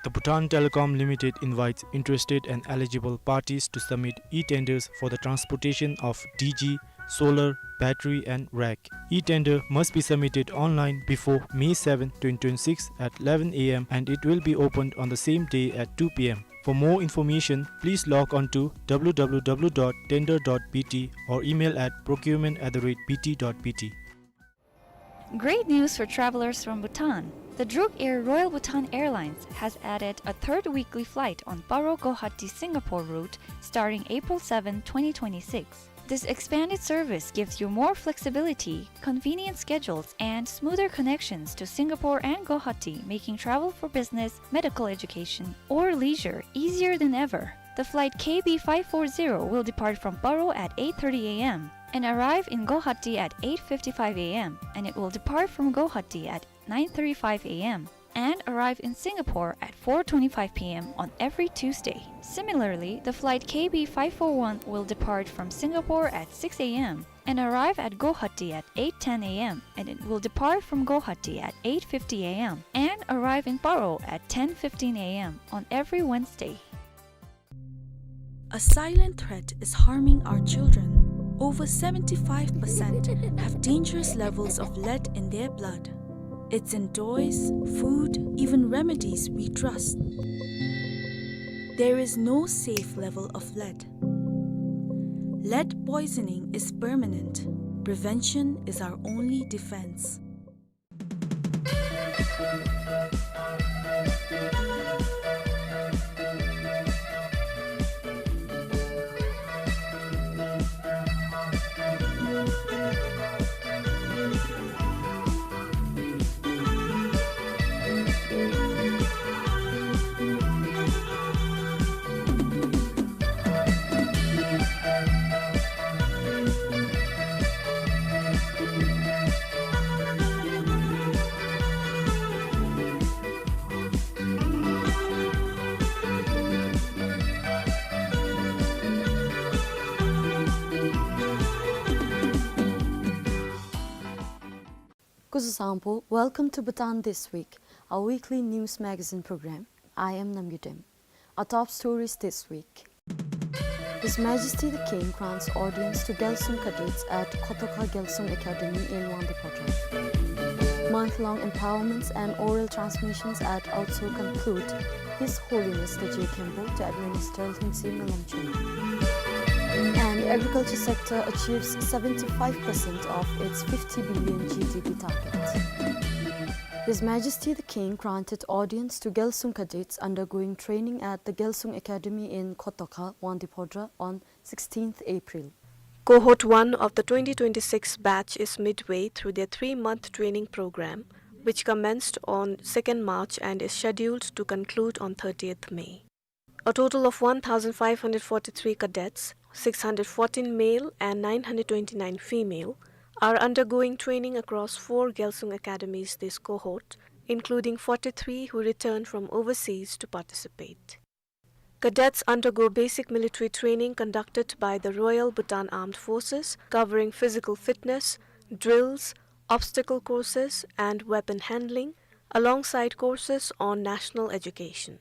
The Bhutan Telecom Limited invites interested and eligible parties to submit e-tenders for the transportation of D G, solar, battery and rack. E-tender must be submitted online before May seven, twenty twenty-six at eleven A M and it will be opened on the same day at two P M. For more information, please log on to W W W dot tender dot B T or email at procurement at the rate B T dot B T. Great news for travelers from Bhutan. The Druk Air Royal Bhutan Airlines has added a third weekly flight on Paro Guwahati Singapore route starting April seven, twenty twenty-six. This expanded service gives you more flexibility, convenient schedules, and smoother connections to Singapore and Guwahati, making travel for business, medical education, or leisure easier than ever. The flight K B five four zero will depart from Paro at eight thirty A M and arrive in Guwahati at eight fifty-five A M, and it will depart from Guwahati at nine thirty-five A M and arrive in Singapore at four twenty-five P M on every Tuesday. Similarly, the flight K B five four one will depart from Singapore at six A M and arrive at Guwahati at eight ten A M, and it will depart from Guwahati at eight fifty A M and arrive in Paro at ten fifteen A M on every Wednesday. A silent threat is harming our children. Over seventy-five percent have dangerous levels of lead in their blood. It's in toys, food, even remedies we trust. There is no safe level of lead. Lead poisoning is permanent. Prevention is our only defense. Kuzuzangpo, welcome to Bhutan This Week, our weekly news magazine program. I am Namgyu Dem. Our top stories this week. His Majesty the King grants audience to Gyalsung cadets at Kotoka Gyalsung Academy in Wangdue Phodrang. Month-long empowerments and oral transmissions at Aotso conclude. His Holiness the Je Khenpo to administer Lhuentse Melam Chemo. And agriculture sector achieves seventy-five percent of its fifty billion G D P target. His Majesty the King granted audience to Gyalsung cadets undergoing training at the Gyalsung Academy in Kotoka, Wangdue Phodrang on sixteenth April. Cohort one of the twenty twenty-six batch is midway through their three-month training program, which commenced on second March and is scheduled to conclude on thirtieth May. A total of one thousand five hundred forty-three cadets, six hundred fourteen male and nine hundred twenty-nine female, are undergoing training across four Gyalsung academies this cohort, including forty-three who returned from overseas to participate. Cadets undergo basic military training conducted by the Royal Bhutan Armed Forces, covering physical fitness, drills, obstacle courses, and weapon handling, alongside courses on national education.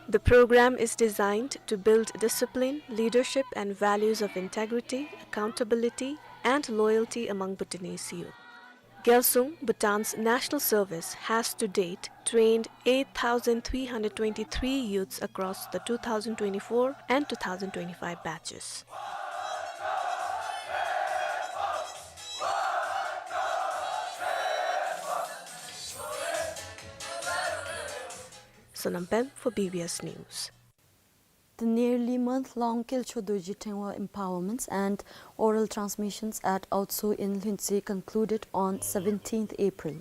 The program is designed to build discipline, leadership, and values of integrity, accountability, and loyalty among Bhutanese youth. Gyalsung, Bhutan's national service, has to date trained eight thousand three hundred twenty-three youths across the two thousand twenty-four and two thousand twenty-five batches. Sonam Pem for B B S News. The nearly month-long Kelcho Dorji Tengwa empowerments and oral transmissions at Aotso in Lhuentse concluded on seventeenth April.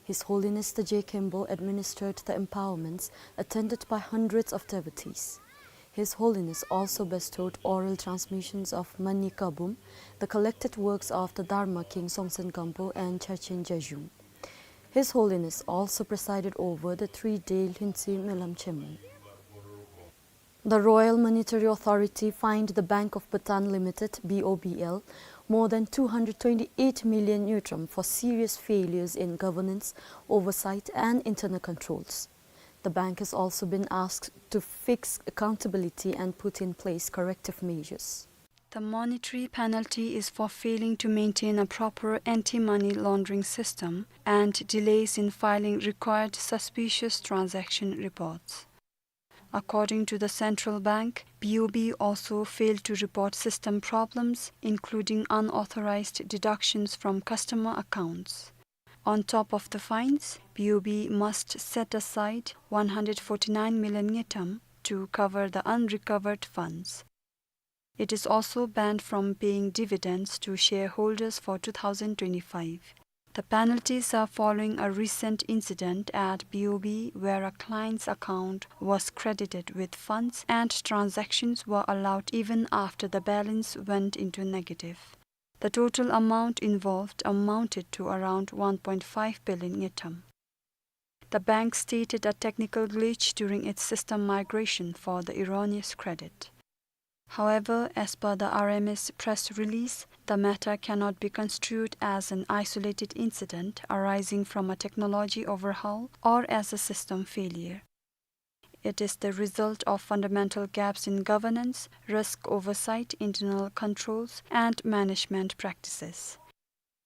His Holiness the Je Khenpo administered the empowerments, attended by hundreds of devotees. His Holiness also bestowed oral transmissions of Mani Kabum, the collected works of the Dharma King Songtsen Gampo and Charchen Jajung. His Holiness also presided over the three-day Lhuentse Melam Chemo. The Royal Monetary Authority fined the Bank of Bhutan Limited, B O B L, more than two hundred twenty-eight million ngultrum for serious failures in governance, oversight, and internal controls. The bank has also been asked to fix accountability and put in place corrective measures. The monetary penalty is for failing to maintain a proper anti-money laundering system and delays in filing required suspicious transaction reports. According to the central bank, B O B also failed to report system problems, including unauthorized deductions from customer accounts. On top of the fines, B O B must set aside one hundred forty-nine million ngultrum to cover the unrecovered funds. It is also banned from paying dividends to shareholders for two thousand twenty-five. The penalties are following a recent incident at B O B where a client's account was credited with funds and transactions were allowed even after the balance went into negative. The total amount involved amounted to around one point five billion ngultrum. The bank stated a technical glitch during its system migration for the erroneous credit. However, as per the R M A's press release, the matter cannot be construed as an isolated incident arising from a technology overhaul or as a system failure. It is the result of fundamental gaps in governance, risk oversight, internal controls, and management practices.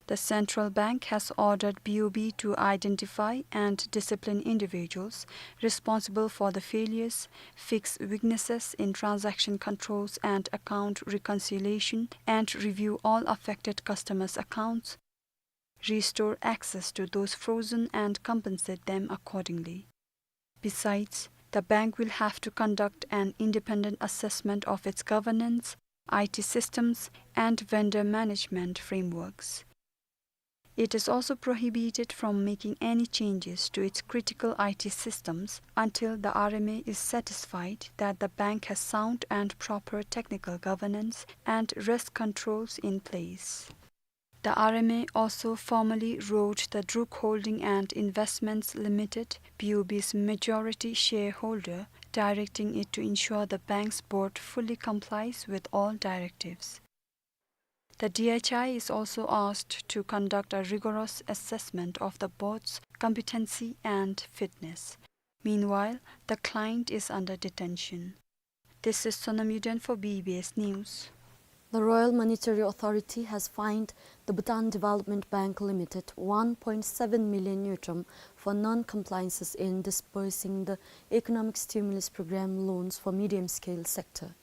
The central bank has ordered B O B to identify and discipline individuals responsible for the failures, fix weaknesses in transaction controls and account reconciliation, and review all affected customers' accounts, restore access to those frozen, and compensate them accordingly. Besides, the bank will have to conduct an independent assessment of its governance, I T systems, and vendor management frameworks. It is also prohibited from making any changes to its critical I T systems until the R M A is satisfied that the bank has sound and proper technical governance and risk controls in place. The R M A also formally wrote the Druk Holding and Investments Limited, B O B's majority shareholder, directing it to ensure the bank's board fully complies with all directives. The D H I is also asked to conduct a rigorous assessment of the board's competency and fitness. Meanwhile, the client is under detention. This is Sonam Yuden for B B S News. The Royal Monetary Authority has fined the Bhutan Development Bank Limited one point seven million ngultrum for non-compliances in disbursing the Economic Stimulus Program loans for medium-scale sector.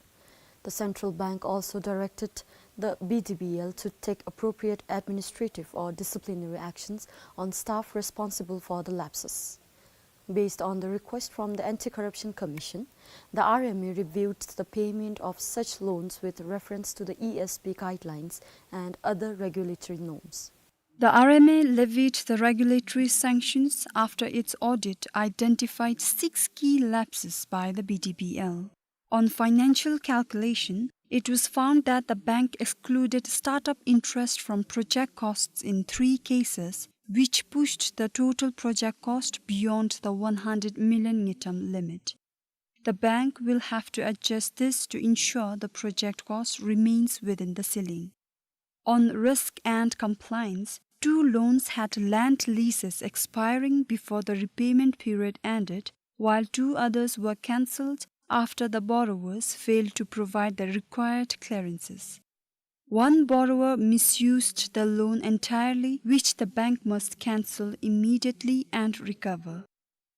The central bank also directed the B D B L to take appropriate administrative or disciplinary actions on staff responsible for the lapses. Based on the request from the Anti-Corruption Commission, the R M A reviewed the payment of such loans with reference to the E S B guidelines and other regulatory norms. The R M A levied the regulatory sanctions after its audit identified six key lapses by the B D B L. On financial calculation, it was found that the bank excluded startup interest from project costs in three cases, which pushed the total project cost beyond the one hundred million ngultrum limit. The bank will have to adjust this to ensure the project cost remains within the ceiling. On risk and compliance, two loans had land leases expiring before the repayment period ended, while two others were cancelled after the borrowers failed to provide the required clearances. One borrower misused the loan entirely, which the bank must cancel immediately and recover.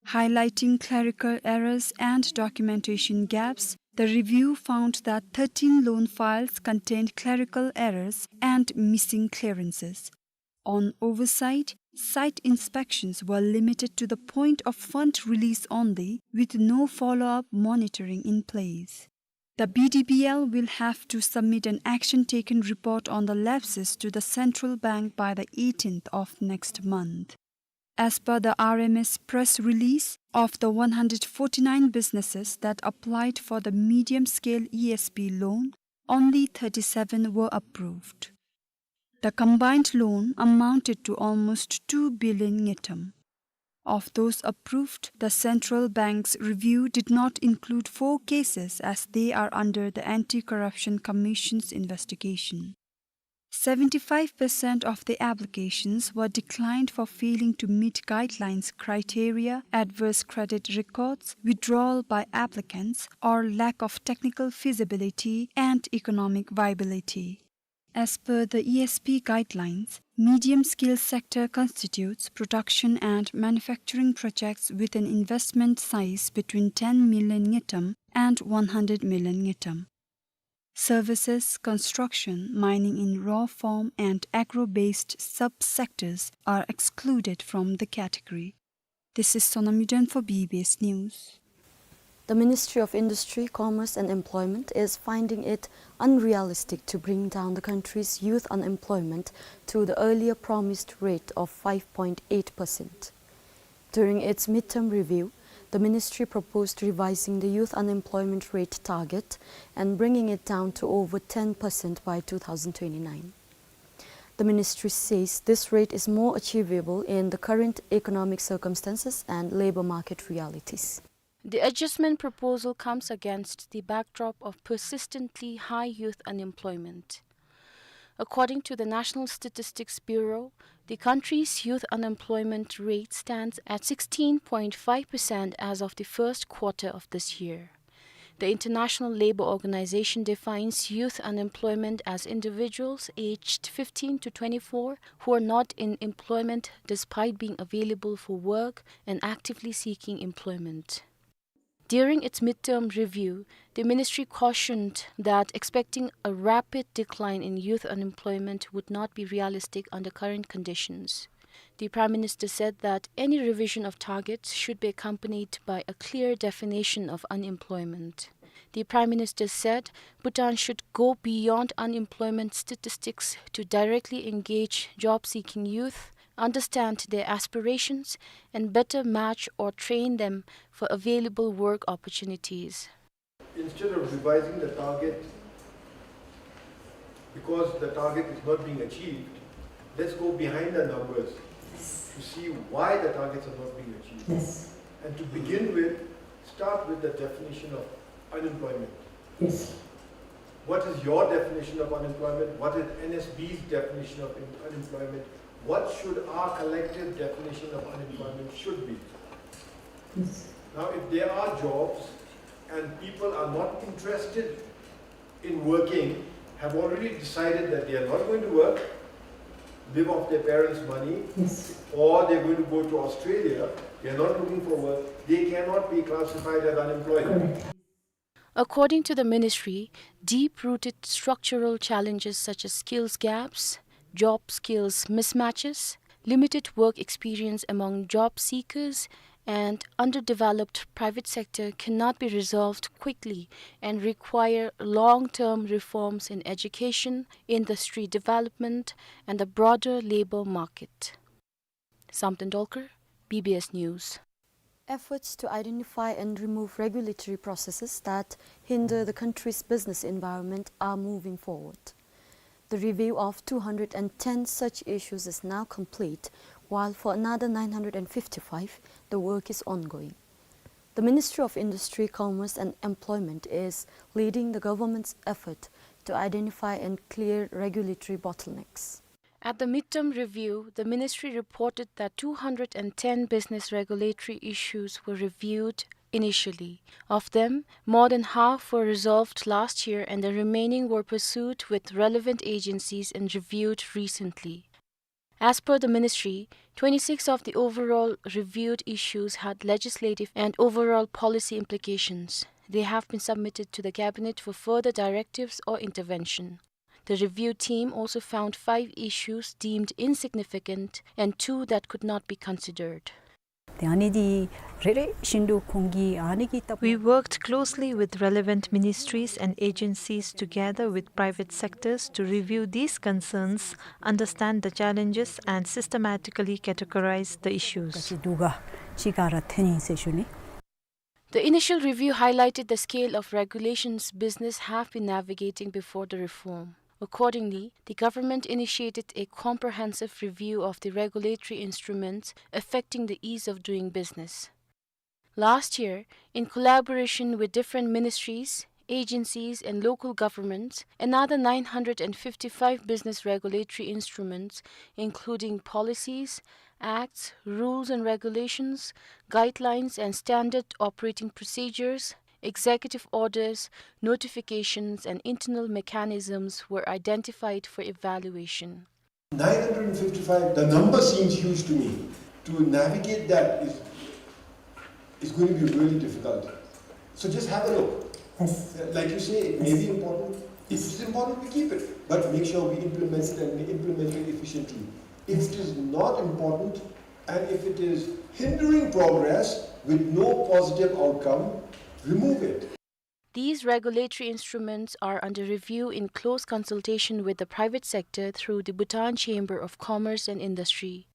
Highlighting clerical errors and documentation gaps, the review found that thirteen loan files contained clerical errors and missing clearances. On oversight, site inspections were limited to the point of fund release only, with no follow-up monitoring in place. The B D B L will have to submit an action taken report on the lapses to the central bank by the eighteenth of next month. As per the R M A's press release, of the one hundred forty-nine businesses that applied for the medium-scale E S B loan, only thirty-seven were approved. The combined loan amounted to almost two billion ngultrum. Of those approved, the central bank's review did not include four cases as they are under the Anti-Corruption Commission's investigation. Seventy-five percent of the applications were declined for failing to meet guidelines criteria, adverse credit records, withdrawal by applicants, or lack of technical feasibility and economic viability. As per the E S P guidelines, medium-scale sector constitutes production and manufacturing projects with an investment size between ten million ngultrum and one hundred million ngultrum. Services, construction, mining in raw form, and agro-based sub-sectors are excluded from the category. This is Sonam Yuden for B B S News. The Ministry of Industry, Commerce and Employment is finding it unrealistic to bring down the country's youth unemployment to the earlier promised rate of five point eight percent. During its midterm review, the ministry proposed revising the youth unemployment rate target and bringing it down to over ten percent by two thousand twenty-nine. The ministry says this rate is more achievable in the current economic circumstances and labor market realities. The adjustment proposal comes against the backdrop of persistently high youth unemployment. According to the National Statistics Bureau, the country's youth unemployment rate stands at sixteen point five percent as of the first quarter of this year. The International Labour Organization defines youth unemployment as individuals aged fifteen to twenty-four who are not in employment despite being available for work and actively seeking employment. During its midterm review, the ministry cautioned that expecting a rapid decline in youth unemployment would not be realistic under current conditions. The Prime Minister said that any revision of targets should be accompanied by a clear definition of unemployment. The Prime Minister said Bhutan should go beyond unemployment statistics to directly engage job-seeking youth, understand their aspirations, and better match or train them for available work opportunities. Instead of revising the target because the target is not being achieved, let's go behind the numbers to see why the targets are not being achieved. Yes. And to begin with, start with the definition of unemployment. Yes. What is your definition of unemployment? What is N S B's definition of un-, unemployment? What should our collective definition of unemployment should be? Yes. Now, if there are jobs and people are not interested in working, have already decided that they are not going to work, live off their parents' money, yes, or they're going to go to Australia, they are not looking for work, they cannot be classified as unemployed. Correct. According to the ministry, deep-rooted structural challenges such as skills gaps, job skills mismatches, limited work experience among job seekers, and underdeveloped private sector cannot be resolved quickly and require long-term reforms in education, industry development, and the broader labor market. Samten Dolkar, B B S News. Efforts to identify and remove regulatory processes that hinder the country's business environment are moving forward. The review of two hundred and ten such issues is now complete, while for another nine hundred and fifty-five, the work is ongoing. The Ministry of Industry, Commerce and Employment is leading the government's effort to identify and clear regulatory bottlenecks. At the midterm review, the ministry reported that two hundred and ten business regulatory issues were reviewed initially. Of them, more than half were resolved last year and the remaining were pursued with relevant agencies and reviewed recently. As per the ministry, twenty-six of the overall reviewed issues had legislative and overall policy implications. They have been submitted to the cabinet for further directives or intervention. The review team also found five issues deemed insignificant and two that could not be considered. ཏེ་ཨ་ནི་འདི་རེ་རེ་བཞིན་དུ་ཁོང་གིས་ཨ་ནི་གི་ལྟ་བུ། We worked closely with relevant ministries and agencies together with private sectors to review these concerns, understand the challenges and systematically categorize the issues. ག་ཅི་འདུག་ག་ཅི་ག་ར་ཐོན་ཡི་ཟེར་ཞུ་ནི། The initial review highlighted the scale of regulations business have been navigating before the reform. Accordingly, the government initiated a comprehensive review of the regulatory instruments affecting the ease of doing business. Last year, in collaboration with different ministries, agencies, and local governments, another nine hundred and fifty-five business regulatory instruments, including policies, acts, rules and regulations, guidelines and standard operating procedures, executive orders, notifications, and internal mechanisms were identified for evaluation. Nine hundred fifty-five, the number seems huge to me. To navigate that is, is going to be really difficult. So just have a look. Yes. Like you say, it may be important. If it's important, we keep it. But make sure we implement it and we implement it efficiently. If it is not important and if it is hindering progress with no positive outcome, remove it. These regulatory instruments are under review in close consultation with the private sector through the Bhutan Chamber of Commerce and Industry.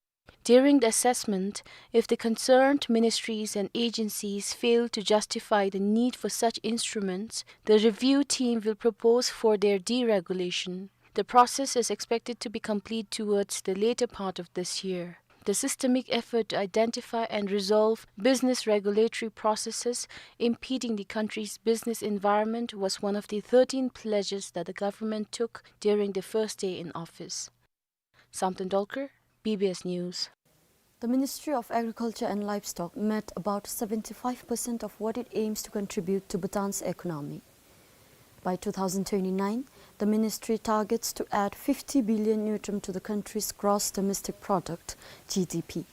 During the assessment, if the concerned ministries and agencies fail to justify the need for such instruments, the review team will propose for their deregulation. The process is expected to be complete towards the later part of this year. The systemic effort to identify and resolve business regulatory processes impeding the country's business environment was one of the thirteen pledges that the government took during the first day in office. Samten Dolkar, B B S News. The Ministry of Agriculture and Livestock met about seventy-five percent of what it aims to contribute to Bhutan's economy. By two thousand twenty-nine, the ministry targets to add fifty billion ngultrum to the country's gross domestic product, G D P.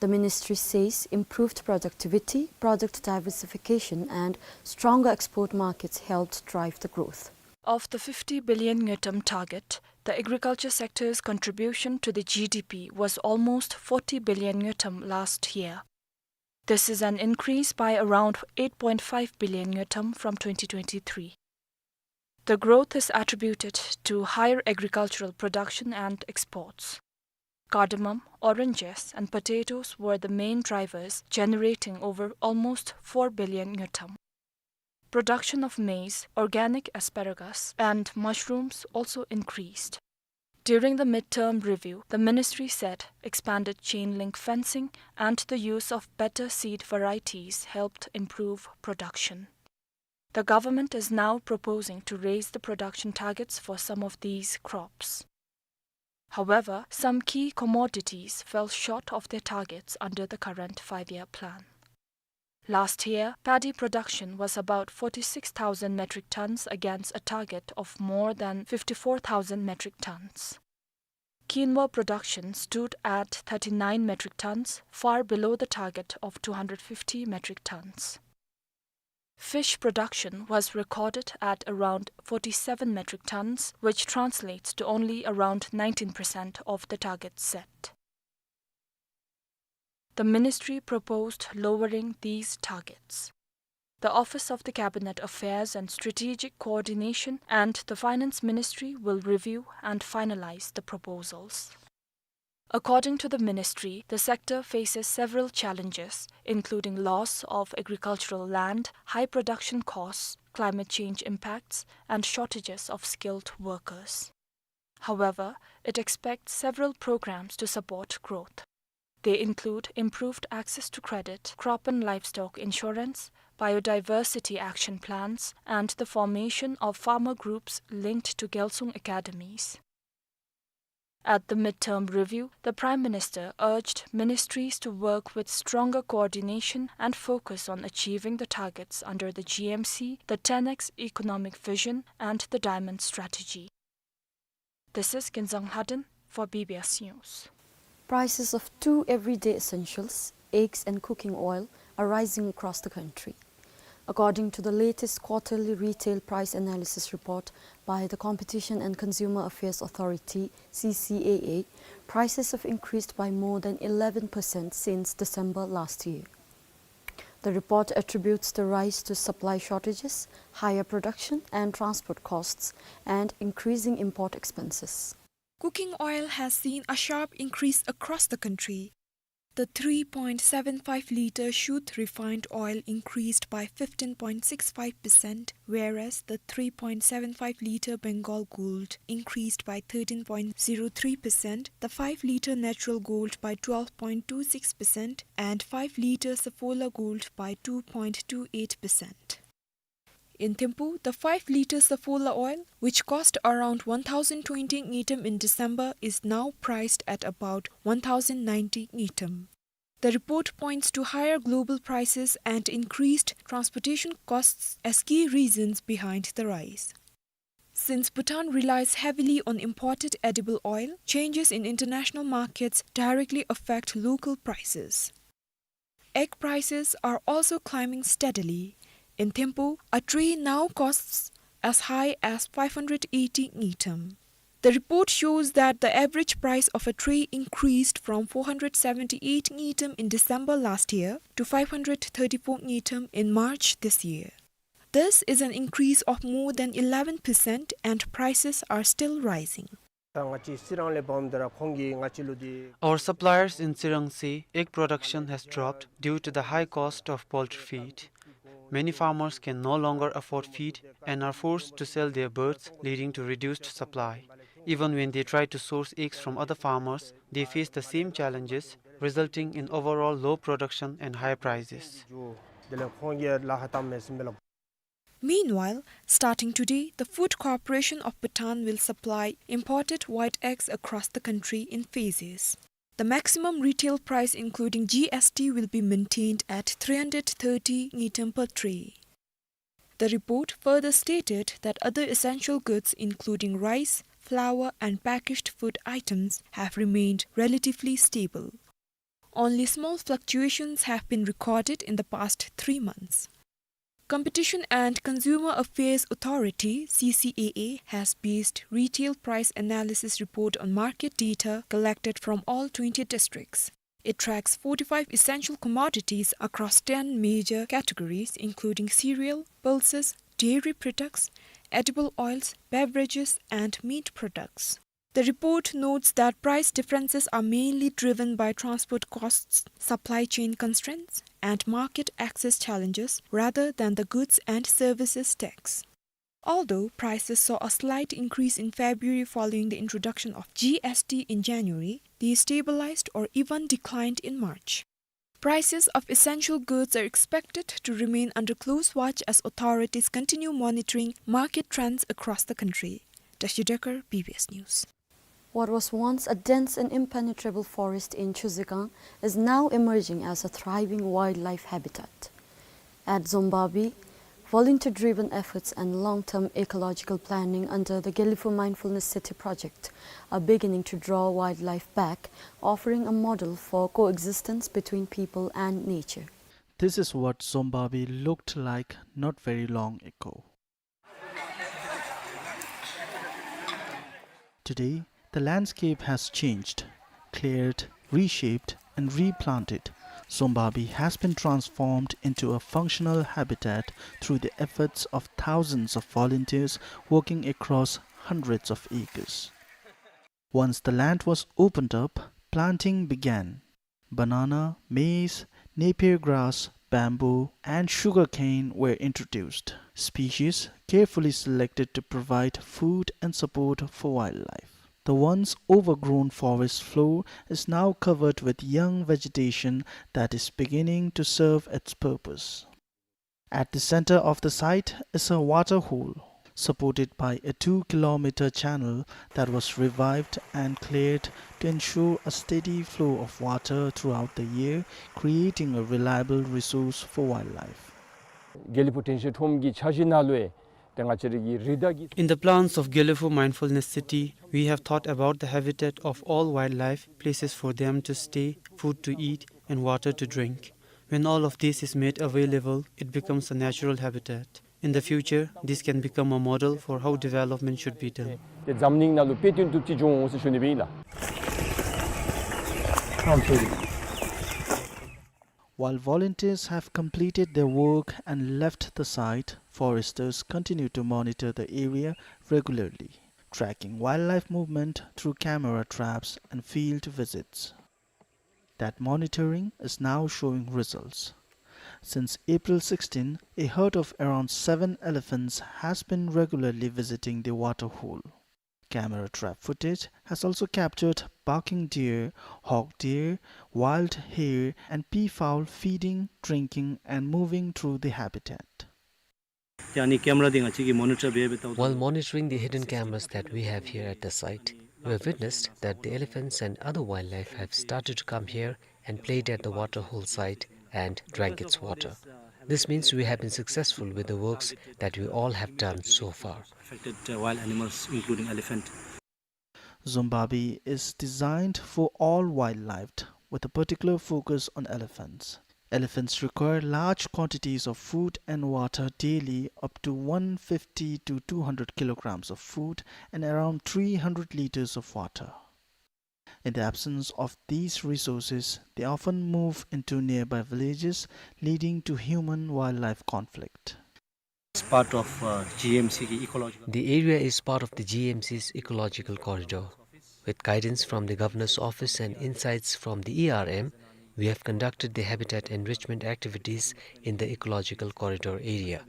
The ministry says improved productivity, product diversification, and stronger export markets helped drive the growth. Of the fifty billion ngultrum target, the agriculture sector's contribution to the G D P was almost forty billion ngultrum last year. This is an increase by around eight point five billion ngultrum from twenty twenty-three. The growth is attributed to higher agricultural production and exports. Cardamom, oranges, and potatoes were the main drivers, generating over almost four billion ngultrum. Production of maize, organic asparagus, and mushrooms also increased. During the midterm review, the ministry said expanded chain link fencing and the use of better seed varieties helped improve production. The government is now proposing to raise the production targets for some of these crops. However, some key commodities fell short of their targets under the current five-year plan. Last year, paddy production was about forty-six thousand metric tons against a target of more than fifty-four thousand metric tons. Quinoa production stood at thirty-nine metric tons, far below the target of two hundred fifty metric tons. Fish production was recorded at around forty-seven metric tons, which translates to only around nineteen percent of the target set. The ministry proposed lowering these targets. The Office of the Cabinet Affairs and Strategic Coordination and the Finance Ministry will review and finalize the proposals. According to the ministry, the sector faces several challenges, including loss of agricultural land, high production costs, climate change impacts, and shortages of skilled workers. However, it expects several programs to support growth. They include improved access to credit, crop and livestock insurance, biodiversity action plans, and the formation of farmer groups linked to Gyalsung academies. At the midterm review, the Prime Minister urged ministries to work with stronger coordination and focus on achieving the targets under the G M C, the ten X Economic Vision, and the Diamond Strategy. This is Kinzang Lhaden for B B S News. Prices of two everyday essentials, eggs and cooking oil, are rising across the country. According to the latest quarterly retail price analysis report by the Competition and Consumer Affairs Authority, C C A A, prices have increased by more than eleven percent since December last year. The report attributes the rise to supply shortages, higher production and transport costs, and increasing import expenses. Cooking oil has seen a sharp increase across the country. The three point seven five liter Shuddh refined oil increased by fifteen point six five percent, whereas the three point seven five liter Bengal Gold increased by thirteen point zero three percent, the five liter Natural Gold by twelve point two six percent, and five liter Saffola Gold by two point two eight percent. In Thimphu, the five liter Saffola oil, which cost around one thousand twenty ngultrum in December, is now priced at about one thousand ninety ngultrum. The report points to higher global prices and increased transportation costs as key reasons behind the rise. Since Bhutan relies heavily on imported edible oil, changes in international markets directly affect local prices. Egg prices are also climbing steadily. In Thimphu, a tray now costs as high as five hundred eighty ngultrum. The report shows that the average price of a tray increased from four hundred seventy-eight ngultrum in December last year to five hundred thirty-four ngultrum in March this year. This is an increase of more than eleven percent, and prices are still rising. ད་ང་བཅས་སི་རང་ལས་འབམ་དེ་ར་ཁོང་གིས་ང་བཅས་ལུ་དེ། Our suppliers in Sirang say egg production has dropped due to the high cost of poultry feed. Many farmers can no longer afford feed and are forced to sell their birds, leading to reduced supply. Even when they try to source eggs from other farmers, they face the same challenges, resulting in overall low production and high prices. དེ་ལས་ཁོང་གིས་ལཱ་ཁག་བཏངམ་མས་ཟེར་མས་ལགས། Meanwhile, starting today, the Food Corporation of Bhutan will supply imported white eggs across the country in phases. The maximum retail price, including G S T, will be maintained at three hundred thirty ngultrum per tray. The report further stated that other essential goods, including rice, flour, and packaged food items, have remained relatively stable. Only small fluctuations have been recorded in the past three months. Competition and Consumer Affairs Authority, C C A A, has based retail price analysis report on market data collected from all twenty districts. It tracks forty-five essential commodities across ten major categories, including cereal, pulses, dairy products, edible oils, beverages, and meat products. The report notes that price differences are mainly driven by transport costs, supply chain constraints, and market access challenges rather than the goods and services tax. Although prices saw a slight increase in February following the introduction of G S T in January, they stabilized or even declined in March. Prices of essential goods are expected to remain under close watch as authorities continue monitoring market trends across the country. Tashi Dekar, B B S News. What was once a dense and impenetrable forest in Chuzegang is now emerging as a thriving wildlife habitat. At Zombabi, volunteer-driven efforts and long-term ecological planning under the Gelephu Mindfulness City project are beginning to draw wildlife back, offering a model for coexistence between people and nature. This is what Zombabi looked like not very long ago. Today, the landscape has changed, cleared, reshaped, and replanted. Zombabi has been transformed into a functional habitat through the efforts of thousands of volunteers working across hundreds of acres. Once the land was opened up, planting began. Banana, maize, Napier grass, bamboo, and sugarcane were introduced, species carefully selected to provide food and support for wildlife. The once overgrown forest floor is now covered with young vegetation that is beginning to serve its purpose. At the center of the site is a water hole, supported by a two-kilometer channel that was revived and cleared to ensure a steady flow of water throughout the year, creating a reliable resource for wildlife. དགེ་ལེགས་ཕུག་དྲན་ཤེས་ཁྲོམ་གྱི་འཆར་གཞི་ནང་ལུ་ཡང་ཏེ་ང་བཅས་ར་གི་རི་དྭགས་ཀྱི། In the plans of Gelephu Mindfulness City, we have thought about the habitat of all wildlife, places for them to stay, food to eat, and water to drink. When all of this is made available, it becomes a natural habitat. In the future, this can become a model for how development should be done. ཏེ་འཛམ་གླིང་ནང་ལུ་དཔེ་སྟོན་བཏུབ་ཅིག་འགྱོ་འོང་ཟེར་ཞུ་ནི་སྦེ་ཨིན་ལགས། While volunteers have completed their work and left the site, foresters continue to monitor the area regularly, tracking wildlife movement through camera traps and field visits. That monitoring is now showing results. Since April sixteen, a herd of around seven elephants has been regularly visiting the water hole. Camera trap footage has also captured barking deer, hawk deer, wild hare, and peafowl feeding, drinking, and moving through the habitat. While monitoring the hidden cameras that we have here at the site, we have witnessed that the elephants and other wildlife have started to come here and played at the water hole site and drank its water. This means we have been successful with the works that we all have done so far. Affected, uh, wild animals, including elephant. Zombabi is designed for all wildlife, with a particular focus on elephants. Elephants require large quantities of food and water daily, up to one fifty to two hundred kilograms of food and around three hundred liters of water. In the absence of these resources, they often move into nearby villages, leading to human-wildlife conflict. It's part of, uh, G M C ki ecological. The area is part of the G M C's ecological corridor. With guidance from the Governor's Office and insights from the E R M, we have conducted the habitat enrichment activities in the ecological corridor area.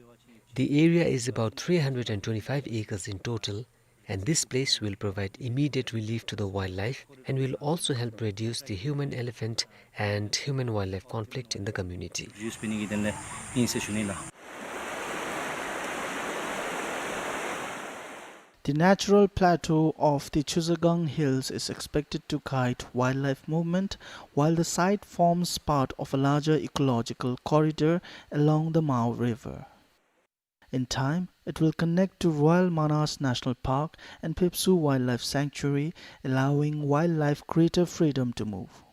The area is about three hundred and twenty-five acres in total, and this place will provide immediate relief to the wildlife and will also help reduce the human-elephant and human-wildlife conflict in the community. Reduce peni ki denle inse shunila. The natural plateau of the Chuzagang Hills is expected to guide wildlife movement, while the site forms part of a larger ecological corridor along the Mao River. In time, it will connect to Royal Manas National Park and Phipsoo Wildlife Sanctuary, allowing wildlife greater freedom to move.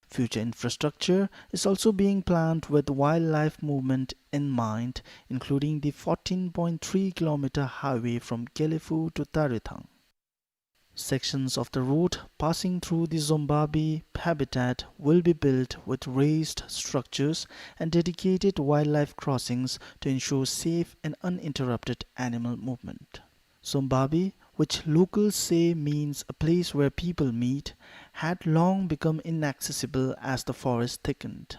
Future infrastructure is also being planned with wildlife movement in mind, including the fourteen point three kilometer highway from Gelephu to Tarethang. Sections of the road passing through the Zombabi habitat will be built with raised structures and dedicated wildlife crossings to ensure safe and uninterrupted animal movement. Zombabi, which locals say means a place where people meet, had long become inaccessible as the forest thickened.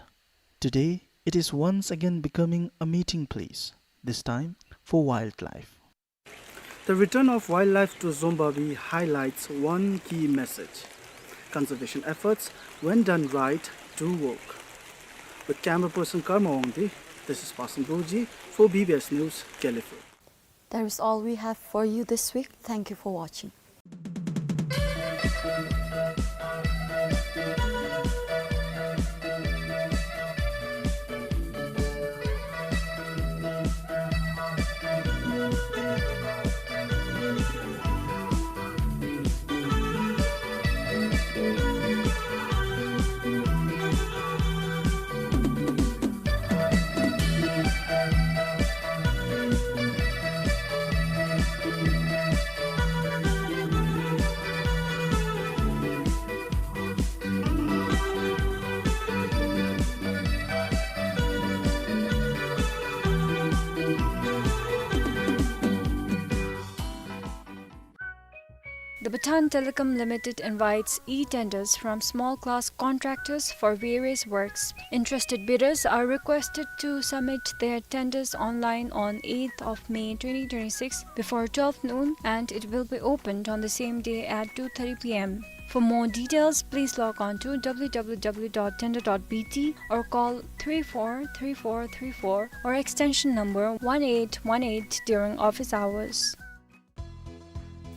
Today, it is once again becoming a meeting place, this time for wildlife. The return of wildlife to Zombabi highlights one key message: conservation efforts, when done right, do work. With camera person Karma Wangdi, this is Pasang Dorji for B B S News, Gelephu. That is all we have for you this week. Thank you for watching. The Bhutan Telecom Limited invites e-tenders from small-class contractors for various works. Interested bidders are requested to submit their tenders online on eighth of May twenty twenty-six before twelve noon, and it will be opened on the same day at two thirty p m. For more details, please log on to w w w dot tender dot b t or call three four three four three four or extension number one eight one eight during office hours.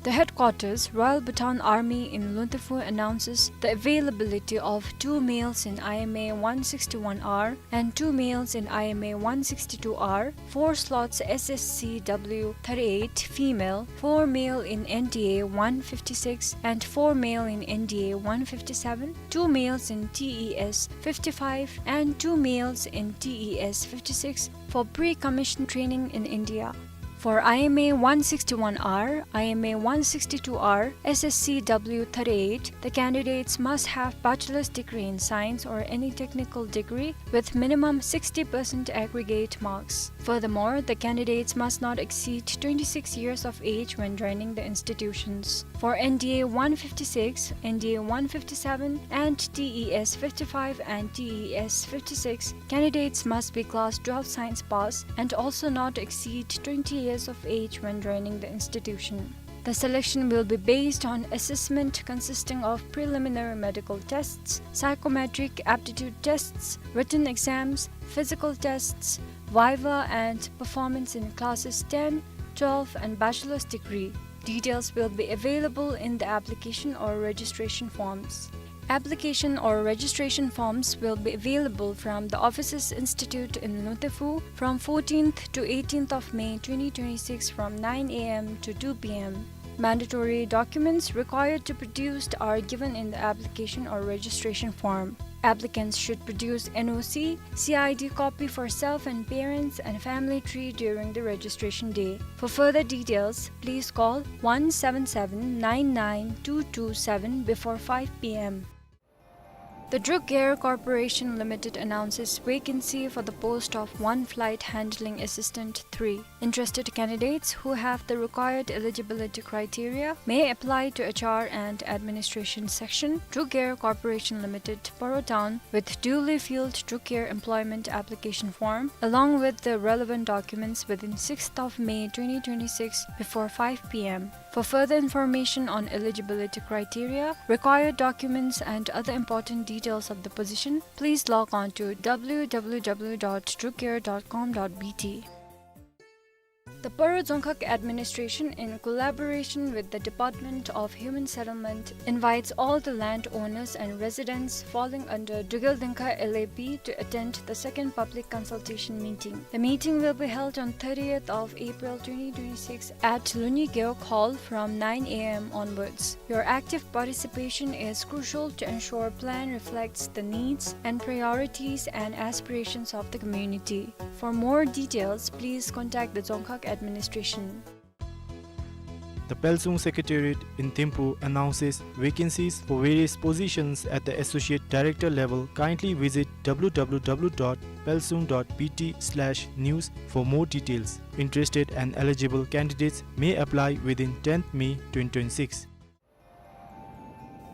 The headquarters, Royal Bhutan Army in Luntephu, announces the availability of two males in I M A one sixty-one R and two males in I M A one sixty-two R, four slots S S C W thirty-eight female, four male in N D A one fifty-six and four male in N D A one fifty-seven, two males in T E S fifty-five and two males in T E S fifty-six, for pre-commission training in India. For I M A one sixty-one R, I M A one sixty-two R, S S C W thirty-eight, the candidates must have bachelor's degree in science or any technical degree with minimum sixty percent aggregate marks. Furthermore, the candidates must not exceed twenty-six years of age when joining the institutions. For N D A one fifty-six, N D A one fifty-seven, and T E S fifty-five and T E S fifty-six, candidates must be class twelve science pass and also not exceed twenty years of age when joining the institution. The selection will be based on assessment consisting of preliminary medical tests, psychometric aptitude tests, written exams, physical tests, viva, and performance in classes ten, twelve, and bachelor's degree. Details will be available in the application or registration forms. Application or registration forms will be available from the offices institute in Lutefu from fourteenth to eighteenth of May twenty twenty-six from nine A M to two P M. Mandatory documents required to produced are given in the application or registration form. Applicants should produce N O C, C I D copy for self and parents and family tree during the registration day. For further details, please call one seven seven nine nine two two seven before five P M. The Druk Air Corporation Limited announces vacancy for the post of one flight handling assistant three. Interested candidates who have the required eligibility criteria may apply to H R and Administration Section, Druk Air Corporation Limited, Paro Town, with duly filled Druk Air employment application form, along with the relevant documents within sixth of May twenty twenty-six before five P M. For further information on eligibility criteria, required documents, and other important details of the position, please log on to W W W dot drukair dot com dot B T. The Paro Dzongkhag Administration, in collaboration with the Department of Human Settlement, invites all the landowners and residents falling under Drukgyal Dzongkhag L A P to attend the second public consultation meeting. The meeting will be held on thirtieth of April twenty twenty-six at Luni Gewog Hall from nine A M onwards. Your active participation is crucial to ensure plan reflects the needs and priorities and aspirations of the community. For more details, please contact the Dzongkhag Administration. The Pelsung Secretariat in Thimphu announces vacancies for various positions at the Associate Director level. Kindly visit W W W dot pelsung dot B T slash news for more details. Interested and eligible candidates may apply within tenth May twenty twenty-six.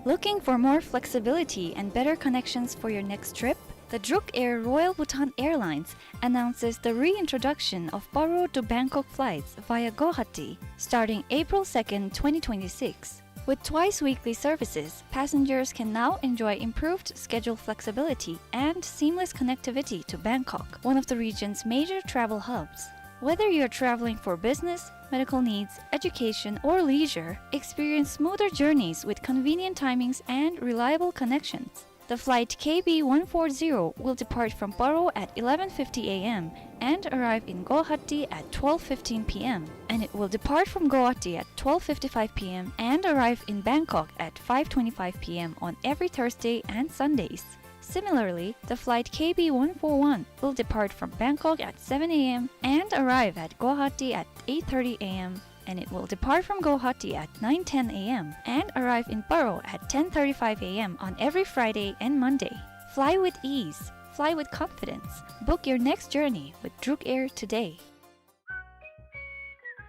Looking for more flexibility and better connections for your next trip? The Druk Air Royal Bhutan Airlines announces the reintroduction of Paro to Bangkok flights via Guwahati, starting April second, twenty twenty-six. With twice weekly services, passengers can now enjoy improved schedule flexibility and seamless connectivity to Bangkok, one of the region's major travel hubs. Whether you're traveling for business, medical needs, education, or leisure, experience smoother journeys with convenient timings and reliable connections. The flight K B one four zero will depart from Paro at eleven fifty A M and arrive in Guwahati at twelve fifteen P M, and it will depart from Guwahati at twelve fifty-five P M and arrive in Bangkok at five twenty-five P M on every Thursday and Sundays. Similarly, the flight K B one four one will depart from Bangkok at seven A M and arrive at Guwahati at eight thirty A M, and it will depart from Guwahati at nine ten A M and arrive in Paro at ten thirty-five A M on every Friday and Monday. Fly with ease. Fly with confidence. Book your next journey with Druk Air today.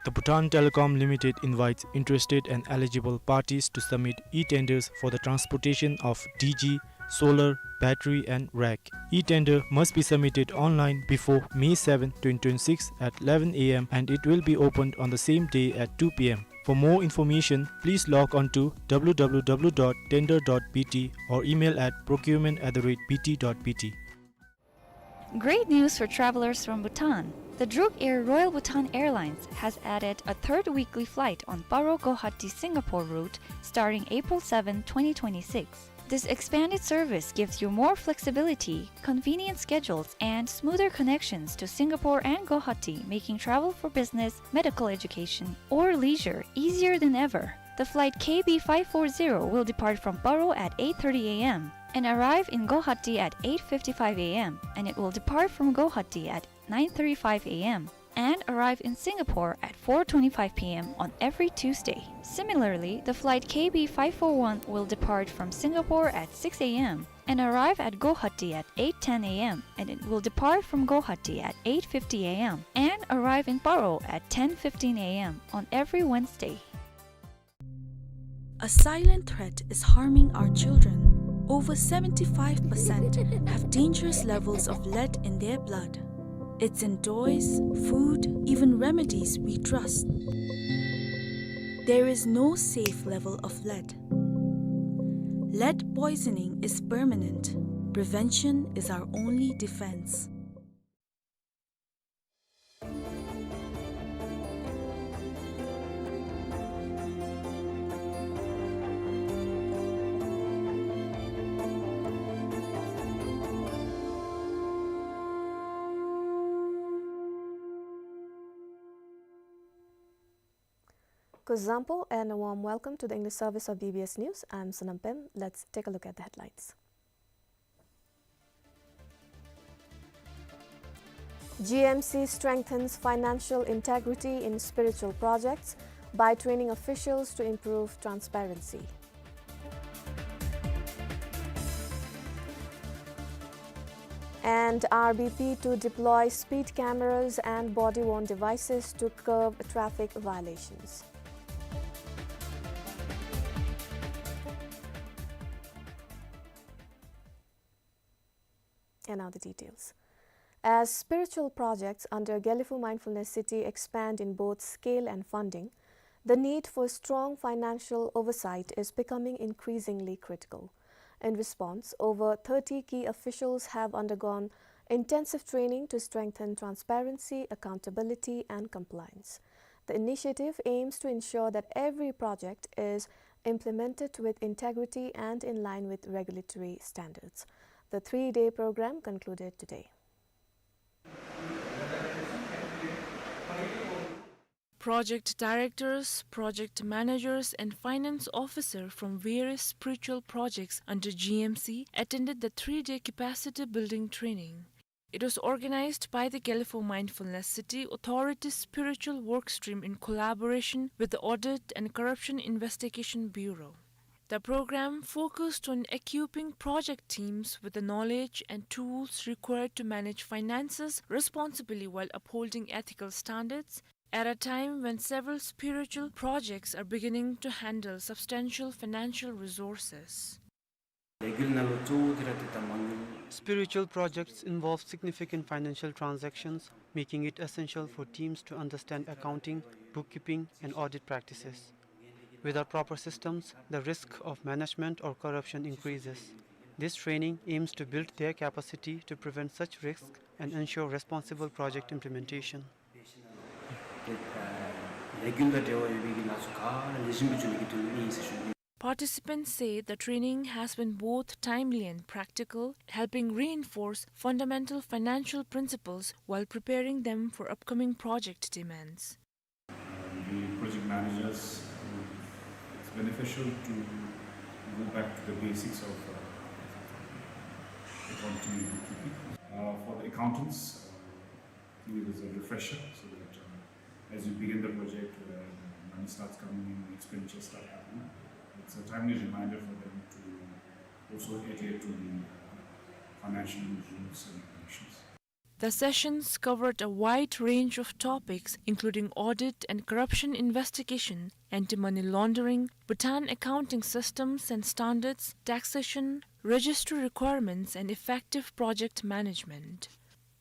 The Bhutan Telecom Limited invites interested and eligible parties to submit e-tenders for the transportation of D G, solar, battery and rack. E-tender must be submitted online before May seventh, twenty twenty-six at eleven A M and it will be opened on the same day at two P M. For more information, please log on to W W W dot tender dot B T or email at procurement at the rate B T dot B T. Great news for travelers from Bhutan. The Druk Air Royal Bhutan Airlines has added a third weekly flight on Paro Guwahati Singapore route starting April seventh, twenty twenty-six. This expanded service gives you more flexibility, convenient schedules, and smoother connections to Singapore and Guwahati, making travel for business, medical education, or leisure easier than ever. The flight K B five four zero will depart from Paro at eight thirty A M and arrive in Guwahati at eight fifty-five A M, and it will depart from Guwahati at nine thirty-five A M. and arrive in Singapore at four twenty-five p m on every Tuesday. Similarly, the flight K B five four one will depart from Singapore at six a m and arrive at Guwahati at eight ten a m, and it will depart from Guwahati at eight fifty a m and arrive in Paro at ten fifteen a m on every Wednesday. A silent threat is harming our children. Over seventy-five percent have dangerous levels of lead in their blood. It's in toys, food, even remedies we trust. There is no safe level of lead. Lead poisoning is permanent. Prevention is our only defense. Kuzuzangpo and a warm welcome to the English service of B B S News. I'm Sonam Pem. Let's take a look at the headlines. G M C strengthens financial integrity in spiritual projects by training officials to improve transparency. And R B P to deploy speed cameras and body-worn devices to curb traffic violations. And now the details. As spiritual projects under Gelephu Mindfulness City expand in both scale and funding, the need for strong financial oversight is becoming increasingly critical. In response, over thirty key officials have undergone intensive training to strengthen transparency, accountability, and compliance. The initiative aims to ensure that every project is implemented with integrity and in line with regulatory standards. The three-day program concluded today. Project directors, project managers, and finance officer from various spiritual projects under G M C attended the three-day capacity building training. It was organized by the Gelephu Mindfulness City Authority's Spiritual Workstream in collaboration with the Audit and Corruption Investigation Bureau. The program focused on equipping project teams with the knowledge and tools required to manage finances responsibly while upholding ethical standards at a time when several spiritual projects are beginning to handle substantial financial resources. Spiritual projects involve significant financial transactions, making it essential for teams to understand accounting, bookkeeping, and audit practices. Without proper systems, the risk of management or corruption increases. This training aims to build their capacity to prevent such risks and ensure responsible project implementation. Participants say the training has been both timely and practical, helping reinforce fundamental financial principles while preparing them for upcoming project demands. The project managers, uh, it's beneficial to go back to the basics of, uh, accounting and bookkeeping. Uh, for the accountants, uh, I think it is a refresher so that, uh, as you begin the project, uh, money starts coming in, expenditures start happening. It's a timely reminder for them to also adhere to the, uh, financial rules and regulations. The sessions covered a wide range of topics, including audit and corruption investigation, anti-money laundering, Bhutan accounting systems and standards, taxation, registry requirements, and effective project management.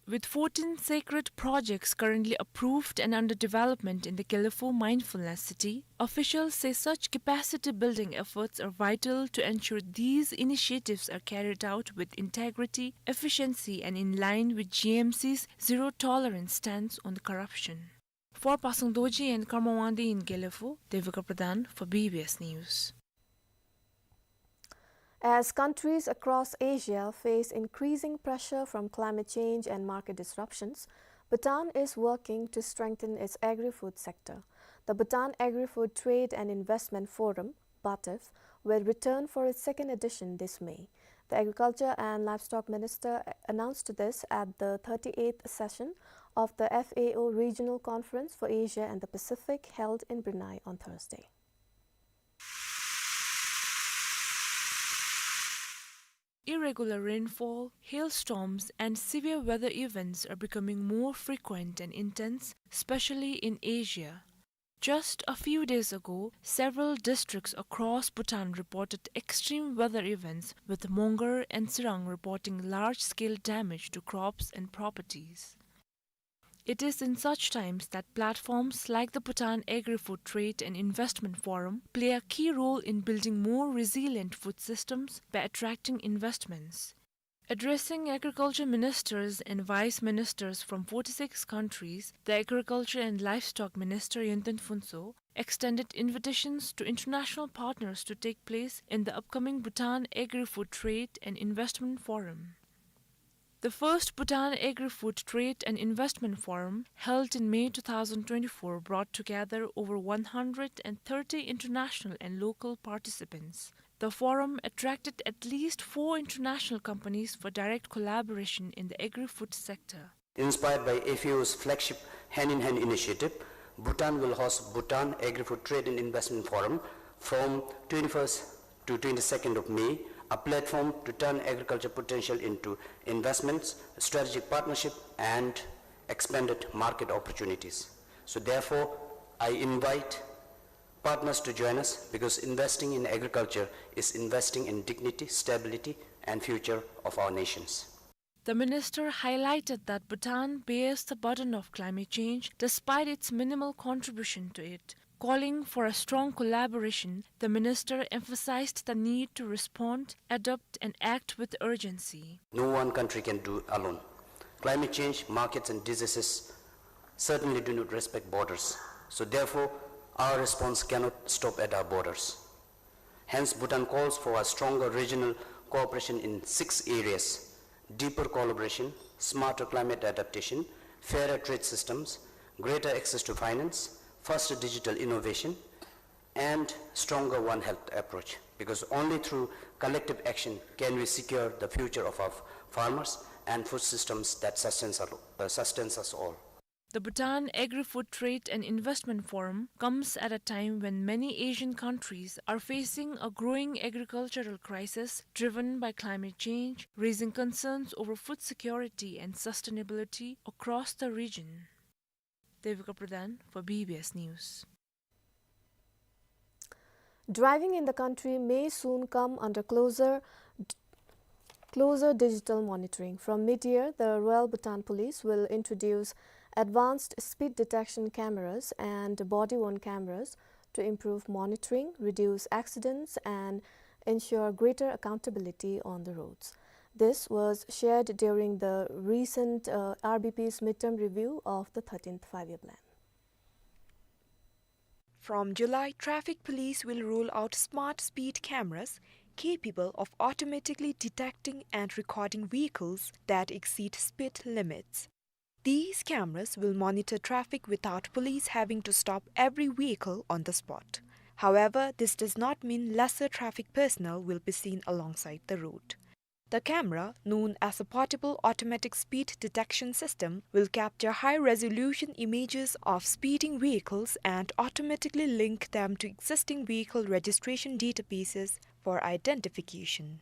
With fourteen sacred projects currently approved and under development in the Gelephu Mindfulness City, officials say such capacity-building efforts are vital to ensure these initiatives are carried out with integrity, efficiency, and in line with G M C's zero-tolerance stance on corruption. For Pasang Dorji and Karma Wangdi in Gelephu, Devika Pradhan for B B S News. As countries across Asia face increasing pressure from climate change and market disruptions, Bhutan is working to strengthen its agri-food sector. The Bhutan Agri-Food Trade and Investment Forum, BATIF, will return for its second edition this May. The Agriculture and Livestock Minister announced this at the thirty-eighth session of the F A O Regional Conference for Asia and the Pacific held in Brunei on Thursday. Irregular rainfall, hailstorms, and severe weather events are becoming more frequent and intense, especially in Asia. Just a few days ago, several districts across Bhutan reported extreme weather events, with Mongar and Tsirang reporting large-scale damage to crops and properties. It is in such times that platforms like the Bhutan Agri-Food Trade and Investment Forum play a key role in building more resilient food systems by attracting investments. Addressing agriculture ministers and vice ministers from forty-six countries, the Agriculture and Livestock Minister Yonten Phuntsho extended invitations to international partners to take place in the upcoming Bhutan Agri-Food Trade and Investment Forum. The first Bhutan Agri-Food Trade and Investment Forum, held in May two thousand twenty-four, brought together over one hundred and thirty international and local participants. The forum attracted at least four international companies for direct collaboration in the agri-food sector. Inspired by F A O's flagship Hand in Hand initiative, Bhutan will host Bhutan Agri-Food Trade and Investment Forum from twenty-first to twenty-second of May, a platform to turn agriculture potential into investments, strategic partnership, and expanded market opportunities. So therefore, I invite partners to join us, because investing in agriculture is investing in dignity, stability, and future of our nations. The minister highlighted that Bhutan bears the burden of climate change despite its minimal contribution to it. Calling for a strong collaboration, the minister emphasized the need to respond, adapt, and act with urgency. No one country can do alone. Climate change, markets, and diseases certainly do not respect borders. So therefore, our response cannot stop at our borders. Hence, Bhutan calls for a stronger regional cooperation in six areas: deeper collaboration, smarter climate adaptation, fairer trade systems, greater access to finance, faster digital innovation, and stronger One Health approach. Because only through collective action can we secure the future of our farmers and food systems that sustains, uh, sustains us all. The Bhutan Agri-Food Trade and Investment Forum comes at a time when many Asian countries are facing a growing agricultural crisis driven by climate change, raising concerns over food security and sustainability across the region. Devika Pradhan for B B S News. Driving in the country may soon come under closer, closer digital monitoring. From mid-year, the Royal Bhutan Police will introduce advanced speed detection cameras and body-worn cameras to improve monitoring, reduce accidents, and ensure greater accountability on the roads. This was shared during the recent, uh, R B P's midterm review of the thirteenth Five-Year Plan. From July, traffic police will roll out smart speed cameras capable of automatically detecting and recording vehicles that exceed speed limits. These cameras will monitor traffic without police having to stop every vehicle on the spot. However, this does not mean lesser traffic personnel will be seen alongside the road. The camera, known as a portable automatic speed detection system, will capture high-resolution images of speeding vehicles and automatically link them to existing vehicle registration databases for identification.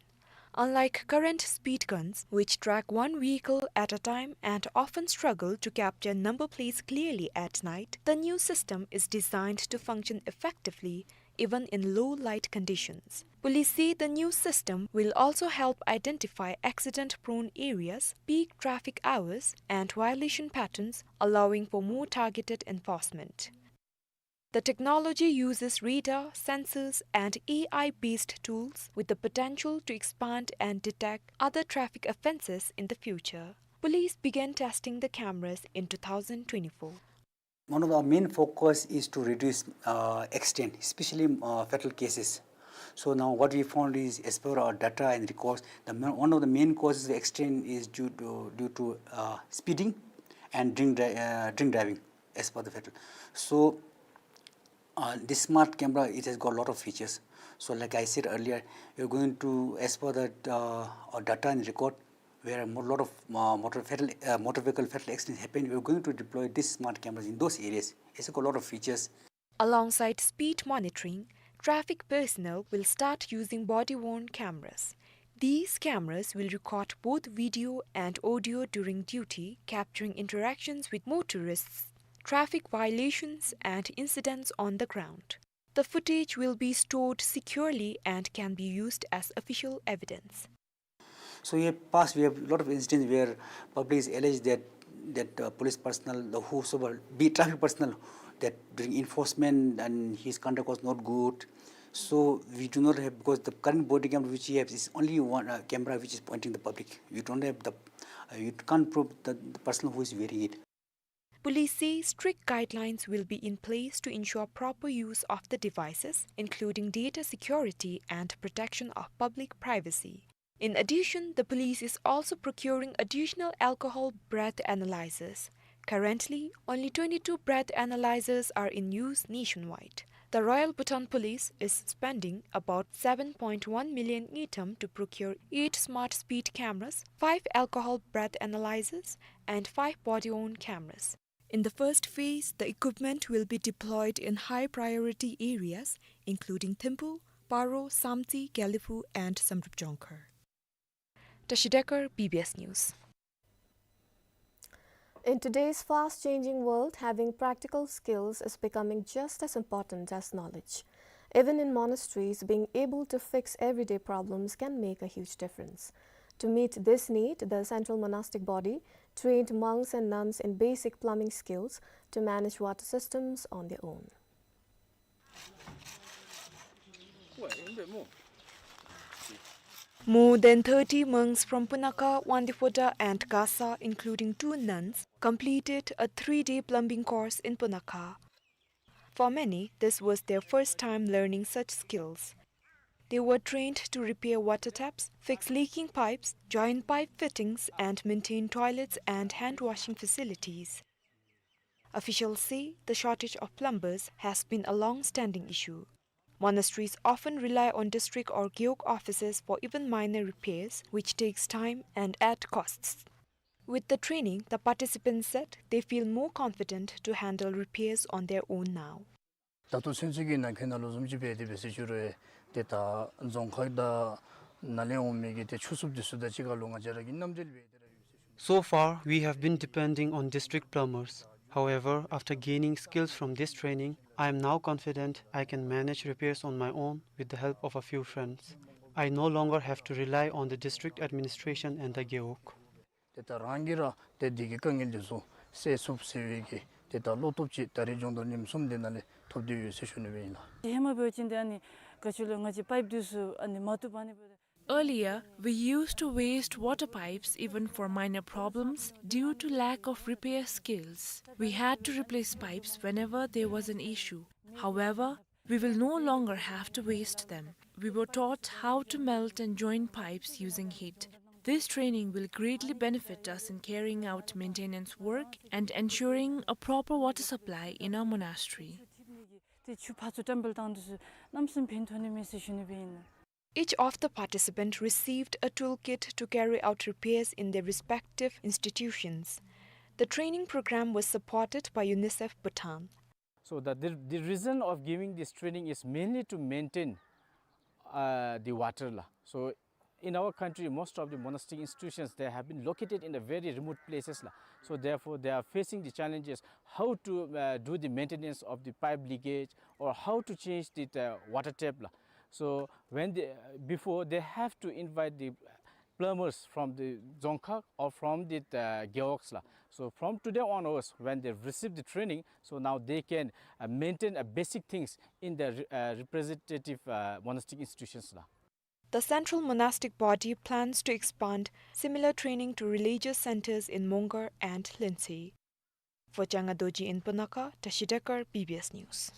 Unlike current speed guns, which track one vehicle at a time and often struggle to capture number plates clearly at night, the new system is designed to function effectively even in low light conditions. Police say the new system will also help identify accident-prone areas, peak traffic hours, and violation patterns, allowing for more targeted enforcement. The technology uses radar, sensors, and A I-based tools with the potential to expand and detect other traffic offenses in the future. Police began testing the cameras in two thousand twenty-four. One of our main focus is to reduce, uh, accident, especially, uh, fatal cases. So now what we found is, as per our data and records, the ma-, one of the main causes of accident is due to, due to, uh, speeding and drink dri-, uh, drink driving, as per the fatal. So Uh, this smart camera, it has got a lot of features. So, like I said earlier, we're going to, as per the, uh, uh, data and record, where a mo-, lot of, uh, motor fatal, uh, motor vehicle fatal accidents happen, we're going to deploy these smart cameras in those areas. It's got a lot of features. Alongside speed monitoring, traffic personnel will start using body-worn cameras. These cameras will record both video and audio during duty, capturing interactions with motorists, traffic violations, and incidents on the ground. The footage will be stored securely and can be used as official evidence. So in the past, we have a lot of incidents where public is alleged that, that, uh, police personnel, the whosoever, be traffic personnel, that during enforcement and his conduct was not good. So we do not have, because the current body camera which we have is only one, uh, camera which is pointing the public. You don't have the, uh, you can't prove the, the person who is wearing it. Police say strict guidelines will be in place to ensure proper use of the devices, including data security and protection of public privacy. In addition, the police is also procuring additional alcohol breath analyzers. Currently, only twenty-two breath analyzers are in use nationwide. The Royal Bhutan Police is spending about seven point one million ngultrum to procure eight smart speed cameras, five alcohol breath analyzers, and five body-worn cameras. In the first phase, the equipment will be deployed in high-priority areas, including Thimphu, Paro, Samtse, Gelephu, and Samdrup Jongkhar. Tashi Dekar, B B S News. In today's fast-changing world, having practical skills is becoming just as important as knowledge. Even in monasteries, being able to fix everyday problems can make a huge difference. To meet this need, the Central Monastic Body trained monks and nuns in basic plumbing skills to manage water systems on their own. More than thirty monks from Punakha, Wangdue Phodrang, and Gasa, including two nuns, completed a three-day plumbing course in Punakha. For many, this was their first time learning such skills. They were trained to repair water taps, fix leaking pipes, join pipe fittings, and maintain toilets and hand washing facilities. Officials say the shortage of plumbers has been a long-standing issue. Monasteries often rely on district or gewog offices for even minor repairs, which takes time and add costs. With the training, the participants said they feel more confident to handle repairs on their own now. ད་ལྟོ་ཚུན་ཚོད་ཀྱི་ནང་འཁོད་ནང་ལུ་བཟུམ་ཅིག་འབད་དེ་འབད་ཟེར་ཞུ་རུང་ཏེ་ད་རྫོང་ཁག་དང་ནཱ་ལས་འོང་མི་གི་ཏེ་ཆུ་སུབ་འདི་ཚུ་དང་གཅིག་ཁར་ལུ་ང་བཅས་ར་གིས་མཉམ་འབྲེལ་འབད་དེ་ར་ཡོད་ཟེར་ཞུ། So far, we have been depending on district plumbers. However, after gaining skills from this training, I am now confident I can manage repairs on my own with the help of a few friends. I no longer have to rely on the district administration and the gewog. ཏེ་ད་རང་གིས་ར་ཏེ་འདི་གི་དཀའ་ངལ་འདི་ཚུ་སེལ་ཚུགས་ཟེར་བའི་གི་ཏེ་ད་བློ་སྟོབས་ཅིག་ད་རིས་རྫོང་བདག་ཉིནམ་གསུམ་འདི་ནང་ལས་ཐོབ་སྟེ་ཡོད་ཟེར་ཞུ་ནི་སྦེ་ཨིན་ལགས། ཧེ་མ་འབད་བ་ཅིན་ཏེ་ཨ་ནི་ག་ཅི་ལོ་ང་བཅས་པའིཔ་འདི་ཚུ་ཨ་ནི་མ་བཏུབ་པ་ཨ་ནི་འབད། Earlier, we used to waste water pipes even for minor problems due to lack of repair skills. We had to replace pipes whenever there was an issue. However, we will no longer have to waste them. We were taught how to melt and join pipes using heat. This training will greatly benefit us in carrying out maintenance work and ensuring a proper water supply in our monastery. ཏེ་ཆུ་ཕར་ཚུར་བཀྲམ་སྤེལ་བཏང་འདི་ཚུ་གནམ་མེད་ས་མེད་ཕན་ཐོགས་ནི་མས་ཟེར་ཞུ་ནི་སྦེ་ཨིན། Each of the participants received a toolkit to carry out repairs in their respective institutions. The training program was supported by UNICEF Bhutan. So the, the, the reason of giving this training is mainly to maintain, uh, the water la. So in our country, most of the monastic institutions, they have been located in the very remote places la. So therefore, they are facing the challenges how to, uh, do the maintenance of the pipe leakage or how to change the, uh, water tap la. So when they, before they have to invite the plumbers from the dzongkhag or from the, uh, gewogs la. So from today onwards, when they receive the training, so now they can, uh, maintain a basic things in the re-, uh, representative, uh, monastic institutions la. The Central Monastic Body plans to expand similar training to religious centers in Mongar and Lhuentse. For Changa Dorji in Punakha, Tashi Dekar, B B S News.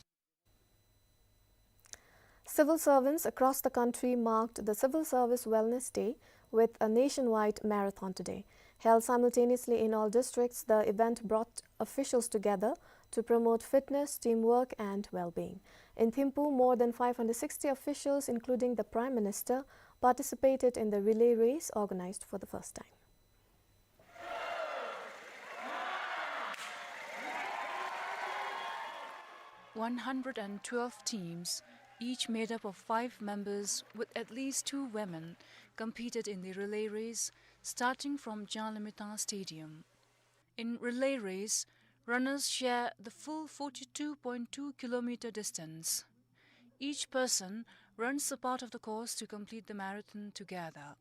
Civil servants across the country marked the Civil Service Wellness Day with a nationwide marathon today. Held simultaneously in all districts, the event brought officials together to promote fitness, teamwork, and well-being. In Thimphu, more than five hundred sixty officials, including the Prime Minister, participated in the relay race organized for the first time. One hundred and twelve teams, each made up of five members with at least two women, competed in the relay race, starting from Changlimithang Stadium. In relay race, runners share the full forty-two point two kilometer distance. Each person runs a part of the course to complete the marathon together.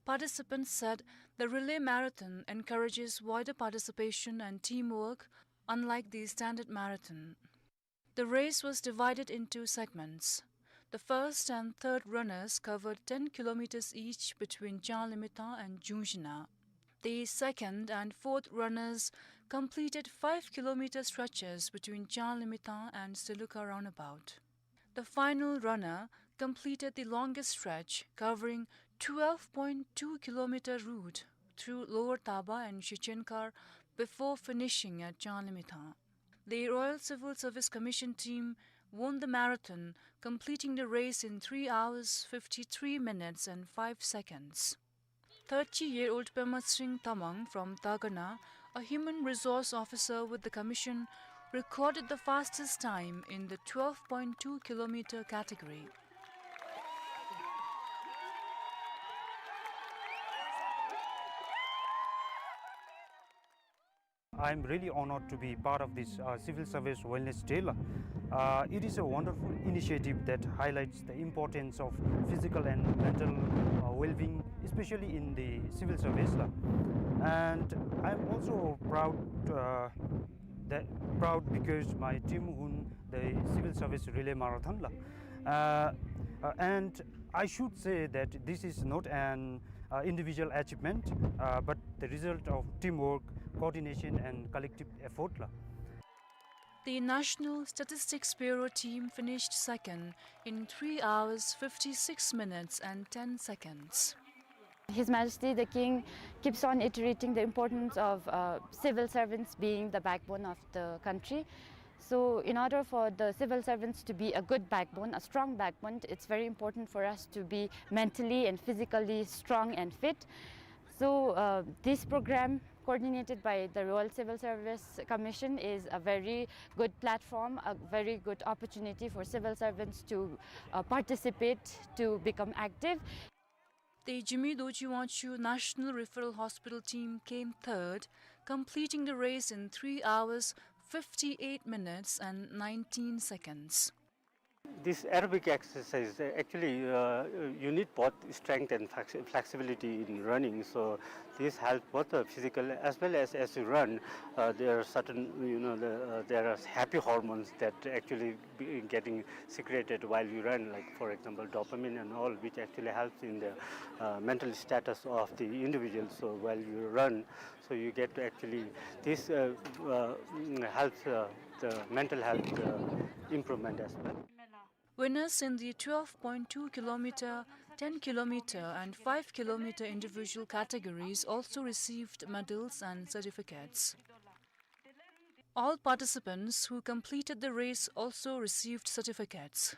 Participants said the relay marathon encourages wider participation and teamwork, unlike the standard marathon. The race was divided into segments. The first and third runners covered ten kilometers each between Changlimithang and Jungshina. The second and fourth runners completed five kilometer stretches between Changlimithang and Selukha roundabout. The final runner completed the longest stretch, covering twelve point two kilometer route through Lower Taba and Shichenkar before finishing at Changlimithang. The Royal Civil Service Commission team won the marathon, completing the race in three hours, fifty-three minutes and five seconds. Thirty-year-old Pema Tsring Tamang from Dagana, a human resource officer with the commission, recorded the fastest time in the twelve point two kilometer category. I'm really honored to be part of this, uh, Civil Service Wellness Day. Uh, it is a wonderful initiative that highlights the importance of physical and mental, uh, well-being, especially in the civil service. And I'm also proud, uh, that, proud because my team won the Civil Service Relay Marathon. Uh, uh, and I should say that this is not an, uh, individual achievement, uh, but the result of teamwork, coordination, and collective effort. The National Statistics Bureau team finished second in three hours, fifty-six minutes and ten seconds. His Majesty the King keeps on iterating the importance of, uh, civil servants being the backbone of the country. So in order for the civil servants to be a good backbone, a strong backbone, it's very important for us to be mentally and physically strong and fit. So, uh, this program coordinated by the Royal Civil Service Commission is a very good platform, a very good opportunity for civil servants to, uh, participate, to become active. The Jigme Dorji Wangchuk National Referral Hospital team came third, completing the race in three hours, fifty-eight minutes and nineteen seconds. This aerobic exercise, uh, actually, uh, you need both strength and flex-, flexibility in running. So this helps both the physical as well as, as you run, uh, there are certain, you know, the, uh, there are happy hormones that actually be getting secreted while you run, like, for example, dopamine and all, which actually helps in the, uh, mental status of the individual. So while you run, so you get to actually, this, uh, uh, mm, helps, uh, the mental health, uh, improvement as well. Winners in the twelve point two kilometer, ten kilometer and five kilometer individual categories also received medals and certificates. All participants who completed the race also received certificates.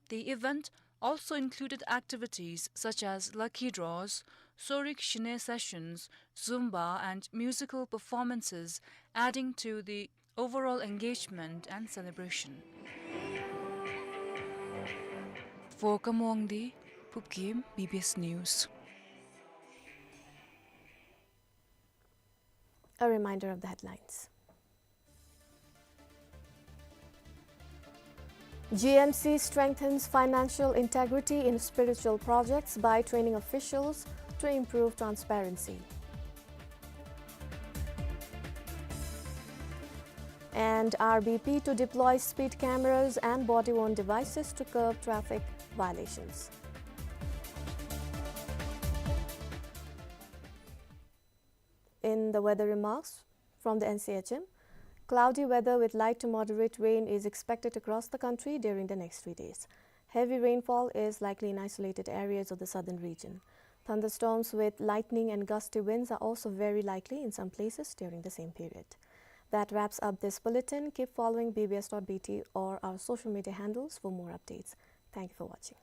The event also included activities such as lucky draws, Sorik Shine sessions, Zumba and musical performances, adding to the overall engagement and celebration. For Khamluangdi, Phubgim, B B S News. A reminder of the headlines. G M C strengthens financial integrity in spiritual projects by training officials to improve transparency. And R B P to deploy speed cameras and body-worn devices to curb traffic violations. In the weather remarks from the N C H M, cloudy weather with light to moderate rain is expected across the country during the next three days. Heavy rainfall is likely in isolated areas of the southern region. Thunderstorms with lightning and gusty winds are also very likely in some places during the same period. That wraps up this bulletin. Keep following B B S dot B T or our social media handles for more updates. Thank you for watching.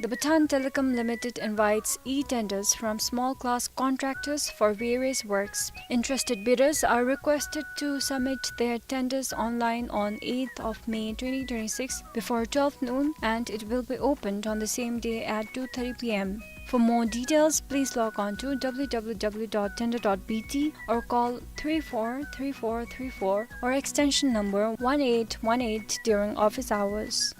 The Bhutan Telecom Limited invites e-tenders from small-class contractors for various works. Interested bidders are requested to submit their tenders online on eighth of May twenty twenty-six before twelve noon, and it will be opened on the same day at two thirty P M. For more details, please log on to W W W dot tender dot B T or call three four three four three four or extension number one eight one eight during office hours.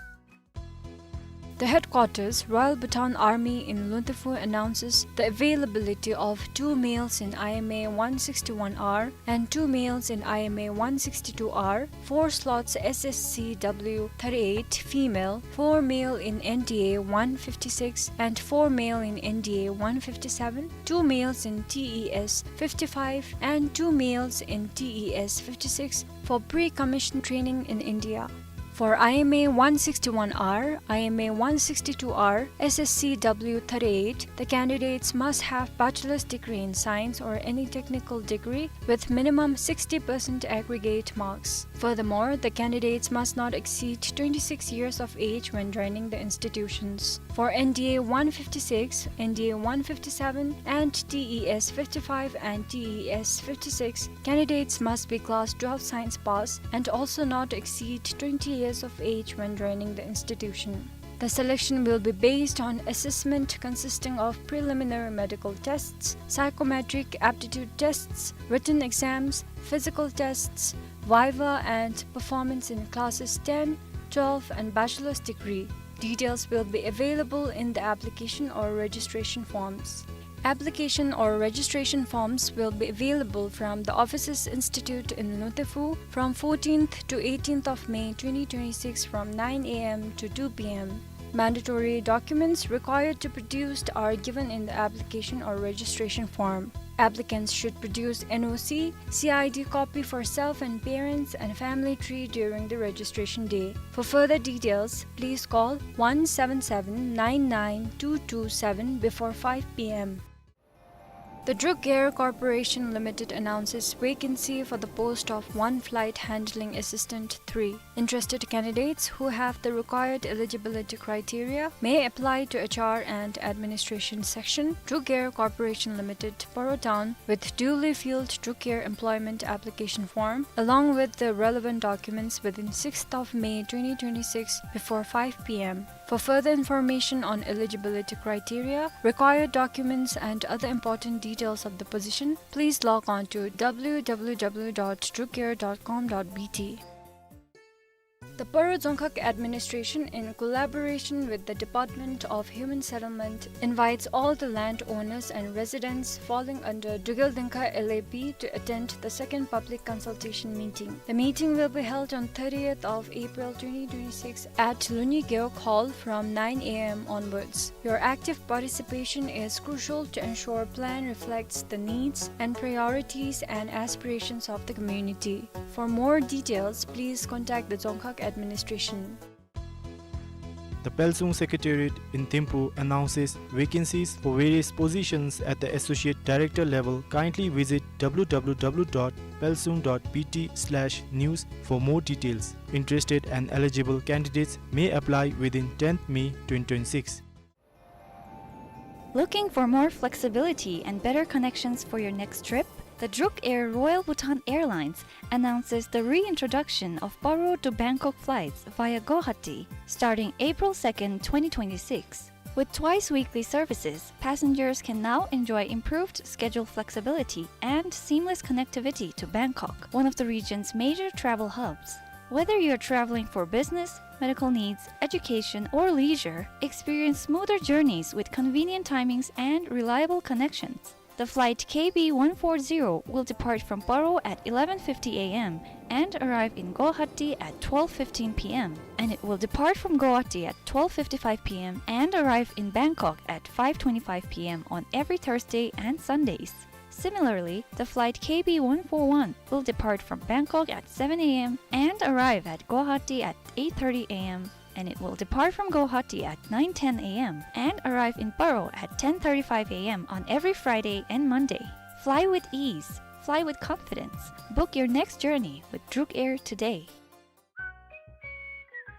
The headquarters, Royal Bhutan Army in Luntefu, announces the availability of two males in I M A one sixty-one R and two males in I M A one sixty-two R, four slots S S C W thirty-eight female, four male in N D A one fifty-six and four male in N D A one fifty-seven, two males in T E S fifty-five and two males in T E S fifty-six for pre-commission training in India. For I M A one sixty-one R, I M A one sixty-two R, S S C W thirty-eight, the candidates must have bachelor's degree in science or any technical degree with minimum sixty percent aggregate marks. Furthermore, the candidates must not exceed twenty-six years of age when joining the institutions. For N D A one fifty-six, N D A one fifty-seven, and T E S fifty-five and T E S fifty-six, candidates must be class twelve science pass and also not exceed twenty years of age when joining the institution. The selection will be based on assessment consisting of preliminary medical tests, psychometric aptitude tests, written exams, physical tests, viva, and performance in classes ten, twelve, and bachelor's degree. Details will be available in the application or registration forms. Application or registration forms will be available from the offices institute in Luntefu from fourteenth to eighteenth of May twenty twenty-six from nine A M to two P M. Mandatory documents required to produced are given in the application or registration form. Applicants should produce N O C, C I D copy for self and parents, and family tree during the registration day. For further details, please call one seven seven nine nine two two seven before five P M. The Druk Air Corporation Limited announces vacancy for the post of one flight handling assistant three. Interested candidates who have the required eligibility criteria may apply to H R and Administration Section, Druk Air Corporation Limited, Paro Town, with duly filled Druk Air employment application form, along with the relevant documents within sixth of May twenty twenty-six before five P M. For further information on eligibility criteria, required documents, and other important details of the position, please log on to W W W dot druk air dot com dot B T. The Paro Dzongkhag Administration, in collaboration with the Department of Human Settlement, invites all the landowners and residents falling under Drukgyal Dzongkhag L A P to attend the second public consultation meeting. The meeting will be held on thirtieth of April twenty twenty-six at Luni Gewog Hall from nine A M onwards. Your active participation is crucial to ensure plan reflects the needs and priorities and aspirations of the community. For more details, please contact the Dzongkhag Administration. The Pelsung Secretariat in Thimphu announces vacancies for various positions at the associate director level. Kindly visit w w w dot pelsung dot b t slash news for more details. Interested and eligible candidates may apply within tenth May twenty twenty-six. Looking for more flexibility and better connections for your next trip? The Druk Air Royal Bhutan Airlines announces the reintroduction of Paro to Bangkok flights via Guwahati starting April second, twenty twenty-six. With twice weekly services, passengers can now enjoy improved schedule flexibility and seamless connectivity to Bangkok, one of the region's major travel hubs. Whether you're traveling for business, medical needs, education, or leisure, experience smoother journeys with convenient timings and reliable connections. The flight K B one four zero will depart from Paro at eleven fifty a m and arrive in Guwahati at twelve fifteen p m, and it will depart from Guwahati at twelve fifty-five p m and arrive in Bangkok at five twenty-five p m on every Thursday and Sundays. Similarly, the flight K B one four one will depart from Bangkok at seven a m and arrive at Guwahati at eight thirty a m, and it will depart from Guwahati at nine ten a m and arrive in Paro at ten thirty-five a m on every Friday and Monday. Fly with ease. Fly with confidence. Book your next journey with Druk Air today.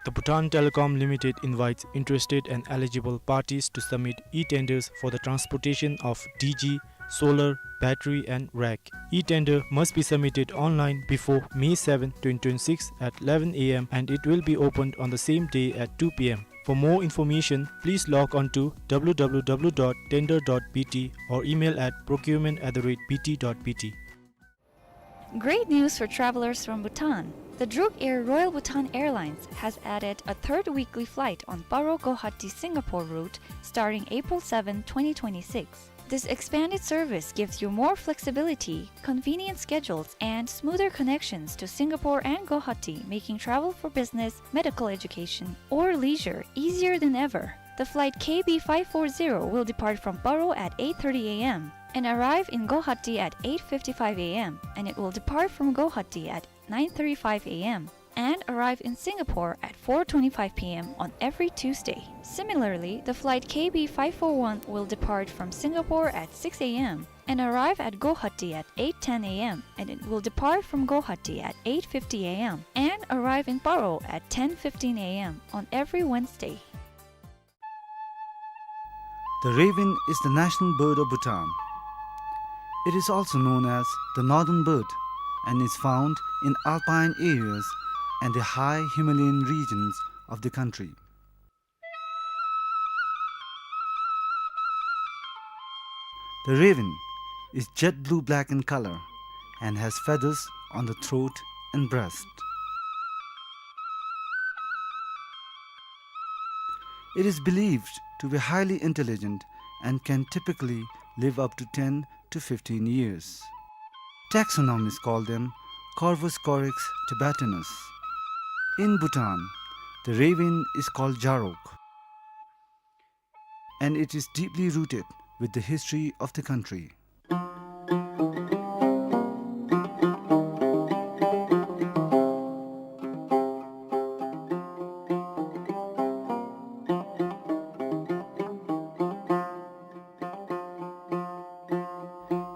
The Bhutan Telecom Limited invites interested and eligible parties to submit e-tenders for the transportation of D G, solar, battery and rack. E-tender must be submitted online before May seventh, twenty twenty-six at eleven a m and it will be opened on the same day at two p m. For more information, please log on to w w w dot tender dot b t or email at procurement at the rate b t dot b t. Great news for travelers from Bhutan. The Druk Air Royal Bhutan Airlines has added a third weekly flight on Paro Guwahati Singapore route starting April seventh, twenty twenty-six. This expanded service gives you more flexibility, convenient schedules, and smoother connections to Singapore and Guwahati, making travel for business, medical education, or leisure easier than ever. The flight K B five four zero will depart from Paro at eight thirty a m and arrive in Guwahati at eight fifty-five a m, and it will depart from Guwahati at nine thirty-five a m and arrive in Singapore at four twenty-five p m on every Tuesday. Similarly, the flight K B five four one will depart from Singapore at six a m and arrive at Guwahati at eight ten a m, and it will depart from Guwahati at eight fifty a m and arrive in Paro at ten fifteen a m on every Wednesday. The raven is the national bird of Bhutan. It is also known as the northern bird and is found in alpine areas and the high Himalayan regions of the country. The raven is jet blue-black in color and has feathers on the throat and breast. It is believed to be highly intelligent and can typically live up to ten to fifteen years. Taxonomists call them Corvus corax tibetanus. In Bhutan, the raven is called Jarok, and it is deeply rooted with the history of the country.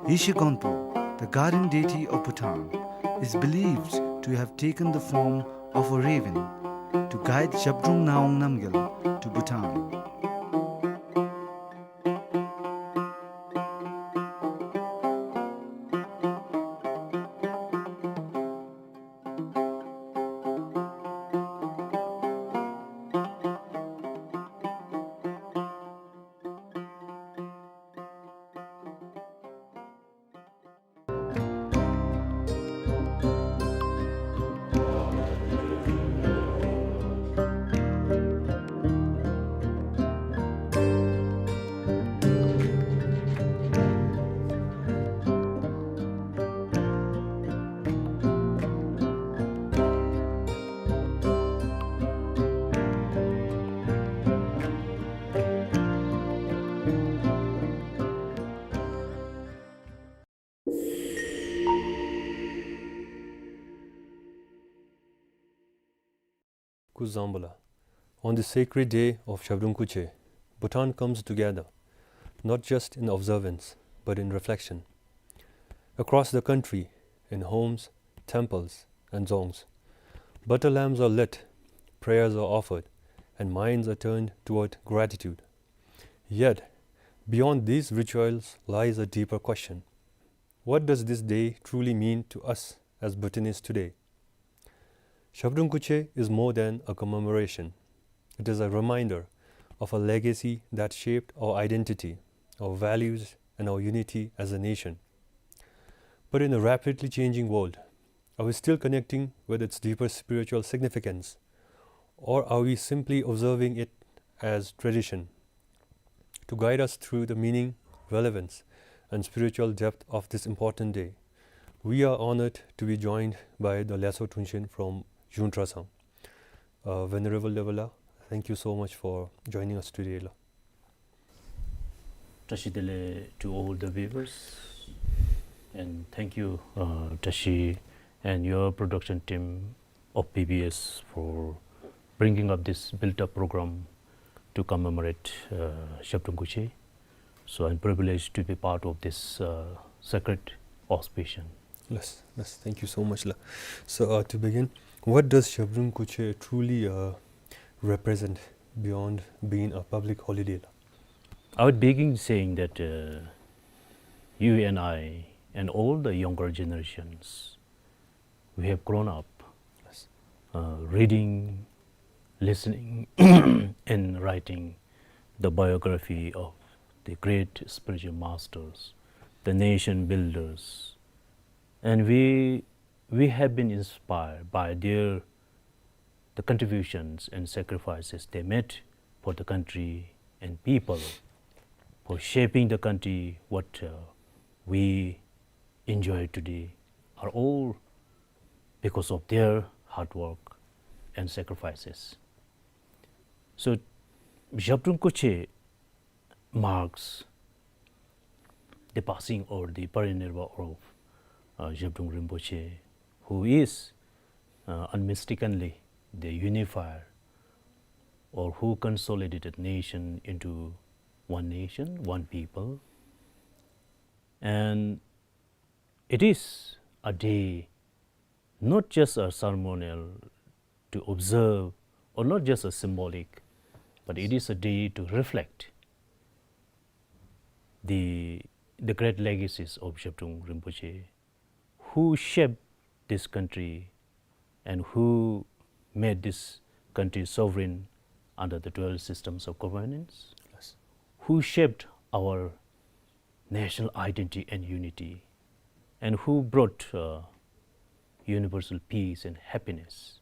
Yeshe Gonpo, the guardian deity of Bhutan, is believed to have taken the form of a raven to guide Zhabdrung Ngawang Namgyal to Bhutan. སྐུ་གཟུགས་བཟང་པོ་ལགས། On the sacred day of Zhabdrung Kuche, Bhutan comes together, not just in observance, but in reflection. Across the country, in homes, temples, and dzongs, butter lamps are lit, prayers are offered, and minds are turned toward gratitude. Yet, beyond these rituals lies a deeper question. What does this day truly mean to us as Bhutanese today? Zhabdrung Kuche is more than a commemoration. It is a reminder of a legacy that shaped our identity, our values, and our unity as a nation. But in a rapidly changing world, are we still connecting with its deeper spiritual significance, or are we simply observing it as tradition? To guide us through the meaning, relevance, and spiritual depth of this important day, we are honored to be joined by the Lhasa Drunchen from Zhung Trasang. Uh, Venerable Dvabala, thank you so much for joining us today, la. བཀྲ་ཤིས་བདེ་ལེགས to all the viewers, and thank you, uh, བཀྲ་ཤིས and your production team of B B S for bringing up this built-up program to commemorate, uh, Zhabdrung Kuche. So I'm privileged to be part of this, uh, sacred auspicion. Yes, yes, thank you so much, la. So, uh, to begin, what does Zhabdrung Kuche truly, uh, represent beyond being a public holiday, la? I would begin saying that, uh, you and I and all the younger generations, we have grown up, yes, uh, reading, listening, and writing the biography of the great spiritual masters, the nation builders. And we, we have been inspired by their, the contributions and sacrifices they made for the country and people, for shaping the country what, uh, we enjoy today are all because of their hard work and sacrifices. So, Zhabdrung Kuche marks the passing or the parinirvana of, uh, Zhabdrung Rinpoche, who is, uh, unmistakably the unifier, or who consolidated nation into one nation, one people. And it is a day, not just a ceremonial to observe, or not just a symbolic, but it is a day to reflect the, the great legacies of Zhabdrung Rinpoche, who shaped this country and who made this country sovereign under the dual systems of governance, yes, who shaped our national identity and unity, and who brought, uh, universal peace and happiness.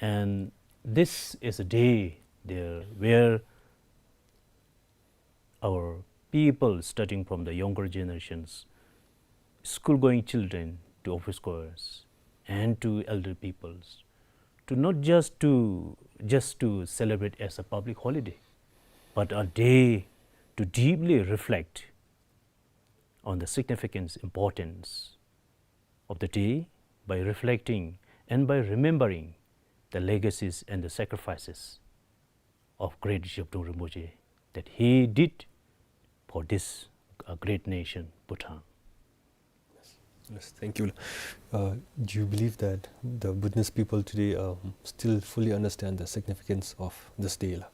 And this is a day there where our people, starting from the younger generations, school-going children to office goers and to elder peoples, to not just to, just to celebrate as a public holiday, but a day to deeply reflect on the significance, importance of the day by reflecting and by remembering the legacies and the sacrifices of great Zhabdrung Rinpoche that he did for this, uh, great nation, Bhutan. Yes, thank you. Uh, do you believe that the Bhutanese people today, um, still fully understand the significance of this day, la?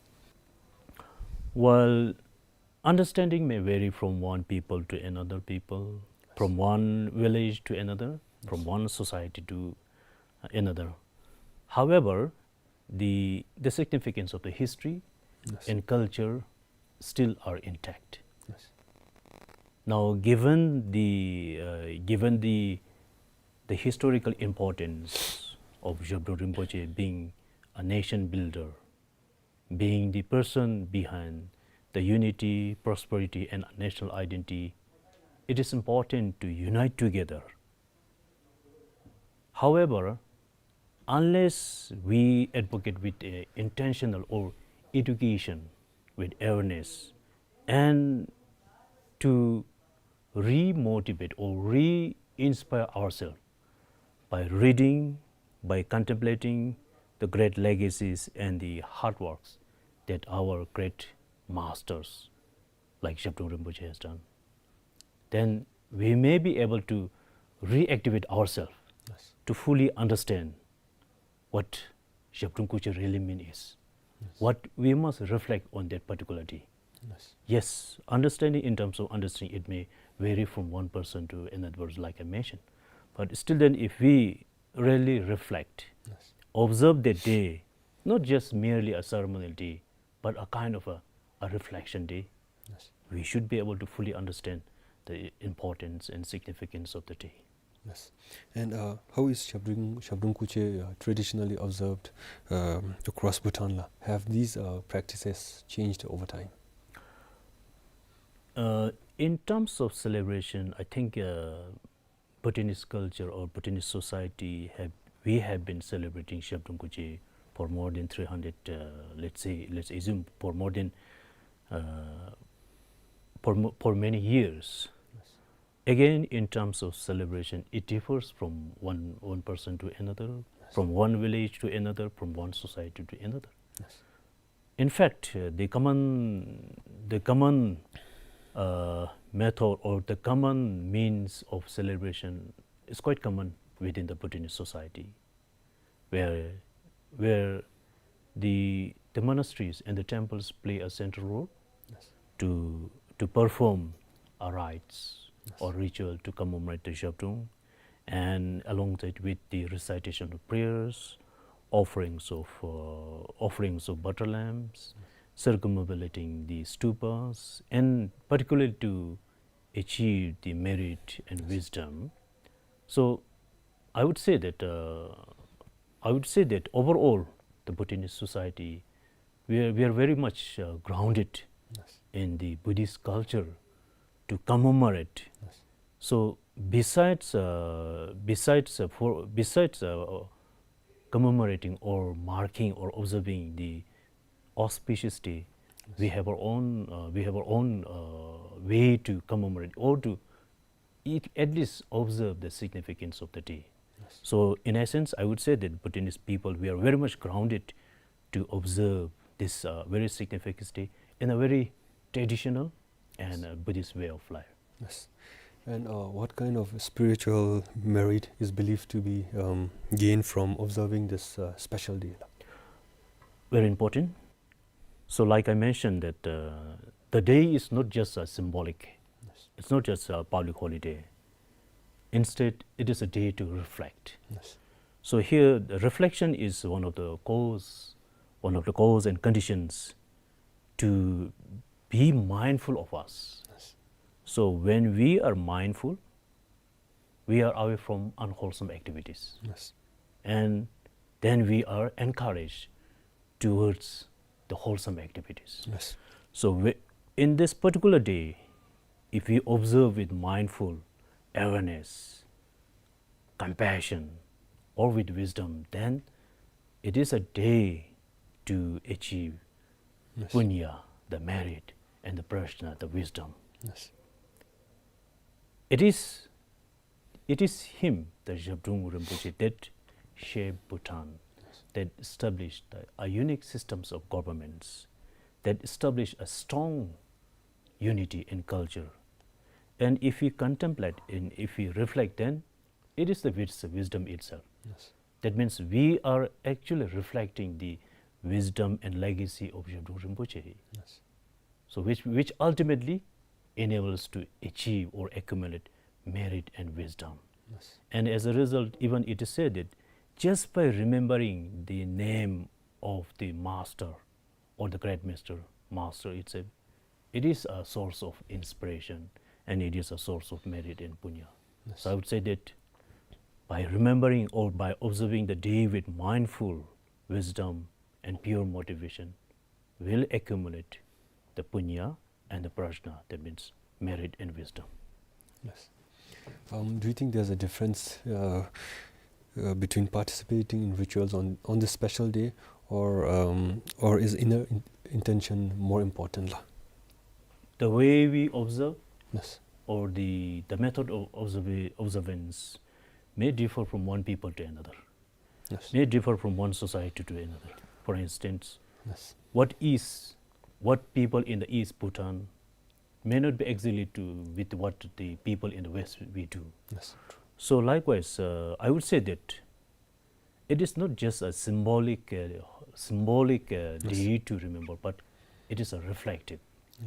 Well, understanding may vary from one people to another people, from one village to another, from one society to another. However, the, the significance of the history, yes, and culture still are intact. Yes. Now, given the, uh, given the, the historical importance of Zhabdrung Rinpoche being a nation builder, being the person behind the unity, prosperity, and national identity, it is important to unite together. However, unless we advocate with a intentional or education, with awareness, and to re-motivate or re-inspire ourselves by reading, by contemplating, the great legacies and the hard works that our great masters like Zhabdrung Rinpoche has done, then we may be able to reactivate ourselves, yes, to fully understand what Zhabdrung Kuche really mean is. Yes. What we must reflect on that particular day. Yes. Yes, understanding, in terms of understanding, it may vary from one person to another person, like I mentioned. But still then, if we really reflect, yes, observe that day, not just merely a ceremonial day, but a kind of a, a reflection day, yes, we should be able to fully understand the importance and significance of the day. Yes. And, uh, how is Zhabdrung, Zhabdrung Kuche, uh, traditionally observed, um, across Bhutan la? Have these, uh, practices changed over time? Uh, in terms of celebration, I think, uh, Bhutanese culture or Bhutanese society have, we have been celebrating Zhabdrung Kuche for more than three hundred, uh, let's say, let's assume for more than, uh, for mo-, for many years. Yes. Again, in terms of celebration, it differs from one, one person to another, yes, from one village to another, from one society to another. Yes. In fact, uh, the common, the common, uh, method or the common means of celebration is quite common within the Bhutanese society, where, where the, the monasteries and the temples play a central role, yes, to, to perform a rites, yes, or ritual to commemorate the Zhabdrung, and alongside with the recitation of prayers, offerings of, uh, offerings of butter lamps, circumambulating the stupas, and particularly to achieve the merit and, yes, wisdom. So I would say that, uh, I would say that overall, the Bhutanese society, we are, we are very much, uh, grounded, yes, in the Buddhist culture to commemorate. Yes. So besides, uh, besides, uh, for, besides, uh, commemorating or marking or observing the auspicious day, yes, we have our own, uh, we have our own, uh, way to commemorate or to e-, at least observe the significance of the day. Yes. So in essence, I would say that Bhutanese people, we are very much grounded to observe this, uh, very significant day in a very traditional and, yes, uh, Buddhist way of life. Yes. And, uh, what kind of spiritual merit is believed to be, um, gained from observing this, uh, special day? Very important. So like I mentioned that, uh, the day is not just a symbolic, yes, it's not just a public holiday. Instead, it is a day to reflect. Yes. So here, the reflection is one of the cause, one of the cause and conditions to be mindful of us. Yes. So when we are mindful, we are away from unwholesome activities. Yes. And then we are encouraged towards the wholesome activities. Yes. So we, in this particular day, if we observe with mindful awareness, compassion, or with wisdom, then it is a day to achieve, yes, punya, the merit, and the prajna, the wisdom. Yes. It is, it is him, the Zhabdrung Rinpoche, that shaped Bhutan, yes, that established a, a unique systems of governments, that established a strong unity in culture. And if we contemplate and if we reflect, then it is the wis-, wisdom itself. Yes. That means we are actually reflecting the wisdom and legacy of Zhabdrung Rinpoche. Yes. So which, which ultimately enables to achieve or accumulate merit and wisdom. Yes. And as a result, even it is said that just by remembering the name of the master or the great master, master itself, it is a source of inspiration and it is a source of merit and punya. Yes. So I would say that by remembering or by observing the day with mindful wisdom and pure motivation, will accumulate the punya and the prajna, that means merit and wisdom. Yes. Um, do you think there's a difference, uh, uh, between participating in rituals on, on this special day, or, um, or is inner in-, intention more important la? The way we observe, yes, or the, the method of observa-, observance may differ from one people to another. Yes. may differ from one society to another. For instance, Yes. what is, what people in the East Bhutan may not be exactly to, with what the people in the West we do. Yes. So likewise, uh, I would say that it is not just a symbolic, uh, symbolic, uh, Yes. day to remember, but it is a reflective.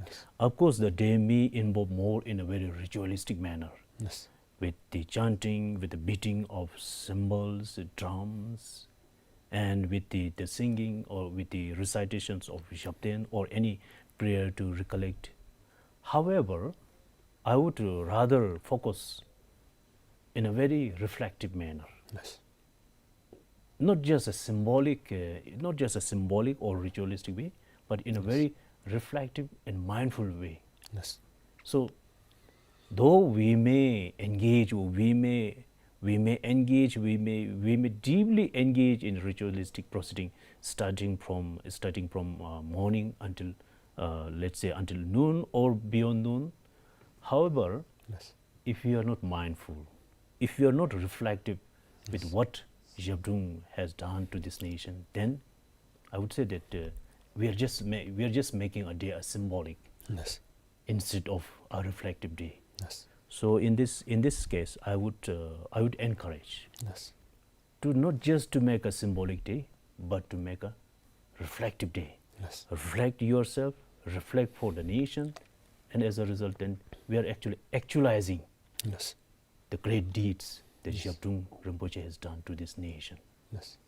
Yes. Of course, the day may involve more in a very ritualistic manner, Yes. with the chanting, with the beating of cymbals, drums, and with the, the singing or with the recitations of Zhabten or any prayer to recollect. However, I would, uh, rather focus in a very reflective manner. Yes. Not just a symbolic, uh, not just a symbolic or ritualistic way, but in a Yes. very reflective and mindful way. Yes. So, though we may engage, or we may, we may engage, we may, we may deeply engage in ritualistic proceeding, starting from, starting from, uh, morning until, uh, let's say, until noon or beyond noon. However, Yes. if we are not mindful, if we are not reflective with Yes. what Zhabdrung has done to this nation, then I would say that, uh, we are just ma-, we are just making a day a symbolic Yes. instead of a reflective day. Yes. So in this, in this case, I would, uh, I would encourage Yes. to not just to make a symbolic day, but to make a reflective day. Yes. Reflect yourself, reflect for the nation, and as a result, then we are actually actualizing Yes. the great deeds that Yes. Zhabdrung Rinpoche has done to this nation. Yes.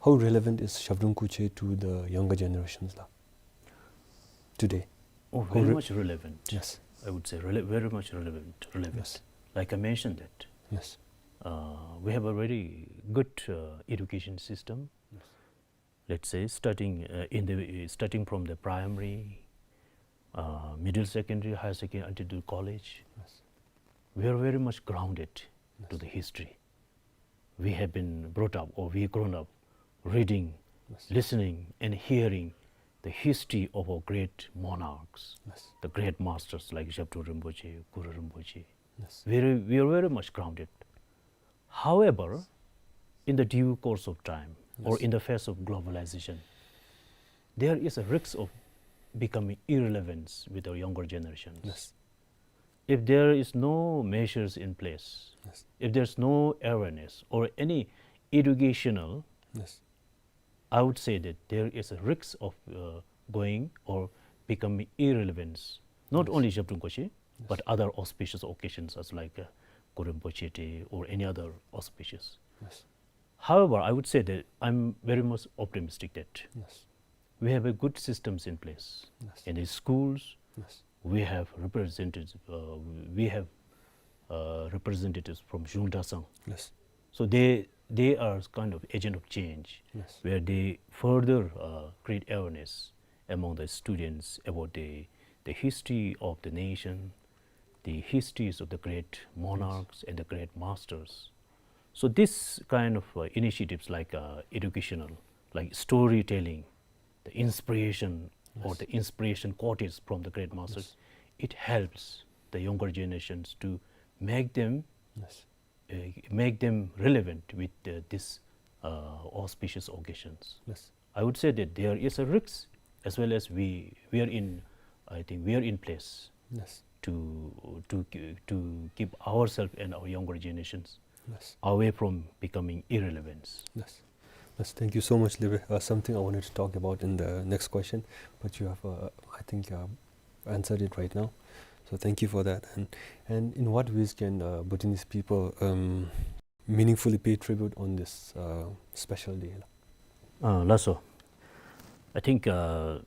How relevant is Zhabdrung Kuche to the younger generations, la? Today? Oh, How very re- much relevant. Yes. I would say rele-, very much relevant, relevant. Yes. Like I mentioned that, Yes. uh, we have a very good, uh, education system. Yes. Let's say starting, uh, in the, starting from the primary, uh, middle secondary, higher secondary, until the college. Yes. We are very much grounded to Yes. the history. We have been brought up, or we grown up, reading, Yes. listening, and hearing the history of our great monarchs, Yes. the great masters like Zhabdrung Rinpoche, Gurkha Rinpoche. Yes. Very, we are very much grounded. However, in the due course of time, or Yes. in the face of globalization, there is a risk of becoming irrelevant with our younger generations. Yes. If there is no measures in place, Yes. if there's no awareness or any educational, Yes. I would say that there is a risk of, uh, going or becoming irrelevant. Not Yes. only Zhabdrung Kuche, Yes. but other auspicious occasions as like, uh, Gurkha Rinpoche Day or any other auspicious. Yes. However, I would say that I'm very much optimistic that Yes. we have a good systems in place. Yes. In the schools, Yes. we have representatives, uh, we have, uh, representatives from Zhung Dashang. Yes. So they, they are kind of agent of change, Yes. where they further, uh, create awareness among the students about the, the history of the nation, the histories of the great monarchs and the great masters. So this kind of, uh, initiatives like, uh, educational, like storytelling, the inspiration or Yes. the inspiration quotes from the great masters, Yes. it helps the younger generations to make them, Yes. uh, make them relevant with, uh, this, uh, auspicious occasions. Yes. I would say that there is a risk, as well as we, we are in, I think we are in place Yes. to, to, to keep ourselves and our younger generations Yes. away from becoming irrelevant. Yes. Yes, thank you so much, Libe. Uh, something I wanted to talk about in the next question, but you have, uh, I think, uh, answered it right now. So thank you for that. And, and in what ways can, uh, Bhutanese people, um, meaningfully pay tribute on this, uh, special day? Uh, ལགས་སོ། I think, uh,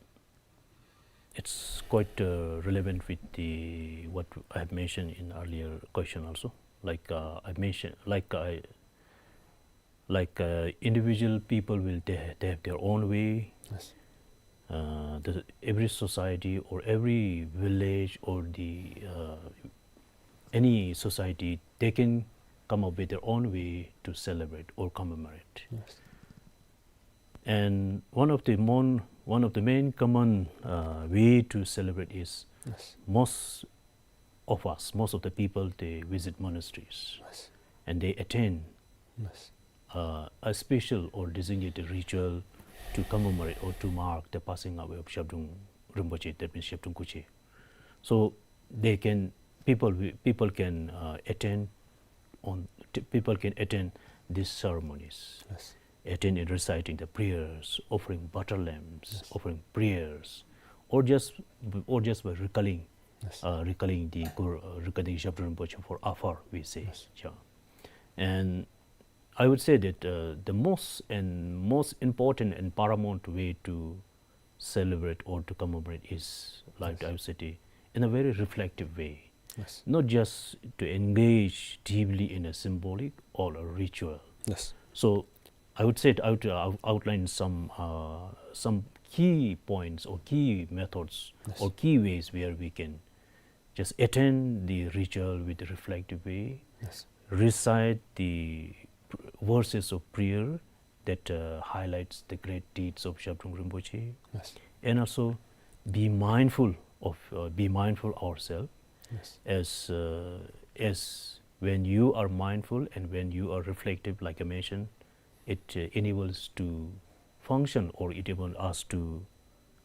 it's quite, uh, relevant with the, what I have mentioned in earlier question also. Like, uh, I mentioned, like I, like, uh, individual people will, they, they have their own way. Yes. Uh, the, every society or every village or the, uh, any society, they can come up with their own way to celebrate or commemorate. Yes. And one of the mon-, one of the main common, uh, way to celebrate is Yes. most of us, most of the people, they visit monasteries Yes. and they attend Yes. uh, a special or designated ritual to commemorate or to mark the passing away of Zhabdrung Rinpoche, that means Zhabdrung Kuche. So they can, people wi-, people can, uh, attend on, t-, people can attend these ceremonies, Yes. attend in reciting the prayers, offering butter lamps, Yes. offering prayers, or just, or just by recalling, Yes. uh, recalling the Guru, uh, recalling Zhabdrung Rinpoche for afar, we say. Yes. Yeah. And I would say that, uh, the most and most important and paramount way to celebrate or to commemorate is, like Yes. I would say, in a very reflective way. Yes. Not just to engage deeply in a symbolic or a ritual. Yes. So I would say, I would, uh, out-, outline some, uh, some key points or key methods Yes. or key ways where we can just attend the ritual with a reflective way, Yes. recite the pr-, verses of prayer that, uh, highlights the great deeds of Zhabdrung Rinpoche, Yes. and also be mindful of, uh, be mindful ourselves Yes. as, uh, as when you are mindful and when you are reflective, like I mentioned, it, uh, enables to function, or it enables us to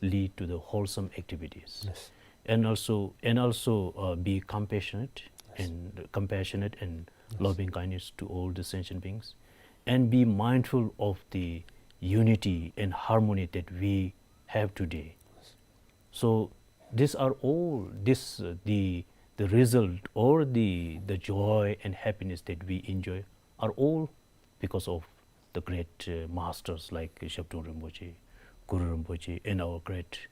lead to the wholesome activities. Yes. And also, and also, uh, be compassionate Yes. and compassionate and Yes. loving kindness to all the sentient beings, and be mindful of the unity and harmony that we have today. So these are all, this, uh, the, the result or the, the joy and happiness that we enjoy are all because of the great, uh, masters like Zhabdrung Rinpoche, Guru Rinpoche, and our great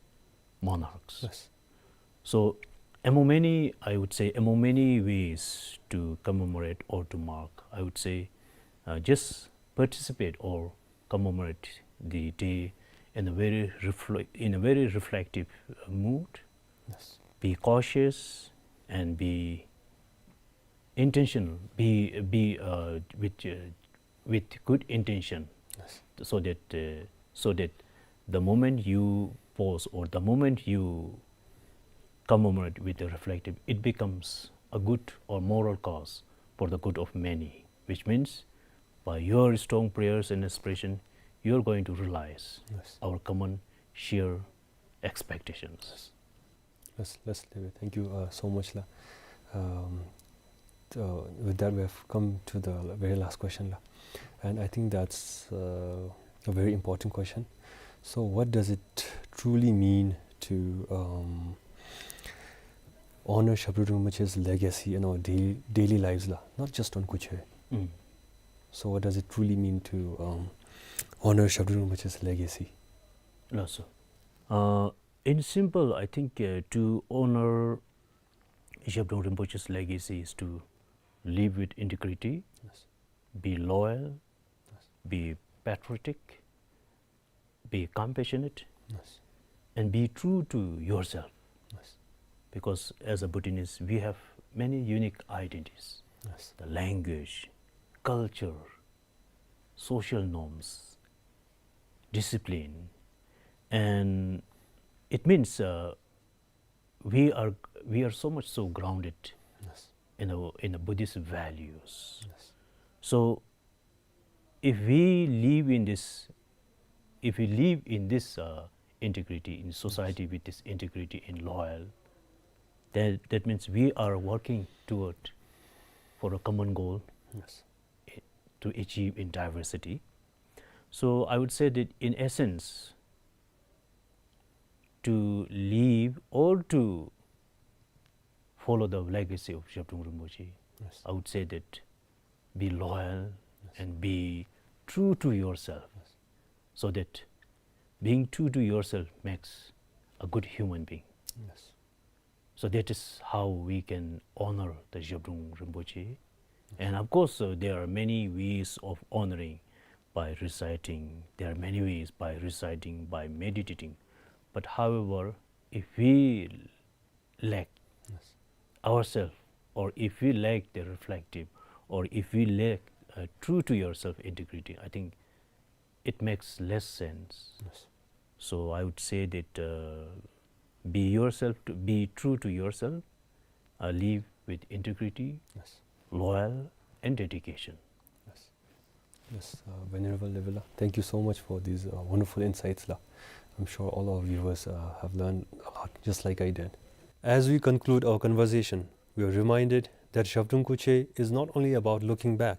monarchs. Yes. So among many, I would say, among many ways to commemorate or to mark, I would say, uh, just participate or commemorate the day in a very refle-, in a very reflective, uh, mood. Yes. Be cautious and be intentional. Be, be, uh, with, uh, with good intention, Yes. so that, uh, so that the moment you pause or the moment you commemorate with the reflective, it becomes a good or moral cause for the good of many, which means by your strong prayers and aspiration, you are going to realize Yes. our common shared expectations. Let's, let's leave it. Thank you, uh, so much, la. Um, so with that, we have come to the very last question, la. And I think that's, uh, a very important question. So, what does it truly mean to, um, honor Zhabdrung Rinpoche's legacy in our daily, daily lives, la? Not just on Kuche. Mm. So, what does it truly mean to, um, honor Zhabdrung Rinpoche's legacy? Laso. Uh, in simple, I think, uh, to honor Zhabdrung Rinpoche's legacy is to live with integrity, Yes. be loyal, Yes. be patriotic, be compassionate, Yes. and be true to yourself. Yes. Because as a Bhutanese, we have many unique identities. Yes. The language, culture, social norms, discipline, and it means, uh, we are, we are so much so grounded Yes. in a, in a Buddhist values. Yes. So if we live in this, if we live in this, uh, integrity, in society with this integrity and loyal, then that means we are working toward for a common goal, Yes. eh, to achieve in diversity. So I would say that in essence, to live or to follow the legacy of Zhabdrung Rinpoche, Yes. I would say that be loyal Yes. and be true to yourself, Yes. so that being true to yourself makes a good human being. Yes. So that is how we can honor the Zhabdrung Rinpoche. And of course, uh, there are many ways of honoring by reciting. There are many ways by reciting, by meditating. But however, if we lack Yes. ourselves, or if we lack the reflective, or if we lack, uh, true to yourself integrity, I think it makes less sense. Yes. So I would say that, uh, be yourself, to be true to yourself, uh, live with integrity, Yes. loyal, and dedication. Yes. Yes, uh, Venerable Levela, thank you so much for these, uh, wonderful insights la. I'm sure all our viewers, uh, have learned a lot, just like I did. As we conclude our conversation, we are reminded that Zhabdrung Kuche is not only about looking back,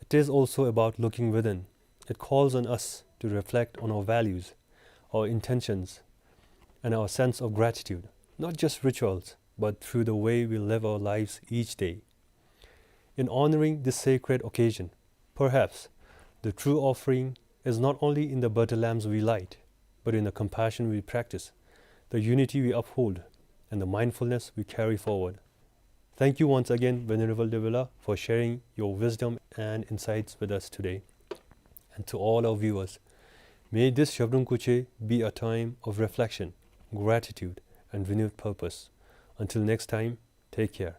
it is also about looking within. It calls on us to reflect on our values, our intentions, and our sense of gratitude, not just rituals, but through the way we live our lives each day. In honoring this sacred occasion, perhaps the true offering is not only in the butter lamps we light, but in the compassion we practice, the unity we uphold, and the mindfulness we carry forward. Thank you once again, Venerable Levela, for sharing your wisdom and insights with us today. And to all our viewers, may this Zhabdrung Kuche be a time of reflection, gratitude, and renewed purpose. Until next time, take care.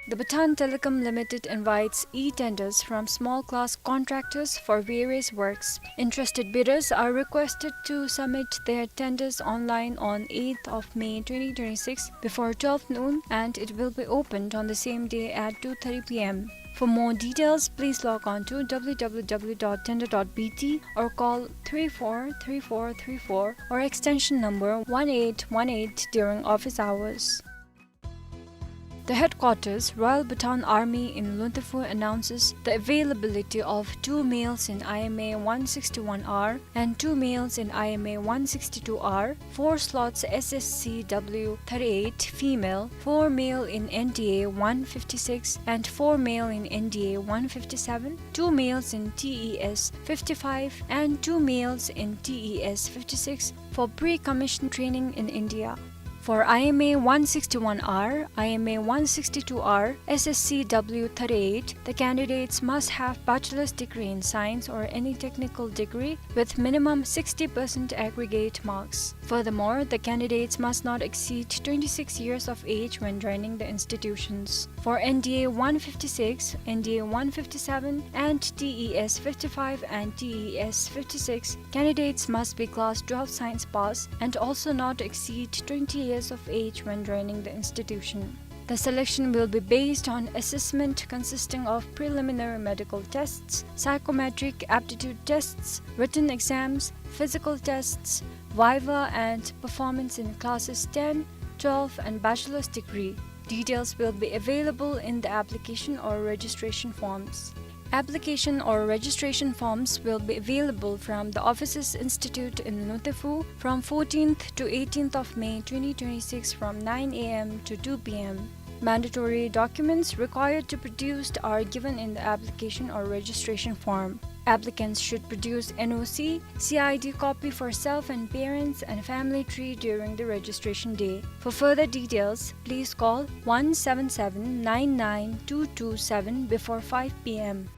The Bhutan Telecom Limited invites e-tenders from small-class contractors for various works. Interested bidders are requested to submit their tenders online on eighth of May twenty twenty-six before twelve noon, and it will be opened on the same day at two thirty p m. For more details, please log on to w w w dot tender dot b t or call three four three four three four or extension number one eight one eight during office hours. The headquarters, Royal Bhutan Army in Luntephu, announces the availability of two males in I M A one sixty-one R and two males in I M A one sixty-two R, four slots S S C W thirty-eight female, four male in N D A one fifty-six and four male in N D A one fifty-seven, two males in T E S fifty-five and two males in T E S fifty-six for pre-commission training in India. For I M A one sixty-one R, I M A one sixty-two R, S S C W thirty-eight, the candidates must have bachelor's degree in science or any technical degree with minimum sixty percent aggregate marks. Furthermore, the candidates must not exceed twenty-six years of age when joining the institutions. For N D A one fifty-six, N D A one fifty-seven, and T E S fifty-five and T E S fifty-six, candidates must be class twelve science pass and also not exceed twenty years of age when joining the institution. The selection will be based on assessment consisting of preliminary medical tests, psychometric aptitude tests, written exams, physical tests, viva, and performance in classes ten, twelve, and bachelor's degree. Details will be available in the application or registration forms. Application or registration forms will be available from the offices institute in Luntephu from fourteenth to eighteenth of May twenty twenty-six from nine a m to two p m. Mandatory documents required to produced are given in the application or registration form. Applicants should produce N O C, C I D copy for self and parents, and family tree during the registration day. For further details, please call one seven seven nine nine two two seven before five p m.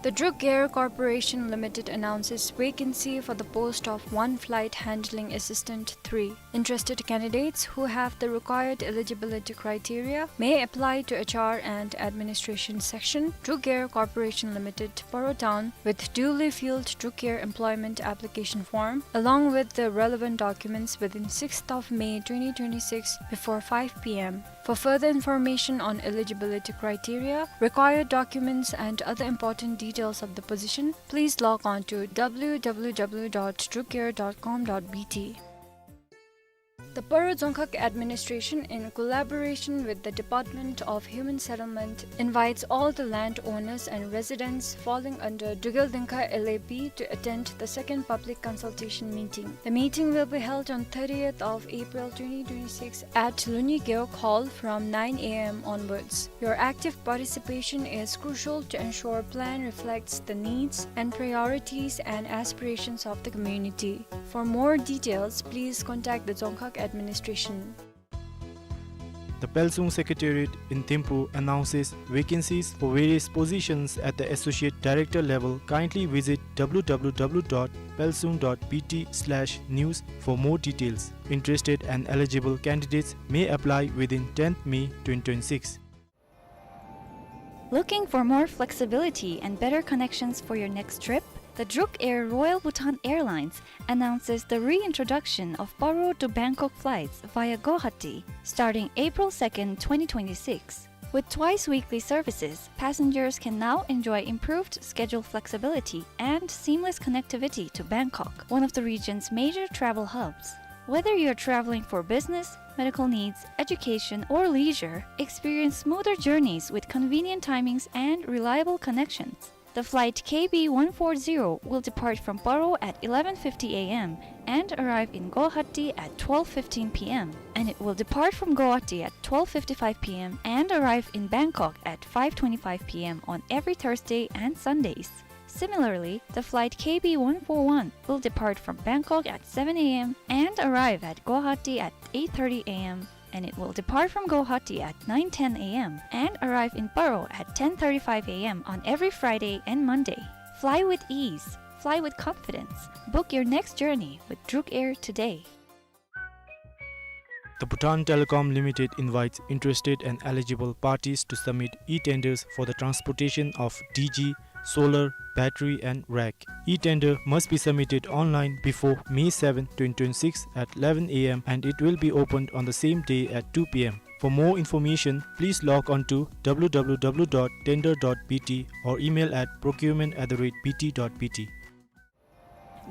The Druk Air Corporation Limited announces vacancy for the post of one flight handling assistant three. Interested candidates who have the required eligibility criteria may apply to H R and Administration Section, Druk Air Corporation Limited, Paro Town, with duly filled Druk Air employment application form, along with the relevant documents within sixth of May twenty twenty-six before five p m. For further information on eligibility criteria, required documents, and other important details of the position, please log on to w w w dot druk air dot com dot b t. The Paro Dzongkhag administration, in collaboration with the Department of Human Settlement, invites all the landowners and residents falling under Drukgyal Dzongkhag L A P to attend the second public consultation meeting. The meeting will be held on thirtieth of April twenty twenty-six at Luni Gewog Hall from nine a m onwards. Your active participation is crucial to ensure plan reflects the needs and priorities and aspirations of the community. For more details, please contact the Dzongkhag administration. The Pelsung Secretariat in Thimphu announces vacancies for various positions at the associate director level. Kindly visit w w w dot pelsung dot b t slash news for more details. Interested and eligible candidates may apply within tenth May twenty twenty-six. Looking for more flexibility and better connections for your next trip? The Druk Air Royal Bhutan Airlines announces the reintroduction of Paro to Bangkok flights via Guwahati starting April second, twenty twenty-six. With twice weekly services, passengers can now enjoy improved schedule flexibility and seamless connectivity to Bangkok, one of the region's major travel hubs. Whether you're traveling for business, medical needs, education, or leisure, experience smoother journeys with convenient timings and reliable connections. The flight K B one four zero will depart from Paro at eleven fifty a m and arrive in Guwahati at twelve fifteen p m, and it will depart from Guwahati at twelve fifty-five p m and arrive in Bangkok at five twenty-five p m on every Thursday and Sundays. Similarly, the flight K B one four one will depart from Bangkok at seven a m and arrive at Guwahati at eight thirty a m, and it will depart from Guwahati at nine ten a m and arrive in Paro at ten thirty-five a m on every Friday and Monday. Fly with ease. Fly with confidence. Book your next journey with Druk Air today. The Bhutan Telecom Limited invites interested and eligible parties to submit e-tenders for the transportation of D G, solar, battery and rack. E-tender must be submitted online before May seventh, twenty twenty-six at eleven a m and it will be opened on the same day at two p m. For more information, please log on to w w w dot tender dot b t or email at procurement at the rate b t dot b t.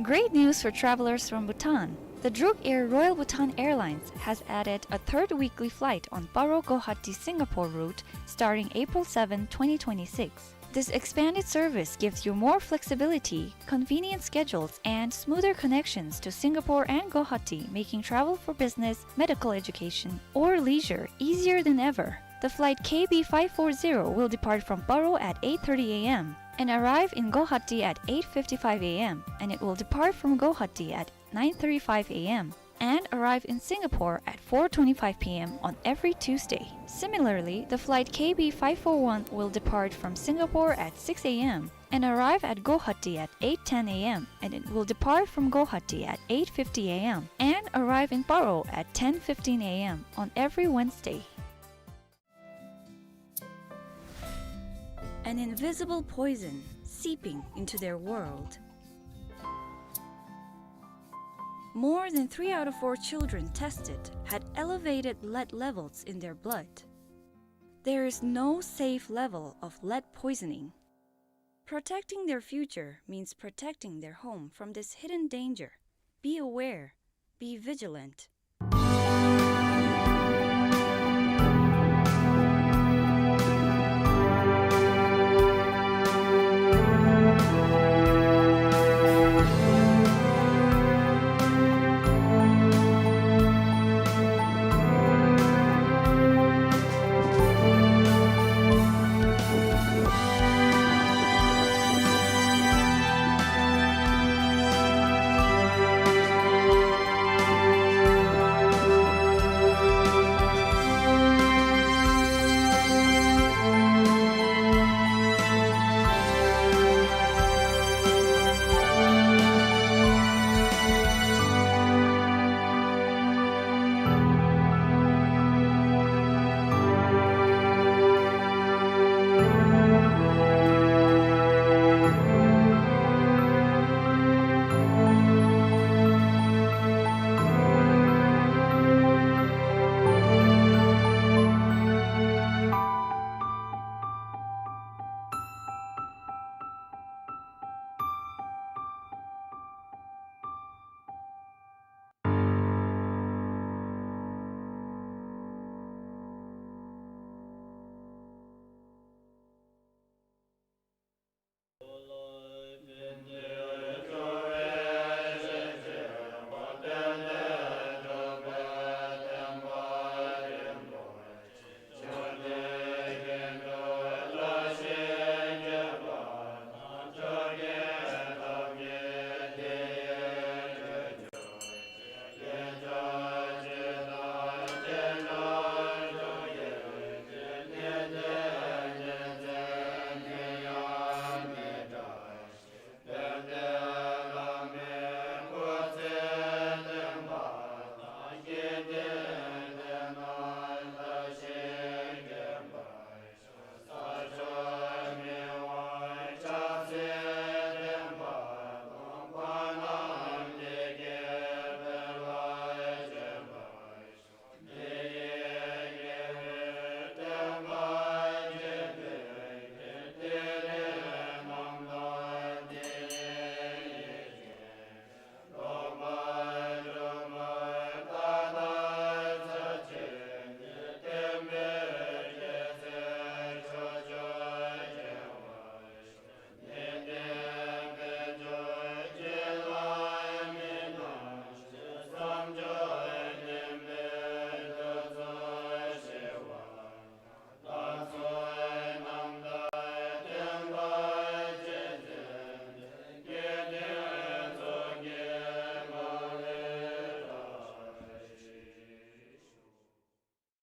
Great news for travelers from Bhutan. The Druk Air Royal Bhutan Airlines has added a third weekly flight on Paro Guwahati Singapore route starting April seventh, twenty twenty-six. This expanded service gives you more flexibility, convenient schedules, and smoother connections to Singapore and Guwahati, making travel for business, medical, education, or leisure easier than ever. The flight K B five four zero will depart from Paro at eight thirty a m and arrive in Guwahati at eight fifty-five a m, and it will depart from Guwahati at nine thirty-five a m and arrive in Singapore at four twenty-five p m on every Tuesday. Similarly, the flight K B five four one will depart from Singapore at six a m and arrive at Guwahati at eight ten a m, and it will depart from Guwahati at eight fifty a m and arrive in Paro at ten fifteen a m on every Wednesday. An invisible poison seeping into their world. More than three out of four children tested had elevated lead levels in their blood. There is no safe level of lead poisoning. Protecting their future means protecting their home from this hidden danger. Be aware. Be vigilant.